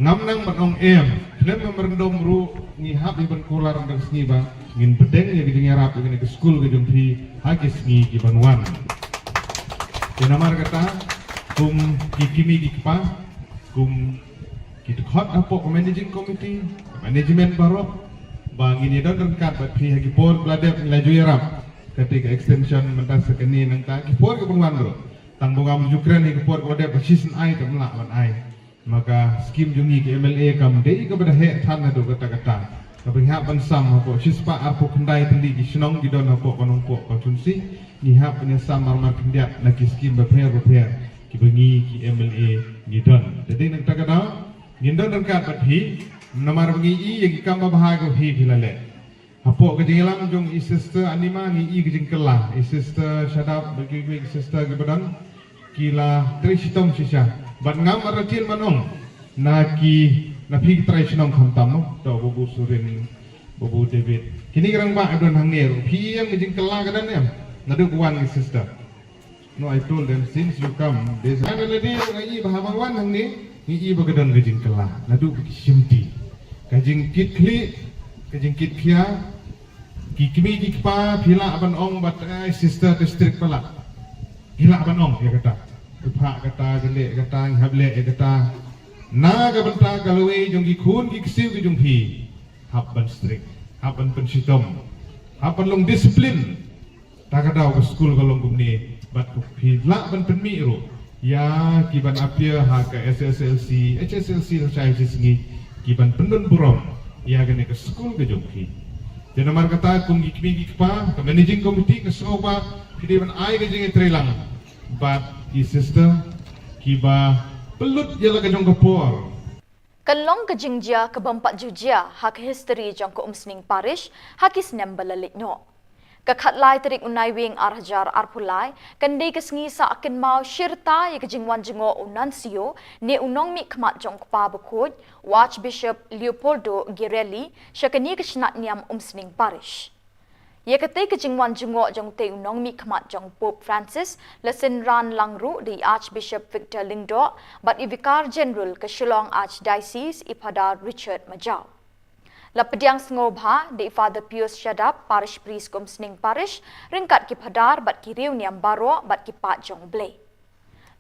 Ngam nang ban ong em, khlem memorandum ruh ngi hap ïa ban kular na ka sngi ba ngin pdiang ïa ka jingïarap ïa kane ka skul ka jong phi ha ki sngi ki ban wan. Te namar kata, kum ki kmie ki kpa, kum ki dkhot hapoh ka managing committee, ka management baroh, ba ngin ïa don ryngkat bad phi ha ki por ba la dep, ngi la ju ïarap. Kata ka extension mynta sa kane, nangta ki por ki ban wan ruh. Tang ba ngam ju kren ha ki por ba la dep, ba shisien ai te ym lah ban ai. Ma ka skim jong ngi ki M L A kam dei kaba da heh than haduh katta katta. Kaba ngi hap ban sam hapoh shispah arphew khyndai tylli ki shnong ki don hapoh ka Nongpoh constituency, ngi hap ban ïa sam marmar khyndiat na ki skim bapher bapher kiba ngi ki M L A ngi don. Te dei na kata ka daw ngin don ryngkat bad phi, namar ba ngi i ïa ki kam babha kaba phi phi la leh. Hapoh ka jingïalam jong i sister Anima ngi i ka jingkylla, i sister Shadap bad kiwei kiwei ki sister kiba don, ki la trei shitom shisha. Bad ngam artatien ban ong na ki, na phi ki trai shnong khamtam, no? To Babu Surin, Babu David. Kine ki rangbah ki don hangne ruh. Phi ïa ka jingkylla ka don em? Naduh ka wan ki sister. No, I told them, since you come, there's a, nga la dei ruh nga i ba haba wan hangne, ngi i ba ka don ka jingkylla naduh ka shimti. Ka jingkitkhlieh, ka jingkitkhia, Ki kmie ki kpa phi lah ban ong ba te ai sister district palat. Phi lah ban ong ïa kata. Phi phah kata, ka leh kata, ngi hap leh ïa kata. Na ka bynta ka lawei jong ki khun ki ksiew ki jong phi. Hap ban strict, hap ban pynshitom, hap ban long discipline. Ta ka daw ka skul ka long kumne, bad phi lah ban pynmih ruh ïa ki ban appear ha ka S S L C, H S L C lashai shi sngi, ki ban pyndon burom ïa kane ka skul ka jong phi. Te namar kata kum ki kmie ki kpa, ka managing committee ka sngew ba phi dei ban ai ka jingïatreilang bad ki sister kiba pynlut ïa la ka jong ka por. Kan long ka jingjia ka bym pat ju jia ha ka history jong ka Umsning Parish ha ki snem ba la leit noh. Ka khatlai tarik u Naiwieng ar hajar arphew lai kan dei ka sngi sah kynmaw shirta ïa ka jingwan jngoh u Nuncio ne u nongmihkhmat jong u Kpa Bakhuid, u Archbishop Leopoldo Girelli, sha kane ka shnat niam Umsning Parish. Ïa katei ka jingwan jngoh jong utei u nongmihkhmat jong Pope Francis la synran lang ruh da i Archbishop Victor Lyngdoh bad i Vicar General ka Shillong Archdiocese, i Phadar Richard Majaw. La pdiang sngewbha da i Father Pius Shadap, Parish Priest ka Umsning Parish, ryngkat ki Phadar bad ki riewniam baroh bad ki paid jong U Blei.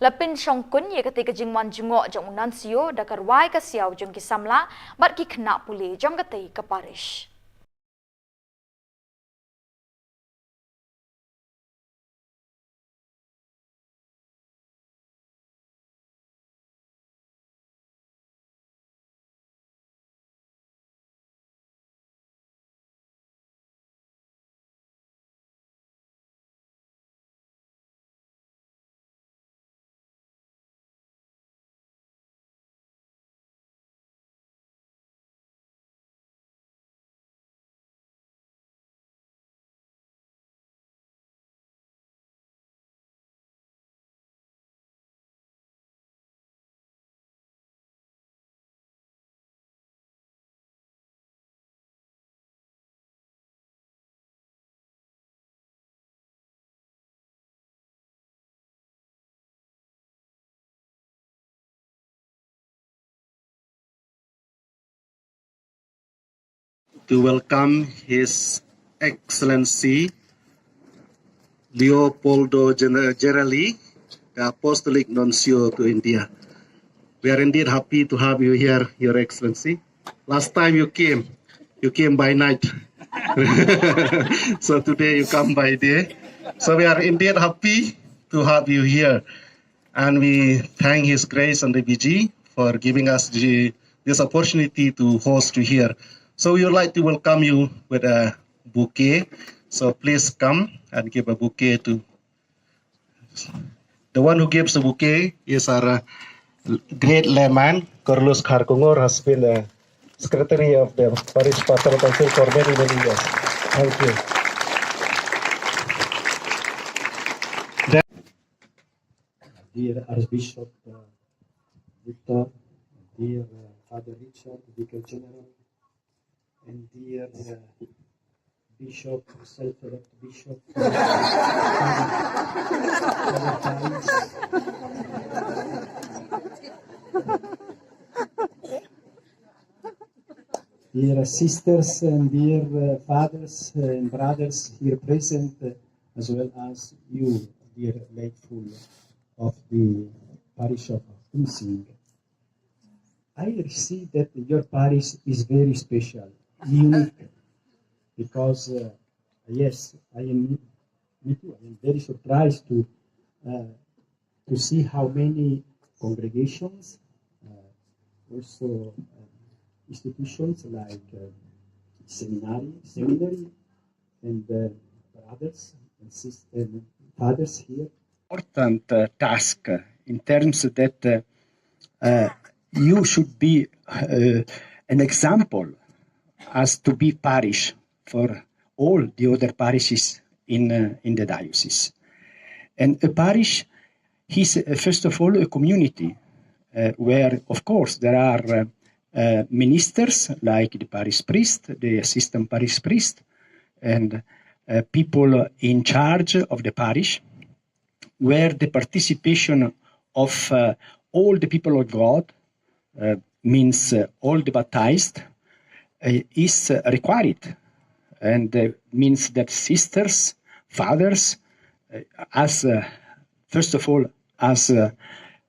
La pynshongkun ïa katei ka jingwan jngoh jong u Nuncio da ka rwai ka siaw jong ki samla bad ki khynnah pule jong katei ka parish. To welcome His Excellency Leopoldo Gen-, Girelli, the Apostolic Nuncio to India. We are indeed happy to have you here, Your Excellency. Last time you came, you came by night. So today you come by day. So we are indeed happy to have you here. And we thank His Grace and the B G for giving us the, this opportunity to host you here. So we would like to welcome you with a bouquet. So please come and give a bouquet to the one who gives the bouquet is our, uh, great layman, Carlos Kharkongor, has been the secretary of the Parish Pastoral Council for many, many years. Thank you. Dear Archbishop, uh, Victor, dear, uh, Father Richard, Vicar General, and dear, uh, Bishop, self-elect Bishop, dear sisters and dear, uh, fathers and brothers here present, uh, as well as you, dear latefool of the parish of Umsning. I see that your parish is very special, unique, because, uh, yes, I am, me too, I am very surprised to, uh, to see how many congregations, uh, also, uh, institutions like, uh, seminary, seminary, and, uh, brothers and sisters, and fathers here. Important, uh, task, uh, in terms that, uh, uh, you should be, uh, an example as to be parish for all the other parishes in, uh, in the diocese. And a parish is, uh, first of all, a community, uh, where, of course, there are, uh, uh, ministers like the parish priest, the assistant parish priest, and, uh, people in charge of the parish, where the participation of, uh, all the people of God, uh, means, uh, all the baptized, uh, is, uh, required. and uh, means that sisters, fathers, uh, as uh, first of all, as uh,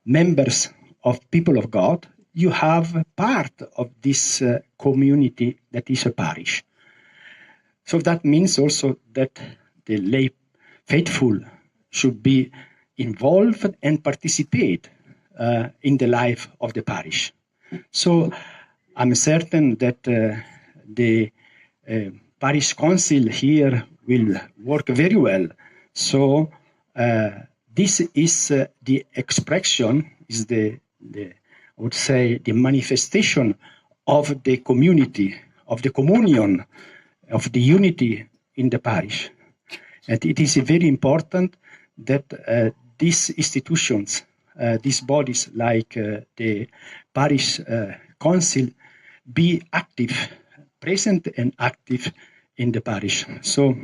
members of people of God, you have a part of this uh, community that is a parish. So that means also that the lay faithful should be involved and participate uh, in the life of the parish. So I'm certain that uh, the uh, parish council here will work very well. So uh, this is uh, the expression, is the, the, I would say, the manifestation of the community, of the communion, of the unity in the parish. And it is very important that uh, these institutions, uh, these bodies like uh, the parish uh, council, be active, present and active in the parish. So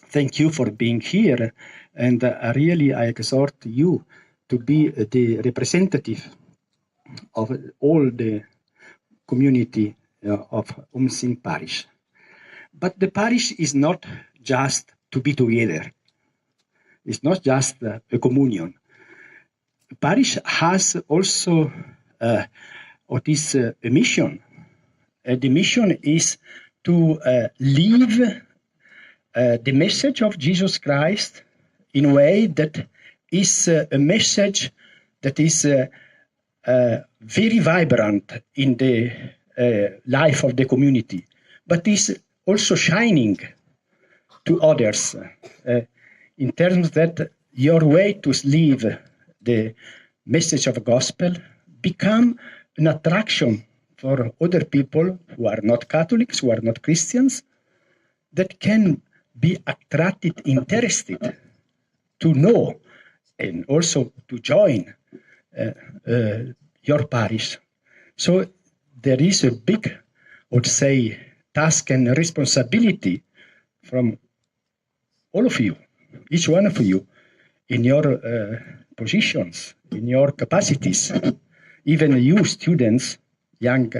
thank you for being here, and uh, really I exhort you to be the representative of all the community uh, of Umsing Parish. But the parish is not just to be together. It's not just uh, a communion. Parish has also uh, what is uh, a mission. Uh, the mission is to uh, live uh, the message of Jesus Christ in a way that is uh, a message that is uh, uh, very vibrant in the uh, life of the community, but is also shining to others uh, in terms that your way to live the message of gospel become an attraction for other people who are not Catholics, who are not Christians, that can be attracted, interested to know and also to join uh, uh, your parish. So there is a big, I would say, task and responsibility from all of you, each one of you, in your uh, positions, in your capacities, even you students, young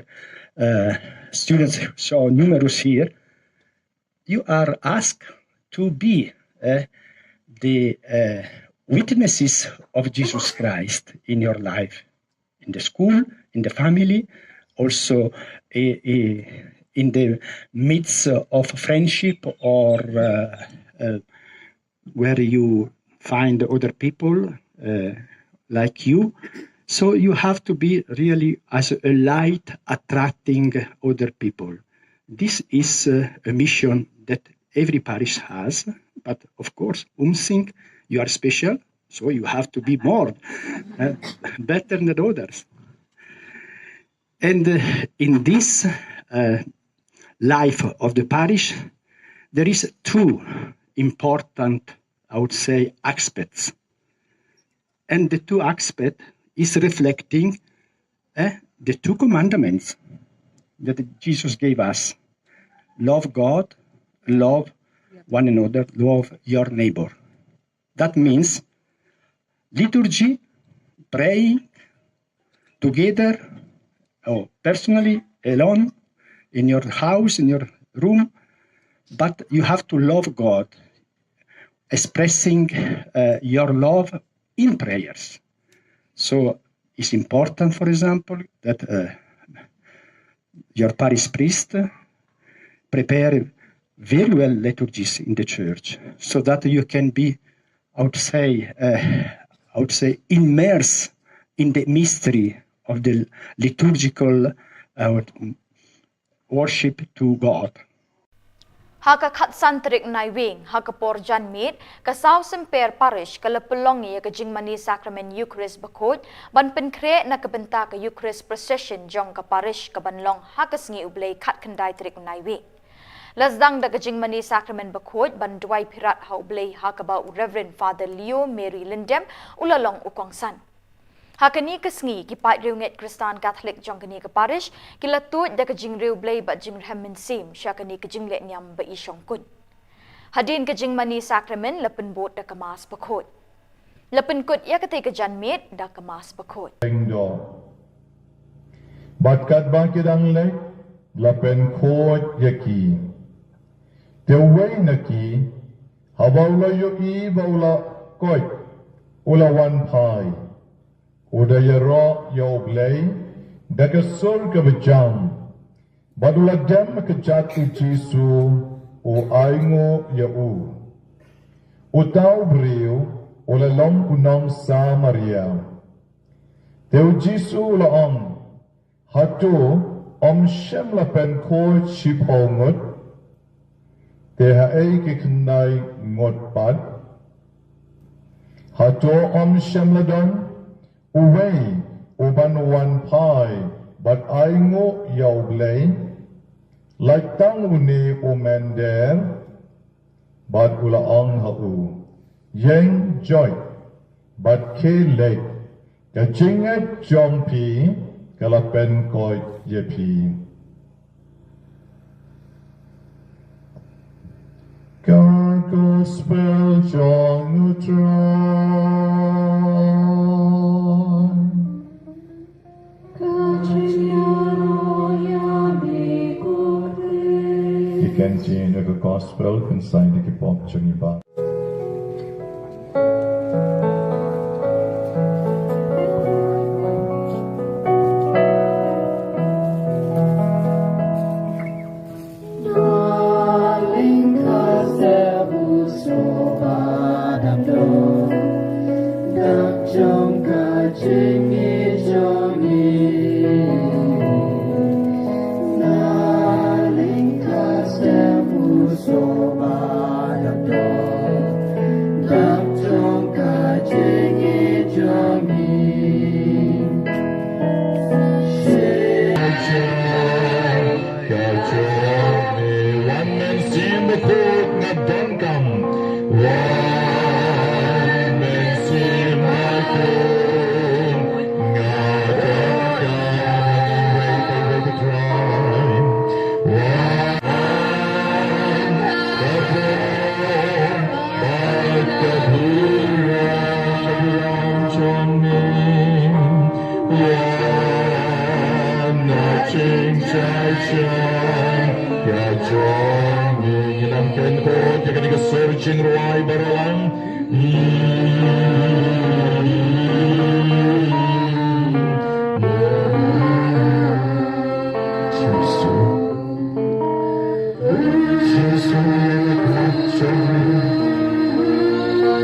uh, students, so numerous here, you are asked to be uh, the uh, witnesses of Jesus Christ in your life, in the school, in the family, also uh, uh, in the midst of friendship or uh, uh, where you find other people uh, like you. So you have to be really as a light attracting other people. This is uh, a mission that every parish has, but of course, Umsing, you are special, so you have to be more uh, better than others. And uh, in this uh, life of the parish, there is two important, I would say, aspects. And the two aspects is reflecting uh, the two commandments that Jesus gave us. Love God, love one another, love your neighbor. That means liturgy, praying together or personally, alone, in your house, in your room, but you have to love God, expressing uh, your love in prayers. So it's important, for example, that uh, your parish priest prepare very well liturgies in the church so that you can be, I would say, uh, I would say, immersed in the mystery of the liturgical uh, worship to God. Ha ka khatsan tarik Naiwieng, ha ka por janmiet, ka Saw Symper Parish ka la pynlong ïa ka jingmane sakramen Eucharist bakhuid ban pynkhreh na ka bynta ka Eucharist Procession jong ka Parish ka ban long ha ka sngi U Blei khatkhyndai tarik Naiwieng. La sdang da ka jingmane sakramen bakhuid ban duwai phirat ha U Blei ha kaba u Reverend Father Leo Mary Lyndem u la long u kongsan. Ha kane ka sngi ki paid riewngeit Khristan Katholik jong kane ka parish ki la tuid da ka jingriewblei bad jingrhem mynsiem sha kane ka jinglehniam ba i shongkuid. Hadien ka jingmane sakramen la pynbud da ka Mass bakhuid. La pynkut ïa katei ka janmiet da ka Mass bakhuid. Bad katba ki dang leit la pynkhuid ïa ki. Te uwei na ki, haba u la ïohi ba u la koit, u la wan phai, u da ïaroh ïa U Blei da ka sur kaba jam, bad u la dem ha kjat U Jisu, u ainguh ïa u. Uta u briew u la long u nong Samaria. Te U Jisu u la ong, hato ym shym la pynkhuid shiphew ngut? Te haei ki khyndai ngut pat? Hato ym shym la don uwei uban wan phai bad ainguh ïa U Blei, lait tang une u mynder? Bad u la ong ha u, ïeng joit, bad khie leit, ka jingngeit jong phi ka la pynkoit ïa phi. Ka Gospel jong U Trai. Ki ktien jong ka Gospel kynsai da ki pop jong ngi ba. Ka jong me, wan Mynsiem Bakhuid nga donkam. Wan Mynsiem Bakhuid nga donkam. Wan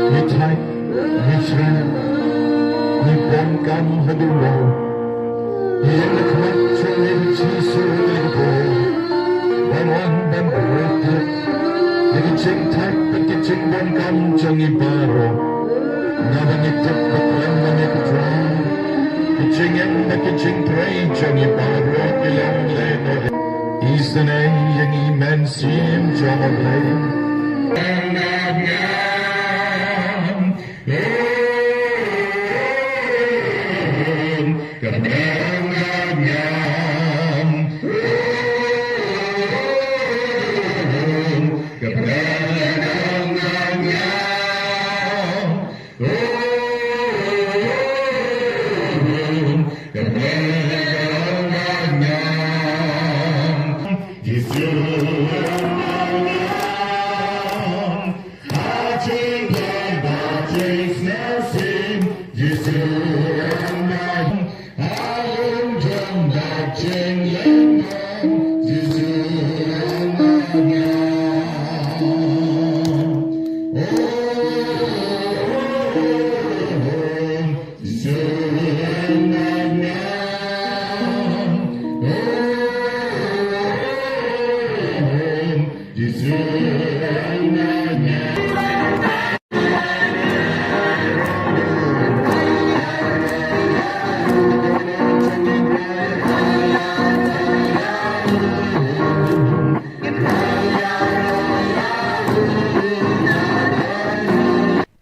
Ngi thait, ngi shrem, ngi bun kam haduh wow. Ïa ka khmat jong ngi Jisu ngi la bud ban wan ban bret ïa ka jingthait bad ka jingbun kam jong ngi baroh. Naba ngi tip ba khlem ma ngi ka jong ka jingim bad ka jingtrei jong ngi baroh ki long lehnoh. Isynei ïa ngi Mynsiem jong U Blei.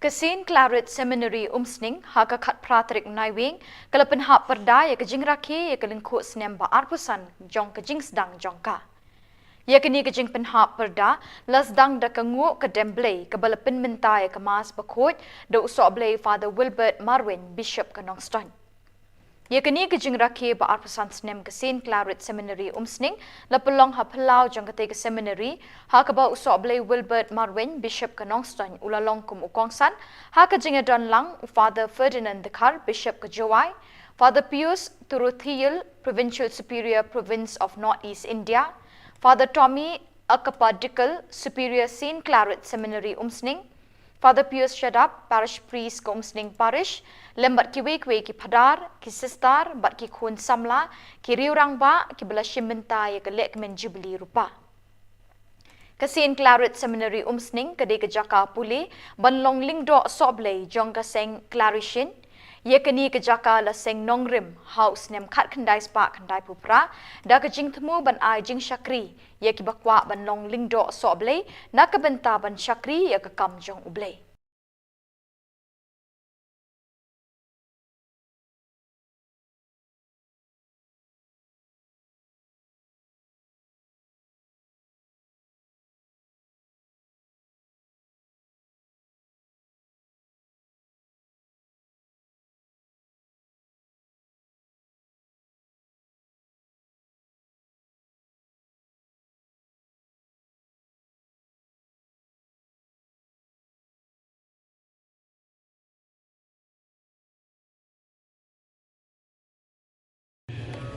Ka Saint Claret Seminary Umsning, ha ka khatphra tarik Naiwieng, ka la pynhap pyrda ïa ka jingrakhe ïa ka lyngkhuh snem ba arphew san jong ka jingsdang jong ka. Ïa kane ka jingpynhap pyrda la sdang da ka nguh ka dem Blei kaba la pynmynta ïa ka Mass Bakhuid da u Sohblei Father Wilbert Marwein, Bishop ka Nongstoiñ. Ïa kane ka jingrakhe ba arphew san snem ka Saint Claret Seminary Umsning la pynlong ha phyllaw jong katei ka seminary, ha kaba u Sohblei Wilbert Marwein, Bishop ka Nongstoiñ, u la long kum u kongsan, ha ka jingïadon lang u Father Ferdinand Dkhar, Bishop ka Jowai, Father Pius Turuthiel, Provincial Superior, Province of North East India, Father Tommy Akapa Dickel, Superior Saint Claret Seminary Umsning, Father Pius Shadap, Parish Priest ka Umsning Parish, lem bad kiwei kiwei ki phadar, ki sister, bad ki khun samla, ki riew rangbah, kiba la shim bynta ïa ka lehkmen Jubilee Rupa. Ka Saint Claret Seminary Umsning ka dei ka jaka pule ban long lyngdoh sohblei jong ka seng Claretian. Ïa kane ka jaka la seng nongrim ha u snem khatkhyndai spah khyndai phew phra, da ka jingthmu ban ai jingshakri ïa kiba kwah ban long lyngdoh sohblei, na ka bynta ban shakri ïa ka kam jong U Blei.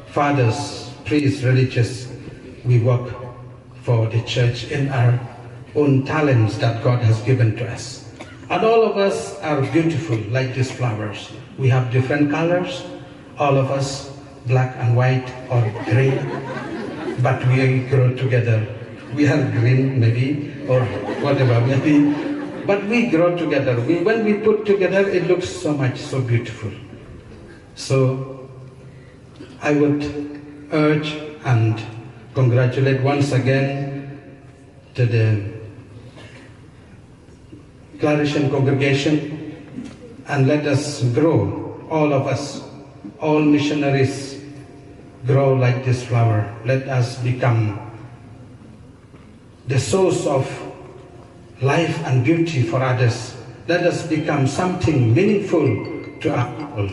Fathers, priests, religious, we work for the church in our own talents that God has given to us. And all of us are beautiful like these flowers. We have different colors, all of us, black and white or green, but we grow together. We are green, maybe, or whatever, maybe, but we grow together. We, when we put together, it looks so much, so beautiful. So, I would urge and congratulate once again to the Claretian congregation, and let us grow, all of us, all missionaries, grow like this flower. Let us become the source of life and beauty for others. Let us become something meaningful to our people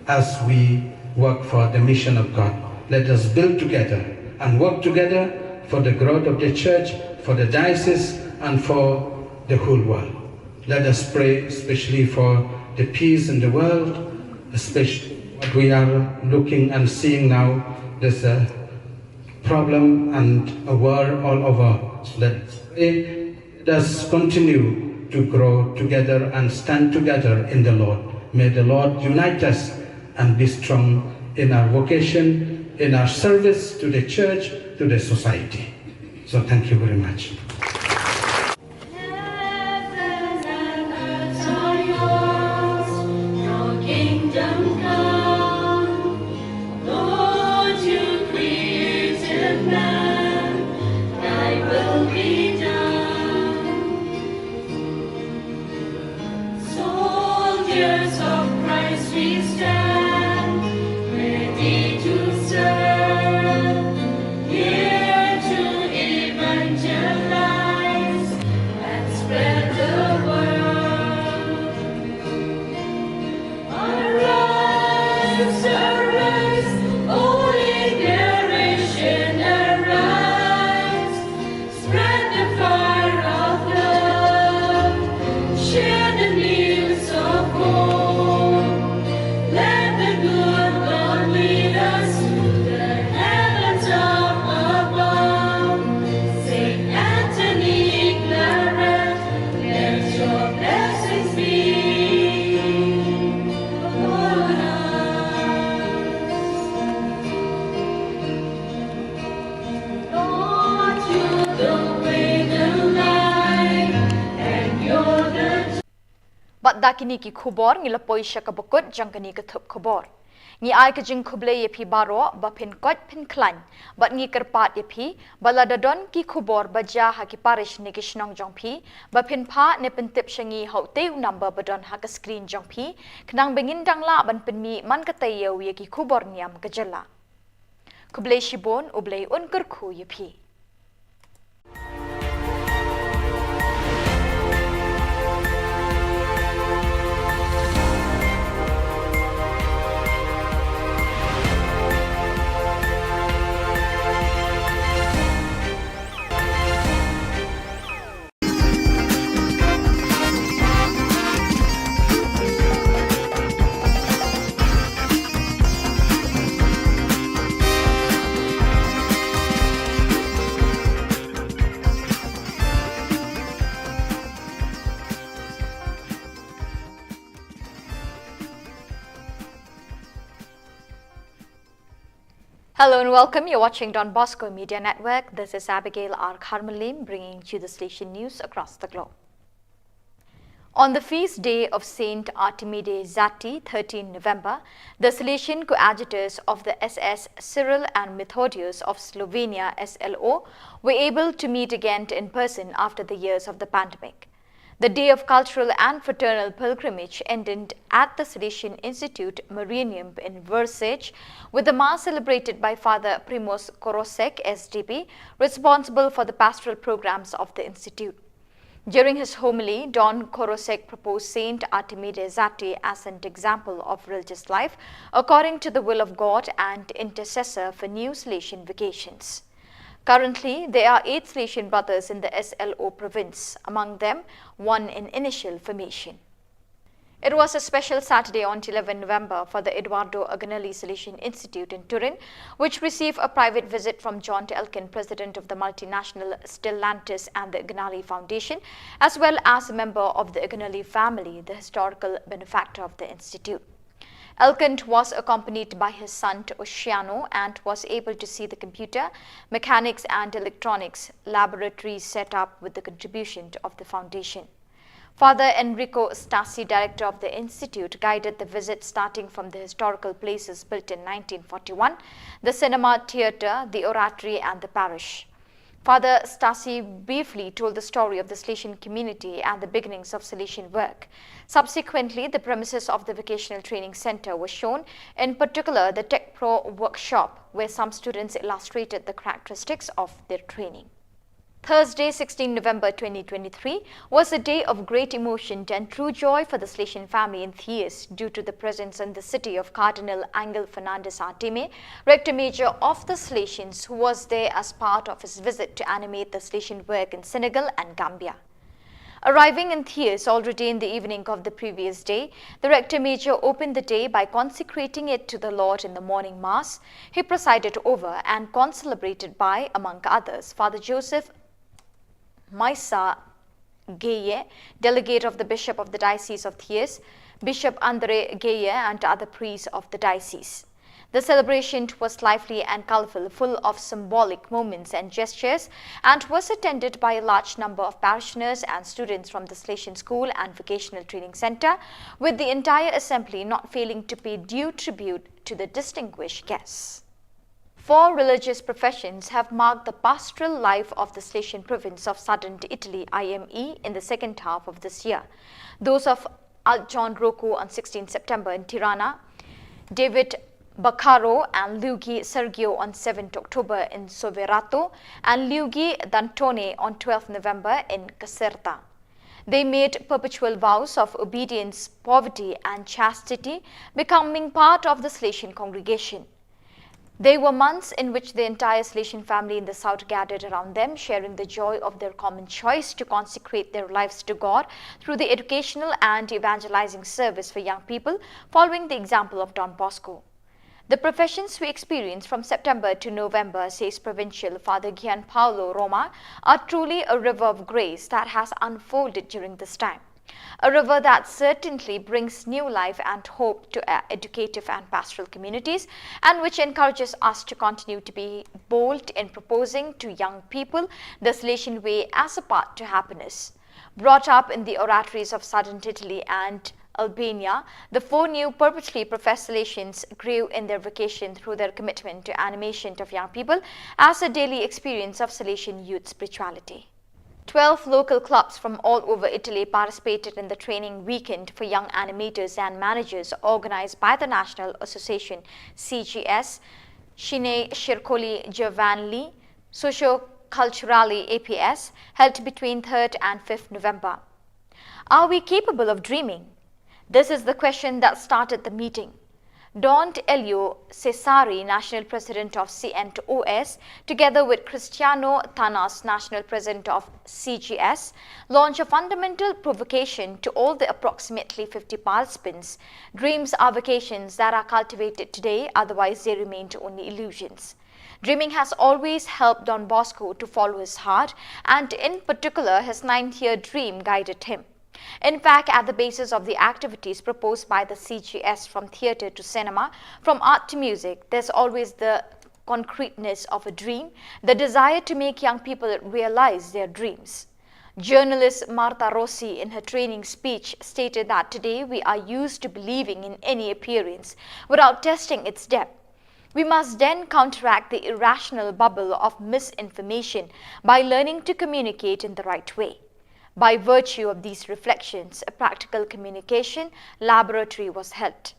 as we work for the mission of God. Let us build together and work together for the growth of the church, for the diocese, and for the whole world. Let us pray especially for the peace in the world, especially what we are looking and seeing now. There's a problem and a war all over. Let us pray. Let us continue to grow together and stand together in the Lord. May the Lord unite us and be strong in our vocation, in our service to the church, to the society. So thank you very much. Heaven and earth are yours, your kingdom come. Lord, you created man, thy will be done. Soldiers of Christ we stand, ready to serve, here to evangelize and spread the word. Arise, arise, holy generation, arise. Spread the fire of love. Share the news of hope. Let the good Lord lead us to the heavens up above. Saint Anthony Claret, let your blessings be upon us. Lord, you're the way, the life, and you're the Bad da kine ki khubor ngi la poi sha kaba kut jong kane ka thup khubor. Ngi ai ka jingkhublei ïa phi baroh ba phin koit phin khlaiñ. Bad ngi kyrpad ïa phi ba lada don ki khubor ba jia ha ki parish ne ki shnong jong phi, ba phin phah ne pyntip sha ngi ha utei u number ba don ha ka screen jong phi, khnang ba ngin dang lah ban pynmih man ka taïew ïa ki khubor niam ka jylla. Khublei shibun, U Blei un kyrkhu ïa phi. Hello and welcome. You're watching Don Bosco Media Network. This is Abigail R. Kharmalim bringing to you the Salesian news across the globe. On the feast day of Saint Artemide Zati, thirteenth November, the Salesian coadjutors of the S S Cyril and Methodius of Slovenia, S L O, were able to meet again in person after the years of the pandemic. The day of cultural and fraternal pilgrimage ended at the Salesian Institute Marianum in Vršac, with the Mass celebrated by Father Primoz Korosek, S D B, responsible for the pastoral programs of the Institute. During his homily, Don Korosek proposed Saint Artemide Zati as an example of religious life according to the will of God and intercessor for new Salesian vocations. Currently, there are eight Salesian brothers in the S L O province, among them one in initial formation. It was a special Saturday on eleventh November for the Eduardo Agnelli Salesian Institute in Turin, which received a private visit from John Elkann, president of the multinational Stellantis and the Agnelli Foundation, as well as a member of the Agnelli family, the historical benefactor of the institute. Elkann was accompanied by his son Oceano and was able to see the computer, mechanics and electronics laboratory set up with the contribution of the foundation. Father Enrico Stasi, director of the institute, guided the visit starting from the historical places built in nineteen forty-one, the cinema, theatre, the oratory and the parish. Father Stasi briefly told the story of the Salesian community and the beginnings of Salesian work. Subsequently, the premises of the Vocational Training Centre were shown, in particular the Tech Pro workshop, where some students illustrated the characteristics of their training. Thursday, sixteenth November twenty twenty-three, was a day of great emotion and true joy for the Salesian family in Thiers due to the presence in the city of Cardinal Angel Fernandez Artime, Rector Major of the Salesians, who was there as part of his visit to animate the Salesian work in Senegal and Gambia. Arriving in Thiers already in the evening of the previous day, the Rector Major opened the day by consecrating it to the Lord in the morning Mass he presided over and concelebrated by, among others, Father Joseph Maisa Gueye, delegate of the Bishop of the Diocese of Thiers, Bishop André Gueye, and other priests of the diocese. The celebration was lively and colorful, full of symbolic moments and gestures, and was attended by a large number of parishioners and students from the Salesian School and Vocational Training Centre, with the entire assembly not failing to pay due tribute to the distinguished guests. Four religious professions have marked the pastoral life of the Salesian province of southern Italy, I M E, in the second half of this year. Those of Altjohn Rocco on sixteenth September in Tirana, David Baccaro and Luigi Sergio on seventh October in Soverato, and Luigi D'Antone on twelfth November in Caserta. They made perpetual vows of obedience, poverty, and chastity, becoming part of the Salesian congregation. They were months in which the entire Salesian family in the south gathered around them, sharing the joy of their common choice to consecrate their lives to God through the educational and evangelizing service for young people, following the example of Don Bosco. The professions we experience from September to November, says Provincial Father Gianpaolo Roma, are truly a river of grace that has unfolded during this time. A river that certainly brings new life and hope to our educative and pastoral communities, and which encourages us to continue to be bold in proposing to young people the Salesian way as a path to happiness. Brought up in the oratories of southern Italy and Albania, the four new perpetually professed Salesians grew in their vocation through their commitment to animation of young people as a daily experience of Salesian youth spirituality. Twelve local clubs from all over Italy participated in the training weekend for young animators and managers organized by the National Association, C G S, Cine Circoli Giovanili, Socio Culturali, A P S, held between third and fifth November. Are we capable of dreaming? This is the question that started the meeting. Don Elio Cesari, National President of C N O S, together with Cristiano Tanas, National President of C G S, launched a fundamental provocation to all the approximately fifty participants. Dreams are vocations that are cultivated today, otherwise they remain only illusions. Dreaming has always helped Don Bosco to follow his heart, and in particular, his ninth year dream guided him. In fact, at the basis of the activities proposed by the C G S, from theatre to cinema, from art to music, there's always the concreteness of a dream, the desire to make young people realize their dreams. Journalist Martha Rossi, in her training speech, stated that today we are used to believing in any appearance without testing its depth. We must then counteract the irrational bubble of misinformation by learning to communicate in the right way. By virtue of these reflections, a practical communication laboratory was held.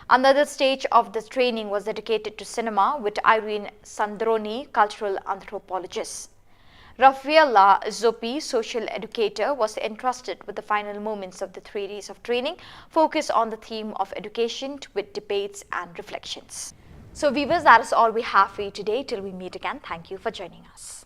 Another stage of this training was dedicated to cinema with Irene Sandroni, cultural anthropologist. Rafaela Zoppi, social educator, was entrusted with the final moments of the three days of training, focused on the theme of education with debates and reflections. So, viewers, that is all we have for you today. Till we meet again, thank you for joining us.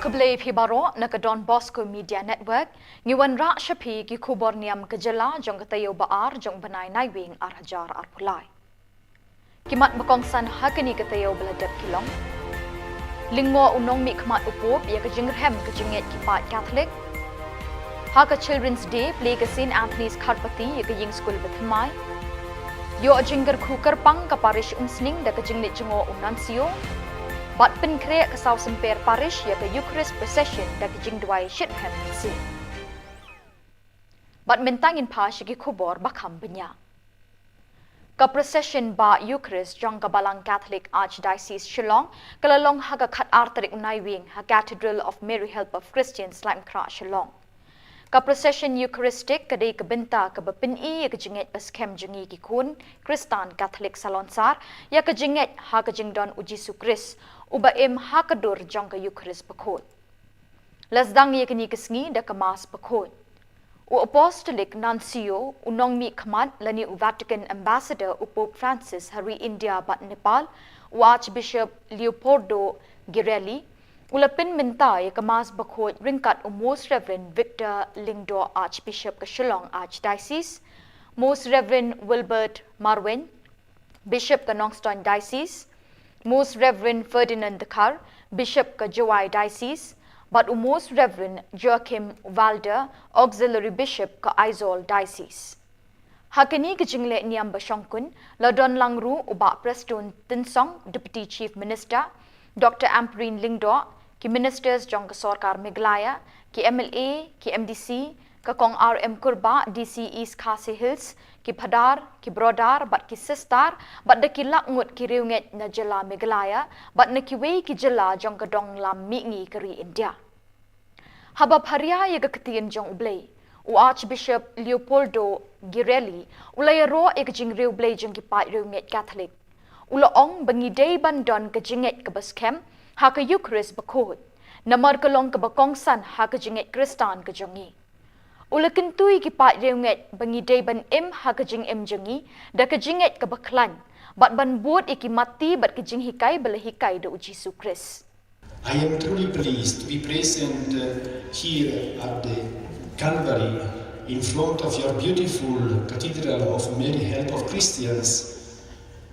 Khublei phi baroh na ka Don Bosco Media Network. Ngi wanrah sha phi ki khubor niam ka jylla jong ka taïew ba ar jong u bnai Naiwieng ar hajar arphew lai. Ki mat ba kongsan ha kane ka taïew ba la dep ki long: Lyngngoh u nongmihkhmat u Pope ïa ka jingrhem ka jingngeit ki paid Katholik. Ha ka Children's Day, plie ka Saint Anthony's Kharpati ïa ka ïing skul bathymmai. Ïoh jingkyrkhu kyrpang ka Parish Umsning da ka jingleit jngoh u Nuncio. Bad pynkhreh ka Saw Symper Parish ïa ka Eucharist Procession da ka jingduwai shitrhem mynsiem. Bad mynta ngin phai sha ki khubor ba kham bniah. Ka Procession Bah Eucharist jong ka Balang Catholic Archdiocese Shillong ka la long ha ka khatar tarik u Naiwieng ha Cathedral of Mary Help of Christians, Laitumkhrah, Shillong. Ka Procession Eucharistic ka dei ka bynta kaba pyni ïa ka jingngeit ba skhem jong ngi ki khun Khristan Katholik salonsar ïa ka jingngeit ha ka jingdon u Jisu Khrist, uba im ha ka dur jong ka Eucharist bakhuid. La sdang ïa kane ka sngi da ka Mass bakhuid. U Apostolic Nuncio, u nongmihkhmat lane u Vatican Ambassador u Pope Francis ha ri India bad Nepal, u Archbishop Leopoldo Girelli, u la pynmynta ïa ka Mass bakhuid ryngkat u Most Reverend Victor Lyngdoh, Archbishop ka Shillong Archdiocese, Most Reverend Wilbert Marwein, Bishop ka Nongstoiñ Diocese, Most Reverend Ferdinand Dkhar, Bishop ka Jowai Diocese, bad u Most Reverend Joachim Walder, Auxiliary Bishop ka Aizawl Diocese. Ha kane ka jingleh niam ba shongkun, la don lang ruh u Bah Prestone Tynsong, Deputy Chief Minister, Doctor Ampareen Lyngdoh, ki Ministers jong ka Sorkar Meghalaya, ki M L A, ki M D C, ka Kong R M Kurbah, D C East Khasi Hills, ki Phadar, ki Brodar, bad ki Sistar, bad da ki lak ngut ki riewngeit na jylla Meghalaya, bad na kiwei ki jylla jong ka donglam mihngi ka ri India. Haba pharia ïa ka ktien jong U Blei, u Archbishop Leopoldo Girelli, u la ïaroh ïa ka jingriewblei jong ki paid riewngeit Katholik. U la ong ba ngi dei ban don ka jingngeit kaba skhem ha ka Eucharist bakhuid, namar ka long kaba kongsan ha ka jingngeit Khristan ka jong ngi. U la kyntu ïa ki paid riewngeit ba ngi dei ban im ha ka jingim jong ngi da ka jingngeit kaba khlaiñ, bad ban bud ïa ki matti bad ka jinghikai ba la hikai da u Jisu Khrist. I am truly pleased to be present, uh, here at the Calvary in front of your beautiful Cathedral of Mary Help of Christians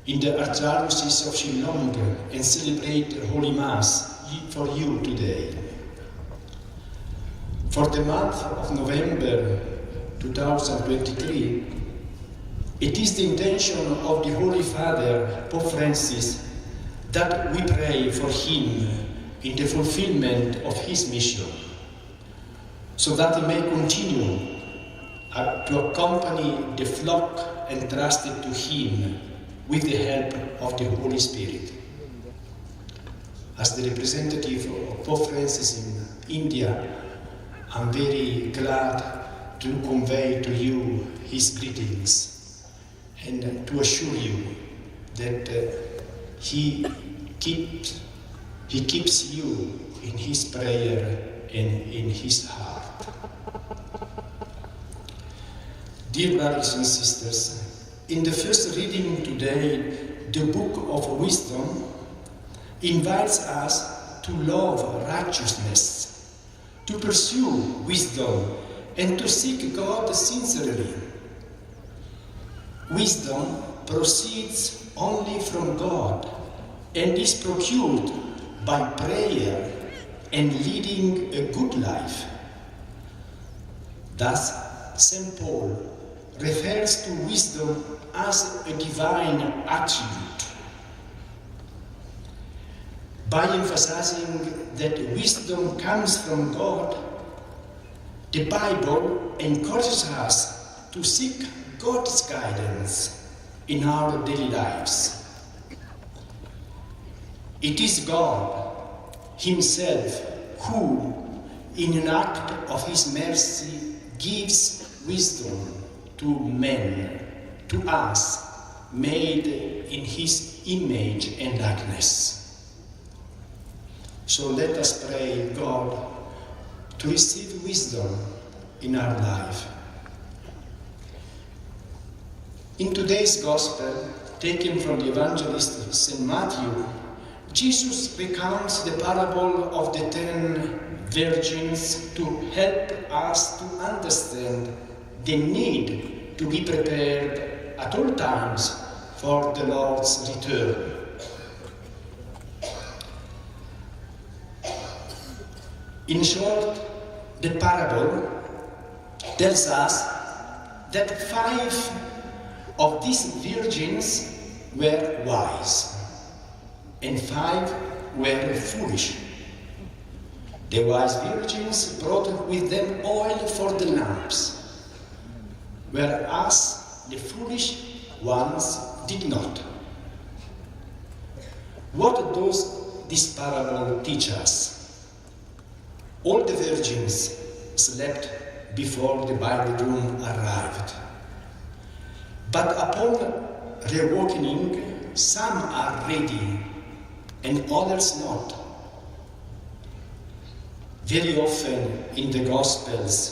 in the Archdiocese of Shillong and celebrate Holy Mass for you today. For the month of November two thousand twenty-three, it is the intention of the Holy Father, Pope Francis, that we pray for him in the fulfillment of his mission, so that he may continue, uh, to accompany the flock entrusted to him with the help of the Holy Spirit. As the representative of Pope Francis in India, I'm very glad to convey to you his greetings and to assure you that, uh, he keeps, he keeps you in his prayer and in his heart. Dear brothers and sisters, in the first reading today, the Book of Wisdom invites us to love righteousness, to pursue wisdom, and to seek God sincerely. Wisdom proceeds only from God and is procured by prayer and leading a good life. Thus, Saint Paul refers to wisdom as a divine attribute. By emphasizing that wisdom comes from God, the Bible encourages us to seek God's guidance in our daily lives. It is God Himself who, in an act of His mercy, gives wisdom to men, to us, made in His image and likeness. So let us pray God to receive wisdom in our life. In today's Gospel, taken from the Evangelist Saint Matthew, Jesus recounts the parable of the ten virgins to help us to understand the need to be prepared at all times for the Lord's return. In short, the parable tells us that five of these virgins were wise and five were foolish. The wise virgins brought with them oil for the lamps, whereas the foolish ones did not. What does this parable teach us? All the virgins slept before the bridegroom arrived. But upon reawakening, some are ready and others not. Very often in the Gospels,